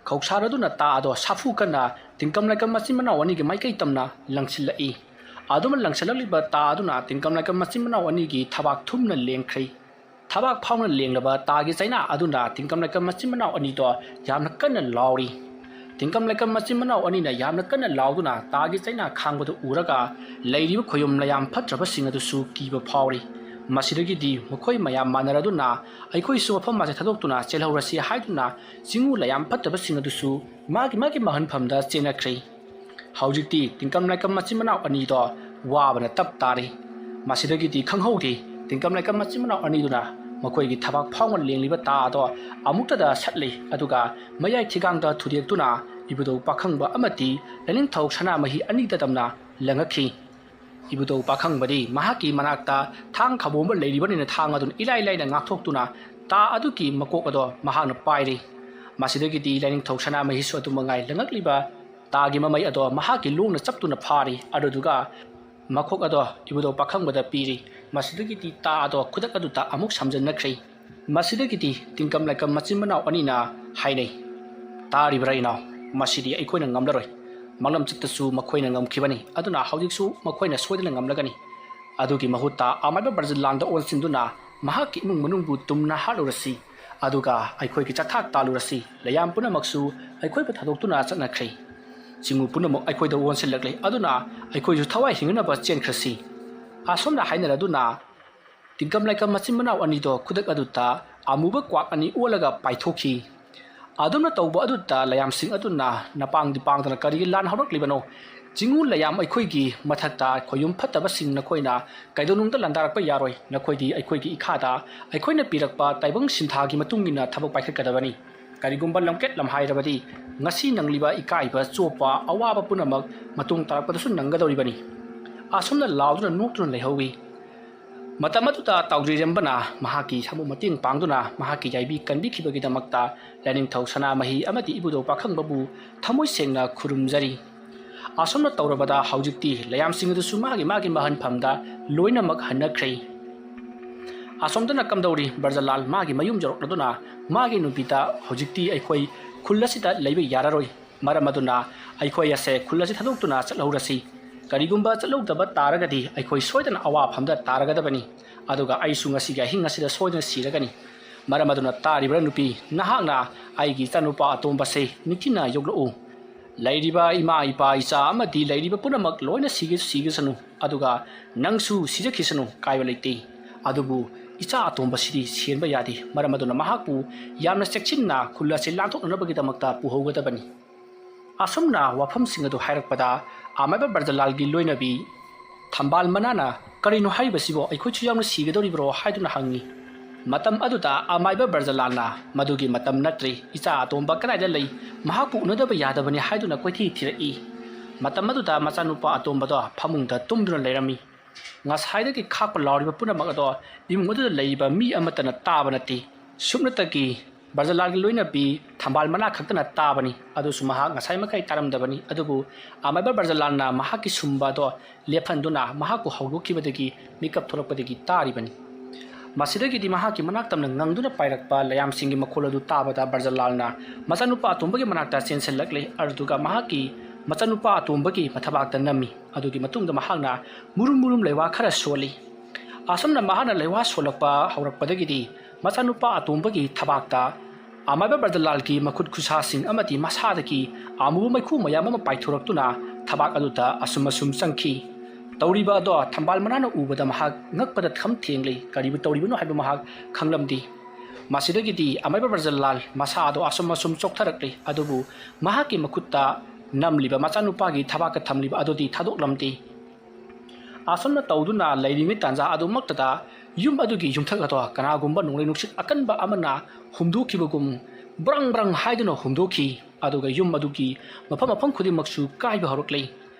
ꯈꯧꯁꯥꯔꯗꯨꯅ ꯇꯥ ꯑꯗꯣ ꯁꯥꯐꯨ ꯀꯟꯅ ꯇꯤꯡꯀꯝ ꯂꯥꯏꯀꯝ ꯃꯆꯤꯟ ꯃꯅꯥꯎ ꯑꯅꯤꯒꯤ ꯃꯥꯏꯀꯩ ꯇꯝꯅ ꯂꯪꯁꯤꯜꯂꯛꯏ꯫ ꯑꯗꯨꯝꯅ ꯂꯪꯁꯤꯜꯂꯛꯂꯤꯕ ꯇꯥ ꯑꯗꯨꯅ ꯇꯤꯡꯀꯝ ꯂꯥꯏꯀꯝ ꯃꯆꯤꯟ ꯃꯅꯥꯎ ꯑꯅꯤꯒꯤ ꯊꯕꯥꯛ ꯊꯨꯝꯅ ꯂꯦꯡꯈ꯭ꯔꯦ꯫ ꯊꯕꯥꯛ ꯐꯥꯎꯅ ꯂꯦꯡꯂꯕ ꯇꯥꯒꯤ ꯆꯩꯅꯥ ꯑꯗꯨꯅ ꯇꯤꯡꯀꯝ ꯂꯥꯏꯀꯝ ꯃꯆꯤꯟ ꯃꯅꯥꯎ ꯑꯅꯤꯗꯣ ꯌꯥꯝꯅ ꯀꯟꯅ ꯂꯥꯎꯔꯤ꯫ ꯇꯤꯡꯀꯝ ꯂꯥꯏꯀꯝ ꯃꯆꯤꯟ ꯃꯅꯥꯎ ꯑꯅꯤꯅ ꯌꯥꯝꯅ ꯀꯟꯅ ꯂꯥꯎꯗꯨꯅ ꯇꯥꯒꯤ ꯆꯩꯅꯥ ꯈꯥꯡꯕꯗꯨ ꯎꯔꯒ ꯂꯩꯔꯤꯕ ꯈꯣꯌꯨꯝ ꯂꯥꯏꯌꯥꯝ ꯐꯠꯇ꯭ꯔꯕꯁꯤꯡ ꯑꯗꯨꯁꯨ ꯀꯤꯕ ꯐꯥꯎꯔꯤ꯫ ꯃꯁꯤꯗꯒꯤꯗꯤ ꯃꯈꯣꯏ ꯃꯌꯥꯝ ꯃꯥꯟꯅꯔꯗꯨꯅ ꯑꯩꯈꯣꯏꯁꯨ ꯃꯐꯝ ꯑꯁꯤ ꯊꯥꯗꯣꯛꯇꯨꯅ ꯆꯦꯜꯍꯧꯔꯁꯤ ꯍꯥꯏꯗꯨꯅ ꯆꯤꯡꯉꯨ ꯂꯥꯏꯌꯥꯝ ꯐꯠꯇꯕꯁꯤꯡ ꯑꯗꯨꯁꯨ ꯃꯥꯒꯤ ꯃꯥꯒꯤ ꯃꯍꯟꯐꯝꯗ ꯆꯦꯟꯅꯈ꯭ꯔꯦ꯫ ꯍꯧꯖꯤꯛꯇꯤ ꯇꯤꯡꯀꯝ ꯂꯥꯏꯀꯝ ꯃꯆꯤꯟ ꯃꯅꯥꯎ ꯑꯅꯤꯗꯣ ꯋꯥꯕꯅ ꯇꯞ ꯇꯥꯔꯦ꯫ ꯃꯁꯤꯗꯒꯤꯗꯤ ꯈꯪꯍꯧꯗꯦ, ꯇꯤꯡꯀꯝ ꯂꯥꯏꯀꯝ ꯃꯆꯤꯟ ꯃꯅꯥꯎ ꯑꯅꯤꯗꯨꯅ ꯃꯈꯣꯏꯒꯤ ꯊꯕꯥꯛ ꯐꯥꯎꯅ ꯂꯦꯡꯂꯤꯕ ꯇꯥ ꯑꯗꯣ ꯑꯃꯨꯛꯇꯗ ꯁꯠꯂꯤ, ꯑꯗꯨꯒ ꯃꯌꯥꯏ ꯊꯤꯒꯥꯡꯗ ꯊꯨꯗꯦꯛꯇꯨꯅ ꯏꯕꯨꯙꯧ ꯄꯥꯈꯪꯕ ꯑꯃꯗꯤ ꯂꯥꯏꯅꯤꯡꯊꯧ ꯁꯅꯥꯃꯍꯤ ꯑꯅꯤꯗ ꯇꯝꯅ ꯂꯪꯉꯛꯈꯤ꯫ ꯏꯕꯨꯙꯧ ꯄꯥꯈꯪꯕꯗꯤ ꯃꯍꯥꯛꯀꯤ ꯃꯅꯥꯛꯇ ꯊꯥꯡ ꯈꯕꯣꯝꯕ ꯂꯩꯔꯤꯕꯅꯤꯅ ꯊꯥꯡ ꯑꯗꯨꯅ ꯏꯂꯥꯏ ꯂꯥꯏꯅ ꯉꯥꯛꯊꯣꯛꯇꯨꯅ ꯇꯥ ꯑꯗꯨꯒꯤ ꯃꯀꯣꯛ ꯑꯗꯣ ꯃꯍꯥꯛꯅ ꯄꯥꯏꯔꯤ꯫ ꯃꯁꯤꯗꯒꯤꯗꯤ ꯂꯥꯏꯅꯤꯡꯊꯧ ꯁꯅꯥꯃꯍꯤꯁꯨ ꯑꯗꯨ ꯃꯉꯥꯏ ꯂꯪꯉꯛꯂꯤꯕ ꯇꯥꯒꯤ ꯃꯃꯩ ꯑꯗꯣ ꯃꯍꯥꯛꯀꯤ ꯂꯣꯡꯅ ꯆꯞꯇꯨꯅ ꯐꯥꯔꯤ꯫ ꯑꯗꯨꯗꯨꯒ ꯃꯈꯣꯛ ꯑꯗꯣ ꯏꯕꯨꯙꯧ ꯄꯥꯈꯪꯕꯗ ꯄꯤꯔꯤ꯫ ꯃꯁꯤꯗꯒꯤꯗꯤ ꯇꯥ ꯑꯗꯣ ꯈꯨꯗꯛ ꯑꯗꯨꯗ ꯑꯃꯨꯛ ꯁꯝꯖꯟꯅꯈ꯭ꯔꯦ꯫ ꯃꯁꯤꯗꯒꯤꯗꯤ ꯇꯤꯡꯀꯝ ꯂꯥꯏꯀꯝ ꯃꯆꯤꯟ ꯃꯅꯥꯎ ꯑꯅꯤꯅ ꯍꯥꯏꯅꯩ, "ꯇꯥꯔꯤꯕ꯭ꯔꯥ ꯏꯅꯥꯎ? ꯃꯁꯤꯗꯤ ꯑꯩꯈꯣꯏꯅ ꯉꯝꯂꯔꯣꯏ꯫ ꯃꯥꯡꯂꯝ ꯆꯠꯇꯁꯨ ꯃꯈꯣꯏꯅ ꯉꯝꯈꯤꯕꯅꯤ, ꯑꯗꯨꯅ ꯍꯧꯖꯤꯛꯁꯨ ꯃꯈꯣꯏꯅ ꯁꯣꯏꯗꯅ ꯉꯝꯂꯒꯅꯤ꯫ ꯑꯗꯨꯒꯤ ꯃꯍꯨꯠꯇ ꯑꯃꯥꯏꯕ ꯕ꯭ꯔꯖꯂꯥꯟꯗ ꯑꯣꯟꯁꯤꯟꯗꯨꯅ ꯃꯍꯥꯛꯀꯤ ꯏꯃꯨꯡ ꯃꯅꯨꯡꯕꯨ ꯇꯨꯝꯅ ꯍꯥꯠꯂꯨꯔꯁꯤ, ꯑꯗꯨꯒ ꯑꯩꯈꯣꯏꯒꯤ ꯆꯥꯛꯊꯥꯛ ꯇꯥꯜꯂꯨꯔꯁꯤ꯫ ꯂꯩꯌꯥꯝ ꯄꯨꯝꯅꯃꯛꯁꯨ ꯑꯩꯈꯣꯏꯕꯨ ꯊꯥꯗꯣꯛꯇꯨꯅ ꯆꯠꯅꯈ꯭ꯔꯦ꯫ ꯆꯤꯡꯉꯨ ꯄꯨꯝꯅꯃꯛ ꯑꯩꯈꯣꯏꯗ ꯑꯣꯟꯁꯤꯜꯂꯛꯂꯦ, ꯑꯗꯨꯅ ꯑꯩꯈꯣꯏꯁꯨ ꯊꯋꯥꯏ ꯍꯤꯡꯅꯅꯕ ꯆꯦꯟꯈ꯭ꯔꯁꯤ"꯫ ꯑꯁꯨꯝꯅ ꯍꯥꯏꯅꯔꯗꯨꯅ ꯇꯤꯡꯀꯝ ꯂꯥꯏꯀꯝ ꯃꯆꯤꯟ ꯃꯅꯥꯎ ꯑꯅꯤꯗꯣ ꯈꯨꯗꯛ ꯑꯗꯨꯗ ꯑꯃꯨꯕ ꯀ꯭ꯋꯥꯛ ꯑꯅꯤ ꯑꯣꯜꯂꯒ ꯄꯥꯏꯊꯣꯛꯈꯤ꯫ ꯑꯗꯨꯝꯅ ꯇꯧꯕ ꯑꯗꯨꯗ ꯂꯥꯏꯌꯥꯝꯁꯤꯡ ꯑꯗꯨꯅ ꯅꯄꯥꯡꯗꯤ ꯄꯥꯡꯗꯅ ꯀꯔꯤꯒꯤ ꯂꯥꯟ ꯍꯧꯔꯛꯂꯤꯕꯅꯣ? ꯆꯤꯡꯉꯨ ꯂꯩꯌꯥꯝ ꯑꯩꯈꯣꯏꯒꯤ ꯃꯊꯛꯇ ꯈꯣꯌꯨꯝ ꯐꯠꯇꯕꯁꯤꯡ ꯅꯈꯣꯏꯅ ꯀꯩꯗꯧꯅꯨꯡꯗ ꯂꯥꯟꯗꯥꯔꯛꯄ ꯌꯥꯔꯣꯏ꯫ ꯅꯈꯣꯏꯗꯤ ꯑꯩꯈꯣꯏꯒꯤ ꯏꯈꯥꯗ ꯑꯩꯈꯣꯏꯅ ꯄꯤꯔꯛꯄ ꯇꯥꯏꯕꯪ ꯁꯤꯟꯊꯥꯒꯤ ꯃꯇꯨꯡ ꯏꯟꯅ ꯊꯕꯛ ꯄꯥꯏꯈꯠꯀꯗꯕꯅꯤ꯫ ꯀꯔꯤꯒꯨꯝꯕ ꯂꯝꯀꯦꯠ ꯂꯝꯍꯥꯏꯔꯕꯗꯤ ꯉꯁꯤ ꯅꯪꯂꯤꯕ ꯏꯀꯥꯏꯕ, ꯆꯣꯞꯄ, ꯑꯋꯥꯕ ꯄꯨꯝꯅꯃꯛ ꯃꯇꯨꯡ ꯇꯥꯔꯛꯄꯗꯁꯨ ꯅꯪꯒꯗꯧꯔꯤꯕꯅꯤ꯫ ꯑꯁꯨꯝꯅ ꯂꯥꯎꯗꯨꯅ ꯅꯣꯛꯇꯨꯅ ꯂꯩꯍꯧꯏ꯫ ꯃꯇꯝ ꯑꯗꯨꯗ ꯇꯥꯎꯗ꯭ꯔꯤꯔꯦꯝꯕꯅ ꯃꯍꯥꯛꯀꯤ ꯁꯥꯃꯨ ꯃꯇꯦꯡ ꯄꯥꯡꯗꯨꯅ ꯃꯍꯥꯛꯀꯤ ꯌꯥꯏꯕꯤ ꯀꯟꯕꯤꯈꯤꯕꯒꯤꯗꯃꯛꯇ ꯂꯥꯏꯅꯤꯡꯊꯧ ꯁꯅꯥꯃꯍꯤ ꯑꯃꯗꯤ ꯏꯕꯨꯙꯧ ꯄꯥꯈꯪꯕꯕꯨ ꯊꯃꯣꯏ ꯁꯦꯡꯅ ꯈꯨꯔꯨꯝꯖꯔꯤ꯫ ꯑꯁꯨꯝꯅ ꯇꯧꯔꯕꯗ ꯍꯧꯖꯤꯛꯇꯤ ꯂꯩꯌꯥꯝꯁꯤꯡ ꯑꯗꯨꯁꯨ ꯃꯥꯒꯤ ꯃꯥꯒꯤ ꯃꯍꯟꯐꯝꯗ ꯂꯣꯏꯅꯃꯛ ꯍꯟꯅꯈ꯭ꯔꯦ꯫ ꯑꯁꯣꯝꯗꯅ ꯀꯝꯗꯧꯔꯤ? ꯕ꯭ꯔꯖꯂꯥꯜ ꯃꯥꯒꯤ ꯃꯌꯨꯝ ꯌꯧꯔꯛꯂꯗꯨꯅ ꯃꯥꯒꯤ ꯅꯨꯄꯤꯗ ꯍꯧꯖꯤꯛꯇꯤ ꯑꯩꯈꯣꯏ ꯈꯨꯜ ꯑꯁꯤꯗ ꯂꯩꯕ ꯌꯥꯔꯔꯣꯏ꯫ ꯃꯔꯝ ꯑꯗꯨꯅ ꯑꯩꯈꯣꯏ ꯑꯁꯦ ꯈꯨꯜ ꯑꯁꯤ ꯊꯥꯗꯣꯛꯇꯨꯅ ꯆꯠꯍꯧꯔꯁꯤ꯫ ꯀꯔꯤꯒꯨꯝꯕ ꯆꯠꯍꯧꯗꯕ ꯇꯥꯔꯒꯗꯤ ꯑꯩꯈꯣꯏ ꯁꯣꯏꯗꯅ ꯑꯋꯥꯐꯝꯗ ꯇꯥꯔꯒꯗꯕꯅꯤ꯫ ꯑꯗꯨꯒ ꯑꯩꯁꯨ ꯉꯁꯤꯒꯤ ꯑꯍꯤꯡ ꯑꯁꯤꯗ ꯁꯣꯏꯗꯅ ꯁꯤꯔꯒꯅꯤ꯫ ꯃꯔꯝ ꯑꯗꯨꯅ ꯇꯥꯔꯤꯕ꯭ꯔꯥ ꯅꯨꯄꯤ, ꯅꯍꯥꯛꯅ ꯑꯩꯒꯤ ꯏꯆꯥꯅꯨꯄꯥ ꯑꯇꯣꯝꯕꯁꯦ ꯅꯤꯡꯊꯤꯅ ꯌꯣꯛꯂꯛꯎ꯫ ꯂꯩꯔꯤꯕ ꯏꯃꯥ, ꯏꯄꯥ, ꯏꯆꯥ ꯑꯃꯗꯤ ꯂꯩꯔꯤꯕ ꯄꯨꯝꯅꯃꯛ ꯂꯣꯏꯅ ꯁꯤꯒꯦꯁꯨ ꯁꯤꯒꯁꯅꯨ, ꯑꯗꯨꯒ ꯅꯪꯁꯨ ꯁꯤꯖꯈꯤꯁꯅꯨ, ꯀꯥꯏꯕ ꯂꯩꯇꯦ꯫ ꯑꯗꯨꯕꯨ ꯏꯆꯥ ꯑꯇꯣꯝꯕꯁꯤꯗꯤ ꯁꯤꯍꯟꯕ ꯌꯥꯗꯦ꯫ ꯃꯔꯝ ꯑꯗꯨꯅ ꯃꯍꯥꯛꯄꯨ ꯌꯥꯝꯅ ꯆꯦꯛꯁꯤꯟꯅ ꯈꯨꯜ ꯑꯁꯤ ꯂꯥꯟꯊꯣꯛꯅꯅꯕꯒꯤꯗꯃꯛꯇ ꯄꯨꯍꯧꯒꯗꯕꯅꯤ꯫ ꯑꯁꯨꯝꯅ ꯋꯥꯐꯝꯁꯤꯡ ꯑꯗꯨ ꯍꯥꯏꯔꯛꯄꯗ ꯑꯃꯥꯏꯕ ꯕ꯭ꯔꯖꯂꯥꯜꯒꯤ ꯂꯣꯏꯅꯕꯤ ꯊꯝꯕꯥꯜ ꯃꯅꯥꯅ, "ꯀꯔꯤꯅꯣ ꯍꯥꯏꯔꯤꯕꯁꯤꯕꯣ? ꯑꯩꯈꯣꯏꯁꯨ ꯌꯥꯎꯅ ꯁꯤꯒꯗꯧꯔꯤꯕ꯭ꯔꯣ?" ꯍꯥꯏꯗꯨꯅ ꯍꯪꯉꯤ꯫ ꯃꯇꯝ ꯑꯗꯨꯗ ꯑꯃꯥꯏꯕ ꯕ꯭ꯔꯖꯂꯥꯜꯅ, "ꯃꯗꯨꯒꯤ ꯃꯇꯝ ꯅꯠꯇ꯭ꯔꯤ, ꯏꯆꯥ ꯑꯇꯣꯝꯕ ꯀꯗꯥꯏꯗ ꯂꯩ? ꯃꯍꯥꯛꯄꯨ ꯎꯅꯗꯕ ꯌꯥꯗꯕꯅꯤ" ꯍꯥꯏꯗꯨꯅ ꯀꯣꯏꯊꯤ ꯊꯤꯔꯛꯏ꯫ ꯃꯇꯝ ꯑꯗꯨꯗ ꯃꯆꯥꯅꯨꯄꯥ ꯑꯇꯣꯝꯕꯗꯣ ꯐꯃꯨꯡꯗ ꯇꯨꯝꯗꯨꯅ ꯂꯩꯔꯝꯃꯤ꯫ ꯉꯁꯥꯏꯗꯒꯤ ꯈꯥꯛꯄ ꯂꯥꯎꯔꯤꯕ ꯄꯨꯝꯅꯃꯛ ꯑꯗꯣ ꯏꯃꯨꯡ ꯑꯗꯨꯗ ꯂꯩꯔꯤꯕ ꯃꯤ ꯑꯃꯠꯇꯅ ꯇꯥꯕ ꯅꯠꯇꯦ꯫ ꯁꯨꯞꯅꯇꯒꯤ ꯕ꯭ꯔꯖꯂꯥꯜꯒꯤ ꯂꯣꯏꯅꯕꯤ ꯊꯝꯕꯥꯜ ꯃꯅꯥ ꯈꯛꯇꯅ ꯇꯥꯕꯅꯤ꯫ ꯑꯗꯨꯁꯨ ꯃꯍꯥꯛ ꯉꯁꯥꯏ ꯃꯈꯩ ꯇꯥꯔꯝꯗꯕꯅꯤ꯫ ꯑꯗꯨꯕꯨ ꯑꯃꯥꯏꯕ ꯕ꯭ꯔꯖꯂꯥꯜꯅ ꯃꯍꯥꯛꯀꯤ ꯁꯨꯝꯕ ꯑꯗꯣ ꯂꯦꯞꯍꯟꯗꯨꯅ ꯃꯍꯥꯛꯄꯨ ꯍꯧꯗꯣꯛꯈꯤꯕꯗꯒꯤ ꯃꯤꯀꯞ ꯊꯣꯛꯂꯛꯄꯗꯒꯤ ꯇꯥꯔꯤꯕꯅꯤ꯫ ꯃꯁꯤꯗꯒꯤꯗꯤ ꯃꯍꯥꯛꯀꯤ ꯃꯅꯥꯛ ꯇꯝꯅ ꯉꯪꯗꯨꯅ ꯄꯥꯏꯔꯛꯄ ꯂꯩꯌꯥꯝꯁꯤꯡꯒꯤ ꯃꯈꯣꯜ ꯑꯗꯨ ꯇꯥꯕꯗ ꯕ꯭ꯔꯖꯂꯥꯜꯅ ꯃꯆꯥꯅꯨꯄꯥ ꯑꯇꯣꯝꯕꯒꯤ ꯃꯅꯥꯛꯇ ꯆꯦꯟꯁꯤꯜꯂꯛꯂꯦ꯫ ꯑꯗꯨꯒ ꯃꯍꯥꯛꯀꯤ ꯃꯆꯥꯅꯨꯄꯥ ꯑꯇꯣꯝꯕꯒꯤ ꯃꯊꯕꯥꯛꯇ ꯅꯝꯃꯤ꯫ ꯑꯗꯨꯒꯤ ꯃꯇꯨꯡꯗ ꯃꯍꯥꯛꯅ ꯃꯨꯔꯨꯝ ꯃꯨꯔꯨꯝ ꯂꯩꯋꯥ ꯈꯔ ꯁꯣꯜꯂꯤ꯫ ꯑꯁꯨꯝꯅ ꯃꯍꯥꯛꯅ ꯂꯩꯋꯥ ꯁꯣꯜꯂꯛꯄ ꯍꯧꯔꯛꯄꯗꯒꯤꯗꯤ ꯃꯆꯥꯅꯨꯄꯥ ꯑꯇꯣꯝꯕꯒꯤ ꯊꯕꯥꯛꯇ ꯑꯃꯥꯏꯕ ꯕ꯭ꯔꯖꯂꯥꯜꯒꯤ ꯃꯈꯨꯠ ꯈꯨꯠꯁꯥꯁꯤꯡ ꯑꯃꯗꯤ ꯃꯁꯥꯗꯒꯤ ꯑꯃꯨꯕ ꯃꯩꯈꯨ ꯃꯌꯥꯝ ꯑꯃ ꯄꯥꯏꯊꯣꯔꯛꯇꯨꯅ ꯊꯕꯥꯛ ꯑꯗꯨꯗ ꯑꯁꯨꯝ ꯑꯁꯨꯝ ꯆꯪꯈꯤ꯫ ꯇꯧꯔꯤꯕ ꯑꯗꯣ ꯊꯝꯕꯥꯜ ꯃꯅꯥꯅ ꯎꯕꯗ ꯃꯍꯥꯛ ꯉꯛꯄꯗ ꯈꯝ ꯊꯦꯡꯂꯦ꯫ ꯀꯔꯤꯕꯨ ꯇꯧꯔꯤꯕꯅꯣ ꯍꯥꯏꯕ ꯃꯍꯥꯛ ꯈꯪꯂꯝꯗꯦ꯫ ꯃꯁꯤꯗꯒꯤꯗꯤ ꯑꯃꯥꯏꯕ ꯕ꯭ꯔꯖꯂꯥꯜ ꯃꯁꯥ ꯑꯗꯣ ꯑꯁꯨꯝ ꯑꯁꯨꯝ ꯆꯣꯛꯊꯔꯛꯂꯦ꯫ ꯑꯗꯨꯕꯨ ꯃꯍꯥꯛꯀꯤ ꯃꯈꯨꯠꯇ ꯅꯝꯂꯤꯕ ꯃꯆꯥꯅꯨꯄꯥꯒꯤ ꯊꯕꯥꯛꯇ ꯊꯝꯂꯤꯕ ꯑꯗꯨꯗꯤ ꯊꯥꯗꯣꯛꯂꯝꯗꯦ꯫ ꯑꯁꯨꯝꯅ ꯇꯧꯗꯨꯅ ꯂꯩꯔꯤꯉꯩ ꯇꯥꯟꯖꯥ ꯑꯗꯨꯃꯛꯇꯗ ꯌꯨꯝ ꯑꯗꯨꯒꯤ ꯌꯨꯝꯊꯛ ꯑꯗꯣ ꯀꯅꯥꯒꯨꯝꯕ ꯅꯣꯡꯂꯩ ꯅꯨꯡꯁꯤꯠ ꯑꯀꯟꯕ ꯑꯃꯅ ꯍꯨꯝꯗꯣꯛꯈꯤꯕꯒꯨꯝ ꯕ꯭ꯔꯪ ꯕ꯭ꯔꯪ ꯍꯥꯏꯗꯨꯅ ꯍꯨꯝꯗꯣꯛꯈꯤ꯫ ꯑꯗꯨꯒ ꯌꯨꯝ ꯑꯗꯨꯒꯤ ꯃꯐꯝ ꯃꯐꯝ ꯈꯨꯗꯤꯡꯃꯛꯁꯨ ꯀꯥꯏꯕ ꯍꯧꯔꯛꯂꯤ꯫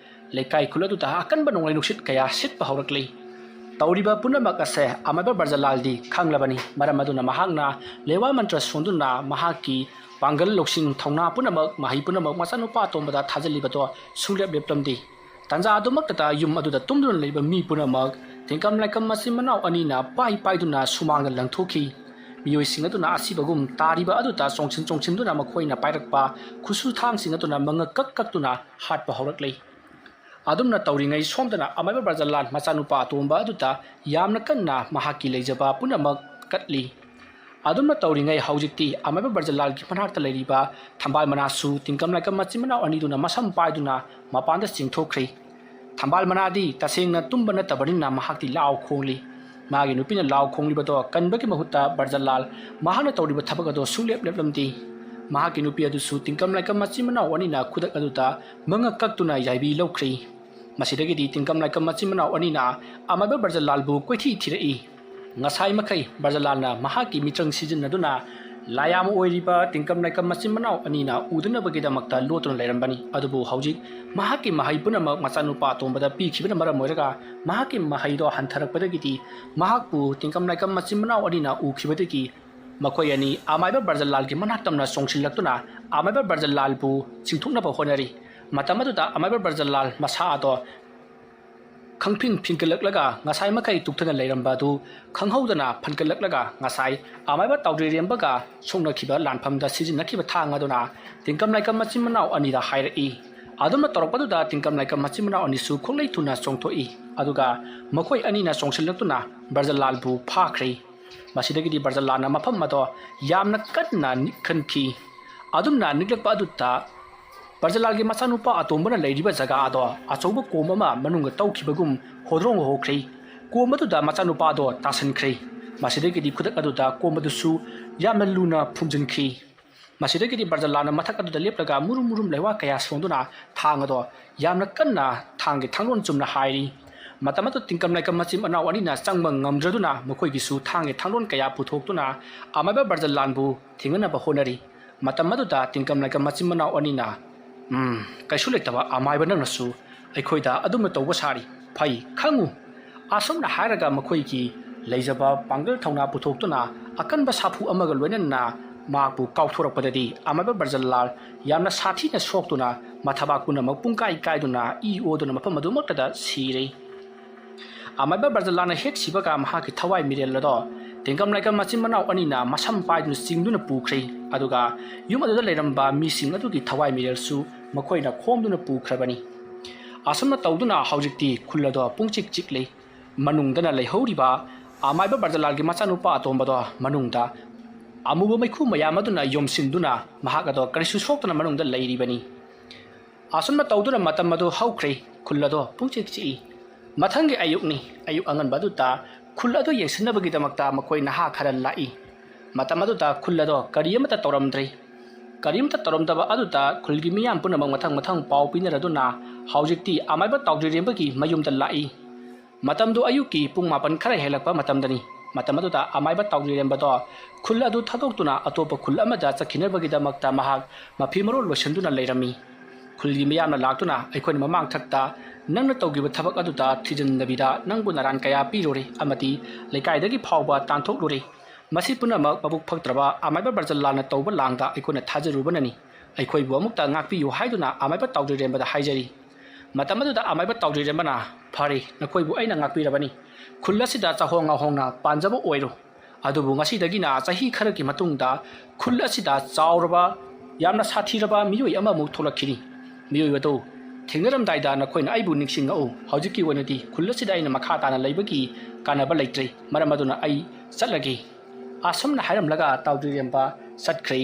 ꯂꯩꯀꯥꯏ ꯈꯨꯜ ꯑꯗꯨꯗ ꯑꯀꯟꯕ ꯅꯣꯡꯂꯩ ꯅꯨꯡꯁꯤꯠ ꯀꯌꯥ ꯁꯤꯠꯄ ꯍꯧꯔꯛꯂꯤ꯫ ꯇꯧꯔꯤꯕ ꯄꯨꯝꯅꯃꯛ ꯑꯁꯦ ꯑꯃꯥꯏꯕ ꯕ꯭ꯔꯖꯂꯥꯜꯗꯤ ꯈꯪꯂꯕꯅꯤ꯫ ꯃꯔꯝ ꯑꯗꯨꯅ ꯃꯍꯥꯛꯅ ꯂꯦꯋꯥ ꯃꯟꯇ꯭ꯔ ꯁꯣꯟꯗꯨꯅ ꯃꯍꯥꯛꯀꯤ ꯄꯥꯡꯒꯜ ꯂꯧꯁꯤꯡ ꯊꯧꯅꯥ ꯄꯨꯝꯅꯃꯛ, ꯃꯍꯩ ꯄꯨꯝꯅꯃꯛ ꯃꯆꯥꯅꯨꯄꯥ ꯑꯇꯣꯝꯕꯗ ꯊꯥꯖꯤꯜꯂꯤꯕꯗꯣ ꯁꯨꯡꯂꯦꯞ ꯂꯦꯞꯂꯝꯗꯦ꯫ ꯇꯥꯟꯖꯥ ꯑꯗꯨꯃꯛꯇꯗ ꯌꯨꯝ ꯑꯗꯨꯗ ꯇꯨꯝꯗꯨꯅ ꯂꯩꯕ ꯃꯤ ꯄꯨꯝꯅꯃꯛ ꯇꯤꯡꯀꯝ ꯂꯥꯏꯀꯝ ꯃꯆꯤꯟ ꯃꯅꯥꯎ ꯑꯅꯤꯅ ꯄꯥꯏ ꯄꯥꯏꯗꯨꯅ ꯁꯨꯃꯥꯡꯗ ꯂꯪꯊꯣꯛꯈꯤ꯫ ꯃꯤꯑꯣꯏꯁꯤꯡ ꯑꯗꯨꯅ ꯑꯁꯤꯕꯒꯨꯝ ꯇꯥꯔꯤꯕ ꯑꯗꯨꯗ ꯆꯣꯡꯁꯤꯟ ꯆꯣꯡꯁꯤꯟꯗꯨꯅ ꯃꯈꯣꯏꯅ ꯄꯥꯏꯔꯛꯄ ꯈꯨꯠꯁꯨ ꯊꯥꯡꯁꯤꯡ ꯑꯗꯨꯅ ꯃꯉꯛ ꯀꯛ ꯀꯛꯇꯨꯅ ꯍꯥꯠꯄ ꯍꯧꯔꯛꯂꯤ꯫ ꯑꯗꯨꯝꯅ ꯇꯧꯔꯤꯉꯩ ꯁꯣꯝꯗꯅ ꯑꯃꯥꯏꯕ ꯕ꯭ꯔꯖꯂꯥꯜ ꯃꯆꯥꯅꯨꯄꯥ ꯑꯇꯣꯝꯕ ꯑꯗꯨꯗ ꯌꯥꯝꯅ ꯀꯟꯅ ꯃꯍꯥꯛꯀꯤ ꯂꯩꯖꯕ ꯄꯨꯝꯅꯃꯛ ꯀꯠꯂꯤ꯫ ꯑꯗꯨꯝꯅ ꯇꯧꯔꯤꯉꯩ ꯍꯧꯖꯤꯛꯇꯤ ꯑꯃꯥꯏꯕ ꯕ꯭ꯔꯖꯂꯥꯜꯒꯤ ꯃꯅꯥꯛꯇ ꯂꯩꯔꯤꯕ ꯊꯝꯕꯥꯜ ꯃꯅꯥꯁꯨ ꯇꯤꯡꯀꯝ ꯂꯥꯏꯀꯝ ꯃꯆꯤꯟ ꯃꯅꯥꯎ ꯑꯅꯤꯗꯨꯅ ꯃꯁꯝ ꯄꯥꯏꯗꯨꯅ ꯃꯄꯥꯟꯗ ꯆꯤꯡꯊꯣꯛꯈ꯭ꯔꯤ꯫ ꯊꯝꯕꯥꯜ ꯃꯅꯥꯗꯤ ꯇꯁꯦꯡꯅ ꯇꯨꯝꯕ ꯅꯠꯇꯕꯅꯤꯅ ꯃꯍꯥꯛꯇꯤ ꯂꯥꯎ ꯈꯣꯡꯂꯤ꯫ ꯃꯥꯒꯤ ꯅꯨꯄꯤꯅ ꯂꯥꯎ ꯈꯣꯡꯂꯤꯕꯗꯣ ꯀꯟꯕꯒꯤ ꯃꯍꯨꯠꯇ ꯕ꯭ꯔꯖꯂꯥꯜ ꯃꯍꯥꯛꯅ ꯇꯧꯔꯤꯕ ꯊꯕꯛ ꯑꯗꯣ ꯁꯨꯡꯂꯦꯞ ꯂꯦꯞꯂꯝꯗꯦ꯫ ꯃꯍꯥꯛꯀꯤ ꯅꯨꯄꯤ ꯑꯗꯨꯁꯨ ꯇꯤꯡꯀꯝ ꯂꯥꯏꯀꯝ ꯃꯆꯤꯟ ꯃꯅꯥꯎ ꯑꯅꯤꯅ ꯈꯨꯗꯛ ꯑꯗꯨꯗ ꯃꯉꯛ ꯀꯛꯇꯨꯅ ꯌꯥꯏꯕꯤ ꯂꯧꯈ꯭ꯔꯤ꯫ ꯃꯁꯤꯗꯒꯤꯗꯤ ꯇꯤꯡꯀꯝ ꯂꯥꯏꯀꯝ ꯃꯆꯤꯟ ꯃꯅꯥꯎ ꯑꯅꯤꯅ ꯑꯃꯥꯏꯕ ꯕ꯭ꯔꯖꯂꯥꯜꯕꯨ ꯀꯣꯏꯊꯤ ꯊꯤꯔꯛꯏ꯫ ꯉꯁꯥꯏ ꯃꯈꯩ ꯕ꯭ꯔꯖꯂꯥꯜꯅ ꯃꯍꯥꯛꯀꯤ ꯃꯤꯇ꯭ꯔꯪ ꯁꯤꯖꯤꯟꯅꯗꯨꯅ ꯂꯥꯏꯌꯥꯝ ꯑꯣꯏꯔꯤꯕ ꯇꯤꯡꯀꯝ ꯂꯥꯏꯀꯝ ꯃꯆꯤꯟ ꯃꯅꯥꯎ ꯑꯅꯤꯅ ꯎꯗꯅꯕꯒꯤꯗꯃꯛꯇ ꯂꯣꯠꯇꯨꯅ ꯂꯩꯔꯝꯕꯅꯤ꯫ ꯑꯗꯨꯕꯨ ꯍꯧꯖꯤꯛ ꯃꯍꯥꯛꯀꯤ ꯃꯍꯩ ꯄꯨꯝꯅꯃꯛ ꯃꯆꯥꯅꯨꯄꯥ ꯑꯇꯣꯝꯕꯗ ꯄꯤꯈꯤꯕꯅ ꯃꯔꯝ ꯑꯣꯏꯔꯒ ꯃꯍꯥꯛꯀꯤ ꯃꯍꯩꯗꯣ ꯍꯟꯊꯔꯛꯄꯗꯒꯤꯗꯤ ꯃꯍꯥꯛꯄꯨ ꯇꯤꯡꯀꯝ ꯂꯥꯏꯀꯝ ꯃꯆꯤꯟ ꯃꯅꯥꯎ ꯑꯅꯤꯅ ꯎꯈꯤꯕꯗꯒꯤ ꯃꯈꯣꯏ ꯑꯅꯤ ꯑꯃꯥꯏꯕ ꯕ꯭ꯔꯖꯂꯥꯜꯒꯤ ꯃꯅꯥꯛ ꯇꯝꯅ ꯆꯣꯡꯁꯤꯜꯂꯛꯇꯨꯅ ꯑꯃꯥꯏꯕ ꯕ꯭ꯔꯖꯂꯥꯜꯕꯨ ꯆꯤꯡꯊꯣꯛꯅꯕ ꯍꯣꯠꯅꯔꯤ꯫ ꯃꯇꯝ ꯑꯗꯨꯗ ꯑꯃꯥꯏꯕ ꯕ꯭ꯔꯖꯂꯥꯜ ꯃꯁꯥ ꯑꯗꯣ ꯈꯪꯐꯤꯡ ꯐꯤꯡꯀꯠꯂꯛꯂꯒ ꯉꯁꯥꯏ ꯃꯈꯩ ꯇꯨꯛꯊꯅ ꯂꯩꯔꯝꯕ ꯑꯗꯨ ꯈꯪꯍꯧꯗꯅ ꯐꯟꯀꯠꯂꯛꯂꯒ ꯉꯁꯥꯏ ꯑꯃꯥꯏꯕ ꯇꯥꯎꯗ꯭ꯔꯤꯔꯦꯝꯕꯒ ꯁꯣꯛꯅꯈꯤꯕ ꯂꯥꯟꯐꯝꯗ ꯁꯤꯖꯤꯟꯅꯈꯤꯕ ꯊꯥꯡ ꯑꯗꯨꯅ ꯇꯤꯡꯀꯝ ꯂꯥꯏꯀꯝ ꯃꯆꯤꯟ ꯃꯅꯥꯎ ꯑꯅꯤꯗ ꯍꯥꯏꯔꯛꯏ꯫ ꯑꯗꯨꯝꯅ ꯇꯧꯔꯛꯄꯗꯨꯗ ꯇꯤꯡꯀꯝ ꯂꯥꯏꯀꯝ ꯃꯆꯤꯟ ꯃꯅꯥꯎ ꯑꯅꯤꯁꯨ ꯈꯣꯡꯂꯩ ꯊꯨꯅ ꯆꯣꯡꯊꯣꯛꯏ꯫ ꯑꯗꯨꯒ ꯃꯈꯣꯏ ꯑꯅꯤꯅ ꯆꯣꯡꯁꯤꯜꯂꯛꯇꯨꯅ ꯕ꯭ꯔꯖꯂꯥꯜꯕꯨ ꯐꯥꯈ꯭ꯔꯦ꯫ ꯃꯁꯤꯗꯒꯤꯗꯤ ꯕ꯭ꯔꯖꯂꯥꯜꯅ ꯃꯐꯝ ꯑꯗꯣ ꯌꯥꯝꯅ ꯀꯟꯅ ꯅꯤꯛꯍꯟꯈꯤ꯫ ꯑꯗꯨꯝꯅ ꯅꯤꯛꯂꯛꯄ ꯑꯗꯨꯗ ꯕ꯭ꯔꯖꯂꯥꯜꯒꯤ ꯃꯆꯥꯅꯨꯄꯥ ꯑꯇꯣꯝꯕꯅ ꯂꯩꯔꯤꯕ ꯖꯒꯥ ꯑꯗꯣ ꯑꯆꯧꯕ ꯀꯣꯝ ꯑꯃ ꯃꯅꯨꯡꯗ ꯇꯧꯈꯤꯕꯒꯨꯝ ꯍꯣꯗ꯭ꯔꯣꯡ ꯍꯣꯈ꯭ꯔꯦ꯫ ꯀꯣꯝ ꯑꯗꯨꯗ ꯃꯆꯥꯅꯨꯄꯥꯗꯣ ꯇꯥꯁꯟꯈ꯭ꯔꯦ꯫ ꯃꯁꯤꯗꯒꯤꯗꯤ ꯈꯨꯗꯛ ꯑꯗꯨꯗ ꯀꯣꯝ ꯑꯗꯨꯁꯨ ꯌꯥꯝꯅ ꯂꯨꯅ ꯐꯨꯝꯖꯤꯟꯈꯤ꯫ ꯃꯁꯤꯗꯒꯤꯗꯤ ꯕ꯭ꯔꯖꯂꯥꯜꯅ ꯃꯊꯛ ꯑꯗꯨꯗ ꯂꯦꯞꯂꯒ ꯃꯨꯔꯨꯝ ꯃꯨꯔꯨꯝ ꯂꯩꯋꯥ ꯀꯌꯥ ꯁꯣꯡꯗꯨꯅ ꯊꯥꯡ ꯑꯗꯣ ꯌꯥꯝꯅ ꯀꯟꯅ ꯊꯥꯡꯒꯤ ꯊꯥꯡꯂꯣꯟ ꯆꯨꯝꯅ ꯍꯥꯏꯔꯤ꯫ ꯃꯇꯝ ꯑꯗꯨ ꯇꯤꯡꯀꯝ ꯂꯥꯏꯀꯝ ꯃꯆꯤꯟ ꯃꯅꯥꯎ ꯑꯅꯤꯅ ꯆꯪꯕ ꯉꯝꯗ꯭ꯔꯗꯨꯅ ꯃꯈꯣꯏꯒꯤꯁꯨ ꯊꯥꯡꯒꯤ ꯊꯥꯡꯂꯣꯟ ꯀꯌꯥ ꯄꯨꯊꯣꯛꯇꯨꯅ ꯑꯃꯥꯏꯕ ꯕ꯭ꯔꯖꯂꯥꯜꯕꯨ ꯊꯦꯡꯅꯅꯕ ꯍꯣꯠꯅꯔꯤ꯫ ꯃꯇꯝ ꯑꯗꯨꯗ ꯇꯤꯡꯀꯝ ꯂꯥꯏꯀꯝ ꯃꯆꯤꯟ ꯃꯅꯥꯎ ꯑꯅꯤꯅ, "ꯎꯝ, ꯀꯩꯁꯨ ꯂꯩꯇꯕ ꯑꯃꯥꯏꯕ ꯅꯪꯅꯁꯨ ꯑꯩꯈꯣꯏꯗ ꯑꯗꯨꯝꯅ ꯇꯧꯕ ꯁꯥꯔꯤ꯫ ꯐꯩ, ꯈꯪꯉꯨ!" ꯑꯁꯨꯝꯅ ꯍꯥꯏꯔꯒ ꯃꯈꯣꯏꯒꯤ ꯂꯩꯖꯕ ꯄꯥꯡꯒꯜ ꯊꯧꯅꯥ ꯄꯨꯊꯣꯛꯇꯨꯅ ꯑꯀꯟꯕ ꯁꯥꯐꯨ ꯑꯃꯒ ꯂꯣꯏꯅꯅ ꯃꯍꯥꯛꯄꯨ ꯀꯥꯎꯊꯣꯔꯛꯄꯗꯗꯤ ꯑꯃꯥꯏꯕ ꯕ꯭ꯔꯖꯂꯥꯜ ꯌꯥꯝꯅ ꯁꯥꯊꯤꯅ ꯁꯣꯛꯇꯨꯅ ꯃꯊꯕꯥꯛ ꯄꯨꯝꯅꯃꯛ ꯄꯨꯡꯀꯥꯏ ꯀꯥꯏꯗꯨꯅ ꯏ ꯑꯣꯗꯨꯅ ꯃꯐꯝ ꯑꯗꯨꯃꯛꯇꯗ ꯁꯤꯔꯦ꯫ ꯑꯃꯥꯏꯕ ꯕ꯭ꯔꯖꯂꯥꯜꯅ ꯍꯦꯛ ꯁꯤꯕꯒ ꯃꯍꯥꯛꯀꯤ ꯊꯋꯥꯏ ꯃꯤꯔꯦꯜ ꯑꯗꯣ ꯇꯦꯡꯀꯝ ꯂꯥꯏꯀꯝ ꯃꯆꯤꯟ ꯃꯅꯥꯎ ꯑꯅꯤꯅ ꯃꯁꯝ ꯄꯥꯏꯗꯨꯅ ꯆꯤꯡꯗꯨꯅ ꯄꯨꯈ꯭ꯔꯦ꯫ ꯑꯗꯨꯒ ꯌꯨꯝ ꯑꯗꯨꯗ ꯂꯩꯔꯝꯕ ꯃꯤꯁꯤꯡ ꯑꯗꯨꯒꯤ ꯊꯋꯥꯏ ꯃꯤꯔꯦꯜꯁꯨ ꯃꯈꯣꯏꯅ ꯈꯣꯝꯗꯨꯅ ꯄꯨꯈ꯭ꯔꯕꯅꯤ꯫ ꯑꯁꯨꯝꯅ ꯇꯧꯗꯨꯅ ꯍꯧꯖꯤꯛꯇꯤ ꯈꯨꯜ ꯑꯗꯣ ꯄꯨꯡꯆꯤꯛ ꯆꯤꯛꯂꯤ꯫ ꯃꯅꯨꯡꯗꯅ ꯂꯩꯍꯧꯔꯤꯕ ꯑꯃꯥꯏꯕ ꯕ꯭ꯔꯖꯂꯥꯜꯒꯤ ꯃꯆꯥꯅꯨꯄꯥ ꯑꯇꯣꯝꯕꯗꯣ ꯃꯅꯨꯡꯗ ꯑꯃꯨꯕ ꯃꯩꯈꯨ ꯃꯌꯥꯝ ꯑꯗꯨꯅ ꯌꯣꯝꯁꯤꯟꯗꯨꯅ ꯃꯍꯥꯛ ꯑꯗꯣ ꯀꯔꯤꯁꯨ ꯁꯣꯛꯇꯅ ꯃꯅꯨꯡꯗ ꯂꯩꯔꯤꯕꯅꯤ꯫ ꯑꯁꯨꯝꯅ ꯇꯧꯗꯨꯅ ꯃꯇꯝ ꯑꯗꯨ ꯍꯧꯈ꯭ꯔꯦ꯫ ꯈꯨꯜ ꯑꯗꯣ ꯄꯨꯡꯆꯤꯛ ꯆꯤꯛꯏ꯫ ꯃꯊꯪꯒꯤ ꯑꯌꯨꯛꯅꯤ꯫ ꯑꯌꯨꯛ ꯑꯉꯟꯕ ꯑꯗꯨꯗ ꯈꯨꯜ ꯑꯗꯨ ꯌꯦꯡꯁꯤꯟꯅꯕꯒꯤꯗꯃꯛꯇ ꯃꯈꯣꯏ ꯅꯍꯥ ꯈꯔ ꯂꯥꯛꯏ꯫ ꯃꯇꯝ ꯑꯗꯨꯗ ꯈꯨꯜ ꯑꯗꯣ ꯀꯔꯤ ꯑꯃꯠꯇ ꯇꯧꯔꯝꯗ꯭ꯔꯤ꯫ ꯀꯔꯤꯝꯇ ꯇꯧꯔꯝꯗꯕ ꯑꯗꯨꯗ ꯈꯨꯜꯒꯤ ꯃꯤꯌꯥꯝ ꯄꯨꯝꯅꯃꯛ ꯃꯊꯪ ꯃꯊꯪ ꯄꯥꯎ ꯄꯤꯅꯔꯗꯨꯅ ꯍꯧꯖꯤꯛꯇꯤ ꯑꯃꯥꯏꯕ ꯇꯥꯎꯗ꯭ꯔꯤꯔꯦꯝꯕꯒꯤ ꯃꯌꯨꯝꯗ ꯂꯥꯛꯏ꯫ ꯃꯇꯝꯗꯨ ꯑꯌꯨꯛꯀꯤ ꯄꯨꯡ ꯃꯥꯄꯟ ꯈꯔ ꯍꯦꯜꯂꯛꯄ ꯃꯇꯝꯗꯅꯤ꯫ ꯃꯇꯝ ꯑꯗꯨꯗ ꯑꯃꯥꯏꯕ ꯇꯥꯎꯗ꯭ꯔꯤꯔꯦꯝꯕꯗꯣ ꯈꯨꯜ ꯑꯗꯨ ꯊꯥꯗꯣꯛꯇꯨꯅ ꯑꯇꯣꯞꯄ ꯈꯨꯜ ꯑꯃꯗ ꯆꯠꯈꯤꯅꯕꯒꯤꯗꯃꯛꯇ ꯃꯍꯥꯛ ꯃꯐꯤ ꯃꯔꯣꯜ ꯂꯣꯏꯁꯤꯟꯗꯨꯅ ꯂꯩꯔꯝꯃꯤ꯫ ꯈꯨꯜꯒꯤ ꯃꯤꯌꯥꯝꯅ ꯂꯥꯛꯇꯨꯅ ꯑꯩꯈꯣꯏꯅ ꯃꯃꯥꯡ ꯊꯛꯇ ꯅꯪꯅ ꯇꯧꯈꯤꯕ ꯊꯕꯛ ꯑꯗꯨꯗ ꯊꯤꯖꯤꯟꯗꯕꯤꯗ ꯅꯪꯕꯨ ꯅꯔꯥꯟ ꯀꯌꯥ ꯄꯤꯔꯨꯔꯦ ꯑꯃꯗꯤ ꯂꯩꯀꯥꯏꯗꯒꯤ ꯐꯥꯎꯕ ꯇꯥꯟꯊꯣꯛꯂꯨꯔꯦ꯫ ꯃꯁꯤ ꯄꯨꯝꯅꯃꯛ ꯃꯕꯨꯛ ꯐꯠꯇ꯭ꯔꯕ ꯑꯃꯥꯏꯕ ꯕ꯭ꯔꯖꯂꯥꯜꯅ ꯇꯧꯕ ꯂꯥꯡꯗ ꯑꯩꯈꯣꯏꯅ ꯊꯥꯖꯔꯨꯕꯅꯅꯤ꯫ ꯑꯩꯈꯣꯏꯕꯨ ꯑꯃꯨꯛꯇ ꯉꯥꯛꯄꯤꯌꯨ ꯍꯥꯏꯗꯨꯅ ꯑꯃꯥꯏꯕ ꯇꯥꯎꯗ꯭ꯔꯤꯔꯦꯝꯕꯗ ꯍꯥꯏꯖꯔꯤ꯫ ꯃꯇꯝ ꯑꯗꯨꯗ ꯑꯃꯥꯏꯕ ꯇꯥꯎꯗ꯭ꯔꯤꯔꯦꯝꯕꯅ, "ꯐꯔꯦ, ꯅꯈꯣꯏꯕꯨ ꯑꯩꯅ ꯉꯥꯛꯄꯤꯔꯕꯅꯤ꯫ ꯈꯨꯜ ꯑꯁꯤꯗ ꯆꯥꯍꯣꯡ ꯉꯥꯍꯣꯡꯅ ꯄꯥꯟꯖꯕ ꯑꯣꯏꯔꯣ꯫ ꯑꯗꯨꯕꯨ ꯉꯁꯤꯗꯒꯤꯅ ꯆꯍꯤ ꯈꯔꯒꯤ ꯃꯇꯨꯡꯗ ꯈꯨꯜ ꯑꯁꯤꯗ ꯆꯥꯎꯔꯕ, ꯌꯥꯝꯅ ꯁꯥꯊꯤꯔꯕ ꯃꯤꯑꯣꯏ ꯑꯃꯃꯨꯛ ꯊꯣꯛꯂꯛꯈꯤꯅꯤ꯫ ꯃꯤꯑꯣꯏ ꯑꯗꯨ ꯊꯦꯡꯅꯔꯝꯗꯥꯏꯗ ꯅꯈꯣꯏꯅ ꯑꯩꯕꯨ ꯅꯤꯡꯁꯤꯡꯉꯛꯎ꯫ ꯍꯧꯖꯤꯛꯀꯤ ꯑꯣꯏꯅꯗꯤ ꯈꯨꯜ ꯑꯁꯤꯗ ꯑꯩꯅ ꯃꯈꯥ ꯇꯥꯅ ꯂꯩꯕꯒꯤ ꯀꯥꯟꯅꯕ ꯂꯩꯇ꯭ꯔꯦ꯫ ꯃꯔꯝ ꯑꯗꯨꯅ ꯑꯩ ꯆꯠꯂꯒꯦ꯫" ꯑꯁꯨꯝꯅ ꯍꯥꯏꯔꯝꯂꯒ ꯇꯥꯎꯗ꯭ꯔꯤꯔꯦꯝꯕ ꯆꯠꯈ꯭ꯔꯦ꯫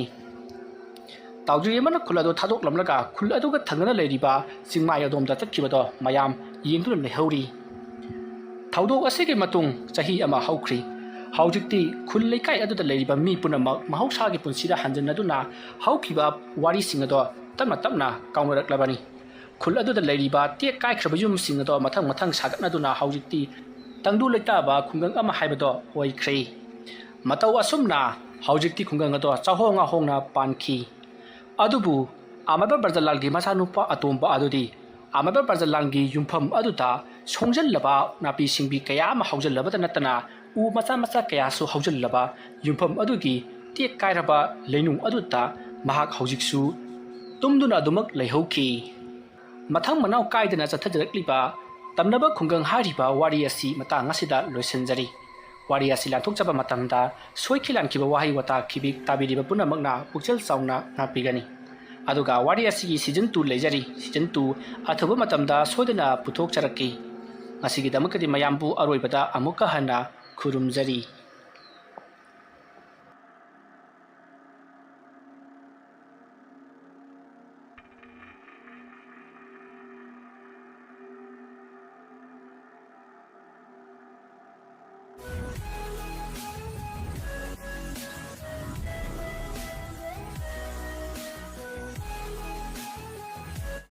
ꯇꯥꯎꯗ꯭ꯔꯤꯔꯦꯝꯕꯅ ꯈꯨꯜ ꯑꯗꯨ ꯊꯥꯗꯣꯛꯂꯝꯂꯒ ꯈꯨꯜ ꯑꯗꯨꯒ ꯊꯪꯅꯅ ꯂꯩꯔꯤꯕ ꯆꯤꯡꯃꯥꯏ ꯑꯗꯣꯝꯗ ꯆꯠꯈꯤꯕꯗꯣ ꯃꯌꯥꯝ ꯌꯦꯡꯗꯨꯅ ꯂꯩꯍꯧꯔꯤ꯫ ꯊꯧꯗꯣꯛ ꯑꯁꯤꯒꯤ ꯃꯇꯨꯡ ꯆꯍꯤ ꯑꯃ ꯍꯧꯈ꯭ꯔꯤ꯫ ꯍꯧꯖꯤꯛꯇꯤ ꯈꯨꯜ ꯂꯩꯀꯥꯏ ꯑꯗꯨꯗ ꯂꯩꯔꯤꯕ ꯃꯤ ꯄꯨꯝꯅꯃꯛ ꯃꯍꯧꯁꯥꯒꯤ ꯄꯨꯟꯁꯤꯗ ꯍꯟꯖꯤꯟꯅꯗꯨꯅ ꯍꯧꯈꯤꯕ ꯋꯥꯔꯤꯁꯤꯡ ꯑꯗꯣ ꯇꯞꯅ ꯇꯞꯅ ꯀꯥꯎꯅꯔꯛꯂꯕꯅꯤ꯫ ꯈꯨꯜ ꯑꯗꯨꯗ ꯂꯩꯔꯤꯕ ꯇꯦꯛ ꯀꯥꯏꯈ꯭ꯔꯕ ꯌꯨꯝꯁꯤꯡ ꯑꯗꯣ ꯃꯊꯪ ꯃꯊꯪ ꯁꯥꯒꯠꯅꯗꯨꯅ ꯍꯧꯖꯤꯛꯇꯤ ꯇꯪꯗꯨ ꯂꯩꯇꯥꯕ ꯈꯨꯡꯒꯪ ꯑꯃ ꯍꯥꯏꯕꯗꯣ ꯑꯣꯏꯈ꯭ꯔꯦ꯫ ꯃꯇꯧ ꯑꯁꯨꯝꯅ ꯍꯧꯖꯤꯛꯇꯤ ꯈꯨꯡꯒꯪ ꯑꯗꯣ ꯆꯥꯍꯣꯡ ꯉꯥꯍꯣꯡꯅ ꯄꯥꯟꯈꯤ꯫ ꯑꯗꯨꯕꯨ ꯑꯃꯔꯕ ꯕ꯭ꯔꯖꯂꯥꯜꯒꯤ ꯃꯆꯥꯅꯨꯄꯥ ꯑꯇꯣꯝꯕ ꯑꯗꯨꯗꯤ ꯑꯃꯔꯕ ꯕ꯭ꯔꯖꯂꯥꯜꯒꯤ ꯌꯨꯝꯐꯝ ꯑꯗꯨꯗ ꯁꯣꯡꯖꯜꯂꯕ ꯅꯥꯄꯤ ꯁꯤꯡꯕꯤ ꯀꯌꯥ ꯑꯃ ꯍꯧꯖꯤꯜꯂꯕꯇ ꯅꯠꯇꯅ ꯎ ꯃꯆꯥ ꯃꯆꯥ ꯀꯌꯥꯁꯨ ꯍꯧꯖꯤꯜꯂꯕ ꯌꯨꯝꯐꯝ ꯑꯗꯨꯒꯤ ꯇꯦꯛ ꯀꯥꯏꯔꯕ ꯂꯩꯅꯨꯡ ꯑꯗꯨꯗ ꯃꯍꯥꯛ ꯍꯧꯖꯤꯛꯁꯨ ꯇꯨꯝꯗꯨꯅ ꯑꯗꯨꯃꯛ ꯂꯩꯍꯧꯈꯤ꯫ ꯃꯊꯪ ꯃꯅꯥꯎ ꯀꯥꯏꯗꯅ ꯆꯠꯊꯖꯔꯛꯂꯤꯕ ꯇꯝꯅꯕ ꯈꯨꯡꯒꯪ ꯍꯥꯏꯔꯤꯕ ꯋꯥꯔꯤ ꯑꯁꯤ ꯃꯇꯥꯡ ꯑꯁꯤꯗ ꯂꯣꯏꯁꯤꯟꯖꯔꯤ꯫ ꯋꯥꯔꯤ ꯑꯁꯤ ꯂꯥꯟꯊꯣꯛꯆꯕ ꯃꯇꯝꯗ ꯁꯣꯏꯈꯤ ꯂꯥꯟꯈꯤꯕ ꯋꯥꯍꯩ ꯋꯥꯇꯥ ꯈꯤꯕꯤꯛ ꯇꯥꯕꯤꯔꯤꯕ ꯄꯨꯝꯅꯃꯛꯅ ꯄꯨꯛꯆꯦꯜ ꯆꯥꯎꯅ ꯉꯥꯛꯄꯤꯒꯅꯤ꯫ ꯑꯗꯨꯒ ꯋꯥꯔꯤ ꯑꯁꯤꯒꯤ season two ꯂꯩꯖꯔꯤ꯫ Season two ꯑꯊꯨꯕ ꯃꯇꯝꯗ ꯁꯣꯏꯗꯅ ꯄꯨꯊꯣꯛꯆꯔꯛꯀꯦ꯫ ꯉꯁꯤꯒꯤꯗꯃꯛꯇꯗꯤ ꯃꯌꯥꯝꯕꯨ ꯑꯔꯣꯏꯕꯗ ꯑꯃꯨꯛꯀ ꯍꯟꯅ ꯈꯨꯔꯨꯝꯖꯔꯤ꯫